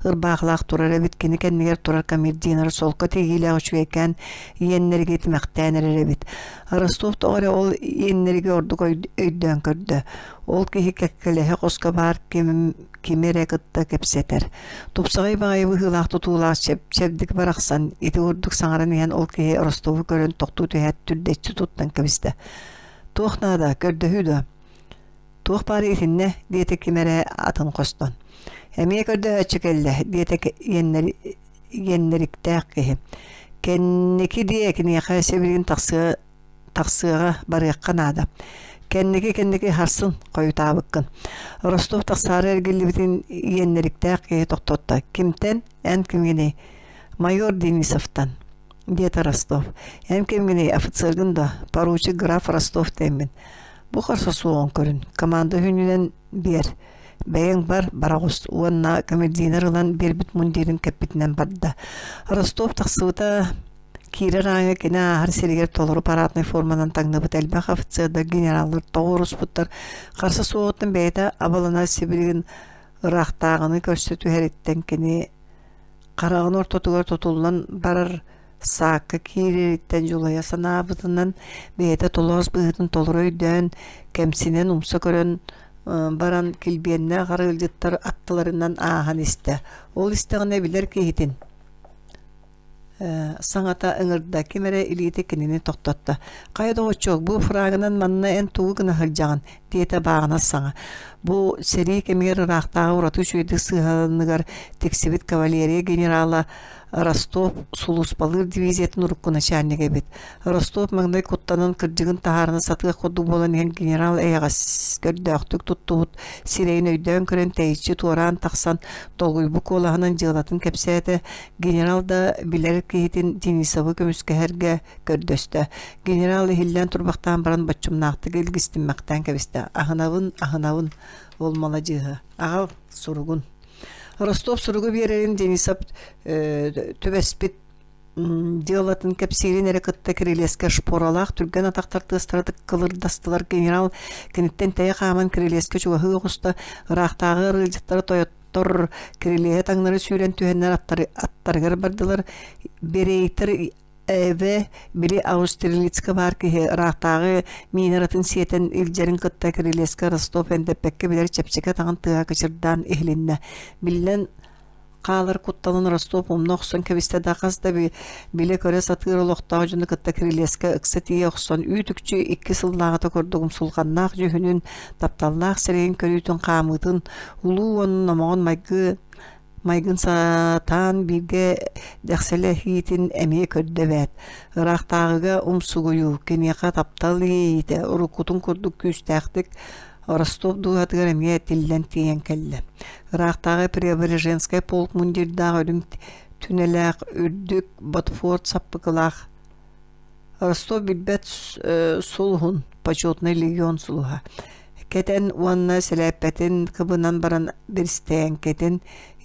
ырбаахылаах турар эбит кини кэннигэр турар камердинер солко тигиилээх үчүгэйкээн иэннэригэ тимэхтээн эрэр эбит. Ростов тоҕо эрэ ол иэннэригэ ордук өйдөөн көрдө. Ол киһи кэккэлэһэ хоско баар ким кими эрэ кытта кэпсэтэр. Тупсаҕай баҕайы быһыылаах тутуулаах чэбдик барахсан ити курдук саҥаран иһэн ол киһи Ростову көрөн тохтуу түһээт түрдэччи туттан кэбистэ. «Туох наада, көрдөһүү дуо?» «Туох баары итиннэ?» диэтэ ким эрэ атын хостон. «Эмиэ көрдөһөөччү кэллэ» диэтэ иэннэриктээх киһи. «Кэнники диэ киниэхэ сибилигин тахсыа тахсыаҕа барыахха наада. Кэнники-кэнники харсын хойутаабыккын. Ростов тахсаары эргиллибитин иэннэриктээх киһи тохтотто. Кимтэн? Эн кимҥиний? Майор Денисовтан, диэтэ Ростов. Эн кимҥиний, офицергын да? Поручик граф Ростов диэммин. Бу харса суоҕун көрүн. Команда үһүнүнэн биэр. Бэйэҥ бар, бара оҕус уонна камердинер ылан биэрбит мундирын кэппитинэн барда. Ростов тахсыбыта Киирэр ааҥҥа кини ааһар сиригэр толору параднай форманан таҥныбыт элбэх офицердар, генераллар тоҕуоруспуттар, харса суоҕуттан бэйэтэ абалана сибилигин ыраахтааҕыны көрсө түһэриттэн кини хараҕын ортотугар тутуллан барар саакка киирэриттэн дьулайа санаабытынан бэйэтэ толоос быһыытын толору өйдөөн, кэмсинэн умса көрөн баран килбиэннээх арыалдьыттар аттыларынан ааһан истэ. Ол истэҕинэ билэр киһитин саҥата ыҥырда, ким эрэ илиитэ кинини тохтотто. «Хайа доҕоччуок, бу фрагынан манна эн тугу гына сылдьаҕын?» диэтэ бааҕынас саҥа. Бу сэрии кэмигэр ыраахтааҕы ураты үчүгэйдик сыһыаныгар тиксибит кавалерия генерала Ростов сулууспалыыр дивизиятын урукку начальнига эбит. Ростов маҥнай куттанан кырдьыгын таһаарына сатыах курдук буолан иһэн генерал эйэҕэс көрдөөхтүк туттубут сирэйин өйдөөн көрөн тэйиччи туораан тахсан долгуйбут куолаһынан дьыалатын кэпсээтэ. Генерал да билэр киһитин Денисовы көмүскэһэргэ көрдөстө. Генерал иһиллээн турбахтаан баран боччумнаахтык илгистиммэхтээн кэбистэ. Аһынабын, аһынабын, ол маладьыаһы. Аҕал суругун. Ростов суругу биэрэрин Денисов түбэспит дьыалатын кэпсиирин эрэ кытта кирилиэскэ шпоралаах түргэн атахтар тыастара кылырдастылар генерал киниттэн тэйэ хааман кирилиэскэ чугаһыы оҕуста ыраахтааҕы арыалдьыттара тойоттор кирилиэһи таҥнары сүүрэн түһэннэр аттарыгар бардылар берейтер эбэ били Аустерлицка баар киһи ыраахтааҕы миинэр атын сиэтэн илдьэрин кытта кирилиэскэ Ростов эндэппэккэ билэр чэпчэки атаҕын тыаһа кычырдаан иһилиннэ биллэн хаалар кутталын Ростов умна охсон кэбистэ да хас да билэ-көрө сатыыр олохтоох дьону кытта кирилиэскэ ыкса тиийэ охсон үүт-үкчү икки сыллааҕыта курдук умсулҕаннаах дьүһүнүн, тапталлаах сирэйин көрүүтүн хаамыытын, улуу уонна номоҕон майгы майгын сатаан бииргэ дэхсэлэһиитин эмиэ көрдө эбээт. Ыраахтааҕыга умсугуйуу, киниэхэ таптал иэйиитэ уруккутун курдук күүстээхтик Ростов дууһатыгар эмиэ тиллэн тиийэн кэллэ. Ыраахтааҕы Преображенскай полк мундирдаах үрүҥ түнэлээх, үрдүк ботфорд саппыкылаах Ростов билбэт сулуһун почетный легион сулуһа кэтэн уонна сэлээппэтин кыбынан баран биристээҥкэтин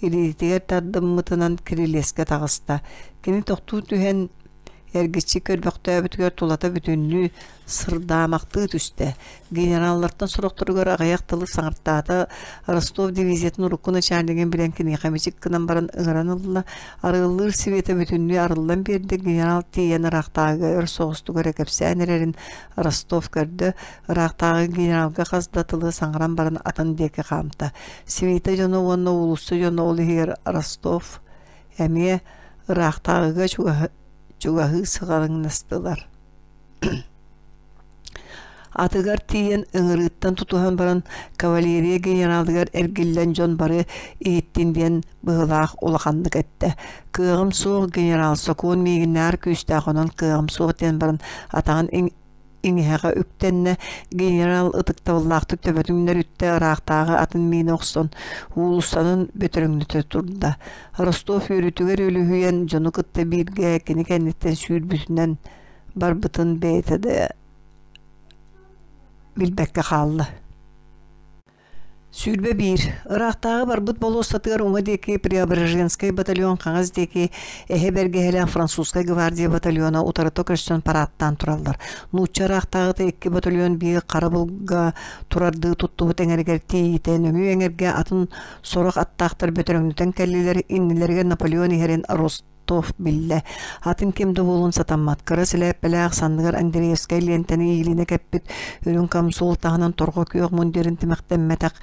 илиитигэр тардыммытынан кирилиэскэ таҕыста. Кини тохтуу түһэн эргиччи көрбөхтөөбүтүгэр тулата бүтүннүү сырдаамахтыы түстэ. Генераллартан сорохторугар аҕыйах тылы саҥартаата, Ростов дивизиятын урукку начальнигын билэн киниэхэ мичик гынан баран ыҥыран ылла. Арыаллыыр Света бүтүннүү арыллан биэрдэ, генерал тиийэн ыраахтааҕыга өр соҕустук эрэ кэпсээн эрэрин Ростов көрдө, ыраахтааҕы генералга хас да тылы саҥаран баран атын диэки хаамта. Света дьоно уонна уулусса дьоно ол иһигэр Ростов эмиэ ыраахтааҕыга чугаһыы сыҕарыҥнастылар. Атыгар тиийэн ыҥырыыттан тутуһан баран кавалерия генералыгар эргиллэн дьон бары иһиттин диэн быһыылаах улаханнык эттэ. Кыаҕым суох генерал сокуон миигиннээр күүстээх онон кыаҕым суох диэн баран атаҕын иҥиһэҕэ үктэннэ генерал ытыктабыллаахтык төбөтүн үттэ ыраахтааҕы атын миинэ охсон уулуссанан бөтөрөҥнөтө турда. Ростов үөрүүтүгэр үлүһүйэн дьону кытта бииргэ кини кэнниттэн сүүрбүтүнэн барбытын бэйэтэ да билбэккэ хаалла. 21. Ыраахтааҕы барбыт болуоссатыгар уҥа диэки Преображенскай батальон хаҥас диэки эһэ бэргэһэлээх французскай гвардия батальона утарыта көрсөн параадтаан тураллар. Нуучча ыраахтааҕыта икки батальон биир хара булга турардыы туттубут эҥэригэр тиийитэ нөҥүө эҥэргэ атын сорох аттаахтар бөтөрөҥнөтөн кэллилэр иннилэригэр Наполеон иһэрин Ростов биллэ. Атын ким да буолуон сатаммат. Кыра сэлээппэлээх санныгар Андреевскай лиэнтэни иилинэ кэппит үрүҥ камсуол таһынан торҕо күөх мундирын тимэхтэммэтэх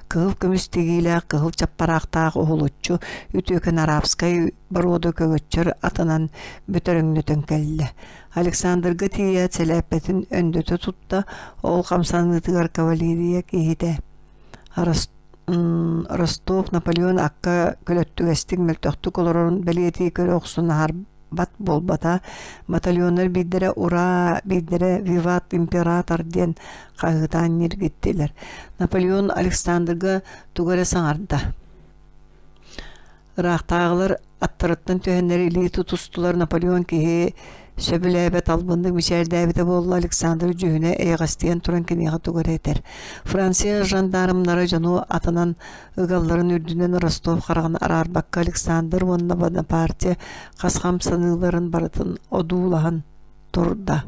кыһыл көмүс тигиилээх кыһыл чаппараахтаах уһулуччу үтүөкэн арабскай боруода көгөччөр атынан бөтөрөҥнөтөн кэллэ. Александрга тиийээт сэлээппэтин өндөтө тутта, ол хамсаныытыгар кавалерия киһитэ Ростов Наполеон акка көлөттүгэстик мөлтөхтүк олорорун бэлиэтии көрө охсон аһарбат буолбата. Батальоннар биирдэрэ «Ура!», биирдэрэ «Виват император!» диэн хаһыытаан ньиргиттилэр. Наполеон Александрга тугу эрэ саҥарда. Ыраахтааҕылар аттарыттан түһэннэр илии тутустулар Наполеон киһи сөбүлээбэт албыннык мичээрдээбитэ буолла Александр дьүһүнэ эйэҕэстийэн туран киниэхэ тугу эрэ этэр. Франция жандармнара дьону атынан ыгалларын үрдүнэн Ростов хараҕын араарбакка Александр уонна Бонапарте хас хамсаныыларын барытын одуулаһан турда.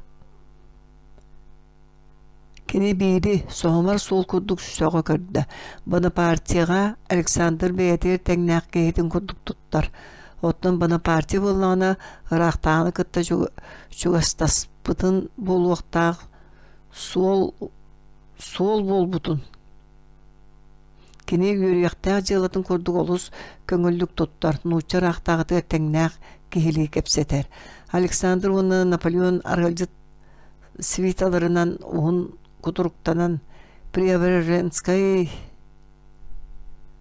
Кини биири соһумар суол курдук сөҕө көрдө. Бонапартияҕа Александр бэйэтигэр тэҥнээх киһитин курдук туттар. Оттон Бонапартия буоллаҕына ыраахтааҕыны кытта чугастаспытын буолуохтаах суол суол буолбутун Кини үөрүйэхтээх дьыалатын курдук олус көҥүллүк туттар, нуучча ыраахтааҕытыгар тэҥнээх киһилии кэпсэтэр. Александр уонна Наполеон арыалдьыт свиталарынан уһун кутуруктанан Преображенскай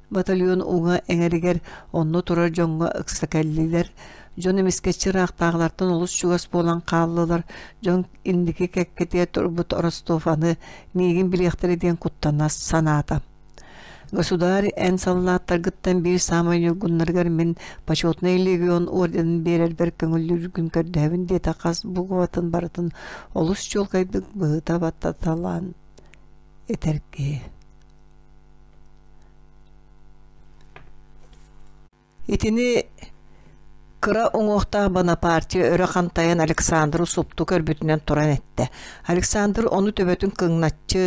батальон уҥа эҥэригэр онно турар дьоҥҥо ыкса кэллилэр. Дьон эмискэччи ыраахтааҕылартан олус чугас буолан хааллылар. Дьон инники кэккэтигэр турбут Ростов аны миигин билиэхтэрэ диэн куттана санаата. Государь, эн саллааттаргыттан биир саамай ньургуннарыгар мин почетный легион орденын биэрэрбэр көҥүллүүргүн көрдөһөбүн диэтэ хас бугубатын барытын олус чуолкайдык быһыта баттаталаан этэр киһи. Итини кыра уҥуохтаах Бонапарте өрө хантайан Александры супту көрбүтүнэн туран эттэ. Александр ону төбөтүн кыҥначчы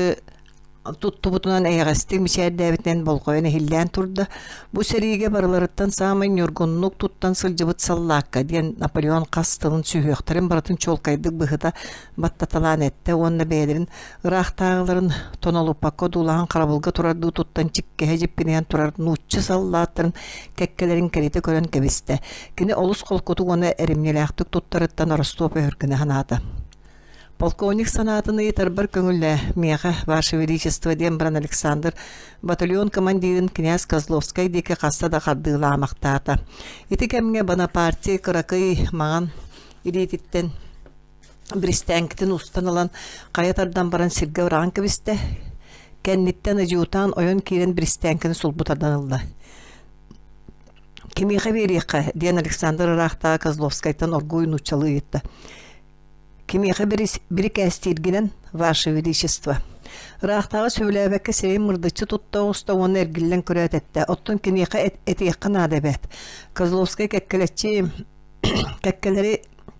туттубутунан эйэҕэстик мичээрдээбитинэн болҕойон иһиллээн турда. Бу сэриигэ барыларыттан саамай ньургуннук туттан сылдьыбыт саллаакка диэн Наполеон хас тылын сүһүөхтэрин барытын чуолкайдык быһыта баттаталаан эттэ уонна бэйэлэрин ыраахтааҕыларын тонолуппакка одуулаһан харабылга турардыы туттан чиккэһэ дьиппинийэн турар нуучча саллааттарын кэккэлэрин кэритэ көрөн кэбистэ. Кини олус холкутук уонна эримньилээхтик туттарыттан Ростов өһүргэнэ санаата. Полковник санаатын ыйытарбар көҥүллээ, миэхэ, Ваше Величество диэн баран Александр батальон командирын князь Козловскай диэки хаста да хардыылаамахтаата. Ити кэмҥэ Бонапарте кыракый маҥан илиититтэн биристээҥкитин устан ылан хайа тардан баран сиргэ ыраҕан кэбистэ. Кэнниттэн ыдьуутаан ойон киирэн биристээҥкини сулбу тардан ылла. Кимиэхэ биэриэххэ? диэн Александр ыраахтааҕы Козловскайтан оргууй нууччалыы ыйытта. Кимиэхэ бирикээстииргинэн, Ваше Величество. Ыраахтааҕы сөбүлээбэккэ сирэйин мырдыччы тутта оҕуста уонна эргиллэн көрөөт эттэ. Оттон киниэхэ этиэххэ наада эбээт. Козловскай кэккэлэччи кэккэлэри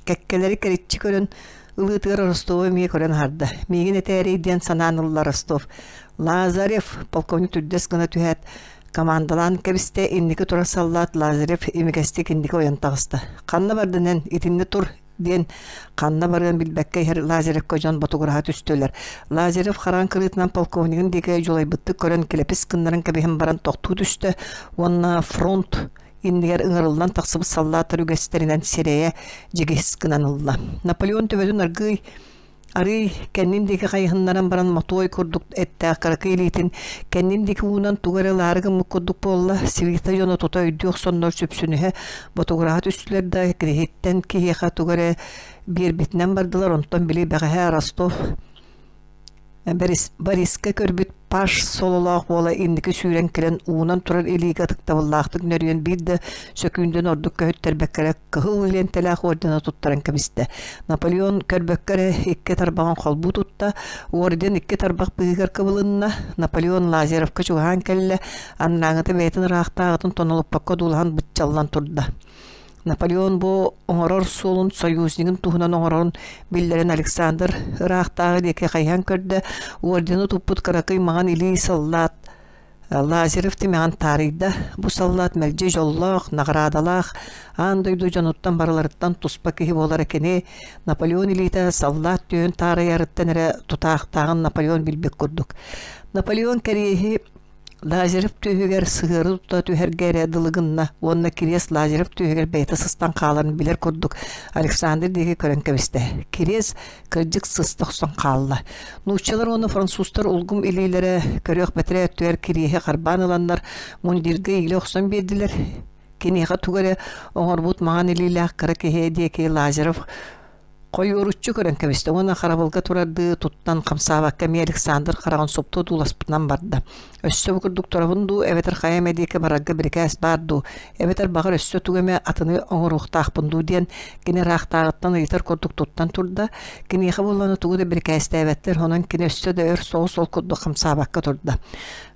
кэккэлэри кэриччи көрөн ылыытыгар Ростову эмиэ көрөн аһарда. Миигин этээрий диэн санаан ылла Ростов. Лазарев полковник түрдэс гына түһээт командалаан кэбистэ инники турар саллаат Лазарев имигэстик инники ойон таҕыста. Ханна бардын эн итиннэ тур диэн ханна барыан билбэккэ иһэр Лазаревка дьон ботугураһа түстүлэр. Лазарев хараан кырыытынан полковнигын диэки дьулайбыттык көрөн килэпис гыннаран кэбиһэн баран тохтуу түстэ уонна фронт иннигэр ыҥырыллан тахсыбыт саллааттар үгэстэринэн сирэйэ дьигис гынан ылла. Наполеон төбөтүн аргыый арыый кэннин диэки хайыһыннаран баран мотуой курдук эттээх кыракый илиитин кэннин диэки уунан тугу эрэ ылаары гыммыт курдук буолла. Свита дьоно тута өйдүү охсоннор сүпсүнүһэ ботугураһа түстүлэр да киһиттэн киһиэхэ тугу эрэ биэрбитинэн бардылар. Онтон били бэҕэһээ Ростов Бориска көрбүт Паш сололоох уола инники сүүрэн кэлэн уунан турар илиигэ ытыктабыллаахтык нөрүйэн биир да сөкүүндэн ордук көһүттэрбэккэ эрэ кыһыл лиэнтэлээх ордены туттаран кэбистэ. Наполеон көрбөккө эрэ икки тарбаҕын холбуу тутта, орден икки тарбах быыһыгар кыбылынна. Наполеон Лазаревка чугаһаан кэллэ, аннааҥыта бэйэтин ыраахтааҕытын тонолуппакка одуулаһан быччаллан турда. Наполеон бу оҥорор суолун союзнигын туһунан оҥорорун биллэрэн Александр ыраахтааҕы диэки хайыһан көрдө, ордены туппут кыракый маҥан илии саллаат Лазарев тимэҕин таарыйда. Бу саллаат мэлдьи дьоллоох, наҕараадалаах, аан дойду дьонуттан барыларыттан туспа киһи буолара кини Наполеон илиитэ саллаат түөһүн таарыйарыттан эрэ тутаахтааҕын Наполеон билбит курдук. Наполеон кэриэһи Лазарев түөһүгэр сыһыары тута түһэргэ эрэ дылы гынна уонна Кириэс Лазарев түөһүгэр бэйэтэ сыстан хааларын билэр курдук Александр диэки көрөн кэбистэ. Кириэс кырдьык сыста охсон хаалла. Нууччалар уонна французтар улгум илиилэрэ көрүөх бэтэрээ өттүгэр кириэһи харбаан ыланнар мундирга иилэ охсон биэрдилэр. Киниэхэ тугу эрэ оҥорбут маҥан илиилээх кыра киһи диэки Лазарев Хойуоруччу көрөн кэбистэ уонна харабылга турардыы туттан хамсаабакка эмиэ Александр хараҕын супту одууласпытынан барда. Өссө бу курдук турабын дуу, эбэтэр хайа эмэ диэки барарга бирикээс баар дуу, эбэтэр баҕар өссө тугу эмэ атыны оҥоруохтаахпын дуу диэн кини ыраахтааҕыттан ыйытар курдук туттан турда. Киниэхэ буоллаҕына тугу да бирикээстээбэттэр, онон кини өссө да өр соҕус ол курдук хамсаабакка турда.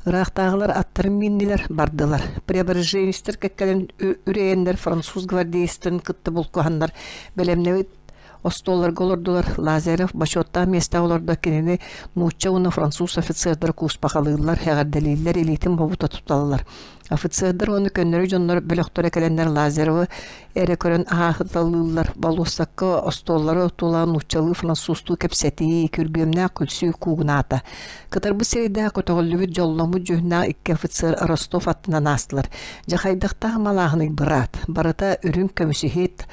Ыраахтааҕылар аттарын мииннилэр, бардылар. Преображенецтэр кэккэлэрин үрэйэннэр француз гвардеецтарын кытта булкуһаннар бэлэмнэбит остуолларга олордулар. Лазарев бочуоттаах миэстэҕэ олордо кинини нуучча уонна француз офицердара кууспахалыыллар, эҕэрдэлииллэр, илиитин бобута туталлар. Офицердар уонна көннөрү дьоннор бөлөхтөрө кэлэннэр Лазаревы эрэ көрөн ааһыталыыллар. Болуоссакка остуоллары тула нууччалыы французтуу кэпсэтии, күргүөмнээх күлсүү куугунаата. Кытарбыт сирэйдээх көтөҕүллүбүт дьолломмут дьүһүннээх икки офицер Ростов аттынан аастылар. Дьэ хайдахтаах малааһыный быраат, барыта үрүҥ көмүс иһит,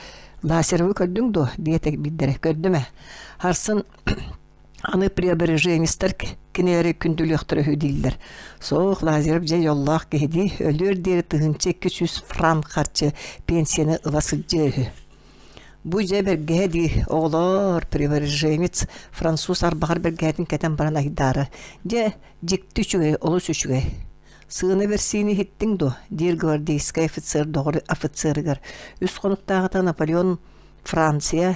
Лазаревы көрдүҥ дуо? диэтэ биирдэрэ. Көрдүм ээ. Харсын аны преображенецтэр кинилэри күндүлүөхтэрэ үһү дииллэр. Суох, Лазарев дьэ дьоллоох киһи дии, өлүөр диэри 1200 франк харчы пенсияны ыла сылдьыа үһү. Бу дьэ бэргэһэ дии, оҕолоор, преображенец француз арбаҕар бэргэһэтин кэтэн баран айдаара. Дьэ, дьикти үчүгэй, олус үчүгэй. Сыана бэрсиини иһиттиҥ дуо? диир гвардейскай офицер доҕор офицерыгар. Үс хонуктааҕыта Наполеон Франция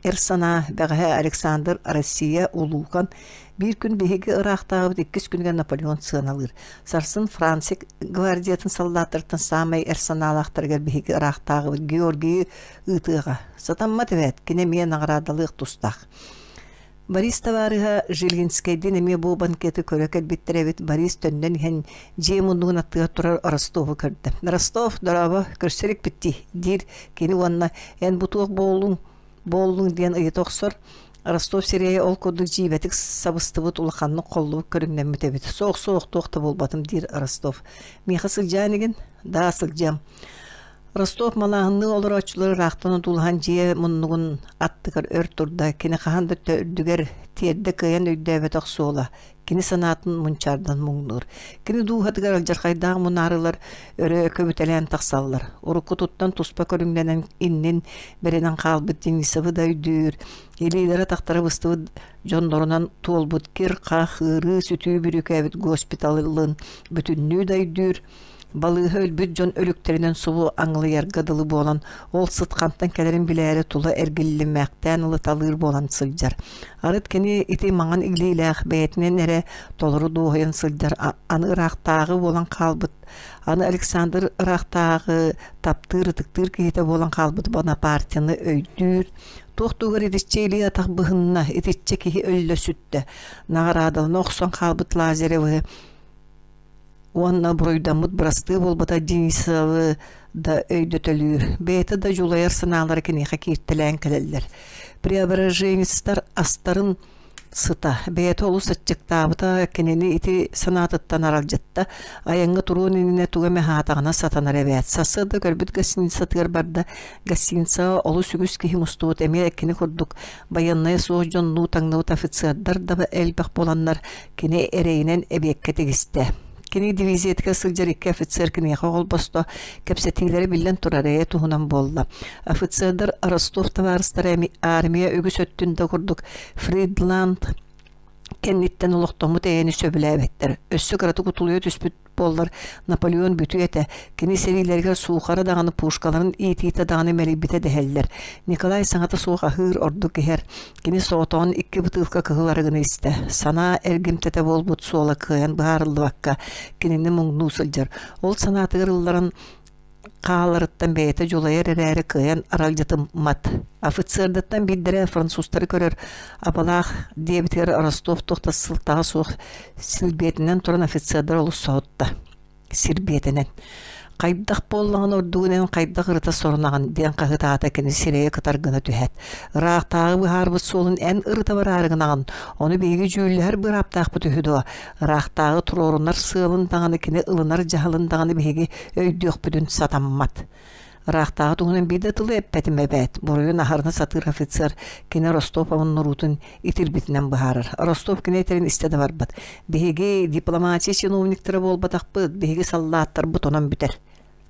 Эр санаа бэҕэһээ Александр Россия улуукан биир күн биһиги ыраахтааҕыбыт иккис күнүгэр Наполеон сыаналыыр. Сарсын Франция гвардиятын саллааттарыттан саамай эр санаалаахтарыгар биһиги ыраахтааҕыбыт Георгийы ыытыаҕа. Сатаммат эбээт, кини эмиэ наҕараадалыах тустаах. Борис табаарыһа Жилинскэйдиин эмиэ бу банкеты көрө кэлбиттэр эбит. Борис төннөн иһэн дьиэ муннугун аттыгар турар Ростову көрдө. «Ростов, дорообо, көрсө иликпит дии» диир кини уонна «Эн бу туох буоллуҥ, буоллуҥ?» диэн ыйыта охсор. Ростов сирэйэ ол курдук дьиибэтик сабыстыбыт, улаханнык холлубут көрүҥнэммит эбит. «Суох, суох, туох да буолбатым» диир Ростов. «Миэхэ сылдьаан игин?» «Да, сылдьыам». Ростов малааһынныы олорооччулары ыраахтан одуулаһан дьиэ муннугун аттыгар өр турда, кини хаһан да төрдүгэр тиэрдэ кыайан өйдөөбөтөх суола, кини санаатын мунчаардан муҥнуур. Кини дууһатыгар алдьархайдаах мунаарылар өрө көбүтэлээн тахсаллар. Уруккутуттан туспа көрүҥнэнэн иннин бэринэн хаалбыт Денисовы да өйдүүр, илиилэрэ-атахтара быстыбыт дьоннорунан туолбут кир-хах, ыарыы-сүтүү бүрүүкээбит госпиталын бүтүннүү да өйдүүр. Балыыһа өлбүт дьон өлүктэринэн субу аҥылыйарга дылы буолан, ол сыт хантан кэлэрин билээри тула эргиллимээхтээн ылыталыыр буолан сылдьар. Арыт кини ити маҥан илиилээх бэйэтинэн эрэ толору дуоһуйан сылдьар аны ыраахтааҕы буолан хаалбыт, аны Александр ыраахтааҕы таптыыр ытыктыыр киһитэ буолан хаалбыт Бонапартияны өйдүүр, туох тугар итиччэ илии-атах быһынна, итиччэ киһи өллө сүттэ, наҕараадалана охсон хаалбыт Лазаревы уонна буруйдаммыт бырастыы буолбата Денисовы да өйдөтөлүүр, бэйэтэ да дьулайар санаалара киниэхэ кииртэлээн кэлэллэр. Преображенецтар астарын сыта бэйэтэ олус аччыктаабыта кинини ити санаатыттан аралдьытта, айаҥҥа туруон иннинэ тугу эмэ аһаатаҕына сатанар эбээт. Сарсыарда көрбүт гостиницатыгар барда, гостиницаҕа олус үгүс киһи мустубут, эмиэ кини курдук байыаннайа суох дьоннуу таҥныбыт офицердар да элбэх буоланнар Кини эрэйинэн эбиэккэ тигистэ. Кини дивизиятыгар сылдьар икки офицер киниэхэ холбосто, кэпсэтиилэрэ биллэн турар эйэ туһунан буолла. Офицердар Ростов табаарыстара армия үгүс өттүн да курдук Фридланд кэнниттэн олохтоммут эйэни сөбүлээбэттэр. Өссө кыратык утулуйа түспүт буоллар Наполеон бүтүө этэ, кини сэриилэригэр суухара даҕаны пушкаларын иитиитэ даҕаны мэлийбитэ дэһэллэр. Николай саҥата суох аһыыр ордук иһэр. Кини соҕотоҕун икки бытыылка кыһыл арыгыны истэ. Санаа эргимтэтэ буолбут суола кыайан быһаарыллыбакка кинини муҥнуу сылдьар. Ол санаатыгар ылларан хааларыттан бэйэтэ дьулайар эрээри кыайан аралдьытыммат. Офицердартан биирдэрэ французтары көрөр абалаах диэбитигэр Ростов туох да сылтаҕа суох силбиэтинэн туран офицердар олус соһутта. Сирбиэтинэн. Хайдах буоллаҕына ордугун эн хайдах ырыта сорунаҕын диэн хаһытаата кини сирэйэ кытар гына түһээт. Ыраахтааҕы быһаарбыт суолун эн ырыта бараары гынаҕын, ону биһиги дьүүллэһэр бырааптаахпыт үһү дуо? Ыраахтааҕы туруорунар сыалын даҕаны кини ылынар дьаһалын даҕаны биһиги өйдүөхпүтүн сатаммат. Ыраахтааҕы туһунан биир да тылы эппэтим эбээт, буруйун аһарына сатыыр офицер кини Ростов омуннуруутун итирбитинэн быһаарар. Ростов кини этэрин истэ да барбат. Биһиги дипломатия чиновниктара буолбатахпыт, биһиги саллааттарбыт онон бүтэр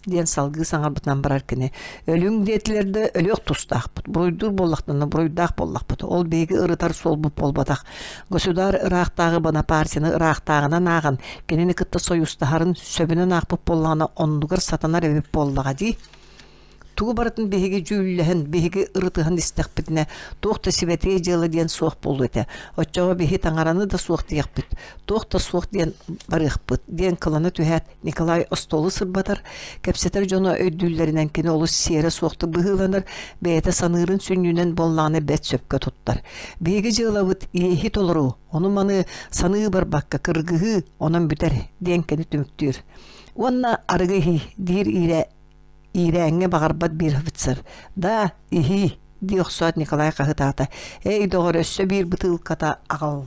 диэн салгыы саҥарбытынан барар кини. Өлүҥ диэтилэр да өлүөх тустаахпыт, буруйдуур буоллахтарына буруйдаах буоллахпыт. Ол биһиги ырытар суолбут буолбатах. Государь ыраахтааҕы Бонапартияны ыраахтааҕынан ааҕан, кинини кытта сойуустаһарын сөбүнэн аахпыт буоллаҕына оннугар сатанар эбит буоллаҕа дии. Тугу барытын биһиги дьүүллэһэн, биһиги ырытыһан истэхпитинэ, туох да сибэтиэй дьыала диэн суох буолуо этэ. Оччоҕо биһи таҥараны да суох диэхпит, туох да суох диэн барыахпыт диэн кылана түһээт, Николай остуолу сырбатар, кэпсэтэр дьоно өйдүүллэринэн кини олус сиэрэ суохтук быһыыланар, бэйэтэ саныырын сүнньүнэн буоллаҕына бэрт сөпкө туттар. Биһиги дьыалабыт иэһи толоруу, ону-маны саныы барбакка кыргыһыы онон бүтэр диэн кини түмүктүүр. Уонна арыгы иһии диир иирэ иирээҥҥэ баҕарбат биир офицер. Да, иһии, дии охсоот Николай хаһытаата. Эй, доҕор, өссө биир бытыылката аҕал.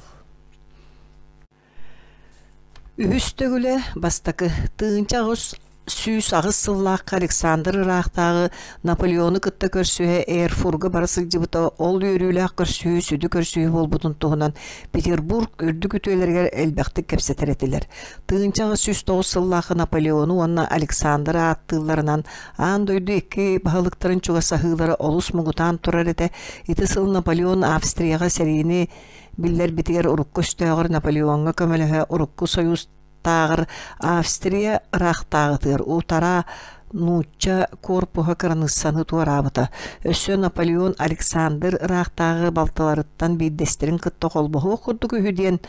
Үһүс төгүлэ бастакы 1808 сыллаахха Александр ыраахтааҕы Наполеону кытта көрсүһэ Эрфурга бара сылдьыбыта ол үөрүүлээх көрсүһүү сүдү көрсүһүү буолбутун туһунан Петербург үрдүк үтүөлэригэр элбэхтик кэпсэтэр этилэр. 1809 сыллаахха Наполеону уонна Александры ааттыылларынан аан дойду икки баһылыктарын чугасаһыылара олус муҥутаан турар этэ. Ити сыл Наполеон Австрияҕа сэриини Биллэрбитигэр урукку өстөөҕөр Наполеоҥҥа көмөлөһө урукку Союзтааҕар Австрия ыраахтааҕытыгар утара нуучча корпуһа кыраныыссаны туораабыта. Өссө Наполеон Александр ыраахтааҕы балтыларыттан биирдэстэрин кытта холбоһуох курдук үһү диэн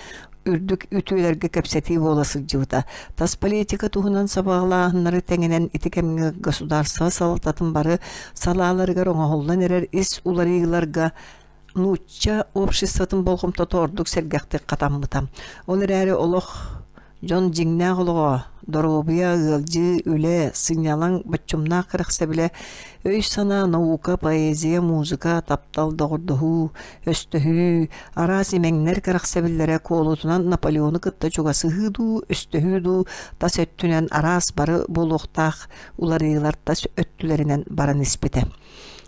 үрдүк үтүөлэргэ кэпсэтии буола сылдьыбыта. Тас политика туһунан сабаҕалааһыннары тэҥинэн ити кэмҥэ государство салалтатын бары салааларыгар оҥоһуллан эрэр ис уларыйыыларга нуучча обществотын болҕомтото ордук сэргэхтик хатаммыта. Ол эрээри олох дьон дьиҥнээх олоҕо, доруобуйа, ыалдьыы, үлэ, сынньалаҥ боччумнаах кэрэхсэбилэ, өй-санаа, наука, поэзия, музыка, таптал, доҕордоһуу, өстөһүү, араас имэҥнэр кэрэхсэбиллэрэ куолутунан Наполеону кытта чугасыһыы дуу, өстөһүү дуу тас өттүнэн араас бары буолуохтаах уларыйыылар тас өттүлэринэн баран испитэ.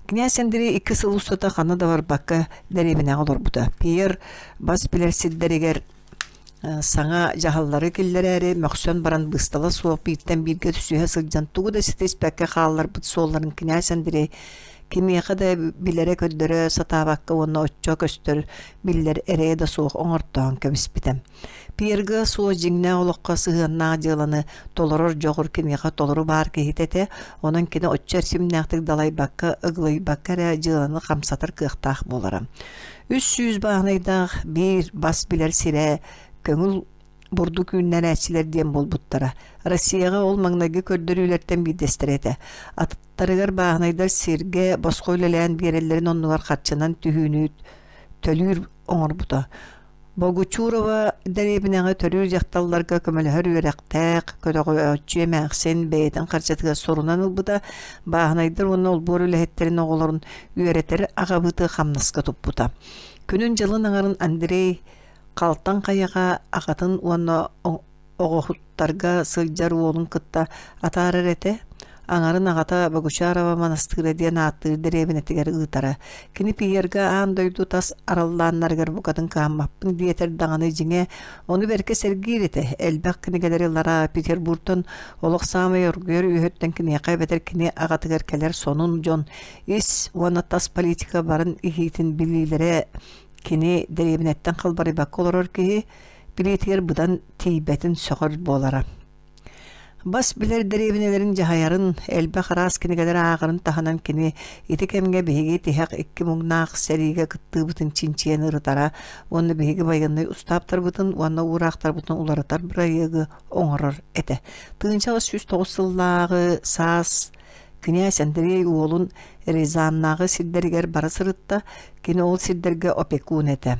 Князь Андрей икки сыл устата ханна да барбакка дэриэбинэҕэ олорбута. Пьер бас билэр сирдэригэр саҥа дьаһаллары киллэрээри мөхсөн баран быыстала суох бииртэн бииргэ түсүһэ сылдьан тугу да ситиспэккэ хаалларбыт суолларын князь Андрей Кимиэхэ да билэрэ-көрдөрө сатаабакка уонна оччо көстөр биллэр эрэйэ да суох оҥортоон кэбиспитэ. Пьерга суо дьиҥнээх олоххо сыһыаннаах дьыаланы толорор дьоҕур киниэхэ толору баар киһитэ этэ, онон кини оччо эрчимнээхтик далайбакка, ыгылыйбакка эрэ дьыаланы хамсатар кыахтаах буолара. 300 бааһынайдаах биир бас билэр сирэ көҥүл бурдук үүннэрээччилэр диэн буолбуттара. Россияҕа ол маҥнайгы көрдөрүүлэртэн биирдэстэрэ этэ. Аттарыгар бааһынайдар сиргэ босхо үлэлээн биэрэллэрин оннугар харчынан түһүүнү төлүүр оҥорбута. Богучурова дэриэбинэҕэ төрүүр дьахталларга көмөлөһөр үөрэхтээх, көтөҕөөччү эмээхсин бэйэтин харчытыгар сурунан ылбыта, бааһынайдар уонна олбуор үлэһиттэрин оҕолорун үөрэтэр аҕабыты хамнаска туппута. Күнүн-дьылын аҥарын Андрей Халтаҥ хайаҕа аҕатын уонна оҕоһуттарга сылдьар уолун кытта атаарар этэ. Аҥарын аҕата Богучарова манастыыра диэн ааттыыр дэриэбинэтигэр ыытара. Кини Пьерга аан дойду тас араллааннарыгар букатын кыһаммаппын диэтэр даҕаны дьиҥэ, ону бэркэ сэргиир этэ. Элбэх кинигэлэри ылара Петербуртан олох саамай оргуйар үөһүттэн киниэхэ эбэтэр кини аҕатыгар кэлэр сонун дьон ис уонна тас политика барын иһиитин билиилэрэ кини дэриэбинэттэн халбарыйбакка олорор киһи билиитигэр быдан тиийбэтин сөҕөр буолара. Бас билэр дэриэбинэлэрин дьаһайарын, элбэх араас кинигэлэри ааҕарын таһынан кини ити кэмҥэ биһиги тиһэх икки муҥнаах сэриигэ кыттыыбытын чинчийэн ырытара уонна биһиги байыаннай устааптарбытын уонна уураахтарбытын уларытар бырайыагы оҥорор этэ. 1909 сыллааҕы саас Князь Андрей уолун Рязаннааҕы сирдэригэр бара сырытта, кини ол сирдэргэ опекун этэ.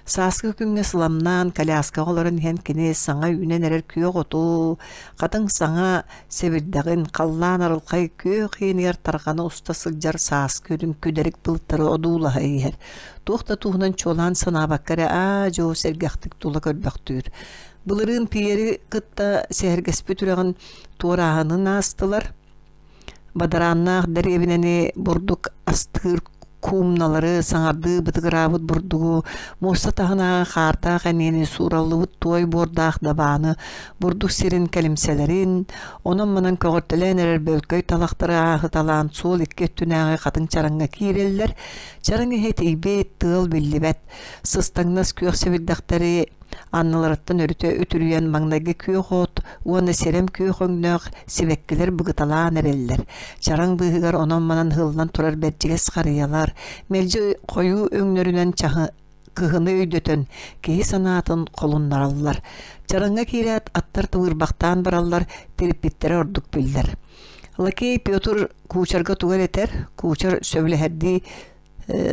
Сааскы күҥҥэ сыламнаан, коляскаҕа олорон иһэн кини саҥа үүнэн эрэр күөх оту, хатыҥ саҥа сэбирдэҕин, халлаан арылхай күөх иэнигэр тарҕана уста сылдьар сааскы үрүҥ күдэрик былыттары одуулаһа иһэр. Туох да туһунан чуолаан санаабакка эрэ аа-дьуо сэргэхтик тула көрбөхтүүр. Былырыын Пьери кытта сэһэргэспит үрэҕин туорааһынын аастылар. Бадарааннаах дэриэбинэни бурдук астыыр куумналары саҥардыы бытыгыраабыт бурдугу, муоста таһынааҕы хаартаах эниэни суураллыбыт туой буордаах дабааны, бурдук сирин кэлимсэлэрин, онон-манан көҕөртөлөөн эрэр бөлкөй талахтары ааһыталаан суол икки өттүнээҕи хатыҥ чараҥҥа киирэллэр. Чараҥ иһэ тиийбит, тыал биллибэт. Сыстаҥнас күөх сэбирдэхтэри Анныларыттан өрүтэ үтүрүйэн маҥнайгы күөх от уонна сирэм күөх өҥнөөх сибэккилэр быгыталаан эрэллэр. Чараҥ быыһыгар онон-манан ыһыллан турар бэрдьигэс харыйалар, мэлдьи хойуу өҥнөрүнэн чаһы кыһыны өйдөтөн, киһи санаатын холуннараллар. Чараҥҥа киирээт аттар тыбыырбахтаан бараллар, тириппиттэрэ ордук биллэр. Лакей Петр куучарга тугу эрэ этэр, куучар сөбүлэһэрдии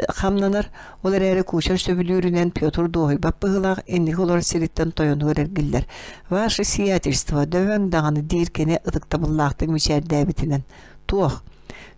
хамнанар, ол эрээри куучар сөбүлүүрүнэн Петр дуоһуйбат быһыылаах инники олорор сириттэн тойонугар эргиллэр. «Ваше сиятельство, дөбөҥ даҕаны» диир кини ытыктабыллаахтык мичээрдээбитинэн. «Туох?»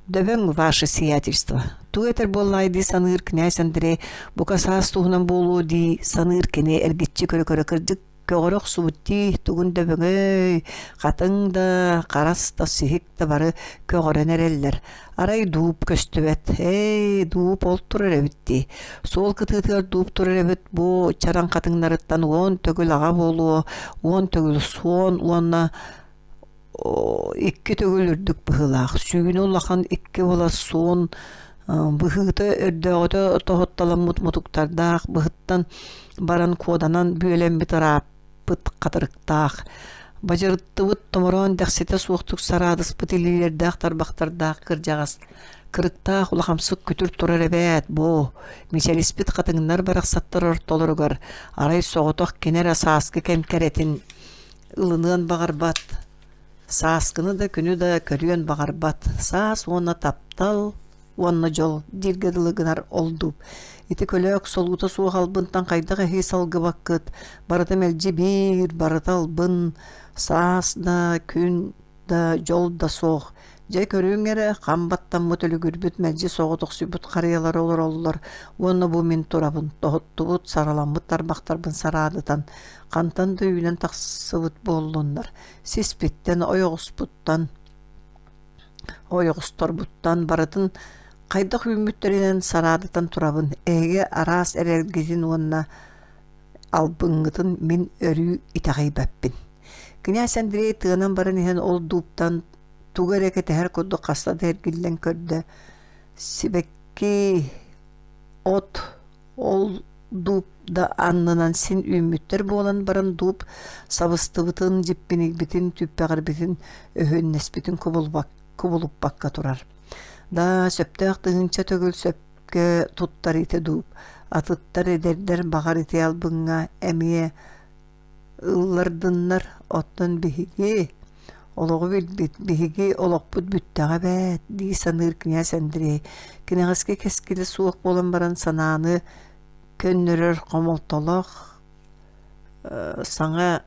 «Дөбөҥ, ваше сиятельство». Тугу этэр буоллаҕай дии саныыр князь Андрей, бука саас туһунан буолуо дии саныыр кини эргиччи көрө-көрө кырдьык көҕөрө охсубут дии, тугун дөбөҥөй, хатыҥ да, харас да, сиһик да бары көҕөрөн эрэллэр. Арай дууп көстүбэт. Эй, дууп ол турар эбит дии. Суол кытыытыгар дууп турар эбит бу чараҥ хатыҥнарыттан 10 төгүл аҕа буолуо, 10 төгүл суон уонна икки төгүл үрдүк быһыылаах. Сүүнэ улахан икки буола суон быһыыта өрдөөҕүтэ тоһутталаммыт мутуктардаах быһыттан баран куоданан бүөлэммит ырааппыт хатырыктаах. Бадьырыттыбыт томороон дэхситэ суохтук сараадыспыт илиилэрдээх тарбахтардаах кырдьаҕас кырыктаах улахамсык күтүр турар эбээт бу мичэлиспит хатыҥнар барахсаттар ортолоругар арай соҕотох кини эрэ сааскы кэм кэрэтин ылыныан баҕарбат, сааскыны да күнү да көрүөн баҕарбат, саас уонна таптал уонна дьол дииргэ дылы гынар ол дууп. Ити көлөөк солуута суох албынтан хайдах эһии салгыбаккыт, барыта мэлдьи биир, барыта албын, саас да, күн да, дьол да суох. Дьэ көрүҥ эрэ, хам баттаммыт үлүгүрбүт мэлдьи соҕотохсуйбут харыйалар олороллор уонна бу мин турабын, тоһуттубут, сараламмыт тарбахтарбын сараадытан, хантан да үүнэн тахсыбыт буоллуннар, сиспиттэн, ойоҕоспуттан, ойоҕосторбуттан барытын хайдах үүммүттэринэн сараадытан турабын, эһиги араас эрэлгитин уонна албыҥҥытын мин өрүү итэҕэйбэппин. Князь Андрей тыанан баран иһэн ол дууптан тугу эрэ кэтэһэр курдук хаста да эргиллэн көрдө. Сибэкки, от ол дууп да аннынан син үүммүттэр буолан баран дууп сабыстыбытын, дьиппинийбитин, түппэҕирбитин, өһүөннэспитин кубулуппакка турар. Да, сөптөөх тыһыынча төгүл сөпкө туттар ити дууп. Атыттар эдэрдэр баҕар ити албыҥҥа эмиэ ыллардыннар, оттон биһиги олоҕу билбит, биһиги олохпут бүттэҕэ эбээт дии саныыр князь Андрей. Кэнэҕэски кэскилэ суох буолан баран санааны көннөрөр хомолтолоох саҥа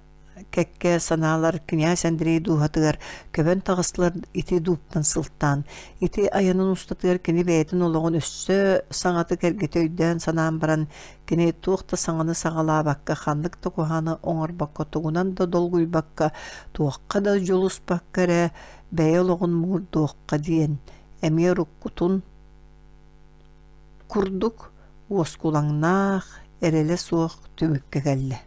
кэккэ санаалар князь Андрей дууһатыгар көбөн таҕыстылар ити дууптан сылтаан. Ити айанын устатыгар кини бэйэтин олоҕун өссө саҥатык эргитэ өйдөөн санаан баран Кини туох да саҥаны саҕалаабакка, ханнык да куһаҕаны оҥорбокко, тугунан да долгуйбакка, туохха да дьулуспакка эрэ бэйэ олоҕун муҥурдуохха диэн эмиэ уруккутун курдук уоскулаҥнаах, эрэлэ суох түмүккэ кэллэ.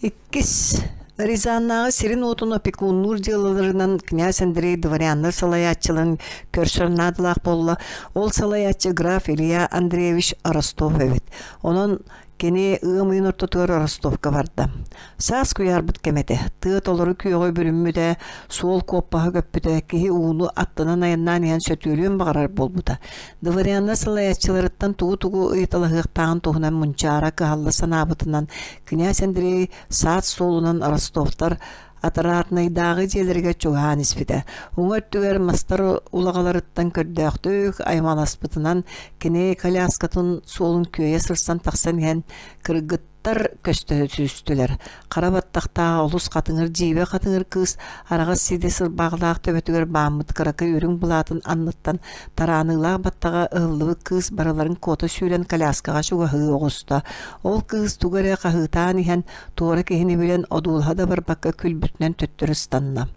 Иккис Рязаннааҕы сирин-уотун опекуннуур дьыалаларынан князь Андрей дворяннар салайааччыларын көрсөр наадалаах буолла. Ол салайааччы граф Илья Андреевич Ростов эбит. Онон кини ыам ыйын ортотугар Ростовка барда. Саас куйаарбыт кэмэ этэ. Тыа толору күөҕү бүрүммүтэ, суол куоппаһа көппүтэ, киһи ууну аттынан айаннаан иһэн сөтүөлүөн баҕарар буолбута. Дворяннар салайааччыларыттан тугу-тугу ыйыталаһыахтааҕын туһунан мунчаара кыһалла санаабытынан Князь Андрей саат суолунан Ростовтар Атаратнайдааҕы дьиэлэригэр чугаһаан испитэ. Уҥа өттүгэр мастар улаҕаларыттан көрдөөхтүк аймаласпытынан кини коляскатын суолун күөйэ сырсан тахсан иһэн кыргыттар көстө түстүлэр. Хара баттахтаах олус хатыҥыр дьиибэ хатыҥыр кыыс араҕас сиидэ сырбаҕалаах төбөтүгэр бааммыт кыракый үрүҥ былаатын анныттан Тарааныылаах баттаҕа ыһыллыбыт кыыс барыларын куота сүүрэн коляскаҕа чугаһыы оҕуста. Ол кыыс тугу эрэ хаһыытаан иһэн, туора киһини билэн одуулаһа да барбакка күлбүтүнэн төттөрү ыстанна.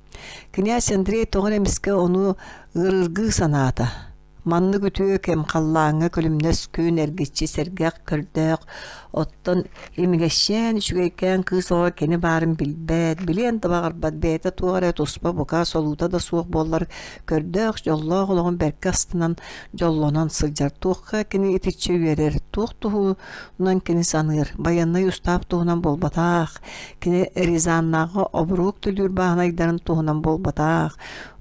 Князь Андрей тоҕо эрэ эмискэ ону ыарыргыы санаата. Маннык үтүө кэм халлааҥҥа күлүмнэс күн эргиччи сэргэх көрдөөх, оттон имигэсчээн үчүгэйкээн кыыс оҕо кини баарын билбэт, билиэн да баҕарбат бэйэтэ туох эрэ туспа бука солуута да суох буоллар көрдөөх, дьоллоох олоҕун бэркэ астынан, дьоллонон сылдьар. Туохха кини итиччэ үөрэр, туох туһунан кини саныыр, байыаннай устаап туһунан буолбатах, кини Рязаннааҕы оборуок төлүүр бааһынайдарын туһунан буолбатах,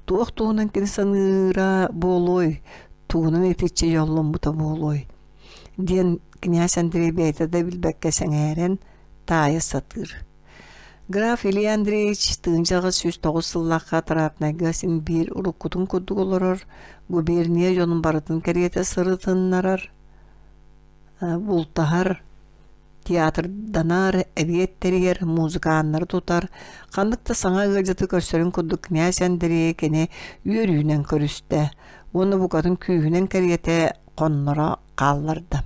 туох туһунан кини саныыра буолуой, тугунан итиччэ дьолломмута буолуой диэн князь Андрей бэйэтэ да билбэккэ сэҥээрэн таайа сатыыр. Граф Илья Андреевич тыынчаҕа 109 сыллаахха Трапнайга син биир уруккутун курдук олорор, губерния дьонун барытын кэриэтэ сырытыннарар, бултаһар, театрданар, эбиэт тэрийэр, музыканнары тутар, ханнык да саҥа ыалдьыты көрсөрүн курдук князь Андрей кини үөрүүнэн көрүстэ уонна букатын күүһүнэн кэриэтэ хонноро хаалларда.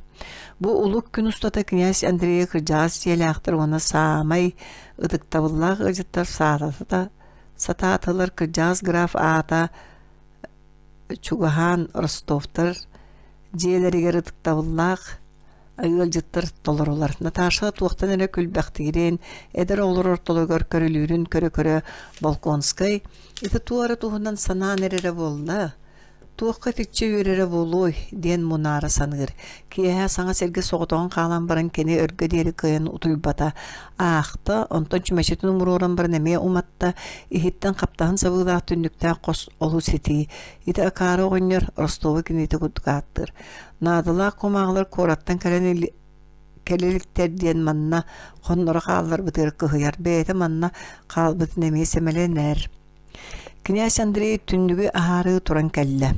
Бу улук күн устата князь Андрей кырдьаҕас дьиэлээхтэр уонна саамай ытыктабыллаах ыалдьыттар саатата сатаатылар кырдьаҕас граф аата чугаһаан Ростовтар дьиэлэригэр ытыктабыллаах ыалдьыттар толорулар. Наташа туохтан эрэ күлбэхтиирин, эдэр оҕолор ортолоругар көрүлүүрүн көрө-көрө Волконскай ити туох эрэ туһунан санаан эрэрэ буолла Туохха итиччэ үөрэрэ буолуой диэн мунаара саныыр. Киэһэ саҥа сиргэ соҕотоҕун хаалан баран кини өргө диэри кыайан утуйбата. Аахта, онтон чүмэчитин умуруоран баран эмиэ уматта, иһиттэн хаптаһын сабыылаах түннүктээх хос олус итии. Ити акаары оҕонньор Ростовы кинити курдук ааттыыр. Наадалаах кумааҕылар куораттан кэлэн кэлэ иликтэр диэн манна хонноро хаалларбытыгар кыһыйар. Бэйэтэ манна хаалбытын эмиэ сэмэлэнэр. Князь Андрей түннүгү аһаары туран кэллэ.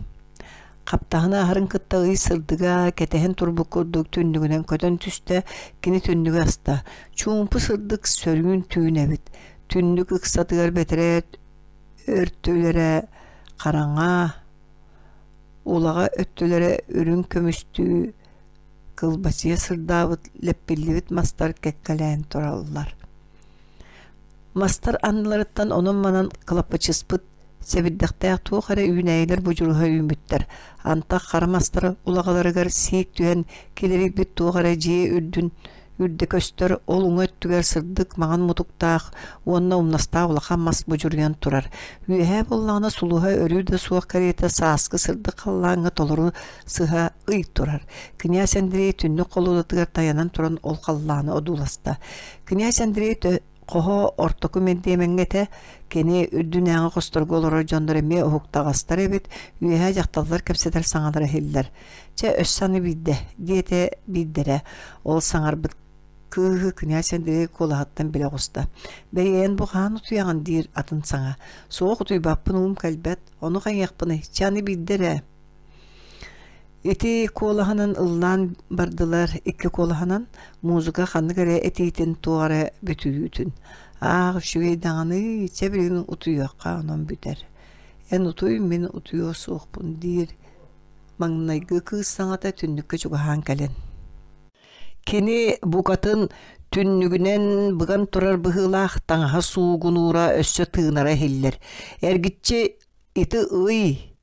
Хаптаһыны аһарын кытта ый сырдыга кэтэһэн турбут курдук түннүгүнэн көтөн түстэ, кини түннүгү аста. Чуумпу сырдык сөрүүн түүн эбит. Түннүк ыксатыгар бэтэрээт өртүлэрэ хараҥа, улаҕа өттүлэрэ үрүҥ көмүстүү кылбачыйа сырдаабыт лэппиллибит мастар кэккэлээн тураллар. Мастар анныларыттан онон-манан кылапачыспыт сэбирдэхтээх туох эрэ үүнээйилэр будьуруһа үүммүттэр. Антах хара мастар улаҕаларыгар сиик түһэн килэрийбит туох эрэ дьиэ үрдүн үрдэ көстөр, ол уҥа өттүгэр сырдык маҥан мутуктаах уонна умнастаах улахан мас будьуруйан турар. Үөһээ буоллаҕына сулуһа өрүү да суох кэриэтэ сааскы сырдык халлааҥҥа толору сыһа ый турар. Князь Андрей түннүк холуодатыгар тайанан туран ол халлааны одууласта. Князь Андрей хоһо ортоку мэндиэмэҥҥэ этэ, кини үрдүнээҕи хосторго олорор дьоннор эмиэ уһуктаҕастар эбит, үөһээ дьахталлар кэпсэтэр саҥалара иһиллэр. Чэ, өссө аны биирдэ, диэтэ биирдэрэ, ол саҥарбыт кыыһы князь Андрей куолаһыттан билэ оҕуста. Бэйээн бу хаан утуйаҕын диир атын саҥа. Суох утуйбаппын уум кэлбэт, ону хайыахпыный, чэ аны биирдэ эрэ. Ити куолаһынан ыллаан бардылар, икки куолаһынан музыка ханнык эрэ этиитин туох эрэ бүтүүтүн. Аах үчүгэй даҕаны, чэ билигин утуйуохха онон бүтэр. Эн утуй, мин утуйуо суохпун диир маҥнайгы кыыс саҥата түннүккэ чугаһаан кэлэн. Кини букатын түннүгүнэн быган турар быһыылаах таҥаһа суугунуура өссө тыынара иһиллэр. Эргиччи ити ый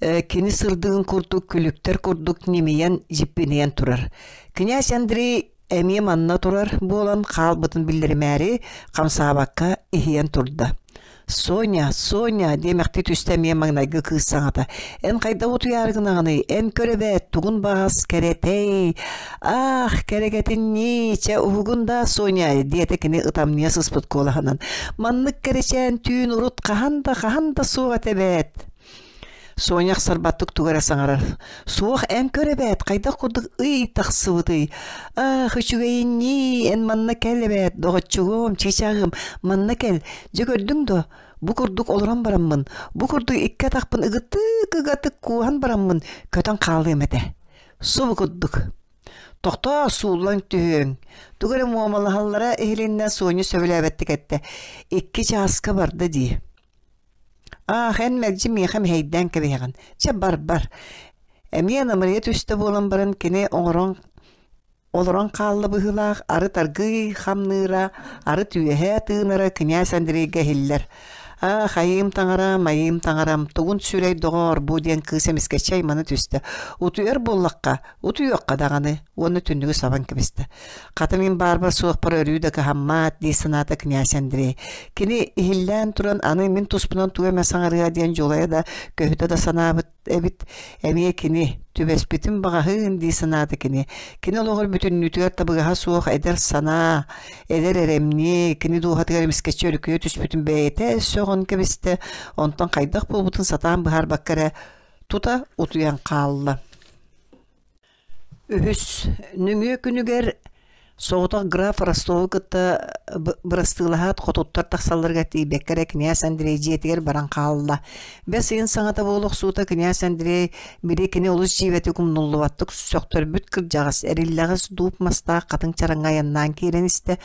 Кини сырдыгын курдук күлүктэр курдук ньимийэн дьиппинийэн турар. Князь Андрей эмиэ манна турар буолан хаалбытын биллэримээри хамсаабакка иһийэн турда. «Соня, Соня!» диэмэхтии түстэ эмиэ маҥнайгы кыыс саҥата. «Эн хайдах утуйаары гынаҕыный? Эн көр эбээт, тугун баҕас кэрэтэй! Аах, кэрэгэтиннии, чэ уһугун да, Соня!» диэтэ кини ытамньыйа сыспыт куолаһынан. «Маннык кэрэчээн түүн урут хаһан да, хаһан да суох этэ эбээт!» Соня ахсарбаттык тугу эрэ саҥарар. «Суох, эн көр эбээт, хайдах курдук ый тахсыбытый? Аах, үчүгэйиннии, эн манна кэл эбээт, доҕоччугум, чыычааҕым, манна кэл. Дьэ көрдүҥ дуо, бу курдук олорон бараммын, бу курдук икки атахпын ыгытык-ыгатык кууһан бараммын, көтөн хаалыам этэ. Субу курдук. Тохтоо, сууллан түһүөҥ. Тугу эрэ муомалаһаллара иһилиннэ Соня сөбүлээбэттик эттэ. Икки чааска барда дии. Аах, эн мэлдьи миэхэ мэһэйдээн кэбиһэҕин. Чэ, бар-бар. Эмиэ намырыйа түстэ буолан баран кини оҥорон олорон хаалла быһыылаах, арыт аргыый хамныыра, арыт үөһээ тыынара князь Андрейга иһиллэр. «Аах, айыым таҥарам, айыым таҥарам, тугун сүрэй доҕоор бу» диэн кыыс эмискэччи аймана түстэ. Утуйар буоллахха, утуйуохха даҕаны уонна түннүгү сабан кэбистэ. Хата мин баарбар суохпар өрүү да кыһаммат дии санаата князь Андрей. Кини иһиллээн туран аны мин туспунан тугу эмэ саҥарыа диэн дьулайа да көһүтэ да санаабыт эбит. Эмиэ кини түбэспитин баҕаһыын дии санаата кини. Кини олоҕор бүтүннүүтүгэр табыгаһа суох эдэр санаа, эдэр эрэмньи кини дууһатыгар эмискэччи өрүкүйэ түспүтүн бэйэтэ сөҕөн кэбистэ. Онтон хайдах буолбутун сатаан быһаарбакка эрэ тута утуйан хаалла. Үһүс нөҥүө күнүгэр соҕотох граф Ростову кытта бырастыылаһаат хотуттар тахсалларыгар тиийбэккэ эрэ князь Андрей дьиэтигэр баран хаалла. Бэс ыйын саҥата буола охсуута князь Андрей били кини олус дьиибэтик умнуллубаттык сөхтөрбүт кырдьаҕас эриллэҕэс дууп мастаах хатыҥ чараҥҥа айаннаан киирэн истэ.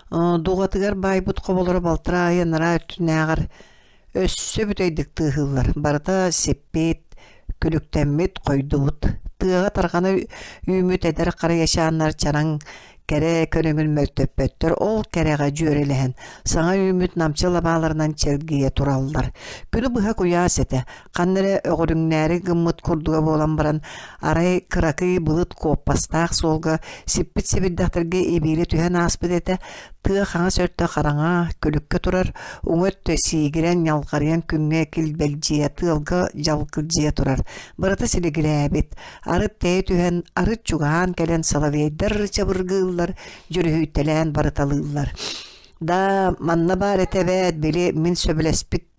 Дуҕатыгар баайбыт хоболоро балтараа ый анараа өттүнээҕэр Өссө бүтэйдик тыаһыыллар, барыта сиппит, күлүктэммит, хойдубут. Тыаҕа тарҕана үүммүт эдэр харыйачааннар чараҥ кэрэ көрүҥүн мөлтөппөттөр, ол кэрэҕэ дьүөрэлэһэн, саҥа үүммүт намчы лабааларынан чэлгийэ тураллар. Күнү быһа куйаас этэ, ханна эрэ өҕүрүҥнээри гыммыт курдуга буолан баран, арай кыракый былыт куоппастаах суолга сиппит сэбирдэхтэргэ ибиирэ түһэн ааспыт этэ, Тыа хаҥас өртө хараҥа, күлүккэ турар, уҥа өттө сиигирэн, ньалҕарыйан күҥҥэ килбэлдьийэ, тыалга дьалкылдьыйа турар. Барыта силигилээбит, арыт тэйэ түһэн, арыт чугаһаан кэлэн соловейдар чабыргыыллар, дьүрүһүйтэлээн барыталыыллар. Да, манна баар этэ эбээт, били мин сөбүлэспит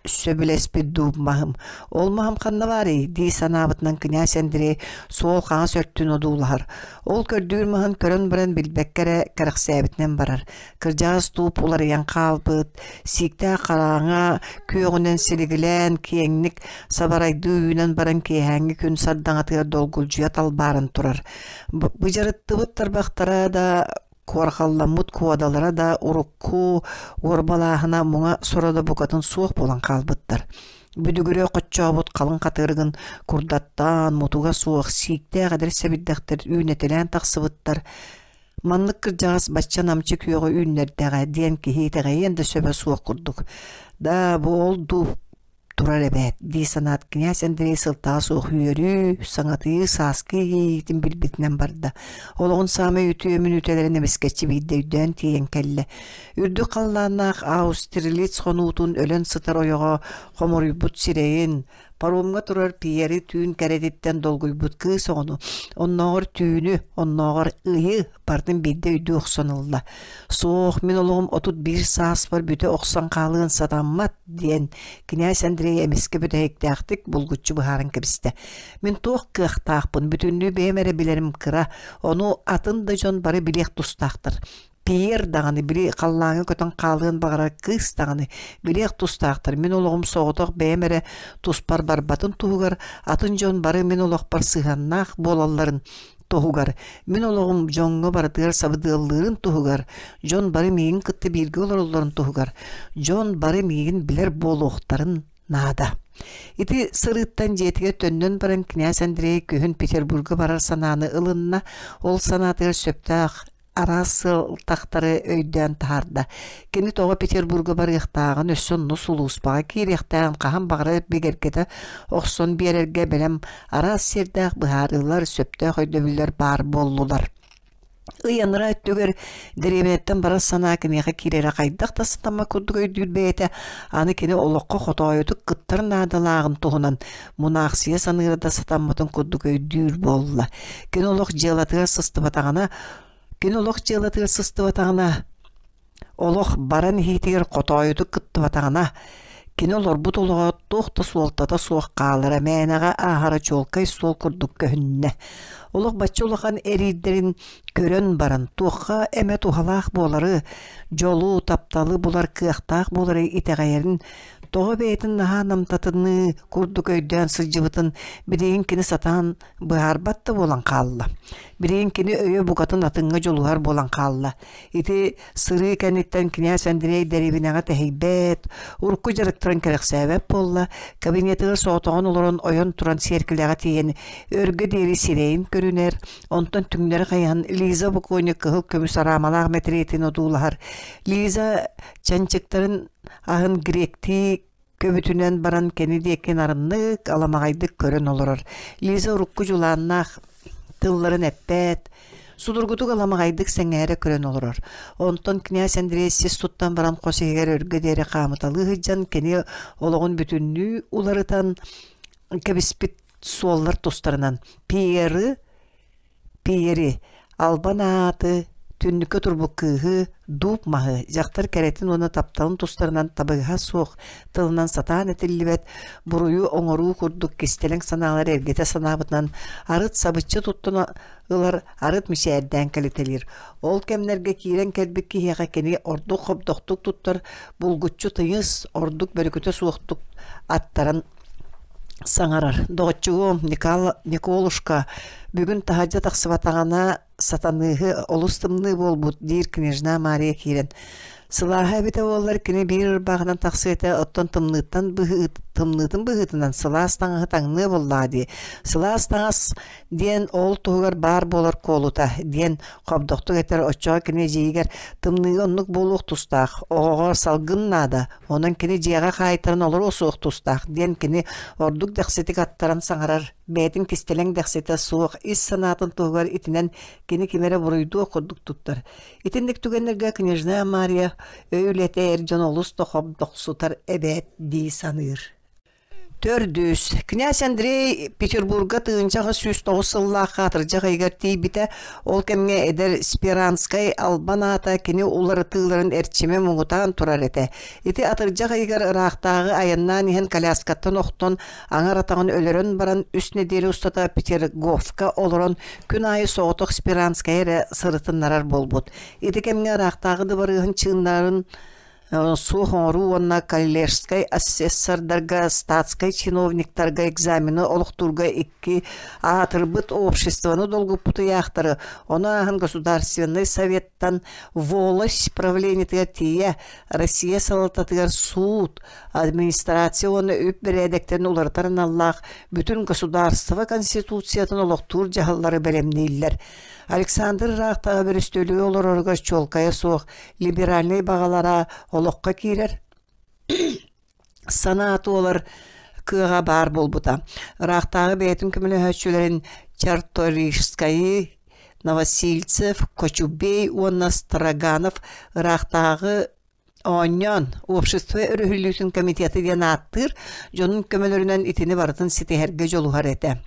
сөбүлэспит дуу маһым. Ол маһым ханна баарый дии санаабытынан князь Андрей суол хаҥас өттүн одуулаһар. Ол көрдүүр маһын көрөн баран билбэккэ эрэ кэрэхсээбитинэн барар. Кырдьаҕас тууп уларыйан хаалбыт, сииктээх хараҥа күөҕүнэн силигилээн киэҥник сабарайдыы үүнэн баран киэһээҥҥи күн сардаҥатыгар долгулдьуйа талбааран турар. Быдьарыттыбыт тарбахтара да Куорҕалламмыт куодалара да урукку уорбалааһына муҥа соро да букатын суох буолан хаалбыттар. Бүдүгүрэ хоччообут халыҥ хатырыгын курдаттаан, мутуга суох, сииктээх эдэр сэбирдэхтэр үүнэтэлээн тахсыбыттар. Маннык кырдьаҕас бачча намчы күөҕү үүннэрдэҕэ диэн киһи итэҕэйиэн да сөбө суох курдук. Да, бу ол дуу. турар эбээт дии санаат князь Андрей сылтаҕа суох үөрүү, саҥатыы, сааскы иэйиитин билбитинэн барда. Олоҕун саамай үтүө мүнүүтэлэрин эмискэччи биирдэ өйдөөн тиийэн кэллэ. Үрдүк халлааннаах Аустерлиц хонуутун өлөн сытар ойоҕо хомуруйбут сирэйин, паромҥа турар Пьери түүн кэрэтиттэн долгуйбут кыыс оҕону, оннооҕор түүнү, оннооҕор ыйы барытын биирдэ өйдүү охсон ылла. Суох, мин олоҕум 31 сааспар бүтэ охсон хаалыан сатаммат, диэн кинээс Андрей эмискэ бүтэһиктээхтик булгуччу быһааран кэбистэ. Мин туох кыахтаахпын бүтүннүү бэйэм эрэ билэрим кыра, ону атын да дьон бары билиэх тустаахтар. Пиер даҕаны били халлааҥҥа көтөн хаалыан баҕарар кыыс даҕаны билиэх тустаахтар мин олоҕум соҕотох бэйэм эрэ туспар барбатын туһугар атын дьон бары мин олохпор сыһыаннаах буолалларын туһугар мин олоҕум дьоҥҥо барытыгар сабыдыаллыырын туһугар дьон бары миигин кытта бииргэ олороллорун туһугар дьон бары миигин билэр буолуохтарын наада. Ити сырыыттан дьиэтигэр төннөн баран князь Андрей күһүн Петербурга барар санааны ылынна. Ол санаатыгар сөптөөх араас сылтахтары өйдөөн таһаарда. Кини тоҕо Петербурга барыахтааҕын өссө онно сулууспаҕа киириэхтээҕин хаһан баҕарар бигэргэтэ охсон биэрэргэ бэлэм араас сиэрдээх быһаарыылар, сөптөөх өйдөбүллэр баар буоллулар. Ый анараа өттүгэр дэриэбинэттэн барар санаа киниэхэ киирэрэ хайдах да сатаммат курдук өйдүүр бэйэтэ, аны кини олоххо хотоойутук кыттар наадалааҕын туһунан мунаахсыйа саныыра да сатамматын курдук өйдүүр буолла. Кини олох дьыалатыгар сыстыбатаҕына, кини олох дьыалатыгар сыстыбатаҕына, олох баран иһиитигэр хотоойутук кыттыбатаҕына, кини олорбут олоҕо туох да суолтата суох хаалара мээнэҕэ ааһара чуолкай суол курдук көһүннэ. Олох бачча улахан эриирдэрин көрөн баран туохха эмэ туһалаах буолары, дьолу, тапталы булар кыахтаах буолары итэҕэйэрин тоҕо бэйэтин наһаа намтатыныы курдук өйдөөн сылдьыбытын билигин кини сатаан быһаарбат да буолан хаалла. Билигин кини өйө букатын атыҥҥа дьулуһар буолан хаалла. Ити сырыы кэнниттэн кинээс Андрей дэриэбинэҕэ тэһийбэт, урукку дьарыктарын кэрэхсээбэт буолла, кабинетыгар соҕотоҕун олорон ойон туран сиэркилэҕэ тиийэн өргө диэри сирэйин көрүнэр, онтон түҥнэри хайыһан Лиза бокуонньук кыһыл көмүс араамалаах мэтириэтин одуулаһар. Лиза чанчыктарын аһын гректии көбүтүнэн баран кини диэки нарыннык, аламаҕайдык көрөн олорор. Лиза урукку дьулааннаах тылларын эппэт, судургутук аламаҕайдык сэҥээрэ көрөн олорор. Онтон князь Андрей сис туттан баран хос иһигэр өргө диэри хаамыталыы сылдьан кини олоҕун бүтүннүү уларытан кэбиспит суоллар тустарынан Пьеры Пиэри, албан ааты, түннүккэ турбут кыыһы, дууп маһы, дьахтар кэрэтин уонна тапталын тустарынан табыгаһа суох тылынан сатаан этиллибэт буруйу оҥоруу курдук кистэлэҥ санаалары эргитэ санаабытынан арыт сабыччы туттан ылар, арыт мичээрдээн кэлитэлиир. Ол кэмнэргэ киирэн кэлбит киһиэхэ кини ордук хобдохтук туттар, булгуччу тыйыс, ордук бөрүкүтэ суохтук аттаран саҥарар: «Доҕоччугум, Николушка, бүгүн таһырдьа тахсыбатаҕына сатаныыһы олус тымныы буолбут» диир княжна Мария киирэн. Сылааһа эбитэ буоллар кини биир ырбаахынан тахсыа этэ, оттон тымныыттан тымныытын быһыытынан сылаас таҥаһы таҥныа буоллаҕа дии. Сылаас таҥас диэн ол туһугар баар буолар куолута диэн хобдохтук этэр оччоҕо кини эдьиийигэр тымныыга оннук буолуох тустаах, оҕоҕо салгын наада, Онон кини дьиэҕэ хаайтаран олоруо суох тустаах диэн кини ордук дэхситик аттаран саҥарар, бэйэтин кистэлэҥ дэхситэ суох ис санаатын туһугар итинэн кини кими эрэ буруйдуох курдук туттар. Итинник түгэннэргэ княжна Мария өй үлэтэ эр дьон олус да хобдохсутар эбээт дии саныыр. Төрдүс. Князь Андрей Петербурга 1809 сыллаахха атырдьах ыйыгар тиийбитэ. Ол кэмҥэ эдэр Сперанскай албан аата кини уларытыыларын эрчимэ муҥутаан турар этэ. Ити атырдьах ыйыгар ыраахтааҕы айаннаан иһэн коляскаттан охтон, аҥар атаҕын өлөрөн баран үс нэдиэлэ устата Петерговка олорон күн аайы соҕотох Сперанскай эрэ сырытыннарар буолбут. Ити кэмҥэ ыраахтааҕы дыбарыаһын чыыннарын суох оҥоруу уонна коллежскай асессордарга, статскай чиновниктарга экзамены олохтуурга икки аатырбыт обществоны долгуппут ыйаахтары, ону ааһан Государственнай Советтан волость правлениетыгар тиийэ Россия салалтатыгар суут, администрация уонна үп бэрээдэктэрин уларытар аналлаах бүтүн государство конституциятын олохтуур дьаһаллары бэлэмнииллэр. Александр ыраахтааҕы бөрөстүөлүгэ олороругар чуолкайа суох либеральнай баҕалара олоххо киирэр. Санаа туолар кыаҕа баар буолбута. Ыраахтааҕы бэйэтин көмөлөһөөччүлэрин Чарторийскайы, Новосильцев, Кочубей уонна Строганов ыраахтааҕы оонньоон общество өрүһүллүүтүн комитета диэн ааттыыр дьонун көмөлөрүнэн итини барытын ситиһэргэ дьулуһар этэ.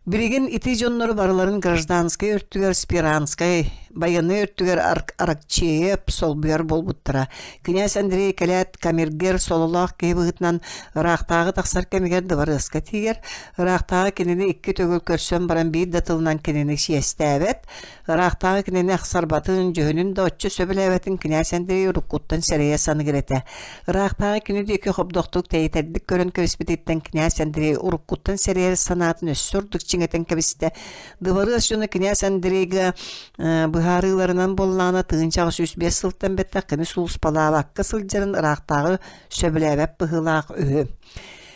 Билигин ити дьоннору барыларын гражданскай өртүгэр Спиранскай, байыаннай өртүгэр Аракчеев солбуйар буолбуттара. Кинээс Андрей кэлээт камергер сололоох киһи быһыытынан ыраахтааҕы тахсар кэмигэр дыбарыаска тиийэр. Ыраахтааҕы кинини икки төгүл көрсөн баран биир да тылынан кинини чиэстээбэт. Ыраахтааҕы кинини ахсарбатын, дьүһүнүн да оччо сөбүлээбэтин кинээс Андрей уруккуттан сэрэйэ саныыр этэ. Ыраахтааҕы кини диэки хобдохтук тэйитэрдик көрөн кэбиспититтэн кинээс Андрей уруккуттан сэрэйэр санаатын өссө ордук чиҥэтэн кэбистэ. Дыбарыас дьоно кинээс Андрейга быһаарыыларынан буоллаҕына 1805 сылтан бэттэх кини сулууспалаабакка сылдьарын ыраахтааҕы сөбүлээбэт быһыылаах үһү.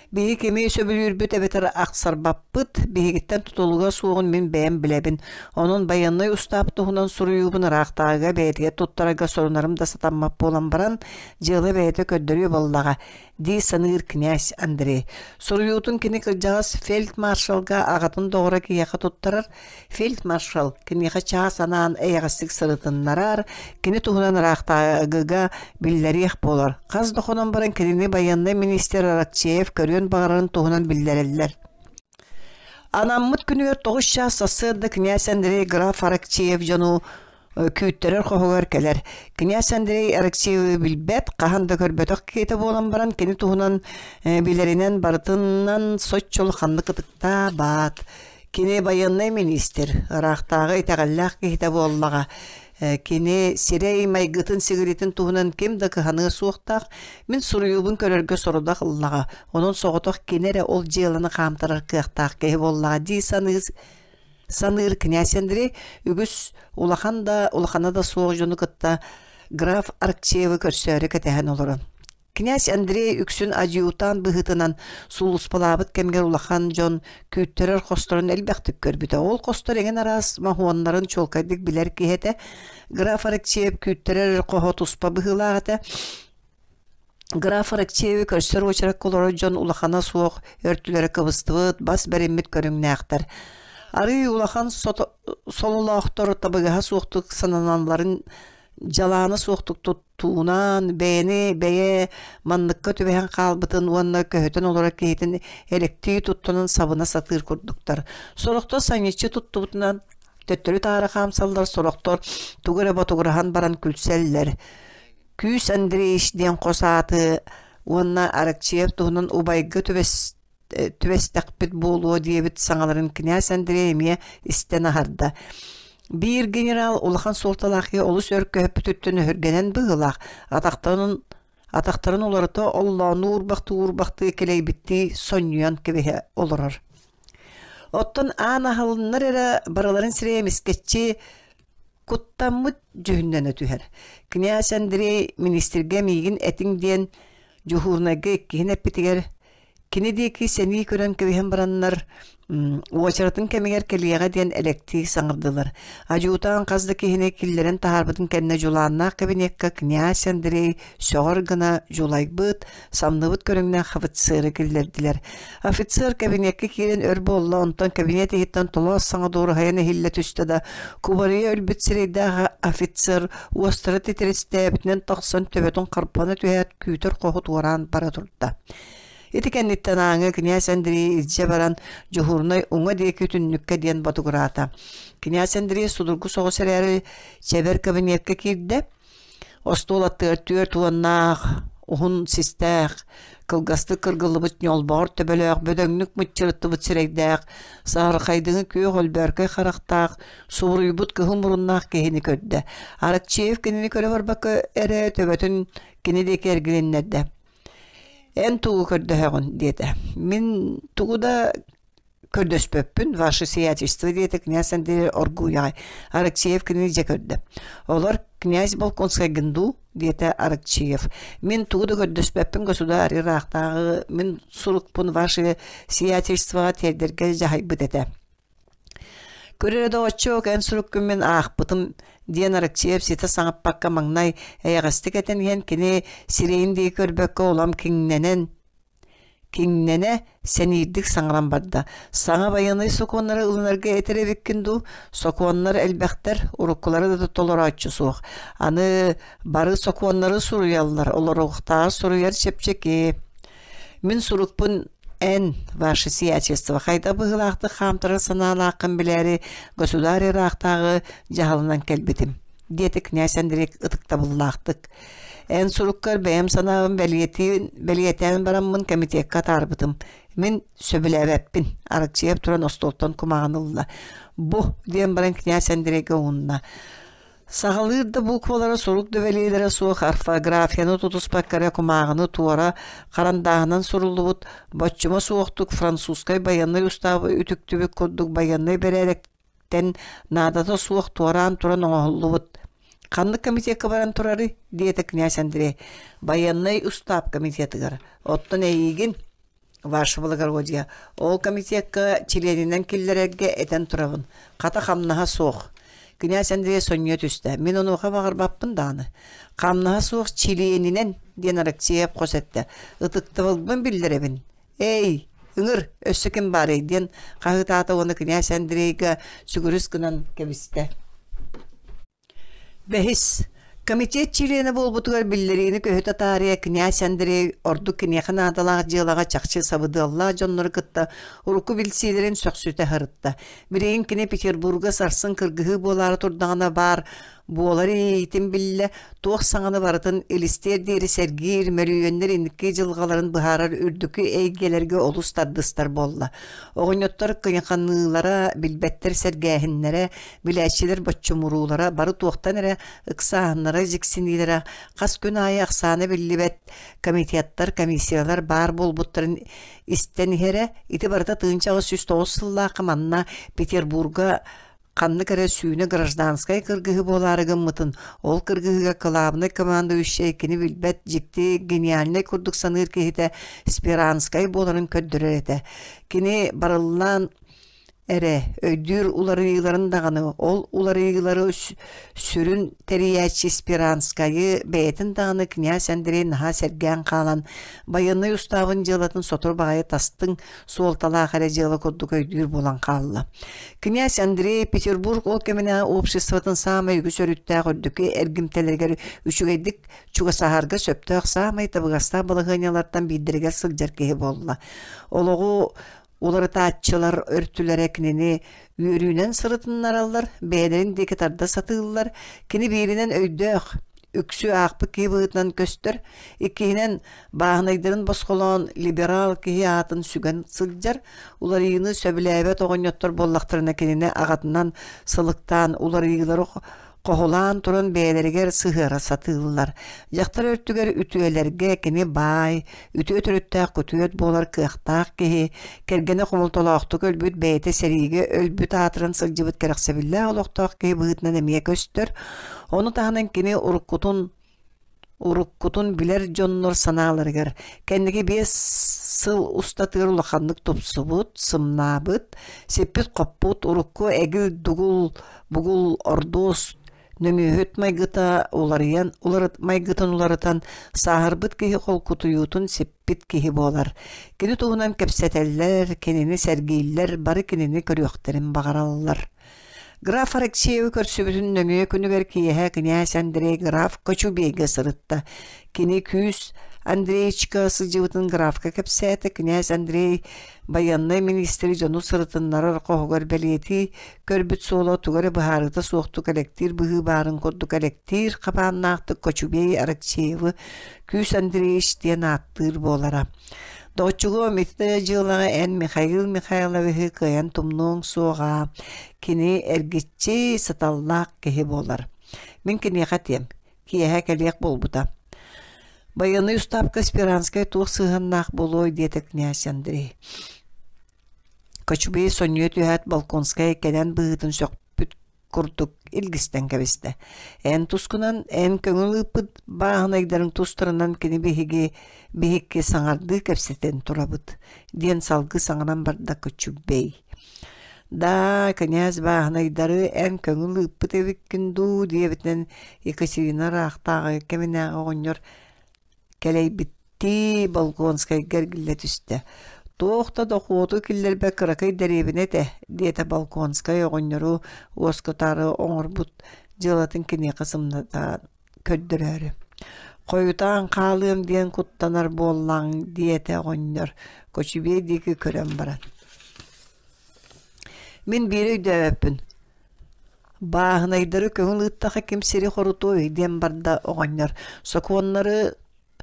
Биһиги кими сөбүлүүрбүт эбэтэр ахсарбаппыт биһигиттэн тутулуга суоҕун мин бэйэм билэбин. Онон байыаннай устаап туһунан суруйуубун ыраахтааҕыга бэйэтигэр туттарарга сорунарым да сатаммат буолан баран, дьыала бэйэтэ көрдөрүө буоллаҕа, дии саныыр князь Андрей. Суруйуутун кини кырдьаҕас фельдмаршалга аҕатын доҕоро киһиэхэ туттарар. Фельдмаршал киниэхэ чаас анаан эйэҕэстик сырытыннарар, кини туһунан ыраахтааҕыга биллэриэх буолар. Хас да хонон баран кинини байыаннай министр Аракчеев көрүөн баҕарарын туһунан биллэрэллэр. Анаммыт күнүгэр тоҕус чаас сарсыарда князь Андрей граф Аракчеев дьону күүттэрэр хоһугар кэлэр. Князь Андрей Алексеевы билбэт, хаһан да көрбөтөх киһитэ буолан баран, кини туһунан билэринэн барытынан соччо улаханнык ытыктаабат. Кини байыаннай миниистир, ыраахтааҕы итэҕэллээх киһитэ буоллаҕа. Кини сирэй майгытын-сигилитин туһунан ким да кыһаныа суохтаах, мин суруйуубун көрөргө сорудах ыллаҕа, онон соҕотох кини эрэ ол дьыаланы хаамтарар кыахтаах киһи буоллаҕа дии саныы саныыр князь Андрей үгүс улахан да улахана да суох дьону кытта граф Аркчеевы көрсөөрү кэтэһэн олорон. Князь Андрей үксүн адъютант быһыытынан сулууспалаабыт кэмигэр улахан дьон күүттэрэр хосторун элбэхтик көрбүтэ. Ол хостор эҥин араас моһуоннарын чуолкайдык билэр киһи этэ. Граф Аракчеев күүттэрэр хоһо туспа быһыылаах этэ. Граф Аракчеевы көрсөр уочаракка олорор дьон улахана суох өртүлэрэ кыбыстыбыт, бас бэриммит көрүҥнээхтэр. Арыый улахан сололоохтор табыгаһа суохтук сананалларын дьалаана суохтук туттуунан, бэйэни бэйэ манныкка түбэһэн хаалбытын уонна көһүтэн олорор киһитин элэктии туттунан сабына сатыыр курдуктар. Сорохтор санньыччы туттубутунан төттөрү-таары хаамсаллар, сорохтор тугу эрэ ботугураһан баран күлсэллэр. Күүс Андреевич диэн хос ааты уонна Аракчеев туһунан убайга түбэстэхпит буолуо диэбит саҥаларын князь Андрей эмиэ истэн аһарда. Биир генерал улахан суолталаах киһи олус өр көһөппүтүттэн өһүргэнэн быһыылаах, атахтарын атахтарын уларыта оллооннуу уурбахтыы-уурбахтыы кэлэйбиттии сонньуйан кэбиһэ олорор. Оттон аан аһылыннар эрэ барыларын сирэйэ эмискэччи Куттаммыт дьүһүннэнэ түһэр. Князь Андрей министргэ миигин этиҥ диэн дьуһуурунайга иккиһин эппитигэр, кини диэки сэнии көрөн кэбиһэн бараннар, уочаратын кэмигэр кэлиэҕэ диэн элэктии саҥардылар. Адьутаан хас да киһини киллэрэн таһаарбытын кэннэ дьулааннаах кабинекка князь Андрей сөҕөр гына дьулайбыт, самныбыт көрүҥнээх офицеры киллэрдилэр. Офицер кабинекка киирэн өр буолла, онтон кабинет иһиттэн толоос саҥа дуораһыйан иһиллэ түстэ да, кубарыйа өлбүт сирэйдээх офицер уостара титиристээбитинэн тахсан төбөтүн харбана түһээт күүтэр хоһу туораан бара турда. Ити кэнниттэн ааҥы князь Андрей илдьэ баран дьуһуурунай уҥа диэки түннүккэ диэн ботугураата. Князь Андрей судургу соҕус эрээри чэбэр кабинетка киирдэ. Остуол аттыгар түөрт уоннаах, уһун систээх, кылгастык кыргыллыбыт ньолбоҕор төбөлөөх, бөдөҥнүк мыччырыттыбыт сирэйдээх, саһархайдыҥы күөх өлбөөркөй харахтаах, субуруйбут кыһыл муруннаах киһини көрдө. Аракчеев кинини көрө барбакка эрэ төбөтүн кини диэки эргилиннэрдэ. «Эн тугу көрдөһөҕүн?» диэтэ. «Мин тугу да көрдөспөппүн, ваше сиятельство диэтэ князь Андрей оргууйаҕай. Аракчеев кинини дьэ көрдө. Олор князь Болконскайгын дуу? диэтэ Аракчеев. Мин тугу да көрдөспөппүн, государь ыраахтааҕы мин сурукпун ваше сиятельствоҕа тиэрдэргэ дьаһайбыт этэ. Көр эрэ доҕоччуок, эн суруккун мин аахпытым диэн Аракчеев ситэ саҥаппакка маҥнай эйэҕэстик этэн иһэн кини сирэйин диэки көрбөккө улам киҥнэнэн киҥнэнэ сэниирдик саҥаран барда. Саҥа байыаннай сокуоннары ылынарга этэр эбиккин дуу? Сокуоннар элбэхтэр, уруккулары да толорооччу суох. Аны бары сокуоннары суруйаллар, олоруохтааҕы суруйар чэпчэки. Мин сурукпун эн, ваше сиятельство, хайдах быһыылаахтык хаамтарар санаалааххын билээри государь ыраахтааҕы дьаһалынан кэлбитим, диэтэ князь Андрей ытыктабыллаахтык. Эн суруккар бэйэм санаабын бэлиэтиин бэлиэтээн бараммын комитекка атаарбытым. Мин сөбүлээбэппин, Аракчеев туран остуолтан кумааҕыны ылла. Бу, диэн баран князь Андрейга уунна. Саҕалыыр да буквалара сурук да бэлиэлэрэ суох орфографияны тутуспакка эрэ кумааҕыны туора харандааһынан суруллубут боччума суохтук французскай байыаннай устаабы үтүктүбүт курдук байыаннай бэрээдэктэн наадата суох туораан туран оҥоһуллубут. «Ханнык комитекка баран турарый?» диэтэ князь Андрей. «Байыаннай устаап комитетыгар. Оттон эйиигин Ваше благородие, ол комитекка чилиэнинэн киллэрэргэ этэн турабын. Хата хамнаһа суох. Князь Андрей сонньуйа түстэ. Мин онуоха баҕарбаппын даҕаны. Хамнаһа суох чилиэнинэн, диэн Алексеев хос эттэ. Ытыктабылбын биллэрэбин. Эй, ыҥыр, өссө ким баарый диэн хаһыытаата уонна князь Андрейга сүгүрүс гынан кэбистэ. Бэһис, комитет чилиэнэ буолбутугар биллэриини көһүтэ таарыйа князь Андрей ордук киниэхэ наадалаах дьыалаҕа чахчы сабыдыаллаах дьоннору кытта урукку билсиилэрин сөхсүтэ сырытта. Билигин кини Петербурга сарсын кыргыһыы буолаары турдаҕына баар буолар иэйиитин биллэ, туох саҥаны барытын илистиэр диэри сэргиир, мөлүйүөннэр инники дьылҕаларын быһаарар үрдүкү эйгэлэргэ олус тардыстар буолла. Оҕонньоттор кыйаханыылара, билбэттэр сэргээһиннэрэ, Билээччилэр боччумуруулара бары туохтан эрэ ыксааһыннара, дьиксиниилэрэ хас күн аайы ахсаана биллибэт комитеттар, комиссиялар баар буолбуттарын истэн иһэрэ. Ити барыта 1809 сыллаахха манна Петербурга ханнык эрэ сүүнэ гражданскай кыргыһыы буолаары гыммытын, ол кыргыһыыга кылаабынай командующай кини билбэт дьикти гениальнай курдук саныыр киһитэ Сперанскай буоларын көрдөрөр этэ. Кини барыллаан эрэ өйдүүр уларыйыыларын даҕаны, ол уларыйыылары сүрүн тэрийээччи Сперанскайы бэйэтин даҕаны князь Андрей наһаа сэргээн хаалан, байыаннай устаабын дьыалатын сотору баҕайы тастыҥ суолталаах эрэ дьыала курдук өйдүүр буолан хаалла. Князь Андрей Петербург ол кэминээҕи обществотын саамай үгүс өрүттээх үрдүкү эргимтэлэригэр үчүгэйдик чугасаһарга сөптөөх саамай табыгастаах балаһыанньалартан биирдэригэр сылдьар киһи буолла. Олоҕу Уларытааччылар өртүлэрэ кинини үөрүүнэн сырытыннараллар, бэйэлэрин диэки тарда сатыыллар. Кини бииринэн өйдөөх, үксү аахпыт киһи быһыытынан көстөр, иккиһинэн бааһынайдарын босхолоон либерал киһи аатын сүгэн сылдьар, уларыйыыны сөбүлээбэт оҕонньоттор буоллахтарына кинини аҕатынан сылыктаан уларыйыылары хоһулаан туран бэйэлэригэр сыһыара сатыыллар. Дьахтар өртүгэр үтүөлэргэ кини баай, үтүө төрүттээх күтүөт буолар кыахтаах киһи, кэргэнэ хомолтолоохтук өлбүт бэйэтэ сэриигэ өлбүт аатыран сылдьыбыт кэрэхсэбиллээх олохтоох киһи быһыытынан эмиэ көстөр. Ону таһынан кини уруккутун уруккутун билэр дьоннор санааларыгар кэнники 5 сыл устатыгар улаханнык тупсубут, сымнаабыт, сиппит-хоппут урукку эгил-дугул бугул ордуос нөҥүөһүт майгыта уларыйан уларыт майгытын уларытан сааһырбыт киһи холкутуйуутун сиппит киһи буолар. Кини туһунан кэпсэтэллэр, кинини сэргииллэр, бары кинини көрүөхтэрин баҕараллар. Граф Алексеевы көрсүбүтүн нөҥүө күнүгэр киэһэ князь Андрей граф Кочубейга сырытта. Кини күүс Андреевичка сылдьыбытын графка кэпсээтэ. Князь Андрей байыаннай министри дьону сырытыннарар хоһугар бэлиэтии көрбүт суола тугу эрэ быһаарыыта суохтук элэктиир быһыы баарын курдук элэктиир хабааннаахтык Кочубей Аракчеевы Күүс Андреевич диэн ааттыыр буолара. Доҕоччугуом, ити дьыалаҕа эн Михаил Михайловиһы кыайан тумнуоҥ суоҕа. Кини эргиччи саталлаах киһи буолар. Мин киниэхэ этиэм, киэһэ кэлиэх буолбута. Байыаннай устаапка Сперанскай туох сыһыаннаах буолуой диэтэ князь Андрей. Кочубей сонньуйа түһээт Болконскай кэлэн быһыытын сөхпүт курдук илгистэн кэбистэ. Эн тускунан, эн көҥүл ыыппыт бааһынайдарыҥ тустарынан кини биһиги биһикки саҥардыы кэпсэтэн турабыт, диэн салгыы саҥаран барда Кочубей. «Даа, князь бааһынайдары эн көҥүл ыыппыт эбиккин дуу» диэбитинэн Екатерина ыраахтааҕы кэминээҕи оҕонньор кэлэйбиттии Болконскайга эргиллэ түстэ. «Туох да дохуоту киллэрбэт кыракый дэриэбинэ этэ» диэтэ Болконскай оҕонньору уоскутаары оҥорбут дьыалатын киниэхэ сымната көрдөрөөрү. «Хойутаан хаалыам диэн куттанар буоллаҥ» диэтэ оҕонньор Кочубей диэки көрөн баран. «Мин биири өйдөөбөппүн Бааһынайдары көҥүл ыыттаха ким сири хорутуой диэн барда оҕонньор. Сокуоннары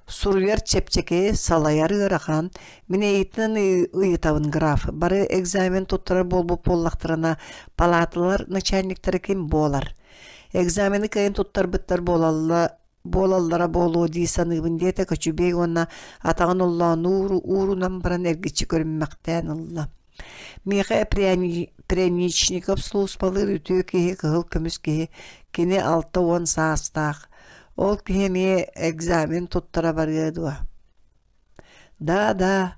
суруйар чэпчэки, салайар ыарахан. Мин эйиттэн ыйытабын граф. Бары экзамен туттарар буолбут буоллахтарына, палаталар начальниктара ким буолар? Экзамены кыайан туттарбыттар буолалла буолаллара буолуо дии саныыбын диэтэ Кочубей уонна атаҕын оллоонуур уурунан баран эргиччи көрүммэхтээн ылла. Миэхэ Пряничников сулууспалыыр үтүө киһи кыһыл көмүс киһи, кини 60 саастаах. Ол киһи эмиэ экзамен туттара барыа дуо? Да, да,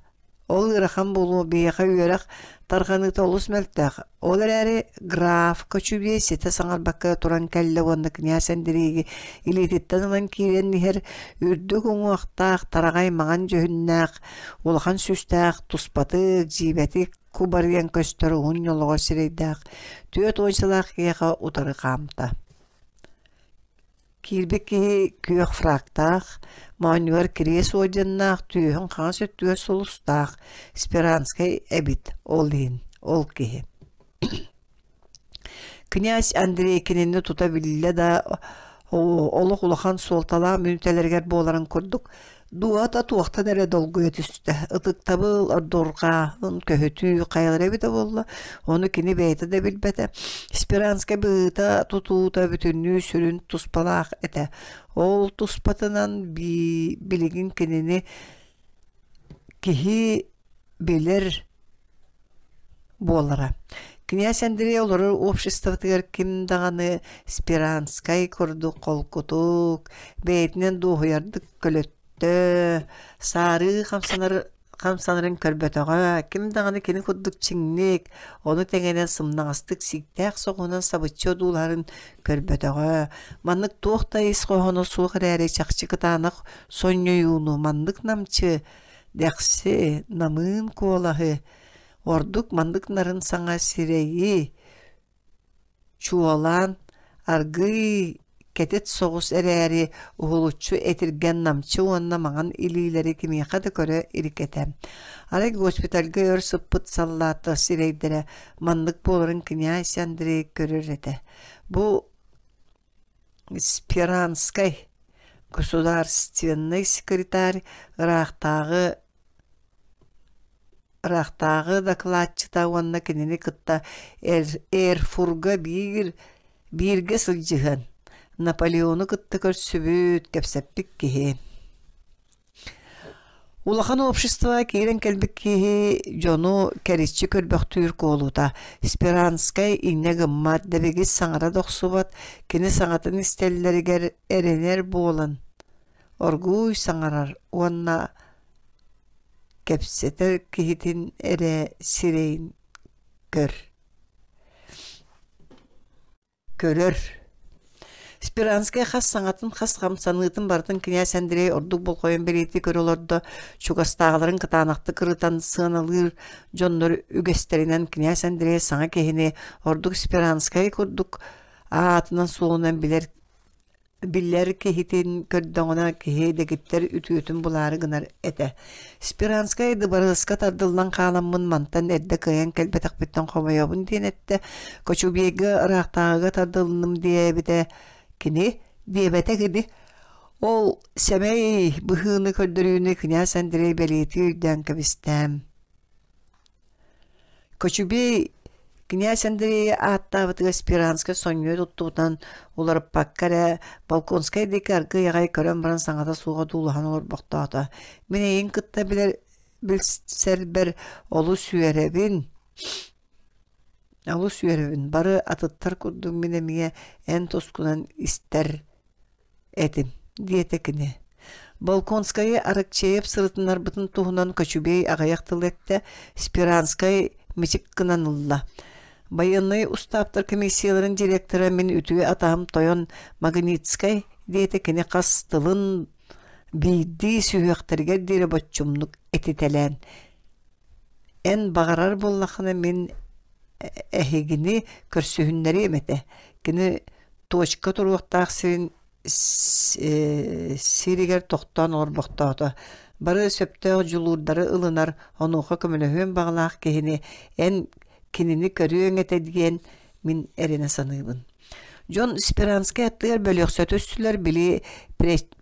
ол ыарахан буолуо биһиэхэ үөрэх тарҕаныыта олус мөлтөх. Ол эрээри граф Кочубей ситэ саҥарбакка туран кэллэ уонна князь Андрейги илиититтэн ылан киирэн иһэр үрдүк уҥуохтаах, тараҕай маҥан дьүһүннээх, улахан сүүстээх, туспатык, дьиибэтик кубарыйан көстөр уһун ньолоҕор сирэйдээх, 40 сылаах киһиэхэ утары хаамта. Киирбит киһи күөх фрактаах, моонньугар кириэс орденнаах, түөһүн хаҥас өттүгэр сулустаах, Сперанскай эбит ол иһин, ол киһи. Князь Андрей кинини тута биллэ да, олох улахан суолталаах мүнүүтэлэригэр буоларын курдук, дууһата туохтан эрэ долгуйа түстэ. Ытыктабыл, ордурҕааһын, көһүтүү хайалара эбитэ буолла, ону кини бэйэтэ да билбэтэ. Сперанскай быһыыта тутуута бүтүннүү сүрүн туспалаах этэ. Ол туспатынан билигин кинини киһи билэр буолара. Князь Андрей олорор обществотыгар ким даҕаны Сперанскай курдук холкутук, бэйэтинэн дуоһуйардык көлөттө, саарыы хамсанар хамсанарын көрбөтөҕө, ким даҕаны кини курдук чиҥник, ону тэҥинэн сымнаҕастык сииктээх соҕуһунан сабыччы одуулаһарын көрбөтөҕө. Маннык туох да ис хоһооно суох эрээри чахчы кытаанах сонньуйууну маннык намчы дэхси, намыын куолаһы, ордук маннык нарын саҥа сирэйи чуолаан аргыый кэтит соҕус эрээри уһулуччу этиргэн намчы уонна маҥан илиилэри кимиэхэ да көрө илик этэ. Арай госпитальга өр сыппыт саллааттар сирэйдэрэ маннык буоларын князь Андрей көрөр этэ. Бу Сперанскай государственнай секретарь ыраахтааҕы ыраахтааҕы дакылаатчыта уонна кинини кытта Эрфурга биир бииргэ сылдьыһан Наполеону кытта көрсүбүт, кэпсэппит киһи. Улахан обществоҕа киирэн кэлбит киһи дьону кэриччи көрбөхтүүр куолута. Сперанскай инньэ гыммат, дэбигис саҥара да охсубат, кини саҥатын истэллэригэр эрэнэр буолан, оргууй саҥарар уонна кэпсэтэр киһитин эрэ сирэйин көр Көрөр. Сперанскай хас саҥатын, хас хамсаныытын барытын князь Андрей ордук болҕойон бэлиэтии көрө олордо, чугастааҕыларын кытаанахтык ырытан сыаналыыр дьоннор үгэстэринэн князь Андрей саҥа киһини ордук Сперанскай курдук аатынан-суолунан билэр Биллэр киһитин көрдөҕүнэ киһи дэгиттэр үтүөтүн булаары гынар этэ. Сперанскай дыбарыаска тардыллан хааламмын мантан эрдэ кыайан кэлбэтэхпиттэн хомойобун диэн эттэ. Кочубейга ыраахтааҕыга тардылынным диэбитэ кини диэбэтэ кини. Ол сэмэй быһыыны көрдөрүүнү князь Андрей бэлиэтии өйдөөн кэбистэ. Кочубей князь Андрейы ааттаабытыгар Сперанскай сонньуйа туттубутунан уларыппакка эрэ Волконскай диэки аргыый аҕай көрөн баран саҥата суоҕа дуулаһан олорбохтоото. Мин эйигин кытта билэр билсэрбэр олус үөрэбин. Олус үөрэбин. Бары атыттар курдук мин эмиэ эн тускунан истэр этим, диэтэ кини. Болконскайы Аракчеев сырытыннарбытын туһунан Кочубей аҕыйах тыл эттэ, Сперанскай мичик гынан ылла. Байыаннай устааптар комиссияларын директора мин үтүө атаһым тойон Магнитскай диэтэ кини хас тылын биирдии сүһүөхтэригэр диэри боччумнук этитэлээн эн баҕарар буоллаххына мин эһигини көрсүһүннэриэм этэ кини точка туруохтаах сирин сиригэр тохтоон олорбохтоото бары сөптөөх дьулуурдары ылынар онуоха көмөлөһүөн баҕалаах киһини эн кинини көрүөҥ этэ диэн мин эрэнэ саныыбын Дьон Сперанскай аттыгар бөлүөхсэ түстүлэр, били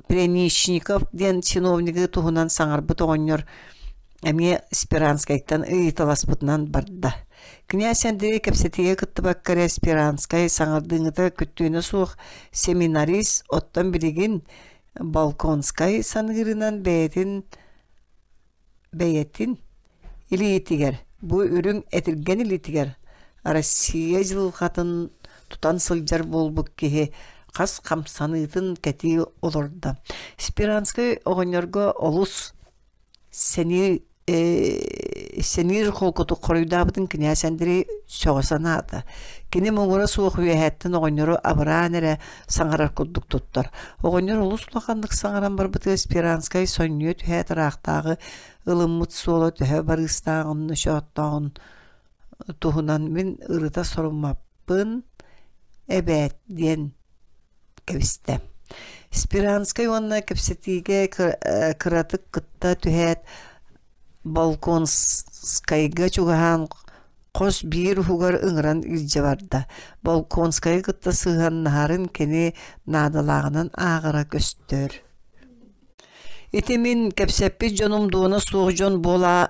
Пряничников диэн чиновнигы туһунан саҥарбыт оҕонньор эмиэ Сперанскайтан ыйыталаспытынан барда. Князь Андрей кэпсэтиигэ кыттыбакка эрэ Сперанскай саҥардыыҥыта күттүөнэ суох семинарист, оттон билигин Балконскай саныырынан бэйэтин бэйэтин илиитигэр, бу үрүҥ этиргэн илиитигэр Россия дьылҕатын тутан сылдьар буолбут киһи хас хамсаныытын кэтии олордо. Сперанскай оҕонньорго олус сэниир сэниир холкутук хоруйдаабытын кинээс Андрей сөҕө санаата. Кини муҥура суох үөһээттэн оҕонньору абыраан эрэ саҥарар курдук туттар. Оҕонньор олус улаханнык саҥаран барбытыгар Сперанскай сонньуйа түһээт ыраахтааҕы ылыммыт суола төһө барыыстааҕын, ночооттооҕун туһунан мин ырыта соруммаппын эбээт диэн кэбистэ. Сперанскай уонна кэпсэтиигэ кыратык кытта түһээт Балконскайга чугаһаан хос биир уһугар ыҥыран илдьэ барда. Балконскайы кытта сыһыаннаһарын кини наадалааҕынан ааҕара көстөр. Ити мин кэпсэппит дьонум дуона суох дьон буола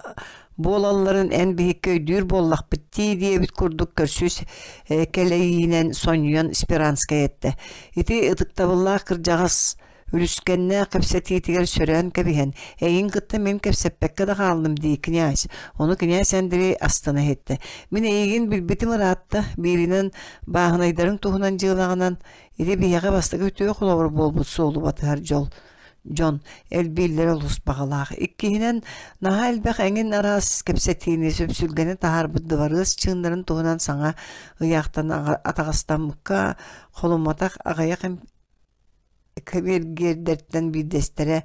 буолалларын эн биһикки өйдүүр буоллахпыт дии диэбит курдук көрсүс кэлэйиинэн сонньуйан Сперанскай эттэ. Ити ытыктабыллаах кырдьаҕас үлүскэннээх кэпсэтиитигэр сөрөөн кэбиһэн, эйигин кытта мин кэпсэппэккэ да хааллым дии князь. Ону князь Андрей астына иһиттэ. Мин эйигин билбитим ыраатта, бииринэн бааһынайдарыҥ туһунан дьыалаҕынан Ити биһиэхэ бастакы үтүө холобур буолбут суолу батыһар дьол дьон элбииллэрэ олус баҕалаах. Иккиһинэн, наһаа элбэх эҥин араас кэпсэтиини, сүпсүлгэни таһаарбыт дыбарыас чыыннарын туһунан саҥа ыйаахтан атаҕастаммыкка холумматах аҕыйах кэмиэргиэрдэртэн биирдэстэрэ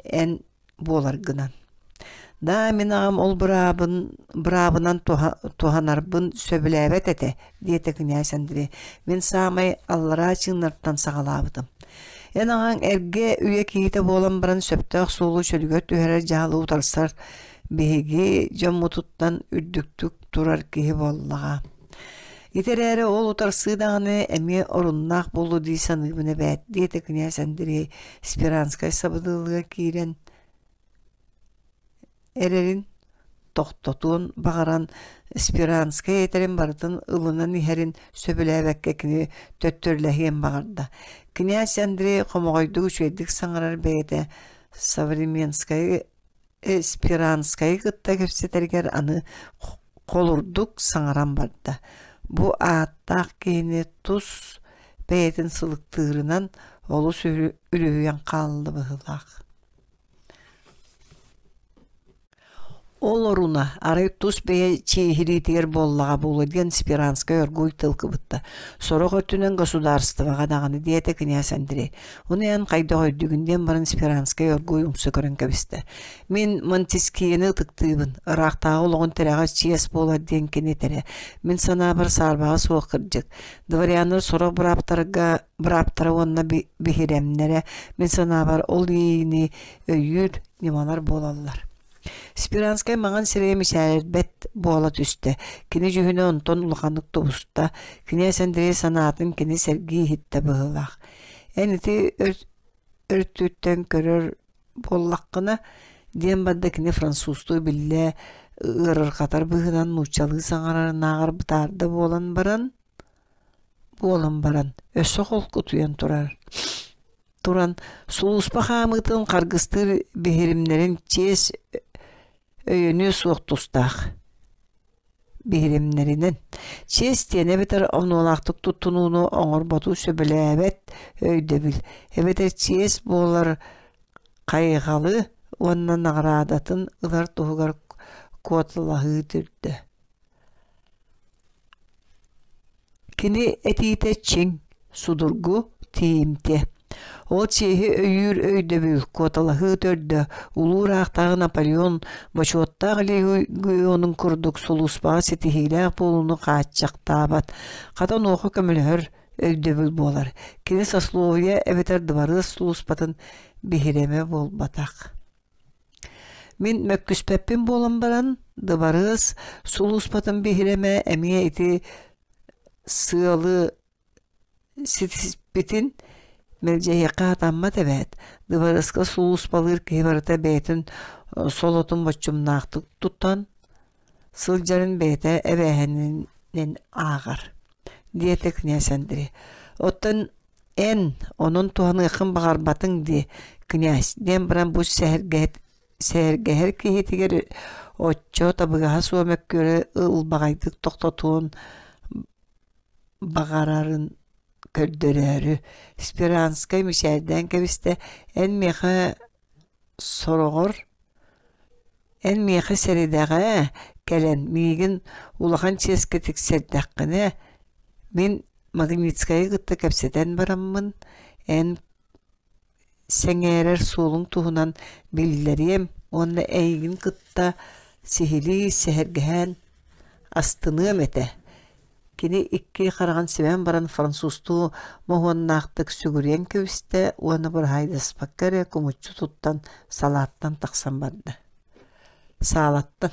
эн буоларгынан. Да, мин аҕам ол быраабын быраабынан туһанарбын сөбүлээбэт этэ, диэтэ кинээс Андрей. Мин саамай аллараа чыыннартан саҕалаабытым. Эн аҕаҥ эргэ үйэ киһитэ буолан баран сөптөөх суолу чөлүгэр түһэрэр дьаһалы утарсар биһиги дьоммутуттан үрдүктүк турар киһи буоллаҕа. Ити эрээри ол утарсыы даҕаны эмиэ оруннаах буолуо дии саныыбын эбээт, диэтэ кинээс Андрей Сперанскай сабыдыалыгар киирэн эрэрин тохтотуон баҕаран Сперанскай этэрин барытын ылынан иһэрин сөбүлээбэккэ кини төттөрүлэһиэн баҕарда. Кинээс Андрей хомоҕойдук үчүгэйдик саҥарар бэйэтэ Современскай Сперанскайы кытта кэпсэтэригэр аны холурдук саҥаран барда. Бу ааттаах киһини тус бэйэтин сылыктыырынан олус үлүһүйэн хаалла быһыылаах. Ол оруна арай тус бэйэ чиэһириитигэр буоллаҕа буолуо диэн Сперанскай оргууй тыл кыбытта. Сорох өттүнэн государствоҕа даҕаны диэтэ кинээс Андрей. Ону эн хайдах өйдүүгүн диэн баран Сперанскай оргууй умса көрөн кэбистэ. Мин Монтескиены ытыктыыбын, ыраахтааҕы олоҕун тирэҕэ чиэс буолар диэн кини этэрэ. Мин санаабар саарбаҕа суох кырдьык. Дворяннар сорох бырааптарга бырааптара уонна биһирэмнэрэ мин санаабар ол иэйиини өйүүр ньымалар буолаллар. Сперанскай маҥан сирэйэ мичээрбэт буола түстэ. Кини дьүһүнэ онтон улаханнык тубуста. Кинээс Андрей санаатын кини сэргии иһиттэ быһыылаах. Эн ити өртүттэн көрөр буоллаххына, диэн барда кини французтуу биллэ ыарырҕатар быһыынан нууччалыы саҥарарынааҕар бытаарда буолан баран буолан баран өссө холкутуйан турар туран сулууспа хаамыытын харгыстыыр биһиримнэрин чиэс өйөнүө суох тустаах биһиримнэринэн чиэс диэн эбэтэр онуолаахтык туттунууну оҥорботу сөбүлээбэт өйдөбүл эбэтэр чиэс буолар хайҕалы уонна наҕараадатын ылар туһугар куоталаһыы төрдө. Кини этиитэ чиҥ, судургу, тиийимтиэ. Ол чиэһи өйүүр өйдөбүл, куоталаһыы төрдө, улуу ыраахтааҕы Наполеон бочуоттаах легионун курдук сулууспаҕа ситиһиилээх буолууну хааччахтаабат, хата онуоха көмөлөһөр өйдөбүл буолар. Кини сословие эбэтэр дыбарыас сулууспатын биһирэмэ буолбатах. Мин мөккүспэппин буолан баран, дыбарыас сулууспатын биһирэмэ эмиэ ити сыалы ситиспитин мэлдьэһиэххэ сатаммат эбээт. Дыбарыаска сулууспалыыр киһи барыта бэйэтин солотун боччумнаахтык туттан сылдьарын бэйэтэ эбээһининэн ааҕар, диэтэ князь Андрей. Оттон эн онон туһаныаххын баҕарбатыҥ дии, князь, диэн баран бу сэһэргэһэр киһитигэр оччо табыгаһа суох мөккүөрү ылбаҕайдык тохтотуон баҕарарын көрдөрөөрү Сперанскай мичээрдээн кэбистэ, эн миэхэ сороҕор эн миэхэ сэрэдэҕэ кэлэн миигин улахан чиэскэ тиксэрдэххинэ, мин Магнитскайы кытта кэпсэтэн бараммын, эн сэҥээрэр суолуҥ туһунан биллэриэм уонна эйигин кытта сиһилии сэһэргэһэн астыныам этэ. Кини икки хараҕын симэн баран французтуу моһуоннаахтык сүгүрүйэн кэбистэ уонна быраһаайдаспакка эрэ кумуччу туттан салааттан тахсан барда. Саалаттан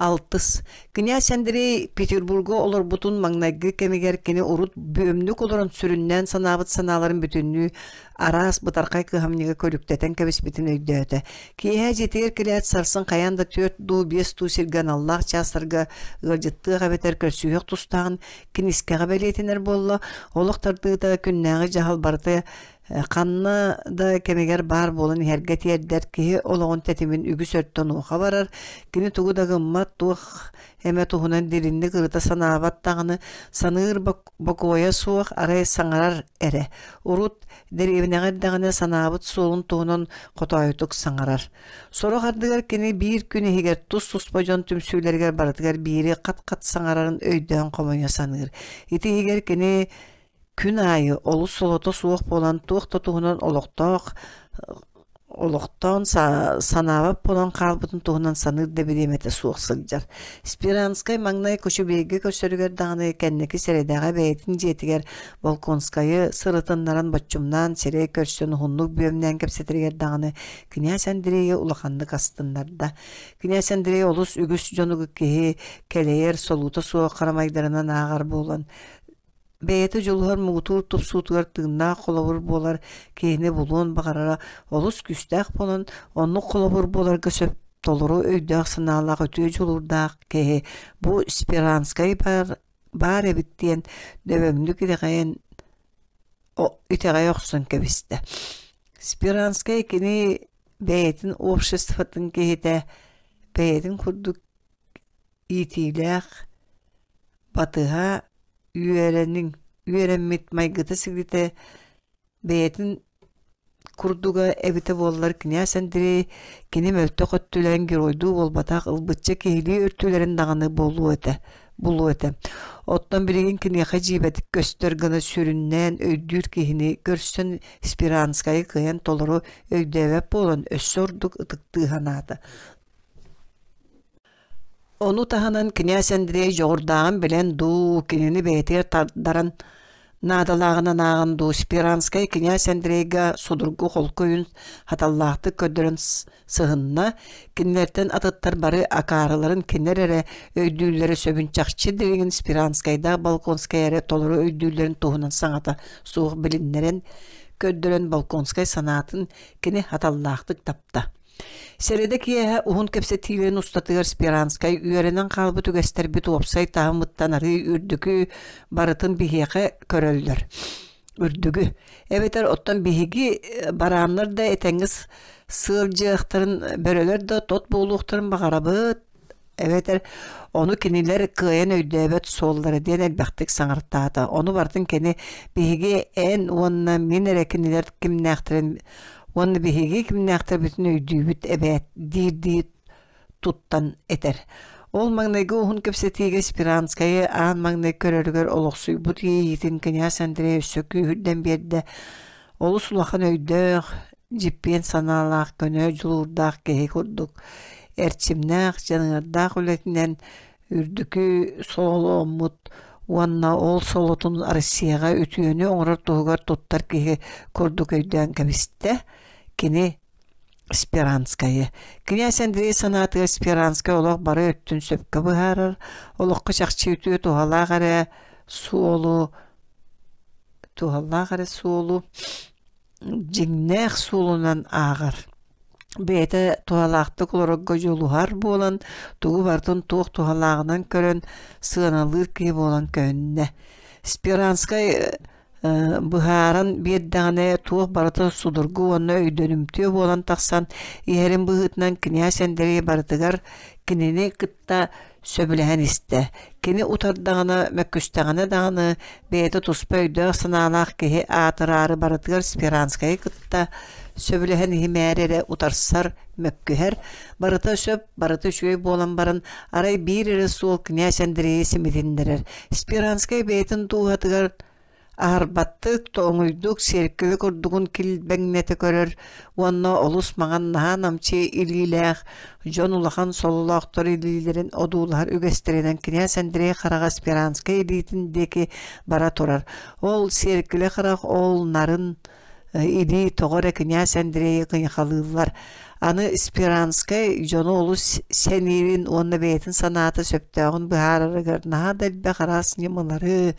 Алтыс. Князь Андрей Петербурга олорбутун маҥнайгы кэмигэр кини урут бүөмнүк олорон сүрүннээн санаабыт санааларын бүтүннүү араас бытархай кыһамньыга көрүктэтэн кэбиспитин өйдөөтө. Киэһэ дьиэтигэр кэлээт сарсын хайаан да түөрт дуу, биэс дуу сиргэ аналлаах чаастарга ыалдьыттыах эбэтэр көрсүһүөх тустааҕын кинискэҕэ бэлиэтэнэр буолла. Олох тардыыта күннээҕи дьаһал барыта ханна да кэмигэр баар буолан иһэргэ тиэрдэр киһи олоҕун тэтимин үгүс өттө онуоха барар. Кини тугу да гыммат, туох эмэ туһунан дириҥник ырыта санаабат даҕаны, саныыр бокуойа суох, арай саҥарар эрэ. Урут дэриэбинэҕэ эрдэҕинэ санаабыт суолун туһунан хотоойутук саҥарар. Сорох ардыгар кини биир күн иһигэр тус-туспа дьон түмсүүлэригэр барытыгар биири хат-хат саҥарарын өйдөөн хомойо саныыр. Ити иһигэр кини күн аайы олус солото суох буолан туох да туһунан олохтоох олохтоон санаабат буолан хаалбытын туһунан саныыр да бириэмэтэ суох сылдьар. Спиранскай маҥнай Кочубейга көрсөрүгэр даҕаны кэнники сэрэдэҕэ бэйэтин дьиэтигэр Волконскайы сырытыннаран боччумнаан сирэй көрсөн уһуннук бүөмнээн кэпсэтэригэр даҕаны князь Андрейы улаханнык астыннарда. Князь Андрей олус үгүс дьону киһи кэлэйэр солуута суох харамайдарынан ааҕар буолан Бэйэтэ дьулуһар муҥутуур тупсуутугар тыыннаах холобур буолар киһини булуон баҕарара олус күүстээх буолан, оннук холобур буоларга сөп толору өйдөөх-санаалаах үтүө дьулуурдаах киһи бу Сперанскай баар, баар эбит диэн дөбөҥнүк итэҕэйэн итэҕэйэ охсон кэбистэ. Сперанскай кини бэйэтин обществотын киһитэ, бэйэтин курдук иитиилээх, батыһа үөрэниҥ, үөрэммит майгыта-сигилитэ бэйэтин курдуга эбитэ буоллар князь Андрей кини мөлтөх өттүлэрин геройдуу буолбатах ылбычча киһилии өттүлэрин даҕаны буолуо этэ булуо этэ. Оттон билигин киниэхэ дьиибэтик көстөр гына сүрүннээн өйдүүр киһини көрсөн Спиранскайы кыайан толору өйдөөбөт буолан өссө ордук ытыктыы санаата. Ону таһынан князь Андрей дьоҕурдааҕын билэн дуу, кинини бэйэтигэр тардаран наадалааҕынан ааҕан дуу, Спиранскай князь Андрейга судургу холку өйүн хаталлаахтык көрдөрөн сыһынна, кинилэртэн атыттар бары акаарыларын кинилэр эрэ өйдүүллэрэ сөбүн чахчы дириҥин Спиранскайдаах Волконскай эрэ толору өйдүүллэрин туһунан саҥата суох билиннэрэн көрдөрөн Волконскай санаатын кини хаталлаахтык тапта. Сэрэдэ киэһэ уһун кэпсэтиилэрин устатыгар Сперанскай үөрэнэн хаалбыт үгэстэрбит уопсай таһымыттан арыый үрдүкү барытын биһиэхэ көрөллөр. Үрдүгү. Эбэтэр оттон биһиги барааннар да этэҥҥэ сылдьыахтарын, бөрөлөр да тот буолуохтарын баҕарабыт эбэтэр ону кинилэр кыайан өйдөөбөт суоллара диэн элбэхтик саҥартаата. Ону барытын кини биһиги эн уонна мин эрэ кинилэр кимнээхтэрин уонна биһиги кимнээхтэрбитин өйдүүбүт эбээт диирдии туттан этэр. Ол маҥнайгы уһун кэпсэтиигэ Спиранскайы аан маҥнай көрөрүгэр олохсуйбут иэйиитин князь Андрей өссө күүһүрдэн биэрдэ. Олус улахан өйдөөх, дьиппиэн санаалаах, көнө дьулуурдаах киһи курдук эрчимнээх, дьаныардаах үлэтинэн үрдүкү сололоммут уонна ол солотун Россияҕа үтүөнү оҥорор туһугар туттар киһи курдук өйдөөн кэбистэ. Кини Сперанскайы. Князь Андрей санаатыгар Сперанскай олох бары өттүн сөпкө быһаарар, олоххо чахчы үтүө туһалаах эрэ суолу туһалаах эрэ суолу дьиҥнээх суолунан ааҕар. Бэйэтэ туһалаахтык олорорго дьулуһар буолан, тугу барытын туох туһалааҕынан көрөн сыаналыыр киһи буолан көһүннэ. Сперанскай быһааран биэрдэҕинэ туох барыта судургу уонна өйдөнүмтүө буолан тахсан иһэрин быһыытынан князь Андрей барытыгар кинини кытта сөбүлэһэн истэ. Кини утардаҕына, мөккүстэҕинэ даҕаны бэйэтэ туспа өйдөөх-санаалаах киһи аатыраары барытыгар Сперанскайы кытта сөбүлэһэн иһимээри эрэ утарсар, мөккүһэр. Барыта сөп, барыта үчүгэй буолан баран, арай биир эрэ суол князь Андрейы симитиннэрэр. Сперанскай бэйэтин дууһатыгар Аһарбаттык, тоҥуйдук сиэркилэ курдугун килбэҥнэтэ көрөр уонна олус маҥан наһаа намчы илиилээх дьон улахан сололоохтор илиилэрин одуулаһар үгэстэринэн кинээс Андрей хараҕа Сперанскай илиитин диэки бара турар. Ол сиэркилэ харах ол нарын илии тоҕо эрэ кинээс Андрейы кыйахалыыллар. Аны Сперанскай дьону олус сэниирин уонна бэйэтин санаата сөптөөҕүн быһаарарыгар наһаа да элбэх араас ньымалары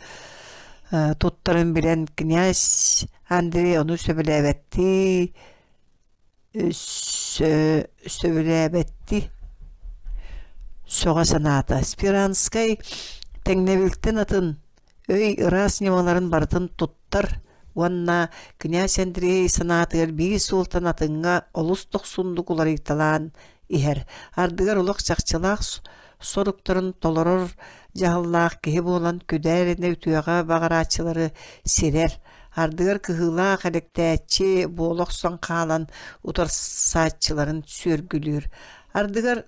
туттарын билэн князь Андрей ону сөбүлээбэттии сөбүлээбэттии сөҕө санаата. Сперанскай тэҥнэбилтэн атын өй ыраас ньымаларын барытын туттар уонна князь Андрей санаатыгар биир суолтан атыҥҥа олус дохсуннук уларыйталаан иһэр. Ардыгар олох чахчылаах соруктарын толорор дьаһаллаах киһи буолан күдээринэ үтүөҕэ баҕарааччылары сирэр, ардыгар кыһыылаах элэктээччи буола охсон хаалан утарсааччыларын сүөргүлүүр. Ардыгар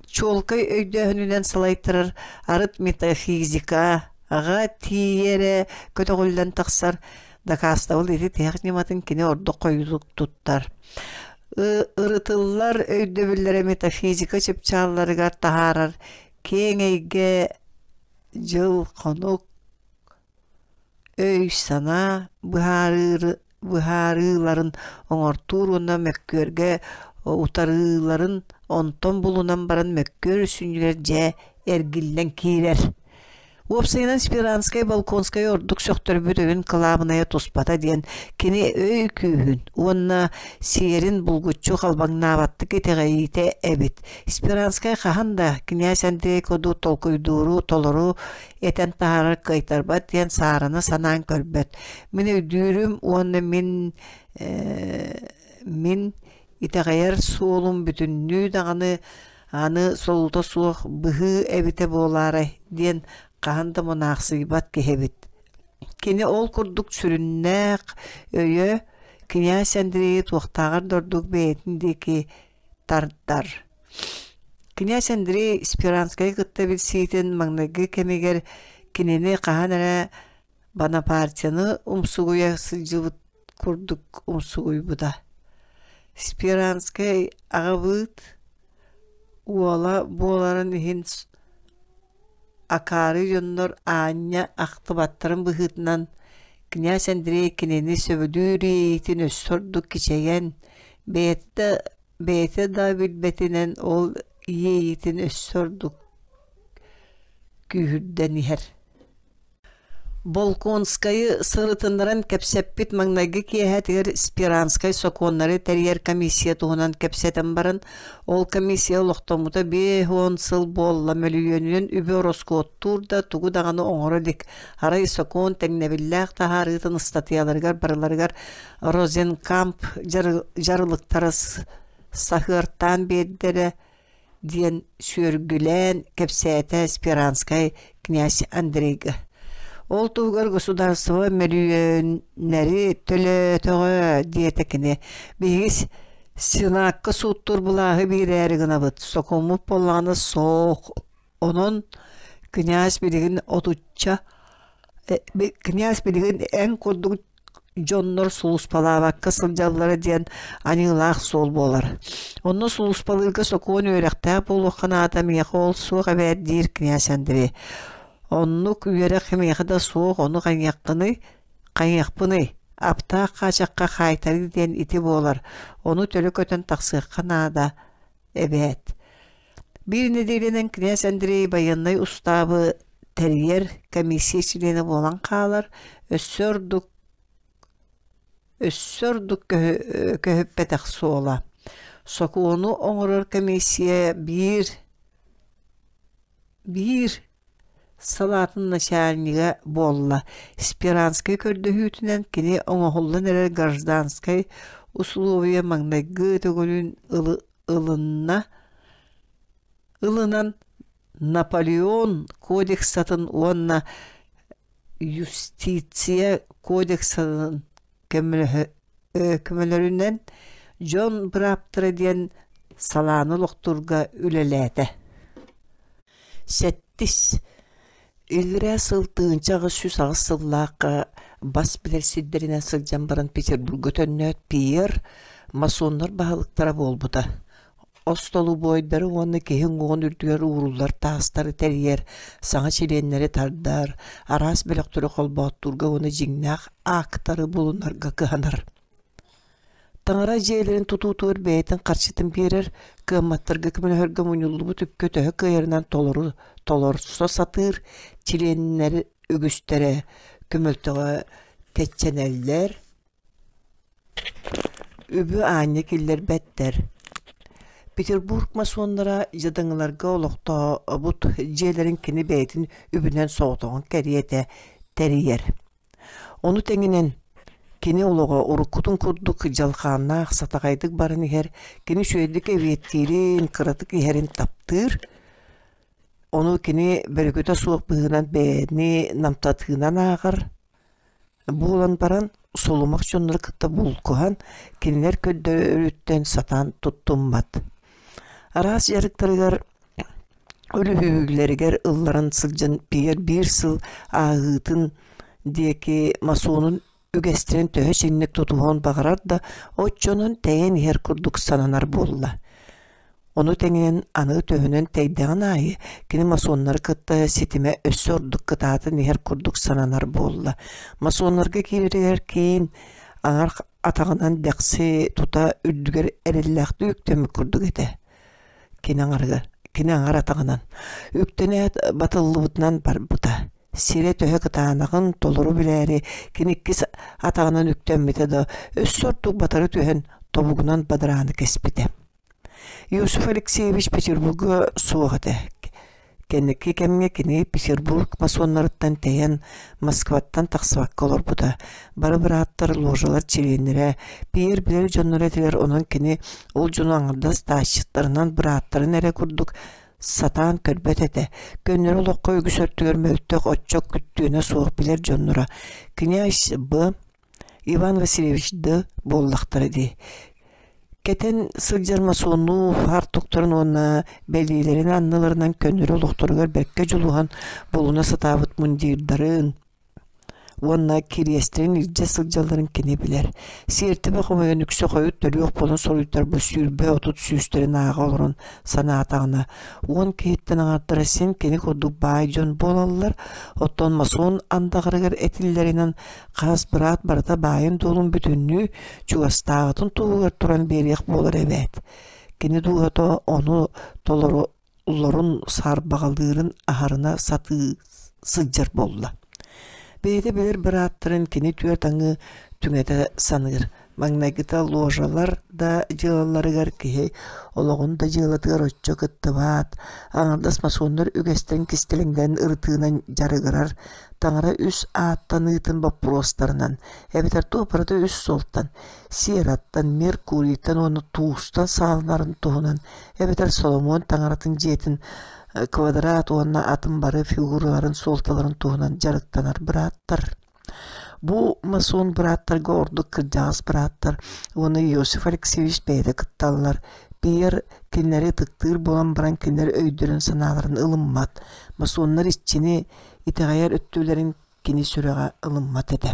чуолкай өйдөөһүнүнэн салайтарар арыт метафизикаҕа тиийэрэ көтөҕүллэн тахсар дакаастабыл ити тиһэх ньыматын кини ордук хойутук туттар. Ырытыллар өйдөбүллэрэ метафизика чыпчаалларыгар таһаарар киэҥ эйгэ дьыл-хонук өй-санаа быһаарыыларын оҥортуур уонна мөккүөргэ утарыыларын онтон булунан баран мөккүөр сүнньүгэр дьэ эргиллэн киирэр. Уопсайынан Сперанскай Волконскай ордук сөхтөрбүт өйүн кылаабынайа туспата диэн кини өй күүһүн уонна сиэрин булгуччу халбаҥнаабаттык итэҕэйиитэ эбит. Сперанскай хаһан да князь Андрей курдук толкуйдууру толору этэн таһаарар кыайтарбат диэн саарана санаан көрбөт. Мин өйдүүрүм уонна мин мин итэҕэйэр суолум бүтүннүү даҕаны аны солуута суох быһыы эбитэ буолаарай диэн хаһан да мунаахсыйбат киһи эбит. Кини ол курдук сүрүннээх өйө князь Андрейы туохтааҕар да ордук бэйэтин диэки тардар. Князь Андрей Сперанскайы кытта билсиитин маҥнайгы кэмигэр кинини хаһан эрэ Бонапартияны умсугуйа сылдьыбыт курдук умсугуйбута. Сперанскай аҕабыыт уола буоларын иһин акаары дьоннор аанньа ахтыбаттарын быһыытынан князь Андрей кинини сөбүлүүр иэйиитин өссө ордук кичэйэн, бэйэтэ бэйэтэ да билбэтинэн ол иэйиитин өссө ордук күүһүрдэн иһэр. Болконскайы сырытыннаран кэпсэппит маҥнайгы киэһэтигэр Сперанскай сокуоннары тэрийэр комиссия туһунан кэпсэтэн баран, ол комиссия олохтоммута 50 сыл буолла мөлүйүөнүнэн үбү ороскуоттуур да тугу даҕаны оҥоро илик. Арай сокуон тэҥнэбиллээх таһаарыытын ыстатыйаларыгар барыларыгар Розенкамп дьарылыктара саһыартаан биэрдэрэ диэн сүөргүлээн кэпсээтэ Сперанскай князь Андрейга. Ол туһугар государство мөлүйүөннэри төлөөтөҕө диэтэ кини. Биһиги Сенакка сууттуур былааһы биэрээри гынабыт, сокуоммут буоллаҕына суох. Онон князь билигин отучча князь билигин эн курдук дьоннор сулууспалаабакка сылдьаллара диэн аньыылаах суол буолар. Онно сулууспалыырга сокуон үөрэхтээх буолуохха наада, миэхэ ол суох эбээт диир князь Андрей. Оннук үөрэх миэхэ да суох, ону хайыаххыный? Хайыахпыный? Аптаах хаачахха хаайтарыы диэн ити буолар, ону төлө көтөн тахсыахха наада эбээт. Биир нэдиэлэнэн князь Андрей байыаннай устаабы тэрийэр комиссия чилиэнэ буолан хаалар, өссө ордук өссө ордук көһүппэтэх суола. Сокуону оҥорор комиссия биир биир салаатын начальнига буолла. Сперанскай көрдөһүүтүнэн кини оҥоһуллан эрэр гражданскай усулуобуйа маҥнайгы төгүлүн ылынна ылынан Наполеон кодексатын уонна юстиция кодексатын көмөлөрүнэн дьон бырааптара диэн салааны олохтуурга үлэлээтэ. Сэттис Иллэрээ сыл 1808 сыллаахха бас билэр сирдэринэн сылдьан баран Петербурга төннөөт Пьер масоннар баһылыктара буолбута. Остолубуойдары уонна киһи уҥуоҕун үрдүгэр ууруллар таастары тэрийэр, саҥа чилиэннэри тардар, араас бөлөхтөрү холбооттуурга уонна дьиҥнээх аактары булунарга кыһанар. Таҥара дьиэлэрин тутуутугар бэйэтин харчытын биэрэр, кыамматтарга көмөлөһөргө мунньуллубут үпкэ төһө кыайарынан толору толорсо сатыыр чилиэннэр үгүстэрэ көмөлтөҕө кэччэнэллэр, үбү аанньа киллэрбэттэр. Петербург масоннара дьадаҥыларга олохтообут дьиэлэрин кини бэйэтин үбүнэн соҕотоҕун кэриэтэ тэрийэр. Ону тэҥинэн кини олоҕо уруккутун курдук дьалхааннаах, сатаҕайдык баран иһэр, кини үчүгэйдик эбиэттиирин, кыратык иһэрин таптыыр. Ону кини бөрүкүтэ суох быһыынан бэйэни намтатыынан ааҕар буолан баран, сулумах дьоннору кытта булкуһан, кинилэр көрдөрөрүттэн сатаан туттуммат. Араас дьарыктарыгар Үлүһүйүүлэригэр ылларан сылдьан Пьер биир сыл ааһыытын диэки масонун үгэстэрин төһө чиҥник тутуһуон баҕарар да, оччонон тэйэн иһэр курдук сананар буолла. Ону тэҥинэн аны төһөнөн тэйдэҕин аайы кини масоннары кытта ситимэ өссө ордук кытаатан иһэр курдук сананар буолла. Масоннарга киирэригэр киин аҥар атаҕынан дэхси тута үрдүгэр эрэллээхтик үктэммит курдук этэ. Кини аҥарыгар, кини аҥар атаҕынан үктэнээт батыллыбытынан барбыта. Сирэ төһө кытаанаҕын толору билээри кини иккис атаҕынан үктэммитэ да, өссө ордук батары түһэн тобугунан бадарааны кэспитэ. Юсуф Алексеевич Петербурга суох этэ. Кэнники кэмҥэ кини Петербург масоннарыттан тэйэн, Москваттан тахсыбакка олорбута. Бары бырааттар, ложалар чилиэннэрэ, Пьер билэр дьонноро этилэр, онон кини ол дьону аҥардас таасчыттарынан бырааттарын эрэ курдук сатаан көрбөт этэ. Көннөрү олоххо үгүс өртүгэр мөлтөх, оччо күттүөнэ суох билэр дьонноро. Князь Б. Иван Васильевич Д. буоллахтара дии. Кэтэн сылдьар масоннуу фартуктарын уонна бэлиэлэрин анныларынан көннөрү олохторугар бэркэ дьулуһан булуна сатаабыт мундирдарын уонна кириэстэрин илдьэ сылдьалларын кини билэр. Сиэртибэ хомуйан үксэ хойут төрүөх буолан соруйтарбыт 20-30 сүүстэрин ааҕа олорон санаатаҕына, уон киһиттэн аҥардара син кини курдук баай дьон буолаллар, оттон масон андаҕарыгар этиллэринэн Хас быраат барыта баайын-дуолун бүтүннүү чугастааҕытын туһугар туран биэриэх буолар эбээт. Кини дууһата ону толорулларын саарбаҕалыырын аһарына сатыы сылдьар буолла. Бэйэтэ билэр бырааттарын кини түөрт аҥыы түҥэтэ саныыр. Маҥнайгыта ложалар да дьыалаларыгар киһи олоҕун да дьыалатыгар оччо кыттыбат, аҥардас масоннар үгэстэрин кистэлэҥнэрин ырытыынан дьарыгырар, таҥара үс ааттаныытын боппуруостарынан, эбэтэр туох барыта үс суолтан, Сиэраттан, Меркурийтан уонна Туустан саҕаланарын туһунан, эбэтэр Соломон таҥаратын дьиэтин квадрат уонна атын бары фигураларын суолталарын туһунан дьарыктанар бырааттар. Бу масон бырааттарга ордук кырдьаҕас бырааттар уонна Иосиф Алексеевич бэйэтэ кытталлар. Пьер кинилэри ытыктыыр буолан баран кинилэр өйдөрүн-санааларын ылыммат. Масоннар иччини итэҕэйэр өттүлэрин кини сүрэҕэ ылыммат этэ.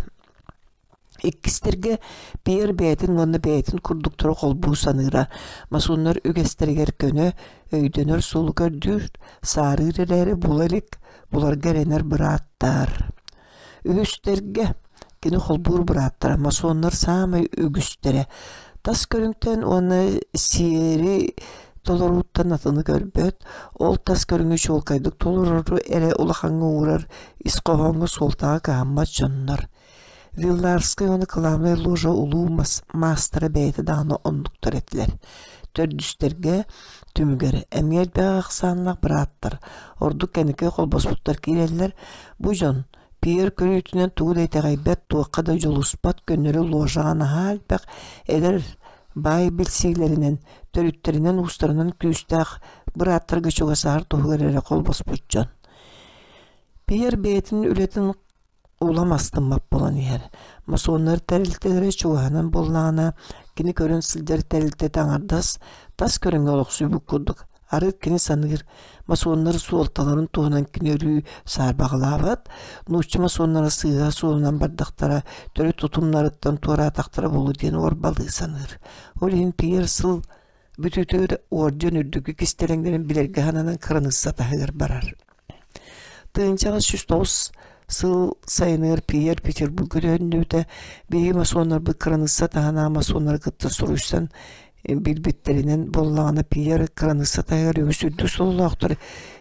Иккистэргэ Пьер бэйэтин уонна бэйэтин курдуктары холбуу саныыра, масоннар үгэстэригэр көнө, өйдөнөр суолу көрдүүр, саарыыр эрээри була илик, буларга эрэнэр бырааттар. Үһүстэргэ кини холбуур бырааттара масоннар саамай үгүстэрэ тас көрүҥтэн уонна сиэри толорууттан атыны көрбөт, ол тас көрүҥү чуолкайдык толорору эрэ улахаҥҥа уурар, ис хоһооҥҥо суолтаҕа кыһаммат дьоннор. Вилларскай уонна Кылаабынай ложа улуу маастара бэйэтэ даҕаны оннуктар этилэр. Төрдүстэргэ түмүгэр эмиэ элбэх ахсааннаах бырааттар, ордук кэнники холбоспуттар киирэллэр. Бу дьон Пьер көрүүтүнэн тугу да итэҕэйбэт, туохха да дьулуспат, көннөрү ложаҕа наһаа элбэх эдэр баай билсиилэринэн, төрүттэринэн-уустарынан күүстээх бырааттарга чугасаһар туһугар эрэ холбоспут дьон. Пьер бэйэтин үлэтин улам астыммат буолан иһэр. Масоннар тэрилтэлэрэ чугаһынан буоллаҕына, кини көрөн сылдьар тэрилтэтэ аҥардас тас көрүҥҥэ олохсуйбут курдук. Арыт кини саныыр, масоннар суолталарын туһунан кини өрүү саарбаҕалаабат, нуучча масоннара сыыһа суолунан бардахтара, төрүт тутумнарыттан туораатахтара буолуо диэн уорбалыы саныыр. Ол иһин Пьер сыл бүтүүтүгэр орден үрдүкү кистэлэҥнэрин билэргэ сананан кыраныысса таһыгар барар. Тыһыынчаҕа 109 сыл сайыныгар Пьер Петербурга төннүбүтэ. Биһиги масоннарбыт кыраныысса таһынааҕы масоннары кытта суруйсан билбиттэринэн буоллаҕына Пьер кыраныысса таһыгар үгүс үрдүк сололоохтор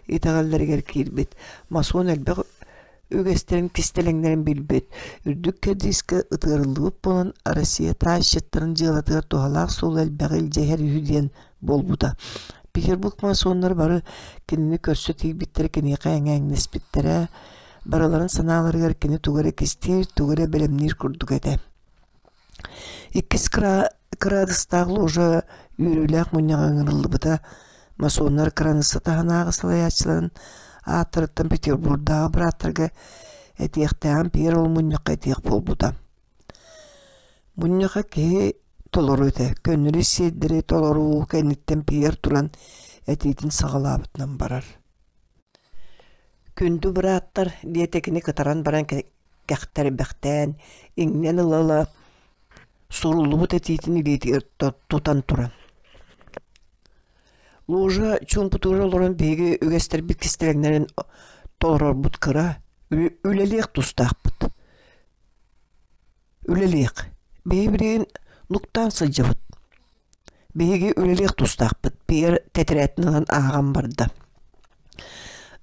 итэҕэллэригэр киирбит. Масон элбэх үгэстэрин кистэлэҥнэрин билбит, үрдүк кэрдиискэ ытыарыллыбыт буолан Россия таасчыттарын дьыалатыгар туһалаах суолу элбэҕи илдьэ иһэр үһү диэн буолбута. Петербург масоннара бары кинини көрсө тиийбиттэрэ киниэхэ эҥээҥнэспиттэрэ, барыларын санааларыгар кини тугу эрэ кистиир, тугу эрэ бэлэмниир курдук этэ. Иккис кыраадыстаах ложа үөрүүлээх мунньаҕа ыҥырыллыбыта. Масоннар кыраныысса таһынааҕы салайааччыларын ааттарыттан Петербурдааҕы бырааттарга этиэхтээҕин Пьер ол мунньахха этиэх буолбута. Мунньахха киһи толору этэ, көннөрү сиэрдэри толоруу кэнниттэн Пьер туран этиитин саҕалаабытынан барар. «Күндү бырааттар» диэтэ кини кытаран баран кэхтэрбэхтээн, иҥнэн ыла-ыла суруллубут этиитин илиитигэр тутан туран Лужа чуумпутугар олорон биһиги үгэстэрбит кистэлэҥнэрин толорорбут кыра, үлэлиэх тустаахпыт. Үлэлиэх. Биһи билигин нуктаан сылдьабыт. Биһиги үлэлиэх тустаахпыт, Пьер тэтэрээтин ылан ааҕан барда.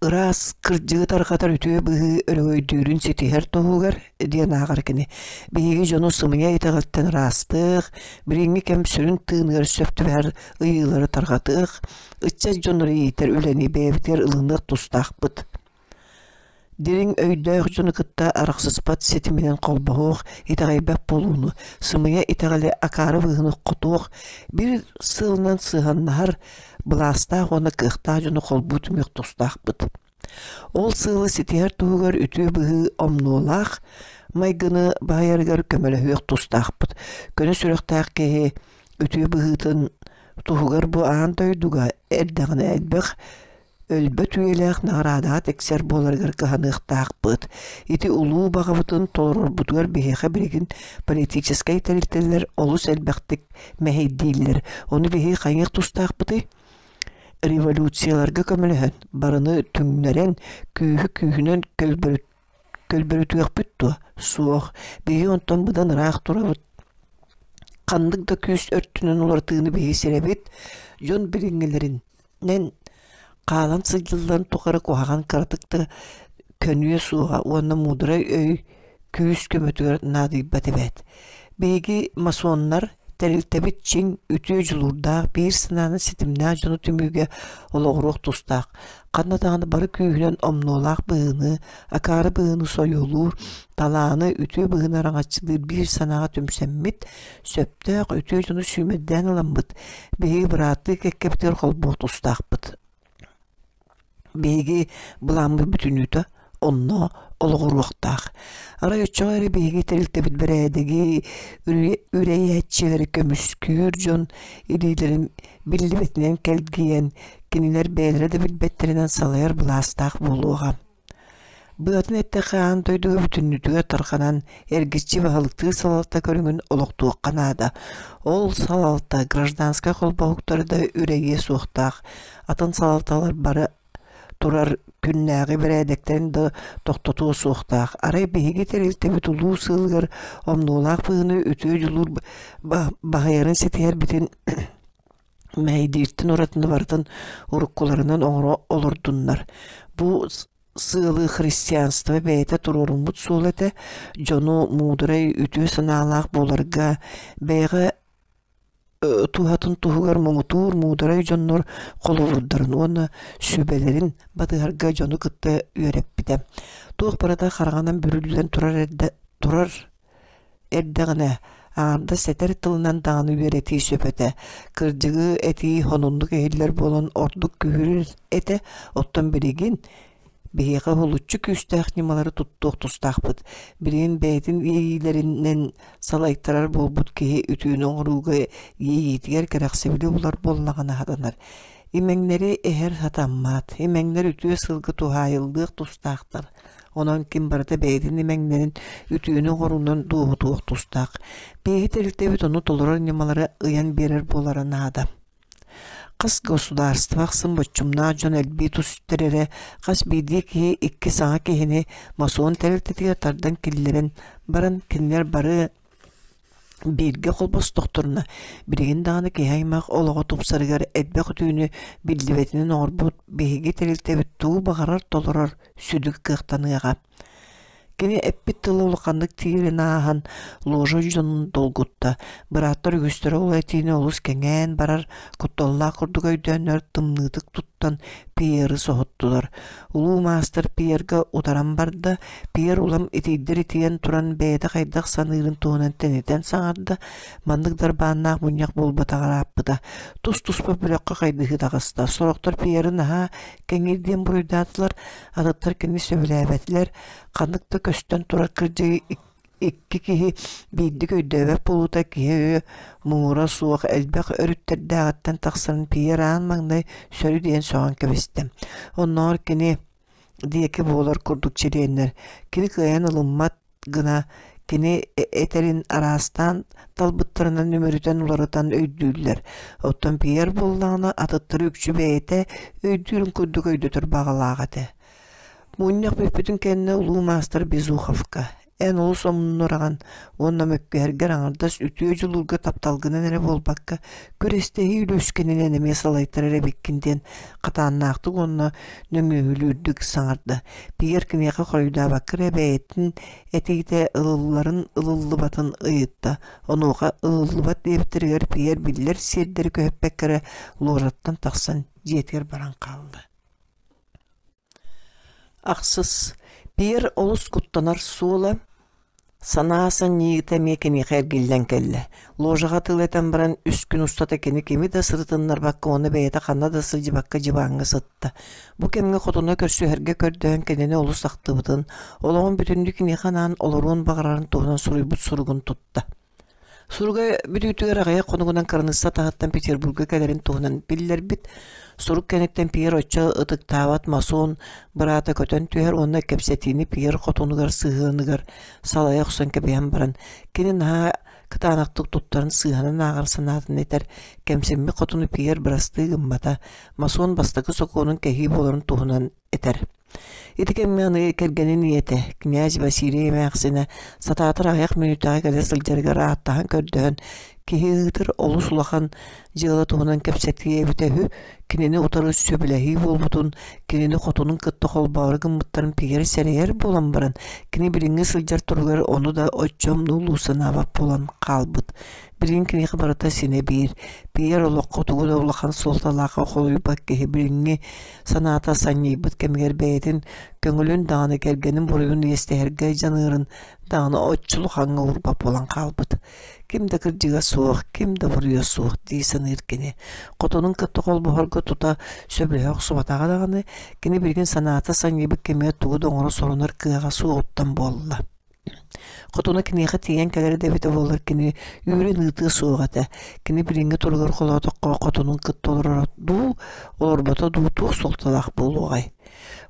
Ыраас, кырдьыгы тарҕатар үтүө быһыы өрөгөйдүүрүн ситиһэр туһугар, диэн ааҕар кини, биһиги дьону сымыйа итэҕэлтэн ыраастыах, билиҥҥи кэм сүрүн тыыныгар сөп түбэһэр ыйыылары тарҕатыах, ыччат дьоннору иитэр үлэни бэйэбитигэр ылыныах тустаахпыт. Дириҥ өйдөөх дьону кытта арахсыспат ситиминэн холбоһуох, итэҕэйбэт буолууну, сымыйа итэҕэли акаары быһыыны хотуох, биир сыалынан сыһыаннаһар былаастаах уонна кыахтаах дьону холбуу түмүөх тустаахпыт. Ол сыалы ситиһэр туһугар үтүө быһыы омнуолаах майгыны баһыйарыгар көмөлөһүөх тустаахпыт. Көнө сүрэхтээх киһи үтүө быһыытын туһугар бу аан дойдуга эрдэҕинэ элбэх өлбөт үйэлээх наҕараадаҕа тиксэр буоларыгар кыһаныахтаахпыт. Ити улуу баҕабытын толорорбутугар биһиэхэ билигин политическай тэрилтэлэр олус элбэхтик мэһэйдииллэр. Ону биһиги хайыах тустаахпытый? Революцияларга көмөлөһөн, барыны түҥнэрэн, күүһү күүһүнэн көлбөрүтүөхпүт дуо? Суох. Биһиги онтон быдан ыраах турабыт. Ханнык да күүс өртүнэн уларытыыны биһиги сирэбит, дьон билиҥҥилэрин хаалан сылдьылларын тухары куһаҕан кыратык да көнүө суоҕа уонна муударай өй күүс көмөтүгэр наадыйбат эбээт. Биһиги масоннар тэрилтэбит чиҥ, үтүө дьулуурдаах, биир санааны ситимнээх дьону түмүүгэ олоҕуруох тустаах. Ханна даҕаны бары күүһүнэн омнуолаах быһыыны, акаары быһыыны сойуолуур, талааны, үтүө быһыыны араҥаччылыыр биир санааҕа түмсэммит, сөптөөх үтүө дьону сүүмэрдээн ыламмыт, биһиги бырааттыы кэккэбитигэр холбуох тустаахпыт. Биһиги былааммыт бүтүннүүтэ. онно олоҕуруохтаах. Арай оччоҕо эрэ биһиги тэрилтэбит бэрээдэги үрэйээччилэри көмүскүүр дьон илиилэрин биллибэтинэн кэлгийэн, кинилэр бэйэлэрэ да билбэттэринэн салайар былаастаах буолуоҕа. Быатын эттэххэ, аан дойдуга бүтүннүүтүгэр тарҕанан, эргиччи баһылыктыыр салалта көрүҥүн олохтуохха наада. Ол салалта гражданскай холбоһуктары да үрэйиэ суохтаах, атын салалталар бары турар күннээҕи бэрээдэктэрин да тохтотуо суохтаах. Арай биһиги тэрилтэбит улуу сыалыгар омнуолаах быһыыны үтүө дьулуур баһыйарын ситиһэрбитин мэһэйдииртэн уратыны барытын уруккуларынан оҥоро олордуннар. Бу сыалы христианство бэйэтэ туруоруммут суол этэ, дьону муударай үтүө санаалаах буоларга, бэйэҕэ туһатын туһугар муҥутуур муударай дьоннор холобурдарын уонна сүбэлэрин батыһарга дьону кытта үөрэппитэ. Туох барыта хараҥанан бүрүллэн турар эрдэ турар эрдэҕинэ, аҥардас этэр тылынан даҕаны үөрэтии сөп этэ. Кырдьыгы этии сонуннук иһиллэр буолан ордук күһүрүр этэ, оттон билигин биһиэхэ уһулуччу күүстээх ньымалары туттуох тустаахпыт. Билигин бэйэтин иэйиилэринэн салайтарар буолбут киһи үтүөнү оҥорууга иэйиитигэр кэрэхсэбили булар буоллаҕына сатанар. Имэҥнэри эһэр сатаммат, имэҥнэр үтүө сылга туһаайыллыах тустаахтар. Онон ким барыта бэйэтин имэҥнэрин үтүөнү оҥоруунан дуоһутуох тустаах. Биһиги тэрилтэбит ону толорор ньымалары ыйан биэрэр буолара наада. Хас государство ахсын боччумнаах дьон элбии түстэр эрэ, хас биирдии киһи икки саҥа киһини масон тэрилтэтигэр тардан киллэрэн баран кинилэр бары Бииргэ холбостохторуна, билигин даҕаны киһи аймах олоҕо тупсарыгар элбэх үтүөнү биллибэтинэн оҥорбут биһиги тэрилтэбит тугу баҕарар толорор сүдү кыахтаныаҕа. Кини эппит тыла улаханнык тиийэрин ааһан, ложа дьонун долгутта. Бырааттар үгүстэрэ ол этиини олус кэҥээн барар кутталлаах курдук өйдөөннөр тымныытык туттан Пьеры соһуттулар. Улуу маастар Пьерга утаран барда, Пьер улам итийдэр итийэн туран бэйэтэ хайдах саныырын туһунан тэнитэн саҥарда, маннык дарбааннаах мунньах буолбатаҕар ааппыта. Тус-туспа бөлөххө хайдыһыы таҕыста. Сорохтор Пьеры наһаа кэҥиир диэн буруйдаатылар, атыттар кини сөбүлээбэтилэр, ханнык да көстөн турар кырдьыгы Икки киһи биирдик өйдөөбөт буолуута киһи өйө муҥура суох элбэх өрүттэрдээҕиттэн тахсарын Пьер аан маҥнай сөрү диэн сөҕөн кэбистэ. Оннооҕор кини диэки буолар курдук чилиэннэр кини кыайан ылыммат гына кини этэрин араастаан талбыттарынан үмүрүтэн уларытан өйдүүллэр. Оттон Пьер буоллаҕына атыттары үкчү бэйэтэ өйдүүрүн курдук өйдөтөр баҕалаах этэ. Мунньах бүппүтүн кэннэ улуу маастар Безуховка эн олус омуннураҕын уонна мөккүһэргэр аҥардас үтүө дьулуурга тапталгынан эрэ буолбакка, күрэстэһии үлүскэнинэн эмиэ салайтарар эбиккин диэн хатааннаахтык уонна нөҥүөһүлүүрдүк саҥарда. Пьер киниэхэ хоруйдаабакка эрэ бэйэтин этиитэ ылылларын ылыллыбатын ыйытта. Онуоха ылыллыбат диэбиттэригэр Пьер биллэр сиэрдэри көһүппэккэ эрэ ложаттан тахсан дьиэтигэр баран хаалла. Ахсыс Пьер олус куттанар суола, санаа санньыйыыта эмиэ киниэхэ эргиллэн кэллэ. Ложаҕа тыл этэн баран үс күн устата кини кими да сырытыннарбакка уонна бэйэтэ ханна да сылдьыбакка дьыбааҥҥа сытта. Бу кэмҥэ хотуна көрсүһэргэ көрдөһөн кинини олус ахтыбытын, олоҕун бүтүннүү киниэхэ анаан олоруон баҕарарын туһунан суруйбут суругун тутта. Суруга бүтүүтүгэр аҕыйах хонугунан кыраныысса таһыттан Петербурга кэлэрин туһунан биллэрбит. Сурук кэнниттэн Пьер оччо ытыктаабат масон быраата көтөн түһэр уонна кэпсэтиини Пьер хотунугар сыһыаныгар салайа охсон кэбиһэн баран, кини наһаа кытаанахтык туттарын сыыһанан ааҕар санаатын этэр, кэмсиммит хотуну Пьер бырастыы гыммата, масон бастакы сокуонун кэһии буоларын туһунан этэр. Ити кэмҥэ аны кэргэнин ийэтэ, князь Василий эмээхсинэ, сатаатар аҕыйах мүнүүтэҕэ кэлэ сылдьарыгар ааттаһан көрдөһөн, киһи ыытар олус улахан дьыала туһунан кэпсэтиэ эбитэ үһү, кинини утары сөбүлэһии буолбутун, кинини хотунун кытта холбоору гыммыттарын Пьер сэрэйэр буолан баран, кини билиҥҥи сылдьар туругар ону да оччо умнулуу санаабат буолан хаалбыт. Билигин киниэхэ барыта синэ биир. Пьер олоххо тугу да улахан суолталаахха холуйбат киһи билиҥҥи санаата санньыйбыт кэмигэр бэйэтин көҥүлүн даҕаны кэргэнин буруйун иэстэһэргэ дьаныырын даҕаны оччулухаҥҥа уурбат буолан хаалбыт. Ким да кырдьыга суох, ким да буруйа суох дии саныыр кини. Хотонун кытта холбоһорго тута сөбүлэһэ охсубатаҕа даҕаны, кини билигин санаата санньыйбыт кэмигэр тугу да оҥоро сорунар кыаҕа суоҕуттан буолла. Хотуна киниэхэ тиийэн кэлэрэ да эбитэ буоллар кини үүрэн ыытыа суох этэ. Кини билиҥҥи туругар холоотоххо хотунун кытта олороро дуу, олорбото дуу туох суолталаах буолуоҕай?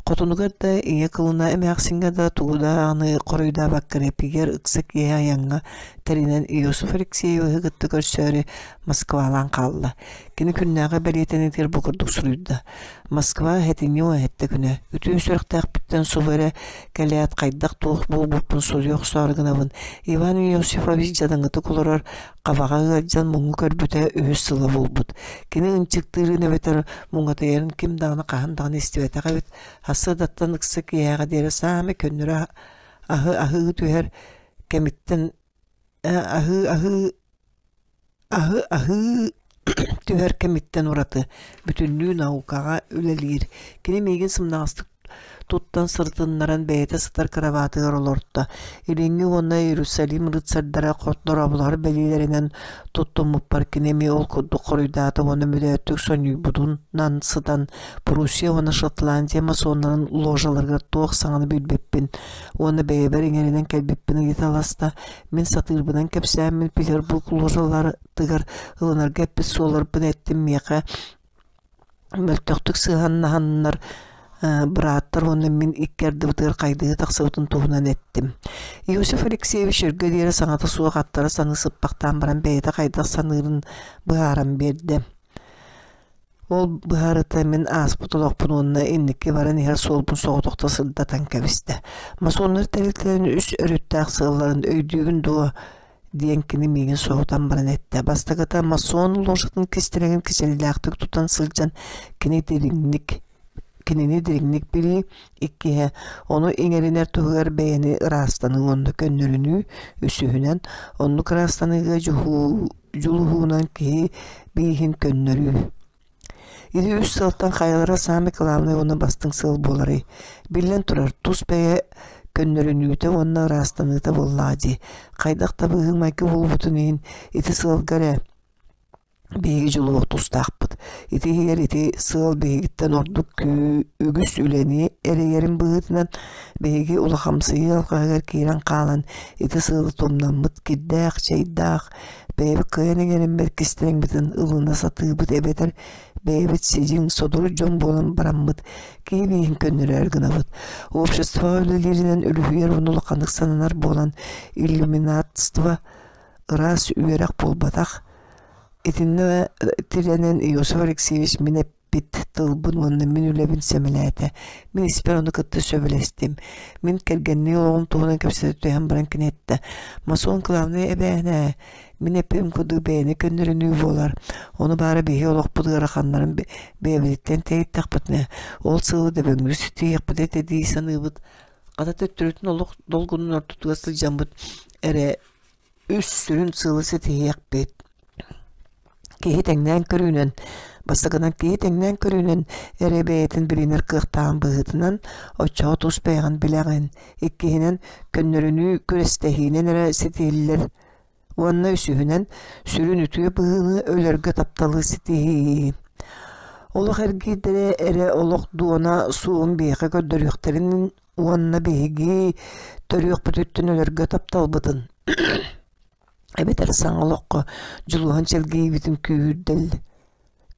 Хотунугар да, ийэ кылына эмээхсиҥҥэ да тугу даҕаны хоруйдаабакка эпигэр ыкса киэһэ айаҥҥа тэринэн Иосиф Алексеевиһы кытта көрсөөрү Москвалаан хаалла. Кини күннээҕи бэлиэтэниитигэр бу курдук суруйда: «Москва сэтинньи уһэттэ күнэ. Үтүө сүрэхтээхпиттэн субу эрэ кэлээт хайдах-туох буолбуппун суруйа охсоору гынабын. Иван Иосифович дьадаҥытык олорор хабаҕа ыалдьан муҥу көрбүтэ үһүс сыла буолбут. Кини ынчыктыырын эбэтэр муҥатыйарын ким даҕаны хаһан даҕаны истибэтэх эбит. Сарсыардаттан ыкса киэһээҕэ диэри саамай көннөрү аһы аһыы түһэр кэмиттэн аһыы аһыы аһы аһыы түһэр кэмиттэн ураты бүтүннүү наукаҕа үлэлиир. Кини миигин сымнаҕастык туттан сырытыннаран бэйэтэ сытар кырабаатыгар олорто. Илиҥҥи уонна Иерусалим рыцардара дорооболоһор бэлиэлэринэн туттуммуппар кини эмиэ ол курдук хоруйдаата уонна мөдөөттүк сонньуйбутунан сытан Пруссия уонна Шотландия масоннарын ложаларыгар туох саҥаны билбиппин уонна бэйэбэр иҥэринэн кэлбиппин ыйыталаста. Мин сатыырбынан кэпсээммин Петербург ложаларыгар ылынарга эппит суолларбын эттим миэхэ мөлтөхтүк сыһыаннаһаннар бырааттар уонна мин икки ардыбытыгар хайдыһыы тахсыбытын туһунан эттим. Иосиф Алексеевич өргө диэри саҥата суох аттара саныы сыппахтаан баран бэйэтэ хайдах саныырын быһааран биэрдэ. Ол быһаарыта мин ааспыт олохпун уонна инники баран иһэр суолбун соҕотохто сырдатан кэбистэ. Масоннар тэрилтэлэрин үс өрүттээх сыалларын өйдүүгүн дуо диэн кини миигин соһутан баран эттэ. Бастакыта масон ложатын кистэлэҥин кичэллээхтик тутан сылдьан кини дириҥник кинини дириҥник билии, иккиһэ ону иҥэринэр туһугар бэйэни ыраастаныы уонна көннөрүнүү, үсүһүнэн оннук ыраастаныыга дьуһуу дьулуһуунан киһи бииһин көннөрүү. Ити үс сылтан хайалара саамай кылаабынай уонна бастыҥ сыал буоларый? Биллэн турар, тус бэйэ көннөрүнүүтэ уонна ыраастаныыта буоллаҕа дии. Хайдах да быһыы-майгы буолбутун иһин ити сыалга эрэ биһиги дьулуһуох тустаахпыт. Ити иһигэр ити сыал биһигиттэн ордук үгүс үлэни эрэйэрин быһыытынан биһиги улахамсыйыы алҕаһыгар киирэн хаалан ити сыалы тумнаммыт кирдээх, чэйдээх, бэйэбит кыайан иҥэриммэт кистэлэҥмитин ылына сатыыбыт эбэтэр бэйэбит сидьиҥ, содур дьон буолан бараммыт киһи бииһин көннөрөөр гынабыт. Обществоҕа үлэлииринэн үлүһүйэр уонна улаханнык сананар буолан иллюминатство ыраас үөрэх буолбатах. Итиннэ тирэнэн Иосиф Алексеевич мин эппит тылбын уонна мин үлэбин сэмэлээтэ. Мин испэр ону кытта сөбүлэстим. Мин кэргэннии олоҕум туһунан кэпсэтэ түһэн баран кини эттэ: «Масон главнай эбээнэ, мин эппитим курдук бэйэни көннөрүнүү буолар. Ону баара биһиги олохпут ыараханнарын бэйэбититтэн тэйиттэхпитинэ, ол сыалы дөбөҥнүк ситиһиэхпит этэ дии саныыбыт. Хата төттөрүтүн олох долгунун ортотугар сылдьаммыт эрэ үс сүрүн сыалы ситиһиэхпит. Киһи тэҥнээн көрүүнэн, бастакынан киһи тэҥнээн көрүүнэн эрэ бэйэтин билинэр кыахтааҕын быһыытынан, оччоҕо тус бэйэҕин билэҕин. Иккиһинэн, көннөрүнүү күрэстэһиинэн эрэ ситиһиллэр уонна үсүһүнэн, сүрүн үтүө быһыыны өлөргө тапталы ситиһии. Олох эргиирдэрэ эрэ олох дуона суоҕун биһиэхэ көрдөрүөхтэрин уонна биһиги төрүөхпүтүттэн өлөргө тапталбытын эбэтэр саҥа олоххо дьулуһан чэлгийбитин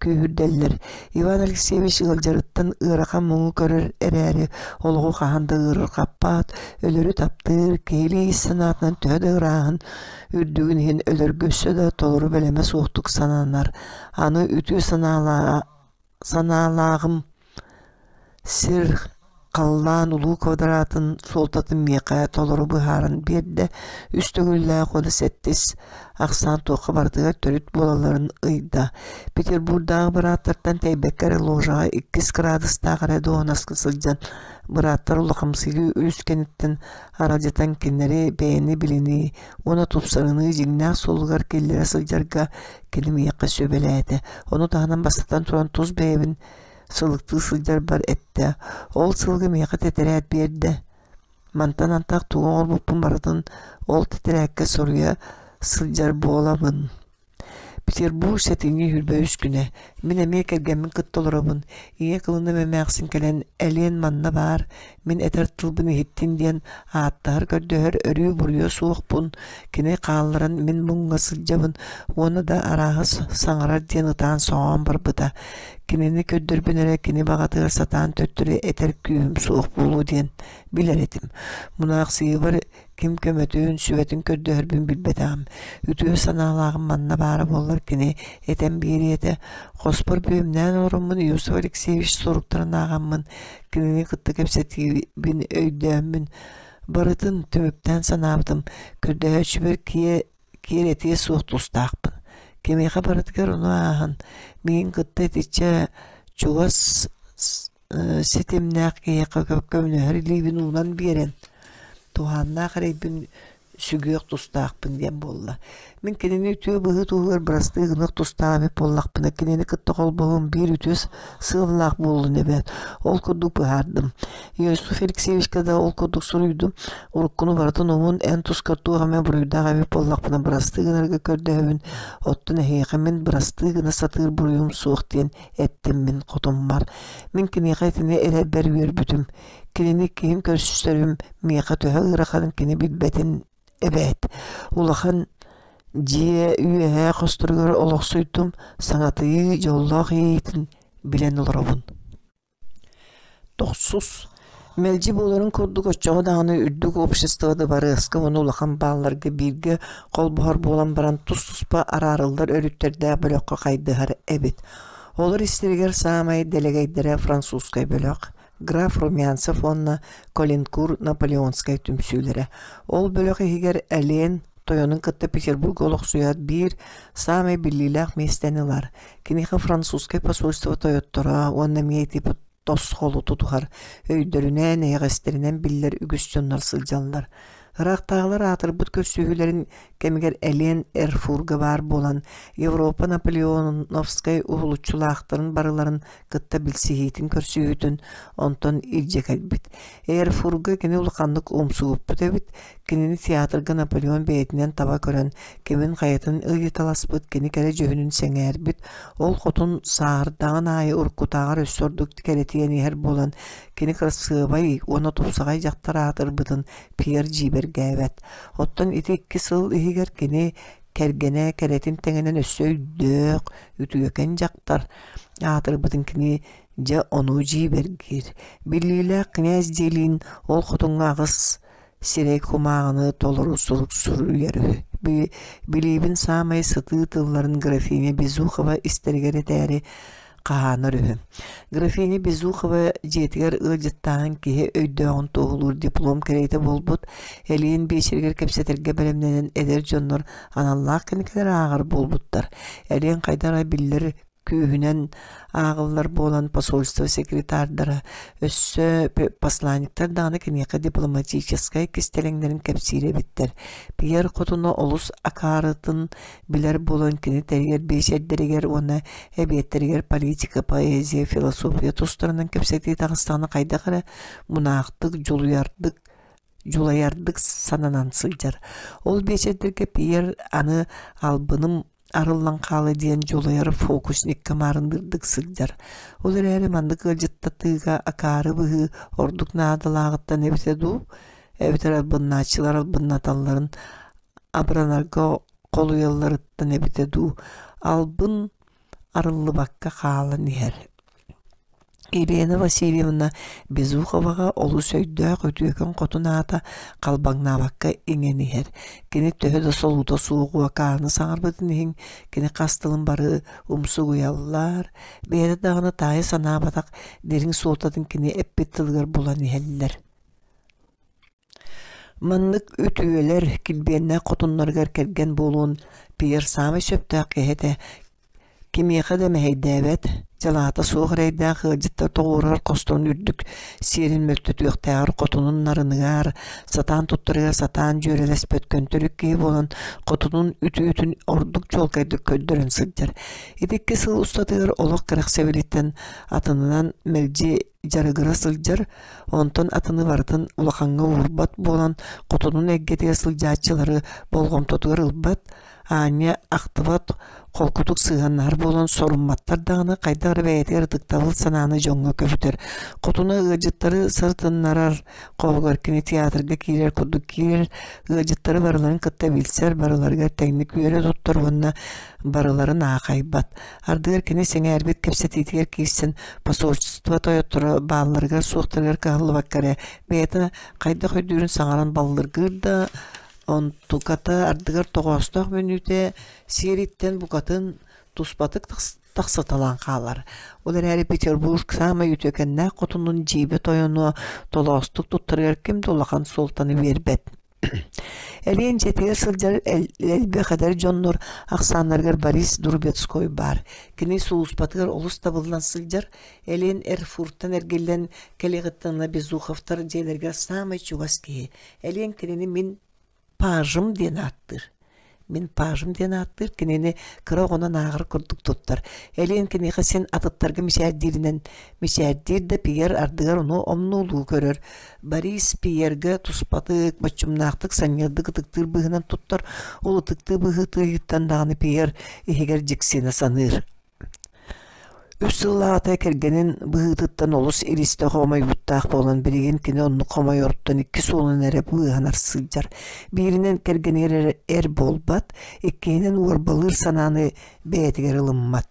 күүһүрдэллэр. Иван Алексеевич ыалдьарыттан ыарахан муҥу көрөр эрээри олоҕу хаһан да ыарырҕаппат, өлөрү таптыыр, киһилии ис санаатынан төһө да ырааһын үрдүгүн иһин өлөргө өссө да толору бэлэмэ суохтук сананар. Аны үтүө санаалааҕым сир. Халлаан улуу квадратын суолтатын миэхэ толору быһааран биэрдэ, үс төгүллээх уонна сэттис ахсаан туохха барытыгар төрүт буолалларын ыйда. Петербурдааҕы бырааттартан тэйбэккэ эрэ ложаҕа иккис кыраадыстаах эрэ дуоһунаска сылдьан бырааттар улахамсыйыы үс кэнниттэн аралдьытан кинилэри бэйэни билинии уонна тупсарыныы дьиҥнээх суолугар киллэрэ сылдьарга кини миэхэ сүбэлээтэ. Ону таһынан бастатан туран тус бэйэбин сылыктыы сылдьарбар эттэ. Ол сылга миэхэ тэтэрээт биэрдэ. Мантан антах тугу оҥорбуппун барытын ол тэтэрээккэ суруйа сылдьар буолабын. Петербург сэтинньи 23 күнэ. Мин эмиэ кэргэммин кытта олоробун. Ийэ кылыным эмээхсин кэлэн «Элиэн манна баар, мин этэр тылбын иһиттин» диэн ааттаһар-көрдөһөр өрүү буруйа суохпун, кини хаалларан мин муҥҥа сылдьабын уонна да арааһы саҥарар диэн ытаан-соҥоон барбыта. Кинини көрдөрбүн эрэ кини баҕатыгар сатаан төттөрү этэр күүһүм суох буолуо диэн билэр этим. Мунаахсыйыыбар ким көмөтүн, сүбэтин көрдөһөрбүн билбэтэҕим. Үтүө санаалааҕым манна баара буоллар кини этэн биэриэ этэ. Хоспор бүөмнээн олороммун Юсуп Алексеевич суруктарын ааҕаммын, кинини кытта кэпсэтиибин өйдөөммүн, барытын түмүктээн санаабытым, көрдөһөөччүбэр киэр этиэ суох тустаахпын. Кимиэхэ барытыгар ону ааһан, миигин кытта итиччэ чугас ситимнээх киһиэхэ көмөлөһөр илиибин уунан биэрэн, туһааннаах эрэйбин сүгүөх тустаахпын диэн буолла. Мин кинини үтүө быһыы туһугар бырастыы гыныах тустаах эбит буоллахпына, кинини кытта холбоһуум биир үтүө сыаллаах буоллун эбээт. Ол курдук быһаардым. Иосиф Алексеевичка да ол курдук суруйдум. Уруккуну барытын умун, эн тускар туох эмэ буруйдаах эбит буоллахпына бырастыы гынарга көрдөһөбүн, оттон эһиэхэ мин бырастыы гына сатыыр буруйум суох диэн эттим мин хотуммар. Мин киниэхэ итини эрэрбэр үөрбүтүм. Кинини киһим көрсөрүм миэхэ төһө ыараханын кини билбэтин эбээт. Улахан дьиэ үөһээ хосторугар олохсуйдум, саҥатыйыы дьоллоох иэйиитин билэн олоробун. Тохсус Мэлдьи буоларын курдук оччоҕо даҕаны үрдүк общество дыбарыаска уонна улахан баалларга бииргэ холбоһор буолан баран тус-туспа араарыллар өрүттэрдээх бөлөххө хайдыһар эбит. Олор истэригэр саамай дэлэгэйдэрэ французскай бөлөх, граф Румянцев уонна Коленкур Наполеонскай түмсүүлэрэ. Ол бөлөх иһигэр Элен тойонун кытта Петербурга олохсуйар биир саамай биллиилээх миэстэни ылар. Киниэхэ французскай посольство тойотторо уонна эмиэ ити тосхолу тутуһар, өйдөрүнэн, эйэҕэстэринэн биллэр үгүс дьоннор сылдьаллар. Ыраахтааҕылар аатырбыт көрсүһүүлэрин кэмигэр Элен Эрфурга баар буолан, Европа Наполеоновскай уһулуччулаахтарын барыларын кытта билсиһиитин көрсүһүүтүн онтон илдьэ кэлбит. Эрфурга кини улаханнык умсугуппут эбит, Кинини театрга Наполеон бэйэтинэн таба көрөн, кимин-хайатын ыйыталаспыт, кини кэрэ дьүһүнүн сэҥээрбит, ол хотун сааһырдаҕын аайы уруккутааҕар өссө ордук кэрэтийэн иһэр буолан, кини кырасыабай уонна тупсаҕай дьахтар аатырбытын Пьер дьиибэргээбэт. Оттон ити икки сыл иһигэр кини кэргэнэ кэрэтин тэҥинэн өссө өйдөөх, үтүөкэн дьахтар аатырбытын кини дьэ ону дьиибэргиир. Биллиилээх князь Делин ол хотуҥҥа аҕыс сирэй кумааҕыны толору сурук суруйар үһү. Билиибин саамай сытыы тылларын графиня Безухова истэригэр этээри хаһаанар үһү. Графиня Безухова дьиэтигэр ыалдьыттааһын киһи өйдөөҕүн туоһулуур диплом кэриэтэ буолбут, Элиин биэчэригэр кэпсэтэргэ бэлэмнэнэн эдэр дьоннор аналлаах кинигэлэр ааҕар буолбуттар. Элиэн хайдах эрэ биллэр күүһүнэн ааҕыллар буолан посольство секретардара өссө посланниктар даҕаны киниэхэ дипломатическай кистэлэҥнэрин кэпсиир эбиттэр. Пьер хотуна олус акаарытын билэр буолан кини тэрийэр биэчэрдэригэр уонна эбиэттэригэр политика, поэзия, философия тустарынан кэпсэтии таҕыстаҕына хайдах эрэ мунаахтык, дьулуйардык дьулайардык сананан сылдьар. Ол биэчэрдэргэ Пьер аны албыным арыллан хаала диэн дьулайар фокусникка маарынныырдык сылдьар. Ол эрээри маннык ыалдьыттатыыга акаары быһыы ордук наадалааҕыттан эбитэ дуу, эбэтэр албыннааччылар албыннаталларын абыранарга холуйалларыттан эбитэ дуу, албын арыллыбакка хаалан иһэр. Елена Васильевна Безуховаҕа олус өйдөөх үтүөкэн хотун аата халбаҥнаабакка иҥэн иһэр. Кини төһө да солуута суох уокааны саҥарбытын иһин, кини хас тылын бары умсугуйаллар, бэйэтэ даҕаны таайа санаабатах дириҥ суолтатын кини эппит тылыгар булан иһэллэр. Маннык үтүөлэр килбиэннээх хотуннарыгар кэргэн буолуон Пьер саамай сөптөөх киһи этэ. Кимиэхэ да мэһэйдээбэт, дьалаата суох эрэйдээх ыалдьыттар тоҕуорар хосторун үрдүк сиэрин мөлтөтүөхтээҕэр хотунун нарыныгар, сатаан туттарыгар сатаан дьүөрэлэспэт көнтөрүк киһи буолан хотунун үтүөтүн ордук чуолкайдык көрдөрөн сылдьар. Ити икки сыл устатыгар олох кэрэхсэбилиттэн атынынан мэлдьи дьарыгыра сылдьар, онтон атыны барытын улахаҥҥа уурбат буолан хотунун эйгэтигэр сылдьааччылары болҕомтотугар ылбат, аанньа ахтыбат, холкутук сыһыаннаһар буолан сорумматтар даҕаны хайдах эрэ бэйэтигэр ытыктабыл санааны дьоҥҥо көбүтэр. Хотуна ыалдьыттары сырытыннарар хоһугар кини театрга киирэр курдук киирэр, ыалдьыттары барыларын кытта билсэр, барыларыгар тэҥник үөрэ туттар уонна барыларын аахайбат. Ардыгар кини сэҥээрбит кэпсэтиитигэр киирсэн посольство тойотторо баалларыгар-суохтарыгар кыһаллыбакка эрэ бэйэтэ хайдах өйдүүрүн саҥаран баллыргыыр да, онтуката ардыгар тоҕоостоох мүнүүтэ сиэриттэн букатын туспатык тахсыталаан хаалар. Ол эрээри Петербург саамай үтүөкэннээх хотунун дьиибэ тойоно толоостук туттарыгар ким да улахан суолтаны биэрбэт. Элиэн дьиэтигэр сылдьар элбэх эдэр дьоннор ахсааннарыгар Борис Друбецкой баар. Кини сулууспатыгар олус табыллан сылдьар. Элиэн Эрфуртан эргиллэн кэлиэҕиттэн ыла Безуховтар дьиэлэригэр саамай чугас киһи. Элиэн кинини мин пажым диэн ааттыыр. Мин пажым диэн ааттыыр, кинини кыра оҕонон ааҕар курдук туттар. Элиэн киниэхэ син атыттарга мичээрдииринэн мичээрдиир да Пьер ардыгар ону омнуолуу көрөр. Борис Пьергэ туспатык, боччумнаахтык, санньыардык ытыктыыр быһыынан туттар. Ол ытыктыы быһыытыттан даҕаны Пьер иһигэр дьиксинэ саныыр. Үс сыллааҕыта кэргэнин быһыытыттан олус илистэ хомойбуттаах буолан билигин кини оннук хомойоруттан икки суолунан эрэ быыһанар сылдьар. Бииринэн кэргэнигэр эрэ эр буолбат, иккиһинэн уорбалыыр санааны бэйэтигэр ылыммат.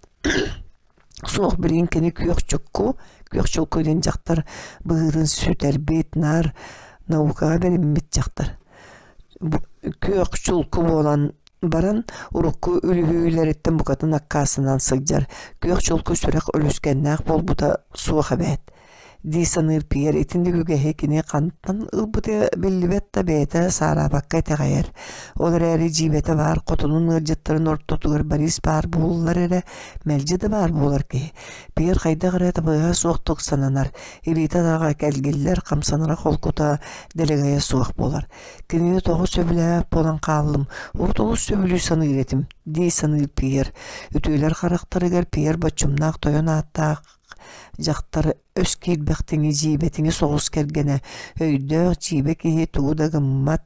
Суох билигин кини күөх чукку, күөх чулку диэн дьахтар быһыытын сүтэрбит, наар наукаҕа бэриммит дьахтар. Күөх чулку буолан баран урукку үлүһүйүүлэриттэн букатын аккаастанан сылдьар, күөх чулку сүрэх үлүскэннээх буолбута суох эбээт дии саныыр Пьер итинник үгэһи кини хантан ылбыта биллибэт да бэйэтэ саараабакка итэҕэйэр. Ол эрээри дьиибэтэ баар хотунун ыалдьыттарын ортотугар Борис баар буоллар эрэ, мэлдьи да баар буолар киһи. Пьер хайдах эрэ табыгаһа суохтук сананар, илиитэ атаҕа кэлгиллэр, хамсанара холкута дэлэгэйэ суох буолар. Кинини тоҕо сөбүлээбэт буолан хааллым, урут олус сөбүлүү саныыр этим, дии саныыр Пьер. Үтүөлэр харахтарыгар Пьер боччумнаах тойон ааттаах дьахтар өс киирбэхтиҥи дьиибэтиҥи соҕус кэргэнэ, өйдөөх дьиибэ киһи тугу да гыммат,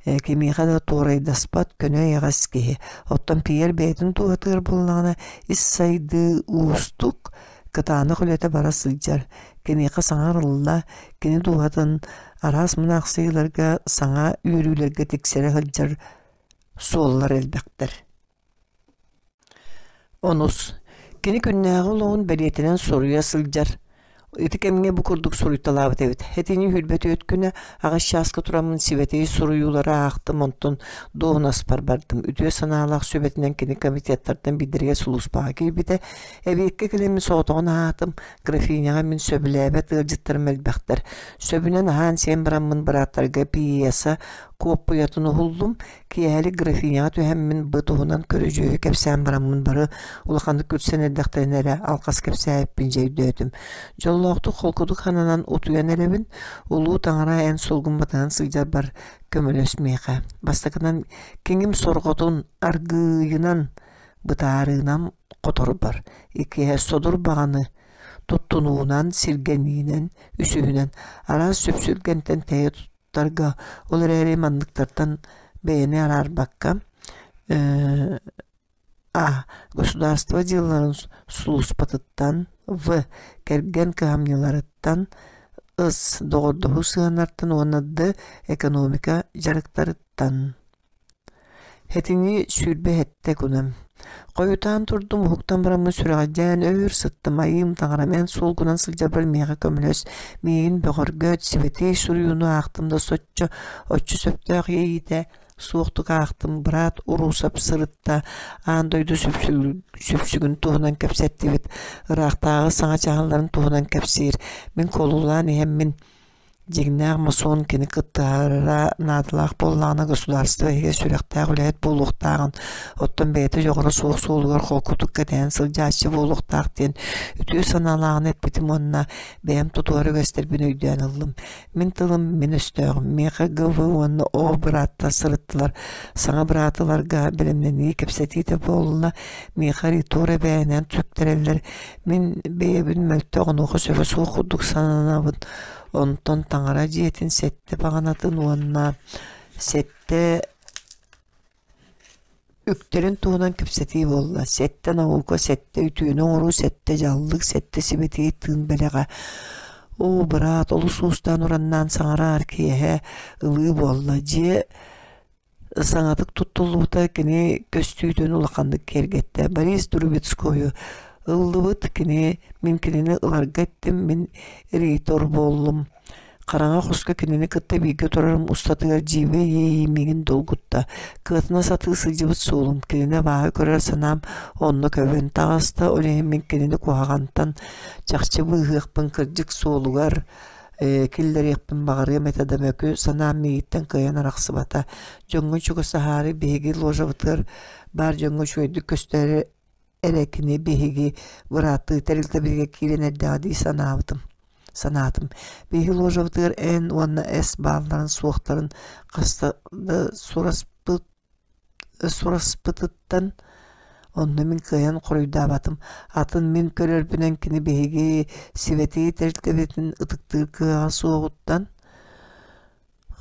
кимиэхэ да туорайдаспат көнө эйэҕэс киһи. Оттон Пьер бэйэтин туһатыгар буллаҕына ис сайдыы уустук, кытаанах үлэтэ бара сылдьар. Киниэхэ саҥа арылла, кини дууһатын араас мунаахсыйыыларга, саҥа үөрүүлэргэ тиксэрэ сылдьар суоллар элбэхтэр. Онус, кини күннээҕи олоҕун бэлиэтинэн суруйа сылдьар. Ити кэмҥэ бу курдук суруйталаабыт эбит. Этини сүүрбэ түөрт күнэ аҕыс чааска тураммын сибэтиэй суруйуулары аахтым, онтон дуоһунаспар бардым. Үтүө санаалаах сүбэтинэн кини комитеттартан биирдэригэр сулууспаҕа киирбитэ. Эбиэккэ кэлэммин соҕотоҕун аһаатым. Графиняҕа мин сөбүлээбэт ыалдьыттарым элбэхтэр. Сөбүнэн аһаан-сиэн бараммын бырааттарга пьеса куоппуйатын уһуллум. Киэһэлик графиняҕа түһэммин бу туһунан көрүдьүөһү кэпсээн бараммын бары улаханнык күлсэн эрдэхтэринэ эрэ алҕас кэпсээбиппин дьэ өйдөөтүм. Дьоллоохтук холкутук сананан утуйан эрэбин. Улуу таҥара эн суолгун батыһан сылдьарбар көмөлөс миэхэ. Бастакынан киҥим сорҕотун аргыыйынан бытаарыынан хоторбор, иккиһэ содур баҕаны туттунуунан, сиргэниинэн, үсүһүнэн араас сүпсүлгэнтэн тэйэ туттарга, ол эрээри манныктартан бэйэни араарбакка А. Государство дьыалаларын сулууспатыттан, В. Кэргэн кыһамньыларыттан, С. Доҕордоһуу сыһыаннартан уонна Д. Экономика дьарыктарыттан. Хэтиҥи 27 күнүм. Хойутаан турдум, уһуктан бараммын сүрэҕэлдьээн өр сыттым, айыым таҥарам эн суолгунан сылдьарбар миэхэ көмөлөс, миигин бөҕөргөт, сибэтиэй суруйууну аахтым да соччо оччо сөптөөх иэйиитэ суохтук аахтым, быраат Урусов сырытта, аан дойду сүпсүгүн туһунан кэпсэттибит, ыраахтааҕы саҥа чаһылларын туһунан кэпсиир, мин куолулаан иһэммин Дьиҥнээх мосон кини кыттыһара наадалаах буоллаҕына государство иһигэр сүрэхтээх үлэһит буолуохтааҕын, оттон бэйэтэ дьоҕура суох суолугар холкутук кэтэһэн сылдьааччы буолуохтаах диэн үтүө санаалааҕын эппитим уонна бэйэм тутуһар үгэстэрбин өйдөөн ыллым. Мин тылым мин өстөөҕүм. Миэхэ ГВ уонна О бырааттар сырыттылар. Саҥа быраатыларга бэлэмнэнии кэпсэтиитэ буолла. Миэхэ ритор эбээнэн сүктэрэллэр. Мин бэйэбин мөлтөх, онуоха сөбө суох курдук сананабын. Онтон таҥара дьиэтин сэттэ баҕанатын уонна сэттэ үктэрин туһунан кэпсэтии буолла. Сэттэ наука, сэттэ үтүөнү оҥоруу, сэттэ дьаллык, сэттэ сибэтиэй тыын бэлэҕэ. Оо, быраат, олус уустаан-ураннаан саҥараар киэһэ ылыы буолла. Дьиэ саҥатык туттуллубута кини көстүүтүн улаханнык киэргэттэ. Борис Трубецкойу ыллыбыт, кини мин кинини ыларга эттим, мин рейтор буоллум. Хараҥа хоско кинини кытта бииргэ турарым устатыгар дьиибэ иэйии миигин долгутта. Кыатана сатыы сылдьыбыт суолум, кинини абааһы көрөр санаам онно көбөн таҕыста, ол иһин мин кинини куһаҕантан чахчы быыһыахпын кырдьык суолугар киллэриэхпин баҕарыам этэ да мөкү санаам миигиттэн кыайан арахсыбата. Дьоҥҥо чугасаһаары биһиги ложабытыгар баар дьоҥҥо үчүгэйдик көстөөрү эрэ кини биһиги бырааттыы тэрилтэбитигэр киирэн эрдэҕэ дии санаабытым. Санаатым. Биһиги ложабытыгар Н уонна С баалларын суохтарын хаста да сураспыт сураспытыттан онно мин кыайан хоруйдаабатым. Атын мин көрөрбүнэн кини биһиги сибэтии тэрилтэбитин ытыктыыр кыаҕа суоҕуттан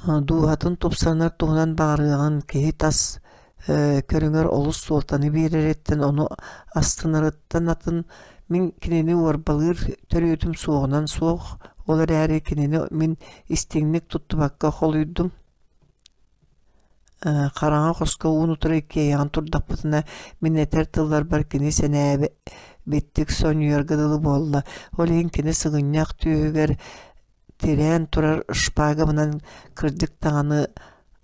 дууһатын тупсарынар туһунан баҕарыаҕын киһи тас көрүҥэр олус суолтаны биэрэриттэн ону астынарыттан атын мин кинини уорбалыыр төрүөтүм суоҕунан суох, ол эрээри кинини мин истиҥник туттубакка холуйдум. Хараҥа хоско уун-утары иккиэйэҕин турдахпытына, мин этэр тылларбар кини сэнээбиттик сонньуйарга дылы буолла. Ол иһин кини сыгынньах түөһүгэр тирээн турар шпагабынан кырдьык даҕаны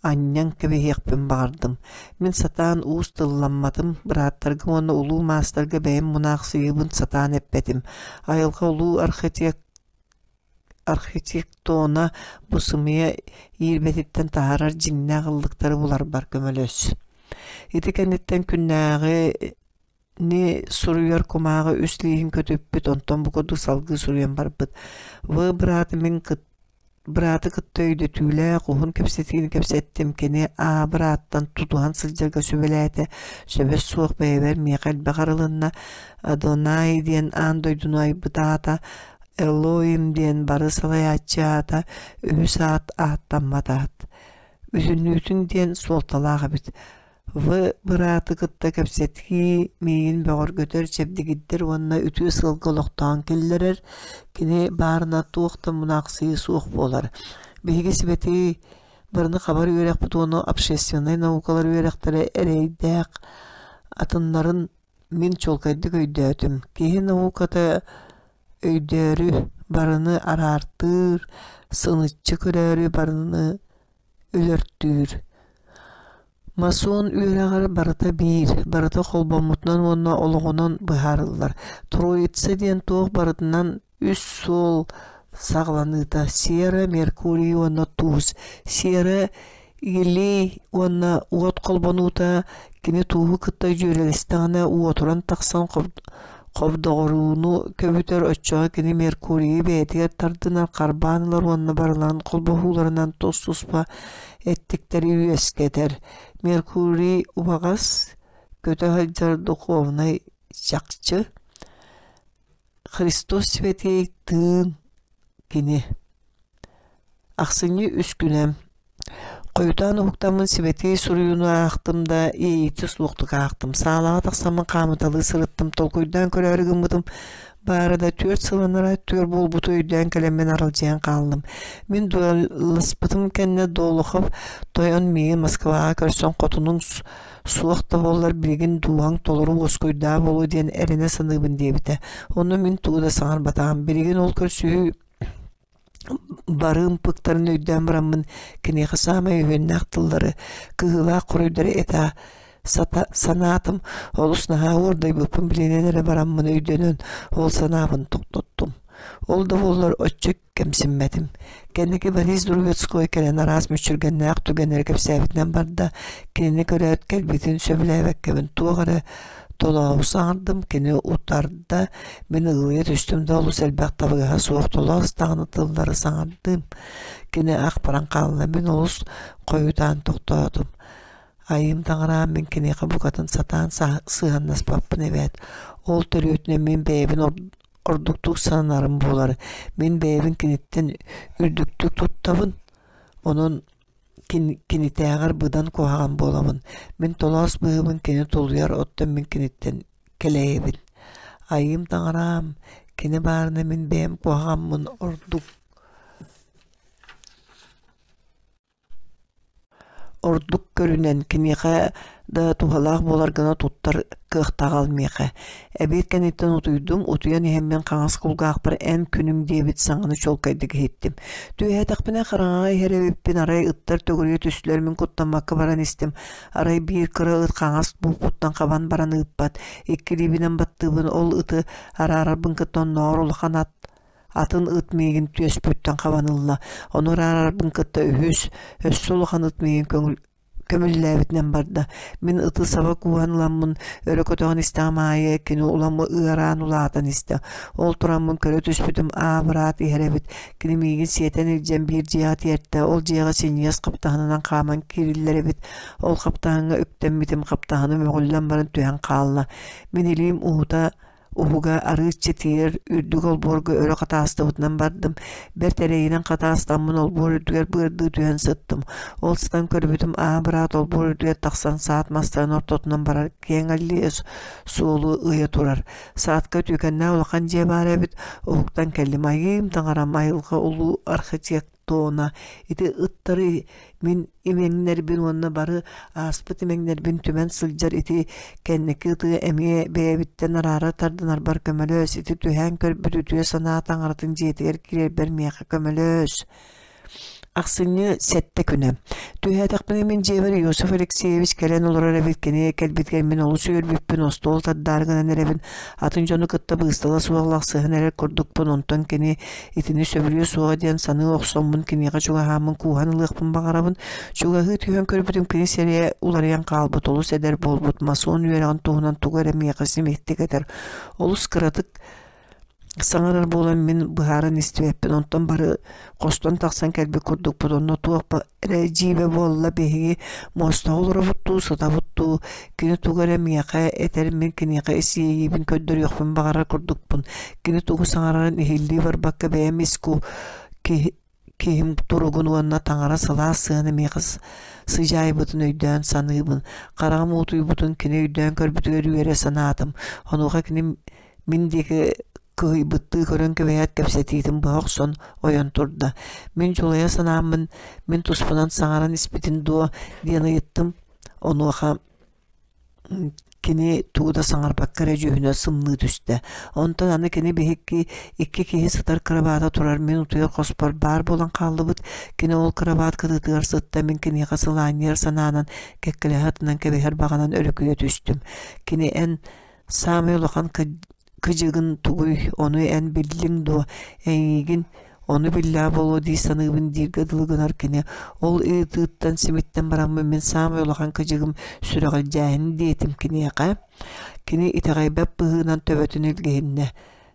анньан кэбиһиэхпин баҕардым. Мин сатаан уус тылламматым, бырааттарга уонна улуу маастарга бэйэм мунаахсыйыыбын сатаан эппэтим. Айылҕа улуу архитектона бу сымыйа иирбэтиттэн таһаарар дьиҥнээх ыллыктары буларбар көмөлөс. Ити кэнниттэн күннээҕи ни суруйар кумааҕы үс лииһин көтүппүт, онтон бу курдук салгыы суруйан барбыт. В бырааты мин бырааты кытта өйдөтүүлээх уһун кэпсэтиини кэпсэттим. Кини А бырааттан тутуһан сылдьарга сүбэлээтэ. Сөбө суох бэйэбэр миэхэ элбэх арылынна. Адонай диэн аан дойдуну айбыт аата, Элоим диэн бары салайааччы аата, үһүс аат ааттаммат аат. Бүтүннүүтүн диэн суолталаах эбит. В бырааты кытта кэпсэтии миигин бөҕөргөтөр, чэбдигирдэр уонна үтүө сыалга олохтоон киллэрэр. Кини баарына туох да мунаахсыйыы суох буолар. Биһиги сибэтии барыны хабар үөрэхпит уонна общественнай наукалар үөрэхтэрэ эрэйдээх атыннарын мин чуолкайдык өйдөөтүм. Киһи науката өйдөөрү, барыны араартыыр, сыныччы көрөөрү барыны өлөртүүр. Масон үөрэҕэр барыта биир, барыта холбоммутунан уонна олоҕунан быһаарыллар. Троица диэн туох барытынан үс суол саҕаланыыта: сера, Меркурий уонна туус. Сера илии уонна уот холбонуута кини тууһу кытта дьүөрэлэстэҕинэ уотуран тахсан хобдоҕорууну көбүтэр, оччоҕо кини Меркурийы бэйэтигэр тардынар, харбаан ылар уонна барыларын холбоһууларынан тус-туспа эттиктэри үөскэтэр. Меркурий убаҕас, көтө сылдьар духовнай чахчы. Христос сибэтиэй тыын кини. Ахсынньы үс күнэ. Хойутаан уһуктаммын сибэтиэй суруйууну аахтым да, иэйиитэ суохтук аахтым. Саалаҕа тахсаммын хаамыталыы сырыттым, толкуйдаан көрөөрү гыммытым, баара да түөрт сыл анараа өттүгэр буолбуту өйдөөн кэлэммин аралдьыйан хааллым. Мин дуоласпытым кэннэ Долохов тойон миигин Москваҕа көрсөн хотунуҥ суох да буоллар билигин дууһаҥ толору уоскуйдаа буолуо диэн эрэнэ саныыбын диэбитэ. Онно мин тугу да саҥарбатаҕым. Билигин ол көрсүһүү барыым пыктарын өйдөөн бараммын киниэхэ саамай өһүөннээх тыллары, кыһыылаах хоруйдары этэ сата санаатым, олус наһаа уордайбыппын билинэн эрэ бараммын өйдөнөн ол санаабын тохтоттум. Ол да буоллар оччо кэмсиммэтим. Кэнники Борис Друбецкой кэлэн араас мүччүргэннээх түгэннэри кэпсээбитинэн барда, кинини көрөөт кэлбитин сөбүлээбэккэбин туох эрэ толообу саҥардым, кини утарда, мин ыгылыйа түстүм да олус элбэх табыгаһа суох толоос даҕаны тыллары саҥардым. Кини ах баран хаалла, мин олус хойутаан тохтоотум. Айыым таҥараам мин киниэхэ букатын сатаан сыһыаннаспаппын эбээт. Ол төрүөтүнэн мин бэйэбин ордуктук сананарым буолар. Мин бэйэбин киниттэн үрдүктүк туттабын. Онон кинитээҕэр быдан куһаҕан буолабын. Мин толоос быһыыбын кини тулуйар, оттон мин киниттэн кэлэйэбин. Айыым таҥараам, кини баарына мин бэйэм куһаҕаммын ордук ордук көрүнэн киниэхэ да туһалаах буолар гына туттар кыахтааҕал миэхэ. Эбиэт кэнниттэн утуйдум, утуйан иһэммин хаҥас кулгаахпар эн күнүм диэбит саҥаны чуолкайдык иһиттим. Түөһээтэхпинэ хараҥаҕа иһэр эбиппин, арай ыттар төгүрүйэ түстүлэр, мин куттаммакка баран истим. Арай биир кыра ыт хаҥас булкуттан хабан баран ыыппат. Икки илиибинэн баттыыбын, ол ыты араарарбын кытта оннооҕор улахан ат атын ыт миигин түөспүттэн хабан ылла. Ону араарарбын кытта үһүс, өссө улахан ыт миигин көҥүл көмүллээбитинэн барда. Мин ыты саба кууһан ыламмын, өрө көтөҕөн истэҕим аайы кини улам ыараан улаатан истэ. Ол тураммын көрө түспүтүм аа быраат иһэр эбит. Кини миигин сиэтэн илдьэн биир дьиэҕэ тиэртэ. Ол дьиэҕэ синньигэс хаптаһынынан хааман киириллэр эбит. Ол хаптаһыҥҥа үктэммитим, хаптаһыным өҕүллэн баран түһэн хаалла. Мин илиим уута Уһуга арыычча тиийэр үрдүк олбуорга өрө хатаастыбытынан бардым. Бэрт эрэйинэн хатаастаммын олбуор үрдүгэр быардыы түһэн сыттым. Ол сытан көрбүтүм аа быраат олбуор үрдүгэр тахсан саат мастарын ортотунан барар киэҥ аллея суолу ыйа турар. Саатка үтүөкэннээх улахан дьиэ баар эбит. Уһуктан кэллим. Айыым таҥарам айылҕа улуу архитектор туона ити ыттары мин имэҥнэрбин уонна бары ааспыт имэҥнэрбин түмэн сылдьар ити кэнники ыты эмиэ бэйэбиттэн араара тардынарбар көмөлөс ити түһээн көрбүт үтүө санаа таҥаратын дьиэтигэр киирэрбэр миэхэ көмөлөс Ахсынньы сэттэ күнэ. Түһээтэхпинэ мин дьиэбэр Иосиф Алексеевич кэлэн олорор эбит. Кини кэлбитигэр мин олус үөрбүппүн, остуол тардаары гынан эрэбин. Атын дьону кытта быыстала суох лахсыһан эрэр курдукпун. Онтон кини Итини сөбүлүө суоҕа диэн саныы охсоммун киниэхэ чугаһааммын кууһан ылыахпын баҕарабын. Чугаһыы түһэн көрбүтүм кини сирэйэ уларыйан хаалбыт, олус эдэр буолбут, масон үөрэҕин туһунан тугу эрэ миэхэ симиктик этэр. Олус кыратык саҥарар буолан мин быһааран истибэппин. Онтон бары хостон тахсан кэлбит курдукпут. Онно туох эрэ дьиибэ буолла биһиги муостаҕа олоробут дуу, сытабыт дуу, кини тугу эрэ миэхэ этэр, мин киниэхэ ис иэйиибин көрдөрүөхпүн баҕарар курдукпун. Кини тугу саҥарарын иһиллии барбакка бэйэм ис киһи киһим туругун уонна таҥара сылаас сыһыана миэхэ сыдьаайбытын өйдөөн саныыбын. Хараҕым уутуйбутун кини өйдөөн көрбүтүгэр үөрэ санаатым. Онуоха кини мин диэки кыһыйбыттыы көрөн кэбиһээт кэпсэтиитин быһа охсон ойон турда. Мин дьулайа санааммын мин туспунан саҥаран испитин дуо диэн ыйыттым. Онуоха кини тугу да саҥарбакка эрэ дьүһүнэ сымныы түстэ. Онтон аны кини биһикки икки киһи сытар кырабаата турар мин утуйар хоспор баар буолан хааллыбыт. Кини ол кырабаат кытыытыгар сытта мин киниэхэ сылаанньыйар санаанан кэккэлэһэ атынан кэбиһэр баҕанан өрүкүйэ түстүм. Кини эн саамай улахан кыдьыгын тугуй, ону эн биллиҥ дуо, эйиигин ону биллэҕэ буолуо дии саныыбын дииргэ дылы гынар кини. Ол ыйытыыттан симиттэн бараммын мин саамай улахан кыдьыгым сүрэҕэлдьээһин диэтим киниэхэ. Кини итэҕэйбэт быһыынан төбөтүн илгиһиннэ.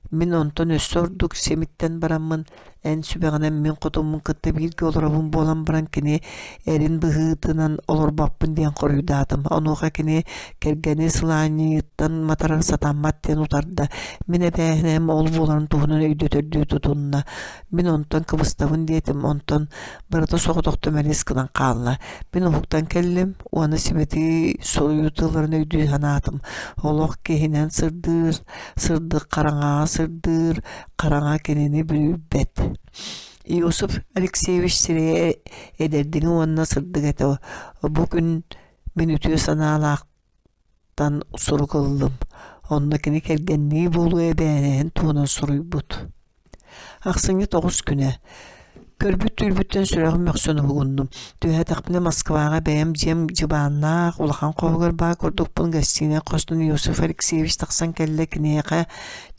Мин онтон өссө ордук симиттэн бараммын, Эн сүбэҕинэн мин хотуммун кытта бииргэ олоробун буолан баран кини эрин быһыытынан олорбоппун диэн хоруйдаатым. Онуоха кини кэргэни сылаанньыйыттан матарар сатаммат диэн утарда. Мин эбээһинэһим ол буоларын туһунан өйдөтөрдүү тутунна. Мин онтон кыбыстабын диэтим, онтон барыта соҕотохто мэлис гынан хаалла. Мин уһуктан кэллим уонна сибэтии суруйуу тылларын өйдүү санаатым. Олох киһинэн сырдыыр, сырдык хараҥаҕа сырдыыр, хараҥа кинини бүрүйбэт. Иосиф Алексеевич сирэйэ эдэрдиҥи уонна сырдык этэ. Бу күн мин үтүө санаалаахтан сурук ыллым. Онно кини кэргэннии буолуо эбээһинэһин туһунан суруйбут. Ахсынньы 9 күнэ. Көрбүт түүрбүттэн сүрэҕим мөхсөн уһугуннум. Түһээтэхпинэ Москваҕа бэйэм дьиэм дьыбааннаах улахан хоһугар баар курдукпун гостиная хостон Иосиф Алексеевич тахсан кэллэ киниэхэ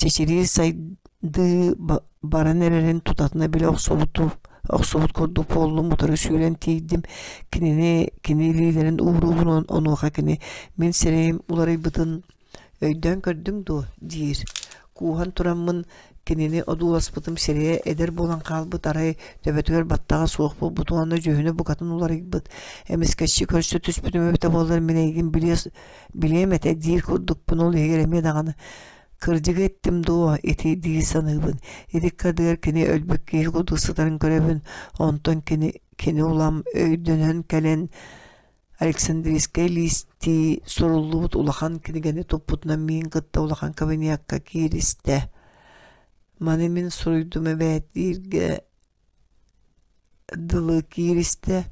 чэчирии сайдыы баран эрэрин тутатына билэ охсубутум охсубут курдук буоллум утары сүүрэн тиийдим кинини кини илиилэрин ууруубун онуоха кини мин сирэйим уларыйбытын Өйдөөн көрдүҥ дуо? диир. Кууһан тураммын кинини одууласпытым сирэйэ эдэр буолан хаалбыт арай төбөтүгэр баттаҕа суох буолбут уонна дьүһүнэ букатын уларыйбыт. Эмискэччи көрсө түспүтүм эбитэ буоллар мин эйигин билиэ, билиэм этэ диир курдукпун ол иһигэр эмиэ даҕаны кырдьыгы эттим дуо ити дии саныыбын. Ити ыккардыгар кини өлбүт киһи курдук сытарын көрөбүн, онтон кини кини улам өйдөнөн кэлэн Александрийскай лиистии суруллубут улахан кинигэни туппутунан миигин кытта улахан кабинекка кииристэ. Маны мин суруйдум эбээт дииргэ дылы кииристэ.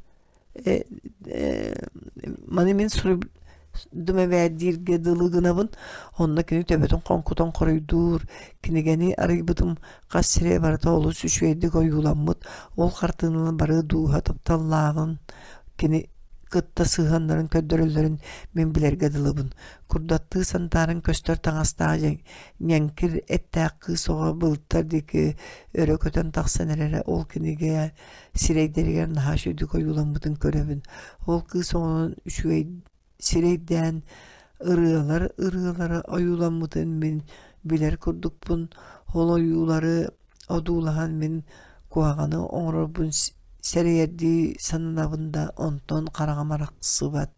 Маны мин суруйдум эбээт дииргэ дылы гынабын. Онно кини төбөтүн хоҥкутан хоруйдуур. Кинигэни арыйбытым хас сирэ барыта олус үчүгэйдик ойууламмыт. Ол хартыынаны бары дууһа тапталлааҕын кини кытта сыһыаннарын көрдөрөллөрүн мин билэргэ дылыбын. Курдаттыы сантааран көстөр таҥастаах ньэҥкир эттээх кыыс оҕо былыттар диэки өрө көтөн тахсан эрэрэ ол кинигэ сирэйдэригэр наһаа үчүгэйдик ойууламмытын көрөбүн. Ол кыыс оҕонон үчүгэй сирэйдээн ырыалар ырыалара ойууламмытын мин билэр курдукпун. Ол ойуулары одуулаһан мин куһаҕаны оҥорорбун сэрэйэрдии сананабын да онтон хараҕым арахсыбат.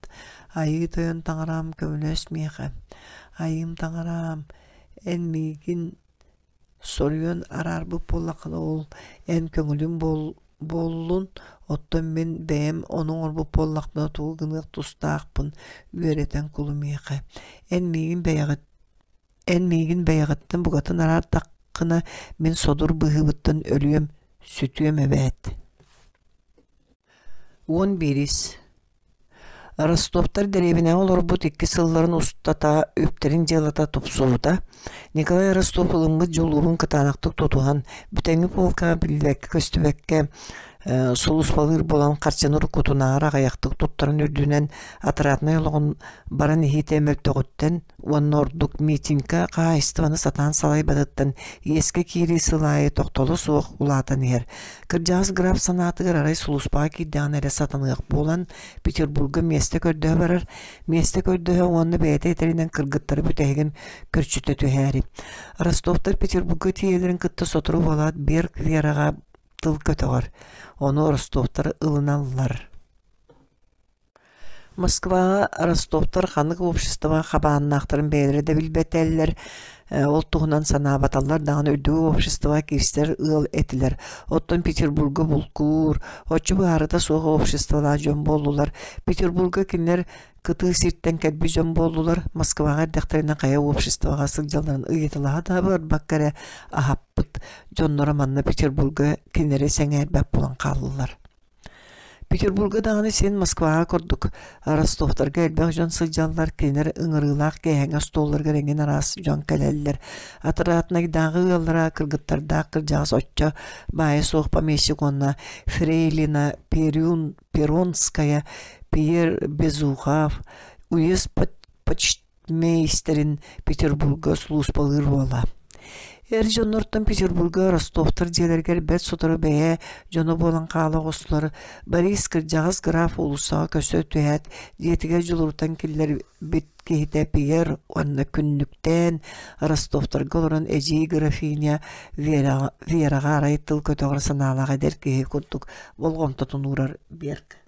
Айыы Тойон Таҥарам көмөлөс миэхэ. Айыым Таҥарам, эн миигин Соруйан араарбыт буоллаххына ол эн көҥүлүҥ буоллун, оттон мин бэйэм ону оҥорбут буоллахпына тугу гыныах тустаахпын үөрэтэн кулу миэхэ. Эн миигин бэйэҕит эн миигин бэйэҕиттэн букатын араардаххына мин содур быһыыбыттан өлүөм, сүтүөм эбээт 11 Ростовтар дэриэбинэҕэ олорбут икки сылларын устата үптэрин дьыалата тупсубута. Николай Ростов ылыммыт дьулуурун кытаанахтык тутуһан, бүтэҥи полкаҕа биллибэккэ-көстүбэккэ сулууспалыыр буолан харчыны уруккутунааҕар аҕыйахтык туттарын үрдүнэн атыраатынай олоҕун баран иһиитэ мөлтөҕүттэн уонна ордук митинка хаһаайыстыбаны сатаан салайбатыттан иэскэ киирии сыл аайы тохтоло суох улаатан иһэр. Кырдьаҕас граф санаатыгар арай сулууспаҕа киирдэҕинэ эрэ сатаныах буолан, Петербурга миэстэ көрдөһө барар, миэстэ көрдөһө уонна бэйэтэ этэринэн кыргыттары бүтэһигин көрчүтэ түһээри. Ростовтар Петербурга тиийэллэрин кытта сотору буолаат Берг Вераҕа тыл көтөҕөр, ону Ростовтар ылыналлар. Москваҕа Ростовтар ханнык обществоҕа хабааннаахтарын бэйэлэрэ да билбэтэллэр, ол туһунан санаабаталлар даҕаны үрдүкү обществоҕа киирсэр ыал этилэр. Оттон Петербурга булкуур, оччо быһаарыта суох обществолаах дьон буоллулар. Петербурга кинилэр кытыы сиртэн кэлбит дьон буоллулар, Москваҕа эрдэхтэринэ хайа обществоҕа сылдьалларын ыйыталаһа да барбакка эрэ аһаппыт дьонноро манна Петербурга кинилэри сэҥээрбэт буолан хааллылар. Петербурга даҕаны син Москваҕа курдук Ростовтарга элбэх дьон сылдьаллар, кинилэр ыҥырыылаах киэһэҥҥи остуолларыгар эҥин араас дьон кэлэллэр. Атыраатынайдааҕы ыаллара кыргыттардаах кырдьаҕас оччо баайа суох помещик уонна Фрейлина Перюн, Перонская, Пьер Безухов, уезд почтмейстерин Петербурга сулууспалыыр уола. Эр дьоннортон Петербурга Ростовтар дьиэлэригэр бэрт сотору бэйэ дьоно буолан хаала оҕустулар. Борис кырдьаҕас граф уулуссаҕа көрсө түһээт, дьиэтигэр дьулурутан киллэрбит киһитэ Пьер уонна күннүктээн Ростовтарга олорон эдьиий графиня Вераҕа, Вераҕа арай тыл көтөҕөр санаалаах эдэр киһи курдук болҕомтотун уурар Берг.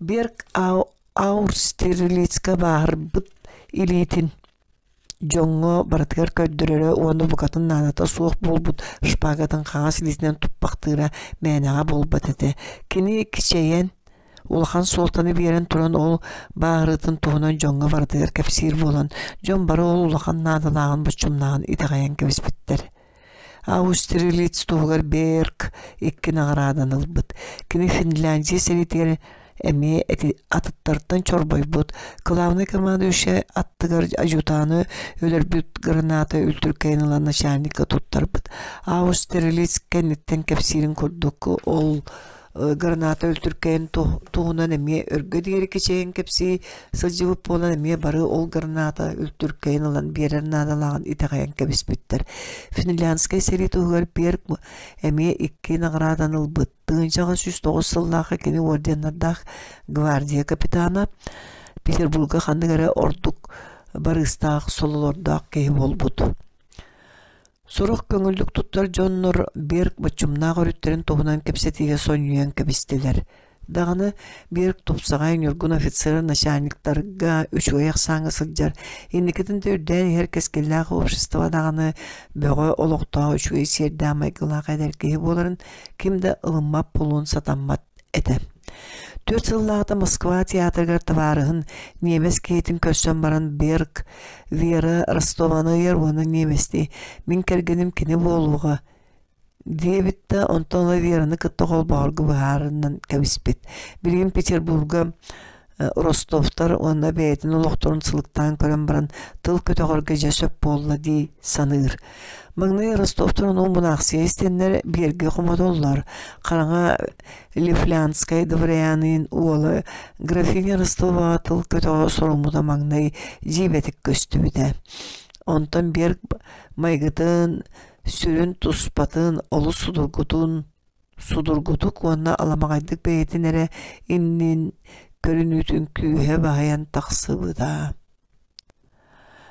Берг Аустерлицка бааһырбыт илиитин дьоҥҥо барытыгар көрдөрөрө уонна букатын наадата суох буолбут шпагатын хаҥас илиитинэн туппахтыыра мээнэҕэ буолбат этэ. Кини кичэйэн, улахан суолтаны биэрэн туран ол бааһырыытын туһунан дьоҥҥо барытыгар кэпсиир буолан, дьон бары ол улахан наадалааҕын боччумнааҕын итэҕэйэн кэбиспиттэр. Аустерлиц туһугар Берг икки наҕарааданы ылбыт. Кини Финляндия сэриитигэр эмиэ атыттартан чорбойбут. Главный командующай аттыгар адъютаны өлөрбүт граната үлтүркэйин ылан начальникка туттарбыт. Аустерлиц кэнниттэн кэпсиирин курдук ол граната үлтүркэйин туһунан эмиэ өргө диэри кичэйэн кэпсии сылдьыбыт буолан эмиэ бары ол граната үлтүркэйин ылан биэрэр наадалааҕын итэҕэйэн кэбиспиттэр. Финляндскай сэрии туһугар Берг эмиэ икки наҕарааданы ылбыт. 1809 сыллаахха кини орденнардаах гвардия капитана, Петербурга ханнык эрэ ордук барыыстаах сололордоох киһи буолбут. Сорох көҥүллүк туттар дьоннор Берг боччумнаах өрүттэрин туһунан кэпсэтиигэ сонньуйан кэбистилэр. Даҕаны Берг тупсаҕай ньургун офицер начальниктарга үчүгэй ахсааҥҥа сылдьар, инникитин да үрдээн иһэр кэскиллээх общество даҕаны бөҕө олохтоох үчүгэй сиэрдээх майгылаах эдэр киһи буоларын ким да ылыммат буолуон сатаммат этэ. Түөрт сыллааҕыта Москва театрыгар табаарыһын ньиэмэс киһитин көрсөн баран Берг Вера Ростованы ыйар уонна ньиэмэстии «Мин кэргэним кини буолуоҕа» диэбит да, онтон ыла Вераны кытта холбоһорго быһаарынан кэбиспит. Билигин Петербурга Ростовтар уонна бэйэтин олохторун сылыктаан көрөн баран тыл көтөҕөргө дьэ сөп буолла дии саныыр. Маҥнай Ростовтар ону мунаахсыйа истэннэр биэргэ хомотоллор. Хараҥа Лифлянскай дворянин уола графиня Ростоваҕа тыл көтөҕө соруммута маҥнай дьиибэтик көстүбүтэ. Онтон Берг майгытын, сүрүн туспатын, олус судургутун судургутук уонна аламаҕайдык бэйэтин эрэ иннин көрүнүүтүн күүһэ баһыйан тахсыбыта.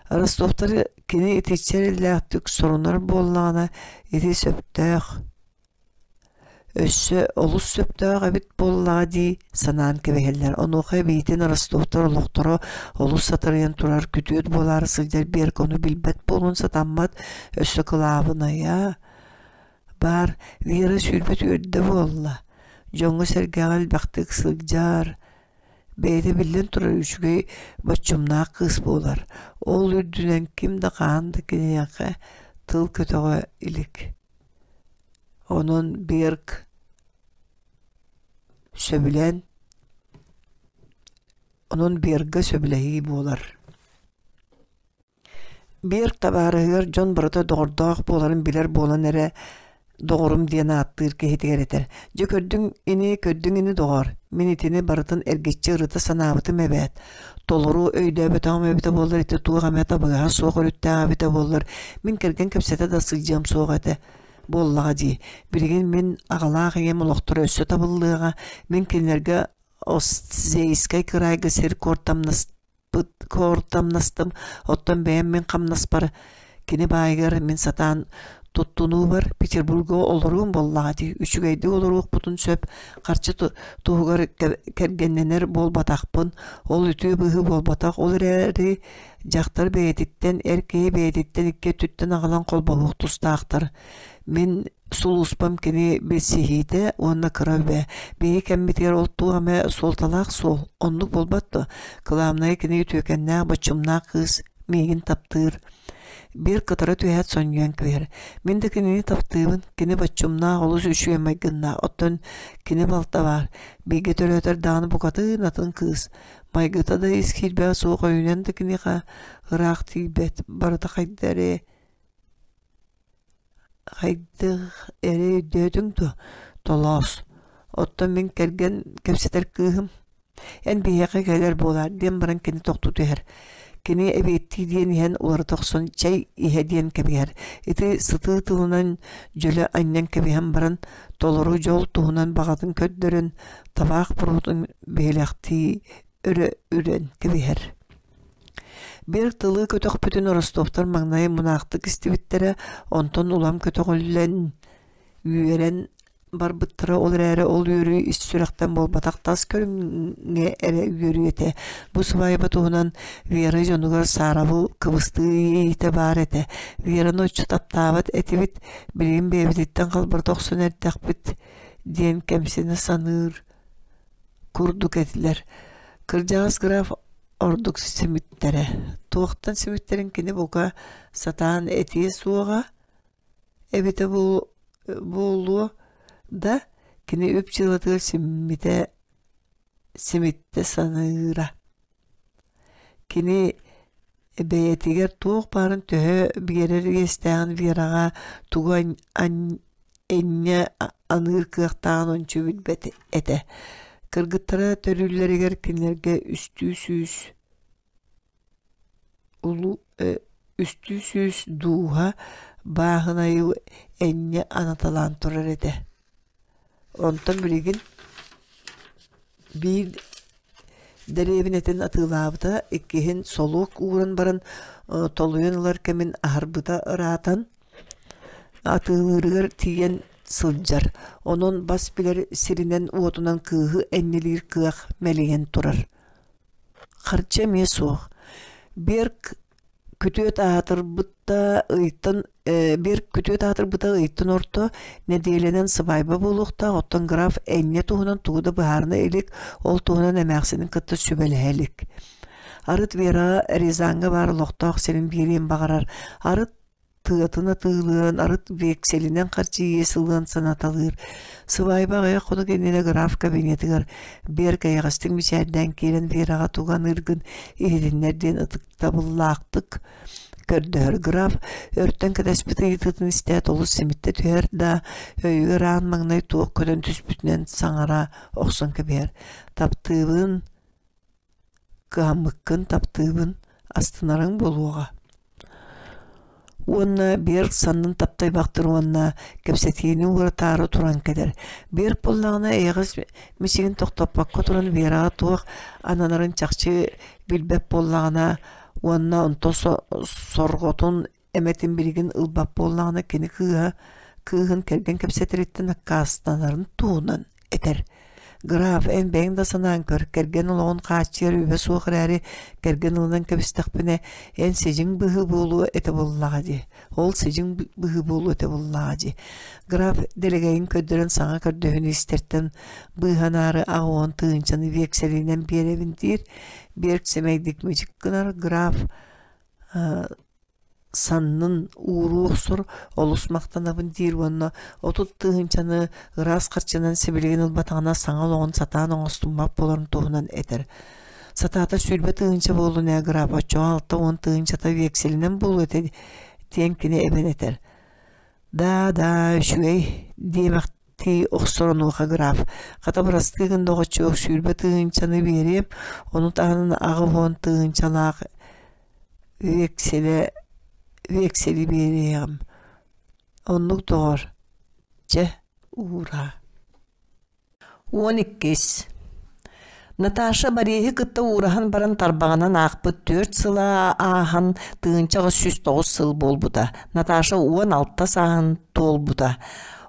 Ростовтары кини итиччэ эрэллээхтик сорунар буоллаҕына ити сөптөөх, өссө олус сөптөөх эбит буоллаҕа дии санаан кэбиһэллэр. Онуоха эбиитин Ростовтар олохторо олус сатарыйан турар күтүөт буолаары сылдьар Берг ону билбэт буолуон сатаммат, өссө кылаабынайа Баар Вера сүүрбэт үөрдэ буолла, дьоҥҥо-сэргэҕэ элбэхтик сылдьар, бэйэтэ биллэн турар үчүгэй боччумнаах кыыс буолар, ол үрдүнэн ким да хаһан да киниэхэ тыл көтөҕө илик. Онон Берг сөбүлээн онон Берга сөбүлэһии буолар. Биир табаарыһыгар дьон барыта доҕордоох буоларын билэр буолан эрэ доҕорум диэн ааттыыр киһитигэр этэр: «Дьэ көрдүҥ ини, көрдүҥ ини доҕоор, мин итини барытын эргиччи ырыта санаабытым эбээт. Толору өйдөөбөтөҕүм эбитэ буоллар ити туох эмэ табыгаһа суох өрүттээх эбитэ буоллар, мин кэргэн кэпсэтэ да сылдьыам суох этэ буоллаҕа дии. Билигин мин аҕалаах ийэм олохторо өссө табыллыаҕа, мин кинилэргэ Остзейскай кыраайга сир куортамнаста куортамнастым, оттон бэйэм мин хамнаспар кини баайыгар мин сатаан туттунуубар Петербурга олоруум буоллаҕа дии, үчүгэйдик олоруохпутун сөп, харчы туһугар кэргэннэнэр буолбатахпын, ол үтүө быһыы буолбатах, ол эрээри дьахтар бэйэтиттэн, эр киһи бэйэтиттэн икки өттүттэн аҕалан холбоһуох тустаахтар. Мин сулууспам кини билсиһиитэ уонна кыра үбэ. Биһиги кэммитигэр ол туох эмэ суолталаах суол, оннук буолбат дуо? Кылаабынайа кини үтүөкэннээх, боччумнаах кыыс миигин таптыыр. Биир кытара түһээт сонньуйан кэбиһэр. Мин да кинини таптыыбын, кини боччумнаах, олус үчүгэй майгыннаах, оттон кини балта баар. Бииргэ төрөөтөр даҕаны букатын атын кыыс. Майгыта да ис киирбэҕэ суох өйүнэн да киниэхэ ыраах тиийбэт, барыта хайда эрэ Хайдах эрэ өйдөөтүҥ дуо, толоос, оттон мин кэргэн кэпсэтэр кыыһым, эн биһиэхэ кэлэр буолаар диэн баран кини тохтуу түһэр. Кини эбиэттии диэн иһэн уларыта охсон чэй иһэ диэн кэбиһэр. Ити сытыы тылынан дьөлө анньан кэбиһэн баран, толору дьол туһунан баҕатын көрдөрөн, табаах буруотун биһилэхтии өрө үрэн кэбиһэр. Биир тылы көтөхпүтүн Ростовтар маҥнай мунаахтык истибиттэрэ, онтон улам көтөҕүллэн, үөрэн барбыттара, ол эрээри ол үөрүү ис сүрэхтэн буолбатах тас көрүҥҥэ эрэ үөрүү этэ. Бу сыбаайба туһунан Вера дьонугар саарабыл кыбыстыы иэйиитэ баар этэ. Вераны оччо таптаабат этибит, билигин бэйэбититтэн халбарыта охсон эрдэхпит диэн кэмсинэ саныыр курдук этилэр. Кырдьаҕас граф ордук симиттэрэ. Туохтан симиттэрин кини бука сатаан этиэ суоҕа эбитэ буолуо да, кини үп дьыалатыгар симмитэ симиттэ саныыра. Кини бэйэтигэр туох баарын төһө биэрэр иэстээҕин Вераҕа тугу энньэ аныыр кыахтааҕын ончу билбэт этэ. Кыргыттара төрүүллэригэр кинилэргэ 300 дууһа бааһынайы энньэ анаталаан турар этэ. Онтон билигин биир дэриэбинэтин атыылаабыта, иккиһин солуок ууран баран толуйан ылар кэмин аһарбыта ыраатан, атыылыырыгар тиийэн сылдьар. Онон бас билэр сиринэн-уотунан кыыһы энньэлиир кыах мэлийэн турар. Харчы эмиэ суох. Берг күтүөт аатырбыта ыйтан биир күтүөт аатырбыта ыйтан орто нэдиэлэнэн сыбаайба буолуохтаах, оттон граф энньэ туһунан тугу да быһаарына илик, ол туһунан эмээхсинин кытта сүбэлэһэ илик. Арыт Вераҕа Рязаҥҥа баар олохтоох сирин биэриэн баҕарар, арыт тыатын атыылыан, арыт векселинэн харчы иэс ылыан санаталыыр. Сыбаайба аҕыйах хонук иннинэ граф кабинетыгар Берг эйэҕэстик мичээрдээн киирэн Вераҕа тугу аныыргын иһитиннэр диэн ытыктабыллаахтык көрдөһөр. Граф өртөн кэтэспит ыйытыытын истээт олус симиттэ түһэр да, өйүгэр аан маҥнай туох көтөн түспүтүнэн саҥара охсон кэбиһэр. Таптыыбын, кыһаммыккын таптыыбын, астынарыҥ буолуоҕа Уонна Берг саннын таптайбахтыр уонна кэпсэтиини ууратаары туран кэлэр. Берг буоллаҕына эйэҕэс мичигин тохтоппокко туран Вераҕа туох ананарын чахчы билбэт буоллаҕына уонна онто сорҕотун эмэтин билигин ылбат буоллаҕына кини кыыһа кыыһын кэргэн кэпсэтэриттэн аккаастанарын туһунан этэр. Граф, эн бэйэҥ да санаан көр, кэргэн олоҕун хааччыйар үбэ суох эрээри, кэргэн ылынан кэбистэхпинэ, эн сидьиҥ быһыы буолуо этэ буоллаҕа дии. Ол сидьиҥ быһыы буолуо этэ буоллаҕа дии. Граф дэлэгэйин көрдөрөн саҥа көрдөһүүнү истэртэн быыһанаары аҕа уон тыһыынчаны биэксэлинэн биэрэбин диир. Берг сэмэйдик мичик гынар. Граф саннын ууруу охсор, олус махтанабын диир уонна 30 тыһыынчаны ыраас харчынан сибилигин ылбатаҕына саҥа олоҕун сатаан оҥостуммат буоларын туһунан этэр. Сатаата 20 тыһыынча буоллун ээ граф, оччоҕо 60 тыһыынчата векселинэн буолуо этэ диэн кини эбэн этэр. Да, да, үчүгэй диэмэхтии охсор онуоха граф. Хата бырастыы гын доҕоччуок 20 тыһыынчаны биэриэм, ону таһынан 80 тыһыынчалаах векселэ вексели биэриэҕим. Оннук доҕор, чэ, уураа. 12. Наташа Бориһы кытта уураһан баран тарбаҕынан аахпыт 4 сыла ааһан 1809 сыл буолбута. Наташа 16 сааһын туолбута.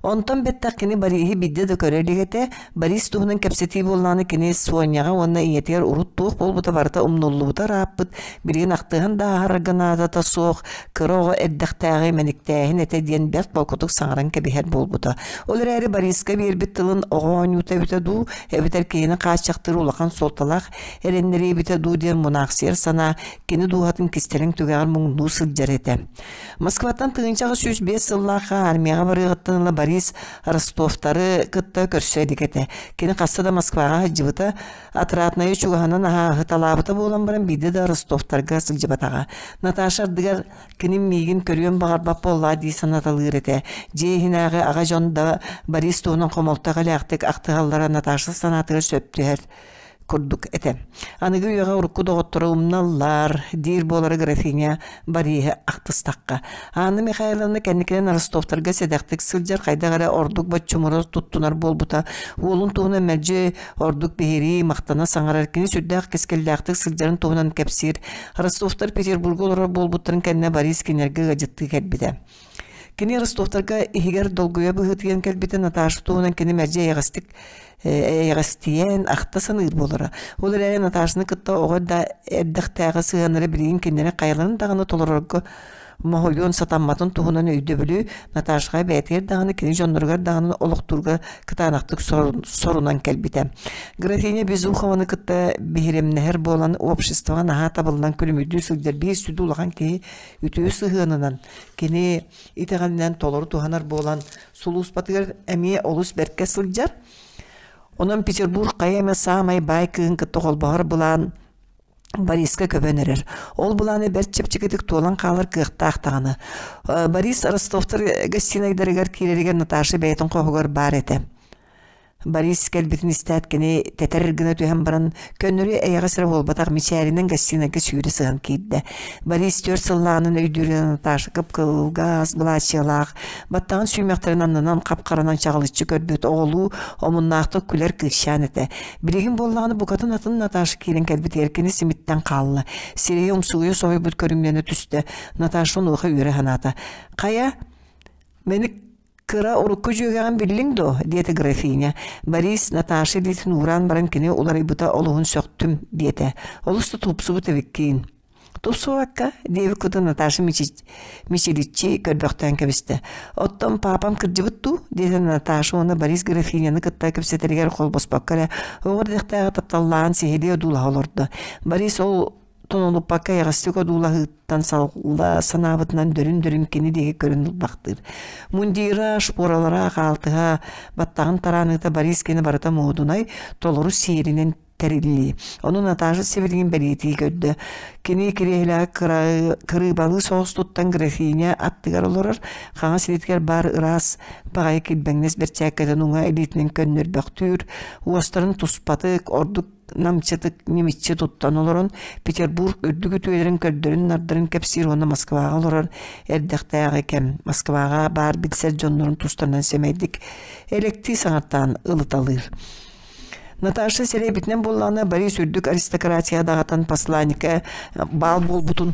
Онтон бэттэх кини Бориһы биирдэ да көрө илик этэ. Борис туһунан кэпсэтии буоллаҕына кини Соняҕа уонна ийэтигэр урут туох буолбута барыта умнуллубута ырааппыт, билигин ахтыһан да ааһарга наадата суох, кыра оҕо эрдэхтээҕи мэниктээһин этэ диэн бэрт холкутук саҥаран кэбиһэр буолбута. Ол эрээри Бориска биэрбит тылын оҕо оонньуута эбитэ дуу, эбэтэр киһини хааччахтыыр улахан суолталаах эрэннэрии эбитэ дуу диэн мунаахсыйар санаа кини дууһатын кистэлэҥ түгэҕэр муҥнуу сылдьар этэ. Москваттан 1805 сыллаахха армияҕа барыаҕыттан ыла Борис Ростовтары кытта көрсө илик этэ. Кини хаста да Москваҕа сылдьыбыта, Отраднайы чугаһынан аһаһыталаабыта буолан баран биирдэ да Ростовтарга сылдьыбатаҕа. Наташа ардыгар кини миигин көрүөн баҕарбат буоллаа дии санаталыыр этэ. Дьиэ иһинээҕи аҕа дьон да Борис туһунан хомолто элээхтик ахтыһаллара Наташа санаатыгар сөп түһэр. курдук этэ. Аныгы үйэҕэ урукку доҕотторо умналлар, диир буолара графиня Бориһы ахтыстахха. Анна Михайловна кэнникинэн Ростовтарга сэдэхтик сылдьар хайдах эрэ ордук боччумура туттунар буолбута. Уолун туһунан мэлдьи ордук биһирии, махтана саҥарар, кини сүрдээх кэскиллээхтик сылдьарын туһунан кэпсиир. Ростовтар Петербурга олорор буолбуттарын кэннэ Борис кинилэргэ ыалдьыттыы кэлбитэ. Кини Ростовтарга иһигэр долгуйа быһыытыйан кэлбитэ Наташа туһунан кини мэлдьи эйэҕэстик эйэҕэстийэн ахта саныыр буолара. Ол эрээри Наташаны кытта оҕо да эрдэхтээҕи сыһыаннара билигин кинилэри хайаларын даҕаны толорорго моһуйуон сатамматын туһунан өйдөбүлү Наташаҕа бэйэтигэр даҕаны кини дьонноругар даҕаны олохтуурга кытаанахтык сорунан кэлбитэ. Графиня Безухованы кытта биһирэмнэһэр буолан обществоҕа наһаа табыллан күлүмүрдүү сылдьар биир сүдү улахан киһи үтүө сыһыанынан кини итэҕэлинэн толору туһанар буолан сулууспатыгар эмиэ олус бэркэ сылдьар. Онон Петербург хайа эмэ саамай баай кыыһын кытта холбоһор былаан Бориска көбөн эрэр. Ол былааны бэрт чэпчэкитик туолан хаалар кыахтаах даҕаны. Борис Ростовтар гостинайдарыгар киирэригэр Наташа бэйэтин хоһугар баар этэ. Борис кэлбитин истээт кини тэтэр гына түһэн баран, көннөрү эйэҕэс эрэ буолбатах мичээринэн гостинайга сүүрэ сыһан киирдэ. Борис түөрт сыллааҕынан өйдүүрүнэн Наташа кып-кылгас былаачыйалаах, баттаҕын сүүмэхтэрин аннынан хап-харанан чаҕылыччы көрбүт оҕолуу омуннаахтык күлэр кыысчаан этэ. Билигин буоллаҕына букатын атын Наташа киирэн кэлбитигэр кини симиттэн хаалла. Сирэйэ умсугуйа соһуйбут көрүҥнэнэ түстэ. Наташа онуоха үөрэ санаата. «Хайа, мэник «Кыра урукку дьүөгэҕин биллиҥ дуо?» диэтэ графиня. Борис Наташа илиитин уураан баран кини уларыйбыта олуһун сөхтүм диэтэ. Олус да тупсубут эбиккин. Тупсубакка, диэбит курдук Наташа мичиличчи көрбөхтөөн кэбистэ. Оттон паапам кырдьыбыт дуу? диэтэ Наташа уонна Борис графиняны кытта кэпсэтэригэр холбоспокко эрэ оҕо эрдэхтээҕи тапталлааҕын сиһилии одуулаһа олордо. Борис ол Тонолуппакка эйэҕэстик одуулаһыыттан салла санаабытынан дөрүн-дөрүн кини диэки көрөн ылбахтыыр. Мундира, шпоралара, хаалтыһа, баттаҕын тарааныыта Борис кини барыта муодунай, толору сиэринэн тэриллии. Ону Наташа сибилигин бэлиэтии көрдө. Кини кириэһилэҕэ кырыыбалыы соҕус туттан графиня аттыгар олорор, хаҥас илиитигэр баар ыраас баҕайы килбэҥнэс бэрчээккэтин уҥа илиитинэн көннөрбөхтүүр, уостарын туспатык, ордук намчытык ньимиччи туттан олорон Петербург үрдүк үтүөлэрин көрдөрүн-нардарын кэпсиир уонна Москваҕа олорор эрдэхтээҕи кэм Москваҕа баар билсэр дьоннорун тустарынан сэмэйдик элэктии саҥартаан ылыталыыр. Наташа сэрэйбитинэн буоллаҕына Борис үрдүк аристократия даҕатан посланника баал буолбутун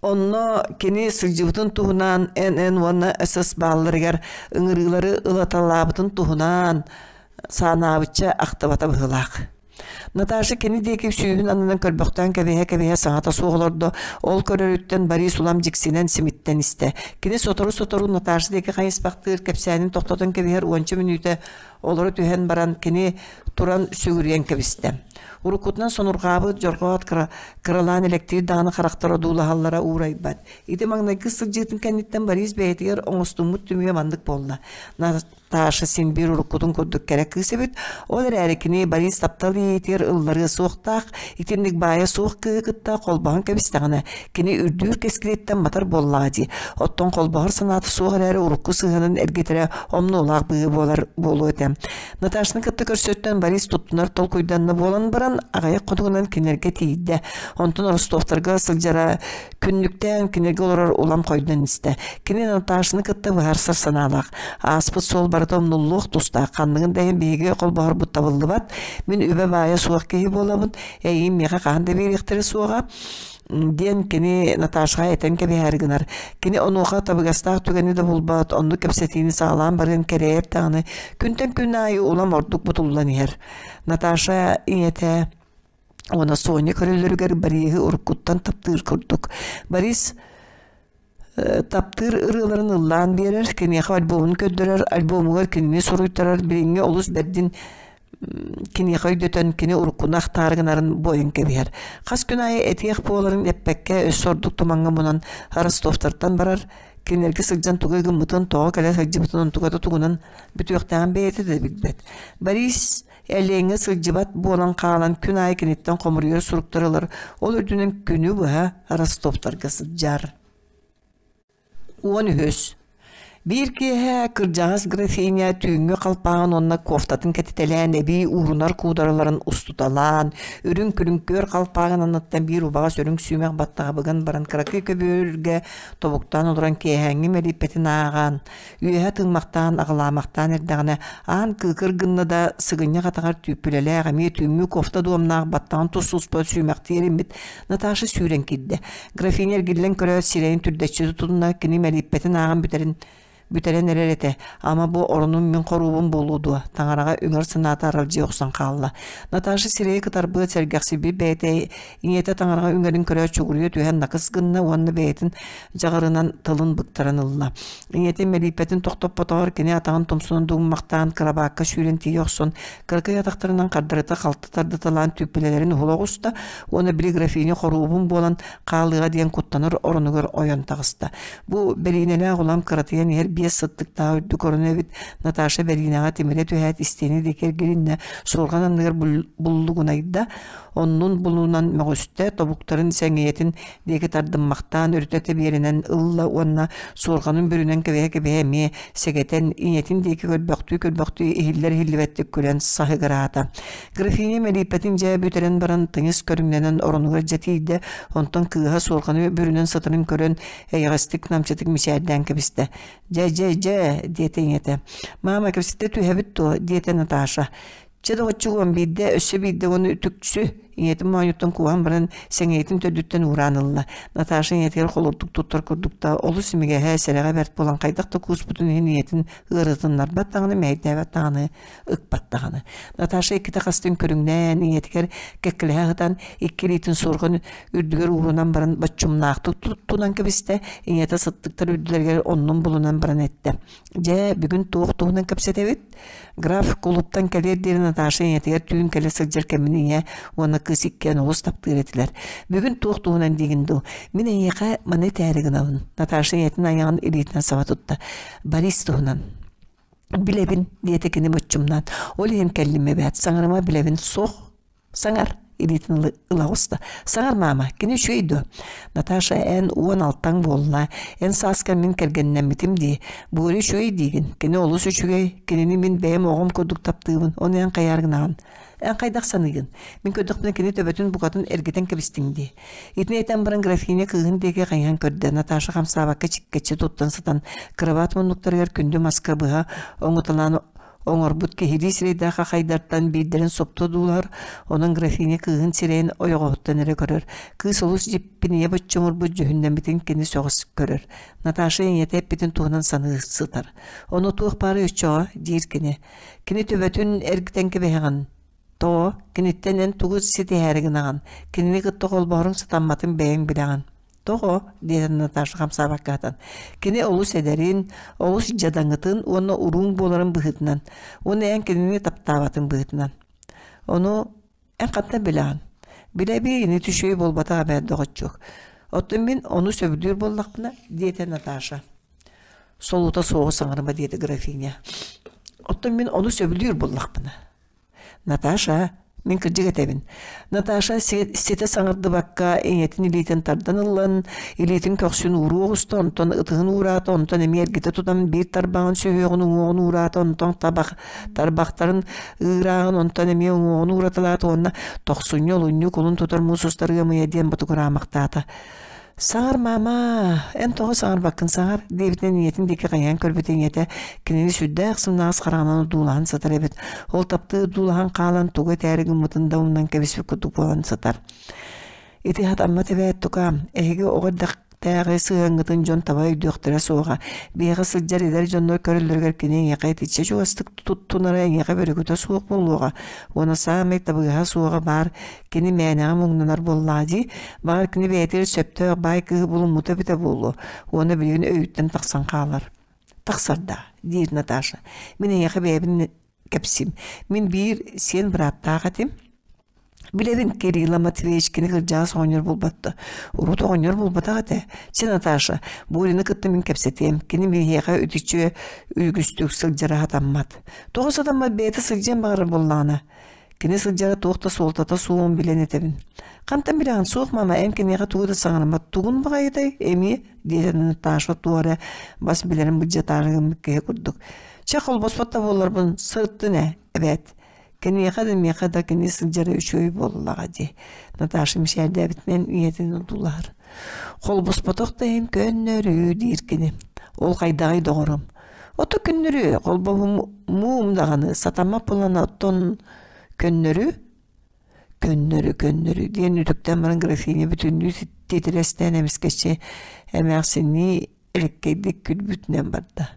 Онно кини сылдьыбытын туһунан НН уонна СС баалларыгар ыҥырыылары ылаталаабытын туһунан саанаабычча ахтыбата быһыылаах. Наташа кини диэки сүүһүн аннынан көрбөхтөөн кэбиһэ-кэбиһэ саҥата суох олордо. Ол көрөрүттэн Борис улам дьиксинэн симиттэн истэ. Кини сотору-сотору Наташа диэки хайыспахтыыр, кэпсээнин тохтотон кэбиһэр уонча мүнүүтэ олоро түһэн баран кини туран сүгүрүйэн кэбистэ. Уруккутунан сонурҕаабыт дьорҕоот кыралаан элэктиир даҕаны харахтара одуулаһаллара уурайбат. Ити маҥнайгы сылдьыытын кэнниттэн Борис бэйэтигэр оҥостуммут түмүгэ маннык буолла. Наташа син биир уруккутун курдук кэрэ кыыс эбит. Ол эрээри кини Борис таптал иэйиитигэр ылларыа суохтаах, итинник баайа суох кыыһы кытта холбоһон кэбистэҕинэ, кини үрдүүр кэскилиттэн матар буоллаҕа дии. Оттон холбоһор санаата суох эрээри урукку сыһыанын эргитэрэ омнуолаах быһыы буолар буолуо этэ. Наташаны кытта көрсөттөн Борис туттунар толкуйданна буолан баран, аҕыйах хонугунан кинилэргэ тиийдэ. Онтон Ростовтарга сылдьара күннүктээн кинилэргэ олорор улам хойдон истэ. Кини Наташаны кытта быһаарсар санаалаах. Ааспыт суол барыта умнуллуох тустаах. Ханныгын да иһин биһиги холбоһорбут табыллыбат. Мин үбэ-баайа суох киһи буолабын. Эйигин миэхэ хаһан да биэриэхтэрэ суоҕа диэн кини Наташаҕа этэн кэбиһээри гынар. Кини онуоха табыгастаах түгэни да булбат, оннук кэпсэтиини саҕалаан барыан кэрэйэр даҕаны, күнтэн күн аайы улам ордук бутуллан иһэр. Наташа ийэтэ уонна Соня көрөллөрүгэр Бориһы уруккуттан таптыыр курдук. Борис таптыыр ырыаларын ыллаан биэрэр, киниэхэ альбомун көрдөрөр, альбомугар кинини суруйтарар, билиҥҥи олус бэрдин киниэхэ өйдөтөн кини уруккуну ахтаары гынарын буойан кэбиһэр. Хас күн аайы этиэх буоларын эппэккэ өссө ордук тумаҥҥа мунан Ростовтартан барар, кинилэргэ сылдьан тугу гыммытын, тоҕо кэлэ сылдьыбытын онтуката тугунан бүтүөхтээҕин бэйэтэ да билбэт. Борис Элиэҥҥэ сылдьыбат буолан хаалан күн аайы киниттэн хомуруйар суруктары ылар, ол үрдүнэн күнү быһа Ростовтарга сылдьар. 13. Биир киэһэ кырдьаҕас графиня түүҥҥү халпааҕын уонна кофтатын кэтитэлээн эбии уурунар куудараларын устуталаан, үрүҥ күлүҥкүөр халпааҕын анныттан биир убаҕас үрүҥ сүүмэх баттаҕа быган баран кыракый көбүөргэ тобуктаан олорон киэһээҥҥи мэлииппэтин ааҕан, үөһэ тыыммахтаан аҕылаамахтаан эрдэҕинэ аан кыыкыр гынна да сыгынньах атаҕар түүппүлэлээх эмиэ түүҥҥү кофта дуомнаах баттаҕын тус-туспа сүүмэхтии эриммит Наташа сүүрэн киирдэ. Графиня эргиллэн көрөөт сирэйин түрдэччи тутунна, кини мэлииппэтин ааҕан бүтэрин бүтэрэн эрэр этэ. Ама бу оронум мин хоруубум буолуо дуо? Таҥараҕа үҥэр санаата аралдьыйа охсон хаалла. Наташа сирэйи кытарбыт, сэргэхсийбит бэйэтэ ийэтэ таҥараҕа үҥэрин көрөөт чугуруйа түһэн накыс гынна уонна бэйэтин дьаҕарынан тылын быктаран ылла. Ийэтин мэлииппэтин тохтоппотоҕор кини атаҕын тумсунан дугуммахтаан кырабаакка сүүрэн тиийэ охсон кыракый атахтарынан хардарыта халты тардыталаан түүппүлэлэрин уһула оҕуста уонна били графиня хоруубун буолан хаалыаҕа диэн куттанар оронугар ойон таҕыста. Бу бэриинэлээх улам кыратыйан иһэр биэс сыттыктаах үрдүк орону эбит Наташа бэриинэҕэ тимирэ түһээт истиэнэ диэки эргилиннэ, суорҕан анныгар буллугунайда, оннун булунан мөҕүстэ, тобуктарын сэҥийэтин диэки тардыммахтаан өрүтэ тэбиэринэн ылла уонна суорҕанын бүрүнэн кэбиһэ-кэбиһэ эмиэ сэгэтэн ийэтин диэки көрбөхтүү-көрбөхтүү иһиллэр-иһиллибэттик күлэн саһыгыраата. Графиня мэлииппэтин дьэ бүтэрэн баран тыҥыс көрүҥнэнэн оронугар дьэ тиийдэ, онтон кыыһа суорҕаны бүрүнэн сытарын көрөн эйэҕэстик намчытык мичээрдээн кэбистэ. «Дьэ, дьэ, дьэ» диэтэ ийэтэ. «Маама, кэпсэтэ түһэбит дуо?» диэтэ Наташа. Чэ, доҕоччугуом, биирдэ, өссө биирдэ уонна үтүксү, ийэтин моонньуттан кууһан баран, сэҥийэтин төрдүттэн уураан ылла. Наташа ийэтигэр холурдук туттар курдук да, олус имигэһэ, сэрэҕэ бэрт буолан, хайдах да кууспутун иһин ийэтин ыарытыннарбат даҕаны, мэһэйдээбэт даҕаны, ыкпат даҕаны. Наташа иккитэ хастын көрүҥнээн, ийэтигэр кэккэлэһэ сытан, икки илиитин суорҕан үрдүгэр уурунан баран боччумнаахтык туттунан кэбистэ, ийэтэ сыттыктар үрдүлэригэр оннун булунан баран эттэ. Дьэ, бүгүн туох туһунан кэпсэтэбит? Граф кулууптан кэлиэр диэри Наташа ийэтигэр түүн кэлэ сылдьар кэмин ийэ уонна кыыс иккиэн олус таптыыр этилэр. Бүгүн туох туһунан диигин дуу? Мин эйиэхэ маны этээри гынабын. Наташа ийэтин айаҕын илиитинэн саба тутта. Борис туһунан. Билэбин, диэтэ кини боччумнаан. Ол иһин кэллим эбээт. Саҥарыма билэбин. Суох. Саҥар, илиитин ыла оҕуста. Саҥар, маама, кини үчүгэй дуо? Наташа, эн 16-ҥ буолла. Эн сааска мин кэргэннэммитим дии. Боря үчүгэй диигин. Кини олус үчүгэй. Кинини мин бэйэм оҕом курдук таптыыбын. Ону эн хайаар гынаҕын? Эн хайдах саныыгын? Мин көрдөхпүнэ кини төбөтүн букатын эргитэн кэбистиҥ дии. Итини этэн баран графиня кыыһын диэки хайыһан көрдө. Наташа хамсаабакка чиккэччи туттан сытан, кырабаат муннуктарыгар күндү маска быһа оҥуталаан оҥорбут киһилии сирэйдээх хахайдартан биирдэрин супту одуулаһар, онон графиня кыыһын сирэйин ойоҕоһуттан эрэ көрөр. Кыыс олус дьиппинийэ боччумурбут дьүһүннэммитин кини сөҕүс көрөр. Наташа ийэтэ эппитин туһунан саныы сытар. Ону туох баара өччөҕө диир кини. Кини төбөтүн эргитэн кэбиһэҕин. Тоҕо? Киниттэн эн тугу ситиһээри гынаҕын? Кинини кытта холбоһоруҥ сатамматын бэйэҥ билэҕин. Тоҕо? диэтэ Наташа хамсаабакка сытан. Кини олус эдэрин, олус дьадаҥытын уонна урууҥ буоларын быһыытынан уонна эн кинини таптаабатын быһыытынан. Ону эн хантан билэҕин? Билэбиин, ити үчүгэй буолбатах эбээт, доҕоччуок. Оттон мин ону сөбүлүүр буоллахпына, диэтэ Наташа. Солуута суоҕу саҥарыма диэтэ графиня. Оттон мин ону сөбүлүүр буоллахпына. Наташа, мин кырдьык этэбин. Наташа ситэ саҥардыбакка ийэтин илиитин тардан ылан, илиитин көхсүн ууруу оҕуста, онтон ытыһын уураата, онтон эмиэ эргитэ тутан биир тарбаҕын сүһүөҕүн уҥуоҕун уураата, онтон табах тарбахтарын ыырааҕын, онтон эмиэ уҥуоҕун уураталаата уонна тохсунньу, олунньу, кулун тутар муус устар ыамыйа диэн ботугураамахтаата. «Саҥар, маама, эн тоҕо саҥарбаккын саҥар» диэбитинэн ийэтин диэки хайыһан көрбүт ийэтэ кинини сүрдээх сымнаҕас хараҕынан одуулаһан сытар эбит. Ол таптыы одуулаһан хаалан тугу этээри гыммытын да умнан кэбиспит курдук буолан сытар. Ити хатаммат эбээт тукаам, эһиги оҕо эрдэхтээҕи сыһыаҥҥытын дьон таба өйдүөхтэрэ суоҕа. Биһиэхэ сылдьар эдэр дьоннор көрөллөрүгэр кини эйиэхэ итиччэ чугастык туттунара эйиэхэ бөрүкүтэ суох буолуоҕа. Уонна саамай табыгаһа суоҕа баар Кини мээнэҕэ муҥнанар буоллаҕа дии, баҕар кини бэйэтигэр сөптөөх баай кыыһы булуммута эбитэ буолуо уонна билигин өйүттэн тахсан хаалар. Тахсар даа, диир Наташа. Мин эйиэхэ бэйэбин кэпсиим. Мин биир сиэн бырааттаах этим. Билэбин, Кирилла Матвеевич кини кырдьаҕас оҕонньор булбатта. Урут оҕонньор булбатах этэ. Чэ, Наташа, Бурины кытта мин кэпсэтиэм. Кини биһиэхэ үтүччү үгүстүк сылдьара сатаммат. Тоҕо сатаммат бэйэтэ сылдьыан баҕарар буоллаҕына. Кини сылдьара туох да суолтата суоҕун билэн этэбин. Хантан билэҕин суох мама эн киниэхэ тугу да саҥарымат тугун баҕайытай эмиэ диэтэ Наташа туох эрэ бас билэрин былдьатаары гыммыт киһи курдук. Чэ холбоспот да буолларбын сырыттын ээ эбээт. Киниэхэ да миэхэ да кини сылдьара үчүгэй буоллаҕа дии. Наташа мичээрдээбитинэн ийэтин одуулаһар. Холбоспотох да иһин көннөрүү диир кини. Ол хайдаҕый доҕорум? Ото көннөрү холбоһумуум даҕаны сатаммат буолан оттон көннөрү көннөрү көннөрү диэн үтүктэн баран графиня бүтүннүү титирэстээн эмискэччи эмээхсиннии элэккэйдик күлбүтүнэн барда.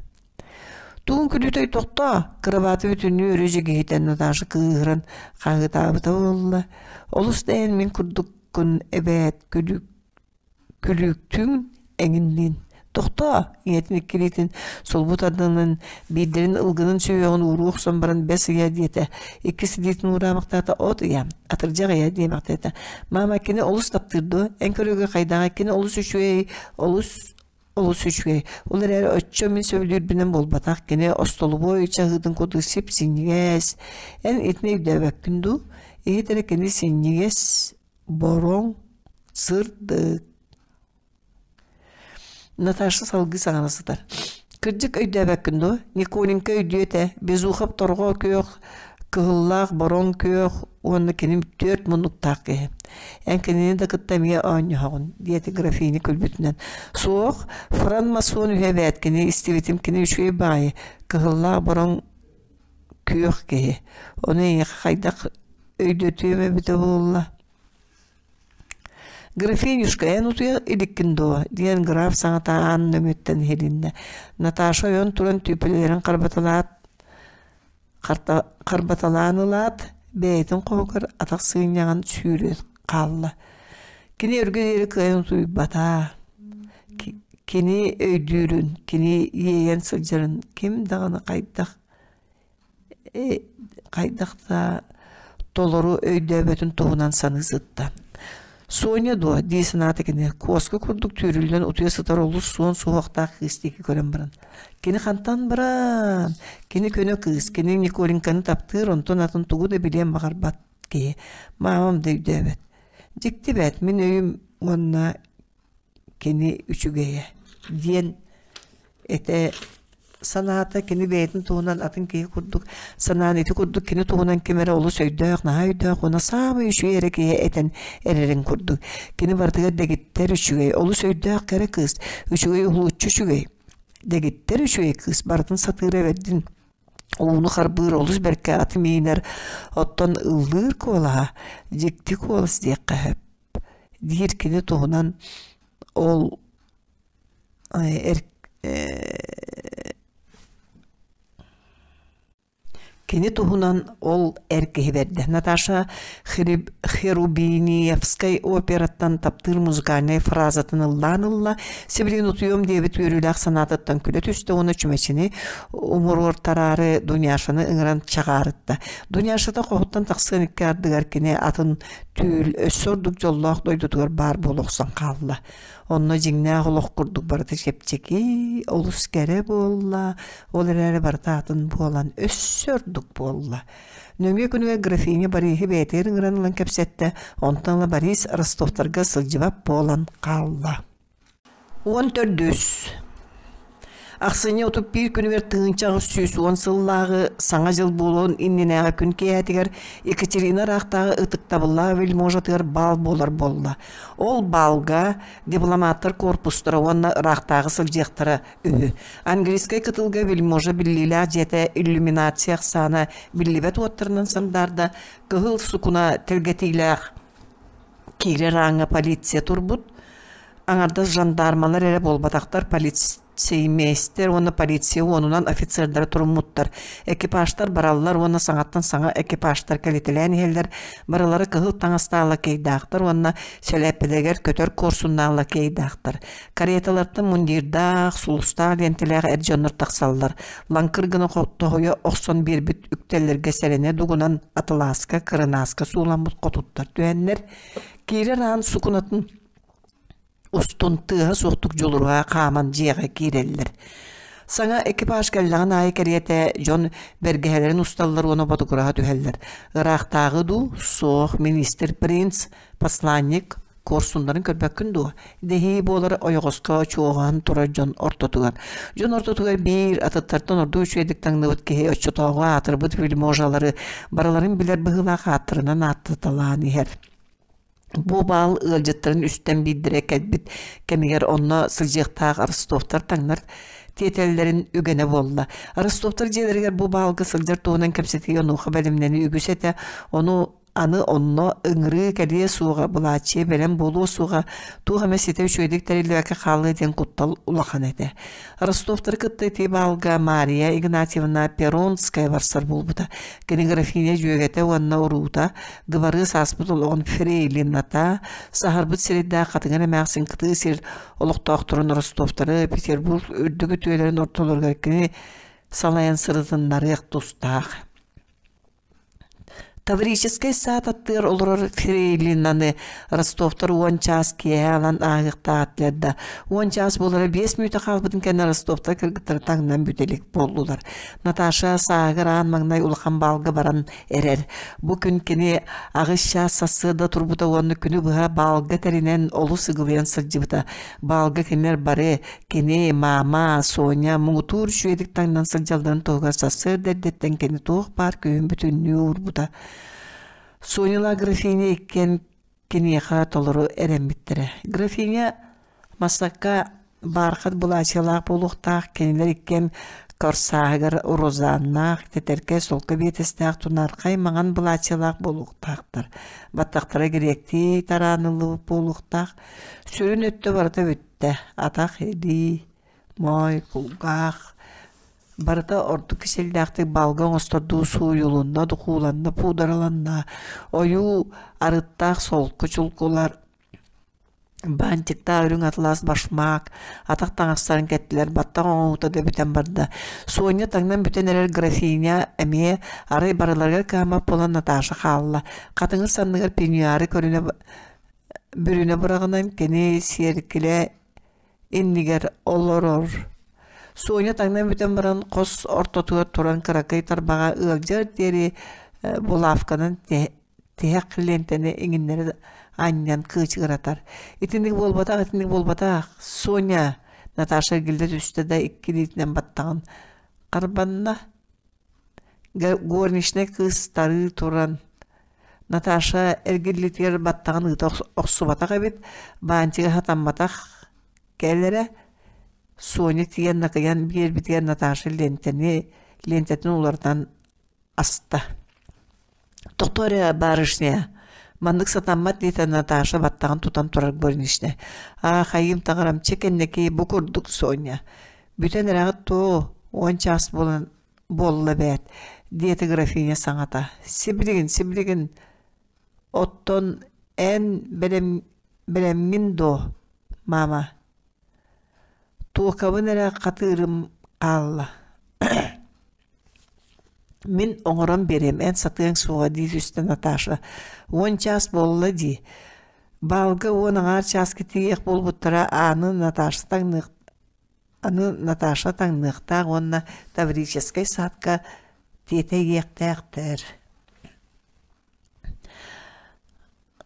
Тугун күлүүтэй тохтоо, кырабааты бүтүннүү өрө дьигиһитэн Наташа кыыһыран хаһыытаабыта буолла. Олус да эн мин курдуккун эбээт күлүк күлүүктүүн эҥинниин. Тохтоо, ийэтин иккилиитин сулбу тардынан биирдэрин ылгынын сүһүөҕүн ууруу охсон баран бэс ыйа диэтэ. Иккис илиитин уураамахтаата от ыйа, атырдьах ыйа диэмэхтээтэ. Маама кини олус таптыыр дуо? Эн көрүүгэ хайдаҕа кини олус үчүгэй, олус олус үчүгэй. Ол эрээри оччо мин сөбүлүүрбүнэн буолбатах. Кини остолобуой чаһыытын курдук сип-синньигэс. Эн итини өйдөөбөккүн дуу? Иһит эрэ кини синньигэс, бороҥ, сырдык. Наташа салгыы саҥара сытар. Кырдьык өйдөөбөккүн дуо? Николенька өйдүө этэ. Безухов торҕо күөх, кыһыллаах бороҥ күөх уонна кини түөрт муннуктаах киһи. Эн кинини да кытта эмиэ оонньоһоҕун, диэтэ графиня күлбүтүнэн. Суох, франмасон үһү эбээт кини истибитим кини үчүгэй баҕайы, кыһыллаах бороҥ күөх киһи. Ону эйиэхэ хайдах өйдөтүөм эбитэ буолла? «Графинюшка, эн утуйа иликкин дуо?» диэн граф саҥата аан нөҥүөттэн иһилиннэ. Наташа ойон туран түүпүлэлэрин харбаталаат харбаталаан ылаат, бэйэтин хоһугар атах сыынньаҕын сүүрэ хаалла. Кини өргө диэри кыайан утуйбата. Кини өйдүүрүн, кини иэйэн сылдьарын ким даҕаны хайдах хайдах да толору өйдөөбөтүн туһунан саныы сытта. Соня дуо дии санаата кини куоска курдук түүрүллэн утуйа сытар олус суон суһуохтаах кыыс диэки көрөн баран. Кини хантан баран? Кини көнө кыыс, кини Николеньканы таптыыр, онтон атын тугу да билиэн баҕарбат киһи. Маамам да өйдөөбөт. Дьикти бээт, мин өйүм уонна кини үчүгэйэ диэн этэ санаата кини бэйэтин туһунан атын киһи курдук санаан ити курдук кини туһунан ким эрэ олус өйдөөх наһаа өйдөөх уонна саамай үчүгэй эрэ киһи этэн эрэрин курдук кини барытыгар дэгиттэр үчүгэй олус өйдөөх кэрэ кыыс үчүгэй уһулуччу үчүгэй дэгиттэр үчүгэй кыыс барытын сатыыра бэрдин ууну харбыыр олус бэркэ аты миинэр оттон ыллыыр куолаһа дьикти куолас диэххэ сөп диир кини туһунан ол Кини туһунан ол эр киһи бэрдэ. Наташа Херубиниевскай операттан таптыыр музыкальнай фразатын ыллаан ылла, сибилигин утуйуом диэбит үөрүүлээх санаатыттан күлэ түстэ уонна чүмэчини умуруортараары Дуняшаны ыҥыран чаҕаарытта. Дуняшата хоһуттан тахсыан икки ардыгар кини атын түүл өссө ордук дьоллоох дойдутугар баар буола охсон хаалла. Онно дьиҥнээх олох курдук барыта чэпчэки, олус кэрэ буолла, ол эрээри барыта атын буолан өссө ордук буолла. Нөҥүө күнүгэр графиня Бориһы бэйэтигэр ыҥыран ылан кэпсэттэ, онтон ыла Борис Ростовтарга сылдьыбат буолан хаалла. 14. Ахсынньы 31 күнүгэр 1810 сыллааҕы Саҥа дьыл буолуон иннинээҕи күн киэһэтигэр Екатерина ыраахтааҕы ытыктабыллаах вельможатыгар баал буолар буолла. Ол баалга дипломаттар корпустара уонна ыраахтааҕы сылдьыахтара үһү. Английскай кытылга вельможа биллиилээх дьиэтэ иллюминация ахсаана биллибэт уоттарынан сандаарда, кыһыл сукуна тэлгэтиилээх Киирэр ааҥҥа полиция турбут, аҥардас жандармалар эрэ буолбатахтар, полицеймейстер уонна полиция уонунан офицердара туруммуттар. Экипажтар бараллар уонна саҥаттан саҥа экипажтар кэлитэлээн иһэллэр. Барылара кыһыл таҥастаах лакейдаахтар уонна сэлээппэлэригэр көтөр куорсуннаах лакейдаахтар. Кареталартан мундирдаах, сулустаах лиэнтэлээх эр дьоннор тахсаллар. Лаҥкыр гына тоһуйа охсон биэрбит үктэллэргэ сэрэнэ дугунан атылааска, кырынааска сууламмыт хотуттар түһэннэр, киирэр аан сукунатын устун тыаһа суохтук дьулуруһа хааман дьиэҕэ киирэллэр. Саҥа экипаж кэллэҕин аайы кэриэтэ дьон бэргэһэлэрин усталлар уонна ботугураһа түһэллэр. Ыраахтааҕы дуу, суох, министр принц, посланник куорсуннарын көрбөккүн дуо? Дэһии буолар ойоҕоско чуоҕаһан турар дьон ортотугар. Дьон ортотугар биир атыттартан ордук үчүгэйдик таҥныбыт киһи оччотооҕу аатырбыт вельможалары барыларын билэр быһыылаах ааттарынан ааттаталаан иһэр. Бу баал ыалдьыттарын үстэн биирдэрэ кэлбит кэмигэр онно сылдьыахтаах Ростовтар таҥнар тиэтэллэрин үгэнэ буолла. Ростовтар дьиэлэригэр бу баалга сылдьар туһунан кэпсэтии онуоха бэлэмнэнии үгүс этэ. Ону Аны онно ыҥырыы кэлиэ суоҕа, былааччыйа бэлэм буолуо суоҕа, туох эмэ ситэ үчүгэйдик тэриллибэккэ хаалыа диэн куттал улахан этэ. Ростовтары кытта ити баалга Мария Игнатьевна Перонская барсар буолбута. Кини графиня дьүөгэтэ уонна уруута, дыбарыас ааспыт олоҕун фрейлината, саһарбыт сирэйдээх хатыҥыр эмээхсин кытыы сир олохтоохторун Ростовтары Петербург үрдүк үтүөлэрин ортолоругар кини салайан сырытыннарыах тустаах. Таврическай саат аттыгар олорор Фрейлинаны Ростовтар уон чаас киэһэ ылан ааһыахтаах этилэр да, уон чаас буолара биэс мүнүүтэ хаалбытын кэннэ Ростовтар кыргыттара таҥнан бүтэ илик буоллулар. Наташа сааһыгар аан маҥнай улахан баалга баран эрэр. Бу күн кини аҕыс чаас сарсыарда турбута уонна күнү быһа баалга тэринэн олус ыгылыйан сылдьыбыта. Баалга кинилэр бары Кини маама, Соня муҥутуур үчүгэйдик таҥнан сылдьалларын туһугар сарсыарда эрдэттэн кини туох баар күүһүн бүтүннүү уурбута. Сонялаах графиня иккиэн киниэхэ толору эрэммиттэрэ. Графиня Масакка баархат былаачыйалаах буолуохтаах, кинилэр иккиэн корсааһыгар розаннаах, тэтэркэй солко биэтэстээх тунаархай маҥан былаачыйалаах буолуохтаахтар. Баттахтара гректии тарааныллыбыт буолуохтаах. Сүрүн өттө барыта бүттэ атах, илии, моой, кулгаах барыта ордук кисэллээхтик балга оҥостордуу сууйулунна, духууланна, пуудараланна. Ойуу арыттаах солко чулкулар, бантиктаах үрүҥ атлас башмак, атах таҥастарын кэттилэр, баттах оҥоһуута да бүтэн барда. Соня таҥнан бүтэн эрэр графиня эмиэ арай барыларыгар кыһаммат буолан Наташа хаалла. Хатыҥыр санныгар пеньюары көрүнэ Бүрүнэ быраҕынан кини сиэркилэ иннигэр олорор. Соня таҥнан бүтэн баран хос ортотугар туран кыракый тарбаҕа ыалдьар диэри булавканан тиһэх лиэнтэни иҥиннэри анньан кыычыгыратар. Итинник буолбатах, итинник буолбатах. Соня Наташа эргиллэ түстэ да икки илиитинэн баттаҕын харбанна. Горничнай кыыс тарыы туран Наташа эргиллиитигэр баттаҕын ыыта охсубатах эбит, баанчыга хатамматах кэлэрэ Соня тиийэн накыйан биэрбитигэр Наташа лиэнтэни лиэнтэтин уларытан аста. «Тохтоо эрэ, барышня, маннык сатаммат» диэтэ Наташа баттаҕын тутан турар горничная. «Аа, хайыым таҥарам, чэ кэнники бу курдук, Соня. Бүтэн эрэҕит дуо? Уон чаас буолан буолла эбээт, диэтэ графиня саҥата. Сибилигин, сибилигин, оттон эн бэлэм, бэлэмҥин дуо, мама? Туокабын эрэ хатыырым хаалла. Мин оҥорон биэриэм, эн сатыаҥ суоҕа дии түстэ Наташа. Уон чаас буолла дии. Баалга уон аҥаар чааска тиийиэх буолбуттара ааны Наташа таҥныах Аны Наташа таҥныахтаах уонна Таврическай саадка тиэтэйиэхтээхтэр.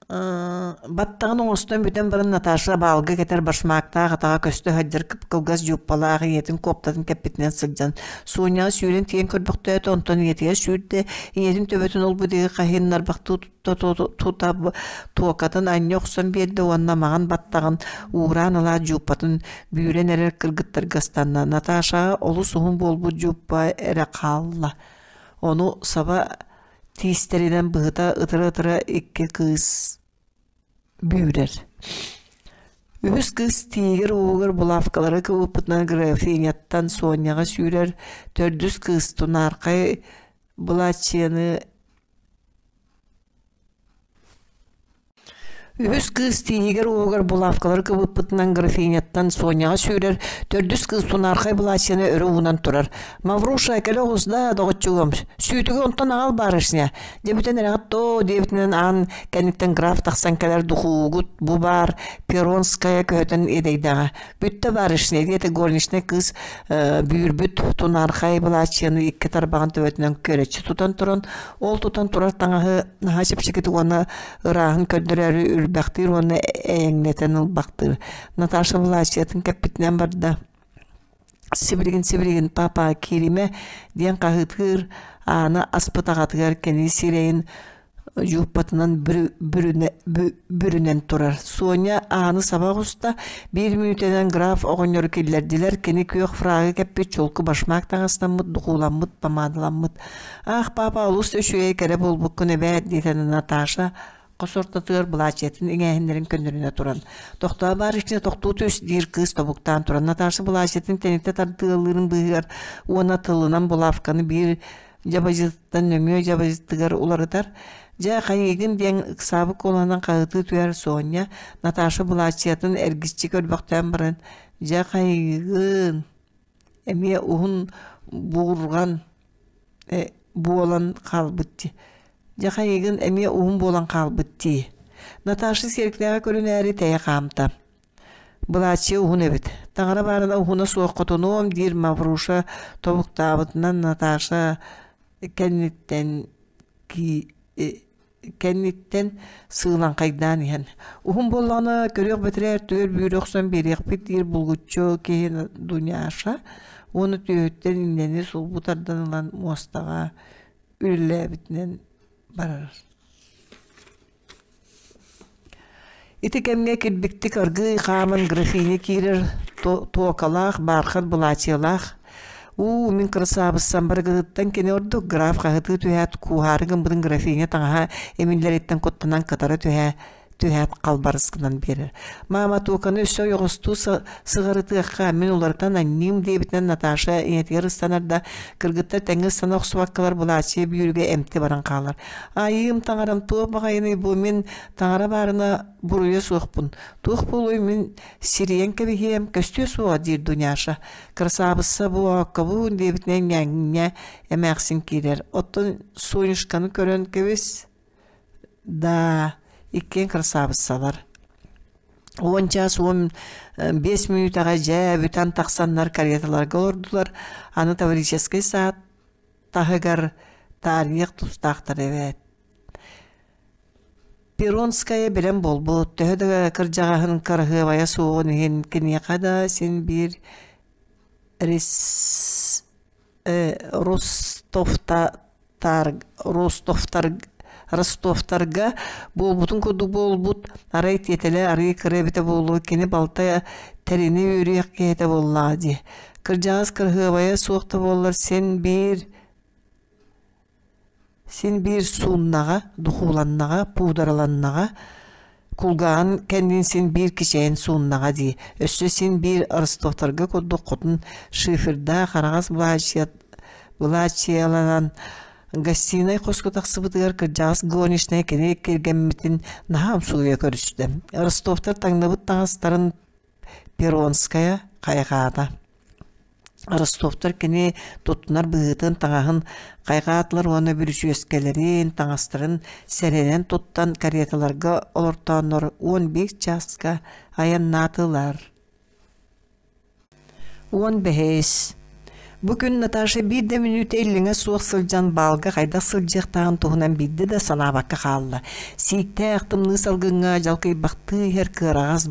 Баттаҕын оҥостон бүтэн баран Наташа баалга кэтэр башмаактаах атаҕа көстө сылдьар кып-кылгас дьууппалаах ийэтин куоптатын кэппитинэн сылдьан Суняҕа сүүрэн тиийэн көрбөхтөөтө, онтон ийэтигэр сүүрдэ, ийэтин төбөтүн ол-бу диэки хаһыыннарбахтыы тута туокатын анньа охсон биэрдэ уонна маҥан баттаҕын уураан ылаат дьууппатын бүүрэн эрэр кыргыттарга ыстанна. Наташаҕа олус уһун буолбут дьууппа эрэ хаалла. Ону саба тиистэринэн быһыта ытыра-ытыра икки кыыс бүүрэр. Үһүс кыыс тиигэр-уугар булавкалары кыбыппытынан графиняттан Соняҕа сүүрэр, төрдүс кыыс тунаархай былааччыйаны. Үһүс кыыс тииһигэр уоһугар булавкалары кыбыппытынан графиняттан Соняҕа сүүрэр, төрдүс кыыс тунаархай былаачыйаны өрө уунан турар. «Мавруша, кэлэ оҕус да, доҕоччугум, сүүтүгү онтон аҕал барышня!» Дьэ бүтэн эрэҕит доо диэбитинэн аан кэнниттэн граф тахсан кэлэр духуугут бу баар Перонская көһөтөн иэдэйдэҕэ. Бүттэ барышня диэтэ горничнай кыыс бүүрбүт тунаархай былаачыйаны икки тарбаҕын төбөтүнэн көрөччү тутан туран, ол тутан турар таҥаһы наһаа чэпчэкитик уонна ырааһын көрдөрөөрү үрбэхтиир уонна эйэҥнэтэн ылбахтыыр. Наташа былаачыйатын кэппитинэн барда. «Сибилигин-сибилигин, папа, кииримэ!» диэн хаһыытыыр ааны аспыт аҕатыгар кини сирэйин дьууппатынан бүрүнэн турар. Соня ааны саба оҕуста, биир мүнүүтэнэн граф оҕонньору киллэрдилэр, кини күөх фрагы кэппит чулку башмак таҥастаммыт, духууламмыт, помадаламмыт. «Аах, папа, олус үчүгэй кэрэ буолбуккун эбээт» диэтэ Наташа хос ортотугар былаачыйатын иҥээһиннэрин көннөрүнэ туран. «Тохтоо барышня, тохтуу түс» диир кыыс тобуктаан туран. Наташа былаачыйатын тэнитэ тардыалыырын быыһыгар уонна тылынан булавканы биир дьабадьытыттан нөҥүө дьабадьытыгар уларытар. Дьэ, хайыыгын диэн ыксаабыт куолаһынан хаһытыы түһэр Соня, Наташа былаачыйатын эргиччи көрбөхтөөн баран, дьэ, хайыыгын, эмиэ уһун буурҕан буолан хаалбыт дии. Дьэ, хайыыгын, эмиэ уһун буолан хаалбыт дии. Наташа сиэркилэҕэ көрүнээри тэйэ хаамта. Былааччыйа уһун эбит, таҥара баарына уһуна суох хотунуом диир Мавруша тобуктаабытынан Наташа кэнниттэн кэнниттэн сыылаҥхайдаан иһэн «Уһун буоллаҕына көрүөх бэтэрээ өртүгэр бүүрэ охсон биэриэхпит» диир булгуччу киһи Дуняша уонна түөһүттэн иннэни сулбу тардан ылан муостаҕа үлэлээбитинэн барар. Ити кэмҥэ килбиктик аргыый хааман графиня киирэр туокалаах, баархат былаачыйалаах «Уу, мин кырасаабыссам барыгытыттан кини ордук» граф хаһытыы түһээт, кууһаары гыммытын графиня таҥаһа имиллэриттэн куттанан кытара түһэ түһээт халбарыс гынан биэрэр. «Маама, туоканы өссө ойоҕостуу сыҕарытыахха, мин уларытан анньыым» диэбитинэн Наташа ийэтигэр ыстанар да, кыргыттар тэҥҥэ ыстана охсубаккалар былаачыйа бүүрүгэ эмти баран хаалар. Айыым таҥарам туох баҕайыный бу мин таҥара баарына буруйа суохпун. Туох буолуой мин сирийэн кэбиһиэм көстүө суоҕа диир Дуняша. Красавица бу ооккобуун диэбитинэн ньээҥҥэ эмээхсин киирэр. Оттон Сонюшканы көрөн кэбис да иккиэн красавицалар. 10 чаас 15 мүнүүтэҕэ дьэ бүтэн тахсаннар кареталарга олордулар. Аны таврическай саат таһыгар таарыйыах тустаахтар эбээт. Перонская бэлэм буолбут, төһө да кырдьаҕаһын кыраһыабайа суоҕун иһин киниэхэ да син биир рис Ростовтарга буолбутун курдук буолбут, арай тиэтэлэ арыый кыра эбитэ буолуо, кини балта тэринэ үөрүйэх киһитэ буоллаҕа дии. Кырдьаҕас кыраһыабайа суох да буоллар син биир син биир сууннаҕа, духууланнаҕа, пуудараланнаҕа, кулгааҕын кэннин син биир кичэйэн сууннаҕа дии. Өссө син биир Ростовтарга курдук хотун шифердаах араҕас былаачыйаланан гостинай хоско тахсыбытыгар кырдьаҕас горничная кини кэргэммитин наһаа умсугуйа көрүстэ. Ростовтар таҥныбыт таҥастарын Перонская хайҕаата. Ростовтар кини туттунар быһыытын, таҥаһын хайҕаатылар уонна бүрүчүөскэлэрин, таҥастарын сэрэнэн туттан кареталарга олортооннор 11 чааска айаннаатылар. 15. Бу күн Наташа биир да мүнүүтэ иллэҥэ суох сылдьан баалга хайдах сылдьыахтааҕын туһунан биирдэ да санаабакка хаалла. Сииктээх тымныы салгыҥҥа дьалкыйбахтыы иһэр кыараҕас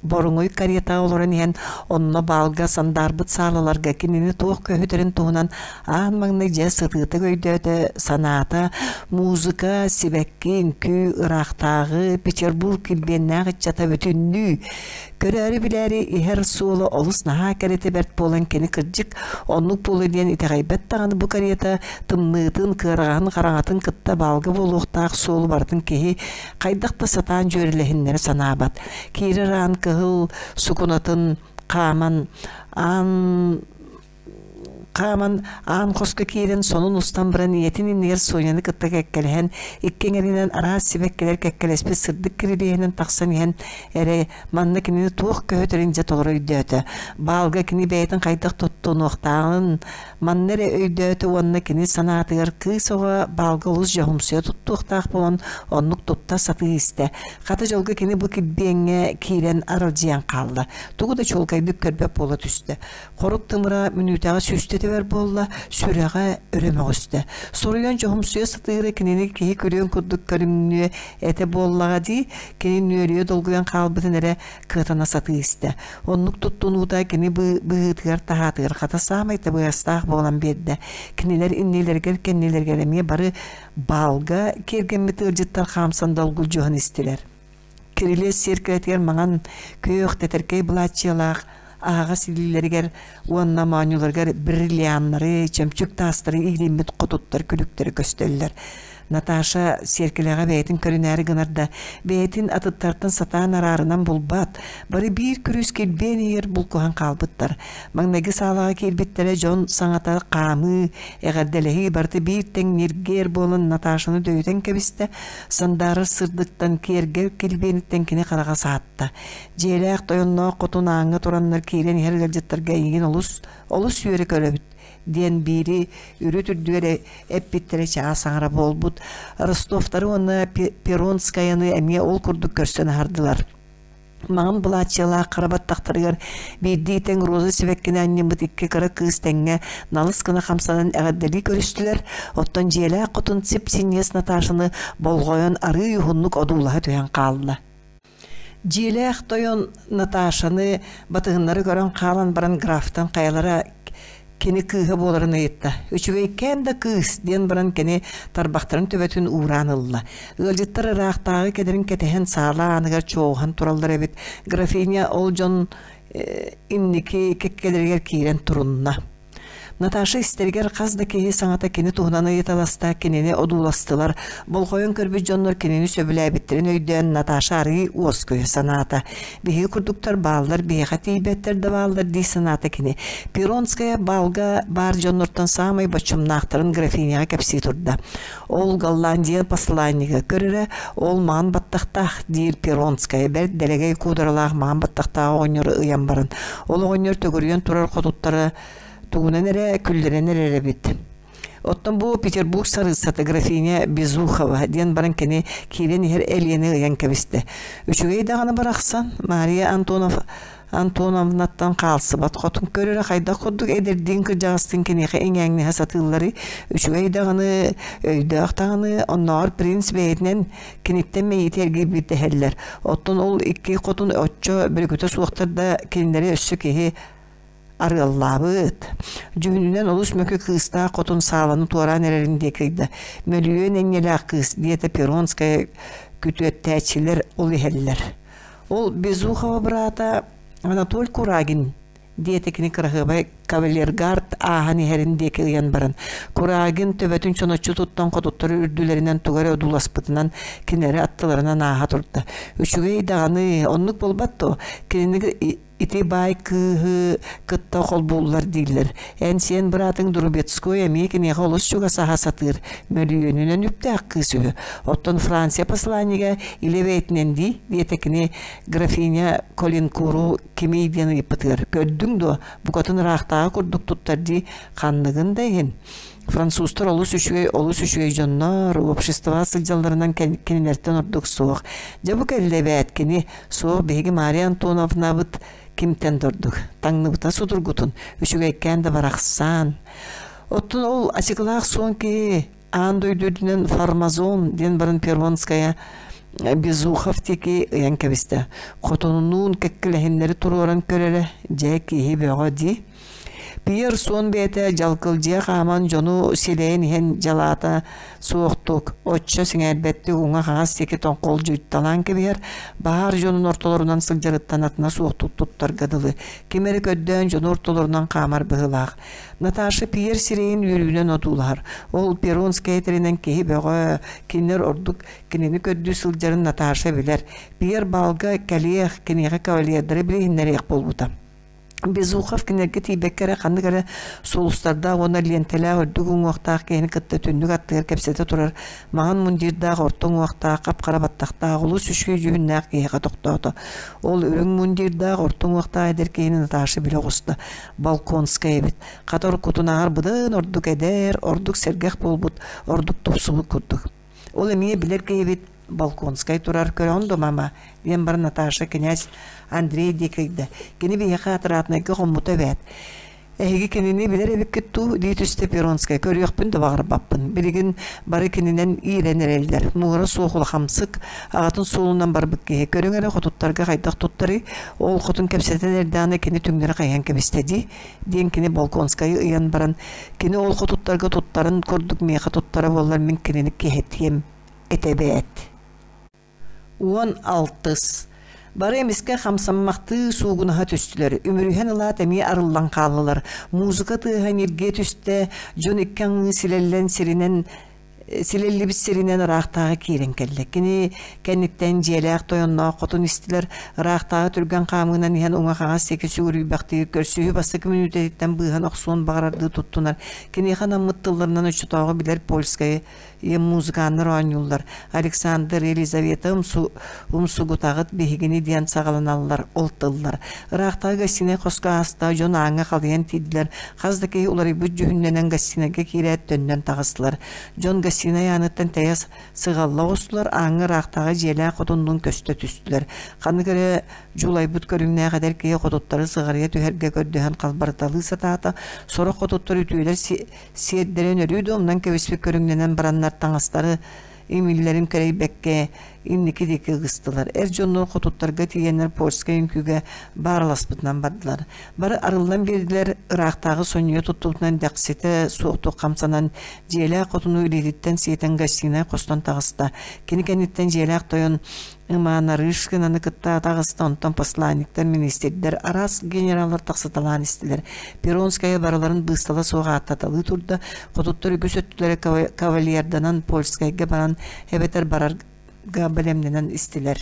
боруҥуй каретаҕа олорон иһэн онно баалга сандаарбыт саалаларга кинини туох көһүтэрин туһунан аан маҥнай дьэ сытыытык өйдөөтө, санаата музыка, сибэкки, үҥкүү, ыраахтааҕы, Петербург килбиэннээх ыччата бүтүннүү Көрөөрү-билээри иһэр суола олус наһаа кэрэтэ бэрт буолан кини кырдьык оннук буолуо диэн итэҕэйбэт даҕаны бу карета тымныытын, кыараҕаһын, хараҥатын кытта баалга буолуохтаах суолу барытын киһи хайдах да сатаан дьүөрэлэһиннэрэ санаабат. Киирэр аан кыһыл сукунатын хааман аан Хааман аан хоско киирэн сонун устан баран ийэтин иннигэр Соняны кытта кэккэлэһэн икки эҥэринэн араас сибэккилэр кэккэлэспит сырдык кирилиэһинэн тахсан иһэн эрэ манна кинини туох көһүтэрин дьэ толору өйдөөтө. Баалга кини бэйэтин хайдах туттунуохтааҕын манна эрэ өйдөөтө уонна кини санаатыгар кыыс оҕо баалга олус дьоһумсуйа туттуохтаах буолан оннук тутта сатыы истэ. Хата дьолго кини бу килбиэҥҥэ киирэн аралдьыйан хаалла. Тугу да чуолкайдык көрбөт буола түстэ. Хорук тымыра мүнүүтэҕэ сүүстэ тэбэр буолла, сүрэҕэ өрө мөҕүстэ. Суруйан дьоһумсуйа сатыыра кинини киһи күлүөн курдук көрүҥнүө этэ буоллаҕа дии, кини нүөлүйэ долгуйан хаалбытын эрэ кыатана сатыы истэ. Оннук туттунуута кини быһыытыгар-таһаатыгар хата саамай табыгастаах буолан биэрдэ. Кинилэр иннилэригэр-кэннилэригэр эмиэ бары баалга киэргэммит ыалдьыттар хаамсан долгулдьуһан истилэр. Кирилиэс сиэркилэтигэр маҥан күөх тэтэркэй былааччыйалаах аһаҕас илиилэригэр уонна моонньуларыгар бриллианнары, чөмчүк таастары иилиммит хотуттар күлүктэрэ көстөллөр. Наташа сиэркилэҕэ бэйэтин көрүнээри гынар да, бэйэтин атыттартан сатаан араарынан булбат, бары биир күрүс килбиэн иһигэр булкуһан хаалбыттар. Маҥнайгы саалаҕа киирбиттэрэ дьон саҥата хаамыы, эҕэрдэлэһии барыта биир тэҥ ньиргиэр буолан Наташаны дөйүтэн кэбистэ, Сандаарар сырдыктан, киэргэл килбиэниттэн кини хараҕа саатта. Дьиэлээх тойонноох хотун ааҥҥа тураннар киирэн иһэр ыалдьыттарга эйигин олус, олус үөрэ көрөбүт диэн биири үрүт үрдүгэр эппиттэрэ чаас аҥара буолбут. Ростовтары уонна Перонскаяны эмиэ ол курдук көрсөн аһардылар. Маҥан былааччыйалаах хара баттахтарыгар биирдии тэҥ роза сибэккини анньыммыт икки кыра кыыс тэҥҥэ налыс гына хамсанан эҕэрдэлии көрүстүлэр, оттон дьиэлээх хотун сип-синньигэс Наташаны болҕойон арыый уһуннук одуулаһа түһэн хаалла. Дьиэлээх тойон Наташаны батыһыннары көрөн хаалан баран графтан хайалара кини кыыһа буоларын ыйытта. Үчүгэйкээн да кыыс диэн баран кини тарбахтарын төбөтүн уураан ылла. Ыалдьыттар ыраахтааҕы кэлэрин кэтэһэн саала ааныгар чуоҕуһан тураллар эбит. Графиня ол дьон инники кэккэлэригэр киирэн турунна. Наташа истэригэр хас да киһи саҥата кини туһунан ыйыталаста, кинини одууластылар. Болҕойон көрбүт дьоннор кинини сөбүлээбиттэрин өйдөөн Наташа арыый уоскуйа санаата. Биһиги курдуктар бааллар, биһиэхэ тиийбэттэр да бааллар дии санаата кини. Перонская баалга баар дьоннортон саамай боччумнаахтарын графиняҕа кэпсии турда. Ол Голландия посланнига көрөрө, ол маҥан баттахтаах диир Перонская бэрт дэлэгэй куударалаах маҥан баттахтаах оҕонньору ыйан баран. Ол оҕонньор төгүрүйэн турар хотуттара тугунан эрэ күллэрэн эрэр эбит. Оттон бу Петербург сарыыссата графиня Безухова диэн баран кини киирэн иһэр Элиэни ыйан кэбистэ. Үчүгэй даҕаны барахсан, Мария Антонов Антоновнаттан хаалсыбат хотун көрөрө хайдах курдук эдэрдиин кырдьаҕастыын киниэхэ иҥээҥнэһэ сатыылларый, үчүгэй даҕаны, өйдөөх даҕаны, оннооҕор принц бэйэтинэн киниттэн мэйиитэ эргийбит дэһэллэр. Оттон ол икки хотун оччо бөрүкүтэ суохтар да кинилэри өссө киһи арыаллаабыт. Дьүһүнүнэн олус мөкү кыыстаах хотун сааланы туораан эрэрин диэки ыйда. Мөлүйүөн энньэлээх кыыс, диэтэ Перонская күтүөттээччилэр ол иһэллэр. Ол Безухова быраата Анатоль Курагин, диэтэ кини кыраһыабай кавалергард ааһан иһэрин диэки ыйан баран. Курагин төбөтүн чоноччу туттан хотуттар үрдүлэринэн тугу эрэ одууласпытынан кинилэри аттыларынан ааһа турда. Үчүгэй даҕаны, оннук буолбат дуо? Кинини ити баай кыыһы кытта холбууллар дииллэр. Эн сиэн быраатыҥ Друбецкой эмиэ киниэхэ олус чугасаһа сатыыр, мөлүйүөнүнэн үптээх кыыс үһү. Оттон Франция посланнига илэ бэйэтинэн дии, диэтэ кини графиня Колинкуру кимий диэн ыйыппытыгар. Көрдүҥ дуо, букатын ыраахтааҕы курдук туттар дии, ханныгын да иһин. Французтар олус үчүгэй, олус үчүгэй дьоннор, обществоҕа сылдьалларынан кинилэртэн ордук суох. Дьэ бу кэллэ эбээт кини, суох биһиги Мария Антоновнабыт кимтэн да ордук, таҥныбыта судургутун, үчүгэйкээн да барахсан. Оттон ол ачыкылаах суон киһи аан дойду үрдүнэн фармазон диэн баран Первонская Безухов диэки ыйан кэбистэ. Хотонунуун кэккэлэһиннэри туруоран көрөрө, дьэ киһи бөҕө дии. Пьер суон бэйэтэ дьалкылдьыйа хааман дьону силэйэн иһэн дьалаата суохтук, оччо сэҥээрбэттик уҥа-хаҥас диэки тоҥхолдьуйталаан кэбиһэр, баһаар дьонун ортолорунан сылдьарыттан атына суохтук туттарга дылы, ким эрэ көрдөөн дьону ортолорунан хаамар быһыылаах. Наташа Пьер сирэйин үөрүүнэн одуулаһар. Ол Перонская этэринэн киһи бөҕө, кинилэр ордук кинини көрдүү сылдьарын Наташа билэр. Пьер баалга кэлиэх, киниэхэ кавалердары билиһиннэриэх буолбута. Безухов кинилэргэ тиийбэккэ эрэ ханнык эрэ сулустардаах уонна лиэнтэлээх үрдүк уҥуохтаах киһини кытта түннүк аттыгар кэпсэтэ турар маҥан мундирдаах орто уҥуохтаах хап-хара баттахтаах олус үчүгэй дьүһүннээх киһиэхэ тохтоото. Ол үрүҥ мундирдаах орто уҥуохтаах эдэр киһини Наташа билэ оҕуста. Балконскай эбит. Хата уруккутунааҕар быдан ордук эдэр, ордук сэргэх буолбут, ордук тупсубут курдук. Ол эмиэ билэр киһибит Балконскай турар, көрөҕүн дуо, мама? диэн баран Наташа кинээс Андрей диэки ыйда. Кини биһиэхэ отраднайга хоммута эбээт. Эһиги кинини билэр эбиккит дуу? дии түстэ Перонскай. Көрүөхпүн да баҕарбаппын. Билигин бары кининэн иирэн эрэллэр. Муора суох улахамсык, аҕатын суолунан барбыт киһи. Көрүҥ эрэ хотуттарга хайдах туттарый? Ол хотун кэпсэтэн эрдэҕинэ кини түҥнэри хайыһан кэбистэ дии, диэн кини Болконскайы ыйан баран, кини ол хотуттарга туттарын курдук миэхэ туттара буоллар мин кинини киһитиэм этэ эбээт. 16. Бары эмискэ хамсаммахтыы суугунаһа түстүлэр, үмүрүһэн ылаат эмиэ арыллан хааллылар. Музыка тыаһа ньиргийэ түстэ, дьон икки аҥыы силэллэн сиринэн силэллибит сиринэн ыраахтааҕы киирэн кэллэ. Кини кэнниттэн дьиэлээх тойонноох хотун истилэр, ыраахтааҕы түргэн хаамыынан иһэн уҥа-хаҥас диэки сүгүрүйбэхтиир, көрсүһүү бастакы мүнүүтэтиттэн быыһан охсуон баҕарардыы туттунар. Киниэхэ анаммыт тылларынан оччотооҕу билэр польскай Ийэм музыканнар оонньууллар. Александр, Елизавета умсугутаҕыт биһигини диэн саҕаланаллар ол тыллар. Ыраахтааҕы гостинай хоско ааста, дьон ааҥҥа халыйан тиийдилэр. Хас да киһи уларыйбыт дьүһүннэнэн гостинайга киирээт төннөн таҕыстылар. Дьон гостинай ааныттан тэйэ сыҕалла оҕустулар, ааҥҥа ыраахтааҕы дьиэлээх хотуннуун көстө түстүлэр. Ханнык эрэ дьулайбыт көрүҥнээх эдэр киһи хотуттары сыҕарыйа түһэргэ көрдөһөн халбарыталыы сатаата. Сорох хотуттар үтүөлэр Сиэрдэрин өрүү да умнан кэбиспит көрүҥнэнэн бараннар таҥастары имиллэрин кэрэйбэккэ инники диэки ыгыстылар. Эр дьоннор хотуттарга тиийэннэр польскай үҥкүүгэ баараласпытынан бардылар. Бары арыллан биэрдилэр, ыраахтааҕы сонньуйа туттубутунан дэхситэ суохтук хамсанан дьиэлээх хотуну илиититтэн сиэтэн гостинай хостон таҕыста. Кини кэнниттэн дьиэлээх тойон Ымаанарышкинаны кытта таҕыста, онтон посланниктар, министрдэр, араас генераллар тахсыталаан истилэр. Перонская барыларын быыстала суох ааттаталыы турда, хотуттар үгүс өттүлэрэ кавалерданан Польскайга баран эбэтэр барарга бэлэмнэнэн истилэр.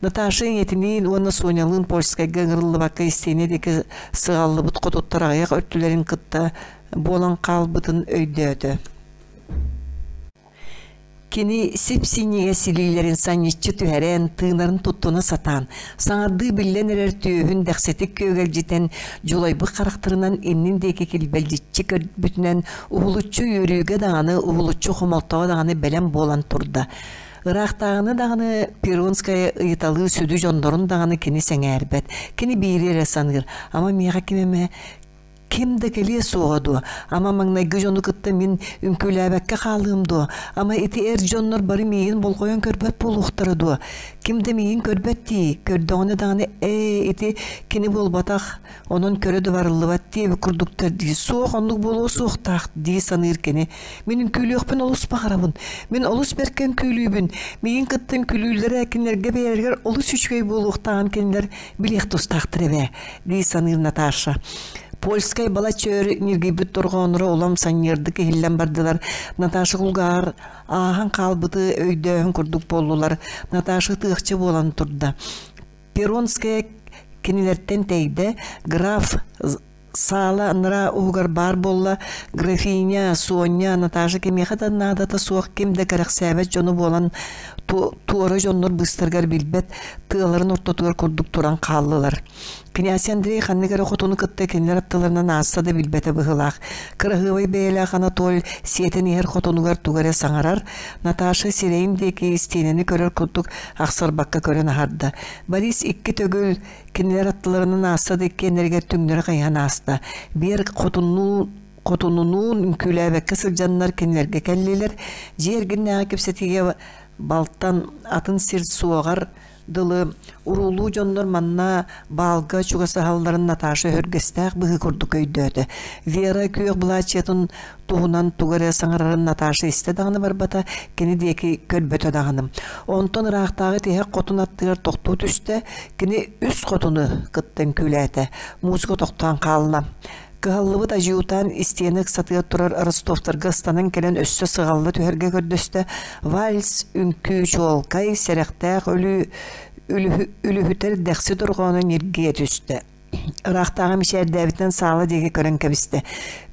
Наташа ийэтиниин уонна Сонялыын Польскайга ыҥырыллыбакка истиэнэ диэки сыҕаллыбыт хотуттар аҕыйах өттүлэрин кытта буолан хаалбытын өйдөөтө. Кини сип-синньигэс илиилэрин санньыччы түһэрэн, тыынарын туттуна сатаан, саҥардыы биллэн эрэр түөһүн дэхситик күөгэлдьитэн, дьулайбыт харахтарынан иннин диэки килбэлдьиччи көрбүтүнэн, уһулуччу үөрүүгэ даҕаны, уһулуччу хомолтоҕо даҕаны бэлэм буолан турда. Ыраахтааҕыны даҕаны Перунская ыйыталыы сүдү дьоннорун даҕаны кини сэҥээрбэт. Кини биири эрэ саныыр: ама миэхэ ким эмэ Ким да кэлиэ суоҕа дуо? Ама маҥнайгы дьону кытта мин үҥкүүлээбэккэ хаалыам дуо? Ама ити эр дьоннор бары миигин болҕойон көрбөт буолуохтара дуо? Ким да миигин көрбөт дии, көрдөҕүнэ даҕаны ээ ити кини буолбатах, онон көрө да барыллыбат диэбит курдуктар дии, суох оннук буолуо суохтаах дии саныыр кини. Мин үҥкүүлүөхпүн олус баҕарабын. Мин олус бэркэ үҥкүүлүүбүн. Миигин кытта үҥкүүлүүллэрэ кинилэргэ бэйэлэригэр олус үчүгэй буолуохтааҕын кинилэр билиэх тустаахтар эбээ дии саныыр Наташа. Польскай балачча өр ньиргийбит дорҕоонноро улам санньыардык иһиллэн бардылар. Наташа кулгааҕар ааһан хаалбыты өйдөөһүн курдук буоллулар. Наташа ытыахча буолан турда. Перонская кинилэртэн тэйдэ, граф саала анараа уһугар баар буолла. Графиня, Соня, Наташа кимиэхэ да наадата суох ким да кэрэхсээбэт дьону буолан туора дьоннор быыстарыгар билбэт тыаларын ортотугар курдук туран хааллылар. Князь Андрей ханнык эрэ хотуну кытта кинилэр аттыларынан аасса да билбэтэ быһыылаах. Кыраһыабай бэйэлээх Анатоль сиэтэн иһэр хотунугар тугу эрэ саҥарар, Наташа сирэйин диэки истиэнэни көрөр курдук ахсарбакка көрөн аһарда. Борис икки төгүл кинилэр аттыларынан аасса да иккиэннэригэр түҥнэри хайыһан ааста. Биэр хотуннуу хотунунуун үҥкүүлээбэккэ сылдьаннар кинилэргэ кэллилэр. Дьиэ эргиннээҕи кэпсэтиигэ балтан атын сир суоҕар дылы уруулуу дьоннор манна баалга чугасаһалларын Наташа өһүргэстээх быһыы курдук өйдөөтө. Вера күөх былаачыйатын туһунан тугу эрэ саҥарарын Наташа истэ даҕаны барбата, кини диэки көрбөтө даҕаны. Онтон ыраахтааҕы тиһэх хотун аттыгар тохтуу түстэ, кини үс хотуну кытта үҥкүүлээтэ. Музыка тохтоон хаалла. Кыһаллыбыт адьютант истиэнэ ыксатыгар турар Ростовтарга ыстанан кэлэн өссө сыҕалла түһэргэ көрдөстө. Вальс үҥкүү чуолкай, сэрэхтээх өлүү үлүһүтэр дэхси дорҕооно ньиргийэ түстэ. Ыраахтааҕы мичээрдээбитинэн саала диэки көрөн кэбистэ.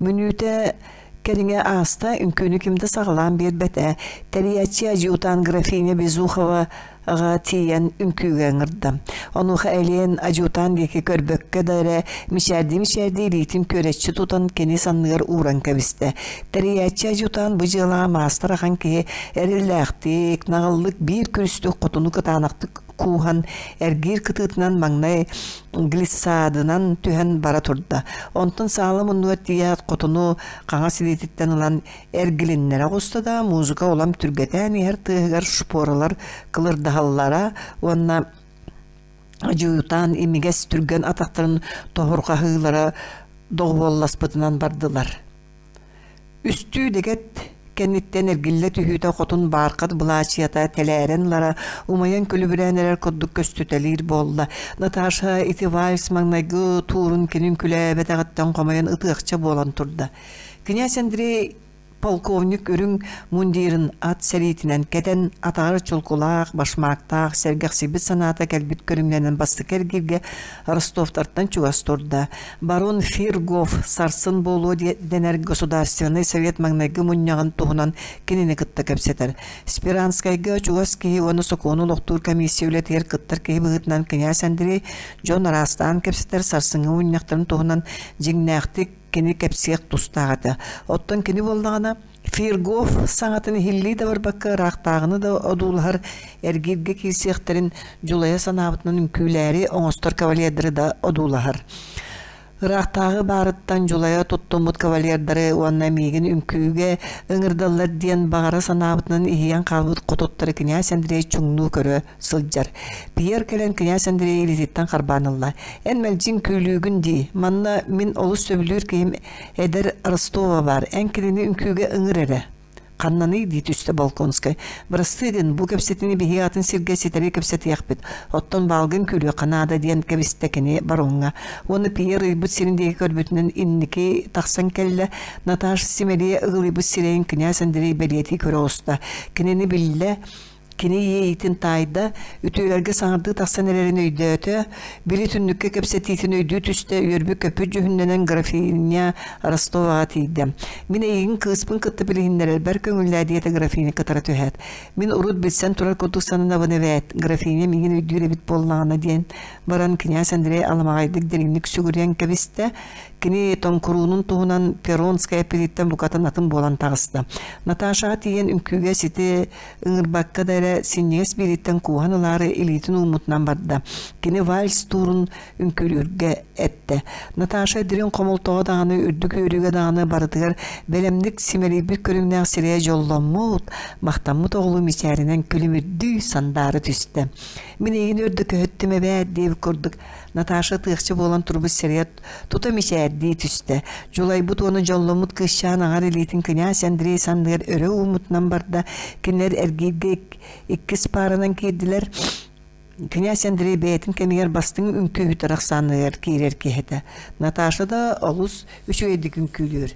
Мүнүүтэ кэриҥэ ааста, үҥкүүнү ким да саҕалаан биэрбэтэ. Тэрийээччи адьютант графиня Безухова аҕа тиийэн үҥкүүгэ ыҥырда. Онуоха Элиэн адьютант диэки көрбөккө да эрэ мичээрдии-мичээрдии илиитин күөрэччи тутан кини санныгар ууран кэбистэ. Тэрийээччи адьютант бу дьыалаҕа маастар ахан киһи эриллээхтик, наҕыллык биир күрүстүк хотуну кытаанахтык кууһан, эргиир кытыытынан маҥнай глиссадынан түһэн бара турда. Онтон саала муннугар тиийээт хотуну хаҥас илиититтэн ылан Эргилиннэрэ оҕуста да, музыка улам түргэтээн иһэр тыаһыгар шпоралар кылырдаһаллара уонна адьуутаан имигэс түргэн атахтарын тоһурҕаһыылара доҕуһуолласпытынан бардылар. Үстүү дэгэт кэнниттэн эргиллэ түһүүтэ хотун баархат былаачыйата тэлээрэн ылара умайан күлүбүрээн эрэр курдук көстүтэлиир буолла. Наташа ити вальс маҥнайгы туурун кинин күлээбэтэҕиттэн хомойон ытыахча буолан турда. Князь Андрей полковник үрүҥ мундирын ат сэриитинэн кэтэн, атаҕар чулкулаах, башмаактаах, сэргэхсийбит санаата кэлбит көрүҥнэнэн бастакы эргииргэ Ростовтартан чугас турда. Барон Фиргов сарсын буолуо дэнэр Государственнай Совет маҥнайгы мунньаҕын туһунан кинини кытта кэпсэтэр. Спиранскайга чугас киһи уонна сокуону олохтуур комиссия үлэтигэр кыттар киһи быһыытынан князь Андрей дьон араастаан кэпсэтэр сарсыҥҥы мунньахтарын туһунан дьиҥнээхтик кини кэпсиэх тустаах этэ. Оттон кини буоллаҕына Фиргов саҥатын иһиллии да барбакка ыраахтааҕыны да одуулаһар эргииргэ киирсиэхтэрин дьулайа санаабытынан үҥкүүлээри оҥостор кавалердары да одуулаһар. Ыраахтааҕы баарыттан дьулайа туттуммут кавалердары уонна миигин үҥкүүгэ ыҥырдаллар диэн баҕара санаабытынан иһийэн хаалбыт хотуттары князь Андрей чуҥнуу көрө сылдьар. Пьер кэлэн князь Андрей илиититтэн харбаан ылла. «Эн мэлдьи үҥкүүлүүгүн дии. Манна мин олус сөбүлүүр киһим эдэр Ростова баар. Эн кинини үҥкүүгэ ыҥыр эрэ». Ханнаный дии түстэ Болконскай. Бырастыы гын, бу кэпсэтиини биһиги атын сиргэ ситэри кэпсэтиэхпит. Оттон баалгын күлүөххэ наада диэн кэбистэ кини бароҥҥа. Уонна Пьер ыйбыт сирин диэки көрбүтүнэн инники тахсан кэллэ. Наташа симэлийэ ыгылыйбыт сирэйин князь Андрей бэлиэтии көрө оҕуста. Кинини биллэ, Кини иэйиитин таайда, үтүөлэргэ саҥардыы тахсан эрэрин өйдөөтө, били түннүккэ кэпсэтиитин өйдүү түстэ, үөрбүт-көппүт дьүһүннэнэн графиня Ростоваҕа тиийдэ. «Мин эйигин кыыспын кытта билиһиннэрэрбэр көҥүллээ» диэтэ графиня кытара түһээт. «Мин урут билсэн турар курдук сананабын эбээт, графиня миигин өйдүүр эбит буоллаҕына» диэн баран князь Андрей аламаҕайдык дириҥник сүгүрүйэн кэбистэ. Кини тоҥкуруунун туһунан Перонская эппититтэн букатын атын буолан таҕыста. Наташаҕа тиийэн үҥкүүгэ сити ыҥырбакка да эрэ синньигэс биилиттэн кууһан ылаары илиитин ууммутунан барда. Кини вальс туурун үҥкүүлүүргэ эттэ. Наташа дириҥ хомолтоҕо даҕаны, үрдүк үөрүүгэ даҕаны барытыгар бэлэмник симэлийбит көрүҥнээх сирэйэ дьолломмут, махтаммыт оҕолуу мичээринэн күлүмүрдүү сандаара түстэ. Мин эйигин өр да көһүттүм эбээт диэбит курдук Наташа тыахча буолан турбут сирэйэ тута мичээрдии түстэ. Дьулайбыт уонна дьолломмут кыысчаан аҥар илиитин князь Андрей санныгар өрө ууммутунан барда. Кинилэр эргииргэ иккис пааранан киирдилэр. Князь Андрей бэйэтин кэмигэр бастыҥ үҥкүүһүттэр ахсааныгар киирэр киһи этэ. Наташа да олус үчүгэйдик үҥкүүлүүр.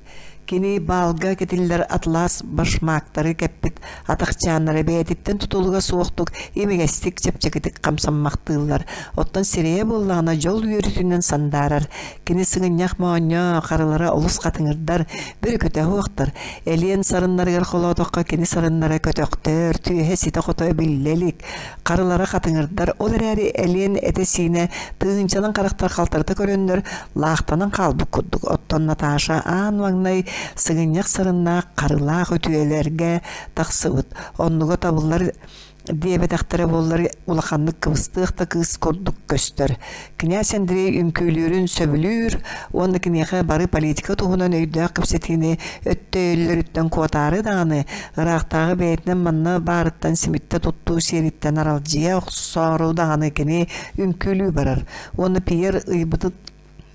Кини баалга кэтиллэр атлас башмактары кэппит атахчааннара бэйэтиттэн тутулуга суохтук имигэстик чэпчэкитик хамсаммахтыыллар. Оттон сирэйэ буоллаҕына дьол үөрүүтүнэн сандаарар. Кини сыгынньах моонньо, харылара олус хатыҥырдар, бүрүкүтэ уохтар. Элиэн сарыннарыгар холоотоххо кини сарыннара көтөхтөр, түөһэ ситэ-хото биллэ илик. Харылара хатыҥырдар, ол эрээри Элиэн этэ-сиинэ тыһыынчанан харахтар халтарыта көрөннөр лаахтанан хаалбыт курдук. Оттон Наташа аан маҥнай сыгынньах сарыннаах харылаах үтүөлэргэ тахсыбыт. Оннуга табыллар диэбэтэхтэрэ буоллар улаханнык кыбыстыах да кыыс курдук көстөр. Князь Андрей үҥкүүлүүрүн сөбүлүүр уонна киниэхэ бары политика туһунан өйдөөх кэпсэтиини өттөйөллөрүттэн куотаары даҕаны ыраахтааҕы бэйэтинэн манна баарыттан симиттэ туттуу сиэриттэн аралдьыйа охсоору даҕаны кини үҥкүүлүү барар уонна Пьер ыйбытын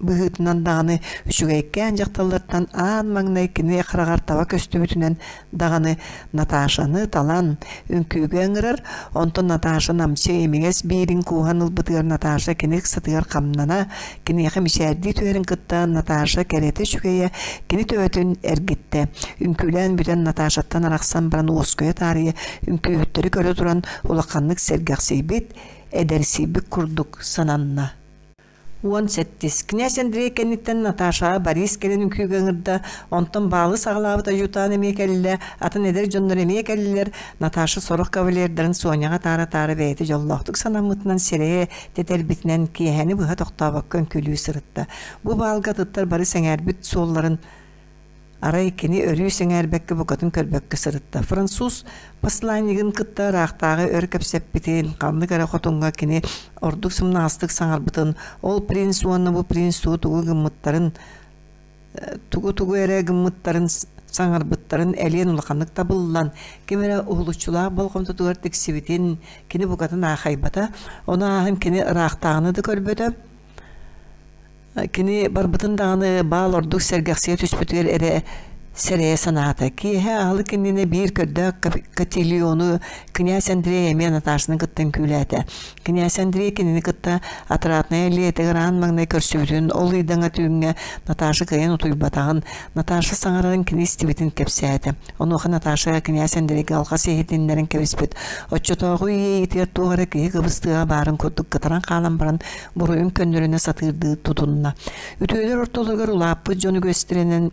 быһыытынан даҕаны үчүгэйкээн дьахталлартан аан маҥнай кини хараҕар таба көстүбүтүнэн даҕаны Наташаны талан үҥкүүгэ ыҥырар, онтон Наташа намчы имигэс биирин кууһан ылбытыгар Наташа кини ыксатыгар хамнана, киниэхэ мичээрдии түһэрин кытта Наташа кэрэтэ үчүгэйэ кини төбөтүн эргиттэ. Үҥкүүлээн бүтэн Наташаттан арахсан баран уоскуйа таарыйа үҥкүүһүттэри көрө туран улаханнык сэргэхсийбит, эдэрсийбит курдук сананна. 17. Князь Андрей кэнниттэн Наташаҕа Борис кэлэн үҥкүүгэ ыҥырда, онтон баалы саҕалаабыт Аютаан эмиэ кэллэ, атын эдэр дьоннор эмиэ кэллилэр. Наташа сорох кавалердарын Соняҕа таара-таара бэйэтэ дьоллоохтук санаммытынан сирэйэ тэтэрбитинэн киэһэни быһа тохтообокко үҥкүүлүү сырытта. Бу баалга атыттар бары сэҥээрбит суолларын Арай кини өрүү сэҥээрбэккэ букатын көрбөккө сырытта. Француз посланнигын кытта ыраахтааҕы өр кэпсэппитин, ханнык эрэ хотуҥҥа кини ордук сымнаҕастык саҥарбытын, ол принц уонна бу принц тугу-тугу гыммыттарын тугу-тугу эрэ гыммыттарын саҥарбыттарын элиэн улаханнык табыллан, ким эрэ уһулуччулаах болҕомтотугар тиксибитин кини букатын аахайбата, ону ааһан кини ыраахтааҕыны да көрбөтө. Кини барбытын даҕаны баал ордук сэргэхсийэ түспүтүгэр эрэ сэрэйэ санаата. Киэһэ аһылык иннинэ биир көрдөөх котельону князь Андрей эмиэ Наташаны кытта үҥкүүлээтэ. Князь Андрей кинини кытта Отрадная Лиэтигэр аан маҥнай көрсүбүтүн, ол ыйдаҥа түүҥҥэ Наташа кыайан утуйбатаҕын, Наташа саҥарарын кини истибитин кэпсээтэ. Онуоха Наташа князь Андрейга алҕас иһитиннэрэн кэбиспит. Оччотооҕу иэйиитигэр туох эрэ киһи кыбыстыыга баарын курдук кытаран хаалан баран буруйун көннөрүнэ сатыырдыы тутунна. Үтүөлэр ортолоругар улааппыт дьон үгэстэринэн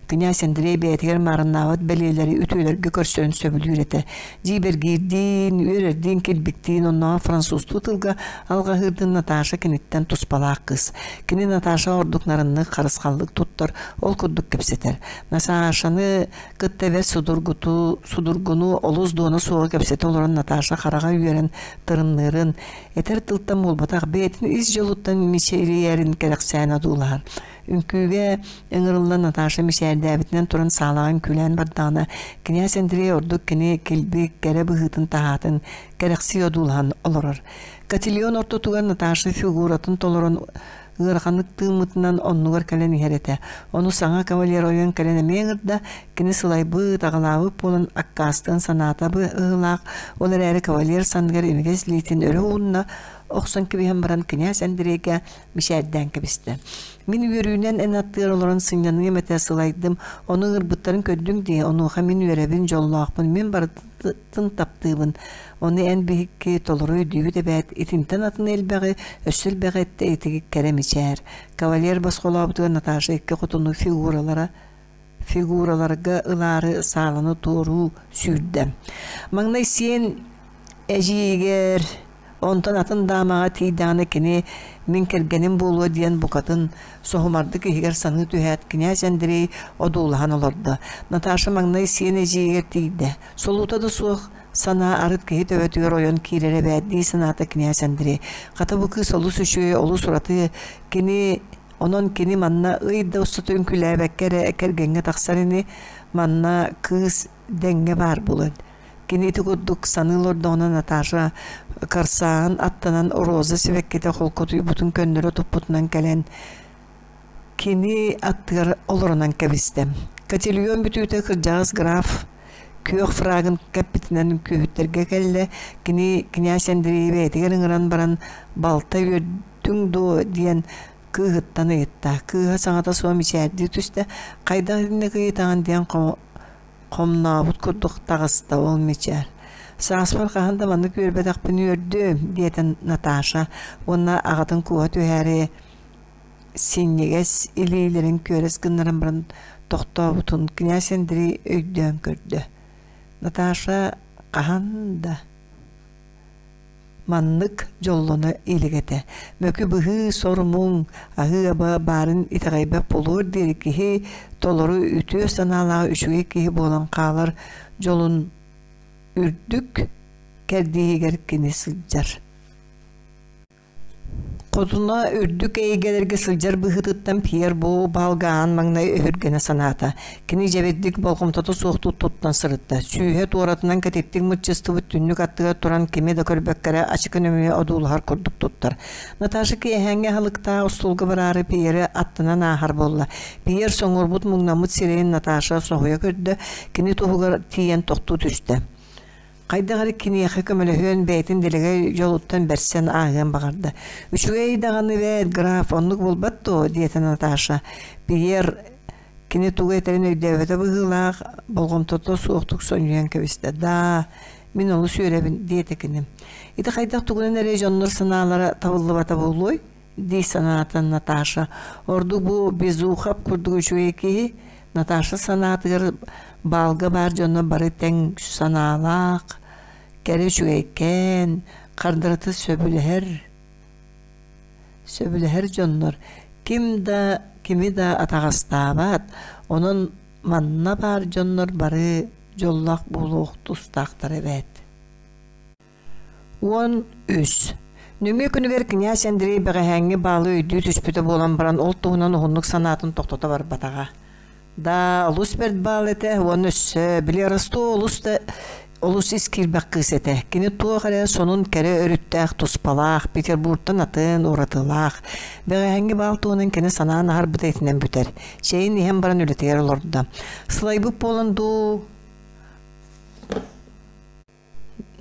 князь Андрей бэйэтигэр маарыннаабат бэлиэлэри үтүөлэргэ көрсөрүн сөбүлүүр этэ. Дьиибэргиирдиин, үөрэрдиин, килбиктиин, оннооҕор французтуу тылга алҕаһыырдын Наташа киниттэн туспалаах кыыс. Кини Наташа ордук нарыннык, харысхаллык туттар, ол курдук кэпсэтэр. Наташаны кытта бэрт судургуту, судургуну олус дуона суоҕу кэпсэтэ олорон Наташа хараҕа үөрэн тырымныырын, Этэр тылтан буолбатах, бэйэтин ис дьолуттан мичээрийэрин кэрэхсээн одуулаһар. Үҥкүүгэ ыҥырыллан Наташа мичээрдээбитинэн туран саалаҕа үҥкүүлээн бардаҕына, князь Андрей ордук кини килбик, кэрэ быһыытын-таһаатын кэрэхсии одуулаһан олорор. Котельон ортотугар Наташа фигуратын толорон ыараханнык тыыммытынан оннугар кэлэн иһэр этэ. Ону саҥа кавалер ойон кэлэн эмиэ ыҥырда, кини сылайбыт, аҕалаабыт буолан аккаастыан санаата быһыылаах, ол эрээри кавалер санныгар имигэс илиитин өрө уунна, охсон кэбиһэн баран князь Андрейга мичээрдээн кэбистэ. Мин үөрүүнэн эн аттыгар олорон сынньаныам этэ сылайдым, ону ыҥырбыттарын көрдүҥ дии, онуоха мин үөрэбин, дьоллоохпун, мин барытын таптыыбын, Ону эн биһикки толору өйдүүбүт эбээт, итинтэн атын элбэҕи, өссө элбэҕи эттэ итигик кэрэ мичээр. Кавалер босхолообутугар Наташа икки хотуну фигуралара фигураларга ылаары сааланы туоруу сүүрдэ. Маҥнай сиэн эдьиийигэр, онтон атын даамаҕа тиийдэҕинэ кини мин кэргэним буолуо диэн букатын соһумардык иһигэр саныы түһээт, князь Андрей одуулаһан олордо. Наташа маҥнай сиэн эдьиийигэр тиийдэ. Солуута да суох санаа арыт киһи төбөтүгэр ойон киирэр эбээт дии санаата князь Андрей. Хата бу кыыс олус үчүгэй, олус ураты. Кини онон кини манна ый да устата үҥкүүлээбэккэ эрэ кэргэҥҥэ тахсар ини, манна кыыс дэҥҥэ баар буолан. Кини ити курдук саныы олордоҕуна Наташа корсааһын аттанан роза сибэккитэ холкутуйбутун көннөрө туппутунан кэлэн Кини аттыгар олорунан кэбистэ. Котельон бүтүүтэ кырдьаҕас граф күөх фрагын кэппитинэн үҥкүүһүттэргэ кэллэ. Кини князь Андрейы бэйэтигэр ыҥыран баран «Балта үөрдүҥ дуо?» диэн кыыһыттан ыйытта. Кыыһа саҥата суох мичээрдии түстэ. «Хайдах итинник ыйытаҕын?» диэн хомнообут курдук таҕыста ол мичээр. «Сааспар хаһан да маннык үөрбэтэхпин үөрдүм» диэтэ Наташа уонна аҕатын кууһа түһээри синньигэс илиилэрин күөрэс гыннаран баран тохтообутун князь Андрей өйдөөн көрдө. Наташа хаһан да маннык дьоллоно илик этэ. Мөкү быһыы сор-муҥ, аһыы-аба баарын итэҕэйбэт буолуор диэри киһи толору үтүө санаалаах үчүгэй киһи буолан хаалар дьолун үрдүк кэрдииһигэр кини сылдьар. Хотуна үрдүк эйгэлэргэ сылдьар быһыытыттан Пьер бу баалга аан маҥнай өһүргэнэ санаата. Кини дьэбирдик болҕомтото суохтук туттан сырытта. Сүүһэ туоратынан кэтиттик мыччыстыбыт түннүк аттыгар туран кими да көрбөккө эрэ ачыкы нөҥүө одуулаһар курдук туттар. Наташа киэһээҥҥи аһылыктаах остуолга бараары Пьеры аттынан ааһар буолла. Пьер соҥуорбут муҥнаммыт сирэйин Наташа соһуйа көрдө, кини туһугар тиийэн тохтуу түстэ. Хайдах эрэ киниэхэ көмөлөһүөн, бэйэтин дэлэгэй дьолуттан бэрсэн ааһыан баҕарда. «Үчүгэй даҕаны эбээт, граф, оннук буолбат дуо?» диэтэ Наташа. Пьер кини тугу этэрин өйдөөбөтө быһыылаах, болҕомтото суохтук сонньуйан кэбистэ. «Даа, мин олус үөрэбин», диэтэ кини. «Ити хайдах тугунан эрэ дьоннор санаалара табыллыбата буолуой?» дии санаата Наташа. Ордук бу Безухов курдук үчүгэй киһи Наташа санаатыгар баалга баар дьоно бары тэҥ санаалаах, кэрэ үчүгэйкээн, хардарыта сөбүлэһэр сөбүлэһэр дьоннор ким да кими да атаҕастаабат, онон манна баар дьоннор бары дьоллоох буолуох тустаахтар эбээт. 13. Нөҥүө күнүгэр кинээс Андрей бэҕэһээҥҥи баалы өйдүү түспүтэ буолан баран ол туһунан уһуннук санаатын тохтото барбатаҕа. Да, олус бэрт баал этэ уонна өссө били Ростов олус да олус ис киирбэх кыыс этэ. Кини туох эрэ сонун кэрэ өрүттээх туспалаах, Петербургтан атын, уратылаах. Бэҕэһээҥҥи баал туһунан кини санаан аһарбыта итинэн бүтэр. Чэйин иһэн баран үлэтигэр олордо. Сылайбыт буолан дуу,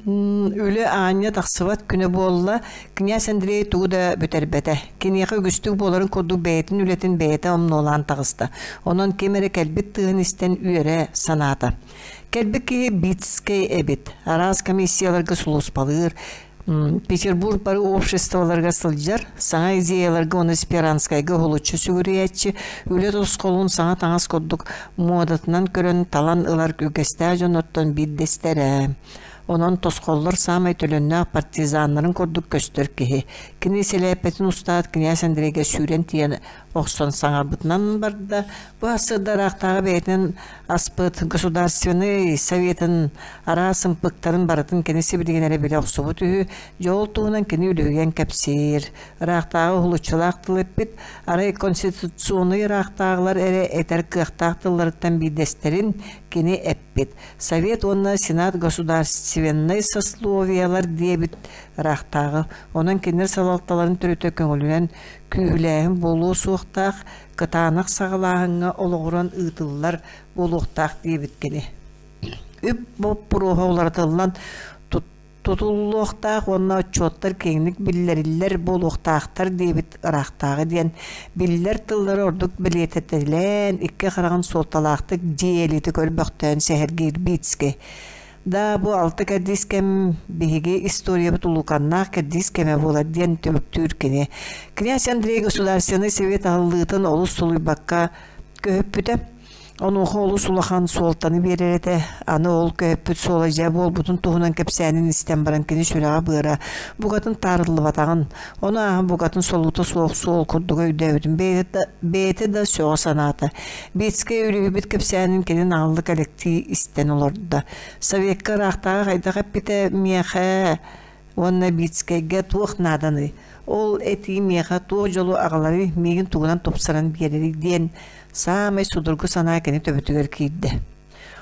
Үлэ аанньа тахсыбат күнэ буолла, князь Андрей тугу да бүтэрбэтэ. Киниэхэ үгүстүк буоларын курдук бэйэтин үлэтин бэйэтэ омнуолаан таҕыста. Онон ким эрэ кэлбит тыаһын истэн үөрэ санаата. Кэлбит киһи Битскэй эбит. Араас комиссияларга сулууспалыыр, Петербург бары обществоларыгар сылдьар, саҥа идеяларга уонна Сперанскайга уһулуччу сүгүрүйээччи, үлэ тосхолун саҥа таҥас курдук муодатынан көрөн талан ылар үгэстээх дьоннортон биирдэстэрэ. Онон тосхоллор саамай төлөннөөх партизаннарын курдук көстөр киһи. Кини сэлээппэтин устаат князь Андрейга сүүрэн тиийэн охсон саҥарбытынан барда. Бу сырда ыраахтааҕы бэйэтин аспыт Государственный Советын араас ымпыктарын барытын кини сибилигин эрэ билэ охсубут үһү. Дьэ ол туһунан кини үлүһүйэн кэпсиир. Ыраахтааҕы уһулуччулаах тыл эппит, арай конституционнай ыраахтааҕылар эрэ этэр кыахтаах тылларыттан биирдэстэрин кини эппит. Совет уонна Сенат государственнай сословиелар диэбит ыраахтааҕы. Онон кинилэр салалталарын төрүтэ көҥүлүнэн күүһүлээһин буолуо суохтаах, кытаанах саҕалааһыҥҥа олоҕуран ыытыллар буолуохтаах диэбит кини. Үп боппуруоһа уларытыллан тутуллуохтаах уонна отчуоттар киэҥник биллэриллэр буолуохтаахтар диэбит ыраахтааҕы диэн биллэр тыллары ордук бэлиэтэтэлээн икки хараҕын суолталаахтык дьиэлити көрбөхтөөн сэһэргиир Бицкэй Да, бу алта кэрдиис кэм биһиги историябыт улууканнаах кэрдиис кэмэ буолар диэн түмүктүүр кини. Князь Андрей Государственный совет аһыллыытын олус сулуйбакка көһүппүтэ. Онуоха олус улахан суолтаны биэрэр этэ. Аны ол көһүппүт суола дьэ буолбутун туһунан кэпсээнин истэн баран кини сүрэҕэ-быара букатын таарыллыбатаҕын, ону ааһан букатын солуута суох суол курдук өйдөөбүтүн бэйэтэ да сөҕө санаата. Бицкэй үлүһүйбүт кэпсээнин кини наҕыллык элэктии истэн олордо. Советка ыраахтааҕы хайдах эппитэ миэхэ уонна Бицкэйгэ туох нааданый? Ол этии миэхэ туох дьолу аҕаларый, миигин тугунан тупсаран биэрэрий диэн саамай судургу санаа кини төбөтүгэр киирдэ.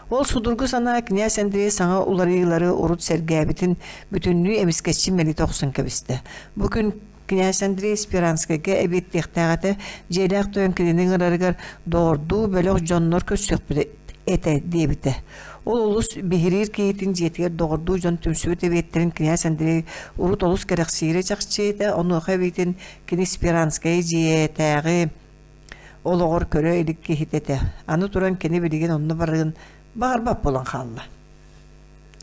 Ол судургу санаа князь Андрей саҥа уларыйыылары урут сэргээбитин бүтүннүү эмискэччи мэлитэ охсон кэбистэ. Бу күн Князь Андрей Спиранскайга эбиэттиэхтээх этэ, дьиэлээх тойон кинини ыҥырарыгар доҕордуу бөлөх дьоннор көрсүөхпүт этэ диэбитэ. Ол олус биһириир киһитин дьиэтигэр доҕордуу дьон түмсүбүт эбиэттэрин князь Андрей урут олус кэрэхсиирэ чахчы этэ, онуоха эбиитин кини Спиранскай дьиэтээҕи олоҕор көрө илик киһитэ этэ. Аны туран кини билигин онно барыан баҕарбат буолан хаалла.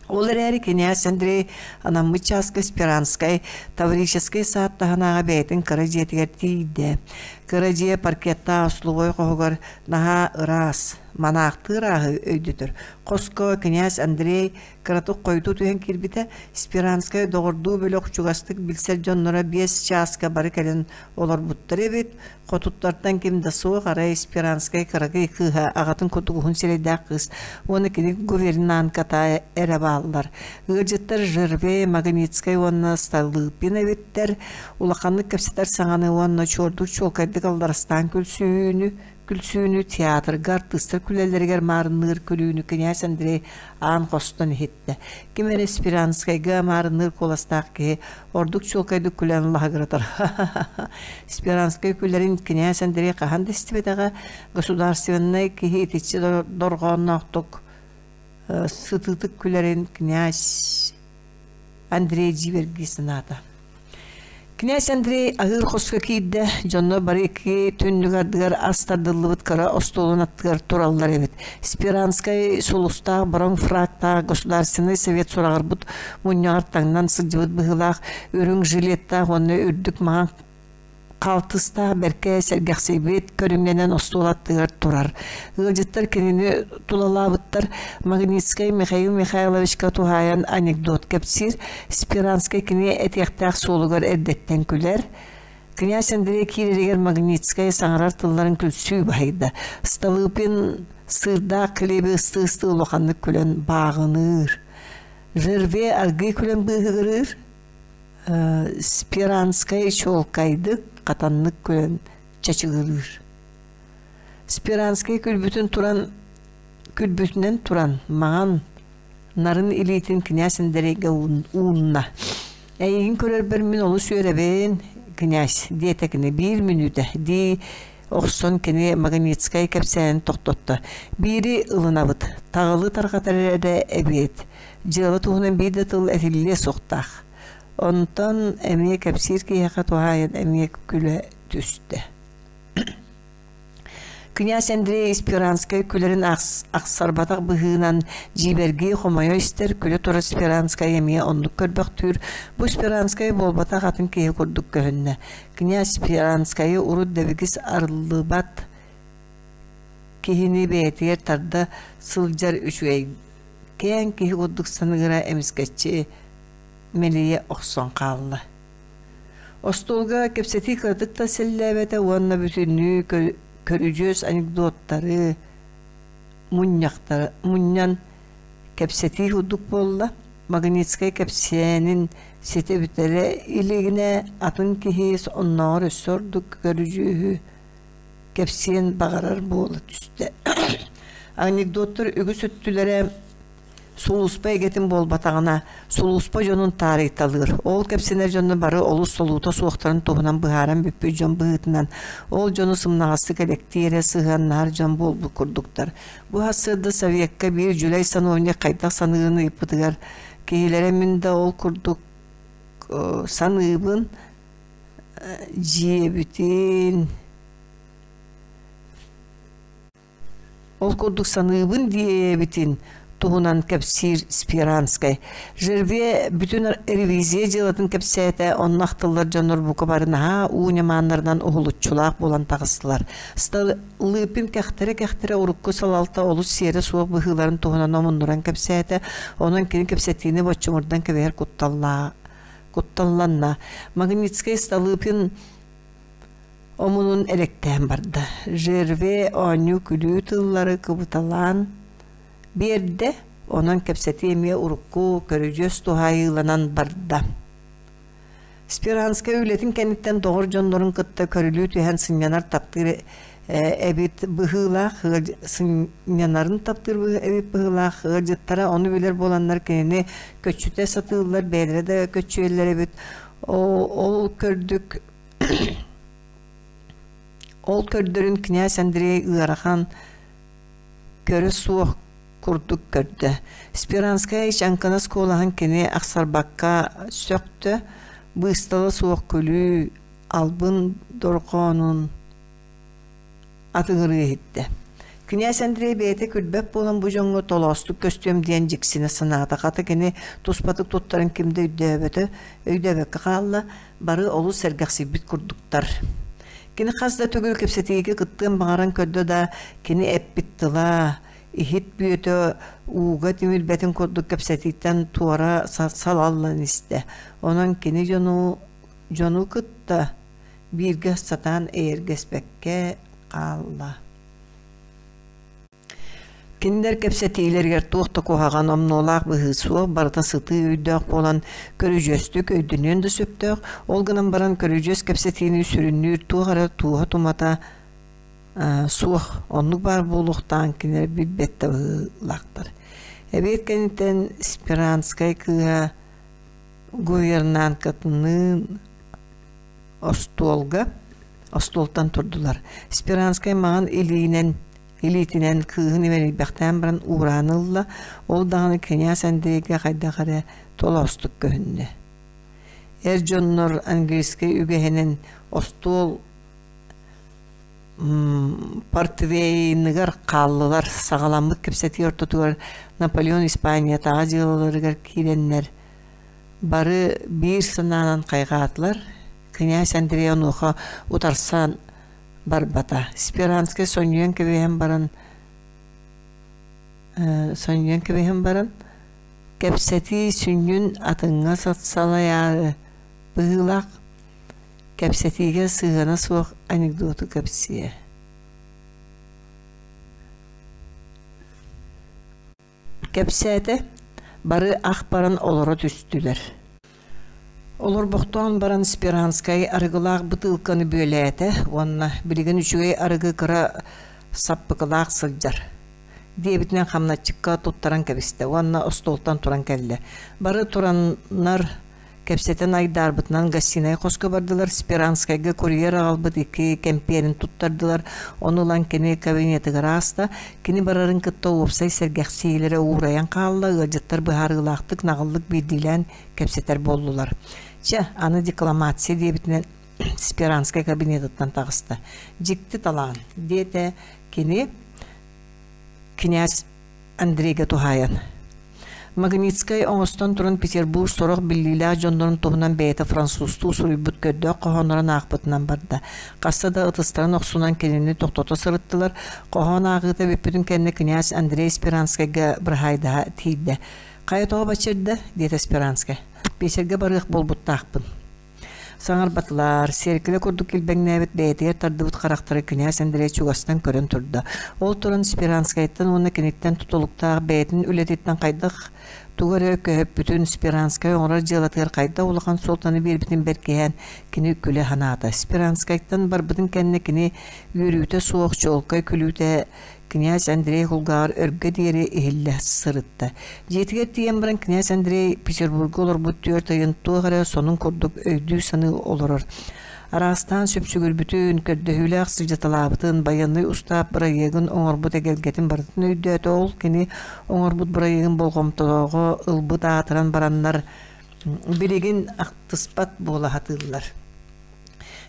Ол эрээри кинээс Андрей анаммыт чааска Спиранскай Таврическай саад таһынааҕы бэйэтин кыра дьиэтигэр тиийдэ. Кыра дьиэ паркеттаах условой хоһугар наһаа ыраас, манаахтыы ырааһы өйдөтөр. Хоско кинээс Андрей кыратык хойутуу түһэн киирбитэ, Спиранскай доҕордуу бөлөх чугастык билсэр дьонноро 5 чааска бары кэлэн олорбуттар эбит. Хотуттартан ким да суох, арай Спиранскай кыракый кыыһа аҕатын курдук уһун сирэйдээх кыыс уонна кини гувернантката эрэ бааллар. Ыалдьыттар Жерве, Магнитскай уонна Столыпин эбиттэр. Улаханнык кэпсэтэр саҥаны уонна чуордук чуолкайдык алларастаан күлсүүнү күлсүүнү театрга артыыстар күлэллэригэр маарынныыр күлүүнү кинээс Андрей аан хостон иһиттэ. Ким эрэ Спиранскайга маарынныыр куоластаах киһи ордук чуолкайдык күлэн лаһыгыратар. Спиранскай күлэрин кинээс Андрей хаһан да истибэтэҕэ, государственнай киһи итиччэ дорҕоонноохтук сытыытык күлэрин князь Андрей дьиибэргии санаата. Князь Андрей аһыыр хоско киирдэ, дьонно бары икки түннүк ардыгар ас тардыллыбыт кыра остуолун аттыгар тураллар эбит. Спиранскай сулустаах бороҥ фрактаах Государственный совет сураҕырбыт мунньаҕар таҥнан сылдьыбыт быһыылаах үрүҥ жилеттаах уонна үрдүк маҥан Хаалтыстаах бэркэ сэргэхсийбит көрүҥнэнэн остуол аттыгар турар. Ыалдьыттар кинини тулалаабыттар. Магнитскай Михаил Михайловичка туһаайан анекдот кэпсиир. Спиранскай кини этиэхтээх суолугар эрдэттэн күлэр. Князь Андрей киирэригэр Магнитскай саҥарар тылларын күлсүү баһыйда. Столыпин сыырдаах килиэби ыстыы-ыстыы улаханнык күлэн бааҕыныыр. Жерве аргыый күлэн быыһыгырыыр. Спиранскай чуолкайдык, хатаннык күлэн чачыгырыыр. Спиранскай күлбүтүн туран күлбүтүнэн туран маҥан нарын илиитин князь Андрейга уунна. «Эйигин көрөрбөр мин олус үөрэбин, князь», диэтэ кини биир мүнүүтэ дии охсон кини Магнитскай кэпсээнин тохтотто. «Биири ылынабыт, таҕылы тарҕатар эрэ эбиэт. Дьыала туһунан биир да тыл этиллиэ суохтаах. Онтон эмиэ кэпсиир киһиэхэ туһаайан эмиэ күлэ түстэ. Князь Андрей Спиранскай күлэрин ахсарбатах быһыынан дьиибэргии хомойо истэр, күлэ турар Спиранскай эмиэ оннук көрбөхтүүр. Бу Спиранскай буолбатах атын киһи курдук көһүннэ. Князь Спиранскайы урут дэбигис арыллыбат киһини бэйэтигэр тарда сылдьар үчүгэй кээн киһи курдук саныыра эмискэччи мэлийэ охсон хаалла. Остуолга кэпсэтии кыратык да сэллээбэтэ уонна бүтүннүү көрүдьүөс анекдоттары мунньахтары мунньан кэпсэтии курдук буолла. Магнитскай кэпсээнин ситэ бүтэрэ илигинэ атын киһи оннооҕор өссө ордук көрүдьүөһү кэпсиэн баҕарар буола түстэ. Анекдоттар үгүс өттүлэрэ сулууспа эйгэтин буолбатаҕына, сулууспа дьонун таарыйталыыр. Ол кэпсэнэр дьоно бары олус солуута суохтарын туһунан быһааран бүппүт дьон быһыытынан, ол дьону сымнаҕастык элэктии эрэ сыһыаннаһар дьон буолбут курдуктар. Бу сарсыарда Совекка биир дьүлэй сановник хайдах саныырын ыйыппытыгар, киһилэрэ мин да ол курдук саныыбын, дьиэбитин Ол курдук саныыбын диэбитин туһунан кэпсиир Спиранскай. Жерве бүтүн ревизия дьыалатын кэпсээтэ, онно ахтыллар дьоннор бука бары наһаа уу ньамааннарынан уһулуччулаах буолан таҕыстылар. Столыпин кэхтэрэ-кэхтэрэ урукку салалта олус сиэрэ суох быһыыларын туһунан омуннуран кэпсээтэ, онон кини кэпсэтиини боччумурдан кэбиһэр кутталлаа кутталланна. Магнитскай Столыпин омунун элэктээн барда. Жерве оонньуу-күлүү тыллары кыбыталаан биэрдэ, онон кэпсэтии эмиэ урукку көрүдьүөс туһаайыыланан барда. Спиранскай үлэтин кэнниттэн доҕор дьоннорун кытта көрүлүү түһэн сынньанар таптыыр эбит быһыылаах сынньанарын таптыыр эбит быһыылаах ыалдьыттара ону билэр буоланнар кинини көччүтэ сатыыллар бэйэлэрэ да көччүйэллэр эбит ол көрдүк ол көрдөрүн князь Андрей ыарахан көрө суох курдук көрдө. Спиранская чаҥкынас куолаһын кини ахсарбакка сөхтө, быыстала суох күлүү албын дорҕоонун атыҥырыы иһиттэ. Князь Андрей бэйэтэ күлбэт буолан бу дьоҥҥо толоостук көстүөм диэн дьиксинэ санаата. Хата кини туспатык туттарын ким да өйдөөбөтө, өйдөөбөккө хаалла, бары олус сэргэхсийбит курдуктар. Кини хас да төгүл кэпсэтиигэ кыттыан баҕаран көрдө да, кини эппит тыла, иһит бүөтэ ууга тимирбэтин курдук кэпсэтииттэн туора салаллан истэ. Онон кини дьону, дьону кытта бииргэ сатаан эйэргэспэккэ хаалла. Кинилэр кэпсэтиилэригэр туох да куһаҕан омнуолаах быһыы суох, барыта сытыы өйдөөх буолан көрүдьүөстүк өйдөнүөн да сөптөөх, ол гынан баран көрүдьүөс кэпсэтиини сүрүннүүр туох эрэ тууһа-тумата суох, оннук баар буолуохтааҕын кинилэр билбэт да быһыылаахтар. Эбиэт кэнниттэн Спиранскай кыыһа гувернанткатыныын остуолга остуолтан турдулар. Спиранскай маҥан илиинэн илиитинэн кыыһын имэрийбэхтээн баран уураан ылла, ол даҕаны князь Андрейга хайдах эрэ толоостук көһүннэ. Эр дьоннор английскай үгэһинэн остуол портвейныгар хааллылар. Саҕаламмыт кэпсэтии ортотугар Наполеон Испаниятааҕы дьыалаларыгар киирэннэр бары биир санаанан хайҕаатылар. Князь Андрей онуоха утарсан барбата. Сперанскай сонньуйан кэбиһэн баран сонньуйан кэбиһэн баран кэпсэтии сүнньүн атыҥҥа салайаары быһыылаах кэпсэтиигэ сыһыана суох анекдоту кэпсиэ. Кэпсээтэ, бары ах баран олоро түстүлэр. Олорбохтоон баран Сперанскай арыгылаах бытыылканы бүөлээтэ уонна билигин үчүгэй арыгы кыра саппыкылаах сылдьар диэбитинэн хамначчыкка туттаран кэбистэ уонна остуолтан туран кэллэ. Бары тураннар Кэпсэтэн айдаарбытынан гостинай хоско бардылар, Сперанскайга курьер аҕалбыт икки кэмпиэрин туттардылар, ону ылан кини кабинетыгар ааста. Кини барарын кытта уопсай сэргэхсийиилэрэ уурайан хаалла, ыалдьыттар быһаарыылаахтык наҕыллык биирдиилээн кэпсэтэр буоллулар. Чэ, аны декламация диэбитинэн Сперанскай кабинетыттан таҕыста. Дьикти талаан, диэтэ кини князь Андрейга туһаайан. Магнитскай оҥостон туран Петербург сорох биллиилээх дьоннорун туһунан бэйэтэ французтуу суруйбут көрдөөх хоһооннорун аахпытынан барда. Хаста да ытыстарын охсунан кинини тохтото сырыттылар. Хоһоон ааҕыыта бүппүтүн кэннэ князь Андрей Сперанскайга быраһаайдаһа тиийдэ. «Хайа тоҕо баччырда?» диэтэ Сперанскай. «Биэчэргэ барыах буолбуттаахпын». Саҥарбатылар, сиэркилэ курдук килбэҥнээбит бэйэтигэр тардыбыт харахтара кинээс Андрей чугастан көрөн турда. Ол туран Сперанскайтан уонна киниттэн тутулуктаах бэйэтин үлэтиттэн хайдах тугу эрэ көһөппүтүн, Сперанскай оҥорор дьыалатыгар хайдах улахан суолтаны биэрбитин бэркиһээн кини күлэ санаата. Сперанскайтан барбытын кэннэ кини үөрүүтэ суох чуолкай күлүүтэ Князь Андрей кулгааҕар өргө диэри иһиллэ сырытта. Дьиэтигэр тиийэн баран князь Андрей Петербурга олорбут түөрт ыйын туох эрэ сонун курдук өйдүү-саныы олорор. Араастаан сүпсүгүрбүтүн, көрдөһүүлээх сылдьыталаабытын, байыаннай устаап бырайыагын оҥорбут эгэлгэтин барытын өйдөөтө. Ол кини оҥорбут бырайыагын болҕомтоҕо ылбыт аатыран бараннар билигин ахтыспат буола сатыыллар.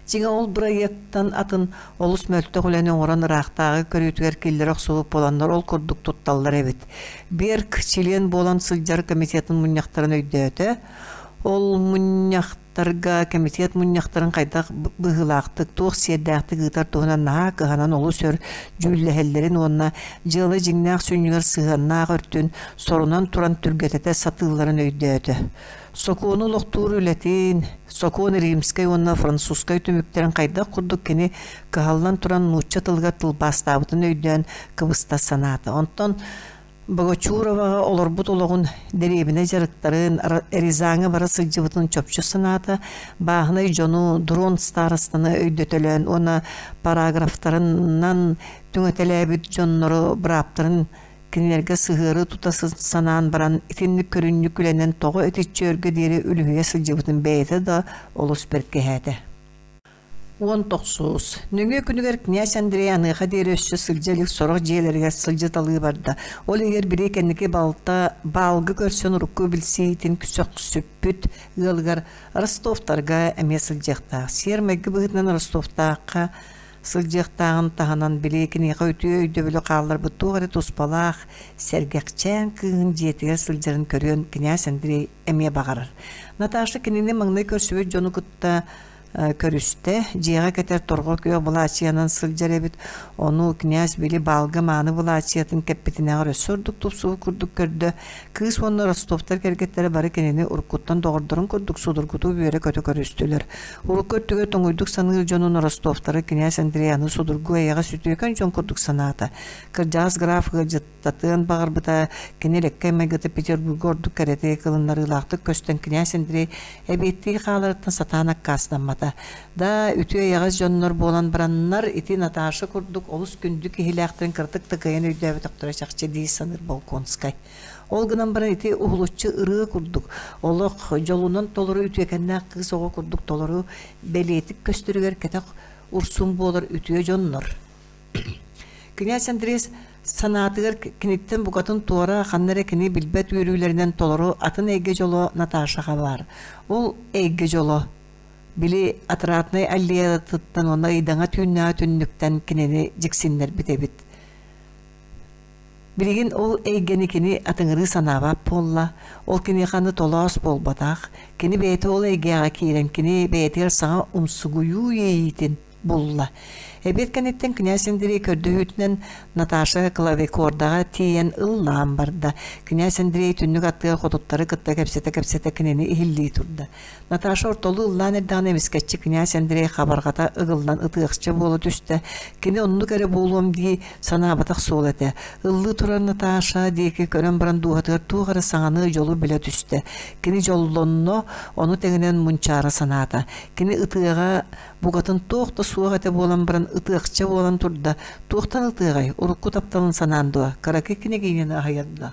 Дьиҥэ ол бырайыактан атын олус мөлтөх үлэни оҥорон ыраахтааҕы көрүүтүгэр киллэрэ охсубут буоланнар ол курдук тутталлар эбит. Берг чилиэн буолан сылдьар комитетын мунньахтарын өйдөөтө. Ол мунньахтарга комитет мунньахтарын хайдах быһыылаахтык, туох сиэрдээхтик ыытар туһунан наһаа кыһанан олус өр дьүүллэһэллэрин уонна дьыала дьиҥнээх сүнньүгэр сыһыаннаах өртүн сорунан туран түргэтэтэ сатыылларын өйдөөтө. Сокуону олохтуур үлэтин, сокуон римскэй уонна французскай түмүктэрин хайдах курдук кини кыһаллан туран нуучча тылыгар тылбаастаабытын өйдөөн кыбыста санаата. Онтон Богочуроваҕа олорбут олоҕун, дэриэбинэ дьарыктарын, Рязаҥҥа бара сылдьыбытын чопчу санаата, бааһынай дьону, дрон старостаны өйдөтөлөөн уонна параграфтарынан түҥэтэлээбит дьоннору бырааптарын Кинилэргэ сыһыары тута санаан баран, итинник көрүнньүк үлэнэн тоҕо итиччэ өргө диэри үлүһүйэ сылдьыбытын бэйэтэ да олус бэркиһээтэ. 19. Нөҥүө күнүгэр князь Андрей аныаха диэри өссө сылдьа илик сорох дьиэлэригэр сылдьыталыы барда. Ол иһигэр били кэнники балта баалгы көрсөн урукку билсиитин сөхсүппүт ыалыгар Ростовтарга эмиэ сылдьыахтаах. Сиэр-майгы быһыытынан Ростовтаахха Сылдьыахтааҕын таһынан били киниэхэ үтүө өйдөбүлү хаалларбыт туох эрэ туспалаах, сэргэхчээн кыыһын дьиэтигэр сылдьарын көрүөн князь Андрей эмиэ баҕарар. Наташа кинини маҥнай көрсүбүт дьону кытта көрүстэ, дьиэҕэ кэтэр торҕо күөх былаачыйанан сылдьар эбит, ону князь били баалга мааны былаачыйатын кэппитинээҕэр өссө ордук тупсубут курдук көрдө. Кыыс уонна Ростовтар кэргэттэрэ бары кинини уруккуттан доҕордорун курдук судургутук үөрэ-көтө көрүстүлэр. Урукку өттүгэр тоҥуйдук саныыр дьонун Ростовтары кинээс Андрей аны судургу эйэҕэс үтүөкэн дьон курдук санаата. Кырдьаҕас граф ыалдьыттатыан баҕарбыта, кини элэккэй майгыта Петербурга ордук кэрэтик ылыннарыылаахтык көстөн кинээс Андрей эбиэттии хааларыттан сатаан аккаастаммата. Да, үтүө эйэҕэс дьоннор буолан бараннар, ити Наташа курдук олус күндү киһилээхтэрин кыратык да кыайан өйдөөбөтөхтөрө чахчы дии саныыр Болконскай. Ол гынан баран ити уһулуччу ырыа курдук, олох дьолунан толору үтүөкэннээх кыыс оҕо курдук толору бэлиэтик көстөрүгэр кэтэх урсун буолар үтүө дьоннор. Князь Андрей санаатыгар киниттэн букатын туора ханна эрэ кини билбэт үөрүүлэринэн толору атын эйгэ дьоло Наташаҕа баар. Ол эйгэ дьоло били отраднай аллеятыттан уонна ыйдаҥа түүннээҕи түннүктэн кинини дьиксиннэрбит эбит. Билигин ол эйгэни кини атыҥырыы санаабат буолла, ол киниэхэ аны толоос буолбатах, кини бэйэтэ ол эйгэҕэ киирэн кини бэйэтигэр саҥа умсугуйуу иэйиитин булла. Эбиэт кэнниттэн кинээс Андрей көрдөһүүтүнэн Наташа клавикордаҕа тиийэн ыллаан барда. Кинээс Андрей түннүк аттыгар хотуттары кытта кэпсэтэ-кэпсэтэ кинини иһиллии турда. Наташа ортолуу ыллаан эрдэҕинэ эмискэччи кинээс Андрей хабарҕата ыгыллан ытыахча буола түстэ. Кини оннук эрэ буолуом дии санаабатах суол этэ. Ыллыы турар Наташа диэки көрөн баран дууһатыгар туох эрэ саҥаны дьолу билэ түстэ. Кини дьоллонно, ону тэҥинэн мунчаара санаата. Кини ытыаҕа Букатын туох да суох этэ буолан баран ытыахча буолан турда. Туохтан ытыаҕай, урукку тапталын санаан дуо, кыракый кинигиини аһыйан дуо,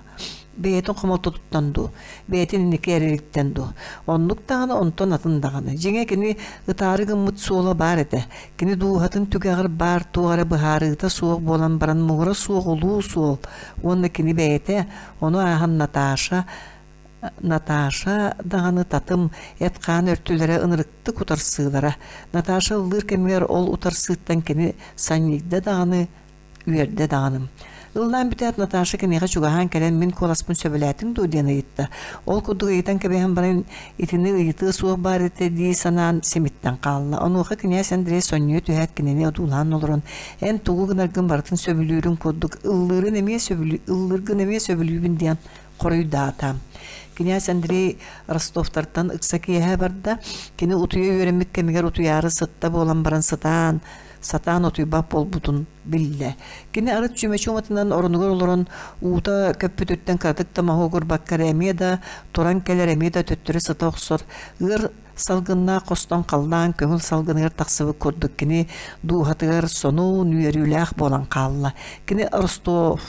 бэйэтин хомолтотуттан дуу, бэйэтин инники эрэлиттэн дуу. Оннук даҕаны, онтон атын даҕаны. Дьиҥэ кини ытаары гыммыт суола баар этэ. Кини дууһатын түгэҕэр баар туох эрэ быһаарыыта суох буолан баран муҥура суох улуу суол уонна кини бэйэтэ, ону ааһан Наташа Наташа даҕаны татым эт-хаан өртүлэрэ ынырыктык утарсыылара. Наташа ыллыыр кэмигэр ол утарсыыттан кини санньыйда даҕаны, үөрдэ даҕаны. Ыллаан бүтээт Наташа киниэхэ чугаһаан кэлэн мин куоласпын сөбүлээтиҥ дуо диэн ыйытта. Ол курдук ыйытан кэбиһэн баран итини ыйытыа суох баар этэ дии санаан симиттэн хаалла. Онуоха кинээс Андрей сонньуйа түһээт кинини одуулаан олорон эн тугу гынаргын барытын сөбүлүүрүн курдук ыллыырын эмиэ сөбүлүү ыллыыргын эмиэ сөбүлүүбүн диэн хоруйдаата. Кинээс Андрей Ростовтартан ыкса киэһэ барда. Кини утуйа үөрэммит кэмигэр утуйаары сытта буолан баран сытаан, сатаан утуйбат буолбутун биллэ. Кини арыт чүмэчи уматынан оронугар олорон уута көппүтүттэн кыратык да моһуогурбакка эрэ эмиэ да туран кэлэр, эмиэ да төттөрү сыта охсор. Ыар салгыннаах хостон халлаан көҥүл салгыныгар тахсыбыт курдук кини дууһатыгар сонун үөрүүлээх буолан хаалла. Кини Ростов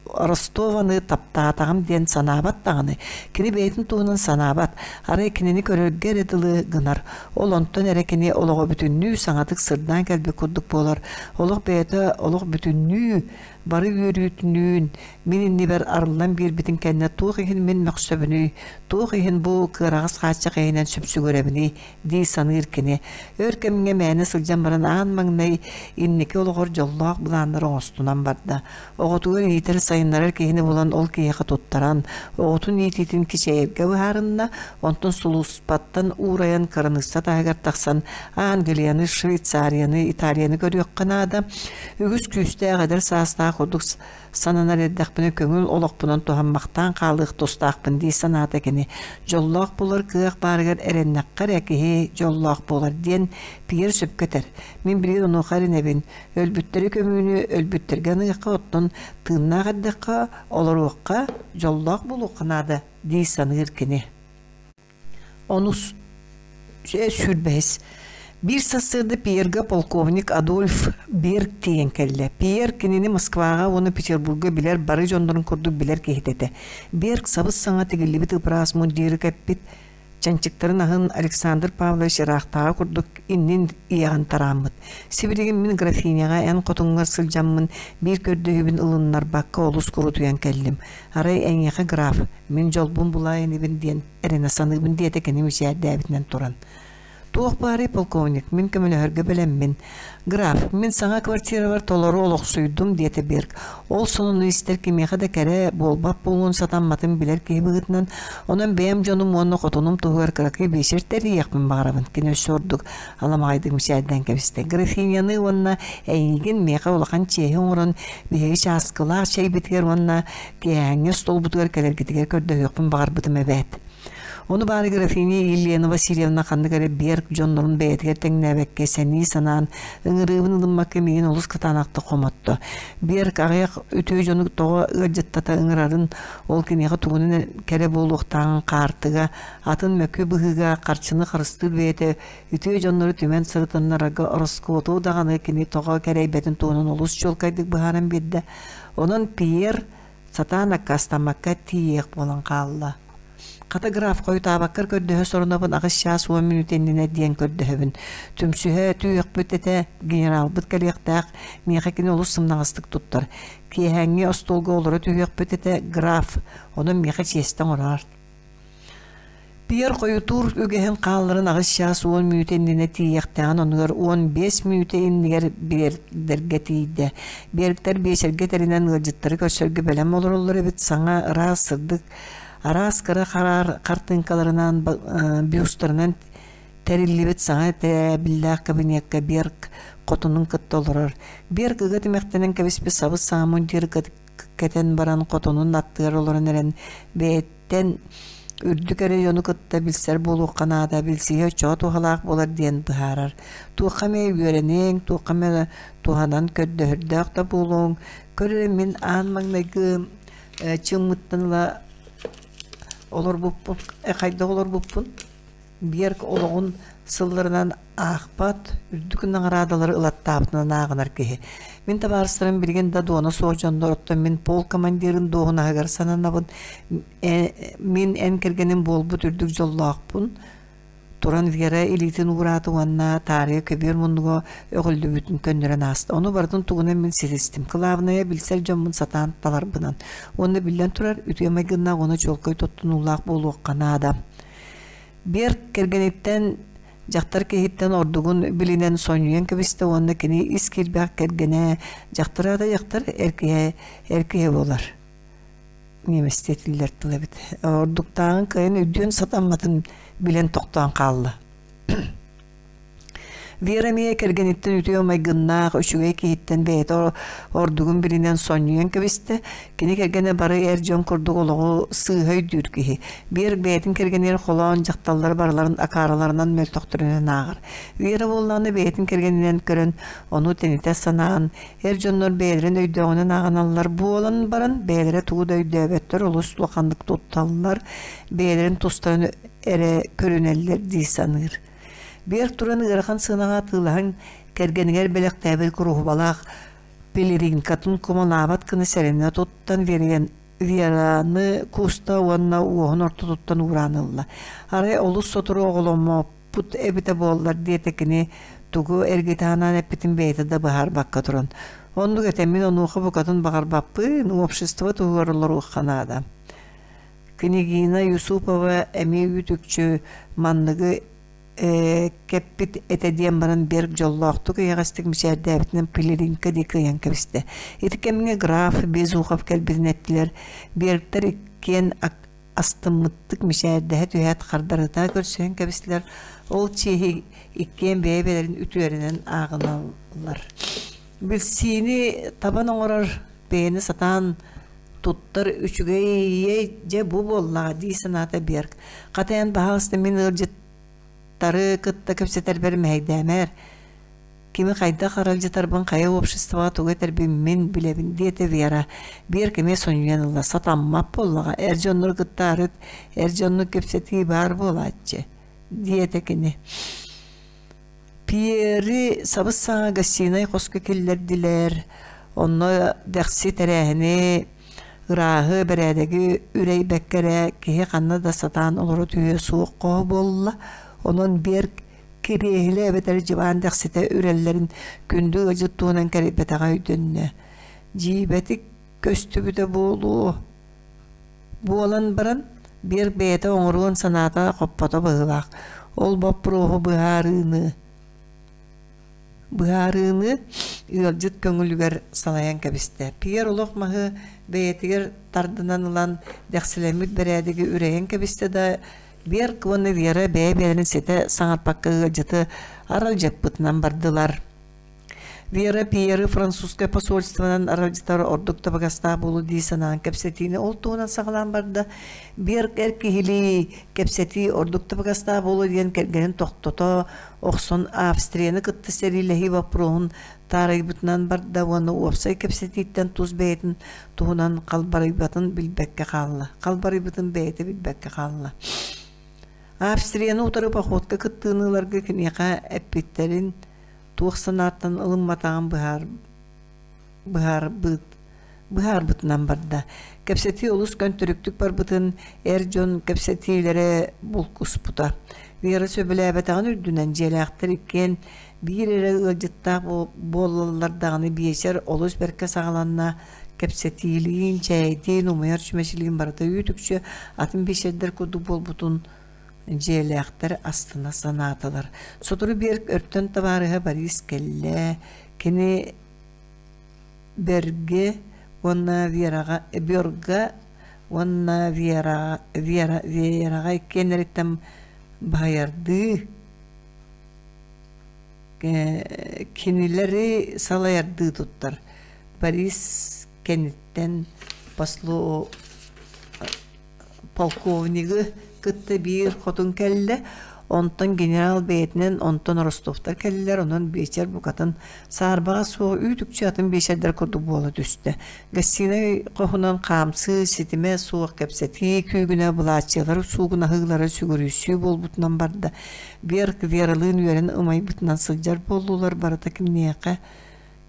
Ростованы таптаатаҕым диэн санаабат даҕаны, кини бэйэтин туһунан санаабат, арай кинини көрөргө эрэ дылы гынар. Ол онтон эрэ кини олоҕо бүтүннүү саҥатык сырдаан кэлбит курдук буолар. Олох бэйэтэ олох бүтүннүү бары үөрүүтүнүүн мин иннибэр арыллан биэрбитин кэннэ туох иһин мин мөхсөбүнүй, туох иһин бу кыараҕас хааччах иһинэн сүпсүгүрэбиний дии саныыр кини. Өр кэмҥэ мээнэ сылдьан баран аан маҥнай инники олоҕор дьоллоох былааннары оҥостунан барда. Оҕотугар иитэр-сайыннарар киһини булан ол киһиэхэ туттаран, оҕотун иитиитин кичэйэргэ быһаарынна, онтон сулууспаттан уурайан кыраныысса таһыгар тахсан Англияны, Швейцарияны, Италияны көрүөххэ наада. Үгүс күүстээх эдэр саастаах курдук сананар эрдэхпинэ көҥүл олохпунан туһаммахтаан хаалыах тустаахпын дии санаата кини. Дьоллоох буолар кыах баарыгар эрэннэххэ эрэ киһи дьоллоох буолар диэн Пьер сөпкө этэр. Мин билигин онуоха эрэнэбин. Өлбүттэри көмүүнү өлбүттэргэ аныахха, оттон тыыннаах эрдэххэ олоруохха, дьоллоох буолуохха наада дии саныыр кини. Онус сүүрбэһис. Биир сарсыарда Пьерга полковник Адольф Берг тиийэн кэллэ. Пьер кинини Москваҕа уонна Петербурга билэр бары дьоннорун курдук билэр киһитэ этэ. Берг сабыс-саҥа тигиллибит ыпыраас мундиры кэппит, чанчыктарын аһын Александр Павлович ыраахтааҕы курдук иннин иэҕин тарааммыт. Сибилигин мин графиняҕа эн хотуҥҥар сылдьаммын биир көрдөһүүбүн ылыннарбакка олус курутуйан кэллим. Арай эйиэхэ граф, мин дьолбун булаа инибин диэн эрэнэ саныыбын диэтэ кини мичээрдээбитинэн туран. Туох баарый, полковник, мин көмөлөһөргө бэлэммин. Граф, мин саҥа квартирабар толору олохсуйдум, диэтэ Берг. Ол сонуну истэр кимиэхэ да кэрэ буолбат буолуон сатамматын билэр киһи быһыытынан, онон бэйэм дьонум уонна хотунум туһугар кыракый биэчэр тэрийиэхпин баҕарабын. Кини өссө ордук аламаҕайдык мичээрдээн кэбистэ. Графиняны уонна эйигин миэхэ улахан чиэһи оҥорон, биһиги чааскылаах чэйбитигэр уонна киэһээҥҥи остуолбутугар кэлэргитигэр көрдөһүөхпүн баҕарбытым эбээт. Ону баары графиня Елена Васильевна ханнык эрэ Берг дьоннорун бэйэтигэр тэҥнээбэккэ сэнии санаан, ыҥырыыбын ылыммакка миигин олус кытаанахтык хомотто. Берг аҕыйах үтүө дьону тоҕо ыалдьыттата ыҥырарын, ол киниэхэ тугунан кэрэ буолуохтааҕын хаартыга, атын мөкү быһыыга харчыны харыстыыр бэйэтэ үтүө дьоннору түмэн сырытыннарарга ороскуоту даҕаны кини тоҕо кэрэйбэтин туһунан олус чуолкайдык быһааран биэрдэ. Онон Пьер сатаан аккаастаммакка тиийиэх буолан хаалла. Хата граф хойутаабаккар көрдөһө сорунабын аҕыс чаас уон мүнүүтэ иннинэ диэн көрдөһөбүн. Түмсүһэ түһүөхпүт этэ, генералбыт кэлиэхтээх, миэхэ кини олус сымнаҕастык туттар. Киэһээҥҥи остуолга олоро түһүөхпүт этэ, граф, онон миэхэ чиэстэ оҥороор. Пьер хойутуур үгэһин хаалларан аҕыс чаас уон мүнүүтэ иннинэ тиийиэхтээҕин оннугар уон биэс мүнүүтэ иннигэр Биэрдэргэ тиийдэ. Биэртэр биэчэргэ тэринэн ыалдьыттары көрсөргө бэлэм олороллор эбит саҥа ыраас сырдык араас кыра хараар хартыыҥкаларынан бюстарынан тэриллибит саҥа тээбиллээх кабинекка Берг хотунун кытта олорор. Берг ыга тимэхтэнэн кэбиспит сабыс-саҥа мундир кэтэн баран хотунун аттыгар олорон эрэн бэйэттэн үрдүк эрэ дьону кытта билсэр буолуохха наада, билсиһэ оччоҕо туһалаах буолар диэн быһаарар. Туохха эмэ үөрэниэҥ, туохха эмэ туһанан көрдөһөрдөөх да буолуоҥ. Көр эрэ мин аан маҥнайгы чыммыттан ыла олорбуппун, хайдах олорбуппун Берг олоҕун сылларынан аахпат, үрдүк наҕараадалары ылаттаабытынан ааҕынар киһи. Мин табаарыстарым билигин да дуона суох дьоннор, оттон мин полк командирын дуоһунаһыгар сананабын. Мин эн кэргэним буолбут үрдүк дьоллоохпун. Туран Вера илиитин уураата уонна таарыйа көбүөр муннуга өҕүллүбүтүн көннөрөн ааста. Ону барытын тугунан мин ситистим. Кылаабынайа билсэр дьоммун сатаан таларбынан. Уонна биллэн турар, үтүө майгыннаах уонна чуолкай туттунуулаах буолуохха наада. Берг кэргэниттэн дьахтар киһиттэн ордугун билинэн сонньуйан кэбистэ уонна кини ис киирбэх кэргэнэ дьахтар аата дьахтар эр киһи эр киһи буолар немецтии этиллэр тыл эбит ордуктааҕын кыайан өйдүөн сатамматын билэн тохтоон хаалла Вера эмиэ кэргэниттэн үтүө майгыннаах, үчүгэй киһиттэн бэйэтэ ордугун билинэн сонньуйан кэбистэ. Кини кэргэнэ бары эр дьон курдук олоҕу сыыһа өйдүүр киһи. Биэр бэйэтин кэргэнигэр холоон дьахталлары барыларын акаарыларынан мөлтөхтөрүнэн ааҕар. Вера буоллаҕына бэйэтин кэргэнинэн көрөн, ону тэнитэ санаан, эр дьоннор бэйэлэрин өйдөөҕүнэн ааҕыналлар буолан баран, бэйэлэрэ тугу да өйдөөбөттөр, олус улаханнык тутталлар, бэйэлэрин тустарын эрэ көрүнэллэр дии саныыр. Биэр туран ыарахан сыанаҕа атыылаһан кэргэнигэр бэлэхтээбит куруһубалаах пелеринкатын кумалаабат гына сэрэнэ туттан Вераны кууста уонна уоһун ортотуттан уураан ылла. Арай олус сотору оҕоломмоппут эбитэ буоллар диэтэ кини тугу эргитэ санаан эппитин бэйэтэ да быһаарбакка туран. Оннук этэ мин онуоха букатын баҕарбаппын, общество туһугар олоруохха наада. Княгина Юсупова эмиэ үүт-үкчү манныгы кэппит этэ диэн баран Берг дьоллоохтук эйэҕэстик мичээрдээбитинэн пелеринка диэки ыйан кэбистэ. Ити кэмҥэ граф Безухов кэлбитин эттилэр. Бергтэр иккиэн астыммыттык мичээрдэһэ түһээт хардарыта көрсүһэн кэбистилэр. Ол чиэһи иккиэн бэйэ-бэйэлэрин үтүөрүнэн ааҕыналлар. Билсиини табан оҥорор бэйэни сатаан туттар үчүгэйэй дьэ бу буоллаҕа дии санаата Берг. Хата эн баһаалыста мин ыалдьыттары кытта кэпсэтэрбэр мэһэйдээмээр. Кими хайдах аралдьытарбын хайа обществоҕа тугу этэрбин мин билэбин диэтэ Вера. Берг эмиэ сонньуйан ылла. Сатаммат буоллаҕа. Эр дьоннору кытта арыт эр дьоннук кэпсэтии баар буолааччы диэтэ кини. Пьери сабыс-саҥа гостинай хоско киллэрдилэр, онно дэхси тэрээһини, ырааһы, бэрээдэги үрэйбэккэ эрэ киһи ханна да сатаан олоро түһүө суох хоһо буолла. Онон Берг кириэһилэ эбэтэр дьыбаан дэхситэ үрэллэрин күндү ыалдьыт туһунан кэрийбэтэҕэ өйдөннө. Дьиибэтик көстүбүтэ буолуо Буолан баран, биир бэйэтэ оҥоруон санаата хоппото быһыылаах. Ол боппуруоһу быһаарыыны быһаарыыны ыалдьыт көҥүлүгэр салайан кэбистэ. Пьер олох маһы бэйэтигэр тардынан ылан дэхсилэммит бэрээдэги үрэйэн кэбистэ да, Берг уонна Вера бэйэ-бэйэлэрин ситэ саҥарпакка ыалдьыты аралдьыппытынан бардылар. Вера Пьеры французскай посольствонан аралдьытар ордук табыгастаах буолуо дии санаан кэпсэтиини ол туһунан саҕалаан барда. Берг эр киһилии кэпсэтии ордук табыгастаах буолуо диэн кэргэнин тохтото охсон Австрияны кытта сэриилэһии боппуруоһун таарыйбытынан барда уонна уопсай кэпсэтииттэн тус бэйэтин туһунан халбарыйбатын билбэккэ хаалла. Халбарыйбытын бэйэтэ билбэккэ хаалла. Австрияны утары походка кыттыыны ыларга киниэхэ эппиттэрин туох санааттан ылымматаҕын быһаар быһаарбыт быһаарбытынан барда. Кэпсэтии олус көнтөрүктүк барбытын эр дьон кэпсэтиилэрэ булкуспута. Вера сөбүлээбэтэҕин үрдүнэн дьиэлээхтэр иккиэн биир эрэ ыалдьыттаах буоллаллар даҕаны биэчэр олус бэркэ саҕаланна. Кэпсэтиилиин, чээйдиин, умайар чүмэчилиин барыта үүт-үкчү атын биэчэрдэр курдук буолбутун Дьиэлээхтэр астына санаатылар. Сотору биэр өртөн табаарыһа Борис кэллэ. Кини Берге уонна Вераҕа Берга уонна Вера Вера Вераҕа иккиэннэриттэн баһыйардыы кинилэри салайардыы туттар. Борис кэнниттэн послу полковнигы кытта биир хотун кэллэ, онтон генерал бэйэтинэн, онтон Ростовтар кэллилэр, онон биэчэр букатын саарбаҕа суох үүт-үкчү атын биэчэрдэр курдук буола түстэ. Гостинай хоһунан хаамсыы, ситимэ суох кэпсэтии күүгүнэ былааччыялар суугунаһыылара сүгүрүйсүү буолбутунан барда. Берг Вералыын үөрэн ымайбытынан сылдьар буоллулар, барыта кимиэхэ,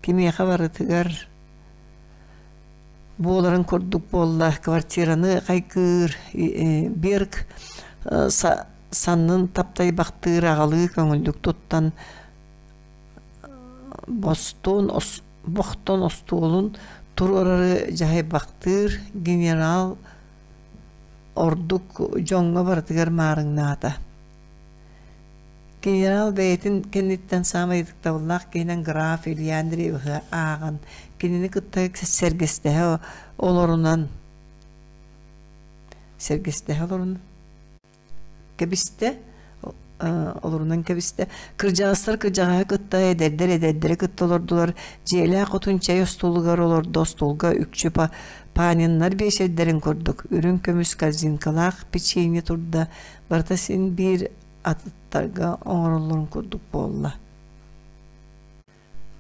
кимиэхэ барытыгар буоларын курдук буолла квартираны хайгыыр Берг саннын таптайбахтыыр аҕалыы көҥүллүк туттан бостон бохтон остуолун туруорары дьаһайбахтыыр генерал ордук дьоҥҥо барытыгар маарыҥнаата Генерал бэйэтин кэнниттэн саамай ытыктабыллаах киһинэн граф Илья Андреевиһы ааҕан, кинини кытта сэргэстэһэ олорунан сэргэстэһэ олорун кэбистэ олорунан кэбистэ. Кырдьаҕастар кырдьаҕаһы кытта, эдэрдэр эдэрдэри кытта олордулар. Дьиэлээх хотун чэй остуолугар олордо, остуолга үкчү Паниннар биэчэрдэрин курдук үрүҥ көмүс корзинкалаах печенье турда. Барыта син биир атыттарга оҥороллорун курдук буолла.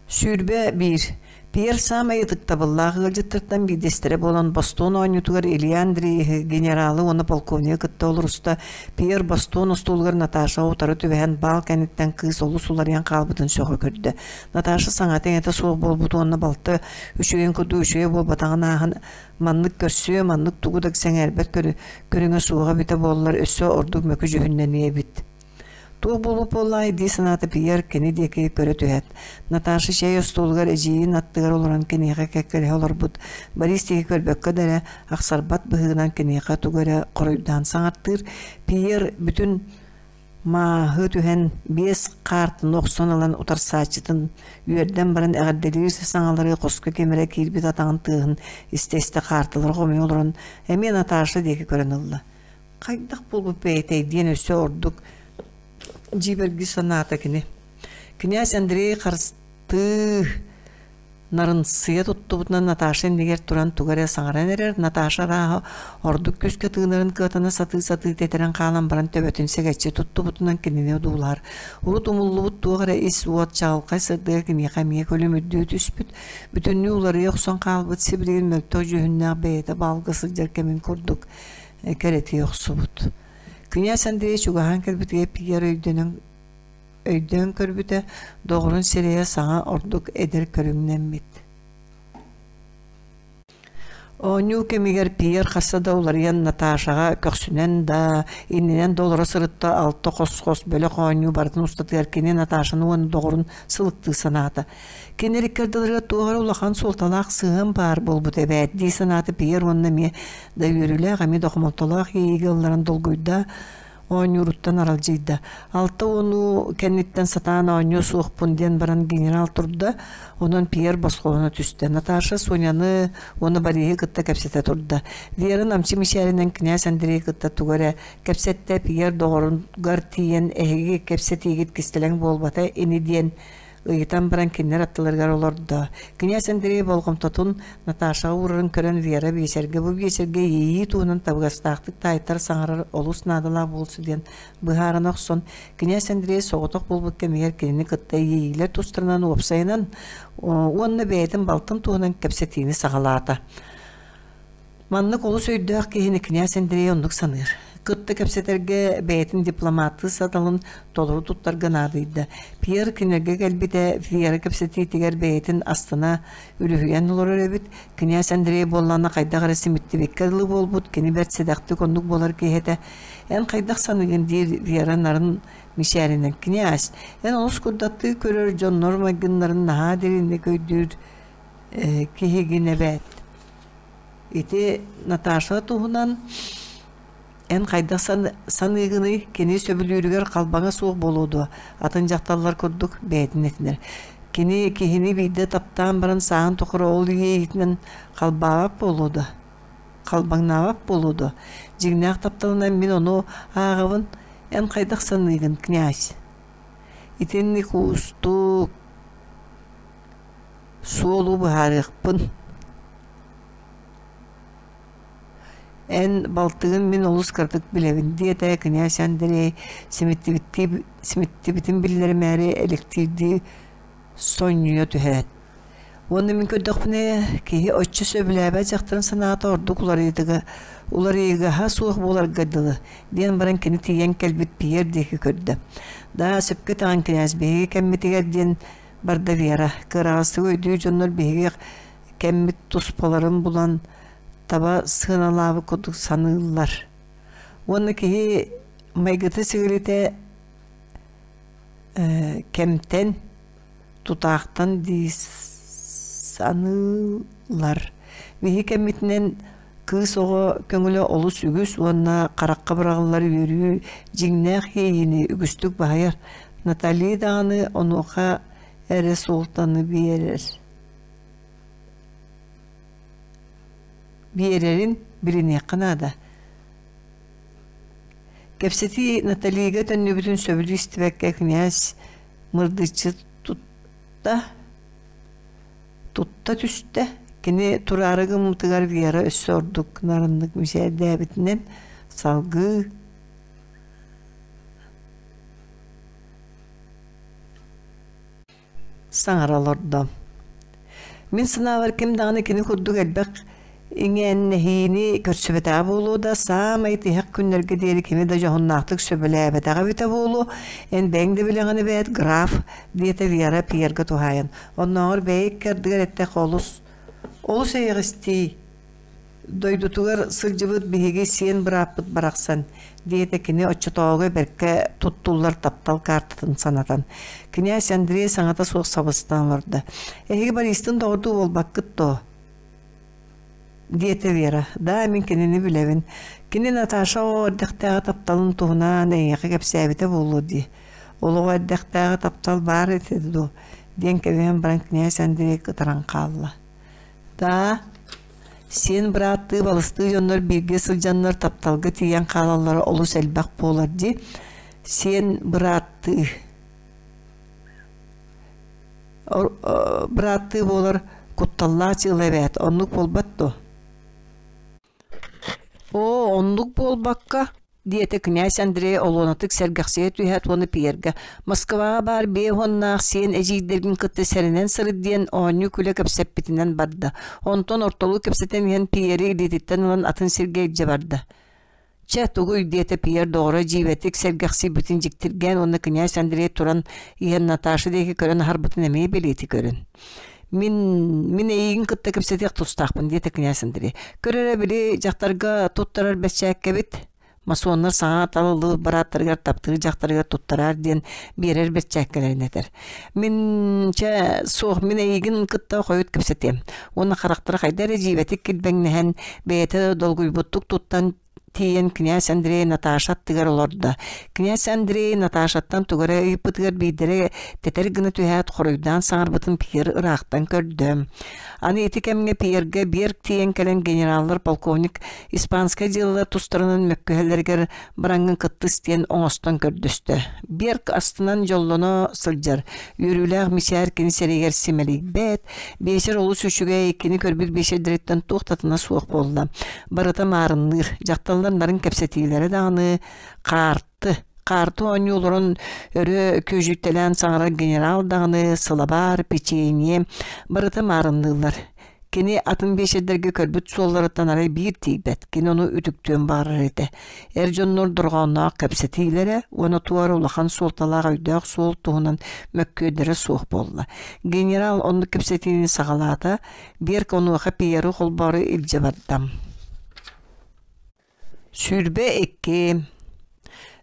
21. Пьер саамай ытыктабыллаах ыалдьыттартан биирдэстэрэ буолан бостуон оонньуутугар Илья Андреевы генералы уонна полковнигы кытта олоруста. Пьер бостуон остуолугар Наташа утары түбэһэн баал кэнниттэн кыыс олус уларыйан хаалбытын сөҕө көрдө. Наташа саҥата-иҥэтэ суох буолбут уонна балта үчүгэйин курдук үчүгэй буолбатаҕын ааһан Маннык көрсүө, маннык тугу да сэҥээрбэт көрүҥэ суоҕа эбитэ буоллар, өссө ордук мөкү дьүһүннэниэ эбит. Туох буолуох буоллаҕай дии санаата Пьер кини диэки көрө түһээт. Наташа чэй остуолугар эдьиийин аттыгар олорон киниэхэ кэккэлэһэ олорбут. Борис диэки көрбөккө да эрэ, ахсарбат быһыынан киниэхэ тугу эрэ хоруйдаан саҥартыыр. Пьер бүтүн Мааһы түһэн, биэс хаартыны охсон ылан утарсааччытын үөрдэн баран эҕэрдэлиир саҥалары хоско ким эрэ киирбит атаҕын тыаһын истэ-истэ хаартылары хомуйа олорон эмиэ Наташа диэки көрөн ылла. Хайдах буолбут бэйэтэй диэн өссө ордук дьиибэргии санаата кини. Кинээс Андрей харыстыы Нарынсыйа туттубутунан Наташа иннигэр туран тугу эрэ саҥаран эрэр. Наташа арааһа ордук күүскэ тыынарын кыатана сатыы-сатыы тэтэрэн хаалан баран төбөтүн сэгэччи туттубутунан кинини одуулаһар. Урут умуллубут туох эрэ ис уот чаҕылхай сырдыга киниэхэ эмиэ көлүмүрдүү түспүт, бүтүннүү уларыйа охсон хаалбыт сибилигин мөлтөх дьүһүннээх бэйэтэ баалга сылдьар кэмин курдук кэрэтии охсубут. Князь Андрей чугаһаан кэлбитигэр Пьер өйдөнөн Өйдөөн көрбүтэ, доҕорун сирэйэ саҥа ордук эдэр көрүҥнэммит. Оонньуу кэмигэр Пьер хаста да уларыйан Наташаҕа көхсүнэн да, иннинэн да олоро сырытта алта хос-хос бөлөх оонньуу барытын устатыгар кини Наташаны уонна доҕорун сылыктыы санаата. Кинилэр икки ардыларыгар туох эрэ улахан суолталаах сыһыан баар буолбут эбээт дии санаата Пьер уонна эмиэ да үөрүүлээх, эмиэ да хомолтолоох иэйиигэ ылларан долгуйда, оонньууруттан аралдьыйда. 60 кэнниттэн сатаан оонньуо суохпун диэн баран генерал турда, онон Пьер босхолоно түстэ. Наташа Соняны уонна Бориһы кытта кэпсэтэ турда. Вера намчы мичээринэн князь Андрей кытта тугу эрэ кэпсэттэ, Пьер доҕоругар тиийэн эһиги кэпсэтиигит кистэлэҥ буолбата ини диэн ыйытан баран кинилэр аттыларыгар олордо. Князь Андрей болҕомтотун Наташаҕа уурарын көрөн Вера биэчэргэ бу биэчэргэ иэйии туһунан табыгастаахтык таайтар саҥарар олус наадалаах буолсу диэн быһаарына охсон, князь Андрей соҕотох буолбут кэмигэр кинини кытта иэйиилэр тустарынан уопсайынан уонна бэйэтин балтын туһунан кэпсэтиини саҕалаата. Маннык олус өйдөөх киһини князь Андрей оннук саныыр. Кытта кэпсэтэргэ бэйэтин дипломаттыы саталын толору туттарга наадыйда. Пьер кинилэргэ кэлбитэ, Вера кэпсэтиитигэр бэйэтин астына үлүһүйэн олорор эбит. Князь Андрей буоллаҕына хайдах эрэ симиттибиккэ дылы буолбут, кини бэрт сэдэхтик оннук буолар киһи этэ. Эн хайдах саныыгын диир Вера нарын мичээринэн. Князь, эн олус курдаттыы көрөр дьоннор майгыннарын наһаа дириҥник өйдүүр киһигин эбээт. Ити Наташа туһунан. Эн хайдах саныыгыный, кини сөбүлүүрүгэр халбаҥа суох буолуо дуо, атын дьахталлар курдук бэйэтин этинэр. Кини киһини биирдэ таптаан баран сааһын тухары ол иэйиитинэн халбаабат буолуо дуо? Халбаҥнаабат буолуо дуо? Дьиҥнээх тапталынан мин ону ааҕабын, эн хайдах саныыгын, князь? Итинник уустук суолу быһаарыахпын Эн балтыгын мин олус кыратык билэбин, диэтэ князь Андрей симиттибитин биллэримээри элэктиирдии сонньуйа түһээт. Уонна мин көрдөхпүнэ, киһи оччо сөбүлээбэт дьахтарын санаата ордук уларыйыгаһа суох буоларга дылы, диэн баран кини тиийэн кэлбит Пьер диэки көрдө. Да, сөпкө этэҕин князь, биһиги кэммитигэр диэн барда Вера. Кыараҕастык өйдүүр дьоннор биһиги кэммит туспаларын булан таба сыаналаабыт курдук саныыллар. Уонна киһи майгыта-сигилитэ кэмтэн, тутаахтан дии саныыллар. Биһи кэммитинэн кыыс оҕо көҥүлэ олус үгүс уонна харахха быраҕыллар үөрүү дьиҥнээх иэйиини үгүстүк баһыйар. Натали даҕаны онуоха эрэ суолтаны биэрэр. Биэрэрин билиниэххэ наада. Кэпсэтии Наталига төннүбүтүн сөбүлүү истибэккэ князь мырдыччы тутта, тутта түстэ. Кини тураары гыммытыгар Вера өссө ордук нарыннык мичээрдээбитинэн салгыы саҥара олордо. Мин санаабар ким даҕаны кини курдук элбэх иҥээннэһиини көрсүбэтэҕэ буолуо да, саамай тиһэх күннэргэ диэри кими да дьоһуннаахтык сөбүлээбэтэҕэ эбитэ буолуо, эн бэйэҥ да билэҕин эбээт, граф, диэтэ Вера Пьерга туһаайан. Оннооҕор бэйэ икки ардыгар эттэххэ олус, олус эйэҕэстии Дойдутугар сылдьыбыт биһиги сиэн бырааппыт барахсан, диэтэ кини оччотооҕуга бэркэ туттуллар таптал каартатын санатан. Князь Андрей саҥата суох сабыстан олордо. «Эһиги Бористыын доҕордуу буолбаккыт дуо?» диэтэ Вера. «Да, мин кинини билэбин. Кини Наташа оҕо эрдэхтээҕи тапталын туһунан эйиэхэ кэпсээбитэ буолуо дии. Ол оҕо эрдэхтээҕи таптал баар этэ дуо?» диэн кэбиһэн баран князь Андрей кытаран хаалла. Да, сиэн бырааттыы балыстыы дьоннор бииргэ сылдьаннар тапталга тиийэн хаалаллара олус элбэх буолар дии. Сиэн бырааттыы бырааттыы буолар кутталлаах дьыала эбээт, оннук буолбат дуо? Оо, оннук буолбакка, диэтэ князь Андрей олуонатык сэргэхсийэ түһээт уонна Пьергэ Москваҕа баар биэ уоннаах сиэн эдьиийдэргин кытта сэрэнэн сырыт диэн оонньуу-күлэ кэпсэппитинэн барда. Онтон ортолуу кэпсэтэн иһэн Пьери илиититтэн ылан атын сиргэ илдьэ барда. Чэ, тугуй диэтэ Пьер доҕоро дьиибэтик сэргэхсийбитин дьиктиргээн уонна князь Андрей туран иһэн Наташа диэки көрөн аһарбытын эмиэ бэлиэтии көрөн. Мин мин эйигин кытта кэпсэтиэх тустаахпын диэтэ князь Андрей. Көр эрэ били дьахтарга туттарар бэчээккэбит масоннар саҥа талыллыбыт барааттарыгар таптыыр дьахтарыгар туттараар диэн биэрэр бэрчээккэлэрин этэр. Мин чэ суох мин эйигин кытта хойут кэпсэтиэм. Уонна харахтара хайда эрэ дьиибэтик килбэҥнэһэн бэйэтэ долгуйбуттук туттан тиийэн князь Андрей Наташа аттыгар олордо. Князь Андрей Наташаттан тугу эрэ ыйыппытыгар биирдэрэ тэтэр гына түһээт хоруйдаан саҥарбытын Пьер ыраахтан көрдө. Аны ити кэмҥэ Пьергэ Берг тиийэн кэлэн генераллар полковник испанскай дьыалалар тустарынан мөккүһэллэригэр бараҥҥын кыттыс диэн оҥостон көрдөстө. Берг астынан дьоллоно сылдьар. Үөрүүлээх мичээр кини сэригэр симэлийбэт. Биэчэр олус үчүгэй, кини көрбүт биэчэрдэриттэн туох да атына суох буолла. Барыта маарынныыр. Дьахталлар нарын кэпсэтиилэрэ даҕаны хаарты. Хаарты оонньуу олорон өрө күөдьүйтэлээн саҥарар генерал даҕаны сылабаар, печенье барыта маарынныыллар. Кини атын биэчэрдэргэ көрбүт суолларыттан арай биир тиийбэт, кини ону үтүктүөн баҕарар этэ. Эр дьоннор дорҕоонноох кэпсэтиилэрэ уонна туора улахан суолталаах өйдөөх суол туһунан мөккүөрдэрэ суох буолла. Генерал оннук кэпсэтиини саҕалаата, Берг онуоха Пьеру холбоору илдьэ барда. 22.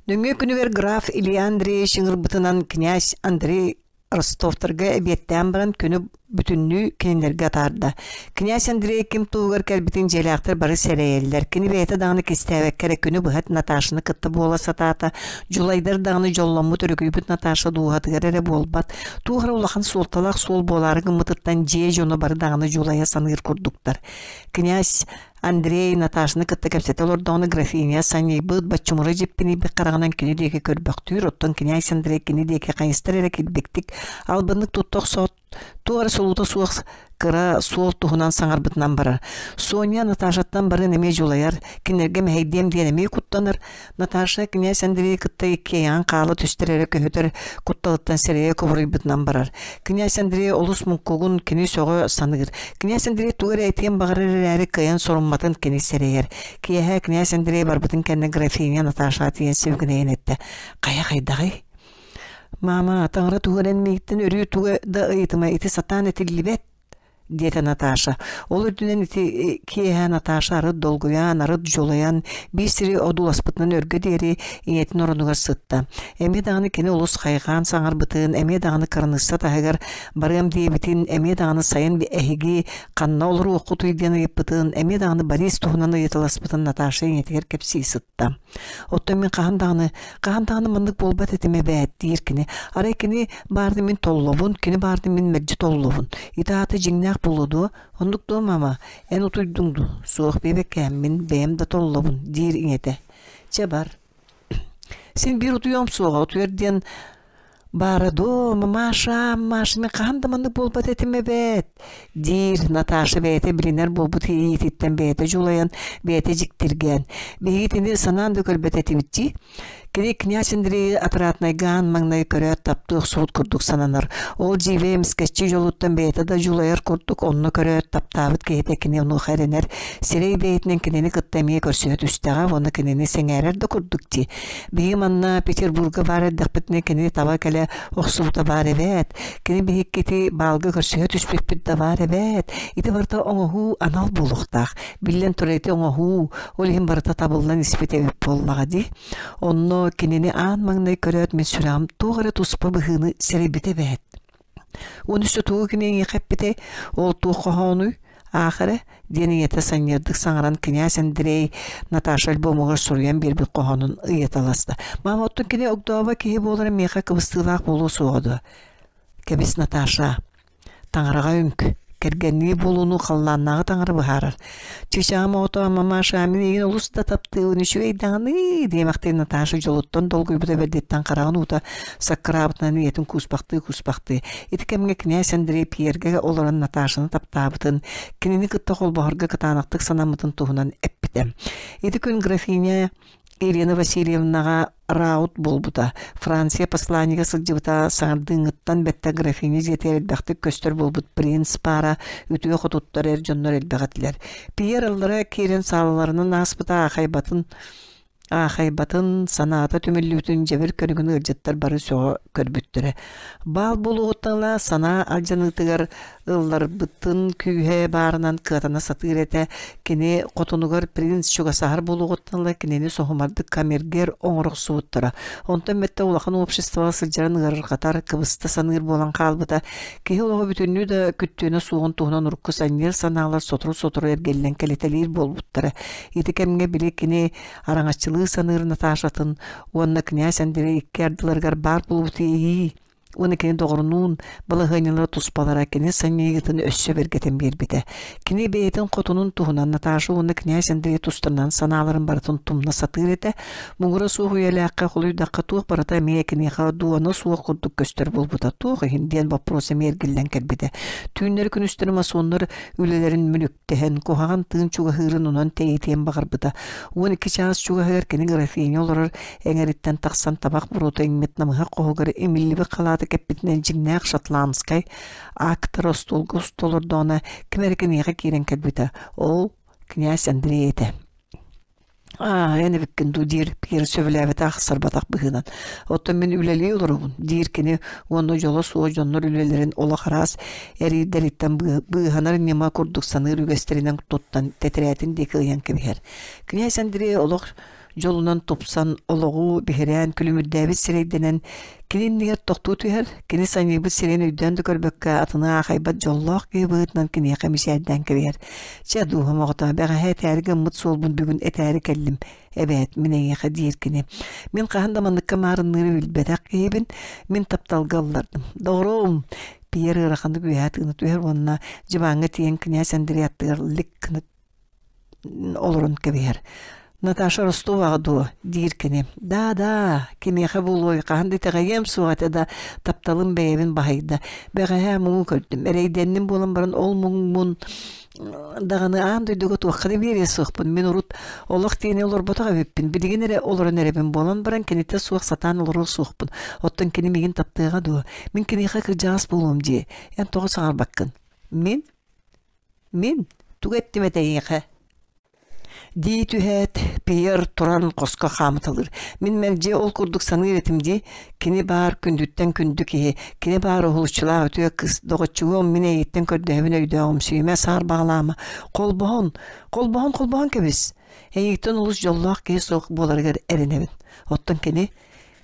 Нөҥүө күнүгэр граф Илья Андреевич ыҥырбытынан князь Андрей Ростовтарга эбиэттээн баран күнү бүтүннүү кинилэргэ атаарда. Князь Андрей ким туһугар кэлбитин дьиэлээхтэр бары сэрэйэллэр. Кини бэйэтэ даҕаны кистээбэккэ эрэ күнү быһа Наташаны кытта буола сатаата. Дьулайдар даҕаны дьолломмут өрүкүйбүт Наташа дууһатыгар эрэ буолбат. Туох эрэ улахан суолталаах суол буолаары гыммытыттан дьиэ дьоно бары даҕаны дьулайа саныыр курдуктар. Князь Андрей Наташаны кытта кэпсэтэ олордоҕуна графиня санньыйбыт, баччымыра дьиппинийбит хараҕынан кини диэки көрбөхтүүр, оттон князь Андрей кини диэки хайыстар эрэ килбиктик, албыннык тутта охсоот, туох эрэ солуута суох кыра суол туһунан саҥарбытынан барар. Соня Наташаттан барын эмиэ дьулайар, кинилэргэ мэһэйдиэм диэн эмиэ куттанар. Наташа князь Андрей кытта иккиэйэҕин хаала түстэр эрэ көһүтэр кутталыттан сирэйэ кубуруйбутунан барар. Князь Андрей олус муҥкугун кини сөҕө саныыр. Князь Андрей тугу эрэ этиэн баҕарар эрээри кыайан сорумматын кини сэрэйэр. Киэһэ князь Андрей барбытын кэннэ графиня Наташаҕа тиийэн сибигинэйэн эттэ: «Хайа хайдаҕый?» «Маама, таҥара тугу эрэн миигиттэн өрүү тугу да ыйытыма, ити сатаан этиллибэт» диэтэ Наташа. Ол үрдүнэн ити киэһэ Наташа арыт долгуйан, арыт дьулайан, биир сири одууласпытынан өргө диэри ийэтин оронугар сытта. Эмиэ даҕаны кини олус хайҕаан саҥарбытын, эмиэ даҕаны кыраныысса таһыгар барыам диэбитин, эмиэ даҕаны сайын эһиги ханна олоруоххутуй диэн ыйыппытын, эмиэ даҕаны Борис туһунан ыйыталаспытын Наташа ийэтигэр кэпсии сытта. Оттон мин хаһан даҕаны, хаһан даҕаны маннык буолбат этим эбээт диир кини. Арай кини баарды мин толлобун, кини баарды мин мэлдьи толлобун. Ити аата дьиҥнээх буолуо дуо? Оннук дуо, мама? Эн утуйдуҥ дуу? Суох диэбэккэ мин бэйэм да толлобун, диир ийэтэ. Чэ бар. Син биир утуйуом суоҕа, утуйар диэн Баара доо, Маша, Маша, мин хаһан да маннык буолбат этим эбээт, диир Наташа бэйэтэ билинэр буолбут иититтэн бэйэтэ дьулайан, бэйэтэ дьиктиргээн. Биһиги итини санаан да көрбөт этибит дии. Кини князь Андрейи аппаратнайга аан маҥнай көрөөт таптыы охсубут курдук сананар. Ол дьиибэ эмискэччи дьолуттан бэйэтэ да дьулайар курдук онно көрөөт таптаабыт киһитэ кини онуоха эрэнэр. Сирэй бэйэтинэн кинини кытта эмиэ көрсүһэ түстэҕэ уонна кинини сэҥээрэр да курдук дии. Биһиги манна Петербурга баар эрдэхпитинэ кини таба кэлэ охсубута баар эбээт. Кини биһиккити баалга көрсүһэ түспүппүт да баар эбээт. Ити барыта оҥоһуу анал буолуохтаах. Биллэн турар ити оҥоһуу, ол иһин барыта табыллан испит эбит буоллаҕа дии. Онно кинини аан маҥнай көрөөт мин сүрэҕим туох эрэ туспа быһыыны сэрэйбитэ эбээт. Уон үстэ тугу кини эйиэхэ эппитэй, ол туох хоһоонуй, аах эрэ, диэн ийэтэ санньыардык саҥаран князь Андрей Наташа альбомугар суруйан биэрбит хоһоонун ыйыталаста. Маама, оттон кини огдообо киһи буолара миэхэ кыбыстыылаах буолуо суоҕа дуо? Кэбис, Наташа, таҥараҕа үҥк, кэргэннии буолууну халлааннааҕы таҥара быһаарар. Чычаам оҕото мамаша, мин эйигин олус да таптыыбын, үчүгэй даҕаны диэмэхтии Наташа дьолуттан долгуйбута бэрдиттэн хараҕын уута саккыраабытынан ийэтин кууспахтыы-кууспахтыы. Ити кэмҥэ князь Андрей Пьергэ олорон Наташаны таптаабытын, кинини кытта холбоһорго кытаанахтык санаммытын туһунан эппитэ. Ити күн графиня Елена Васильевнаҕа раут буолбута. Франция посланнига сылдьыбыта саҥардыыҥҥыттан бэттэх графиня дьиэтигэр элбэхтик көстөр буолбут принц паара үтүө хотуттар эр дьоннор элбэх этилэр. Пьер аллара киирэн саалаларынан ааспыта аахайбатын аахайбатын, санаата түмүллүүтүн дьэбир көрүҥүн ыалдьыттар бары сөҕө көрбүттэрэ. Баал буолуоҕуттан ыла санаа алдьаныытыгар ылларбытын күүһэ баарынан кыатана сатыыр этэ. Кини хотунугар принц чугасаһар буолуоҕуттан ыла кинини соһумардык камергер оҥоро охсубуттара. Онтон бэттэ улахан обществоҕа сылдьарын ыарырҕатар, кыбыста саныыр буолан хаалбыта. Киһи олоҕо бүтүннүү да күттүөнэ суоҕун туһунан урукку санньыар санаалар сотору-сотору эргиллэн кэлитэлиир буолбуттара. Ити кэмҥэ били кини араҥаччылыы саныыр Наташатын уонна князь Андрей икки ардыларыгар баар буолбут иэйии уонна кини доҕорунуун балаһыанньалара туспалара кини санньыйыытын өссө бэргэтэн биэрбитэ. Кини бэйэтин хотунун туһунан Наташа уонна князь Андрей тустарынан санааларын барытын тумна сатыыр этэ. Муҥура суох үйэлээххэ холуйдахха туох барыта эмиэ киниэхэ дуона суох курдук көстөр буолбута. Туох иһин диэн боппуруос эмиэ эргиллэн кэлбитэ. Түүннэри-күнүстэри масоннар үлэлэрин мүлүктэһэн, куһаҕан тыын чугаһыырын онон тэйитиэн баҕарбыта. 12 чаас чугаһыгар кини графиня олорор эҥэриттэн тахсан табах буруота иҥмит намыһах хоһугар имиллибит халааты кэппитинэн дьиҥнээх шотландскай актер остуолга уста олордоҕуна ким эрэ киниэхэ киирэн кэлбитэ. Ол князь Андрей этэ. Аа, эн эбиккин дуу диир Пьер сөбүлээбэтэх, сарбатах быһыынан. Оттон мин үлэлии олоробун, диир кини уонна дьоло суох дьоннор үлэлэрин олох араас эриирдэриттэн быыһанар ньыма курдук саныыр үгэстэринэн туттан тэтэрээтин диэки ыйан кэбиһэр. Князь Андрей олох Дьолунан тупсан, олоҕу биһирээн күлүмүрдээбит сирэйдэнэн кини иннигэр тохтуу түһэр, кини саныыбыт сирэйин өйдөөн да көрбөккө атыны аахайбат дьоллоох киһи быһыытынан киниэхэ мичээрдээн кэбиһэр. Чэ, дууһам оҕото, бэҕэһээ этээри гыммыт суолбун бүгүн этээри кэллим. Эбээт, мин эйиэхэ диир кини. Мин хаһан да манныкка маарынныыры билбэтэх киһибин, мин тапталга ыллардым. Доҕоруом, Пьер ыараханнык үөһэ тыына түһэр уонна дьыбааҥҥа тиийэн кинээс Андрей аттыгар лик гына олорон кэбиһэр. Наташа Ростоваҕа дуо? диир кини. Да, да, кимиэхэ буолуой, хаһан да итэҕэйиэм суох этэ да, тапталым бэйэбин баһыйда. Бэҕэһээ муҥу көрдүм, эрэйдэнним буолан баран ол муҥмун даҕаны аан дойдуга туохха да биэриэ суохпун. Мин урут олох тиэнэ олорботох эбиппин, билигин эрэ олорон эрэбин буолан баран кинитэ суох сатаан олоруо суохпун. Оттон кини миигин таптыаҕа дуо? Мин киниэхэ кырдьаҕас буолуом дии. Эн тоҕо саҥарбаккын? Мин? Мин? Тугу эттим этэ эйиэхэ? Дии түһээт, Пьер туран хоско хаамыталыыр. Мин мэлдьи ол курдук саныыр этим дии. Кини баар күндүттэн күндү киһи, кини баар уһулуччулаах үтүө кыыс. Доҕоччугуом мин эйигиттэн көрдөһөбүн өйдөөҕүмсүйүмэ, саарбаҕалаама. Холбоһон, холбоһон, холбоһон кэбис. Эйигиттэн олус дьоллоох киһи суох буоларыгар эрэнэбин. Оттон кини,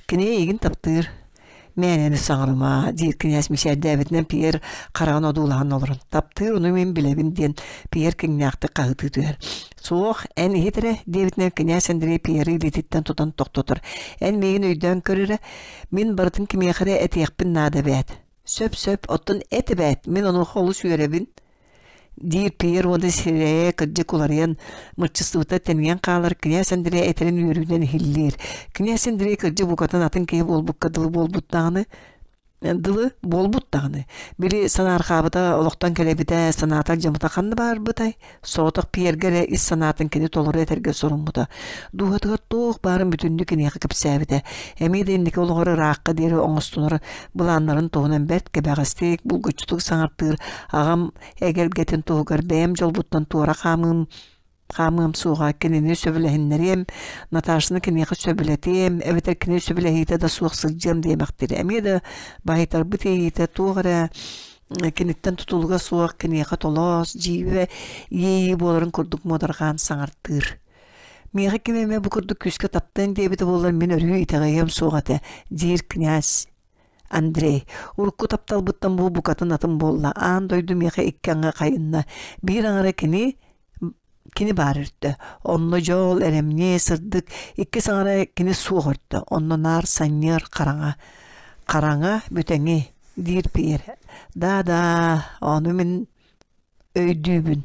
кини эйигин таптыыр. Мээнэни саҥарыма, диир кинээс мичээрдээбитинэн Пьер хараҕын одуулаһан олорон. Таптыыр ону мин билэбин диэн Пьер киҥнээхтик хаһытыы түһэр. Суох, эн иһит эрэ, диэбитинэн кинээс Андрей Пьеры илиититтэн тутан тохтотор. Эн миигин өйдөөн көр эрэ, мин барытын кимиэхэ эрэ этиэхпин наада эбээт. Сөп-сөп, оттон эт эбээт, мин онуоха олус үөрэбин диир Пьер уонна сирэйэ кырдьык уларыйан, мырчыстыбыта тэнийэн хаалар князь Андрей этэрин үөрүүнэн иһиллиир. Князь Андрей кырдьык букатын атын киһи буолбукка дылы буолбут даҕаны дылы буолбут даҕаны. Били санаарҕаабыта олохтон кэлэбитэ, санаата алдьаммыта ханна баарбытай? Соҕотох Пьергэ эрэ ис санаатын кини толору этэргэ соруммута. Дууһатыгар туох баарын бүтүннүү киниэхэ кэпсээбитэ. Эмиэ да инники олоҕор ыраахха диэри оҥостунар былааннарын туһунан бэрт кэбэҕэстик, булгуччутук саҥартыыр аҕам эгэлгэтин туһугар бэйэм дьолбуттан туора хаамыым хаамыам суоҕа, кинини сөбүлэһиннэриэм, Наташаны киниэхэ сөбүлэтиэм, эбэтэр кини сөбүлэһиитэ да суох сылдьыам диэмэхтиир. Эмиэ да баһыйтарбыт иэйиитэ туох эрэ киниттэн тутулуга суох киниэхэ толоос, дьиибэ иэйии буоларын курдук муодарҕаан саҥартыыр. Миэхэ ким эмэ бу курдук күүскэ таптыан диэбитэ буоллар мин өрүү итэҕэйиэм суох этэ, диир князь Андрей, урукку тапталбыттан бу букатын атын буолла. Аан дойду миэхэ икки аҥы хайынна. Биир аҥара кини кини баар өртө. Онно дьол, эрэмньи, сырдык. Иккис аҥара кини суох өртө. Онно наар санньыар хараҥа. Хараҥа бүтэҥи, диир Пьер. Да-да, ону мин Өйдүүбүн.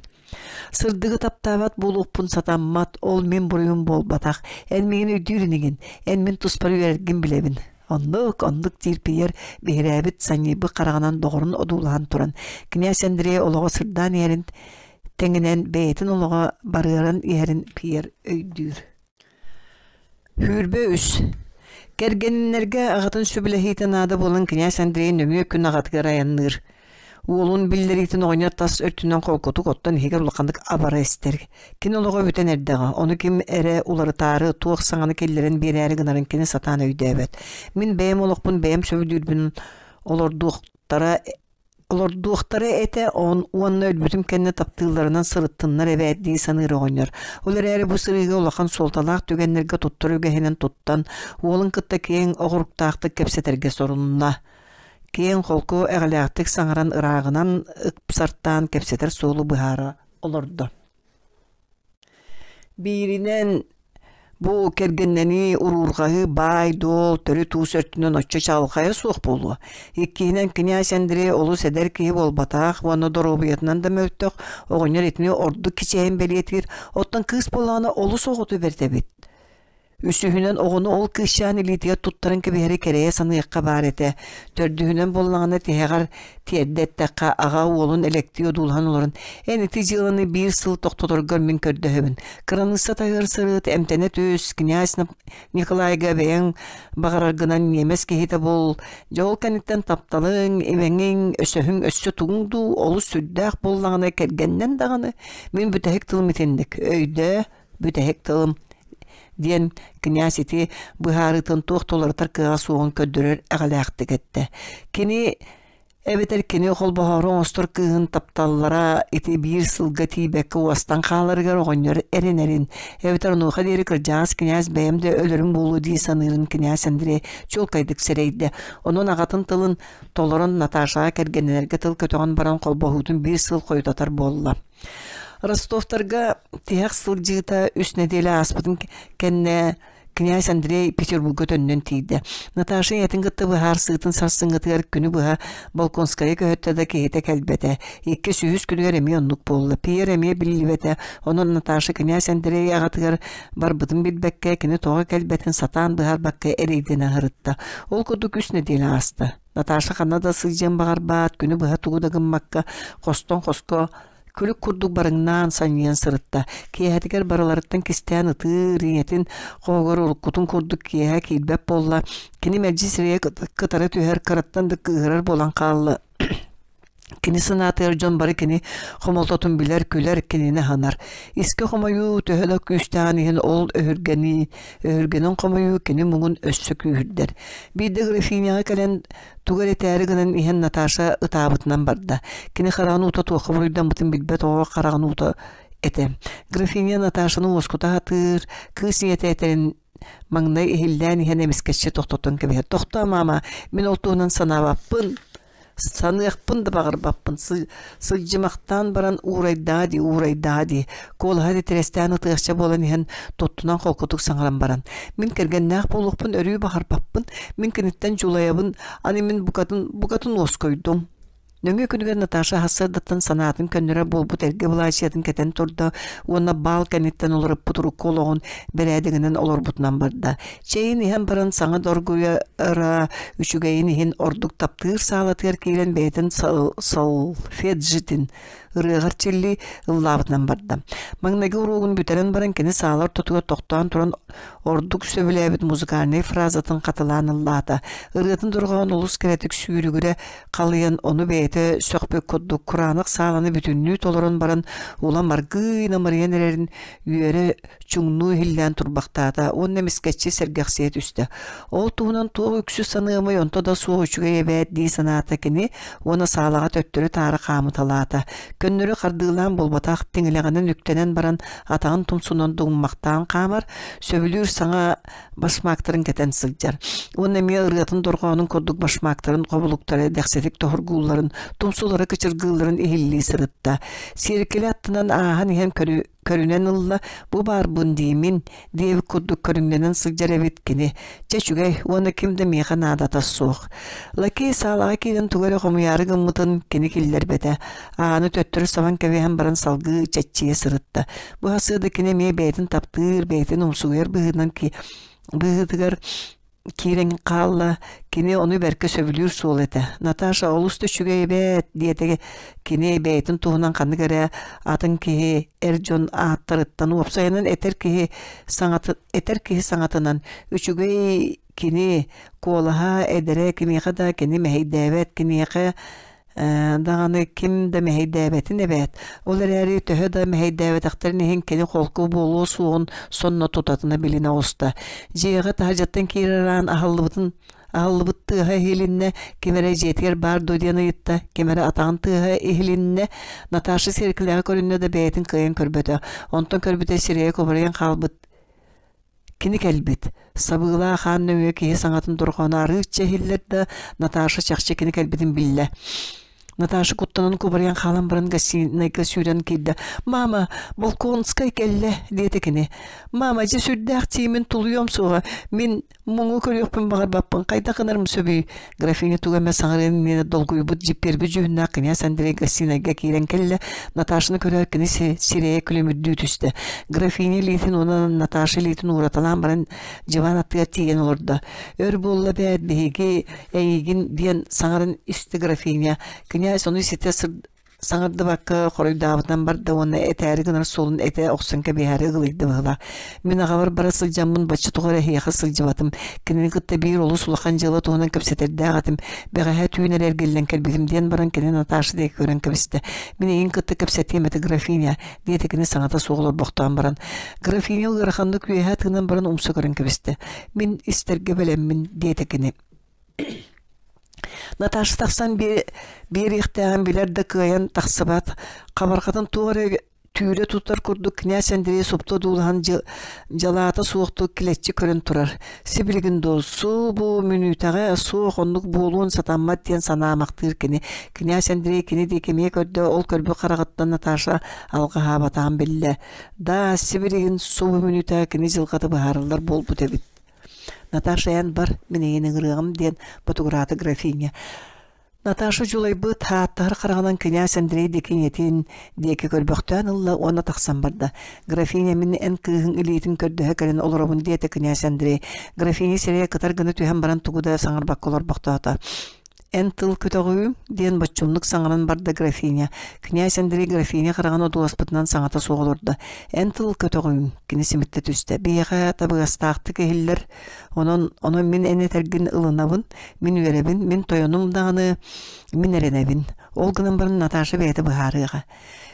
Сырдыгы таптаабат буолуохпун сатаммат, ол мин буруйум буолбатах. Эн миигин өйдүүр инигин, эн мин туспар үөрэргин билэбин. Оннук, оннук диир Пьер биһирээбит санньыйбыт хараҕынан доҕорун одуулаһан туран, князь Андрей олоҕо сырдаан иһэрин тэҥинэн бэйэтин олоҕо барыаран иһэрин Пьер өйдүүр. 23. Кэргэниннэргэ аҕатын сөбүлэһиитэ наада буолан князь Андрей нөҥүө күн аҕатыгар айанныыр. Уолун биллэриитин оҕонньор тас өттүнэн холкутук оттон иһигэр улаханнык абара истэр. Кини олоҕо бүтэн эрдэҕэ, ону ким эрэ уларытаары, туох саҥаны киллэрэн биэрээри гынарын кини сатаан өйдөөбөт. Мин бэйэм олохпун бэйэм сөбүлүүрбүн олордуохтара Олордуохтара этэ уонна өлбүтүм кэннэ таптыылларынан сырыттыннар эбээт дии саныыр оҕонньор. Ол эрээри бу сырыыга улахан суолталаах түгэннэргэ туттар үгэһинэн туттан, уолун кытта киэҥ оҕуруктаахтык кэпсэтэргэ сорунна. Киэҥ-холку эҕэлээхтик саҥаран ырааҕынан ыпсартаан кэпсэтэр суолу быһаара олордо. Бииринэн, бу кэргэннэнии, уруурҕаһыы баай-дуол, төрүт-уус өттүнэн оччо чаҕылхайа суох буолуо. Иккиһинэн, князь Андрей олус эдэр киһи буолбатах уонна доруобуйатынан да мөлтөх, оҕонньор итини ордук кичэйэн бэлиэтиир, оттон кыыс буоллаҕына олус оҕото бэрт эбит. Үсүһүнэн оҕону ол кыысчаан илиитигэр туттаран кэбиһэри кэрэйэ саныахха баар этэ. Төрдүһүнэн буоллаҕына тиһэҕэр тиэрдэ эттэххэ, аҕа уолун элэктии одуулаһан олорон, «Эн ити дьыаланы биир сыл тохтоторгор мин көрдөһөбүн. Кыраныысса таһыгар сырыт, эмтэнэ түс, князь Николайга бэйэҥ баҕараргынан ньиэмэс киһитэ буол. Дьэ ол кэнниттэн тапталыҥ, имэҥиҥ, өсөһүҥ өссө тугуҥ дуу олус сүрдээх буоллаҕына кэргэннэн даҕаны мин бүтэһик тылым итинник. Өйдөө, бүтэһик тылым диэн князь ити быһаарыытын туох да уларытар кыаҕа суоҕун көрдөрөр эҕэлээхтик эттэ. Кини Эбэтэр кини холбоһоору оҥостор кыыһын тапталлара ити биир сылга тиийбэккэ уостан хааларыгар оҕонньор эрэнэрин, эбэтэр онуоха диэри кырдьаҕас кинээс бэйэм да өлөрүм буолуо дии саныырын кинээс Андрей чуолкайдык сэрэйдэ. Онон аҕатын тылын толорон Наташаҕа кэргэннэнэргэ тыл көтөҕөн баран холбоһуутун биир сыл хойутатар буолла. Ростовтарга тиһэх сылдьыыта үс нэдиэлэ ааспытын кэннэ князь Андрей Петербурга төннөн тиийдэ. Наташа ийэтин кытта быһаарсыытын сарсыҥҥытыгар күнү быһа Балконскайы көһөттө да киһитэ кэлбэтэ. Иккис үһүс күнүгэр эмиэ оннук буолла. Пьер эмиэ биллибэтэ. Онон Наташа князь Андрей аҕатыгар барбытын билбэккэ, кини тоҕо кэлбэтин сатаан быһаарбакка эрэйдэнэ сырытта. Ол курдук үс нэдиэлэ ааста. Наташа ханна да сылдьыан баҕарбаат, күнү быһа тугу да гыммакка, хостон хоско күлүк курдук барыҥнаан санньыйан сырытта. Киэһэтигэр барыларыттан кистээн ытыыр, ийэтин хоһугар уруккутун курдук киэһэ киирбэт буолла. Кини мэлдьи сирэйэ кытара түһэр, кыраттан да кыыһырар буолан хаалла. Кини санаатыгар дьон бары кини хомолтотун билэр, күлэр, кинини аһынар. Искэ хомойуу төһө да күүстээҕин иһин ол өһүргэнии, өһүргэнэн хомойуу кини муҥун өссө күүһүрдэр. Биирдэ графиняҕа кэлэн тугу эрэ этээри гынан иһэн Наташа ытаабытынан барда. Кини хараҕын уута туохха буруйдаммытын билбэт оҕо хараҕын уута этэ. Графиня Наташаны уоскута сатыыр, кыыс ийэтэ этэрин маҥнай иһиллээн иһэн эмискэччи тохтотон кэбиһэр. «Тохтоо, маама, мин ол туһунан санаабаппын, саныахпын да баҕарбаппын сылдьымахтаан баран уурайдаа дии уурайдаа дии куолаһа титирэстээн ытыахча буолан иһэн туттунан холкутук саҥаран баран мин кэргэннээх буолуохпун өрүү баҕарбаппын мин киниттэн дьулайабын аны мин букатын букатын уоскуйдум Нөҥүө күнүгэр Наташа сарсыардаттан санаатын көннөрөр буолбут эргэ былаачыйатын кэтэн турда уонна баал кэнниттэн уларыппыт урукку олоҕун бэрээдэгинэн олорбутунан барда. Чэйин иһэн баран саҥа доргуйара үчүгэйин иһин ордук таптыыр саалатыгар киирэн бэйэтин солфеджитин ырыаҕар чилли ыллаабытынан барда. Маҥнайгы уруогун бүтэрэн баран кини саала ортотугар тохтоон туран ордук сөбүлээбит музыкальнай фразатын хатылаан ыллаата. Ырыатын дорҕоон олус кэрэтик сүүрүгүрэ халыйан ону бэйэтэ сөхпүт курдук кураанах сааланы бүтүннүү толорон баран улам аргыый намырыйан эрэрин үөрэ чуҥнуу иһиллээн турбахтаата уонна эмискэччи сэргэхсийэ түстэ. Ол туһунан туох үксү саныамай онто да суох үчүгэй эбээт дии санаата кини уонна саалаҕа төттөрү-таары хаамыталаата. Көннөрү хардыылаан буолбатах тиҥилэҕинэн үктэнэн баран атаҕын тумсунан дугуммахтаан хаамар, сөбүлүүр саҥа башмактарын кэтэн сылдьар. Уонна эмиэ ырыатын дорҕоонун курдук башмактарын хобулуктара дэхситик тоһургуулларын, тумсулара кычыргыылларын иһиллии сырытта. Сиэркилэ аттынан ааһан иһэн көрүнэн ылла, бу баарбын диимин, диэбит курдук көрүҥнэнэн сылдьар эбит кини. Чэ үчүгэй уонна ким да миэхэ наадата суох. Лакей саалаҕа киирэн тугу эрэ хомуйаары гыммытын кини киллэрбэтэ. Ааны төттөрү сабан кэбиһэн баран салгыы чэччийэ сырытта. Бу сарсыарда кини эмиэ бэйэтин таптыыр, бэйэтин умсугуйар быһыытынан быһыытыгар киирэн хаалла. Кини ону бэркэ сөбүлүүр суол этэ. Наташа олус да үчүгэй эбээт диэтэ кини бэйэтин туһунан ханнык эрэ атын киһи эр дьон ааттарыттан уопсайынан этэр киһи саҥаты этэр киһи саҥатынан үчүгэй кини куолаһа эдэрэ кимиэхэ да кини мэһэйдээбэт киниэхэ даҕаны ким да мэһэйдээбэтин эбээт. Ол эрээри төһө да мэһэйдээбэтэхтэрин иһин кини холку буолуо суоҕун сонно тутатына билинэ оҕуста. Дьиэҕэ таһырдьаттан киирэр аан аһыллыбытын аһыллыбыт тыаһа иһилиннэ, ким эрэ дьиэтигэр баар дуо диэн ыйытта, ким эрэ атаҕын тыаһа иһилиннэ. Наташа сиэркилэҕэ көрүннэ да бэйэтин кыайан көрбөтө. Онтон көрбүтэ сирэйэ кубарыйан хаалбыт Кини кэлбит. Сабыылаах аан нөҥүө киһи саҥатын дорҕооно арыычча иһиллэр да, Наташа чахчы кини кэлбитин биллэ. Наташа куттанан кубарыйан хаалан баран гостинайга сүүрэн киирдэ. «Мама, Волконскай кэллэ!» диэтэ кини. «Мама, дьэ сүрдээх тиимин тулуйуом суоҕа. Мин Муҥу көрүөхпүн баҕарбаппын, хайдах гынарым сөбүй? Графиня тугу эмэ саҥарыан иннинэ долгуйбут дьиппиэрбит дьүһүннээх кинээс Андрей гостинайга киирэн кэллэ. Наташаны көрөөт кини сирэйэ күлүмүрдүү түстэ. Графиня илиитин уонна Наташа илиитин уураталаан баран дьыбаан аттыгар тиийэн олордо. Өр буолла эбээт биһиги эйигин диэн саҥаран истэ графиня. Кинээс ону ситэ саҥардыбакка хоруйдаабытынан барда уонна этээри гынар суолун этэ охсон кэбиһээри ыгылыйда быһыылаах. Мин аҕабар бара сылдьаммын бачча тоҕо эрэ эһиэхэ сылдьыбатым. Кинини кытта биир олус улахан дьыала туһунан кэпсэтэрдээх этим. Бэҕэһээ түүн эрэ эргиллэн кэлбитим диэн баран кини Наташа диэки көрөн кэбистэ. Мин эйигин кытта кэпсэтиэм этэ графиня, диэтэ кини саҥата суох олорбохтоон баран. Графиня ыараханнык үөһэ тыынан баран умса көрөн кэбистэ. Мин истэргэ бэлэммин, диэтэ кини. Наташа тахсан биэриэхтээҕин билэр да кыайан тахсыбат, хабарҕатын туох эрэ түүрэ тутар курдук князь Андрей супту одуулаһан дьалаата суохтук килэччи көрөн турар. Сибилигин дуу, субу мүнүүтэҕэ суох оннук буолуон сатаммат диэн санаамахтыыр кини. Князь Андрей кини диэки эмиэ көрдө, ол көрбүт хараҕыттан Наташа алҕаһаабатаҕын биллэ. Да, сибилигин субу мүнүүтэҕэ кини дьылҕата быһаарыллар буолбут эбит. Наташа эн бар, мин эйигин ыҥырыаҕым диэн ботугураата графиня. Наташа дьулайбыт ааттаһар хараҕынан кинээс Андрей диэки ийэтин диэки көрбөхтөөн ылла уонна тахсан барда. Графиня мин эн кыыһыҥ илиитин көрдөһө кэлэн олоробун диэтэ кинээс Андрей. Графиня сирэйэ кытар гына түһэн баран тугу да саҥарбакка олорбохтоото. Эн тыл көтөҕүүм, диэн боччумнук саҥаран барда графиня. Князь Андрей графиня хараҕын одууласпытынан саҥата суох олордо. Эн тыл көтөҕүүм, кини симиттэ түстэ. Биһиэхэ табыгастаахтык иһиллэр. Онон, онон мин эн этэргин ылынабын, мин үөрэбин, мин тойонум даҕаны, мин эрэнэбин. Ол гынан баран Наташа бэйэтэ быһаарыаҕа.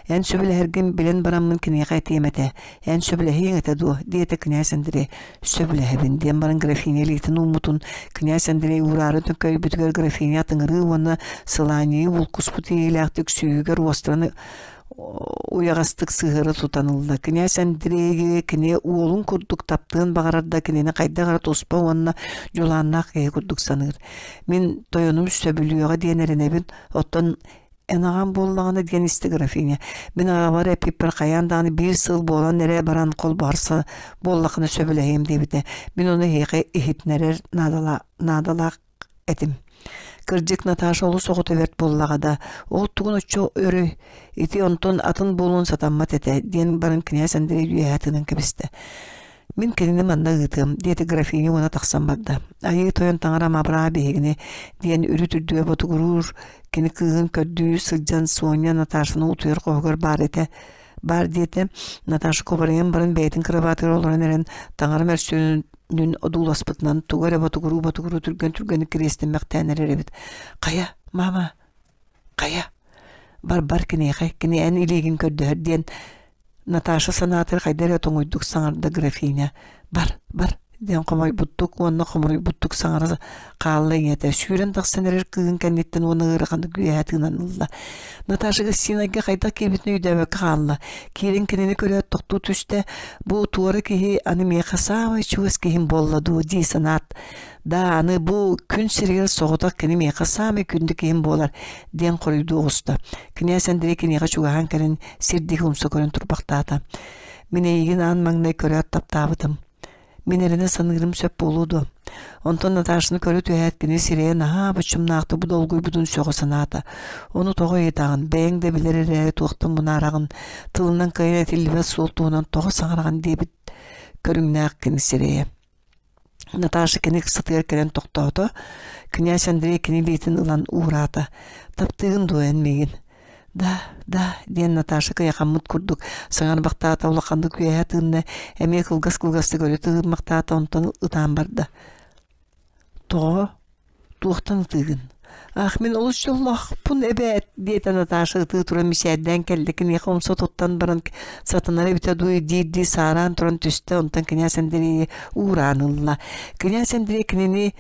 Эн сөбүлэһэргин билэн бараммын киниэхэ этиэм этэ. Эн сөбүлэһиэҥ этэ дуо? диэтэ князь Андрей. Сөбүлэһэбин диэн баран графиня илиитин ууммутун князь Андрей уураары төҥкөйбүтүгэр графиня атыҥырыы уонна сылаанньыйыы булкуспут иэйиилээхтик сүүһүгэр уостарын уйаҕастык сыһыары тутан ылла. Князь Андрейи кини уолун курдук таптыан баҕарар да кинини хайдах эрэ туспа уонна дьулааннаах киһи курдук саныыр. Мин тойонум сөбүлүөҕэ диэн эрэнэбин, оттон эн аҕам буоллаҕына диэн истэ графиня. Мин аҕабар эппиппэр хайаан даҕаны биир сыл буолан эрэ баран холбоһорсо буоллаххына сөбүлэһиэм диэбитэ. Мин ону эһиэхэ иһитиннэрэр наадалаах этим. Кырдьык Наташа олус оҕото бэрт буоллаҕа да, ол тугун оччо өрөй, ити онтон атын буолуон сатаммат этэ, диэн баран князь Андрей үөһэ тыынан кэбистэ. Мин кинини манна ыытыам, диэтэ графиня уонна тахсан барда. Айыы тойон таҥарам абыраа биһигини, диэн үрүт үрдүгэ ботугуруур кини кыыһын көрдүү сылдьан Соня Наташаны утуйар хоһугар баар этэ. Баар диэтэ, Наташа кубарыйан баран бэйэтин кырабаатыгар олорон эрэн таҥара мөрсүөнүн одууласпытынан тугу эрэ ботугуруу-ботугуруу түргэн-түргэнник кириэстэммэхтээн эрэр эбит. Хайа, мама, хайа, бар-бар киниэхэ, кини эн илиигин көрдөһөр диэн Наташа санаатыгар хайда эрэ тоҥуйдук саҥарда графиня. «Бар, бар» диэн хомойбуттук уонна хомуруйбуттук саҥара хаалла ийэтэ. Сүүрэн тахсан эрэр кыыһын кэнниттэн уонна ыараханнык үөһэ тыынан ылла. Наташа гостинайга хайдах киирбитин өйдөөбөккө хаалла. Киирэн кинини көрөөт тохтуу түстэ. Бу туора киһи аны миэхэ саамай чугас киһим буолла дуу дии санаат. Да, аны бу күн сиригэр соҕотох кини миэхэ саамай күндү киһим буолар диэн хоруйдуу оҕуста. Кинээс Андрей киниэхэ чугаһаан кэлэн сирдиги умса көрөн турбахтаата. Мин эйигин аан маҥнай көрөөт таптаабытым. Мин эрэнэ саныырым сөп буолуо дуо? Онтон Наташаны көрө түһээт кини сирэйэ наһаа боччумнаахтык бу долгуйбутун сөҕө санаата. Ону тоҕо ыйытаҕын, бэйэҥ да билэр эрээри туохтан мунаараҕын, тылынан кыайан этиллибэт суол туһунан тоҕо саҥараҕын диэбит көрүҥнээх кини сирэйэ. Наташа кини ыксатыгар кэлэн тохтоото. Князь Андрей кини илиитин ылан уураата. «Таптыыгын дуо эн миигин?» «Да, да» диэн Наташа кыйахаммыт курдук саҥарбахтаата, улаханнык үөһэ тыынна, эмиэ кылгас-кылгастык өрө тыыммахтаата, онтон ытаан барда. «Тоҕо? Туохтан ытыыгын? Ах, мин олус дьоллоохпун эбээт, диэтэ Наташа ытыы туран мичээрдээн кэллэ. Киниэхэ умса туттан баран сатанар эбитэ дуу диирдии саараан туран түстэ, онтон кинээс Андрейи уураан ылла. Кинээс Андрей кинини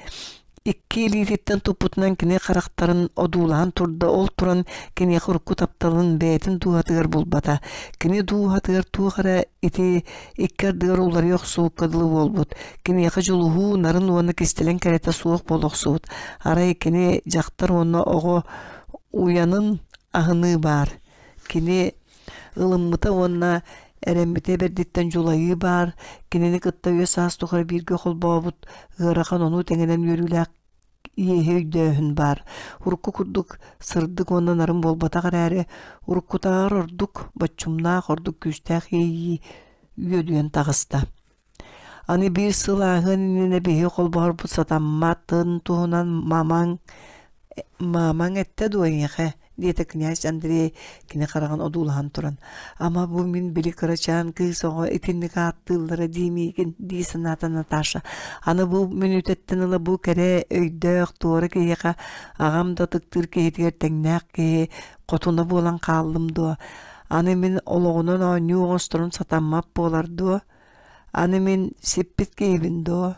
икки илиититтэн туппутунан кини харахтарын одуулаһан турда, ол туран киниэхэ урукку тапталын бэйэтин дууһатыгар булбата. Кини дууһатыгар туох эрэ ити икки ардыгар уларыйа охсубукка дылы буолбут. Киниэхэ дьулуһуу нарын уонна кистэлэҥ кэрэтэ суох буола охсубут. Арай кини дьахтар уонна оҕо уйанын аһыныы баар. Кини ылыммыта уонна эрэммитэ бэрдиттэн дьулайыы баар. Кинини кытта үйэ саас тухары бииргэ холбообут ыарахан ону тэҥинэн үөрүүлээх иэһи өйдөөһүн баар. Урукку курдук сырдык уонна нарын буолбатах эрээри, уруккутааҕар ордук боччумнаах, ордук күүстээх иэйии үөдүйэн таҕыста. Аны биир сыл ааһыан иннинэ биһиги холбоһорбут сатамматын туһунан мамаҥ маамаҥ эттэ дуо эйиэхэ диэтэ князь Андрей кини хараҕын одуулаһан туран. Ама бу мин били кырачаан кыыс оҕо итинник ааттыыллара дии миигин дии санаата Наташа. Аны бу мүнүүтэттэн ыла бу кэрэ өйдөөх туора киһиэхэ аҕам да ытыктыыр киһитигэр тэҥнээх киһи хотуна буолан хааллым дуо? Аны мин олоҕунан оонньуу оҥосторум сатаммат буолар дуо? Аны мин сиппит киһибин дуо?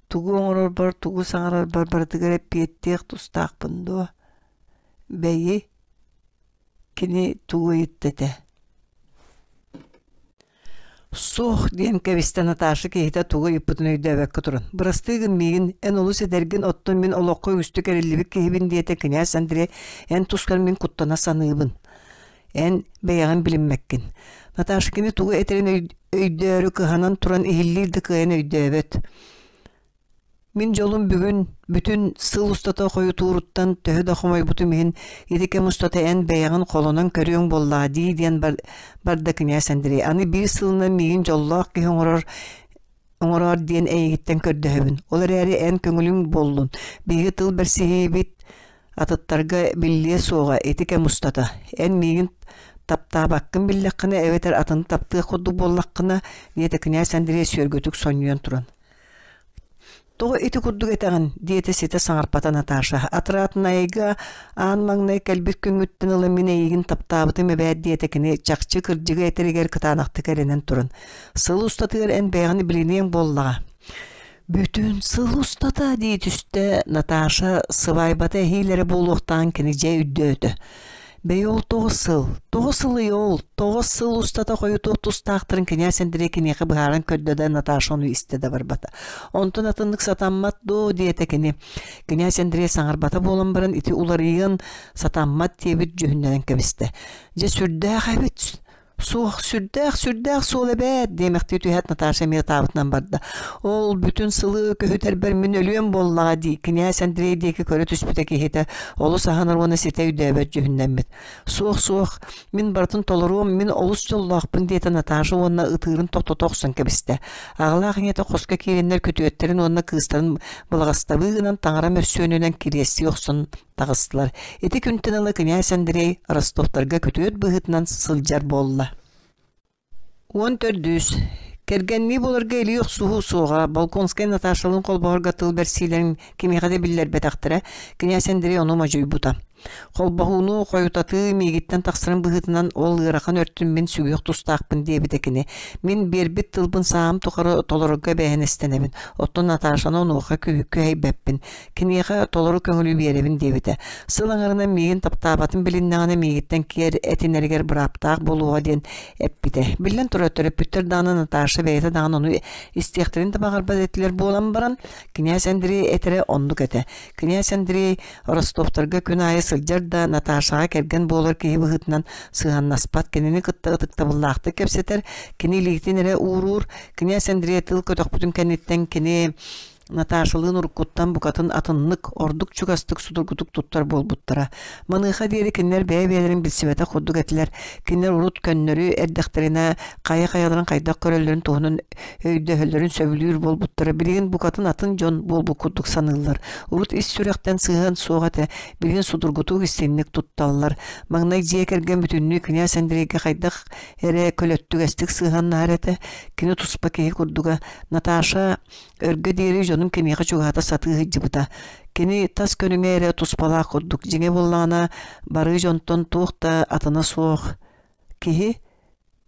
Тугу оҥорорбор, тугу саҥарарбар барытыгар эппиэттиэх тустаахпын дуо? Бэйи, кини тугу ыйытта этэ? Суох диэн кэбистэ Наташа киһитэ тугу ыйыппытын өйдөөбөккө туран. Бырастыы гын миигин, эн олус эдэргин, оттон мин олоххо үгүстүк эриллибит киһибин диэтэ кинээс Андрей, эн тускар мин куттана саныыбын. Эн бэйэҕин билиммэккин. Наташа кини тугу этэрин өйдөөрү кыһанан туран иһиллиир да кыайан өйдөөбөт. Мин дьолум бүгүн бүтүн сыл устата хойутууруттан төһө да хомойбутум иһин, ити кэм устата эн бэйэҕин холонон көрүөҥ буоллаҕа дии диэн барда кинээс Андрей. Аны биир сылынан миигин дьоллоох киһи оҥорор оҥороор диэн эйигиттэн көрдөһөбүн. Ол эрээри эн көҥүлүҥ буоллун. Биһиги тыл бэрсиһиибит атыттарга биллиэ суоҕа ити кэм устата. Эн миигин таптаабаккын биллэххинэ эбэтэр атын таптыах курдук буоллаххына, диэтэ кинээс Андрей сүөргүтүк сонньуйан туран. Тоҕо ити курдук этэҕин? диэтэ ситэ саҥарбата Наташа. Атыраатынайга аан маҥнай кэлбит күҥҥүттэн ыла мин эйигин таптаабытым эбээт диэтэ кини чахчы кырдьыгы этэригэр кытаанахтык эрэнэн туран. Сыл устатыгар эн бэйэҕин билиниэҥ буоллаҕа. Бүтүн сыл устата дии түстэ Наташа сыбаайбата эһиил эрэ буолуохтааҕын кини дьэ өйдөөтө. Бэйи ол тоҕус сыл, тоҕус сылый ол, тоҕус сыл устата хойутуох тустаахтарын кинээс Андрей киниэхэ быһааран көрдө да Наташа ону истэ да барбата. Онтон атыннык сатаммат дуо диэтэ кини. Кинээс Андрей саҥарбата буолан баран ити уларыйыан сатаммат диэбит дьүһүннэнэн кэбистэ. Дьэ сүрдээх эбит Суох, сүрдээх, сүрдээх суол эбээт, диэмэхтии түһээт Наташа эмиэ ытаабытынан барда. Ол бүтүн сылы көһүтэрбэр мин өлүөм буоллаҕа дии, кинээс Андрей диэки көрө түспүтэ киһитэ олус аһынар уонна ситэ өйдөөбөт дьүһүннэммит. Суох, суох, мин барытын толоруом, мин олус дьоллоохпун диэтэ Наташа уонна ытыырын тохтото охсон кэбистэ. Аҕалаах ийэтэ хоско киирэннэр күтүөттэрин уонна кыыстарын былаҕастабыы гынан таҥара мөрсүөнүнэн кириэстии охсон таҕыстылар. Ити күнтэн ыла кинээс Андрей Ростовтарга күтүөт быһыытынан сылдьар буолла. 14. Кэргэннии буоларга илии охсуһуу суоҕа, Болконскай Наташалыын холбоһорго тыл бэрсиилэрин кимиэхэ да биллэрбэтэхтэрэ, кинээс Андрей ону модьуйбута. Холбоһууну хойутатыы миигиттэн тахсарын быһыытынан ол ыарахан өртүн мин сүгүөх тустаахпын диэбитэ кини. Мин биэрбит тылбын саам тухары толорорго эбээһинэстэнэбин, оттон Наташаны онуоха күһэйбэппин. Киниэхэ толору көҥүлү биэрэбин диэбитэ. Сыл аҥарынан миигин таптаабатын билиннэҕинэ миигиттэн киэр этинэригэр бырааптаах буолуоҕа диэн эппитэ. Биллэн турар, төрөппүттэр даҕаны Наташа бэйэтэ даҕаны ону истиэхтэрин да баҕарбат этилэр буолан баран, кинээс Андрей этэрэ оннук этэ. Кинээс Андрей Ростовтарга күн аайы сылдьар да, Наташаҕа кэргэн буолар киһи быһыытынан сыһыаннаспат, кинини кытта ытыктабыллаахтык кэпсэтэр, кини илиитин эрэ ууруур. Кинээс Андрей тыл көтөхпүтүн кэнниттэн кини Наташалыын уруккуттан букатын атыннык, ордук чугастык судургутук туттар буолбуттара. Маныаха диэри кинилэр бэйэ-бэйэлэрин билсибэтэх курдук этилэр. Кинилэр урут көннөрү эрдэхтэринэ хайа-хайаларын хайдах көрөллөрүн туһунан өйдөһөллөрүн сөбүлүүр буолбуттара. Билигин букатын атын дьон буолбут курдук саныыллар. Урут ис сүрэхтэн сыһыан суох этэ, билигин судургутук истиҥник тутталлар. Маҥнай дьиэ кэргэн бүтүннүү кинээс Андрейга хайдах эрэ көлөттүгэстик сыһыаннаһар этэ. Кини туспа киһи курдуга. Наташа Өргө диэри дьонум киниэхэ чугаһата сатыы сылдьыбыта. Кини тас көрүҥэ эрэ туспалаах курдук, дьиҥэ буоллаҕына, бары дьонтон туох да атына суох киһи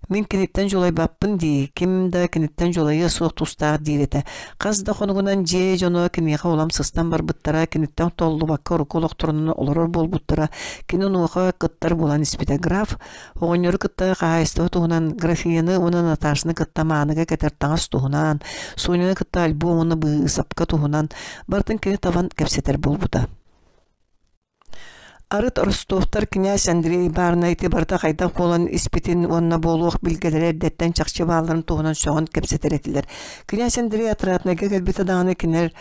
мин киниттэн дьулайбаппын дии, ким да киниттэн дьулайыа суох тустаах диир этэ. Хас да хонугунан дьиэ дьоно киниэхэ улам сыстан барбыттара, киниттэн толлубакка урукку олохторунан олорор буолбуттара, кини онуоха кыттар буолан испитэ. Граф Оҕонньору кытта хаһаайыстыба туһунан, графиняны уонна Наташаны кытта мааныга кэтэр таҥас туһунан, Соняны кытта альбом уонна быысапка туһунан барытын кини табан кэпсэтэр буолбута. Арыт Ростовтар кинээс Андрей баарына ити барыта хайдах буолан испитин уонна буолуох билгэлэрэ эрдэттэн чахчы баалларын туһунан сөҕөн кэпсэтэр этилэр. Кинээс Андрей Отраднайга кэлбитэ даҕаны кинилэр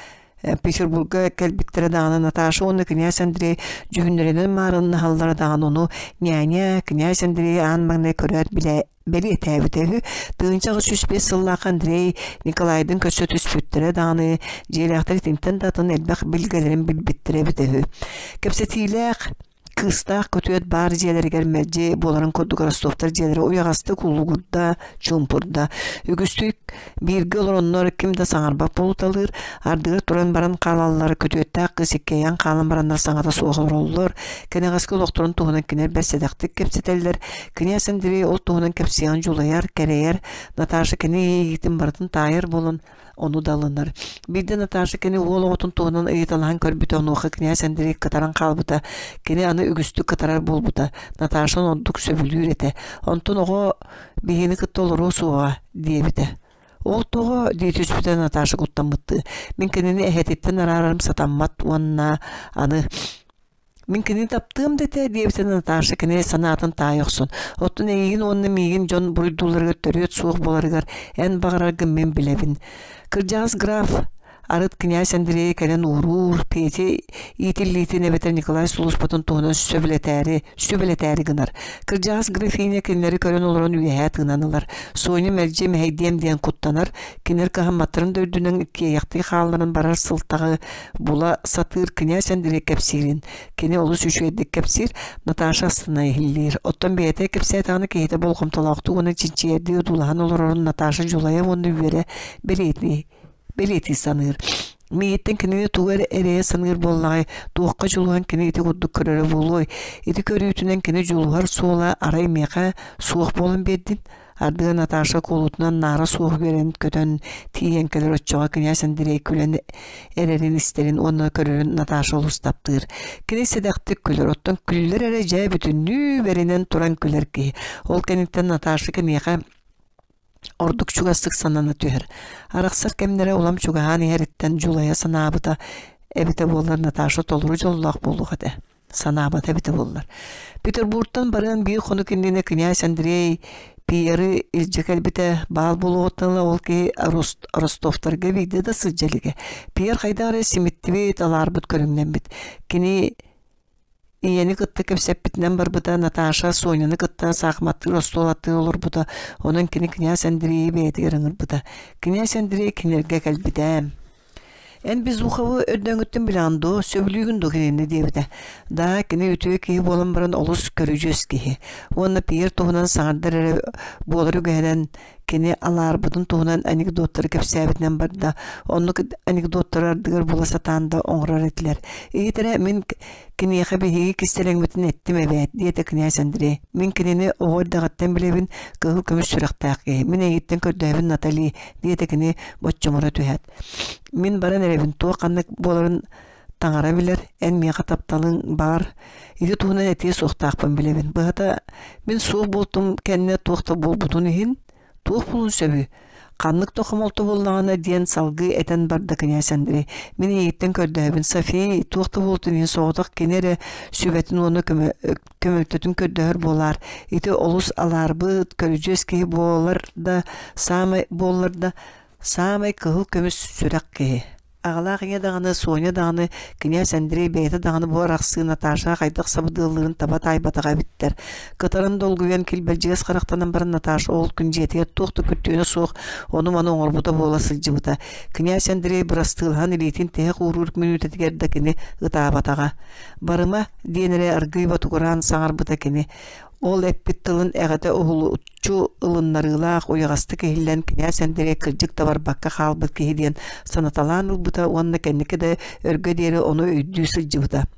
Петербурга кэлбиттэрэ даҕаны Наташа уонна князь Андрей дьүһүннэринэн маарыннаһаллара даҕаны ону няня князь Андрей аан маҥнай көрөөт билэ бэлиэтээбитэ үһү. 1805 сыллаах Андрей Николайдын көрсө түспүттэрэ даҕаны дьиэлээхтэр итинтэн да атын элбэх билгэлэрин билбиттэрэ эбитэ үһү. Кэпсэтиилээх Кыыстаах күтүөт баар дьиэлэригэр мэлдьи буоларын курдук Ростовтар дьиэлэрэ уйаҕастык уллугурда, чуумпурда. Үгүстүк бииргэ олороннор ким да саҥарбат буолуталыыр, ардыгар туран баран хаалаллар, күтүөттээх кыыс иккиэйэн хаалан бараннар саҥата суох олороллор. Кэнэҕэски олохторун туһунан кинилэр бэрт сэдэхтик кэпсэтэллэр. Кинээс Андрей ол туһунан кэпсиэҕин дьулайар, кэрэйэр. Наташа кини иэйиитин барытын таайар буолан ону да ылынар. Биирдэ Наташа кини уол оҕотун туһунан ыйыталаһан көрбүтэ, онуоха князь Андрей кытаран хаалбыта. Кини аны үгүстүк кытарар буолбута. Наташаны ордук сөбүлүүр этэ. Онтон оҕо биһигини кытта олоруо суоҕа диэбитэ. Ол тоҕо дии түспүтэ Наташа куттаммыттыы. Мин кинини эһэтиттэн араарарым сатаммат уонна аны Мин кинини таптыам да этэ диэбитэ Наташа кини санаатын таайа охсон. Оттон эйигин уонна миигин дьон буруйдуулларыгар төрүөт суох буоларыгар эн баҕараргын мин билэбин. Кырдьаҕас граф арыт князь Андрей кэлэн ууруур, Петя иитиллиитин эбэтэр Николай сулууспатын туһунан сөбүлэтээри, сүбэлэтээри гынар. Кырдьаҕас графиня кинилэри көрөн олорон үөһээ тыынан ылар. Соня мэлдьи мэһэйдиэм диэн куттанар, кинилэр кыһамматтарын да үрдүнэн иккиэйэхтии хаалларан барар сылтаҕы була сатыыр князь Андрей кэпсиирин кини олус үчүгэйдик кэпсиир, Наташа астына иһиллиир. Оттон бэйэтэ кэпсээтэҕинэ киһитэ болҕомтолоохтук уонна чинчийэрдии одуулаһан олорорун Наташа дьулайа уонна үөрэ бэлиэтии, бэлиэтии саныыр. Миигиттэн кинини тугу эрэ эрэйэ саныыр буоллаҕай, туохха дьулуһан кини ити курдук көрөрө буолуой? Ити көрүүтүнэн кини дьулуһар суола арай миэхэ суох буолан биэрдин. Ардыга Наташа куолутунан наара суох үөрэн көтөн тиийэн кэлэр оччоҕо князь Андрей күлэн эрэрин истэрин уонна көрөрүн Наташа олус таптыыр. Кини сэдэхтик күлэр, оттон күллэр эрэ дьэ бүтүннүү бэринэн туран күлэр киһи. Ол кэнниттэн Наташа киниэхэ ордук чугастык санана түһэр. Арахсар кэмнэрэ улам чугаһаан иһэриттэн дьулайа санаабыта эбитэ буоллар Наташа толору дьоллоох буолуох этэ. санаабата эбитэ буоллар. Петербургтан барыан биир хонук иннинэ князь Андрей Пьеры илдьэ кэлбитэ баал буолуоҕуттан ыла ол киһи Ростовтарга биирдэ да сылдьа илигэ. Пьер хайдах эрэ симиттибит, алаарбыт көрүҥнэммит. Кини ийэни кытта кэпсэппитинэн барбыта, Наташа Соняны кытта саахыматтыыр остуол аттыгар олорбута, онон кини князь Андрейи бэйэтигэр ыҥырбыта. Князь Андрей кинилэргэ кэлбитэ. Эн Безуховы өрдөөҥҥүттэн билэҕин дуо, сөбүлүүгүн дуо кинини диэбитэ. Да, кини үтүө киһи буолан баран олус көрүдьүөс киһи. Уонна Пьер туһунан саҥардар эрэ буолар үгэһинэн кини алаарбытын туһунан анекдоттары кэпсээбитинэн барда. Оннук анекдоттары ардыгар була сатаан да оҥорор этилэр. Иһит эрэ мин киниэхэ биһиги кистэлэҥмитин эттим эбээт, диэтэ князь Андрей. Мин кинини оҕо эрдэҕиттэн билэбин, кыһыл көмүс сүрэхтээх киһи. Мин эйигиттэн көрдөөбүн Натали, диэтэ кини боччумура түһээт. Мин баран эрэбин, туох ханнык буоларын таҥара билэр, эн миэхэ тапталыҥ баар, ити туһунан этиэ суохтаахпын билэбин. Быһата, мин суох буолтум кэннэ туох да буолбутун иһин, туох буолуон сөбүй? Ханнык да хомолто буоллаҕына диэн салгыы этэн барда князь Андрей. Мин эйигиттэн көрдөһөбүн, София, туох да буолтун иһин соҕотох кини эрэ сүбэтин уонна көмө көмөлтөтүн көрдөһөр буолаар. Ити олус алаарбыт, көрүдьүөс киһи буолар да, саамай буоллар да, саамай кыһыл көмүс сүрэх киһи. Аҕалаах ийэ даҕаны, Соня даҕаны, князь Андрей бэйэтэ даҕаны бу арахсыы Наташа хайдах сабыдыаллыырын таба таайбатаҕа эбиттэр. Кытаран долгуйан килбэлдьигэс харахтанан баран Наташа ол күн дьиэтигэр туох да күттүөнэ суох ону-маны оҥорбута буола сылдьыбыта. Князь Андрей бырастыылаһан илиитин тиһэх ууруур мүнүүтэтигэр да кини ытаабатаҕа. Барыма, диэн эрэ аргыый ботугураан саҥарбыта кини. Ол эппит тылын эҕэтэ уһулуччу ылыннарыылаах уйаҕастык иһиллэн князь Андрей кырдьык да барбакка хаалбыт киһи диэн санаталаан ылбыта уонна кэнники да өргө диэри ону өйдүү сылдьыбыта.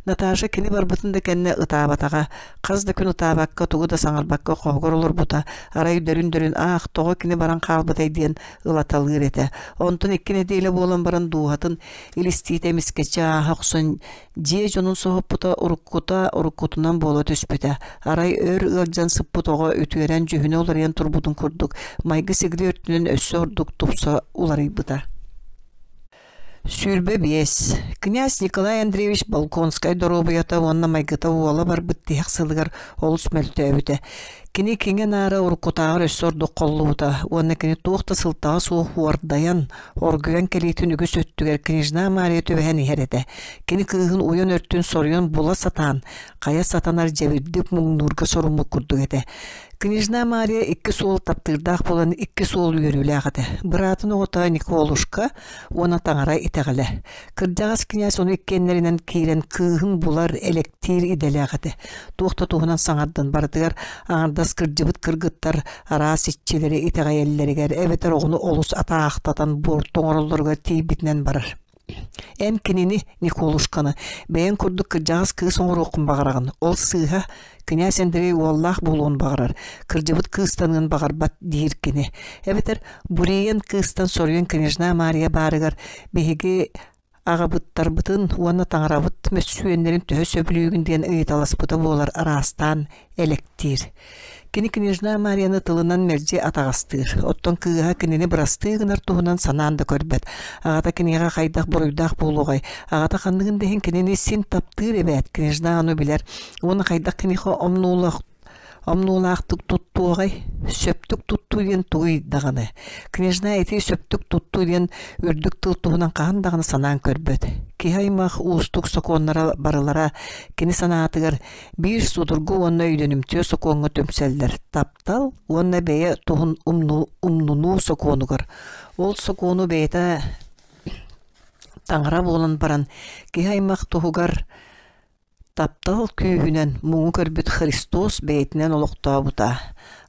Наташа кини барбытын да кэннэ ытаабатаҕа. Хас да күн ытаабакка, тугу да саҥарбакка хоһугар олорбута. Арай дөрүн-дөрүн аах, тоҕо кини баран хаалбытай диэн ылаталыыр этэ. Онтон икки нэдиэлэ буолан баран дууһатын илистиитэ эмискэччи ааһа охсон Дьиэ дьонун соһуппута уруккута уруккутунан буола түспүтэ. Арай өр ыалдьан сыппыт оҕо үтүөрэн дьүһүнэ уларыйан турбутун курдук, майгы-сигили өртүнэн өссө ордук тупса уларыйбыта. 25. Князь Николай Андреевич Волконскай доруобуйата уонна майгыта уола барбыт тиһэх сылыгар олус мөлтөөбүтэ. Кини киҥэ-наара уруккутааҕар өссө ордук холлубута уонна кини туох да сылтаҕа суох уордайан, оргуйан кэлиитин үгүс өттүгэр княжна Мария түбэһэн иһэр этэ. Кини кыыһын уйан өртүн соруйан була сатаан, хайа сатанар дьэбирдик муҥнуурга соруммут курдук этэ. Княжна Мария икки суол таптыырдаах буолан икки суол үөрүүлээх этэ. Быраатын оҕото Николушка уонна таҥара итэҕэлэ. Кырдьаҕас князь ону иккиэннэринэн киирэн кыыһын булар, элэктиир идэлээх этэ. Туох да туһунан саҥардан барытыгар аҥардас кырдьыбыт кыргыттар араас иччилэри итэҕэйэллэригэр эбэтэр оҕону олус атаахтатан буорту оҥороллоругар тиийбитинэн барар. Эн кинини, Николушканы, бэйэҥ курдук кырдьаҕас кыыс оҥоруоххун баҕараҕын. Ол сыыһа, кинээс Андрей уоллаах буолуон баҕарар, кырдьыбыт кыыстаныан баҕарбат диир кини. Эбэтэр Буриен кыыстан соруйан княжна Мария баарыгар биһиги аҕабыттарбытын уонна таҥарабыт мөссүөннэрин төһө сөбүлүүгүн диэн ыйыталаспыта буолар араастаан элэктиир. Кини княжна Марияны тылынан мэлдьи атаҕастыыр, оттон кыыһа кинини бырастыы гынар туһунан санаан да көрбөт. Аҕата киниэхэ хайдах буруйдаах буолуоҕай, аҕата ханныгын да иһин кинини син таптыыр эбээт, княжна ону билэр уонна хайдах киниэхэ омнуулах Омнуолаахтык туттуоҕай, сөптүк туттуу диэн тугуй даҕаны. Княжна ити сөптүк туттуу диэн үрдүк тыл туһунан хаһан даҕаны санаан көрбөт. Киһи аймах уустук сокуоннара барылара кини санаатыгар биир судургу уонна өйдөнүмтүө сокуоҥҥа түмсэллэр. Таптал уонна бэйэ туһун умнунуу сокуонугар. Ол сокуону бэйэтэ таҥара буолан баран киһи аймах туһугар Таптал күүһүнэн муҥу көрбүт Христос бэйэтинэн олохтообута.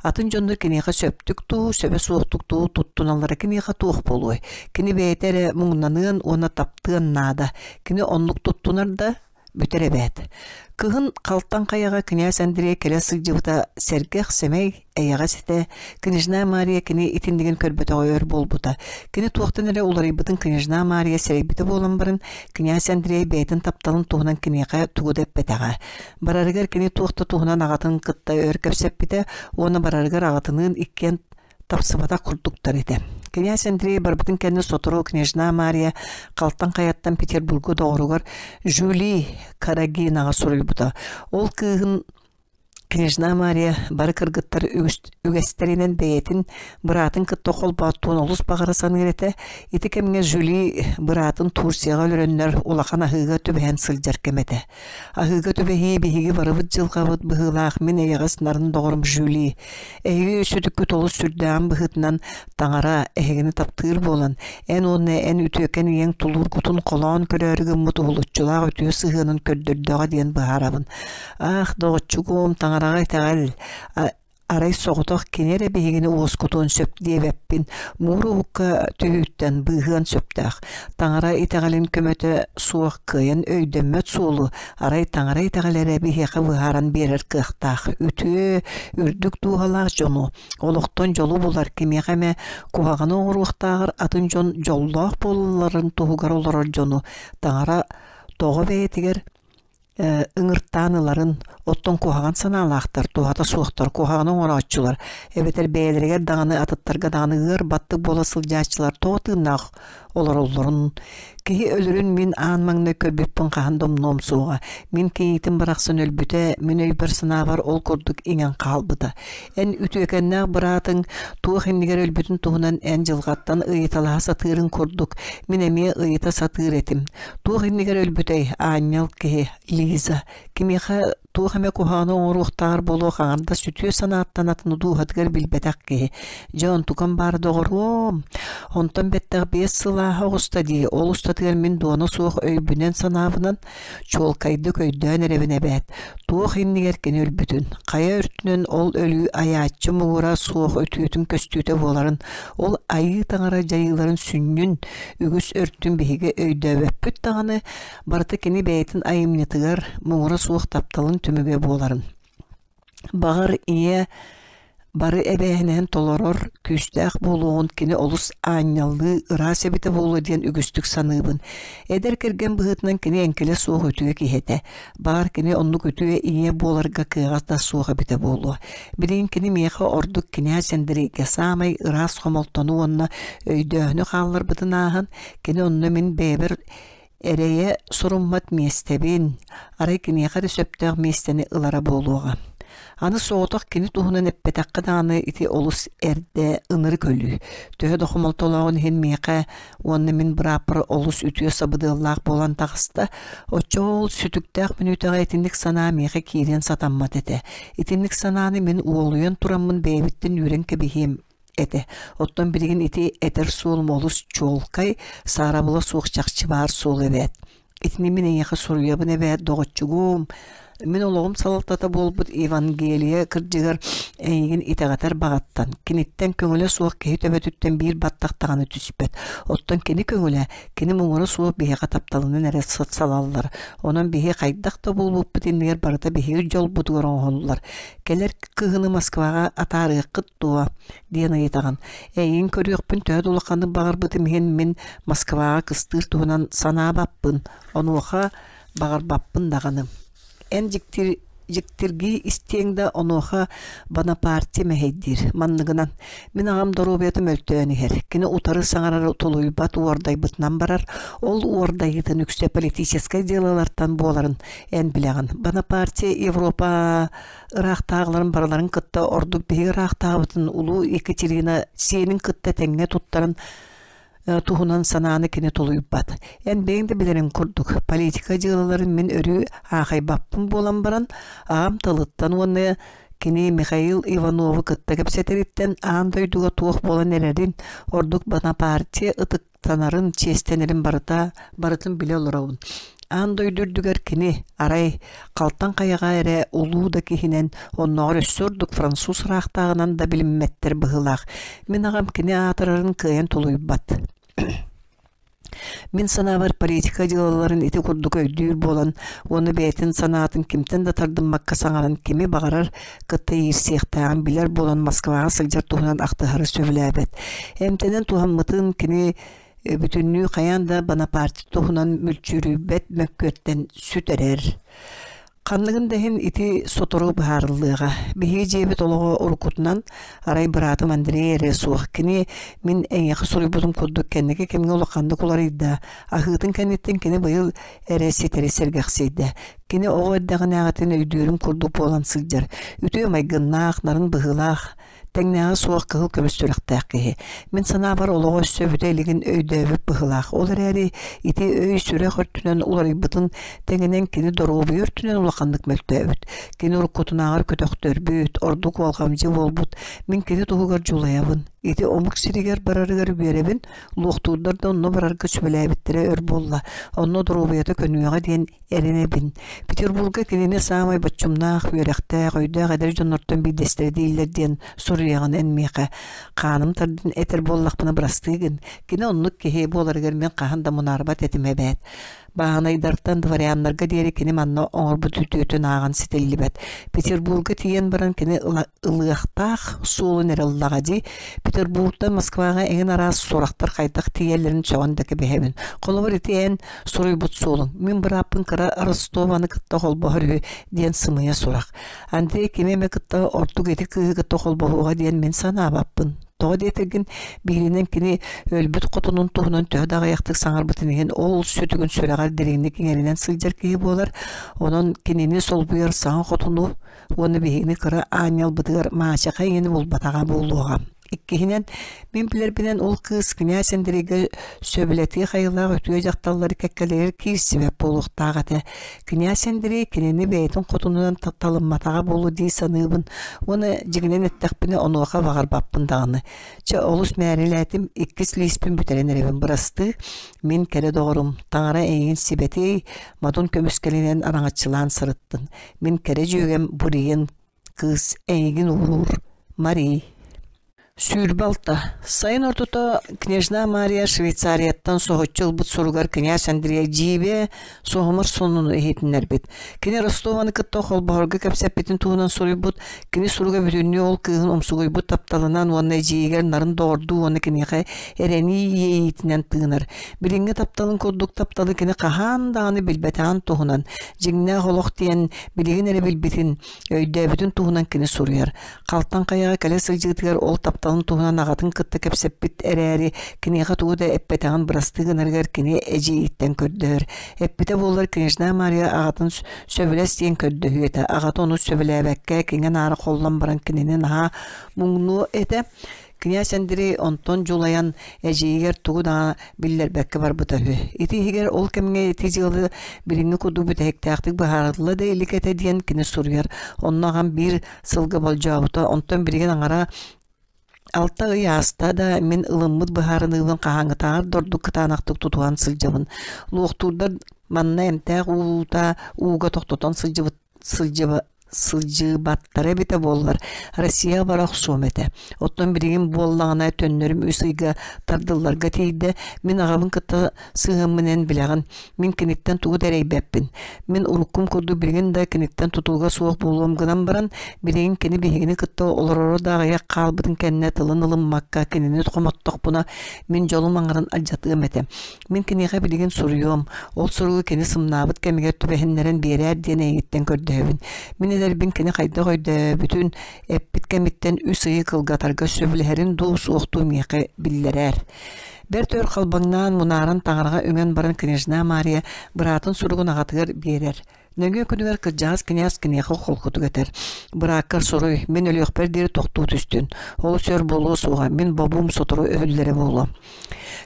Атын дьоннор киниэхэ сөптүк дуу, сөбө суохтук дуу туттуналлара киниэхэ туох буолуой? Кини бэйэтэ эрэ муҥнаныан уонна таптыан наада. Кини оннук туттунар да, бүтэр эбээт. Кыһын Халтаҥ хайаҕа кинээс Андрей кэлэ сылдьыбыта сэргэх, сэмэй, эйэҕэс этэ. Княжна Мария кини итиннигин көрбөтөҕө өр буолбута. Кини туохтан эрэ уларыйбытын княжна Мария сэрэйбитэ буолан баран, князь Андрей бэйэтин тапталын туһунан киниэхэ тугу да эппэтэҕэ. Барарыгар кини туох да туһунан аҕатын кытта өр кэпсэппитэ уонна барарыгар аҕатыныын иккиэн тапсыбатах курдуктар этэ. Князь Андрей барбытын кэннэ сотору княжна Мария Халтаҥ хайаттан Петербурга доҕоругар Жюли Карагинаҕа суруйбута. Ол кыыһын Княжна Мария бары кыргыттар үгэстэринэн бэйэтин быраатын кытта холбооттуон олус баҕара саныыр этэ. Ити кэмҥэ Жюли быраатын Турцияҕа өлөрөннөр улахан аһыыга түбэһэн сылдьар кэм этэ. Аһыыга түбэһии биһиги барыбыт дьылҕабыт быһыылаах мин эйэҕэс нарын доҕорум Жюли. Эһиги сүтүккүт олус сүрдээҕин быһыытынан таҥара эһигини таптыыр буолан, эн уонна эн үтүөкэн ийэҥ тулуургутун холоон көрөөрү гыммыт уһулуччулаах үтүө сыһыанын көрдөрдөҕө диэн быһаарабын. Аах, доҕоччугуом, таҥараҕа итэҕэл, арай соҕотох кини эрэ биһигини уоскутуон сөп диэбэппин, муур уһукка түһүүттэн быыһыан сөптөөх. Таҥара итэҕэлин көмөтө суох кыайан өйдөммөт суолу арай таҥара итэҕэлэ эрэ биһиэхэ быһааран биэрэр кыахтаах. Үтүө, үрдүк дууһалаах дьону, олохтон дьолу булар кимиэхэ эмэ куһаҕаны оҥоруохтааҕар атын дьон дьоллоох буолалларын туһугар олорор дьону таҥара тоҕо бэйэтигэр ыҥыртаан ыларын, оттон куһаҕан санаалаахтар, туһата суохтар, куһаҕаны оҥорооччулар эбэтэр бэйэлэригэр даҕаны атыттарга даҕаны ыар баттык буола сылдьааччылар тоҕо тыыннаах олороллорун киһи өлөрүн мин аан маҥнай көрбүппүн хаһан да умнуом суоҕа. Мин кийиитим барахсан өлбүтэ, мин өйбөр-санаабар ол курдук иҥэн хаалбыта. Эн үтүөкэннээх быраатыҥ туох иннигэр өлбүтүн туһунан эн дьылҕаттан ыйыталаһа сатыырыҥ курдук, мин эмиэ ыйыта сатыыр этим. Туох иннигэр өлбүтэй, аанньал киһи, Лиза, кимиэхэ туох эмэ куһаҕаны оҥоруохтааҕар буолуох аҥардас үтүө санааттан атыны дууһатыгар билбэтэх киһи. Дьэ онтукам баар доҕоруом. Онтон бэттэх 5 сыл ааһа оҕуста дии, ол устатыгар мин дуона суох өйбүнэн-санаабынан чуолкайдык өйдөөн эрэбин эбээт. Туох иннигэр кини өлбүтүн, хайа өртүнэн ол өлүү айааччы муҥура суох үтүөтүн көстүүтэ буоларын, ол айыы таҥара дьайыыларын сүнньүн үгүс өртүн биһиги өйдөөбөппүт даҕаны, барыта кини бэйэтин айымньытыгар муҥура суох тапталын түмүгэ буоларын. Баҕар, ийэ бары эбээһинэһин толорор күүстээх буолуоҕун кини олус аанньаллыы ыраас эбитэ буолуо диэн үгүстүк саныыбын. Эдэр кэргэн быһыытынан кини эҥкилэ суох үтүө киһи этэ. Баҕар, кини оннук үтүө ийэ буоларга кыаҕа да суох эбитэ буолуо. Билигин кини миэхэ ордук кинээс Андрейгэ саамай ыраас хомолтону уонна өйдөөһүнү хаалларбытын ааһан, кини онно мин бэйэбэр Эрэйэ суруммат миэстэбин, арай киниэхэ эрэ сөптөөх миэстэни ылара буолуоҕа. Аны соҕотох кини туһунан эппэтэххэ даҕаны ити олус эрдэ ынырык өлүү. Төһө да хомолтолооҕун иһин миэхэ уонна мин бырааппар олус үтүө сабыдыаллаах буолан таҕыста. Оччоҕо ол сүтүктээх мүнүүтэҕэ итинник санаа миэхэ киириэн сатаммат этэ. Итинник санааны мин уолуйан тураммын бэйэбиттэн үүрэн кэбиһиэм этэ. Оттон билигин ити этэр суолум олус чуолкай, саарабыла суох чахчы баар суол эбээт. Итини мин эйиэхэ суруйабын эбээт, доҕоччугум. Мин олоҕум салалтата буолбут Евангелие кырдьыгар эйигин итэҕэтэр баҕаттан, киниттэн көҥүлэ суох киһи төбөтүттэн биир баттах даҕаны түспэт. Оттон кини көҥүлэ, кини муҥура суох биһиэхэ тапталынан эрэ салаллар. Онон биһи хайдах да буолбуппут иннигэр барыта биһиги дьолбутугар оҥоһуллар. Кэлэр кыһыны Москваҕа атаарыаххыт дуо? диэн ыйытаҕын. Эйигин көрүөхпүн төһө да улаханнык баҕарбытым иһин мин Москваҕа кыстыыр туһунан санаабаппын. Онуоха баҕарбаппын даҕаны. Эн дьиктир, дьиктиргии истиэҥ да онуоха Бонапарте мэһэйдиир. Манныгынан, мин аҕам доруобуйата мөлтөөн иһэр. Кини утары саҥарары тулуйбат уордайбытынан барар. Ол уордайыытын үксэ политическай дьыалалартан буоларын эн билэҕин. Бонапарте Европа ыраахтааҕыларын барыларын кытта ордук биһиги ыраахтааҕыбытын улуу Екатерина сиэнин кытта тэҥҥэ туттаран туһунан санааны кини тулуйбат. Эн бэйэҥ да билэриҥ курдук, политика дьыалаларын мин өрүү аахайбаппын буолан баран, аҕам тылыттан уонна кини Михаил Иванову кытта кэпсэтэриттэн аан дойдуга туох буолан эрэрин, ордук Бонапарте ытыктанарын, чиэстэнэрин барыта барытын билэ олоробун. Аан дойду үрдүгэр кини, арай, халтаҥ хайаҕа эрэ улуу да киһинэн, оннооҕор өссө ордук француз ыраахтааҕынан да билиммэттэр быһыылаах. Мин аҕам кини аатырарын кыайан тулуйбат. Мин санаабар политика дьыалаларын ити курдук өйдүүр буолан уонна бэйэтин санаатын кимтэн да тардыммакка саҥаран кими баҕарар кытта иирсиэхтээҕин билэр буолан Москваҕа сылдьар туһунан ахтыһары сөбүлээбэт. Эмтэнэн туһаммытын кини бүтүннүү хайаан да Бонапарте туһунан мүлчүрүйбэт мөккүөртэн сүтэрэр. Ханныгын да иһин ити сотору быһаарыллыаҕа. Биһиги дьиэбит олоҕо уруккутунан арай быраатым Андрей эрэ суох. Кини мин эйиэхэ суруйбутум курдук кэнники кэмҥэ улаханнык уларыйда. Аһыытын кэнниттэн кини быйыл эрэ ситэри сэргэхсийдэ. Кини оҕо эрдэҕинээҕитин өйдүүрүм курдук буолан сылдьар. Үтүө майгыннаах, нарын быһыылаах, Тэҥнээҕэ суох кыһыл көмүс сүрэхтээх киһи. Мин санаабар олоҕо өссө бүтэ илигин өйдөөбүт быһыылаах. Ол эрээри ити өй-сүрэх өртүнэн уларыйбытын тэҥинэн кини доруобуйа өртүнэн улаханнык мөлтөөбүт. Кини уруккутунааҕар көтөхтөрбүт, ордук уолҕамдьы буолбут. Мин кини туһугар дьулайабын. Ити омук сиригэр барарыгар үөрэбин, луохтуурдар да онно барарга сүбэлээбиттэрэ өр буолла. Онно доруобуйата көнүөҕэ диэн эрэнэбин. Петербурга кинини саамай боччумнаах, үөрэхтээх, өйдөөх эдэр дьоннортон биирдэстэрэ дииллэр диэн суруйаҕын эн миэхэ. Хааным тардан этэр буоллахпына бырастыы гын. Кини оннук киһи буоларыгар мин хаһан да мунаарбат этим эбээт. Бааһынайдартан дворяннарга диэри кини манна оҥорбут үтүөтүн ааҕан ситиллибэт. Петербурга тиийэн баран кини ылыахтаах суолун эрэ ыллаҕа дии. Петербургтан Москваҕа эҥин араас сурахтар хайдах тиийэллэрин сөҕөн да кэбиһэбин. Холобур ити эн суруйбут суолуҥ мин бырааппын кыра Ростованы кытта холбоһор үһү диэн сымыйа сурах. Андрей кими эмэ кытта ордук ити кыыһы кытта холбоһуоҕа диэн мин санаабаппын. Тоҕо диэтэргин, бииринэн кини өлбүт хотунун туһунан төһө да аҕыйахтык саҥарбытын иһин ол сүтүгүн сүрэҕэр дириҥник иҥэринэн сылдьар киһи буолар. Онон кинини солбуйар саҥа хотуну уонна биһигини кыра аанньалбытыгар маачаха иҥини булбатаҕа буолуоҕа. Иккиһинэн, мин билэрбинэн ол кыыс князь Андрейга сөбүлэтиэх айылаах үтүө дьахталлары кэккэлэригэр киирсибэт буолуохтаах этэ. Князь Андрей кинини бэйэтин хотунунан талымматаҕа буолуо дии саныыбын уонна дьиҥинэн эттэхпинэ онуоха баҕарбаппын даҕаны. Чэ, олус мээрилээтим, иккис лииспин бүтэрэн эрэбин бырастыы. Мин кэрэ доҕорум, таҥара эйигин сибэтиэй, модун көмүскэлинэн араҥаччылаан сырыттын. Мин кэрэ дьүөгэм Буриен кыыс эйигин ууруур Марий 26. Сайын ортото княжна Мария Швейцарияттан соһуччу ылбыт суругар князь Андрей дьиибэ соһумар сонуну иһитиннэрбит. Кини Ростованы кытта холбоһорго кэпсэппитин туһунан суруйбут. Кини суруга бүтүннүү ол кыыһын умсугуйбут тапталынан уонна эдьиийигэр нарын доҕордуу уонна киниэхэ эрэнии иэйиитинэн тыынар. Билиҥҥи тапталын курдук тапталы кини хаһан даҕаны билбэтэҕин туһунан, дьиҥнээх олох диэн билигин эрэ билбитин, Өйдөөбүтүн туһунан кини суруйар. Халтаҥ хайаҕа кэлэ сылдьыытыгар ол тапталын туһунан аҕатын кытта кэпсэппит эрээри, киниэхэ тугу да эппэтэҕин бырастыы гынарыгар кини эдьиийиттэн көрдөһөр. Эппитэ буоллар княжна Мария аҕатын сөбүлэс диэн көрдөһүө этэ. Аҕата ону сөбүлээбэккэ, киҥэ-наара холлон баран кинини наһаа муҥнуо этэ. Князь Андрей онтон дьулайан эдьиийигэр тугу даҕаны биллэрбэккэ барбыта үһү. Ити иһигэр ол кэмҥэ ити дьыала билиҥҥи курдук бүтэһиктээхтик быһаарылла да илик этэ диэн кини суруйар. Онно аҕам биир сылга болдьообута, онтон билигин аҥара 6 ый ааста да мин ылыммыт быһаарыныыбын хаһааҥҥытааҕар да ордук кытаанахтык тутуһан сылдьабын. Луохтуурдар манна эмтээх уута ууга тохтотон сылдьыбыт. сылдьыбаттара эбитэ буоллар, Россияҕа бара охсуом этэ. Оттон билигин буоллаҕына төннөрүм үс ыйга тардылларга тиийдэ. Мин аҕабын кытта сыһыаммын эн билэҕин. Мин киниттэн тугу да эрэйбэппин. Мин уруккум курдук билигин да киниттэн тутулуга суох буолуом гынан баран, билигин кини биһигини кытта олороро да аҕыйах хаалбытын кэннэ тылын ылыммакка кинини хомоттохпуна, мин дьолум аҥарын алдьатыам этэ. Мин киниэхэ билигин суруйуом, ол суругу кини сымнаабыт кэмигэр түбэһиннэрэн биэрээр диэн эйигиттэн көрдөһөбүн. Мин эдэрбин кини хайдах өйдөөбүтүн, эппит кэмиттэн үс ыйы кылгатарга сөбүлэһэрин дуу, суох дуу миэхэ биллэрээр. Бэрт өр халбаҥнаан, мунааран таҥараҕа үҥэн баран княжна Мария быраатын суругун аҕатыгар биэрэр. Нөҥүө күнүгэр кырдьаҕас кинээс киниэхэ холкутук этэр: «Бырааккар суруй, мин өлүөхпэр диэри тохтуу түстүн. Ол сөөр буолуо суоҕа, мин бобуум сотору өһүллэрэ буолуо».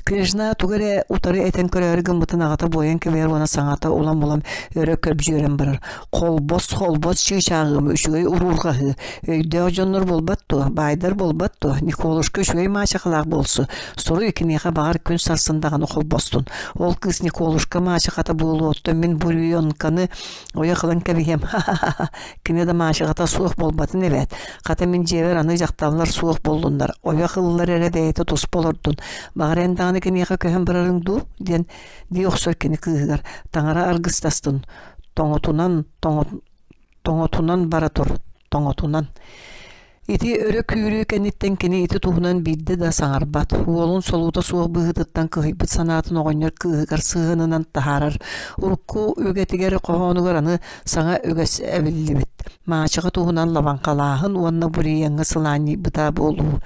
Княжна тугу эрэ утары этэн көрөөрү гыммытын аҕата буойан кэбиһэр уонна саҥата улам-улам өрө көбдьүөрэн барар. «Холбос, холбос чыычааҕым, үчүгэй уруурҕаһыы, өйдөөх дьоннор буолбат дуо, баайдар буолбат дуо, Николушка үчүгэй маачахалаах буолсу, суруй киниэхэ баҕар күн сарсын даҕаны холбостун. Ол кыыс Николушка маачахата буолуо, оттон мин бурьонканы ойох ылан кэбиһиэм, ха-ха-ха, кини да маачахата суох буолбатын эбээт. Хата мин дьиэбэр аны дьахталлар суох буоллуннар, ойох ыллар эрэ бэйэтэ туспа олордун. Баҕар эн даҕаны киниэхэ көһөн барарыҥ дуу диэн дии охсор кини кыыһыгар таҥара аргыстастын тоҥотунан тоҥотунан бара тур тоҥотунан Ити өрө күүрүү кэнниттэн кини ити туһунан биирдэ да саҥарбат, уолун солуута суох быһыытыттан кыһыйбыт санаатын оҕонньор кыыһыгар сыһыанынан таһаарар. Урукку үгэтигэр хоһоонугар аны саҥа үгэс эбиллибит. Маачаҕа туһунан лабаҥхалааһын уонна бурьяҥҥа сылаанньыйбыта буолуу.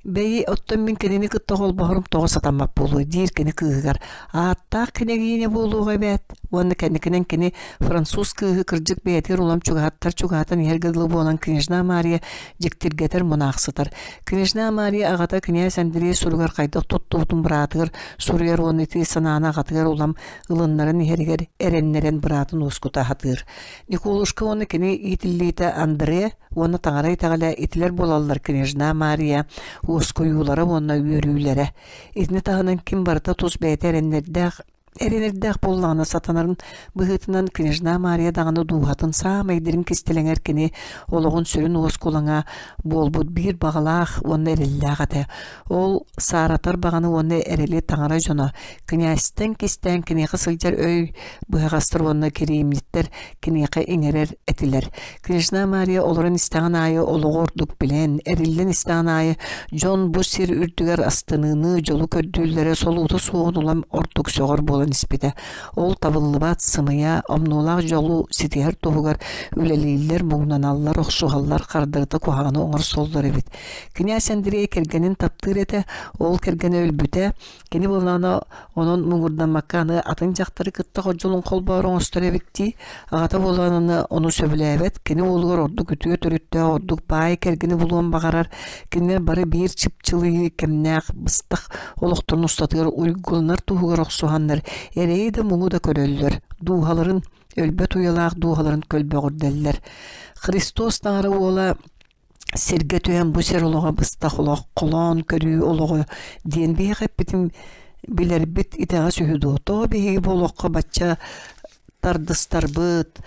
Бэйи, оттон мин кинини кытта холбоһорум тоҕо сатаммат буолуой диир кини кыыһыгар. Ааттаах княгиня буолуоҕа эбээт уонна кэнникинэн кини француз кыыһы кырдьык бэйэтигэр улам чугаһаттар чугаһатан иһэргэ дылы буолан княжна Мария дьиктиргэтэр мунаахсытар. Княжна Мария аҕата князь Андрей суругар хайдах туттубутун быраатыгар суруйар уонна ити санааны аҕатыгар улам ылыннаран иһэригэр эрэннэрэн быраатын уоскута сатыыр. Николушка уонна кини иитиллиитэ Андре уонна таҥара итэҕэлэ итилэр буолаллар княжна Мария уоскуйуулара уонна үөрүүлэрэ. Итини таһынан ким барыта тус бэйэтэ эрэннэрдээх эрэнэрдээх буоллаҕына сатанарын быһыытынан княжна Мария даҕаны дууһатын саамай дириҥ кистэлэҥэр кини олоҕун сүрүн уоскулаҥа буолбут биир баҕалаах уонна эрэллээх этэ. Ол сааратар баҕаны уонна эрэли таҥара дьоно князьтан кистээн киниэхэ сылдьар өй быһаҕастар уонна кириимниттэр киниэхэ иҥэрэр этилэр. Княжна Мария олорон истэҕин аайы олоҕу ордук билэн, эриллэн истэҕин аайы дьон бу сир үрдүгэр астыныыны, дьолу көрдүүллэрэ солуута суоҕун улам ордук сөҕөр буолан испитэ. Ол табыллыбат, сымыйа, омнуолаах дьолу ситиһэр туһугар үлэлииллэр, муҥнаналлар, охсуһаллар, хардарыта куһаҕаны оҥорсоллор эбит. Князь Андрей кэргэнин таптыыр этэ, ол кэргэнэ өлбүтэ, Кини буоллаҕына онон муҥурдаммакка аны атын дьахтары кытта дьолун холбоору оҥостор эбит дии. Аҕата буоллаҕына ону сөбүлээбэт, кини уолугар ордук үтүө төрүттээх, ордук баай кэргэни булуон баҕарар. Кинилэр бары биир чыпчылыйыы кэмнээх быстах олохторун устатыгар уйгуланар туһугар охсуһаннар эрэйи да муҥу да көрөллөр, дууһаларын өлбөт уйалаах дууһаларын көлбөҕүрдэллэр. Христос таҥара уола сиргэ түһэн бу сир олоҕо быстах олох, холоон көрүү олоҕо диэн биһиэхэ эппитин билэрбит итэҕэс үһү дуо? Тоҕо биһиги бу олоххо бачча тардыстарбыт,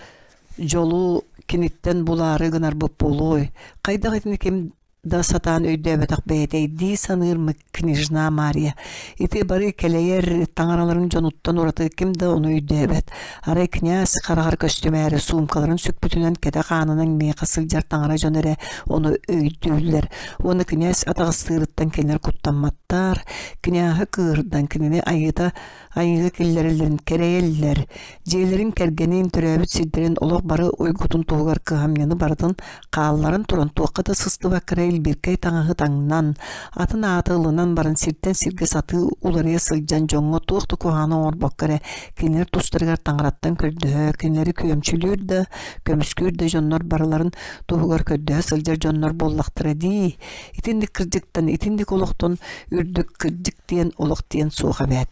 дьолу киниттэн булаары гынарбыт буолуой? Хайдах итини ким да сатаан өйдөөбөтөх бэйэтэй дии саныыр княжна Мария. Ити бары кэлэйэр таҥараларын дьонуттан ураты ким да ону өйдөөбөт. Арай князь хараҕар көстүмээри суумкаларын сүкпүтүнэн кэтэх аанынан миэхэ сылдьар таҥара дьон эрэ ону өйдүүллэр. Уонна князь атаҕастыырыттан кинилэр куттамматтар. Княһы кыырдан кинини айыыта айыыга киллэрэллэрин кэрэйэллэр. Дьиэлэрин кэргэнин, төрөөбүт сирдэрин олох бары уйгутун туһугар кыһамньыны барытын хаалларан туран туохха да сыстыбакка эрэ илбиркэй таҥаһы таҥнан, атын ааты ылынан баран сиртэн сиргэ сатыы уларыйа сылдьан дьоҥҥо туох да куһаҕаны оҥорбокко эрэ кинилэр тустарыгар таҥараттан көрдөһө, кинилэри күөмчүлүүр да, көмүскүүр да дьоннор барыларын туһугар көрдөһө сылдьар дьоннор буоллахтара дии. Итинник кырдьыктан, итинник олохтон үрдүк кырдьык диэн олох диэн суох эбээт.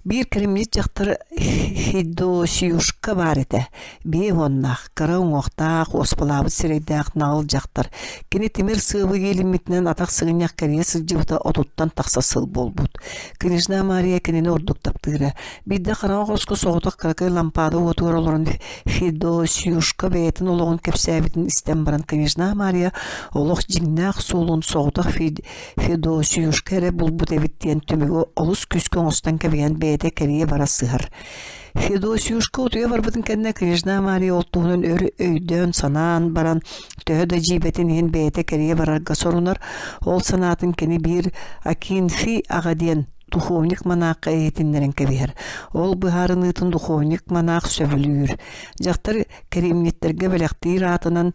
Биир кримнит дьахтар Федосьюшка баар этэ. Биэ уоннаах, кыра уҥуохтаах, уоспалаабыт сирэйдээх наҕыл дьахтар. Кини тимир сыабы иилиммитинэн атах сыгынньах кэрийэ сылдьыбыта отуттан тахса сыл буолбут. Княжна Мария кинини ордук таптыыра. Биирдэ хараҥа хоско соҕотох кыракый лампаада уотугар олорон Федосьюшка бэйэтин олоҕун кэпсээбитин истэн баран княжна Мария олох дьиҥнээх суолун соҕотох Федосьюшка эрэ булбут эбит диэн түмүгү олус күүскэ оҥостон кэбиһэн бэйэтэ кэрийэ бара сыһар. Федосьюшка утуйа барбытын кэннэ княжна Мария ол туһунан өр өйдөөн-санаан баран төһө да дьиибэтин иһин бэйэтэ кэрийэ барарга сорунар. Ол санаатын кини биир Акинфи аҕа диэн духовник манаахха иһитиннэрэн кэбиһэр. Ол быһаарыныытын духовник манаах сөбүлүүр. Дьахтар кэриимньиттэргэ бэлэхтиир аатынан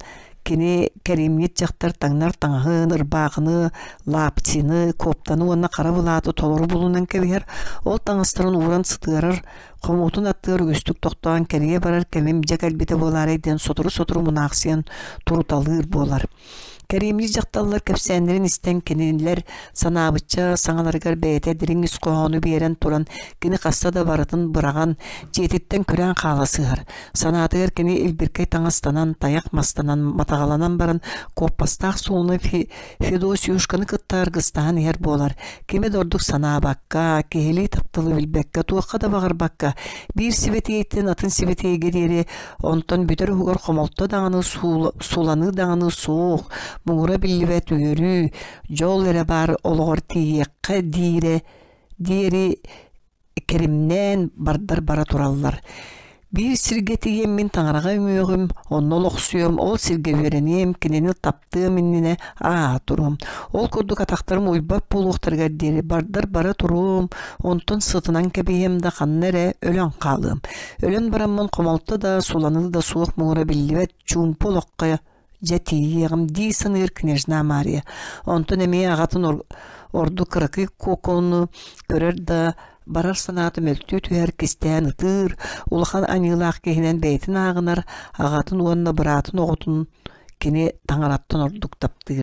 Кини кэриимньит дьахтар таҥнар таҥаһын, ырбаахыны, лаптины, куоптаны уонна хара былааты толору булунан кэбиһэр, ол таҥастарын ууран сытыарар, хомуутун аттыгар үгүстүк тохтоон кэрийэ барар кэмим дьэ кэлбитэ буолаарай диэн сотору-сотору мунаахсыйан туруталыыр буолар. Кэриимньит дьахталлар кэпсээннэрин истэн кинилэр санаабычча саҥаларыгар бэйэтэ дириҥ ис хоһоону биэрэн туран кини хаста да барытын быраҕан дьиэтиттэн күрээн хаала сыһар. Санаатыгар кини илбиркэй таҥастанан, тайах мастанан, матаҕаланан баран куоппастаах суолуна Федосьюшканы кытта аргыстаһан иһэр буолар. Кими да ордук санаабакка, киһилии тапталы билбэккэ, туохха да баҕарбакка, биир сибэтиэйтэн атын сибэтиэйгэ диэри, онтон бүтэр уһугар хомолто даҕаны суланыы даҕаны суох, муҥура биллибэт үөрүү, дьол эрэ баар олоҕор тиийиэххэ диирэ диэри кэримнээн бардар бара тураллар. Биир сиргэ тиийэммин таҥараҕа үҥүөҕүм, онно олохсуйуом, ол сиргэ үөрэниэм, кинини таптыам иннинэ ааһа туруом. Ол курдук атахтарым уйбат буолуохтарыгар диэри бардар бара туруом, онтон сытынан кэбиһиэм да ханна эрэ өлөн хаалыам. Өлөн бараммын хомолто да, суланыы да суох муҥура биллибэт чуумпу олоххо дьэ тиийиэҕим дии саныыр княжна Мария. Онтон эмиэ аҕатын ордук кыракый куокуну көрөр да барар санаата мөлтүү түһэр кистээн ытыыр, улахан аньыылаах киһинэн бэйэтин ааҕынар, аҕатын уонна быраатын оҕотун кини таҥараттан ордук таптыыр.